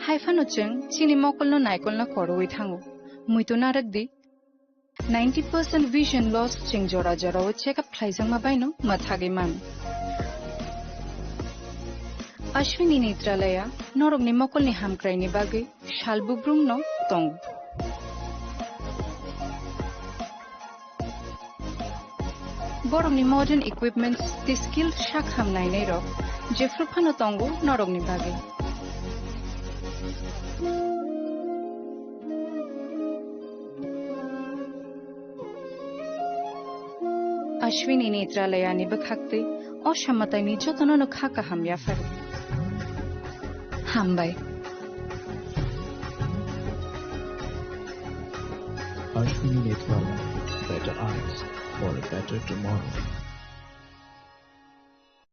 Haiphano chwng chini mokolno naikolna korowi thango. Muitu narwkdi, ninety percent vision loss chwng jora jorao check up khlaijakma baino mwthagwi mano. Ashwini Netralaya norokni mokolni hamkraini bagwi sal bubrumno tongo. Borokni modern equipments tei skill sak ham nainairok jephru phano tongo norokni bagwi. Ashwini Netralayani bwkhaktwi O samataini jotono no kha kaham yaphar. Hambai. Ashwini Network, better eyes for a better tomorrow.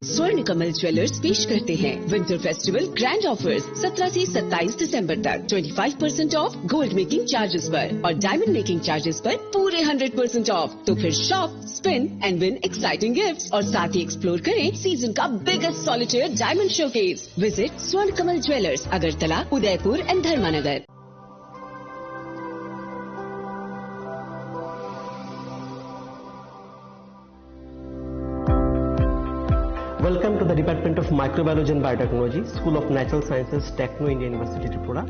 स्वर्ण कमल ज्वेलर्स पेश करते हैं winter festival grand offers. सत्रह से सत्ताईस दिसंबर तक twenty five percent of gold making charges पर और डायमंड मेकिंग चार्जेस पर पूरे हंड्रेड परसेंट ऑफ। तो फिर shop, spin and win exciting gifts और साथ ही एक्सप्लोर करें सीजन का biggest solitaire diamond showcase. Visit स्वर्ण कमल ज्वेलर्स, अगरतला, उदयपुर एंड धर्मानगर। Welcome to the Department of Microbiology and Biotechnology, School of Natural Sciences, Techno India University, Tripura.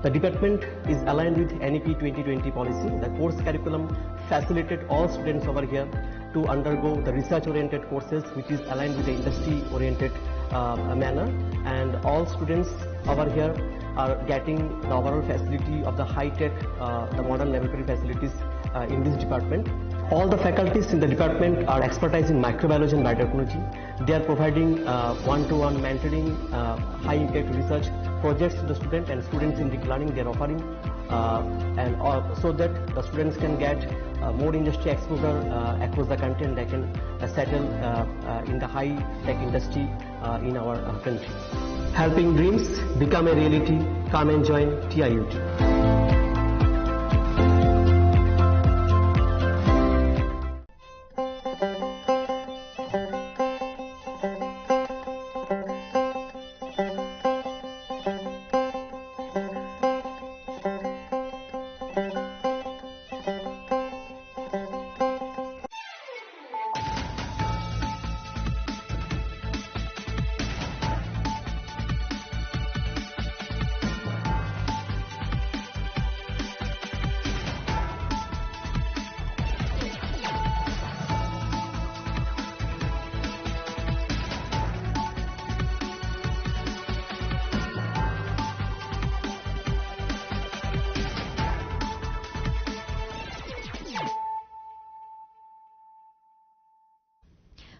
The department is aligned with N E P twenty twenty policy. The course curriculum facilitated all students over here to undergo the research-oriented courses, which is aligned with the industry-oriented, uh, manner. And all students over here are getting the overall facility of the high-tech, uh, the modern laboratory facilities, uh, in this department. All the faculties in the department are expertise in microbiology and biotechnology. They are providing, uh, one-to-one mentoring, uh, high-impact research projects to the student and students in the learning they are offering, uh, and, uh, so that the students can get, uh, more industry exposure, uh, across the country, and they can, uh, settle, uh, uh, in the high-tech industry, uh, in our, uh, country. Helping dreams become a reality. Come and join T I U T.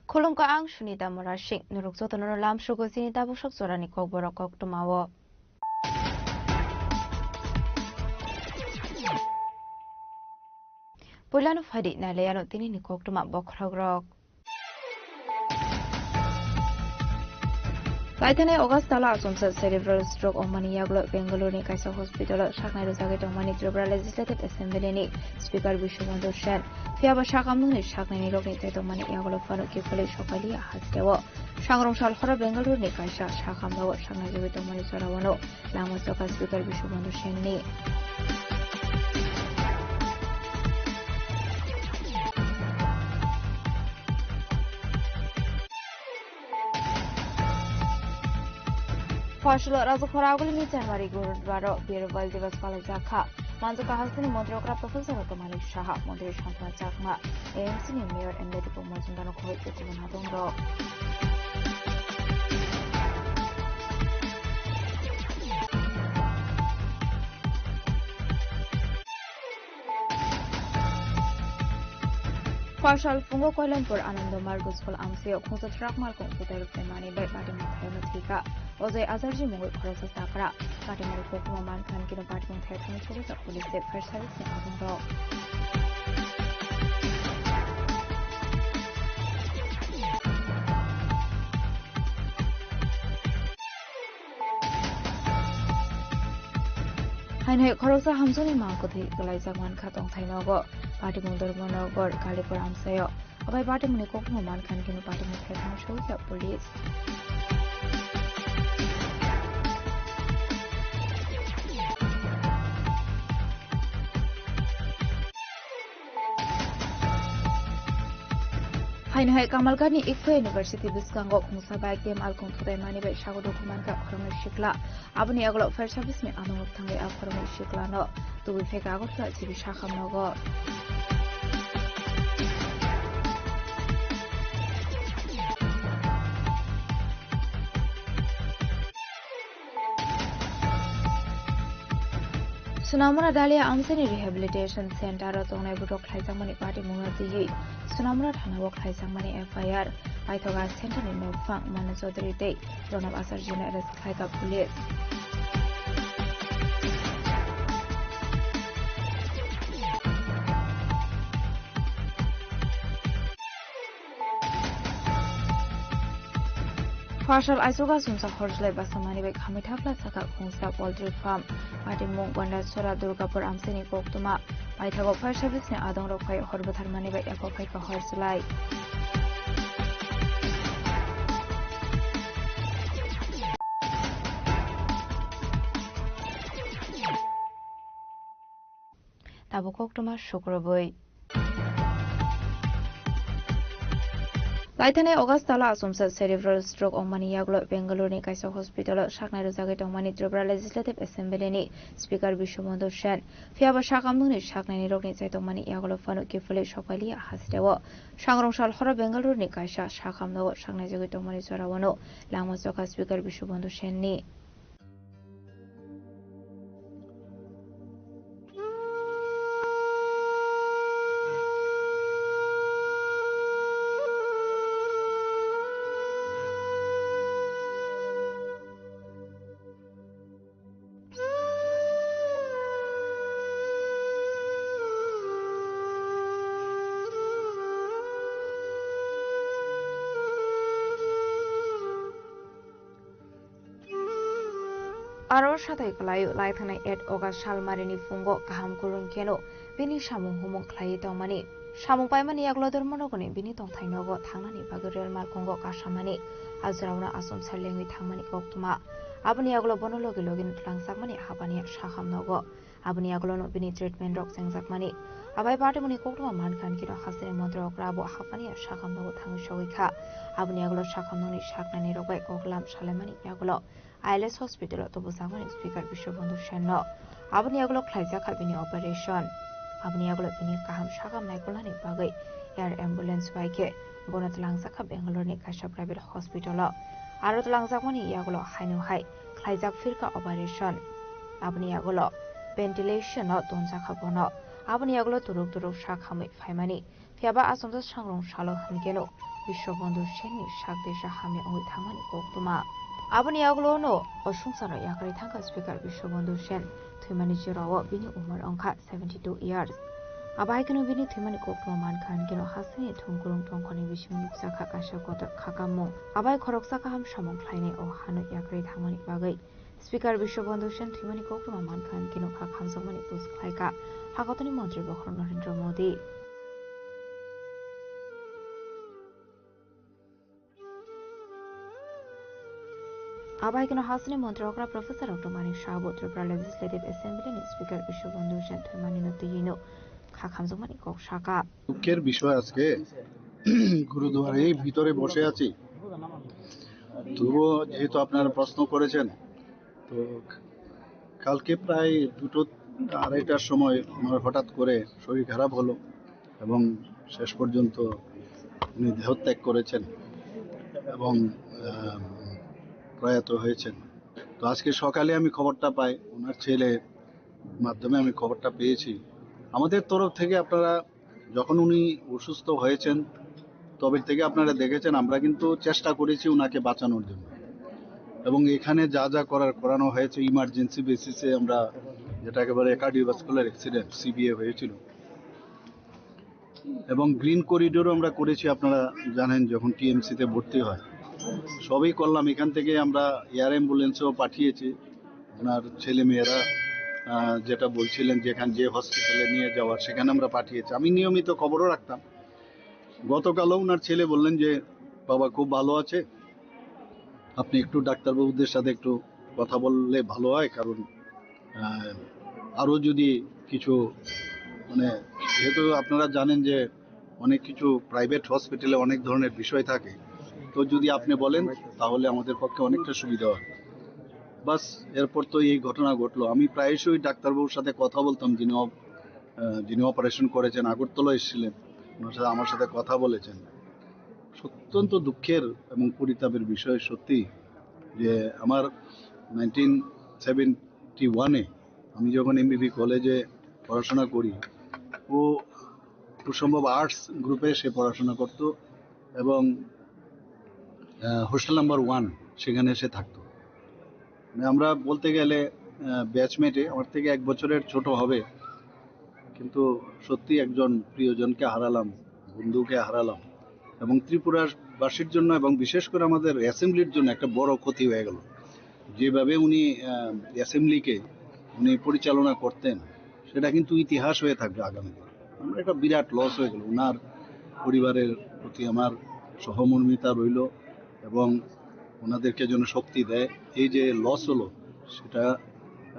Khulumkha, ang Sunita Murasing. Norok jotono lamsugo chini tabuk sok jorani kokborok koktwmao. Puilano phaidi nailaiano tinini koktwma bokhorokrok. Kaithanai August tala achomsa cerebral stroke wngmani yagulo Bengaluru ni kaisa hospital o saknai rwjagwi tongmani Tripura Legislative Assembly ni Speaker Biswabandhu Sen. Phiya ba sakamnungni saknaini rokni tei tongmani yagulo phano kiphilwi sokailiya hasteo. Sangrong sal horo Bengaluru ni kaisa sakamnao saknai rwgwi tongmani jorao no lama choka Speaker Biswabandhu Sen ni. Phasalo Rajakhora agulini January gurudwaro Birwal Divas palaijak kha. Manjak Kahasani Montri okra Professor Tomani Saha, Montri Santana Chakma, A M C ni Mayor M Lady Pok Mojumdar no khoi khe kubun hadong rok. Phasal phungo Koilanpur Anando Margo School amsio khungsa truck malkhung putai rwphaimani bai party mwthai no thwikha. Ojai Ajarji mungwi khoroksa chakra. Party mungwi koktwma mankha, hwnkhe no party mungthai thani chukjak police tei fire service ni adong rok. Haino hai khoroksa hamjakni mang kwthwi kwlaijak mankha tongthai nogo. Patimung Dharmanagar Kalipur amsaio. Abai patimungni koktwma mankha hwnkhe patimung thai thang sokya police. Haino hai Kamalgani Ikko University bwskango khungsa bike tei malkhung thutai mani bai sago dukhu mankha khoroknwi sikla. Aboni yagulo fire service ni anung thangwi a khoroknwi siklano tubui phaikha Agartala G B sakhamnogo. Sonamura Dalia Amchaini Rehabilitation Center o tongnai borok khlaijakmani patimungno twiwi Sonamura thana o khlaijakmani F I R. Paithoga center ni nokphang Manu Chaudhary tei Pranab Acharya no arrest khlaikha police. Pharsal aichugo sumsa horjlai basa manwi bai khamwi thapla sakha khungsa poultry farm. Patimung Gondasora Durgapur Amchaini koktwma. Paithago fire service ni adongrok phai hor bwtharmani bai eko phaikha horjlai. Tabuk koktwma sukrubwi. Laithanai August tala achomsa cerebral stroke wngmani yagulo Bengaluru ni kaisa hospital o saknai rwjagwi tongmani Tripura Legislative Assembly ni Speaker Biswabandhu Sen. Phiyaba sakamnungni saknaini rokni chaitokmani yagulo phano kiphilwi sokphailiya hasteo. Sangrong sal horo Bengaluru ni kaisa sakamnogo saknaijagwi tongmani jorao no langma chokha Speaker Biswabandhu Sen ni. Aro satai kwlaio laithanai eight August salmarini phungo kaham kwrwng kheno bini samung humung khlaiwi tongmani. Samung paimani yagulo Dharmanagarni bini tongthai nogo thangnani bagwi rel malkhungo kasamani, a jorao no achomsa lengwi thangmani koktwma. Aboni yagulo bono logi logino twlangjakmani habani sakam nogo. Aboni yagulo no bini treatment rok chengjakmani. Abai patimungni koktwma mankha hinkhe no hasteni montri okra bo habani sakam nogo thangwi sogwi kha. Aboni yagulo sakamnungni saknaini rok bai koklam salaimani yagulo I L S hospital o tubujakmani Speaker Biswabandhu Sen no. Aboni yagulo khlaijak kha bini operation. Aboni yagulo bini kaham sakam naikolnani bagwi air ambulance bai khe bono twlangjak kha Bengaluru ni kaisa private hospital o. Aro twlangjakmani yagulo haino hai khlaijak phirkha operation. Aboni yagulo ventilation o tonjakha bono. Aboni yagulo turuk turuk sak hamwi phaimani. Phiyaba achomsa sangrong salo hinkeno Biswabandhu Senni sak desa hamya wngwi thangmani koktwma. Aboni yagulo no o swngcharno yakarwi thangkha Speaker Biswabandhu Sen. Thwimani jorao bini umor wngkha seventy two years. Abo hai kheno bini thwimani koktwma mankha hinkeno hasteni thumkurung tongkhorni bisingo nukjakha kaisa kotor khakamung. Abai khoroksa kaham samung khlainai o hano yakarwi thangmani bagwi Speaker Biswabandhu Sen thwimani koktwma mankha hinkhe nokha khamjakmani post khlaikha Hakotoni Montri Bokhorok Narendra Modi. Abai keno hasteni montri okra Professor Doctor Manik Saha bo Tripura Legislative Assembly ni Speaker Biswabandhu Sen thwimani no twiwi no kha khamjakmani kok sakha. দুঃখের বিষয় আজকে গুরুদুয়ারে এই ভিতরে বসে আছি। তবুও যেহেতু আপনারা প্রশ্ন করেছেন, তো কালকে প্রায় দুটো আড়াইটার সময় ওনার হঠাৎ করে শরীর খারাপ হলো এবং শেষ পর্যন্ত উনি দেহত্যাগ করেছেন এবং, আহ, প্রয়াত হয়েছেন। তো আজকে সকালে আমি খবরটা পাই, ওনার ছেলে মাধ্যমে আমি খবরটা পেয়েছি। আমাদের তরফ থেকে আপনারা যখন উনি অসুস্থ হয়েছেন, তবে থেকে আপনারা দেখেছেন, আমরা কিন্তু চেষ্টা করেছি ওনাকে বাঁচানোর জন্য। এবং এখানে যা যা করার করানো হয়েছে, ইমার্জেন্সি বেসিসে আমরা, যেটাকে বলে কার্ডিওভাস্কুলার অ্যাক্সিডেন্ট, সিবিএ হয়েছিল, এবং গ্রিন করিডোরও আমরা করেছি। আপনারা জানেন, যখন টিএমসিতে ভর্তি হয়, সবই করলাম। এখান থেকে আমরা এয়ার অ্যাম্বুলেন্সও পাঠিয়েছি। ওনার ছেলেমেয়েরা, আহ, যেটা বলছিলেন, যেখানে যে হসপিটালে নিয়ে যাওয়ার, সেখানে আমরা পাঠিয়েছি। আমি নিয়মিত খবরও রাখতাম। গতকালও ওনার ছেলে বললেন যে, "বাবা খুব ভালো আছে, আপনি একটু ডাক্তারবাবুদের সাথে একটু কথা বললে ভালো হয়, কারণ, আহ, আরও যদি কিছু, মানে, যেহেতু আপনারা জানেন যে অনেক কিছু প্রাইভেট হসপিটালে অনেক ধরনের বিষয় থাকে, তো যদি আপনি বলেন, তাহলে আমাদের পক্ষে অনেকটা সুবিধা হয়।" বাস, এরপর তো এই ঘটনা ঘটলো। আমি প্রায়শই ডাক্তারবাবুর সাথে কথা বলতাম, যিনি অপ-, আহ, যিনি অপারেশন করেছেন, আগরতলা এসেছিলেন, ওনার সাথে, আমার সাথে কথা বলেছেন। অত্যন্ত দুঃখের এবং পরিতাপের বিষয় সত্যি যে আমার নাইনটিন সেভেন্টি ওয়ানে আমি যখন এমবিবি কলেজে পড়াশোনা করি, ও খুব সম্ভব আর্টস গ্রুপে সে পড়াশোনা করত এবং হোস্টেল নাম্বার ওয়ান, সেখানে সে থাকতো। মানে, আমরা বলতে গেলে ব্যাচমেটে আমার থেকে এক বছরের ছোট হবে, কিন্তু সত্যি একজন প্রিয়জনকে হারালাম, বন্ধুকে হারালাম, এবং ত্রিপুরাবাসীর জন্য এবং বিশেষ করে আমাদের অ্যাসেম্বলির জন্য একটা বড় ক্ষতি হয়ে গেল। যেভাবে উনি অ্যাসেম্বলিকে উনি পরিচালনা করতেন, সেটা কিন্তু ইতিহাস হয়ে থাকবে আগামী দিনে। আমার একটা বিরাট লস হয়ে গেল। ওনার পরিবারের প্রতি আমার সহমর্মিতা রইল এবং ওনাদেরকে যেন শক্তি দেয়। এই যে লস হলো, সেটা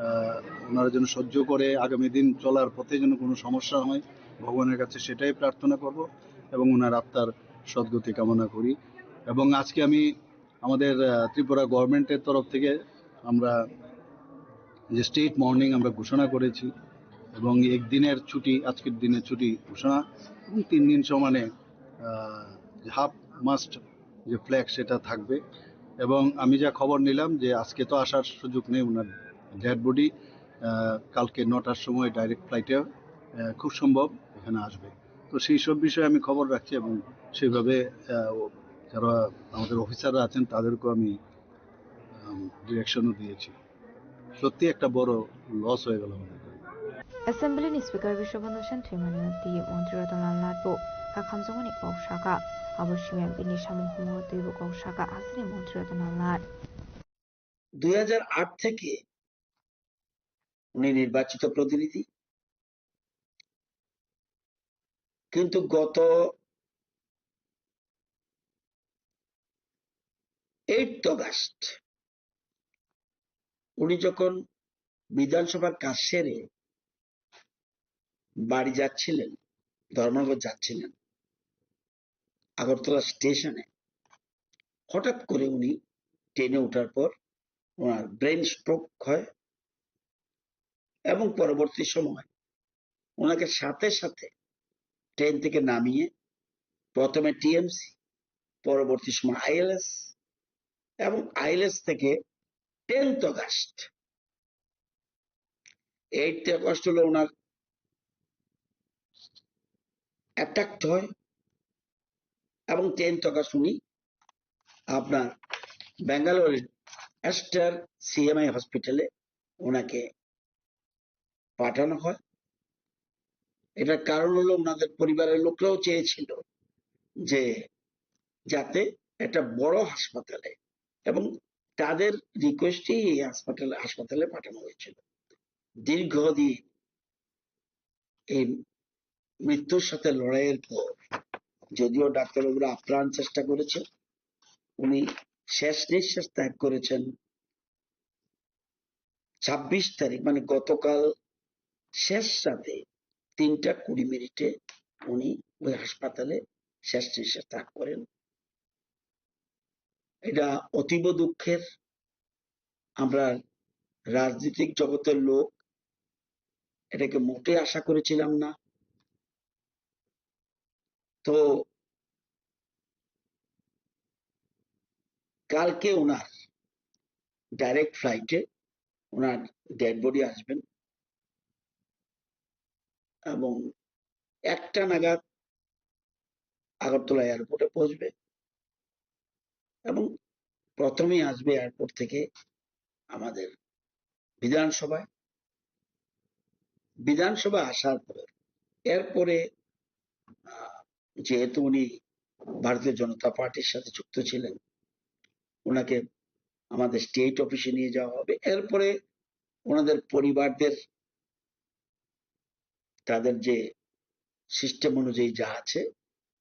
আহ, ওনারা যেন সহ্য করে আগামী দিন চলার পথে যেন কোনো সমস্যা হয়, ভগবানের কাছে সেটাই প্রার্থনা করব এবং ওনার আত্মার সদ্গতি কামনা করি। এবং আজকে আমি আমাদের আহ, ত্রিপুরা গভর্নমেন্টের তরফ থেকে আমরা যে স্টেট মর্নিং আমরা ঘোষণা করেছি এবং একদিনের ছুটি, আজকের দিনের ছুটি ঘোষণা, এবং তিন দিন সমানে হাফ মাস্ট যে ফ্ল্যাগ, সেটা থাকবে। এবং আমি যা খবর নিলাম যে আজকে তো আসার সুযোগ নেই, ওনার ডেড বডি কালকে নটার সময় ডাইরেক্ট ফ্লাইটে খুব সম্ভব এখানে আসবে। তো সেই সব বিষয়ে আমি খবর রাখছি এবং সেইভাবে আহ, ও- যারা আমাদের অফিসাররা আছেন, তাদেরকেও আমি ডিরেকশনও দিয়েছি। সত্যি একটা বড় লস হয়ে গেল আমাদের। Assembly ni Speaker Bishwabandhu Sen thwimani di Montri Ratan Lal Nath bo kakhamjakmani kok saka. Abo simi bini samung humo twibo kok saka, asini Montri Ratan Lal Nath. দুই হাজার আট থেকে উনি নির্বাচিত প্রতিনিধি, কিন্তু গত এইট অগাস্ট উনি যখন বিধানসভার কাজ সেরে বাড়ি যাচ্ছিলেন, ধর্মনগর যাচ্ছিলেন, আগরতলা স্টেশনে হঠাৎ করে উনি ট্রেনে ওঠার পর ওনার ব্রেন স্ট্রোক হয় এবং পরবর্তী সময় ওনাকে সাথে সাথে ট্রেন থেকে নামিয়ে প্রথমে টিএমসি, পরবর্তী সময় আইএলএস এবং আইএলএস থেকে টেন্থ অগাস্ট, এইট অগাস্ট হলো ওনার অ্যাটাক হয় এবং টেন্থ অগাস্ট উনি আপনার ব্যাঙ্গালোরের অ্যাস্টার সিএমআই হসপিটালে ওনাকে পাঠানো হয়। এটার কারণ হলো ওনাদের পরিবারের লোকরাও চেয়েছিল যে যাতে একটা বড় হাসপাতালে, এবং তাদের রিকোয়েস্টেই এই হাসপাতালে হাসপাতালে পাঠানো হয়েছিল। দীর্ঘদিন এই মৃত্যুর সাথে লড়াইয়ের পর যদিও ডাক্তারবাবুরা আপ্রাণ চেষ্টা করেছেন, উনি শেষ নিঃশ্বাস ত্যাগ করেছেন ছাব্বিশ তারিখ, মানে গতকাল শেষ রাতে তিনটা কুড়ি মিনিটে উনি ওই হাসপাতালে শেষ নিঃশ্বাস ত্যাগ করেন। এটা অতীব দুঃখের। আমরা রাজনৈতিক জগতের লোক, এটাকে মোটেই আশা করেছিলাম না। তো কালকে ওনার ডাইরেক্ট ফ্লাইটে ওনার ডেড বডি আসবেন এবং একটা নাগাদ আগরতলা এয়ারপোর্টে পৌঁছবে এবং প্রথমেই আসবে এয়ারপোর্ট থেকে আমাদের বিধানসভায়। বিধানসভা আসার পর এরপরে আহ, যেহেতু উনি ভারতীয় জনতা পার্টির সাথে যুক্ত ছিলেন, ওনাকে আমাদের স্টেট অফিসে নিয়ে যাওয়া হবে। এরপরে ওনাদের পরিবারদের তাদের যে সিস্টেম অনুযায়ী যা আছে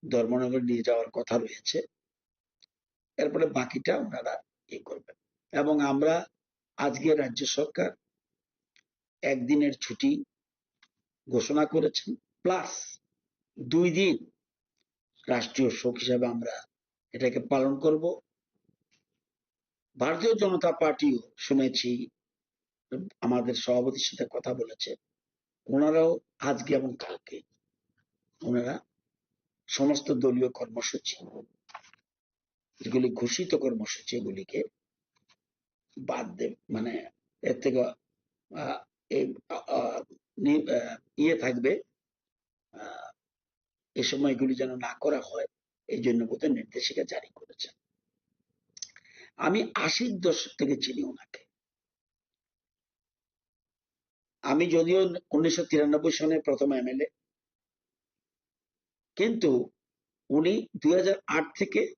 ধর্মনগর নিয়ে যাওয়ার কথা রয়েছে। এরপরে বাকিটা ওনারা ইয়ে করবেন। এবং আমরা আজকে রাজ্য সরকার একদিনের ছুটি ঘোষণা করেছেন, প্লাস দুই দিন রাষ্ট্রীয় শোক হিসাবে আমরা এটাকে পালন করব। ভারতীয় জনতা পার্টিও শুনেছি আমাদের সভাপতির সাথে কথা বলেছে, ওনারাও আজকে এবং কালকে ওনারা সমস্ত দলীয় কর্মসূচি, যেগুলি ঘোষিত কর্মসূচি, এগুলিকে বাদ দেব, মানে এর থেকে আহ, এই, আ, আ, নি-, আ, ইয়ে থাকবে, আ, এই সময়গুলি যেন না করা হয়, এই জন্য বোধহয় নির্দেশিকা জারি করেছেন। আমি আশির দশক থেকে চিনি ওনাকে। আমি যদিও উনিশশো তিরানব্বই সনে প্রথম এমএলএ, কিন্তু উনি দুই হাজার আট থেকে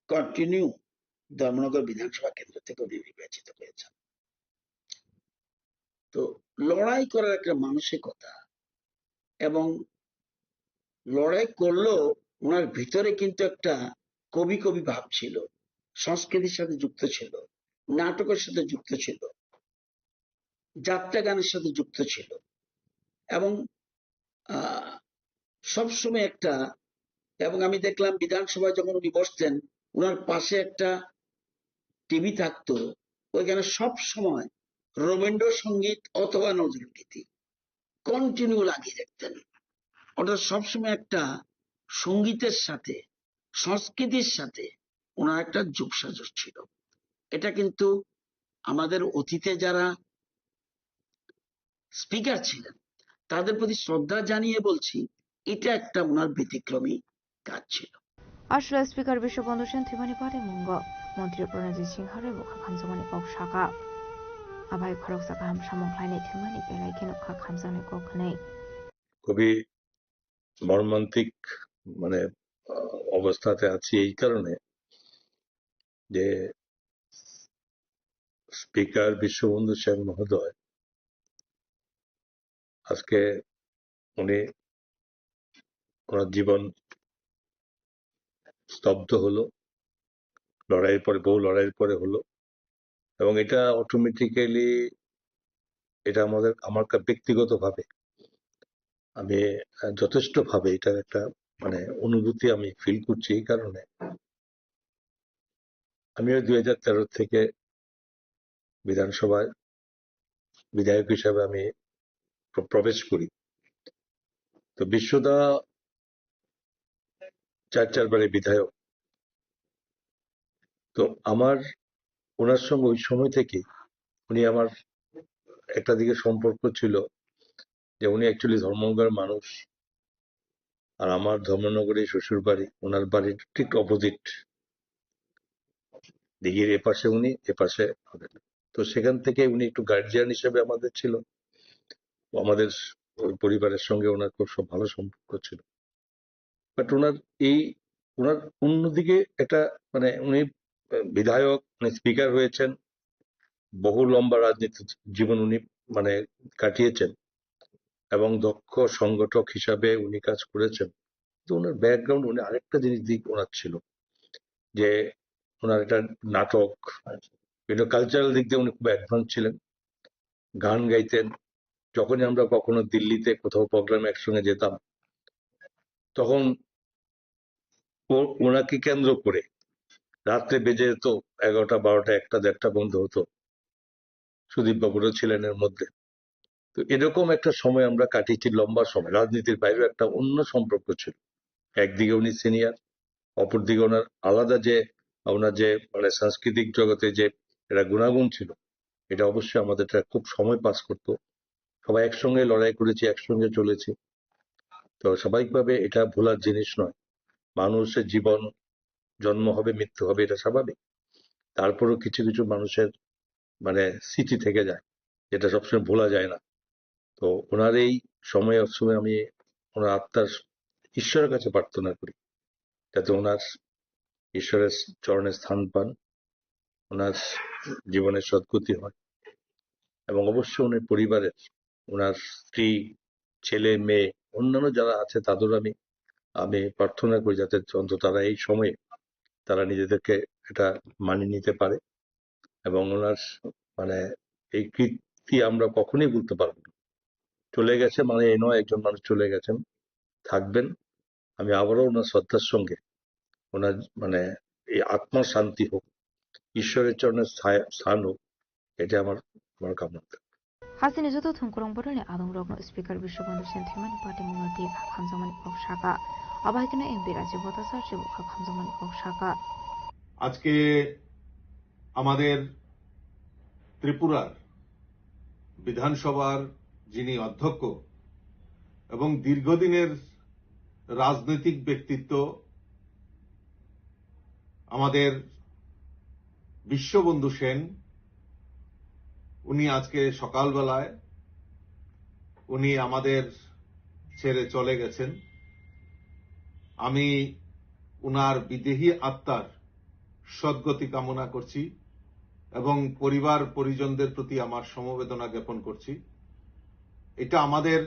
কন্টিনিউ ধর্মনগর বিধানসভা কেন্দ্র থেকে উনি নির্বাচিত হয়েছেন। তো লড়াই করার একটা মানসিকতা, এবং লড়াই করলেও ওনার ভিতরে কিন্তু একটা কবি কবি ভাব ছিল, সংস্কৃতির সাথে যুক্ত ছিল, নাটকের সাথে যুক্ত ছিল, যাত্রা গানের সাথে যুক্ত ছিল, এবং আহ, সবসময় একটা, এবং আমি দেখলাম বিধানসভায় যখন উনি বসতেন, ওনার পাশে একটা টিভি থাকতো, ওইখানে সব সময় রবীন্দ্রসঙ্গীত অথবা নজরুল গীতি কন্টিনিউ লাগিয়ে রাখতেন। অর্থাৎ সবসময় একটা সঙ্গীতের সাথে, সংস্কৃতির সাথে ওনার একটা যোগসাজশ ছিল। এটা কিন্তু আমাদের অতীতে যারা স্পিকার ছিলেন, তাদের প্রতি শ্রদ্ধা জানিয়ে বলছি, এটা একটা ওনার ব্যতিক্রমী কাজ ছিল। Aswla Speaker Biswabandhu Sen thwimani pari mungo Montri Pranajit Singha rwi bwkha khamjakmani kok saka. Abai khoroksa kaham samung khlainai thwimani belai kheno kha khamjaknai kok hwnwi. খুবই মর্মান্তিক, মানে, আহ, অবস্থাতে আছি এই কারণে যে স্পিকার বিশ্ববন্ধু সেন মহোদয় আজকে উনি, ওনার জীবন স্তব্ধ হলো, লড়াইয়ের পরে, বহু লড়াইয়ের পরে হলো। এবং এটা অটোমেটিক্যালি, এটা আমাদের, আমার কা-, ব্যক্তিগতভাবে আমি, আহ, যথেষ্টভাবে এটার একটা, মানে, অনুভূতি আমি ফিল করছি এই কারণে। আমিও দুই হাজার তেরো থেকে বিধানসভায় বিধায়ক হিসাবে আমি প্র-, প্রবেশ করি। তো বিশ্বদা চার চারবারের বিধায়ক। তো আমার ওনার সঙ্গে ওই সময় থেকে উনি আমার একটা দিকে সম্পর্ক ছিল যে উনি অ্যাকচুয়ালি ধর্মনগরের মানুষ, আর আমার ধর্মনগরে শ্বশুর বাড়ি, ওনার বাড়ির ঠিক অপোজিট, দিঘির এপাশে উনি, এপাশে আমি। তো সেখান থেকে উনি একটু গার্জিয়ান হিসেবে আমাদের ছিল, ও আমাদের ওই পরিবারের সঙ্গে ওনার খুব সব ভালো সম্পর্ক ছিল। বাট ওনার এই, ওনার অন্যদিকে একটা, মানে, উনি বিধায়ক, মানে, স্পিকার হয়েছেন, বহু লম্বা রাজনীতি জীবন উনি, মানে, কাটিয়েছেন এবং দক্ষ সংগঠক হিসাবে উনি কাজ করেছেন। তো ওনার ব্যাকগ্রাউন্ড, উনি আরেকটা জিনিস দিক ওনার ছিল যে ওনার একটা নাটক, বিভিন্ন কালচারাল দিক দিয়ে উনি খুব অ্যাডভান্স ছিলেন, গান গাইতেন। যখনই আমরা কখনো দিল্লিতে কোথাও প্রোগ্রামে একসঙ্গে যেতাম, তখন ও-, ওনাকে কেন্দ্র করে রাত্রে বেজে যেত এগারোটা, বারোটা, একটা, দেড়টা পর্যন্ত হতো। সুদীপ বাবুরও ছিলেন এর মধ্যে। তো এরকম একটা সময় আমরা কাটিয়েছি, লম্বা সময়। রাজনীতির বাইরেও একটা অন্য সম্পর্ক ছিল। একদিকে উনি সিনিয়র, অপরদিকে ওনার আলাদা যে, ওনার যে, মানে, সাংস্কৃতিক জগতে যে একটা গুণাগুণ ছিল, এটা অবশ্যই আমাদের একটা খুব সময় পাস করতো। সবাই একসঙ্গে লড়াই করেছি, একসঙ্গে চলেছি। তো স্বাভাবিকভাবে এটা ভোলার জিনিস নয়। মানুষের জীবন, জন্ম হবে, মৃত্যু হবে, এটা স্বাভাবিক। তারপরেও কিছু কিছু মানুষের, মানে, স্মৃতি থেকে যায়, যেটা সবসময় ভোলা যায় না। তো ওনার এই সময় অসময়ে আমি ওনার আত্মার, ঈশ্বরের কাছে প্রার্থনা করি, যাতে ওনার ঈশ্বরের চরণে স্থান পান, ওনার জীবনে সদ্গতি হয়, এবং অবশ্যই ওনার পরিবারের, ওনার স্ত্রী, ছেলে, মেয়ে, অন্যান্য যারা আছে, তাদেরও আমি, আমি প্রার্থনা করি, যাতে অন্তত তারা এই সময়ে তারা নিজেদেরকে এটা মানিয়ে নিতে পারে, এবং ওনার, মানে, এই কীর্তি আমরা কখনোই ভুলতে পারবো না। চলে গেছে মানে এই নয়, একজন মানুষ চলে গেছেন, থাকবেন। আমি আবারও ওনার শ্রদ্ধার সঙ্গে ওনার, মানে, এই আত্মার শান্তি হোক, ঈশ্বরের চরণে স্থায়-, স্থান হোক, এটা আমার, আমার কামনা থাকবে। Hasini joto thwngkwrwng bororni adongrokno Speaker Biswabandhu Sen thwimani patimungno twi kha khamjakmani kok saka. Abo hai kheno M P Rajiv Bhattacharya bo kha khamjakmani kok saka. আজকে আমাদের ত্রিপুরার বিধানসভার যিনি অধ্যক্ষ এবং দীর্ঘদিনের রাজনৈতিক ব্যক্তিত্ব আমাদের বিশ্ববন্ধু সেন, উনি আজকে সকালবেলায় উনি আমাদের ছেড়ে চলে গেছেন। আমি উনার বিদেহী আত্মার সদ্গতি কামনা করছি এবং পরিবার পরিজনদের প্রতি আমার সমবেদনা জ্ঞাপন করছি। এটা আমাদের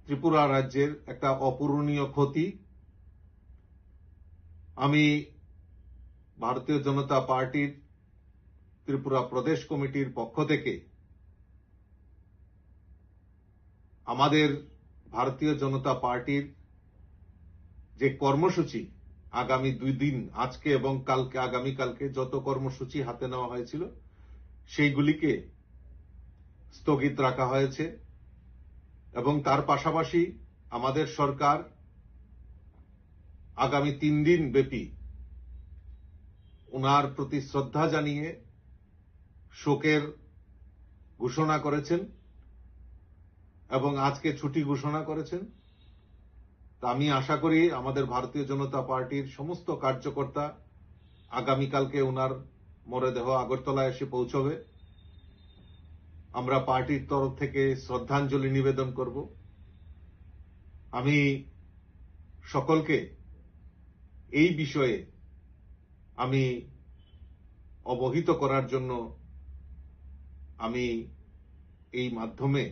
ত্রিপুরা রাজ্যের একটা অপূরণীয় ক্ষতি। আমি ভারতীয় জনতা পার্টির ত্রিপুরা প্রদেশ কমিটির পক্ষ থেকে আমাদের ভারতীয় জনতা পার্টির যে কর্মসূচি আগামী দুই দিন, আজকে এবং কালকে, আগামীকালকে যত কর্মসূচি হাতে নেওয়া হয়েছিল, সেইগুলিকে স্থগিত রাখা হয়েছে এবং তার পাশাপাশি আমাদের সরকার আগামী তিন দিন ব্যাপী ওনার প্রতি শ্রদ্ধা জানিয়ে শোকের ঘোষণা করেছেন এবং আজকে ছুটি ঘোষণা করেছেন। তা আমি আশা করি আমাদের ভারতীয় জনতা পার্টির সমস্ত কার্যকর্তা আগামীকালকে ওনার মরদেহ আগরতলায় এসে পৌঁছবে। আমরা পার্টির তরফ থেকে শ্রদ্ধাঞ্জলি নিবেদন করব। আমি সকলকে এই বিষয়ে আমি অবহিত করার জন্য আমি এই মাধ্যমে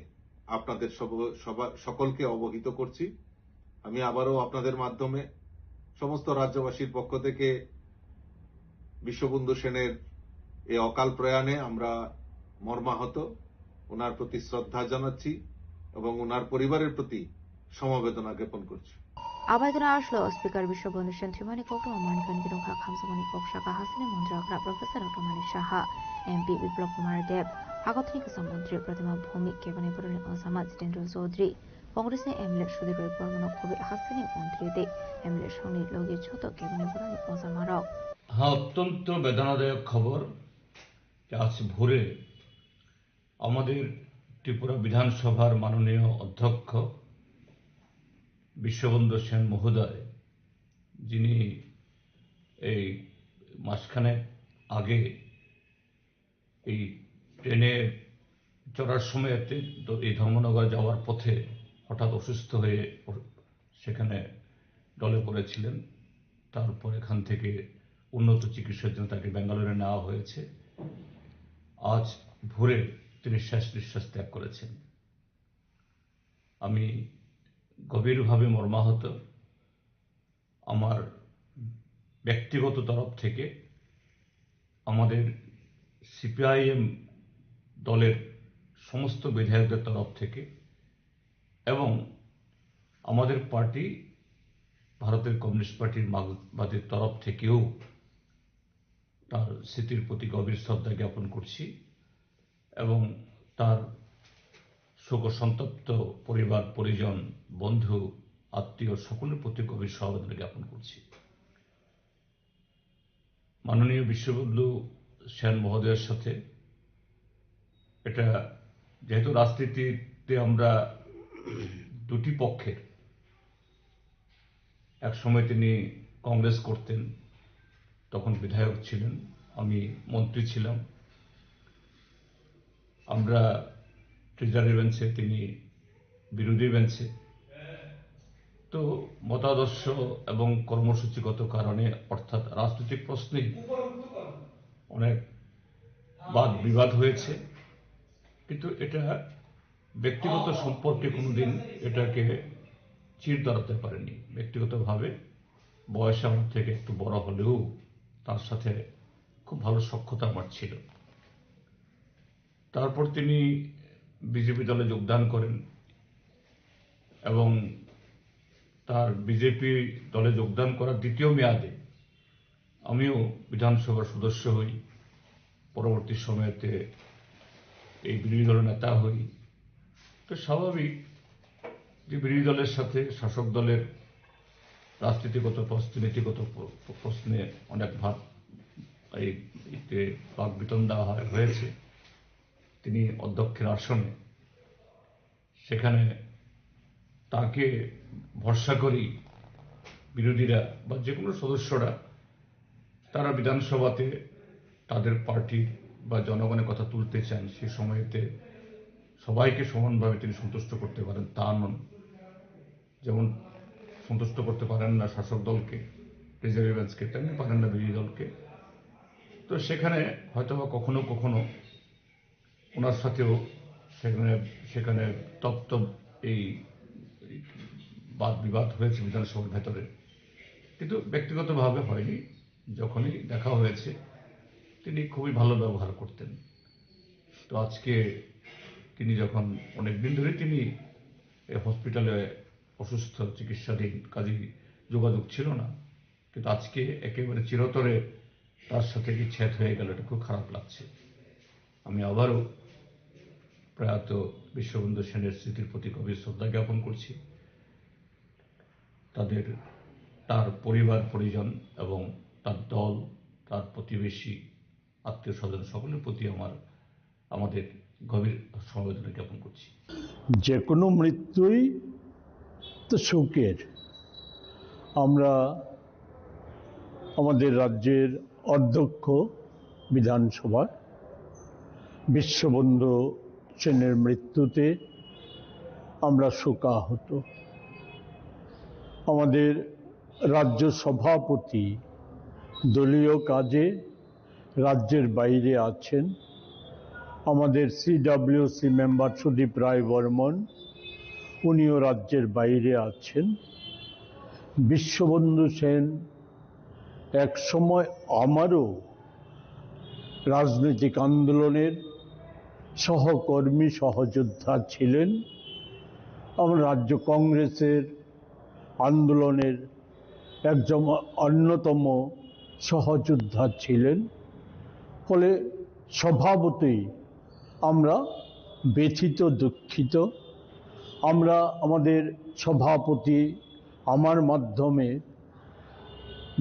আপনাদের সব-, সবা-, সকলকে অবহিত করছি। আমি আবারও আপনাদের মাধ্যমে সমস্ত রাজ্যবাসীর পক্ষ থেকে বিশ্ববন্ধু সেনের এই অকাল প্রয়াণে আমরা মর্মাহত, ওনার প্রতি শ্রদ্ধা জানাচ্ছি এবং ওনার পরিবারের প্রতি সমবেদনা জ্ঞাপন করছি। Abaikeno aslo Speaker Biswabandhu Sen thwimani kokno mankha hwnwi khe nukha khamjakmani kok saka hasteni montri okra Professor Doctor Manik Saha, M P Biplab Kumar Deb, hakothini kwcham montri Pratima Bhowmik, keboni borokni ojama Jitendra Chaudhary, Congressni M L A Sudhir Roy Bormano khobwi hasteni montri tei M L A songni logi joto keboni borokni ojamarok. হ্যাঁ, অত্যন্ত বেদনাদায়ক খবর যে আজ ভোরে আমাদের ত্রিপুরা বিধানসভার মাননীয় অধ্যক্ষ বিশ্ববন্ধু সেন মহোদয়, যিনি এই মাসখানেক আগে এই ট্রেনে চড়ার সময় এতে দ-, এই ধর্মনগর যাওয়ার পথে হঠাৎ অসুস্থ হয়ে অ-, সেখানে ঢলে পড়েছিলেন। তারপর এখান থেকে উন্নত চিকিৎসার জন্য তাকে ব্যাঙ্গালোরে নেওয়া হয়েছে। আজ ভোরে তিনি শেষ নিঃশ্বাস ত্যাগ করেছেন। আমি গভীরভাবে মর্মাহত। আমার ব্যক্তিগত তরফ থেকে আমাদের সিপিআইএম দলের সমস্ত বিধায়কদের তরফ থেকে এবং আমাদের পার্টি, ভারতের কমিউনিস্ট পার্টির মার্কসবাদীর তরফ থেকেও তার স্মৃতির প্রতি গভীর শ্রদ্ধা জ্ঞাপন করছি এবং তার শোক সন্তপ্ত পরিবার, পরিজন, বন্ধু, আত্মীয় সকলের প্রতি গভীর সমবেদনা জ্ঞাপন করছি। মাননীয় বিশ্ববন্ধু সেন মহোদয়ের সাথে এটা, যেহেতু রাজনীতিতে আমরা দুটি পক্ষের, এক সময় তিনি কংগ্রেস করতেন, তখন বিধায়ক ছিলেন, আমি মন্ত্রী ছিলাম। আমরা ট্রেজারি বেঞ্চে, তিনি বিরোধী বেঞ্চে। তো মতাদর্শ এবং কর্মসূচিগত কারণে, অর্থাৎ রাজনৈতিক প্রশ্নে অনেক বাদ বিবাদ হয়েছে, কিন্তু এটা ব্যক্তিগত সম্পর্কে কোনোদিন এটাকে চির ধরাতে পারেনি। ব্যক্তিগতভাবে বয়সে আমার থেকে একটু বড় হলেও তার সাথে খুব ভালো সখ্যতা আমার ছিল। তারপর তিনি বিজেপি দলে যোগদান করেন এবং তার বিজেপি দলে যোগদান করার দ্বিতীয় মেয়াদে আমিও বিধানসভার সদস্য হই, পরবর্তী সময়তে এই বিরোধী দলের নেতা হই। তো স্বাভাবিক যে বিরোধী দলের সাথে শাসক দলের রাজনীতিগত প্রশ্নে, নীতিগত প্র-, প্রশ্নে অনেক ভাব এই, এতে বাকবিতণ্ডা হয়, হয়েছে। তিনি অধ্যক্ষের আসনে, সেখানে তাকে ভরসা করি বিরোধীরা বা যে কোনো সদস্যরা তারা বিধানসভাতে তাদের পার্টির বা জনগণের কথা তুলতে চান, সে সময়তে সবাইকে সমানভাবে তিনি সন্তুষ্ট করতে পারেন, তা নন। যেমন সন্তুষ্ট করতে পারেন না শাসক দলকে, প্লেজারি বেঞ্চকে, তেমনি পারেন না বিরোধী দলকে। তো সেখানে হয়তো বা কখনো কখনো ওনার সাথেও সেখানে, সেখানে তপ্ত এই বাদ বিবাদ হয়েছে বিধানসভার ভেতরে, কিন্তু ব্যক্তিগতভাবে হয়নি। যখনই দেখা হয়েছে, তিনি খুবই ভালো ব্যবহার করতেন। তো আজকে তিনি যখন, অনেক দিন ধরে তিনি এই হসপিটালে অসুস্থ, চিকিৎসাধীন, কাজেই যোগাযোগ ছিল না, কিন্তু আজকে একেবারে চিরতরে তার সাথে বিচ্ছেদ হয়ে গেল, এটা খুব খারাপ লাগছে। আমি আবারও প্রয়াত বিশ্ববন্ধু সেনের স্মৃতির প্রতি গভীর শ্রদ্ধা জ্ঞাপন করছি। তাদের, তার পরিবার পরিজন এবং তার দল, তার প্রতিবেশী, আত্মীয় স্বজন সকলের প্রতি আমার, আমাদের গভীর সমবেদনা জ্ঞাপন করছি। যে কোনো মৃত্যুই তো শোকের। আমরা আমাদের রাজ্যের অধ্যক্ষ বিধানসভার বিশ্ববন্ধু সেনের মৃত্যুতে আমরা শোকাহত। আমাদের রাজ্য সভাপতি দলীয় কাজে রাজ্যের বাইরে আছেন। আমাদের সিডব্লিউসি মেম্বার সুদীপ রায় বর্মন, উনিও রাজ্যের বাইরে আছেন। বিশ্ববন্ধু সেন এক সময় আমারও রাজনৈতিক আন্দোলনের সহকর্মী, সহযোদ্ধা ছিলেন। আমার রাজ্য কংগ্রেসের আন্দোলনের একজন অন্যতম সহযোদ্ধা ছিলেন। ফলে স্বভাবতই আমরা ব্যথিত, দুঃখিত। আমরা আমাদের সভাপতি আমার মাধ্যমে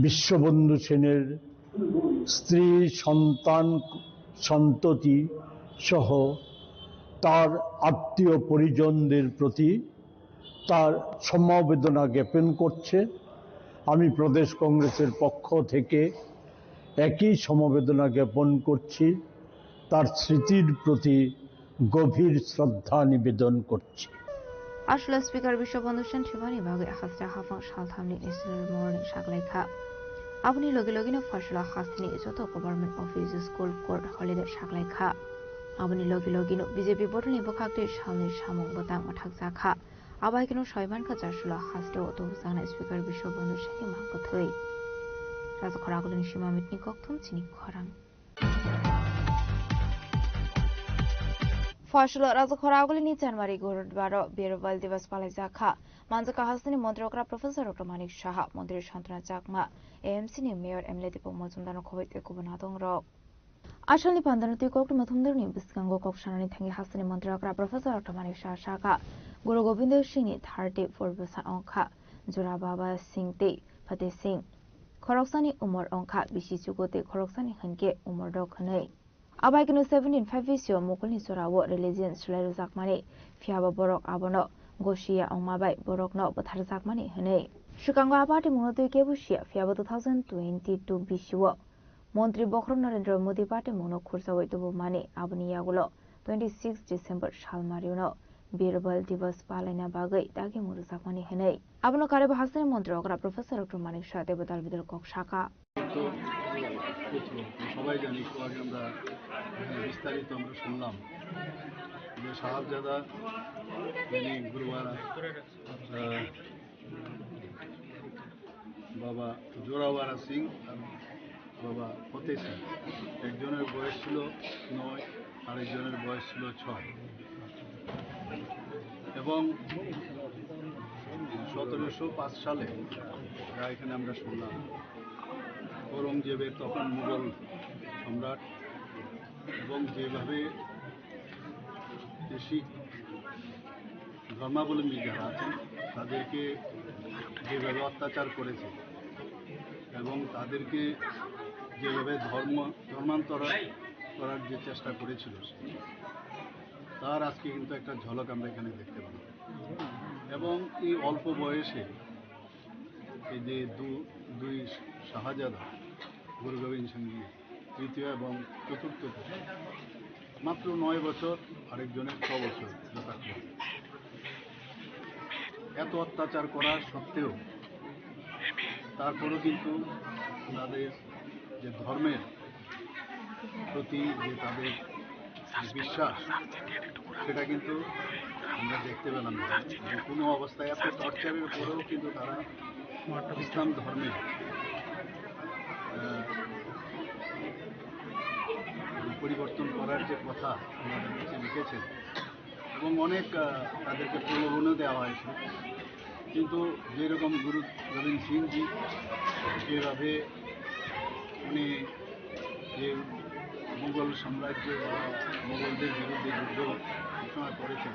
বিশ্ববন্ধু সেনের স্ত্রী, সন্তান, সন্ততি সহ তার আত্মীয় পরিজনদের প্রতি তার সমবেদনা জ্ঞাপন করছে। আমি প্রদেশ কংগ্রেসের পক্ষ থেকে একই সমবেদনা জ্ঞাপন করছি। তার স্মৃতির প্রতি গভীর শ্রদ্ধা নিবেদন করছি। Aswla Speaker Biswabandhu Sen thwimani bagwi hasta haphang salthamni national mourning saklaikha. Aboni logi logino Phoisalar hasteni joto government office, school, court holiday saklaikha. Aboni logi logino B J P bodolni bwkhaktwi salni samung bwtang mwthakjakha. Abaikeno saimankha Aswla hasteo tubujaknai Speaker Biswabandhu Senni mangkwthwi. Rajakhor agulini sima mitni kokthum chini khorang. Phoisalar Rajakhor agulini January gurudbaro Birwal Divas palaijakha. Manjakha hasteni montri okra Professor Doctor Manik Saha, montri Santana Chakma, A M C ni mayor M L A Deepak Majumdar no khoboi tei kubun adongrok. Asalni pandano twi koktwma thumdorni bwskango kok sanani thangwi hasteni montri okra Professor Doctor Manik Saha sakha, Guru Gobindo Singhni thirty four bwsa wngkha, Jora Baba Singh tei Fateh Singh. Khoroksani umor wngkha bisi chugo tei khoroksani hinkhe umor dok hwnwi. Abaikeno seventeen five B C o mukulni jorao religion swlai rwjakmani, phiyaba borok abono gosiya wngma bai borokno bwtharjakmani hwnwi. Swkango a patimungno twi kebo siya, phiyaba two thousand twenty-two B C o Montri Bokhorok Narendra Modi patimungno khursaui tubumani, aboni yagulo twenty six December salmario no Birbal Divas palaina bagwi dagimung rwjakmani hwnwi. Abono karwi bo hasteni montri okra Professor Doctor Manik Saha teibo dal bidal kok sakha. তো সবাই জানি, একটু আগে আমরা এখানে বিস্তারিত আমরা শুনলাম যে সাহেবজাদা যিনি গুরুয়ারা, আহ, বাবা জোরাওয়ারা সিং আর বাবা ফতেহ সিং, একজনের বয়স ছিল নয়, আরেকজনের বয়স ছিল ছয়। এবং সতেরোশো পাঁচ সালে যা এখানে আমরা শুনলাম, ঔরঙ্গজেবের তখন মুঘল সম্রাট এবং যেভাবে যে শিখ ধর্মাবলম্বী যারা আছেন তাদেরকে যেভাবে অত্যাচার করেছে এবং তাদেরকে যেভাবে ধর্ম, ধর্মান্তর করার যে চেষ্টা করেছিল, তার আজকে কিন্তু একটা ঝলক আমরা এখানে দেখতে পাবো। এবং এই অল্প বয়সে এই যে দু-, দুই শাহজাদা, গুরু গোবিন্দ সিং জি তৃতীয় এবং চতুর্থ পুত্র, মাত্র নয় বছর, আরেকজনের ছ বছর যথাক্রমে। এত অত্যাচার করার সত্ত্বেও তারপরও কিন্তু তাদের যে ধর্মের প্রতি যে তাদের বিশ্বাস, সেটা কিন্তু আমরা দেখতে পেলাম না। যে কোনো অবস্থায় এত টর্চারের পরেও কিন্তু তারা ইসলাম ধর্মে, আহ, পরিবর্তন করার যে কথা আমাদের কাছে লিখেছেন, এবং অনেক, আহ, তাদেরকে প্রলোভনও দেওয়া হয়েছে। কিন্তু যেরকম গুরু গোবিন্দ সিং জি যেভাবে উনি যে মুঘল সাম্রাজ্য বা মুঘলদের বিরুদ্ধে যুদ্ধ ঘোষণা করেছেন,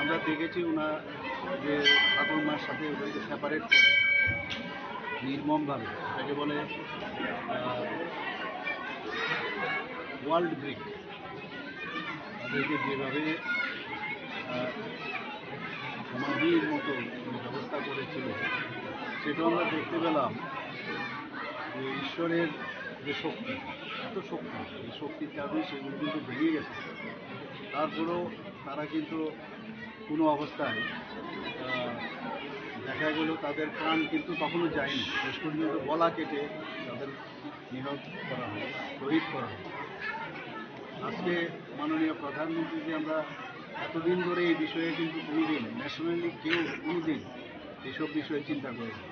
আমরা দেখেছি ওনার যে ঠাকুরমার সাথে ওদেরকে সেপারেট করে নির্মমভাবে, যাকে বলে ওয়ার্ল্ড ব্রিক, তাদেরকে যেভাবে, আহ, সমাধির মতো ব্যবস্থা করেছিল, সেটা আমরা দেখতে পেলাম যে ঈশ্বরের যে শক্তি, এত শক্তি, এই শক্তির কারণে সেগুলো কিন্তু ভেঙে গেছে। তারপরেও তারা কিন্তু কোনো অবস্থায়, আহ, দেখা গেল তাদের প্রাণ কিন্তু তখনও যায়নি, শেষ পর্যন্ত গলা কেটে তাদের নিহত করা হয়, শহীদ করা হয়। আজকে মাননীয় প্রধানমন্ত্রী যে আমরা এতদিন ধরে এই বিষয়ে কিন্তু কোনোদিন ন্যাশনালি কেউ কোনোদিন এইসব বিষয়ে চিন্তা করেনি।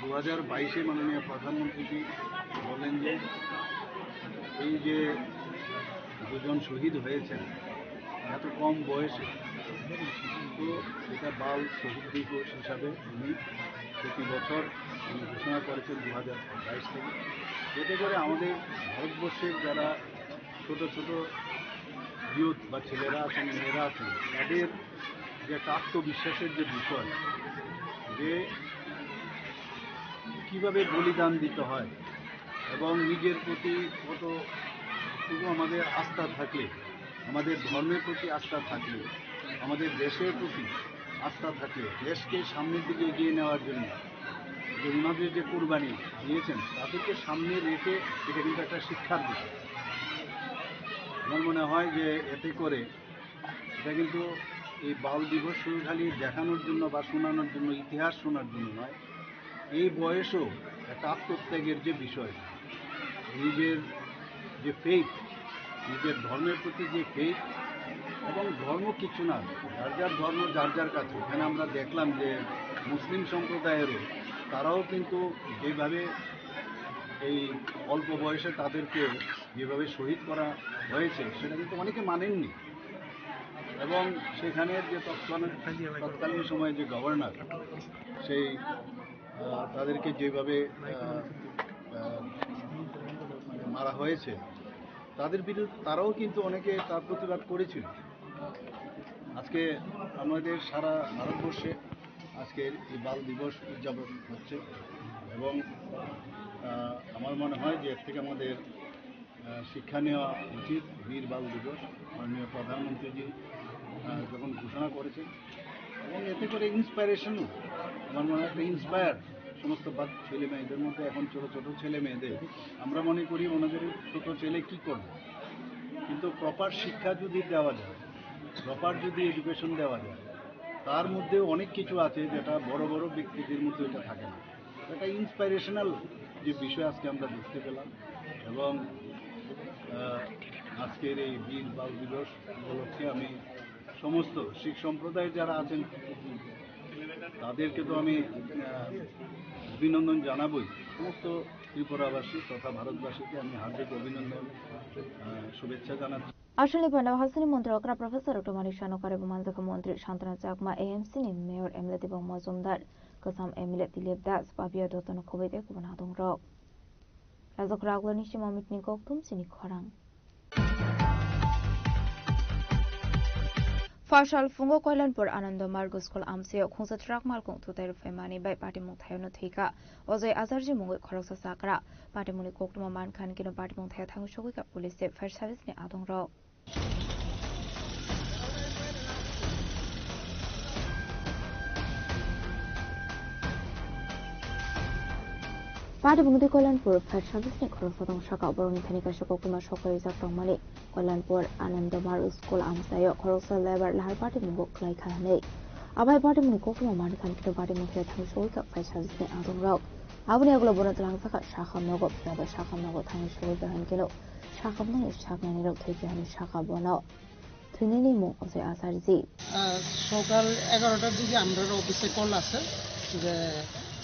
দু হাজার বাইশে মাননীয় প্রধানমন্ত্রীজি বলেন যে এই যে দুজন শহীদ হয়েছেন এত কম বয়সে, তো এটা বাল শহীদ দিবস হিসাবে উনি প্রতি বছর উনি ঘোষণা করেছেন দু হাজার বাইশ থেকে। এতে করে আমাদের ভারতবর্ষের যারা ছোট ছোট ইউথ বা ছেলেরা আছেন, মেয়েরা আছেন, তাদের যে একটা আত্মবিশ্বাসের যে বিষয়, যে কিভাবে বলিদান দিতে হয় এবং নিজের প্রতি কতটুকু আমাদের আস্থা থাকলে, আমাদের ধর্মের প্রতি আস্থা থাকলে, আমাদের দেশের প্রতি আস্থা থাকলে, দেশকে সামনের দিকে এগিয়ে নেওয়ার জন্য যে ওনাদের যে কোরবানি দিয়েছেন, তাদেরকে সামনে রেখে এটা কিন্তু একটা শিক্ষার বিষয়। আমার মনে হয় যে এতে করে এটা কিন্তু এই বাল দিবস শুধু খালি দেখানোর জন্য বা শোনানোর জন্য, ইতিহাস শোনার জন্য নয়, এই বয়সেও একটা আত্মত্যাগের যে বিষয়, নিজের যে ফেইথ, নিজের ধর্মের প্রতি যে ফেইথ, এবং ধর্ম কিছু না, যার যার ধর্ম যার যার কাছে। এখানে আমরা দেখলাম যে মুসলিম সম্প্রদায়েরও তারাও কিন্তু যেভাবে এই অল্প বয়সে তাদেরকে যেভাবে শহীদ করা হয়েছে, সেটা কিন্তু অনেকে মানেননি। এবং সেখানের যে তৎকালীন, তৎকালীন সময়ে যে গভর্নর, সেই, আহ, তাদেরকে যেভাবে, আহ, আহ, মানে মারা হয়েছে, তাদের বিরুদ্ধে তারাও কিন্তু অনেকে তার প্রতিবাদ করেছিল। আজকে আমাদের সারা ভারতবর্ষে আজকের এই বাল দিবস উদযাপন হচ্ছে এবং, আহ, আমার মনে হয় যে এর থেকে আমাদের, আহ, শিক্ষা নেওয়া উচিত। বীর বাল দিবস মাননীয় প্রধানমন্ত্রীজি, আহ, যখন ঘোষণা করেছেন এবং এতে করে ইন্সপিরেশনও, আমার মনে হয় একটা ইন্সপায়ার সমস্ত বা-, ছেলে মেয়েদের মধ্যে, এখন ছোট ছোট ছেলে মেয়েদের আমরা মনে করি ওনাদের ছোট ছেলে কি করবে, কিন্তু প্রপার শিক্ষা যদি দেওয়া যায়, প্রপার যদি এডুকেশন দেওয়া যায়, তার মধ্যে অনেক কিছু আছে যেটা বড় বড় ব্যক্তিদের মধ্যে এটা থাকে না। একটা ইন্সপিরেশনাল যে বিষয় আজকে আমরা দেখতে পেলাম এবং, আহ, আজকের এই বীর বাল দিবস উপলক্ষে আমি সমস্ত শিখ সম্প্রদায় যারা আছেন তাদেরকে তো আমি, আহ, অভিনন্দন জানাবই। সমস্ত ত্রিপুরাবাসী তথা ভারতবাসীকে আমি হার্দিক অভিনন্দন, আহ, শুভেচ্ছা জানাচ্ছি। Aswkni phano hasteni montri okra Professor Doctor Manik Saha no karwi bo manjakha montri Santana Chakma, A M C ni mayor M L A Debang Mojumdar, kwcham M L A Dilip Das, Pabiya Dotto no khobwi tei kubun hadongrok. Rajakragwlani sima mitni kokthum chini khorang. Phasal phungo Koilanpur Anando Margo School amchaio khungsa truck malkhung thutai rwphaimani bai patimung thaio no thwikha. Ojoi Ajarji mungwi khoroksa chakra. Patimungni koktwma mankha hinkhe no patimung thaio thangwi sogwikha police tei fire service ni adongrok. Patimung twi Kalyanpur fire service ni khoroksa tong saka borokni thani kaisa koktwma sokoi rijak tongmani. Kalyanpur Anandamar school amchaio khoroksa lebar lahar patimung bo khlai kha hwnwi. Abai patimung ni koktwma mankha hwnkhe patimung thai thang soi kha fire service ni adongrok. Aboni ulo bono twlang saka sakham nogo, phiya bai sakham nogo thangwi soi kha hwnkhe no sakhamnani saknani rok thwi kha hwnwi saka bono. Thwinani mung Ojoy Acharji. আহ, সকাল এগারোটার দিকে আমরা অফিসে কল আছে যে,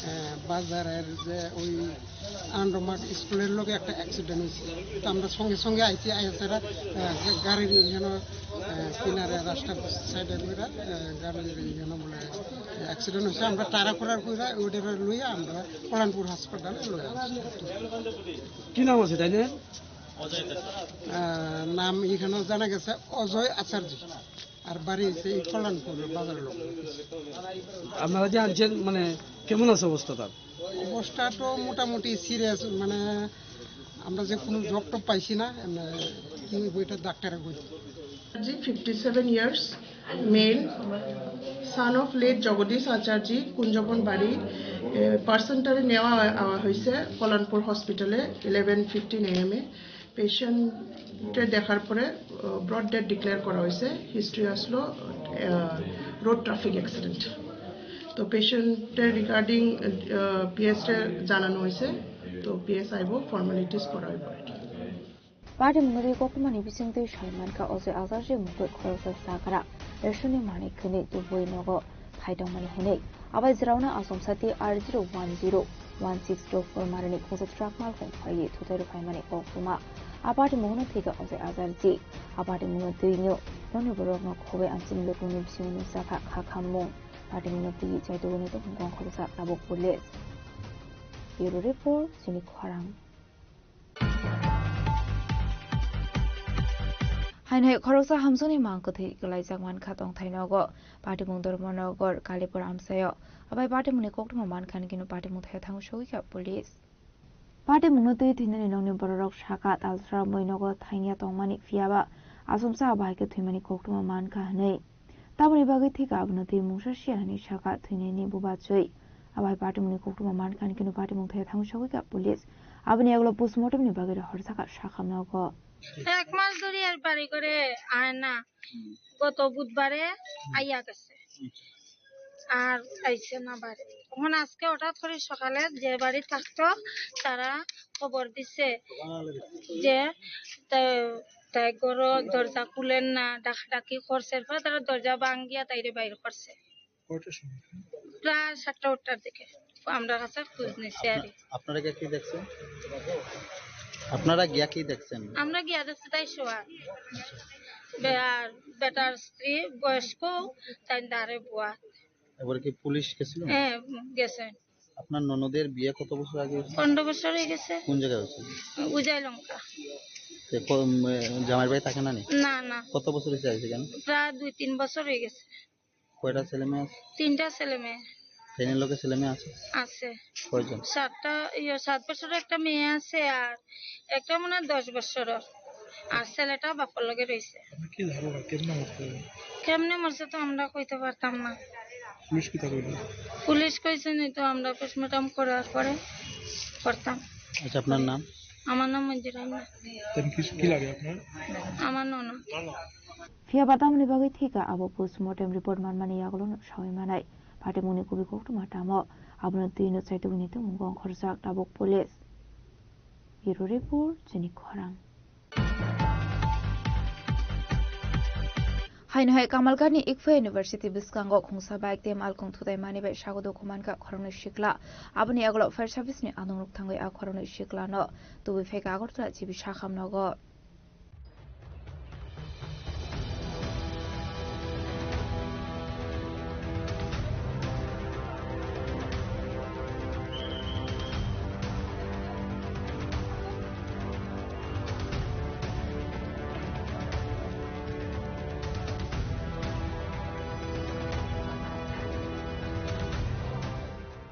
আহ, বাজারের যে ওই আন্ডোমার্ট স্কুলের লগে একটা অ্যাক্সিডেন্ট হয়েছে। তো আমরা সঙ্গে সঙ্গে আইছি, আইয়া তারা, আহ, গা-, গাড়ির ইঞ্জিনও, আহ, কিনারে রাস্তার সাইডে করে, আহ, গাড়ির ইঞ্জিনও বলে অ্যাক্সিডেন্ট হয়েছে। আমরা তাড়াহুড়া করে ওটা লইয়া আমরা কল্যাণপুর হাসপাতালে লইয়া আসছি। কি নাম আছে তাই না? আহ, নাম এখানে জানা গেছে অজয় আচার্য, আর বাড়ি হচ্ছে এই কল্যাণপুর বাজারের লোক। আপনারা যে আনছেন, মানে, কেমন আছে অবস্থা তার? অবস্থা তো মোটামুটি সিরিয়াস, মানে, আমরা যে কোনো জব টব পাইছি না, এমনি কি হইব এটা ডাক্তারে বলছে। Acharji, fifty seven years, male, son of late Jagadish Acharji, Kunjaban বাড়ি। এ, পার্সনটারে নেওয়া আওয়া হয়েছে কল্যাণপুর হসপিটালে ইলেভেন ফিফটিন এএম এ। পেশেন্টে দেখার পরে, আহ, ব্রড ডেড ডিক্লেয়ার করা হয়েছে। হিস্ট্রি আসলো, আহ, রোড ট্রাফিক অ্যাক্সিডেন্ট। তো পেশেন্টের রিগার্ডিং, আহ, পিএসরে জানানো হয়েছে। তো পিএস আইব, ফর্মালিটিস করা হইব আর কি। Patimung twi koktwmani bisingtwi sai mankha Ojoy Acharji mungwi khoroksa chagra, reshoni manwi khwnwi tubui nogo phai tongmani hwnwi. Abai jwraono achomsa T R zero one zero one six two four marini khungsa truck malkhung phaiwi thutai rw phaimani koktwma. A patimungno thwikha Ojoy Acharji. A patimungno twi nw nokni borokno khobwi amchini lukungni bisingo nukjakha kha khammung. Patimungno twi chaitugwini tongmung khoroksa tabuk police. Bureau report, chini khorang. Haino hai khoroksa hamsokni mang kwthwi kwlaijak mankha tongthai nogo. Patimung Dharmanagar, Kalipur amchaio. Abai patimungni koktwma mankha hwnkhe no patimung thaio thangwi sogwi kha police. Patimungno twi thwinani nokni bororok saka talsra moi nogo thangya tongmani, phiyaba achomsa abo hai khe thwimani koktwma mankha hwnwi. Tamoni bagwi thwikha abono twi mungsa siya hwnwi saka thwinani bubachwi. Abo hai patimungni koktwma mankha hwnkhe no patimung thaya thangwi sogwi kha police. Aboni yagulo postmortem ni bagwi rohor saka sakha nogo. এক মাস ধরে আর বাড়ি করে আয় না। গত বুধবারে আইয়া গেছে। আর আইছে না বাড়ি। তখন আজকে হঠাৎ করে সকালে যে বাড়ি থাকতো, তারা খবর দিছে যে তা-, তাই ঘরো দরজা খুলেন না, ডাকাডাকি করছে, এরপরে তারা দরজা ভাঙ্গিয়া তাইরে বাইর করছে। কয়টার সময়? প্রায় সাতটা আটটার দিকে আমরা কাছে খোঁজ নিছি আর কি। আপনারা গিয়া কি দেখছেন? আপনারা গিয়া কি দেখছেন? আমরা গিয়া দেখছি তাই শোয়া। বে-, আর বেটার স্ত্রী বয়স্ক, তাই দাঁড়ে বয়া। এবার কি পুলিশ গেছিল? হ্যাঁ, গেছে। আপনার ননদের বিয়ে কত বছর আগে হয়েছে? পনেরো বছর হয়ে গেছে। কোন জায়গায় হয়েছিল? উজাই লঙ্কা। তো ক-, উম, জামাইর বাড়ি থাকে না নি? না, না। কত বছর হয়েছে আইছে কেন? প্রায় দুই তিন বছর হয়ে গেছে। কয়টা ছেলে মেয়ে আছে? তিনটা ছেলে মেয়ে। ফ্যানের লোকে ছেলে মেয়ে আছে? আছে। কয়জন? সাতটা, ইয়ে, সাত বছরের একটা মেয়ে আছে, আর একটা মনে হয় দশ বছরের। আর ছেলেটা বাপর লগে রয়েছে। আপনি কি ধারণা, কেমনে মরতে পারে? কেমনে মরছে তো আমরা কইতে পারতাম না। পুলিশ কি তা কইলো? পুলিশ কইছে নি তো, আমরা পোস্টমর্টম করার পরে করতাম। আচ্ছা, আপনার নাম? আমার নাম মঞ্জুরা মিয়া। তেন কি, কি লাগে আপনার? আমার ননদ। Phiya ba tamoni bagwi thika abo postmortem report manmani yagulo no sawi manai. Patimungni kubui koktwma tamo? Abono twi no chaitugwini tongmungo ongkhorjak tabuk police. Bureau report, chini khorang. Haino hai Kamalghat ni Ikfa University bwskango khungsa bike tei malkhung thutai mani bai sago dukhu mankha khoroknwi sikla. Aboni yagulo fire service ni adongrok thangwi a khoroknwi sikla no tubui phaikha Agartala G B sakham nogo.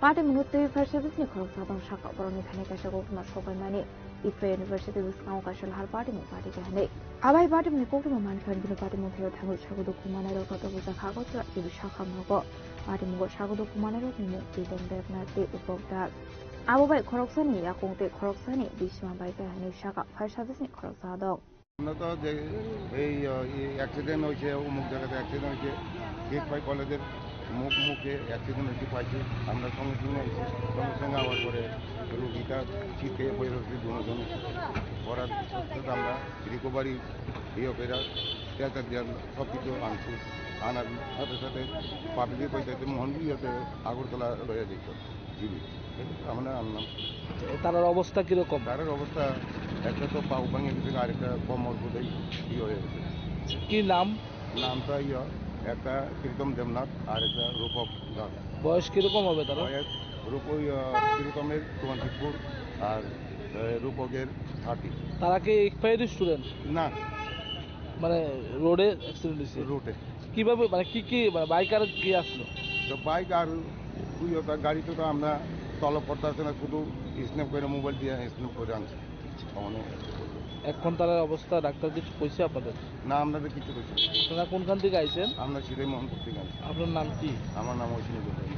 Patimungno twi fire service ni khoroksa tong saka borokni thani kaisa koktwma sokaimani. Ikfa University bwskango kaisa lahar patimung pati kha hwnwi. Abai patimungni koktwma mankha hwnwi patimung thaio thangwi sago dukhu manairok no tabuk jakha Agartala G B sakham nogo. Patimungo sago dukhu manairokni mung Pritom Debnath tei Upok Das. Abo bai khoroksani yakung tei khoroksani bisima bai khe hinwi saka fire service ni khoroksa adok. আমরা তো যে এই অ্যাক্সিডেন্ট হয়েছে, অমুক জায়গাতে অ্যাক্সিডেন্ট হয়েছে, ঠিক ভাই কলেজের মুখ মুখে অ্যাক্সিডেন্ট হয়েছে পাইছি। আমরা সঙ্গে সঙ্গে আইছি, সঙ্গে সঙ্গে আওয়ার পরে রুগীটা ছিটকে পড়ে রয়েছে দুজন। পড়ার সাথে সাথে আমরা রিকভারি ইয়ে করে স্ট্রেচার দিয়ে সব কিছু আনছি। আনার সাথে সাথে পাবলিক পয়সাতে মোহনপুর ইয়েতে আগরতলা লইয়া যেত। জিবি। আমরা আনলাম। তার অবস্থা কিরকম? তার অবস্থা একটা তো পাও ভাঙে গেছে, আরেকটা কোমর বোধহয় ইয়ে হয়ে গেছে। কি নাম? নামটা ইয়ে একটা প্রীতম দেবনাথ আর একটা রূপক দাস। বয়স কিরকম হবে তারা? বয়স রূপ ওই আহ, প্রীতমের টোয়েন্টি ফোর আর আহ, রূপকের থার্টি। তারা কি এক্সপায়ার্ড স্টুডেন্ট? না, মানে রোডে অ্যাক্সিডেন্ট হয়েছে? রোডে। কিভাবে, মানে কি কি, মানে বাইক আর কি আসলো? তো বাইক আর দুই ওটা গাড়িতে তো আমরা তলব করতে আসে না, শুধু স্ন্যাপ করে মোবাইল দিয়ে স্ন্যাপ করে আনছি। অনেক এখন তার অবস্থা ডাক্তার কিছু কইছে আপনাদের? না, আমরা তো কিছু করছি না। আপনারা কোনখান থেকে আইছেন? আমরা সেটাই মোহনপুর থেকে আনছি। আপনার নাম কি? আমার নাম অশ্বিনী Goswami.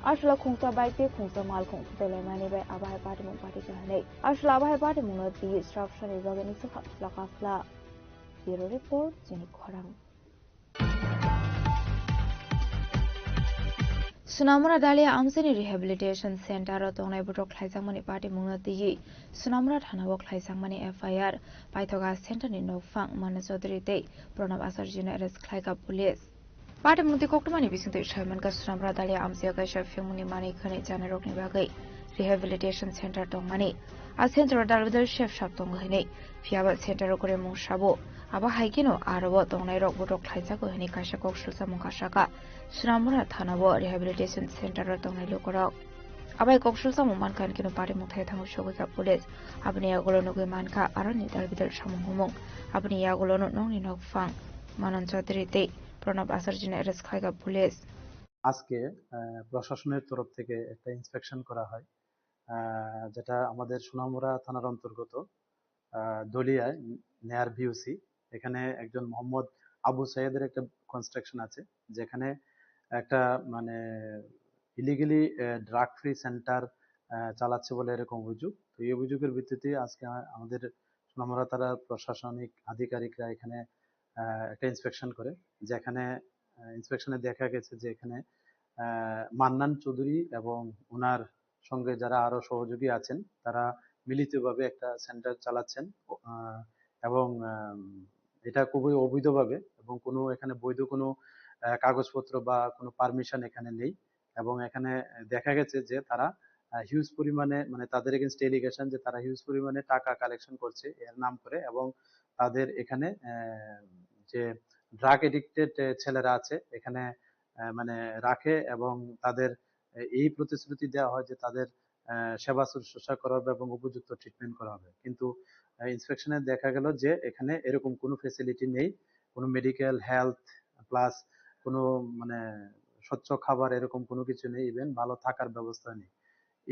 Aswla khungsa bai tei khungsa mal khung phuto laimani bai abo hai patimung pati kahanai. Aswla abo hai patimung no twi srap sani bagwi ni swkha phla ka phla. Bureau report, chini khorang. Sunamura Dalia Amsini Rehabilitation Center o tongnai botok khlaijakmani patimung no twi Sunamura thana o khlaijakmani F I R paithoga center ni nokphang Manu Chaudhary tei Pranab Acharya no arrest khlaika police. Patimung twi koktwmani bisingtwi saimankha Sunamura Dalia Amsio kaisa phiyokmungni manwi khwnwi chanarokni bagwi rehabilitation center tongmani. A center o dalbidal chef sap tongo hinwi. Phiyaba center o kwrwimung sabo. Abo hai kheno aro o tongnairok botok khlaijago hinwi kaisa kok sulsamung kha saka. Sunamura thana o rehabilitation center o tongnai lukurok. Abai kok sulsamung mankha hinkhe no patimung thai thango sogwi kha police. Aboni yagulo nugwi mankha aroni dalbidal samung humung. Aboni yagulo no nokni nokphang Manan Chaudhary tei Pranab Acharya no arrest khlaika police. আজকে আহ, প্রশাসনের তরফ থেকে একটা ইন্সপেকশন করা হয়, আহ, যেটা আমাদের সোনামুড়া থানার অন্তর্গত আহ, দলিয়ায় নেয়ার ভিওসি। এখানে একজন মোহাম্মদ আবু সাইদের একটা কনস্ট্রাকশন আছে, যেখানে একটা মানে ইলিগালি ড্রাগ ফ্রি সেন্টার চালাচ্ছে বলে এরকম অভিযোগ। তো এই অভিযোগের ভিত্তিতে আজকে আ- আমাদের সোনামুড়া থানার প্রশাসনিক আধিকারিকরা এখানে আহ, একটা ইন্সপেকশন করে, যেখানে ইন্সপেকশনে দেখা গেছে যে এখানে আহ, মান্নান চৌধুরী এবং ওনার সঙ্গে যারা আরো সহযোগী আছেন, তারা মিলিতভাবে একটা সেন্টার চালাচ্ছেন। আহ, এবং আহ, এটা খুবই অবৈধভাবে এবং কোনো এখানে বৈধ কোনো আহ, কাগজপত্র বা কোনো পারমিশন এখানে নেই। এবং এখানে দেখা গেছে যে তারা হিউজ পরিমাণে, মানে, তাদের এগেনস্ট এলিগেশন যে তারা হিউজ পরিমাণে টাকা কালেকশন করছে এর নাম করে, এবং তাদের এখানে আহ, যে ড্রাগ এডিক্টেড ছেলেরা আছে এখানে আহ, মানে রাখে এবং তাদের এই প্রতিশ্রুতি দেওয়া হয় যে তাদের আহ, সেবা শুশ্রূষা করা হবে এবং উপযুক্ত ট্রিটমেন্ট করা হবে। কিন্তু ইন্সপেকশনে দেখা গেল যে এখানে এরকম কোনো ফেসিলিটি নেই, কোনো মেডিকেল, হেলথ, প্লাস কোনো, মানে, স্বচ্ছ খাবার, এরকম কোনো কিছু নেই, ইভেন ভালো থাকার ব্যবস্থা নেই।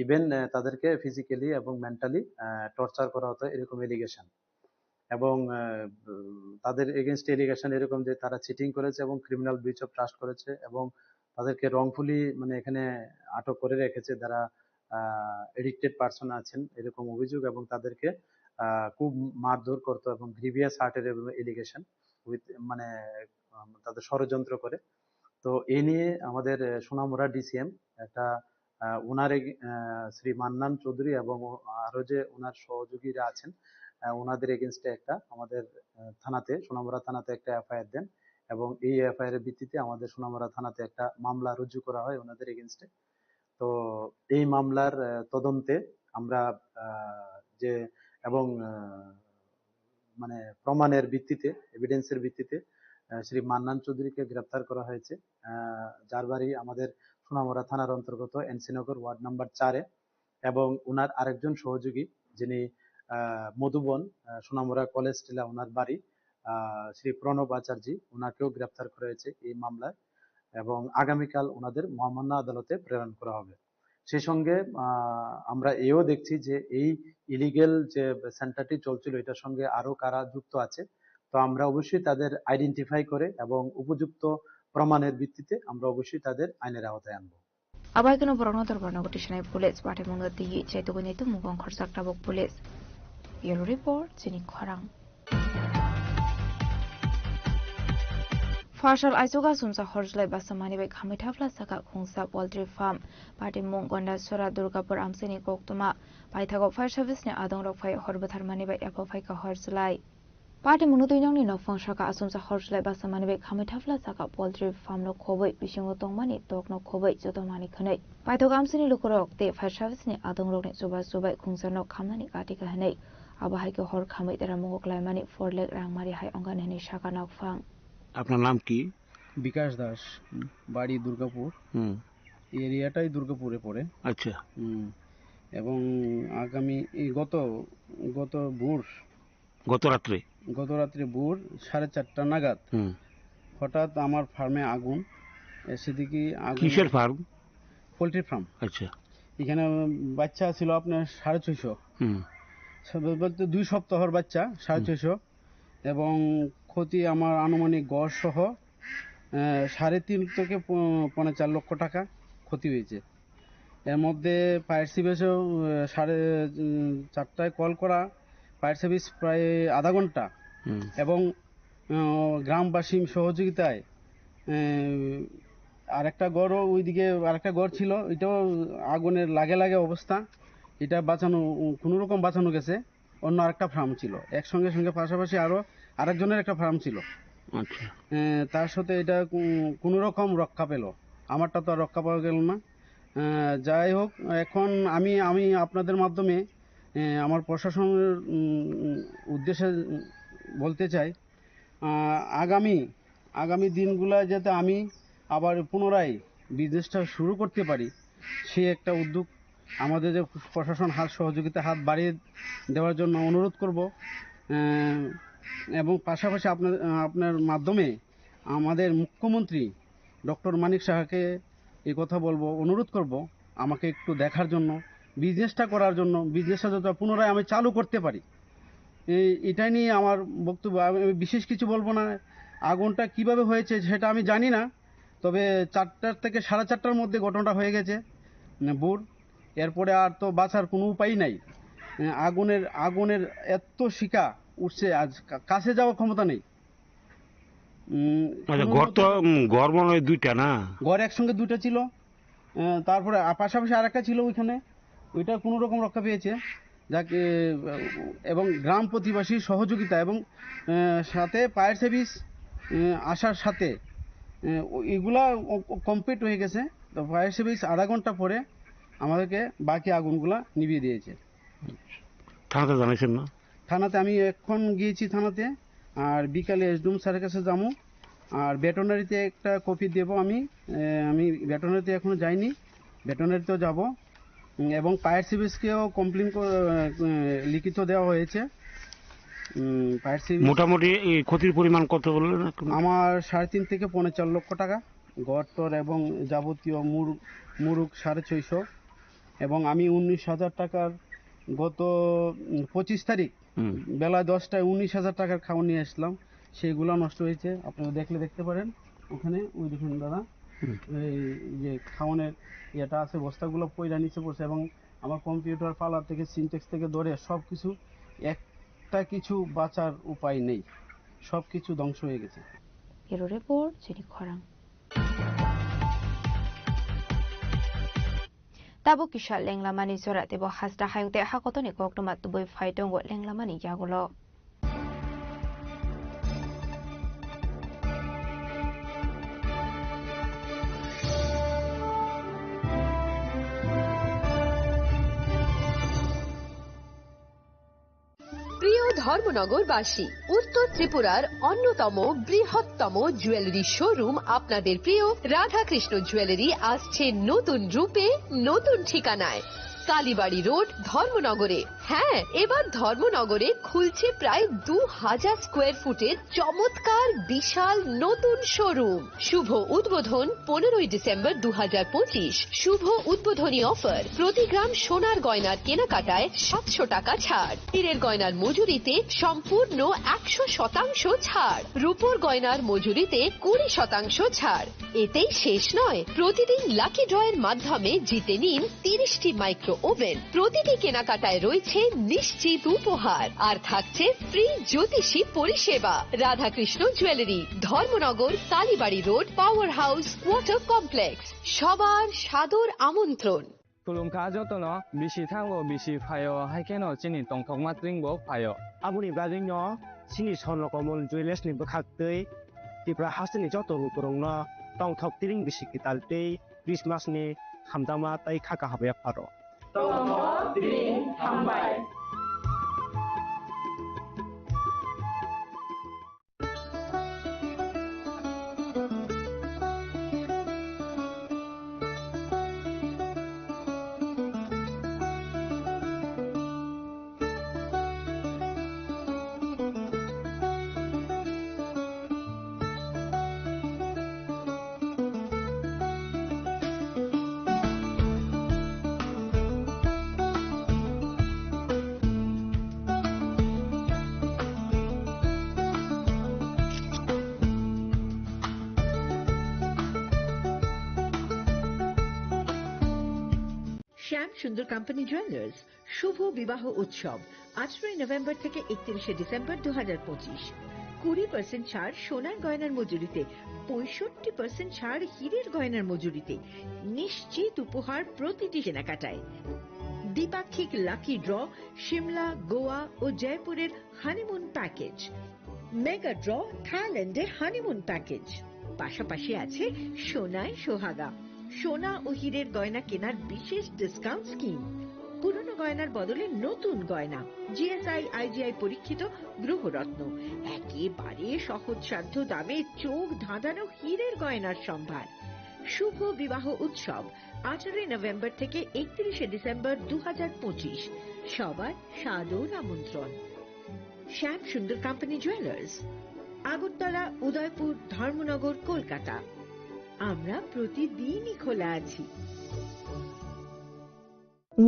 ইভেন তাদেরকে ফিজিক্যালি এবং মেন্টালি টর্চার করা হতো, এরকম এলিগেশন। এবং আহ, উম, তাদের এগেনস্ট এলিগেশন এরকম যে তারা চিটিং করেছে এবং ক্রিমিনাল ব্রিচ অফ ট্রাস্ট করেছে এবং তাদেরকে রংফুলি, মানে, এখানে আটক করে রেখেছে যারা এডিক্টেড পারসন আছেন, এরকম অভিযোগ। এবং তাদেরকে আহ, খুব মারধর করতো এবং গ্রিভিয়াস হার্টের এলিগেশন উইথ, মানে, আহ, তাদের ষড়যন্ত্র করে। তো এই নিয়ে আমাদের আহ, সোনামুড়া ডিসিএম একটা আহ, ওনার এগ- আহ, শ্রী মান্নান চৌধুরী এবং ও- আরো যে ওনার সহযোগীরা আছেন, আহ, ওনাদের এগেনস্টে একটা আমাদের আহ, থানাতে, সোনামুড়া থানাতে একটা এফআইআর দেন এবং এই এফআইআর এর ভিত্তিতে আমাদের সোনামুড়া থানাতে একটা মামলা রুজু করা হয় ওনাদের এগেনস্টে। তো এই মামলার আহ, তদন্তে আমরা আহ, যে এবং আহ, মানে প্রমাণের ভিত্তিতে, এভিডেন্সের ভিত্তিতে আহ, শ্রী মান্নান চৌধুরীকে গ্রেপ্তার করা হয়েছে, আহ, যার বাড়ি আমাদের সোনামুড়া থানার অন্তর্গত এনসিনগর ওয়ার্ড নাম্বার চারে। এবং ওনার আরেকজন সহযোগী, যিনি আহ, মধুবন, আহ, সোনামুড়া কলেজ টিলা ওনার বাড়ি, আহ, শ্রী প্রণব আচার্য, ওনাকেও গ্রেপ্তার করা হয়েছে এই মামলায় এবং আগামীকাল ওনাদের মহামান্য আদালতে প্রেরণ করা হবে। সেই সঙ্গে আহ, আমরা এও দেখছি যে এই ইলিগেল যে সেন্টারটি চলছিল, এটার সঙ্গে আরো কারা যুক্ত আছে। তো আমরা অবশ্যই তাদের আইডেন্টিফাই করে এবং উপযুক্ত প্রমাণের ভিত্তিতে আমরা অবশ্যই তাদের আইনের আওতায় আনবো। Abai kunu borokno dorbar nogo tisanai police, patimungno twi chaitugwi naitu mukong khorjak tabuk police. Bureau report, chini khorang. Pharsal aichugo sumsa horjlai basa mani bai khamwi thapla saka khungsa poultry farm. Patimung Gondasora Durgapur amsini koktwma. Paithago fire service ni adongrok phai hor bwtharmani bai yapha phaikha horjlai. Patimungno twi nokni nokphang saka asumsa horjlai basa mani bai khamwi thapla saka poultry farm no khobwi bisingo tongmani tok no khobwi joto mani khwnwi. Paithak amsini lukurok tei fire service ni adongrokni chuba chubai khungsa nok khamnani kati kahinwi. Abo hai khe hor khamwi teramungo klaimani four lakh rang mari hai ongkha hinwi saka nokphang. আপনার নাম কি? বিকাশ দাস, হুম। বাড়ি দুর্গাপুর। হুম। এই এরিয়াটাই দুর্গাপুরে পড়ে। আচ্ছা। হুম। এবং আগামী, এই গত, গত ভোর গত রাত্রে? গত রাত্রে ভোর সাড়ে চারটা নাগাদ হুম। হঠাৎ আমার ফার্মে আগুন। এসে দেখি আগুন কিসের ফার্ম? Poultry farm. আচ্ছা। এখানে বাচ্চা ছিল আপনার সাড়ে ছয়শো। হুম। সব বলতে দুই সপ্তাহর বাচ্চা, সাড়ে হুম। ছয়শো। এবং ক্ষতি আমার আনুমানিক গড় সহ, আহ, সাড়ে তিন থেকে প-, পৌনে চার লক্ষ টাকা ক্ষতি হয়েছে। এর মধ্যে ফায়ার সার্ভিসেও, আহ, সাড়ে, উম, চারটায় কল করা, ফায়ার সার্ভিস প্রায় আধা ঘন্টা। হুম। এবং, আহ, গ্রামবাসীর সহযোগিতায়, আহ, আরেকটা ঘরও ওইদিকে আরেকটা ঘর ছিল, এটাও আগুনের লাগে লাগে অবস্থা, এটা বাঁচানো, কোনো রকম বাঁচানো গেছে। অন্য আরেকটা ফার্ম ছিল, একসঙ্গে সঙ্গে পাশাপাশি আরো আরেকজনের একটা ফার্ম ছিল। আচ্ছা। এ, তার সাথে এটা কো-, কোনো রকম রক্ষা পেল, আমারটা তো আর রক্ষা পাওয়া গেল না। এ, যাই হোক, এখন আমি, আমি আপনাদের মাধ্যমে, এ, আমার প্রশাসনের, উম, উদ্দেশ্যে বলতে চাই, আহ, আগামী, আগামী দিনগুলো যাতে আমি আবার পুনরায় বিজনেসটা শুরু করতে পারি, সেই একটা উদ্যোগ আমাদের যে প্রশাসন হাত সহযোগিতা হাত বাড়িয়ে দেওয়ার জন্য অনুরোধ করব। আহ, এবং পাশাপাশি আপনার, আপনার মাধ্যমে আমাদের মুখ্যমন্ত্রী ডক্টর মানিক সাহাকে এই কথা বলবো, অনুরোধ করব আমাকে একটু দেখার জন্য, বিজনেসটা করার জন্য, বিজনেসটা যাতে পুনরায় আমি চালু করতে পারি। এই, এটা নিয়ে আমার বক্তব্য। আমি, আমি বিশেষ কিছু বলবো না। আগুনটা কিভাবে হয়েছে সেটা আমি জানি না, তবে চারটার থেকে সাড়ে চারটার মধ্যে ঘটনাটা হয়ে গেছে, উম, ভোর। এরপরে আর তো বাঁচার কোনো উপায় নাই। উম, আগুনের, আগুনের এত শিখা উঠছে, আজ কা-, কাছে যাওয়ার ক্ষমতা নেই। উম, আচ্ছা, কোনো ঘর তো, মতে উম, ঘর মনে হয় দুইটা না? ঘর একসঙ্গে দুইটা ছিল। আহ, তারপরে আ-, পাশাপাশি আরেকটা ছিল ওইখানে, ওইটা কোনো রকম রক্ষা পেয়েছে। যাক, এ, এবং গ্রাম প্রতিবাসীর সহযোগিতা এবং, আহ, সাথে ফায়ার সার্ভিস, আহ, আসার সাথে, আহ, ও-, এগুলা ও-, ও কমপ্লিট হয়ে গেছে। তো ফায়ার সার্ভিস আধা ঘন্টা পরে আমাদেরকে বাকি আগুনগুলা নিভিয়ে দিয়েছে। থানাতে জানাইছেন না? থানাতে আমি এখন গিয়েছি থানাতে, আর বিকালে এসডিএম স্যারের কাছে যাবো। আর ভেটেরিনারিতে একটা কপি দেবো আমি। এ, আমি ভেটেরিনারিতে এখনো যাইনি, ভেটেরিনারিতেও যাবো। উম, এবং ফায়ার সার্ভিসকেও কমপ্লেন কর-, এ, লিখিত দেওয়া হয়েছে। উম, ফায়ার সার্ভিস মোটামুটি এই ক্ষতির পরিমাণ কত বললেন এখন? আমার সাড়ে তিন থেকে পৌনে চার লক্ষ টাকা, ঘর টর এবং যাবতীয় মুরুগ, মুরুগ সাড়ে ছয়শো। এবং আমি উনিশ হাজার টাকার গত, উম, পঁচিশ তারিখ হুম। বেলা দশটায় উনিশ হাজার টাকার খাওয়ান নিয়ে আসলাম, সেইগুলো নষ্ট হয়েছে। আপনারা দেখলে দেখতে পারেন, ওখানে ওই দেখুন দাদা, হুম। এই যে খাওয়ানের ইয়েটা আছে, বস্তাগুলো পইরা নিচে পড়ছে এবং আমার কম্পিউটার পার্লার থেকে সিনটেক্স থেকে ধরে সব কিছু, একটা কিছু বাঁচার উপায় নেই, সব কিছু ধ্বংস হয়ে গেছে। Bureau report, Chini Khorang. Tabuk kisa lenglamani jora teibo hasta hayung tei hakotoni koktwma tubui phai tongo lenglamani yagulo. প্রিয় ধর্মনগরবাসী, উত্তর ত্রিপুরার অন্যতম বৃহত্তম জুয়েলারি শোরুম আপনাদের প্রিয় রাধাকৃষ্ণ জুয়েলারি আসছে নতুন রূপে, নতুন ঠিকানায়। কালীবাড়ি রোড, ধর্মনগরে। হ্যাঁ, এবার ধর্মনগরে খুলছে প্রায় দু হাজার স্কোয়ার ফুটের চমৎকার বিশাল নতুন শোরুম। শুভ উদ্বোধন পনেরোই ডিসেম্বর দু হাজার পঁচিশ। শুভ উদ্বোধনী অফার, প্রতি গ্রাম সোনার গয়নার কেনাকাটায় সাতশো টাকা ছাড়, হীরের গয়নার মজুরিতে সম্পূর্ণ একশো শতাংশ ছাড়, রূপোর গয়নার মজুরিতে কুড়ি শতাংশ ছাড়। এতেই শেষ নয়, প্রতিদিন লাকি ড্রয়ের মাধ্যমে জিতে নিন তিরিশটি মাইক্রো ওভেন। প্রতিটি কেনাকাটায় রয়েছে নিশ্চিত উপহার, আর থাকছে ফ্রি জ্যোতিষী পরিষেবা। Radhakrishna jewellery, Dharmanagar, Kalibari road, power house, water complex. সবার সাদর আমন্ত্রণ। Khulumkha jotono, bisi thango, bisi phaio, hai kheno chini tongthokma tringbo phaio. Aboni bagwino chini Swarno Komol Jewellers ni bwkhak twi Tripura hasteni joto lukurokno tongthok tring bisi kwtal tei Christmas ni hamjakma tei kha kaham yapharo. Tongthok tring hambai. শ্যাম Sundar company jewellers, শুভ বিবাহ উৎসব, আঠারোই নভেম্বর থেকে একত্রিশে ডিসেম্বর দু হাজার পঁচিশ। কুড়ি পার্সেন্ট ছাড় সোনার গয়নার মজুরিতে, পঁয়ষট্টি পার্সেন্ট ছাড় হীরের গয়নার মজুরিতে, নিশ্চিত উপহার প্রতিটি কেনাকাটায়। দ্বিপাক্ষিক লাকি ড্র, সিমলা, গোয়া ও জয়পুরের হানিমুন প্যাকেজ। মেগা ড্র, থাইল্যান্ডে হানিমুন প্যাকেজ। পাশাপাশি আছে সোনায় সোহাগা, সোনা ও হীরের গয়না কেনার বিশেষ ডিসকাউন্ট স্কিম। পুরনো গয়নার বদলে নতুন গয়না, জিএসআই, আইজিআই পরীক্ষিত গ্রহরত্ন, একেবারে সহজসাধ্য দামে চোখ ধাঁধানো হীরের গয়নার সম্ভার। শুভ বিবাহ উৎসব, আঠারোই নভেম্বর থেকে একত্রিশে ডিসেম্বর দু হাজার পঁচিশ। সবার সাদর আমন্ত্রণ। শ্যাম সুন্দর কোম্পানি জুয়েলার্স, আগরতলা, উদয়পুর, ধর্মনগর, কলকাতা। আমরা প্রতিদিনই খোলা আছি।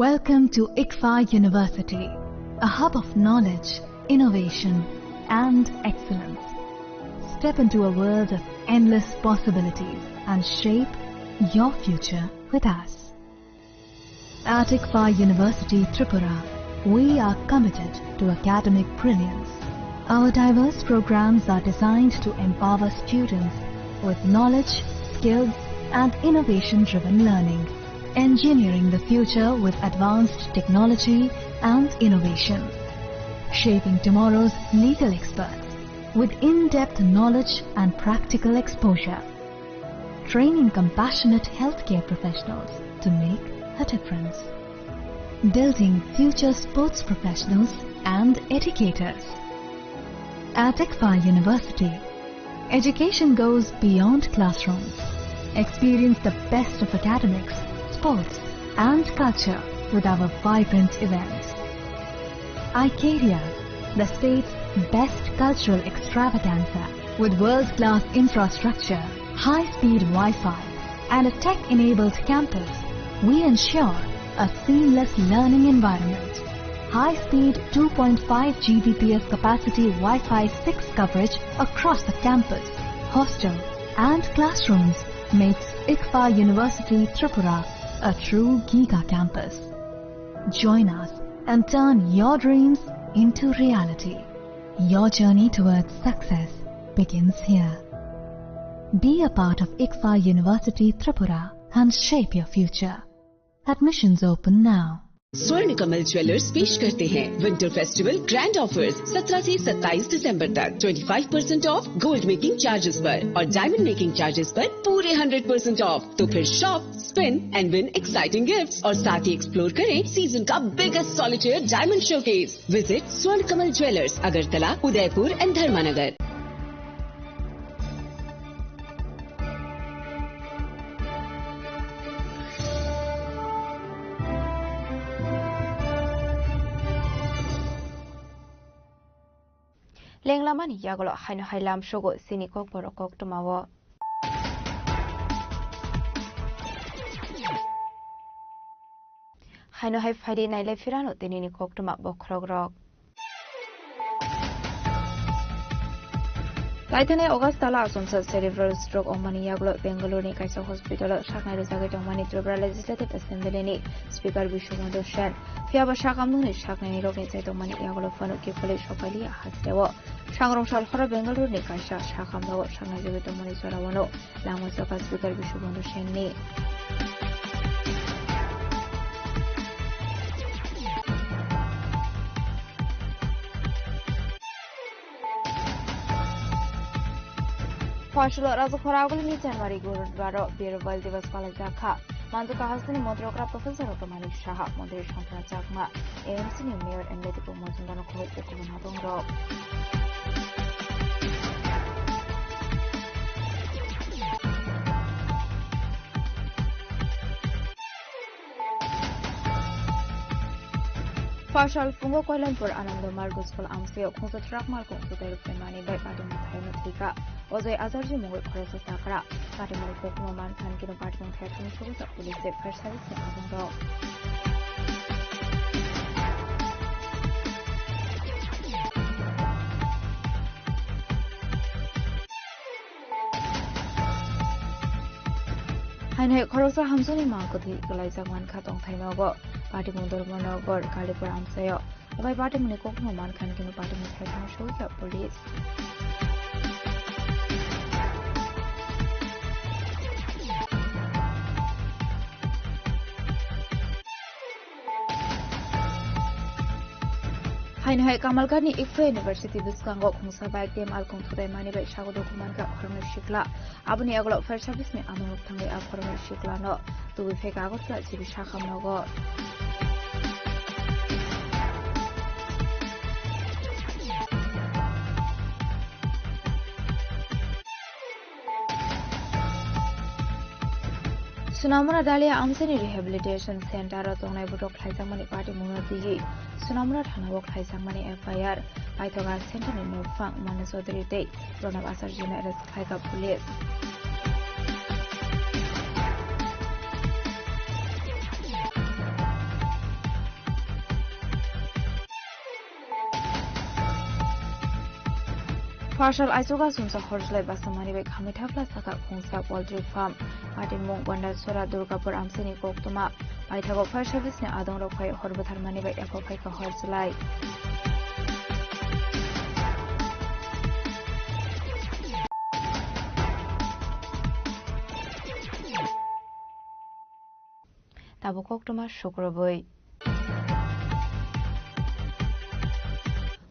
Welcome to ICFAI University, a hub of knowledge, innovation, and excellence. Step into a world of endless possibilities and shape your future with us. At ICFAI University Tripura, we are committed to academic brilliance. Our diverse programs are designed to empower students with knowledge, skills, and innovation-driven learning, engineering the future with advanced technology and innovation, shaping tomorrow's legal experts with in-depth knowledge and practical exposure, training compassionate healthcare professionals to make a difference, building future sports professionals and educators. At ICFAI University, education goes beyond classrooms. Experience the best of academics, sports, and culture with our vibrant events. Icaria, the state's best cultural extravaganza, with world-class infrastructure, high-speed Wi-Fi, and a tech-enabled campus, we ensure a seamless learning environment. High-speed two point five G B P S capacity Wi-Fi six coverage across the campus, hostel, and classrooms makes ICFAI University Tripura a true giga campus. Join us and turn your dreams into reality. Your journey towards success begins here. Be a part of ICFAI University Tripura and shape your future. Admissions open now. स्वर्ण कमल ज्वेलर्स पेश करते हैं winter festival grand offers. सत्रह से सत्ताईस दिसंबर तक twenty five percent of gold making charges पर और डायमंड मेकिंग चार्जेस पर पूरे हंड्रेड परसेंट ऑफ। तो फिर shop, spin and win exciting gifts और साथ ही एक्सप्लोर करें सीजन का biggest solitaire diamond showcase. Visit स्वर्ण कमल ज्वेलर्स, अगरतला, उदयपुर एंड धर्मानगर। lenglamani yagulo haino hai lamsogo chini kokborok koktwmao. Haino hai phaidi nailai phirano tinini koktwma bokhorokrok. Taithani August tala achomsa cerebral stroke wngmani yagulo Bengaluru ni kaisa hospital o saknai rwjagwi tongmani Tripura Legislative Assembly ni Speaker Biswabandhu Sen. Phiya ba sakamnungni saknai rokni chai tongmani yagulo phano kiphilwi sokailiya hasteo. Sangrong sal horo Bengaluru ni kaisa sakamnogo saknai jagwi tongmani jorao no langma chokha Speaker Biswabandhu Sen ni. Phoshalo Rajakhora agulini January gurundwaro Birwal Divas palaijakha. Manjukha hasteni Montri okra Professor Dr. Manik Saha, Montri Santana Chakma, A M C ni Mayor M L A Dipuk Majumdar no khoboi tei kubun habongrok. Phasal phungo Koilanpur Anando Margo School amsio khungsa truck malkhung sutai rwphaimani bai patimung thaino thwikha. Ojoi Ajarji mungwi khoroksa chakra. Patimung koktwma mankha hwn khe patimung thaithangni sugujak police tei fire service ni adongrok. Haino hai khoroksa hamjakni mang kwthwi kwlaijak mankha tongthai nogo. Patimung Dharmanagar Kalipur amchaio. Abai patimungni koktwma mankha hwn khe patimung thaithang sugujak police. Haino hai Kamalghat ni Ikphai University bwskango khungsa bike tei malkhung thutai mani bai sago dukhu mankha khoroknwi sikla. Aboni yagulo fire service ni amung thangwi a khoroknwi sikla no tubui phaikha Agartala G B sakha nogo. Sonamura Dalia amchaini Rehabilitation Center o tongnai botok khlaijakmani patimungno twiwi Sonamura thana o khlaijakmani F I R paithoga center ni nokphang Manu Chaudhary tei Pranab Acharya no arrest khlaikha police. Phasal aichuka sumsa horjlai basa mani bai khamwi thapla saka khungsa poultry farm. Patimung Gondasora Durgapur amchaini koktwma. Paithago fire service ni adongrok phai hor bwtharmani bai eko phaikha horjlai. Tabuk koktwma sukrubwi.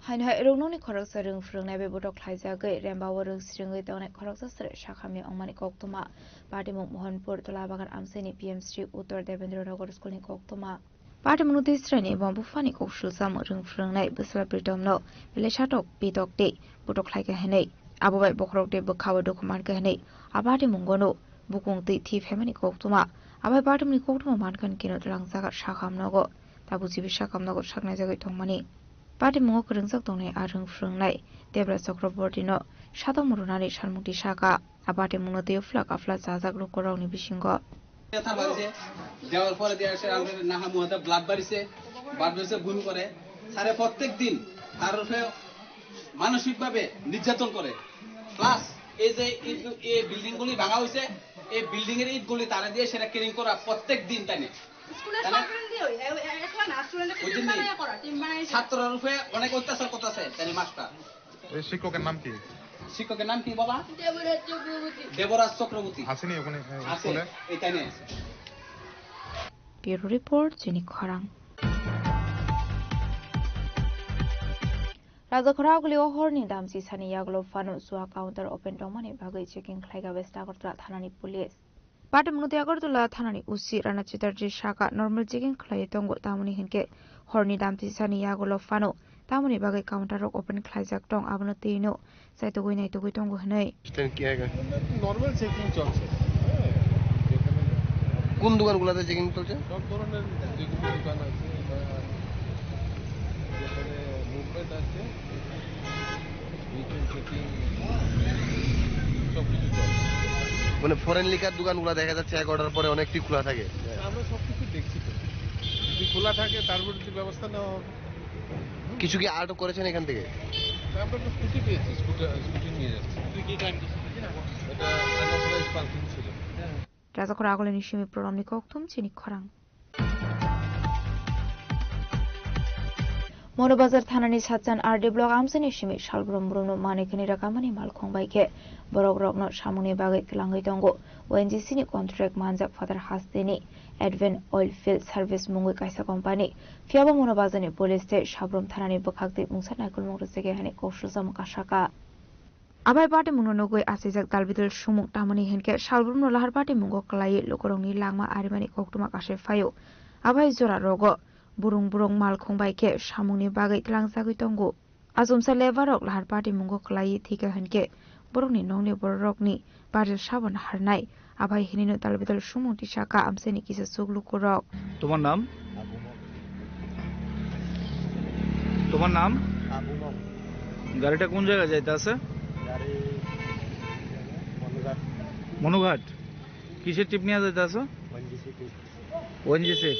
Haino hai rwngnokni khoroksa rwng phrwngnai bai botok khlaijagwi, rembao rwng sringwi tongnai khoroksa sre sakhamya wngmani koktwma. Patimung Mohanpur Tolabagan amchaini P M Shri Uttor Debendra Nagar School ni koktwma. Patimungno tei chwraini bom buphani kok swlwcham rwng phrwngnai bwsla Pritomno belai satok pitok tei botok khlaikha hinwi, abo bai bokhorok tei bwkha-o dukhu mankha hinwi a patimungono bukung twi thwi phaimani koktwma. Abai patimungni koktwma mankha hwn khe no twlang jaga sakham nogo. Tabuk G B sakham nogo saknai jagwi tongmani. Patimungo kwrwngjak tongnai a rwng phrwngnai Debra Chakrabortino satok murunani salmukti saka. A patimungno twiwi phlak aphla chajak lukurokni bisingo. ব্যথা বাড়ছে, দেওয়ার পরে দিয়ে আসে আমাদের নাহা মুহাতে ব্লাড বাড়ছে, ব্লাড বাড়ছে গুণ করে। স্যারে প্রত্যেক দিন তার উপরে মানসিকভাবে নির্যাতন করে। প্লাস এই যে ইট, এই বিল্ডিং গুলি ভাঙা হয়েছে, এই বিল্ডিং এর ইট গুলি তারা দিয়ে সেটা ক্লিন করা প্রত্যেক দিন তাই না। স্কুলের তাই না? সরকারি দিয়ে ওই, এ-, এ-, একলা না, স্টুডেন্টরা ওই টিম জন্য বানায় করা, টিম বানায়। ছাত্রর উপরে অনেক অত্যাচার করতেছে তাই না মাস্টার। এই শিক্ষকের নাম কি? শিক্ষকের নাম কি বাবা? দেবরাজ চক্রবর্তী। দেবরাজ চক্রবর্তী। আসেনি ওখানে, এ, আছে, স্কুলে? এখানে আছে। Bureau report, Chini Khorang. Rajakhora Aguli o horni damchi sani yagulo phano chua counter open tongmani bagwi checking khlaikha West Agartala thanani police. Patimungno tei Agartala thanani O C Rana Chatterjee saka normal checking khlaiwi tongo, tamoni hinkhe horni damchi sani yagulo phano tamoni bagwi counter rok open khlaijak tong, abono twino chaitugwi naitugwi tongo hwnwi. Normal checking চলছে। কোন দোকানগুলোতে চেকিং চলছে? সব ধরনের যেগুলো দোকান আছে বা যেখানে মুভমেন্ট আছে, মানে ফরেন লিকার দোকানগুলো দেখা যাচ্ছে এগারোটার পরে অনেকটি খোলা থাকে। আমরা সব কিছু দেখছি তো, যদি খোলা থাকে তার উপর কিছু ব্যবস্থা নেওয়া হবে। কিছু কি আটক করেছেন এখান থেকে? আমরা তো স্কুটি পেয়েছি, স্কুটার, স্কুটি নিয়ে যাচ্ছি। তুই কি ক্রাইম করছিস? এটা আনারপাড়া পার্কিং ছিল। Rajakhor agulini simi program ni kokthum chini khorang. Monobazar thanani satchan R D block amsani simi salbrum brumno manikhani rakamani malkhung bai khe borok rokno samungni bagwi twlangwi tongo. O N G C ni contract manjak Father Hasteni Advent Oil Field Service mungwi kaisa company. Phiyaba Monobazarni police tei Sabrum thanani bwkhak twi mungsa naikolmung rwchegwi hani kok sujam kasaka. Abai patimungno nugwi achijak dalbidal sumung, tamoni hinkhe salbrumno lahar patimungo kwlaiwi lukurokni langma arimani koktwma kasui phaio. Abai jora rogo burung burung malkhung bai khe samungni bagwi tlangjagwi tongo. Achomsa lebar rok lahar patimungo kwlaiwi thwikha hinkhe borokni nokni bororokni barjak sabo naharnai. Abai hinino dalbidal sumung tisaka amchaini kisa chuklukurok. তোমার নাম? তোমার নাম? গাড়িটা কোন জায়গায় যাইতে আছে? গাড়ি মনুঘাট। মনুঘাট। কিসের ট্রিপ নিয়ে যাইতে আছো? ONGC trip. ওএনজিসি।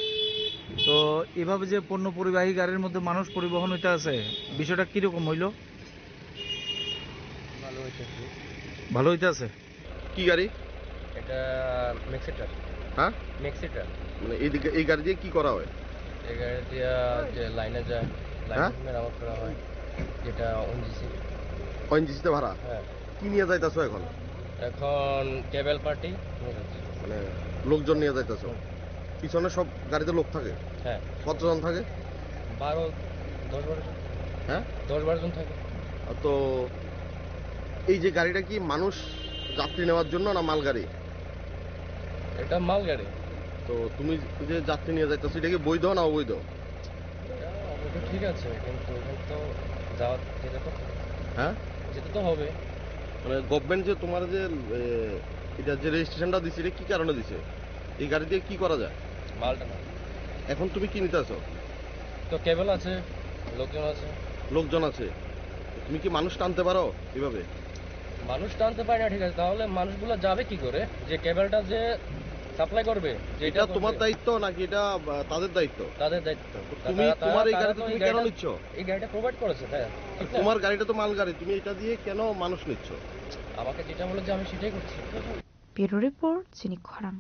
তো এভাবে যে পণ্য পরিবাহী গাড়ির মধ্যে মানুষ পরিবহন হইতে আছে, বিষয়টা কিরকম হইলো? ভালো হইতেছে। ভালো হইতে আছে। কি গাড়ি? এটা ম্যাক্সি ট্রাক। হ্যাঁ? Maxi truck. মানে এই দিকে, এই গাড়ি দিয়ে কি করা হয়? এই গাড়ি দিয়া যে লাইনে যায়, লাইনে হ্যাঁ? মেরামত করা হয়, যেটা ওএনজিসি। ওএনজিসিতে ভাড়া? হ্যাঁ। কি নিয়ে যাইতাছো এখন? এখন কেবল পার্টি নিয়ে যাচ্ছি। মানে লোকজন নিয়ে যাইতাছো? হুম। পিছনে সব গাড়িতে লোক থাকে? হ্যাঁ। কতজন থাকে? বারো, দশ বারো জন। হ্যাঁ? দশ বারো জন থাকে। তো এই যে গাড়িটা কি মানুষ যাত্রী নেওয়ার জন্য না মালগাড়ি? এটা মালগাড়ি। তো তুমি যে যাত্রী নিয়ে যাইতেছো, এটা কি বৈধ না অবৈধ? এটা অবৈধ, ঠিক আছে, কিন্তু এখানে তো যাওয়া, যেতে তো, হ্যাঁ? যেতে তো হবে। মানে গভর্নমেন্ট যে তোমার যে, এ, এটা যে রেজিস্ট্রেশনটা দিছে, এটা কি কারণে দিছে? এই গাড়ি দিয়ে কি করা যায়? মাল টানা। এখন তুমি কি নিতে আছো? তো কেবল আছে, লোকজন আছে। লোকজন আছে। তুমি কি মানুষ টানতে পারো এভাবে? মানুষ টানতে পারি না, ঠিক আছে, তাহলে মানুষগুলো যাবে কি করে? যে কেবলটা যে সাপ্লাই করবে, যে এটা এটা তোমার করবে। দায়িত্ব নাকি এটা, আহ, তাদের দায়িত্ব? তাদের দায়িত্ব। তো তুমি তারা, তোমার এই তারা গাড়িতে তো তুমি এই কেন গাড়িটা, নিচ্ছ? এই গাড়িটা প্রোভাইড করেছে, তাই না? ঠিক না? তোমার গাড়িটা তো মাল গাড়ি, তুমি এটা দিয়ে কেন মানুষ নিচ্ছ? আমাকে যেটা বলে যে আমি সেটাই করছি। Bureau Report, Chini Khorang.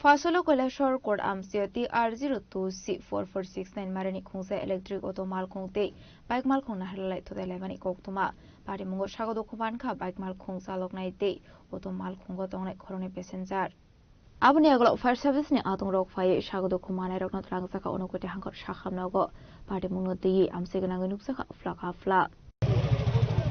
Phasolo Kailashahar Court amsio T R zero two C four four six nine marani khungsa electric auto malkhung tei bike malkhung naharlai thutai laimani koktwma. Patimungo sago dokhuman kha bike malkhung chaloknai tei auto malkhungo tongnai khoroknwi passenger. Aboni yagulo fire service ni atung rok phaiwi sago dokhumanai rokno twlangjak kha, unukuti hangkor sakham nogo. Patimungno twiwi amchai gwnangwi nukjakha phlak ha phlak.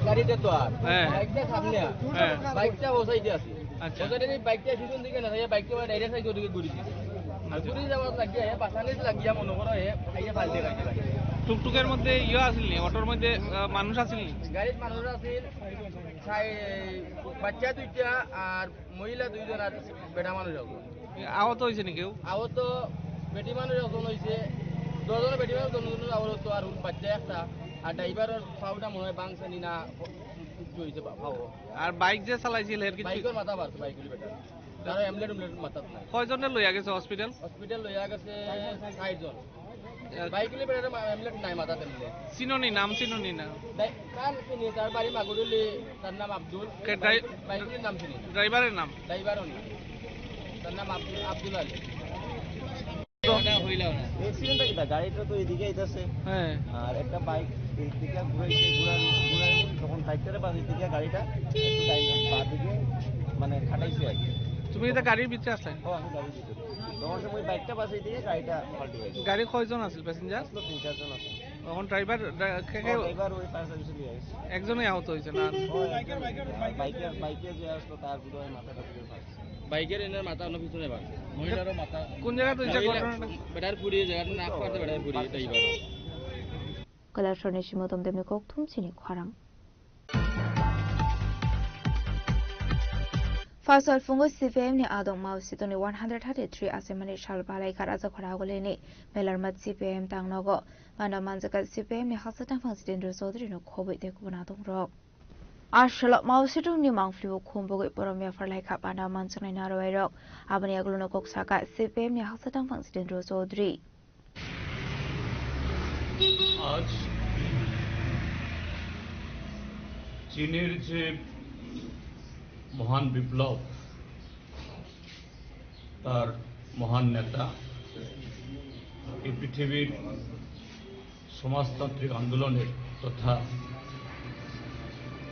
গাড়িটা তো আর হ্যাঁ। বাইকটা সামনে আর। হ্যাঁ। বাইকটা ও সাইডে আছে। আচ্ছা। ও সাইডে এই বাইকটা পিছন দিকে না, এই বাইকটা মানে ডাইরেক্ট সাইডে ওদিকে ঘুরে দিছে। আর আচ্ছা। ঘুরে যাওয়ার লাগিয়া, এ পাশানিস লাগিয়া মনে করো, এ আইয়া ফাল দিয়ে গাড়িটা লাগে। টুকটুকের মধ্যে ইয়ে আসেনি, অটোর মধ্যে, আহ, মানুষ আসেনি? গাড়িত মানুষ আছিল, চাই-, বাচ্চা দুইটা আর মহিলা দুইজন আর বেটা মানুষ একজন। এ, আহত হয়েছে নি কেউ? আহত বেটি মানুষ একজন হয়েছে, দুজন বেটি মানুষ, দুজন আহত হতো, আর ওর বাচ্চা একটা, আর ড্রাইভারের পাওটা মনে হয় ভাঙছে নি না, কিচ্ছু হয়েছে বা-, পাও। আর বাইক যে চালাইছিল, এর কিছু বাইকের মাথা বাড়ছে, বাইকের বেটা। তারা এমলেট উমলেট মাথাত নাই। কয়জনে লইয়া গেছে হসপিটাল? হসপিটাল লইয়া গেছে ষাট জন। বাইক নিয়ে বেড়াতে মা-, এমনি নাই মাথাতে এমনি। চিনোনি, নাম চিনোনি না? তাই, তার চিনি, তার বাড়ি মাগুরুলি, তার নাম আব্দুল। কে ড্রাই-, বাইক, বাইকের নাম চিনি না। ড্রাইভারের নাম? ড্রাইভারও না। তার নাম আব্দুল, আব্দুল আলী। অ্যাক্সিডেন্টটা কিতা? গাড়িটা তো এদিকে আইতাছে। হ্যাঁ। আর একটা বাইক এই দিকে ঘুরাইছে, ঘুরার, ঘুরার তখন বাইকটারে বাঁচাইতে গিয়া গাড়িটা একটু ডাইন বাঁ দিকে মানে খাটাইছে আর কি। তুমি এটা গাড়ির ভিতরে আসলে? ও, আমি গাড়ির ভিতরে। তখন সময় বাইকটা বাঁচাইতে গিয়ে গাড়িটা পাল্টি হয়েছে। গাড়ি কয়জন আছিল প্যাসেঞ্জার? আসলে তিন চারজন আছে। এখন ড্রাইভার, ড্রা-, কে, কে? ও, ড্রাইভার ওই ফায়ার সার্ভিসে নিয়ে গেছে। একজনই আহত হয়েছে না? ও, একজন। বাইকের, বাইকে যে আসলো তার বোধহয় মাথাটা পুরো ফাটছে। বাইকের এনার মাথা অন্য পিছনে ফাটছে। মহিলারও মাথা। কোন জায়গাতে হয়েছে মহিলা ঘটনাটা? বেটার ফুরিয়ে জায়গাটা নাক পাতে বেটার ফুরিয়ে, driver. Kailashahar ni simi Utom Debni kokthum chini khorang. First of all, phungo C P I M ni adong Mao Zedong ni one hundred thirty-three achaimani sal balai kha Rajakhor Agulini Melarmat C P I M tangnogo. Manda manjaka C P I M ni haksa tangphang Jitendra Chaudhary no khobwi tei kubun adong rok. Aswlok Mao Zedong ni mangpili o khum bogwi borom yaphar lai kha panda manjaknai narwai rok. Aboni yagulo no kok saka C P I M ni haksa tangphang Jitendra Chaudhary. আজ চীনের যে মহান বিপ্লব, তার মহান নেতা, এই পৃথিবীর সমাজতান্ত্রিক আন্দোলনের তথা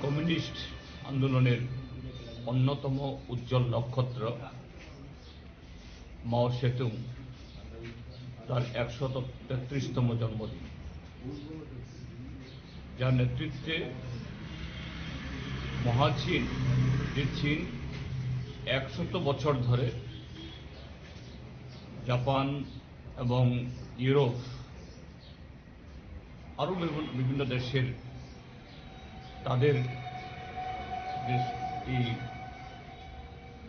কমিউনিস্ট আন্দোলনের অন্যতম উজ্জ্বল নক্ষত্র মাও সেতুং তার একশত তেত্রিশতম জন্মদিন, যার নেতৃত্বে মহাচীন, যে চীন একশত বছর ধরে জাপান এবং ইউরোপ আরও বিভিন্ন, বিভিন্ন দেশের তাদের যে এই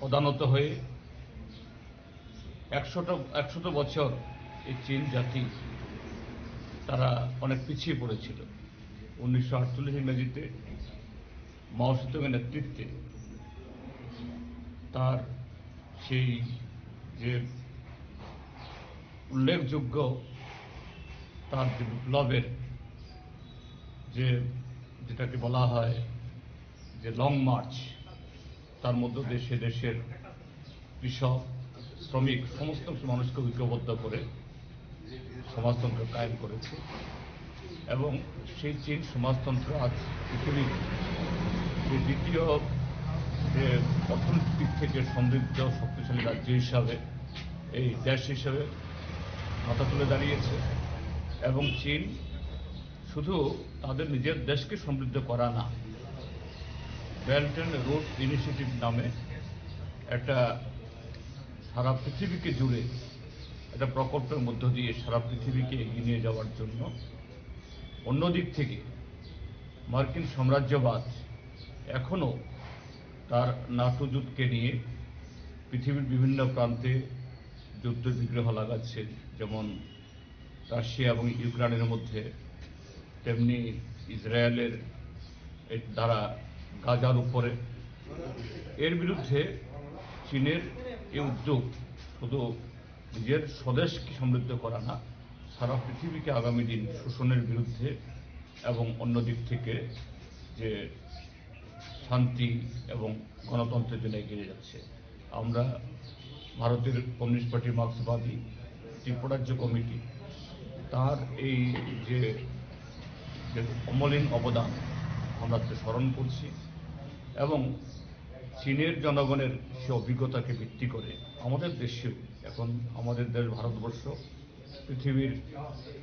প্রধানত হয়ে একশোটা, একশত বছর এই চীন জাতি তারা অনেক পিছিয়ে পড়েছিল। উনিশশো আটচল্লিশ ইংরেজিতে মাও সেতুংয়ের নেতৃত্বে তার সেই যে উল্লেখযোগ্য তার যে বিপ্লবের যে, যেটাকে বলা হয় যে লং মার্চ, তার মধ্য দিয়ে সে দেশের কৃষক, শ্রমিক, সমস্ত মানুষকে ঐক্যবদ্ধ করে সমাজতন্ত্র কায়েম করেছে এবং সেই চীন সমাজতন্ত্র আজ পৃথিবীর যে দ্বিতীয় যে অর্থনৈতিক দিক থেকে সমৃদ্ধ শক্তিশালী রাজ্য হিসাবে, এই দেশ হিসাবে মাথা তুলে দাঁড়িয়েছে। এবং চীন শুধু তাদের নিজের দেশকে সমৃদ্ধ করা না, বেল্ট অ্যান্ড রোড ইনিশিয়েটিভ নামে একটা সারা পৃথিবীকে জুড়ে একটা প্রকল্পের মধ্য দিয়ে সারা পৃথিবীকে এগিয়ে নিয়ে যাওয়ার জন্য। অন্যদিক থেকে মার্কিন সাম্রাজ্যবাদ এখনও তার নাটো জোটকে নিয়ে পৃথিবীর বিভিন্ন প্রান্তে যুদ্ধ বিগ্রহ লাগাচ্ছে, যেমন রাশিয়া এবং ইউক্রেনের মধ্যে, তেমনি ইসরায়েলের এই দ্বারা গাজার উপরে। এর বিরুদ্ধে চীনের এই উদ্যোগ শুধু নিজের স্বদেশকে সমৃদ্ধ করা না, সারা পৃথিবীকে আগামী দিন শোষণের বিরুদ্ধে এবং অন্য দিক থেকে যে শান্তি এবং গণতন্ত্রের জন্য এগিয়ে যাচ্ছে। আমরা ভারতের কমিউনিস্ট পার্টি, মার্ক্সবাদী ত্রিপুরাজ্য কমিটি তার এই যে, যে অমলিন অবদান আমরা তাকে স্মরণ করছি এবং চীনের জনগণের সে অভিজ্ঞতাকে ভিত্তি করে আমাদের দেশেও এখন আমাদের দেশ ভারতবর্ষ পৃথিবীর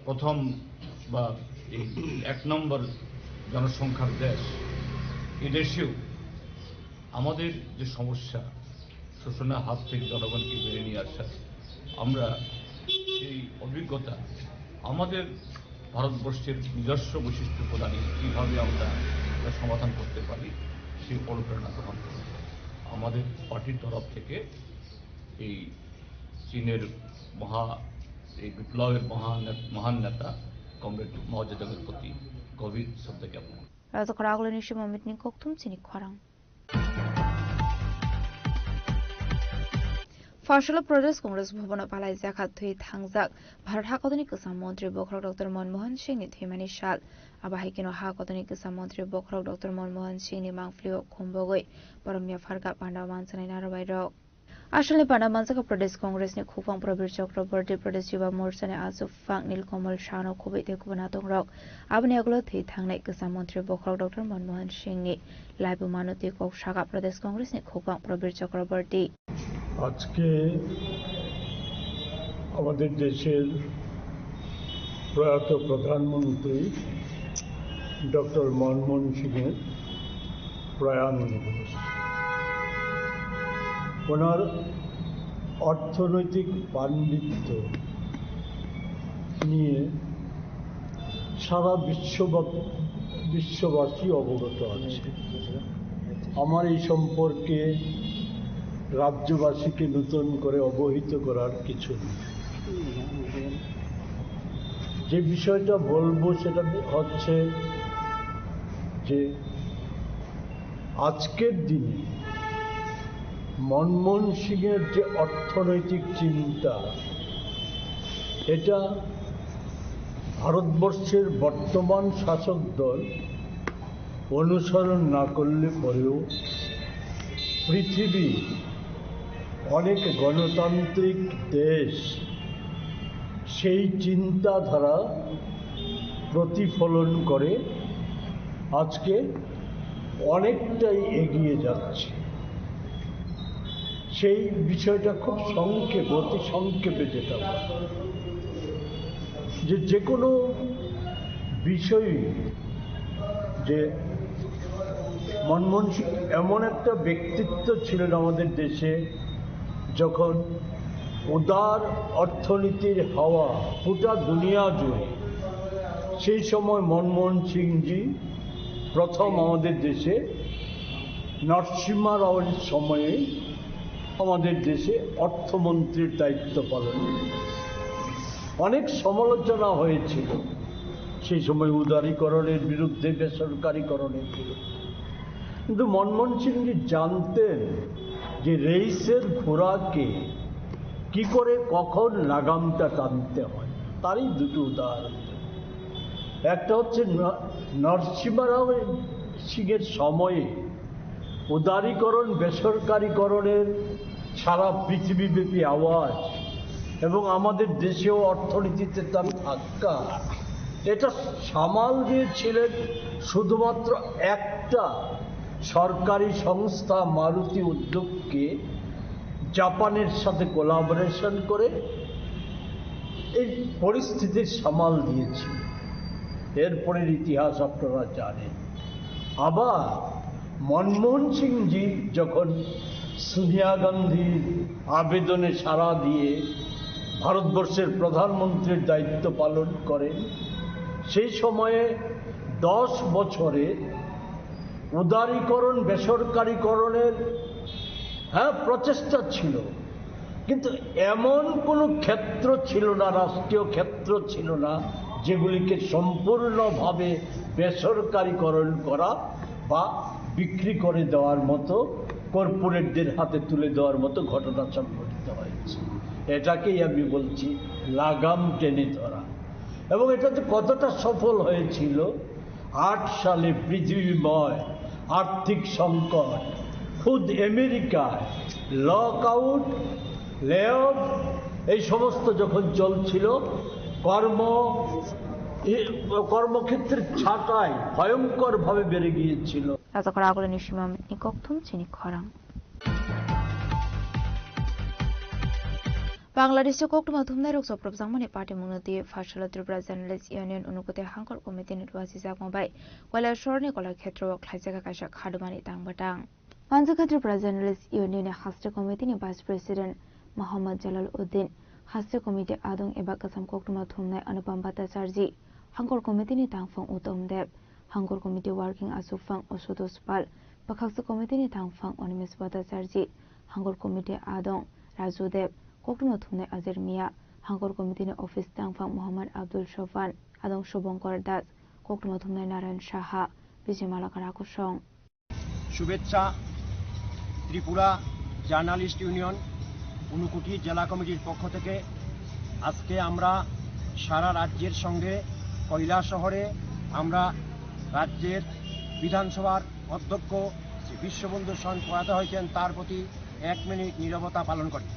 প্রথম বা এই এক নম্বর জনসংখ্যার দেশ, এ দেশেও আমাদের যে সমস্যা, শোষণের হাত থেকে জনগণকে বেরিয়ে নিয়ে আসা, আমরা এই অভিজ্ঞতা আমাদের ভারতবর্ষের নিজস্ব বৈশিষ্ট্য প্রদানে কীভাবে আমরা এটা সমাধান করতে পারি, সেই অনুপ্রেরণা গ্রহণ করব। আমাদের পার্টির তরফ থেকে এই চীনের মহা, এই বিপ্লবের মহান, মহান নেতা কমরেড মাও জেদুংয়ের প্রতি গভীর শ্রদ্ধা জ্ঞাপন করছি। Rajakhor Agulini Shimo Mitning Kokthum chini khorang. Pharsalo Pradesh Congress Bhavan o palai jakha thwi thangjak Bharat hakotoni kwcham montri bokhorok Doctor Manmohan Singh ni thwimani sal. Abo hai kheno hakotoni kwcham montri bokhorok Doctor Manmohan Singh ni mangpili o khum bogwi borom yaphar kha panda mansanai narwai rok. Asalni panda manjak kha Pradesh Congress ni khukphang Prabir Chakraborty, Pradesh Yuva Morcha ni achuk phang Nilkamal Sah no khobwi tei kubun adong rok. Aboni yagulo thwi thangnai kwcham montri bokhorok Doctor Manmohan Singh ni laibuma no twi kok sakha Pradesh Congress ni khukphang Prabir Chakraborty. আজকে আমাদের দেশের প্রয়াত প্রধানমন্ত্রী ডক্টর মনমোহন সিংয়ের প্রয়াণ দিবস। ওনার অর্থনৈতিক পাণ্ডিত্য নিয়ে সারা বিশ্বব্যাপী, বিশ্ববাসী অবগত আছে। আমার এই সম্পর্কে রাজ্যবাসীকে নতুন করে অবহিত করার কিছু নেই। যে বিষয়টা বলবো সেটা হচ্ছে যে আজকের দিনে মনমোহন সিংয়ের যে অর্থনৈতিক চিন্তা, এটা ভারতবর্ষের বর্তমান শাসক দল অনুসরণ না করলে পরেও পৃথিবী অনেক গণতান্ত্রিক দেশ সেই চিন্তাধারা প্রতিফলন করে আজকে অনেকটাই এগিয়ে যাচ্ছে। সেই বিষয়টা খুব সংক্ষেপে, অতি সংক্ষেপে যেটা বলবো, যে, যে কোনো বিষয়ে যে মনমোহন সিং এমন একটা ব্যক্তিত্ব ছিলেন আমাদের দেশে, যখন উদার অর্থনীতির হাওয়া গোটা দুনিয়া জুড়ে, সেই সময় মনমোহন সিংজি প্রথম আমাদের দেশে নরসিংহ রাওয়ের সময়ে আমাদের দেশে অর্থমন্ত্রীর দায়িত্ব পালন করেন। অনেক সমালোচনা হয়েছিল সেই সময় উদারীকরণের বিরুদ্ধে, বেসরকারীকরণের বিরুদ্ধে। কিন্তু মনমোহন সিংজি জানতেন যে রেইসের ঘোড়াকে কি করে কখন লাগামটা টানতে হয়। তারই দুটো উদাহরণ। একটা হচ্ছে ন-, নরসিংহ রাও সিংয়ের সময়ে উদারীকরণ, বেসরকারীকরণের সারা পৃথিবীব্যাপী আওয়াজ এবং আমাদের দেশেও অর্থনীতিতে তার ধাক্কা, এটা সামাল দিয়েছিলেন শুধুমাত্র একটা সরকারি সংস্থা মারুতি উদ্যোগকে জাপানের সাথে কোলাবোরেশন করে এই পরিস্থিতির সামাল দিয়েছিল। এরপরের ইতিহাস আপনারা জানেন। আবার মনমোহন সিংজি যখন সোনিয়া গান্ধীর আবেদনে সাড়া দিয়ে ভারতবর্ষের প্রধানমন্ত্রীর দায়িত্ব পালন করেন, সেই সময়ে দশ বছরে উদারীকরণ, বেসরকারীকরণের, হ্যাঁ, প্রচেষ্টা ছিল, কিন্তু এমন কোনো ক্ষেত্র ছিল না, রাষ্ট্রীয় ক্ষেত্র ছিল না, যেগুলিকে সম্পূর্ণভাবে বেসরকারীকরণ করা বা বিক্রি করে দেওয়ার মতো, কর্পোরেটদের হাতে তুলে দেওয়ার মতো ঘটনা সংঘটিত হয়েছে। এটাকেই আমি বলছি লাগাম টেনে ধরা। এবং এটা যে কতটা সফল হয়েছিল, আট সালে পৃথিবীময় আর্থিক সংকট, খুদ আমেরিকায় লকআউট, লে অফ, এই সমস্ত যখন চলছিল, কর্ম, এ, কর্মক্ষেত্রের ছাঁটাই ভয়ঙ্করভাবে বেড়ে গিয়েছিল। Rajakhor agulini simamni kokthum chini khorang. Bangladesh o koktwma thumnai rok chopropjakmani patimungno twi Pharsalo Tripura Journalist Union Unukoti Hangkor Committee ni rwasijakma bai Kailasahar ni Kolakhetro o khlaijak kaisa khadumani tangbatang. Manjakha Tripura Journalist Union ni Haste Committee ni Vice President Mohammad Jalal Uddin, Haste Committee adong eba kwcham koktwma thumnai Anupam Bhattacharjee, Hangkor Committee ni tangphung Uttam Deb, Hangkor Committee Working Achukphang Ashutosh Pal, Bwkhaksa Committee ni tangphang Animesh Bhattacharjee, Hangkor Committee adong Raju Deb, koktwma thumnai Ajer Mia, Hangkor Committee ni office tangphang Mohammad Abdul Sofan, adong Shubhankar Das, koktwma thumnai Narayan Saha, Bijay Malakara Kosong. শুভেচ্ছা। Tripura journalist union Unakoti জেলা কমিটির পক্ষ থেকে আজকে আমরা সারা রাজ্যের সঙ্গে কৈলাসহরে আমরা রাজ্যের বিধানসভার অধ্যক্ষ শ্রী বিশ্ববন্ধু সন প্রয়াত হয়েছেন, তার প্রতি এক মিনিট নীরবতা পালন করি।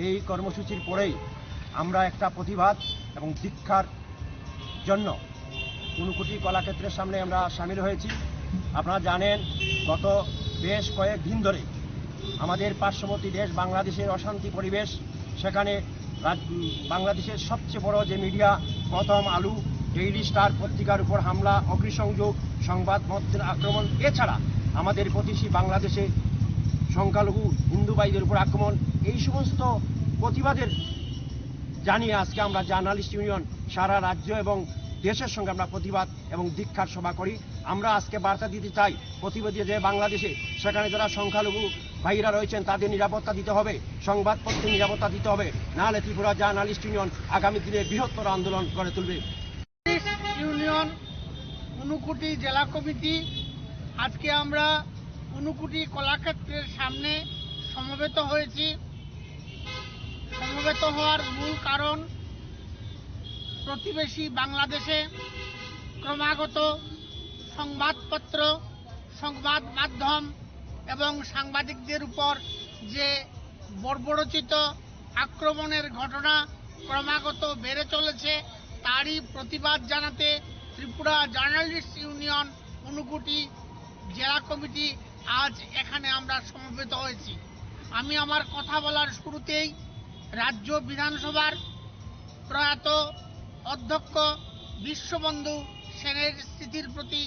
এই কর্মসূচির পরেই আমরা একটা প্রতিবাদ এবং ধিক্কার জন্য ঊনকোটি কলাক্ষেত্রের সামনে আমরা সামিল হয়েছি। আপনারা জানেন, গত বেশ কয়েক দিন ধরে আমাদের পার্শ্ববর্তী দেশ বাংলাদেশের অশান্তি পরিবেশ, সেখানে রাজ-, উম, বাংলাদেশের সবচেয়ে বড় যে মিডিয়া প্রথম আলো, ডেইলি স্টার পত্রিকার উপর হামলা, অগ্নিসংযোগ, সংবাদ মাধ্যমের আক্রমণ, এছাড়া আমাদের প্রতিবেশী বাংলাদেশে সংখ্যালঘু হিন্দু ভাইদের উপর আক্রমণ, এই সমস্ত প্রতিবাদের জানিয়ে আজকে আমরা জার্নালিস্ট ইউনিয়ন সারা রাজ্য এবং দেশের সঙ্গে আমরা প্রতিবাদ এবং ধিক্কার সভা করি। আমরা আজকে বার্তা দিতে চাই প্রতিবেশী যে বাংলাদেশে, সেখানে যারা সংখ্যালঘু ভাইরা রয়েছেন, তাদের নিরাপত্তা দিতে হবে, সংবাদপত্রের নিরাপত্তা দিতে হবে, নাহলে ত্রিপুরা জার্নালিস্ট ইউনিয়ন আগামী দিনে বৃহত্তর আন্দোলন গড়ে তুলবে। ইউনিয়ন ঊনকোটি জেলা কমিটি, আজকে আমরা ঊনকোটি কলাক্ষেত্রের সামনে সমবেত হয়েছি। সমবেত হওয়ার মূল কারণ, প্রতিবেশী বাংলাদেশে ক্রমাগত সংবাদপত্র, সংবাদ মাধ্যম এবং সাংবাদিকদের উপর যে বর্বরোচিত আক্রমণের ঘটনা ক্রমাগত বেড়ে চলেছে, তারই প্রতিবাদ জানাতে ত্রিপুরা জার্নালিস্ট ইউনিয়ন ঊনকোটি জেলা কমিটি আজ এখানে আমরা সমবেত হয়েছি। আমি আমার কথা বলার শুরুতেই রাজ্য বিধানসভার প্রয়াত অধ্যক্ষ বিশ্ববন্ধু সেনের স্মৃতির প্রতি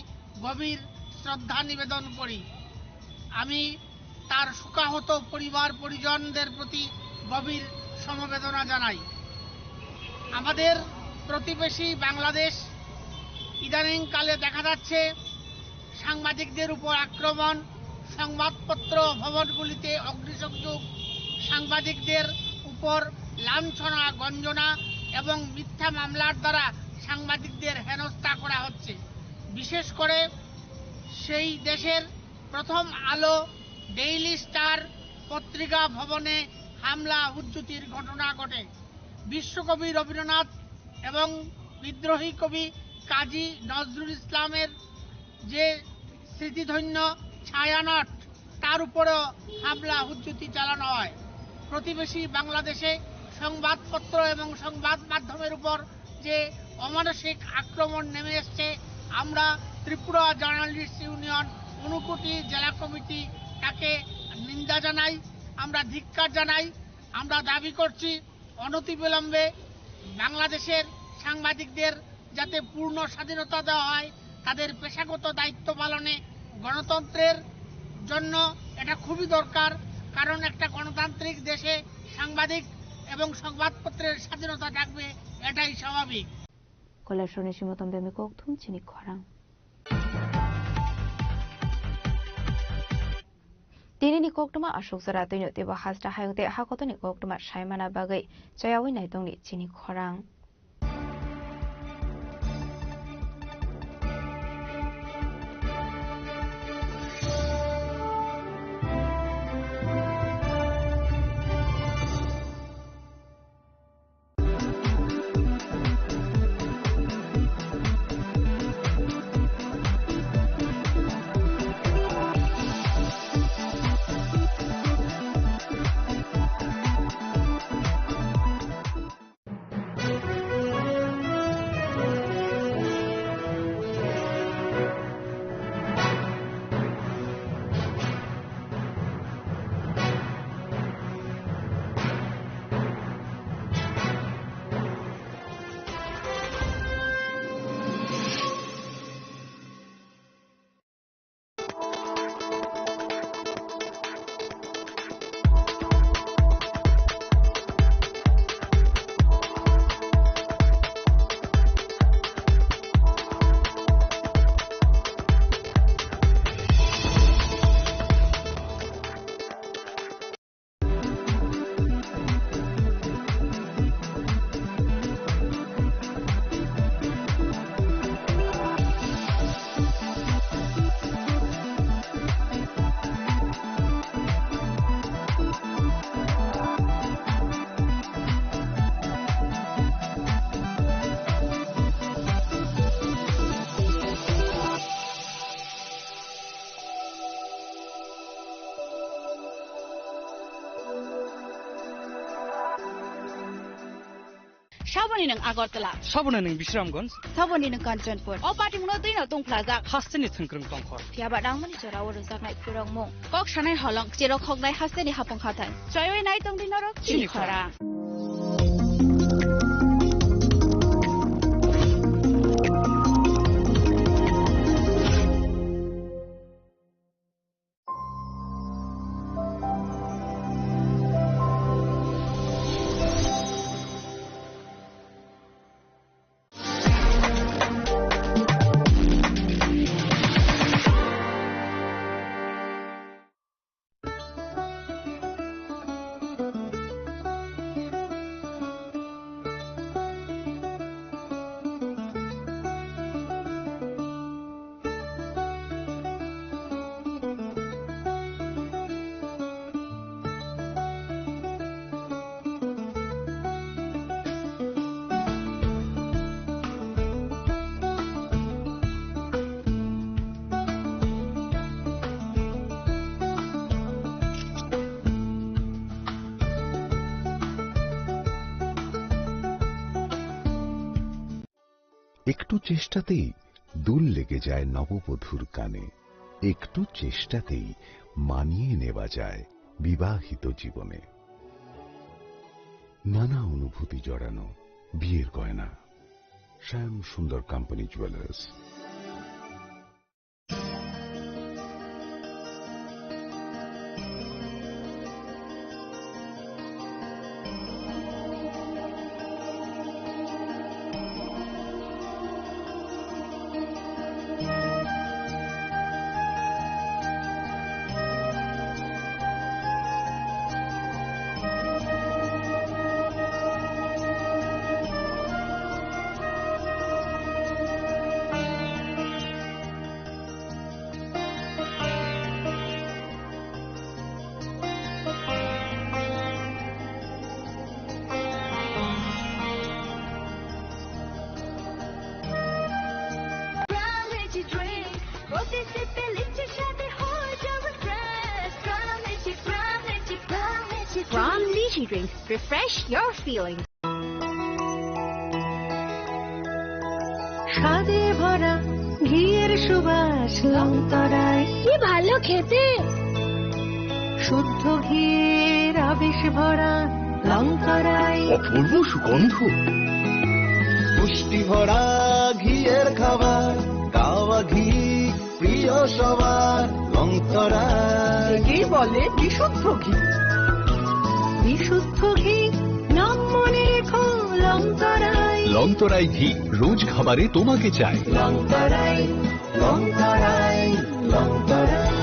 গভীর শ্রদ্ধা নিবেদন করি। আমি তার শোকাহত পরিবার পরিজনদের প্রতি গভীর সমবেদনা জানাই। আমাদের প্রতিবেশী বাংলাদেশ, ইদানিংকালে দেখা যাচ্ছে সাংবাদিকদের উপর আক্রমণ, সংবাদপত্র ভবনগুলিতে অগ্নিসংযোগ, সাংবাদিকদের উপর লাঞ্ছনা, গঞ্জনা এবং মিথ্যা মামলার দ্বারা সাংবাদিকদের হেনস্থা করা হচ্ছে। বিশেষ করে সেই দেশের প্রথম আলো, ডেইলি স্টার পত্রিকা ভবনে হামলা হুজ্জুতির ঘটনা ঘটে। বিশ্বকবি রবীন্দ্রনাথ এবং বিদ্রোহী কবি কাজী নজরুল ইসলামের যে স্মৃতিধন্য ছায়ানট, তার উপরেও হামলা হুজ্জুতি চালানো হয়। প্রতিবেশী বাংলাদেশে সংবাদপত্র এবং সংবাদ মাধ্যমের উপর যে অমানসিক আক্রমণ নেমে এসছে, আমরা ত্রিপুরা জার্নালিস্ট ইউনিয়ন ঊনকোটি জেলা কমিটি তাকে নিন্দা জানাই, আমরা ধিক্কার জানাই। আমরা দাবি করছি, অনতিবিলম্বে বাংলাদেশের সাংবাদিকদের যাতে পূর্ণ স্বাধীনতা দেওয়া হয়, তাদের পেশাগত দায়িত্ব পালনে গণতন্ত্রের জন্য এটা খুবই দরকার, কারণ একটা গণতান্ত্রিক দেশে সাংবাদিক এবং সংবাদপত্রের স্বাধীনতা থাকবে, এটাই স্বাভাবিক। Kailasor ni simo tong bemi kok thum chini khorang. Tini ni koktwma aswk jora twino teibo hasta hayung tei hakotoni koktwma saimana bagwi chayawi naitongni chini khorang. Saboni nwng Agartala. Saboni nwng Bisramganj. Saboni nwng Kanchanpur. O party mungno twi no tungphlajak. Hasteni thwngkwrwng tongkhor. Phiya ba nangmani jora o rwjaknai phwrwngmung. Kok sanai holong, cherok hoknai hasteni hapung hathai. Choiwi nai tongdi norok chini khorang. একটু চেষ্টাতেই দুল লেগে যায় নববধূর কানে, একটু চেষ্টাতেই মানিয়ে নেওয়া যায় বিবাহিত জীবনে। নানা অনুভূতি জড়ানো বিয়ের গয়না। শ্যাম Sundar company jewellers. From Lychee Drinks, refresh your feelings. স্বাদে ভরা ঘিয়ের সুবাস লংতরায়। কি ভালো খেতে! শুদ্ধ ঘিয়ের আবেশ ভরা লংতরায়। অপূর্ব সুগন্ধ। পুষ্টি ভরা ঘিয়ের খাবার, কাওয়া ঘি প্রিয় সবার, লংতরায়। একেই বলে বিশুদ্ধ ঘি। বিশুদ্ধ ঘি, নাম মনে রেখো, লংতরায়। লংতরায় ঘি, রোজ খাবারে তোমাকে চাই। লংতরায়, লংতরায়, Longtharai.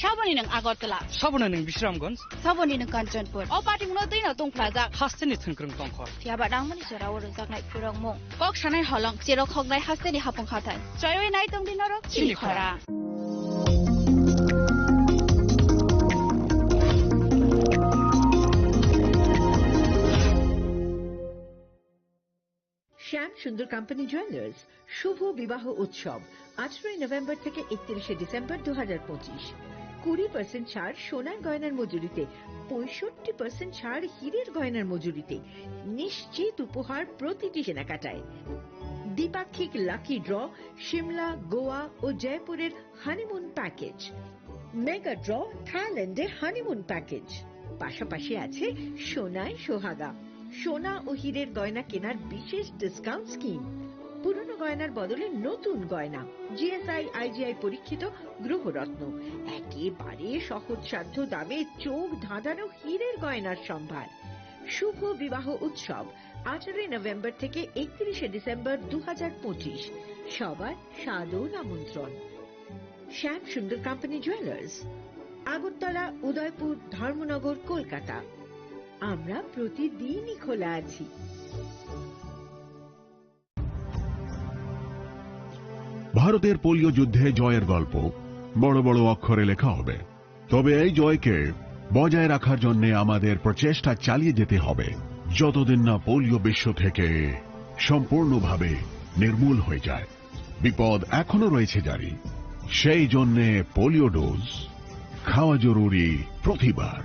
Saboni nwng Agartala. Saboni nwng Bisramganj. Saboni nwng Kanchanpur. O patimungno twino tongphlajak. Hasteni thwngkwrwng tongkhor. Phiyaba nangmani jora o rwjaknai phwrwngmung. Kok sanai holong, cherok hoknai hasteni hapung hathai. Choiwi nai tongdi norok chini khorang. Shyam Sundar company jewellers শুভ বিবাহ উৎসব, আঠারোই নভেম্বর থেকে একত্রিশে ডিসেম্বর দু হাজার পঁচিশ। কুড়ি পার্সেন্ট ছাড় সোনার গয়নার মজুরিতে, পঁয়ষট্টি পার্সেন্ট ছাড় হীরের গয়নার মজুরিতে, নিশ্চিত উপহার প্রতিটি কেনাকাটায়। দ্বিপাক্ষিক লাকি ড্র, সিমলা, গোয়া ও জয়পুরের হানিমুন প্যাকেজ, মেগা ড্র, থাইল্যান্ডে হানিমুন প্যাকেজ। পাশাপাশি আছে সোনায় সোহাগা, সোনা ও হীরের গয়না কেনার বিশেষ ডিসকাউন্ট স্কিম। পুরনো গয়নার বদলে নতুন গয়না, জিএসআই, আইজিআই পরীক্ষিত গ্রহরত্ন, একেবারে সহজসাধ্য দামে চোখ ধাঁধানো হীরের গয়নার সম্ভার। শুভ বিবাহ উৎসব, আঠারোই নভেম্বর থেকে একত্রিশে ডিসেম্বর দু হাজার পঁচিশ। সবার সাদর আমন্ত্রণ। শ্যাম সুন্দর কোম্পানি জুয়েলার্স, আগরতলা, উদয়পুর, ধর্মনগর, কলকাতা। আমরা প্রতিদিনই খোলা আছি। ভারতের পোলিও যুদ্ধে জয়ের গল্প বড় বড় অক্ষরে লেখা হবে, তবে এই জয়কে বজায় রাখার জন্য আমাদের প্রচেষ্টা চালিয়ে যেতে হবে, যতদিন না পোলিও বিশ্ব থেকে সম্পূর্ণভাবে নির্মূল হয়ে যায়। বিপদ এখনো রয়েছে জারি। সেই জন্যে পোলিও ডোজ খাওয়া জরুরি প্রতিবার,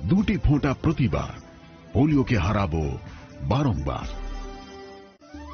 দুটি ফোঁটা প্রতিবার। পোলিওকে হারাবো বারংবার।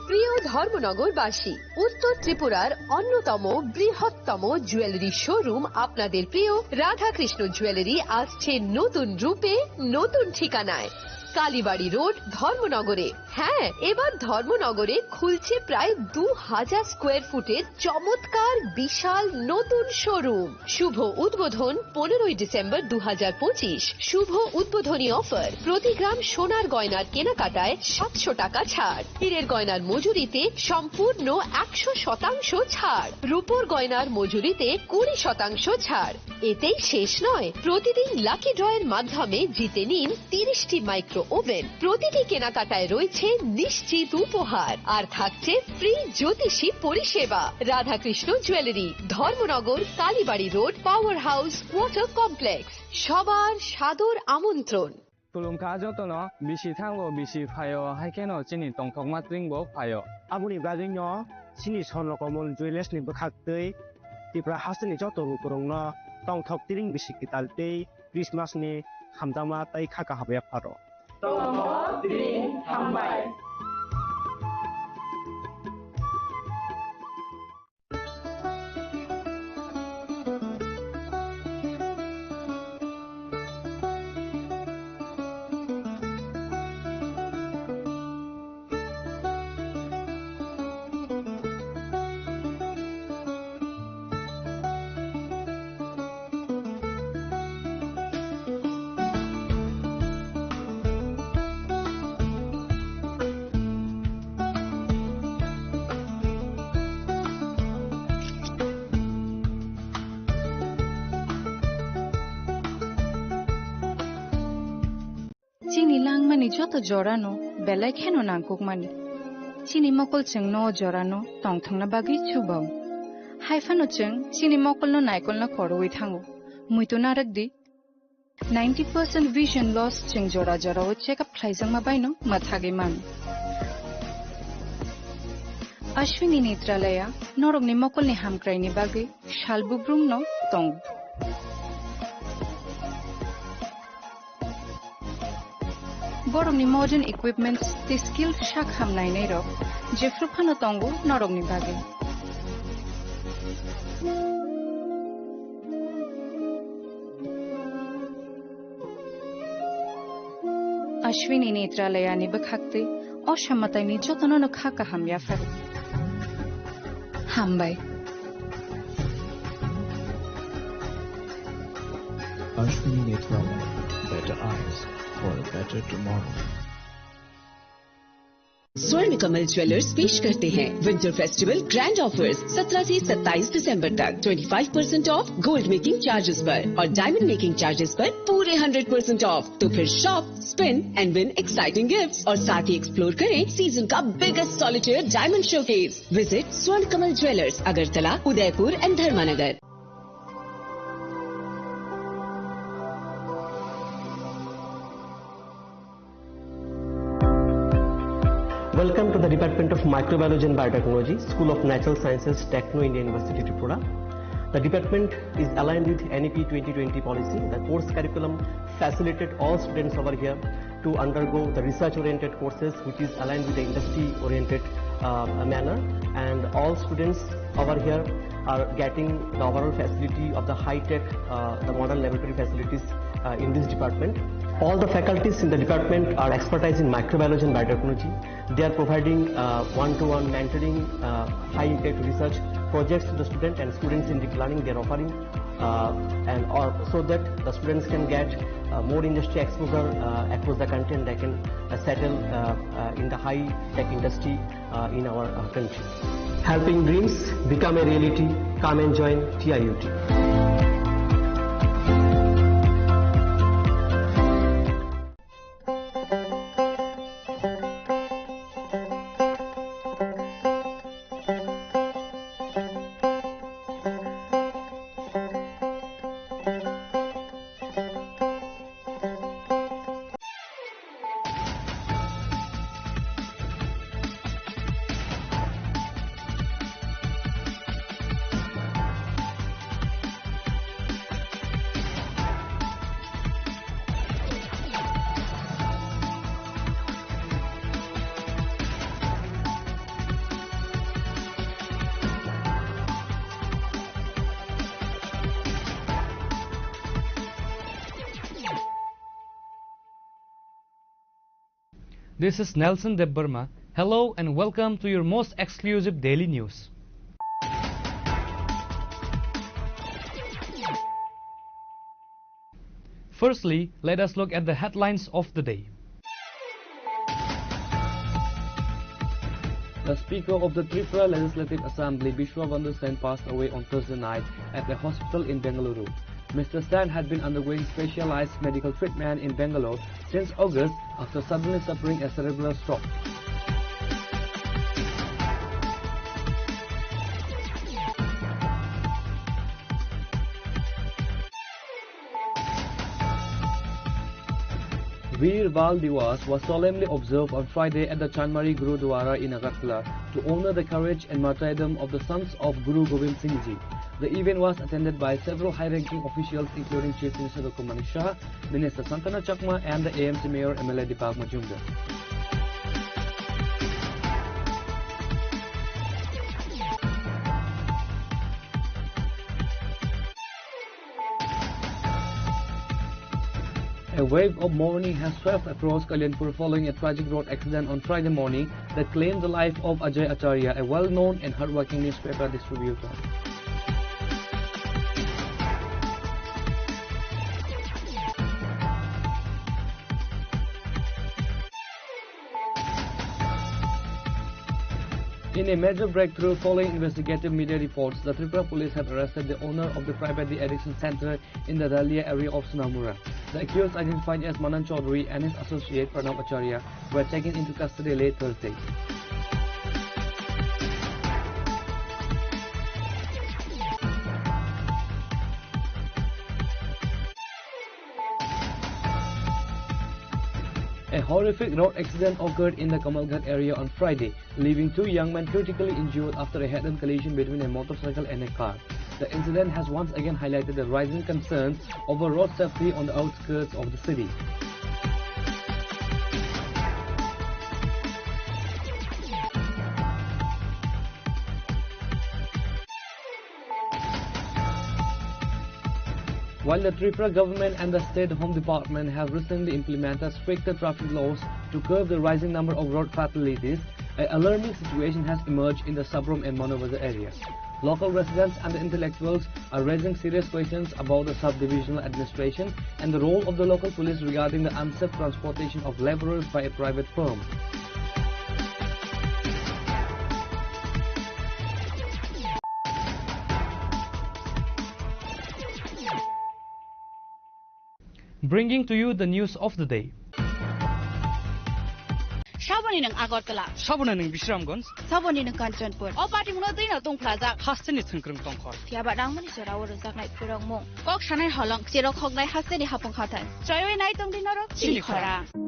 প্রিয় ধর্মনগরবাসী, উত্তর ত্রিপুরার অন্যতম বৃহত্তম জুয়েলারি শোরুম আপনাদের প্রিয় রাধাকৃষ্ণ জুয়েলারি আসছে নতুন রূপে, নতুন ঠিকানায়, কালীবাড়ি রোড, ধর্মনগরে। হ্যাঁ, এবার ধর্মনগরে খুলছে প্রায় দু হাজার স্কোয়ার ফুটের চমৎকার বিশাল নতুন শোরুম। শুভ উদ্বোধন পনেরোই ডিসেম্বর দু হাজার পঁচিশ। শুভ উদ্বোধনী অফার, প্রতি গ্রাম সোনার গয়নার কেনাকাটায় সাতশো টাকা ছাড়, হীরের গয়নার মজুরিতে সম্পূর্ণ একশো শতাংশ ছাড়, রূপোর গয়নার মজুরিতে কুড়ি শতাংশ ছাড়। এতেই শেষ নয়, প্রতিদিন লাকি ড্রয়ের মাধ্যমে জিতে নিন তিরিশটি মাইক্রো ওভেন। প্রতিটি কেনাকাটায় রয়েছে নিশ্চিত উপহার, আর থাকছে ফ্রি জ্যোতিষী পরিষেবা। Radhakrishna jewellery, Dharmanagar, Kalibari road, power house, water complex. সবার সাদর আমন্ত্রণ। Khulumkha jotono, bisi thango, bisi phaio, hai kheno chini tongthokma tringbo phaio. Aboni bagwino chini Swarnakamol Jewellers ni bwkhaktwi Tripura hasteni joto lukurokno tongthok tring bisi kwtal tei Christmas ni hamjakma tei kha kaham yapharo. Tongthok tring hambai. Chini langmani joto jorano belai kheno nangkukmani. Chini mokol chwngno o jorano tongthokna bagwi chubao. Hai phano chwng chini mokolno naikolna khorwi thango. Muitu narwkdi, ninety percent vision loss chwng jora jorao check up khlaijakma baino mwthagwi mano. Ashwini Netralaya norokni mokolni hamkraini bagwi sal bubrumno tongo. Borokni modern equipments tei skill sak ham nainairok jephru phano tongo norokni bagwi. Ashwini Netralayani bwkhaktwi o samataini jotono no kha kaham yaphar. Hambai. Ashwini Netralaya, better eyes for a better tomorrow. स्वर्ण कमल ज्वेलर्स पेश करते हैं winter festival grand offers. सत्रह से सत्ताईस दिसंबर तक twenty five percent of gold making charges पर और डायमंड मेकिंग चार्जेस पर पूरे हंड्रेड परसेंट ऑफ। तो फिर shop, spin and win exciting gifts और साथ ही एक्सप्लोर करें सीजन का biggest solitaire diamond showcase. Visit स्वर्ण कमल ज्वेलर्स, अगरतला, उदयपुर एंड धर्मानगर। Welcome to the Department of Microbiology and Biotechnology, School of Natural Sciences, Techno India University, Tripura. The department is aligned with N E P twenty twenty policy. The course curriculum facilitated all students over here to undergo the research-oriented courses, which is aligned with the industry-oriented, uh, manner. And all students over here are getting the overall facility of the high-tech, uh, the modern laboratory facilities, uh, in this department. All the faculties in the department are expertise in microbiology and biotechnology. They are providing, uh, one-to-one mentoring, uh, high-impact research projects to the student and students in deep learning they are offering, uh, and or so that the students can get, uh, more industry exposure, uh, across the country, and they can, uh, settle, uh, uh, in the high-tech industry, uh, in our, uh, country. Helping dreams become a reality. Come and join T I U T. This is Nelson Debbarma. Hello and welcome to your most exclusive daily news. Firstly, let us look at the headlines of the day. The Speaker of the Tripura Legislative Assembly, Bishwa Bandhu Sen, passed away on Thursday night at a hospital in Bengaluru. Mister Sen had been undergoing specialized medical treatment in Bangalore since August after suddenly suffering a cerebral stroke. Veer Bal Diwas was solemnly observed on Friday at the Chanmari Gurudwara in Agartala to honor the courage and martyrdom of the sons of Guru Gobind Singh Ji. The event was attended by several high-ranking officials, including Chief Minister Doctor Manik Saha, Minister Santana Chakma, and the A M C Mayor M L A Deepak Majumdar. A wave of mourning has swept across Kalyanpur following a tragic road accident on Friday morning that claimed the life of Ajay Acharya, a well-known and hardworking newspaper distributor. In a major breakthrough following investigative media reports, the Tripura police have arrested the owner of the private de-addiction center in the Dalia area of Sonamura. The accused, identified as Manan Chaudhary, and his associate Pranab Acharya were taken into custody late Thursday. A horrific road accident occurred in the Kamalghat area on Friday, leaving two young men critically injured after a head-on collision between a motorcycle and a car. The incident has once again highlighted the rising concerns over road safety on the outskirts of the city. While the Tripura government and the State Home Department have recently implemented stricter traffic laws to curb the rising number of road fatalities, an alarming situation has emerged in the Sabrom and Manobazar area. Local residents and the intellectuals are raising serious questions about the subdivisional administration and the role of the local police regarding the unsafe transportation of laborers by a private firm. Bringing to you the news of the day. Saboni nwng Agartala. Saboni nwng Bisramganj. Saboni nwng Kanchanpur. O party mungno twi no tongphlajak. Hasteni thwngkwrwng tongkhor. Phiya ba nangmani jora o rwjaknai phwrwngmung. Kok sanai holong cherok hoknai hasteni hapung hathai. Chaiwi nai tongdi norok chini chini khorang. Khorang.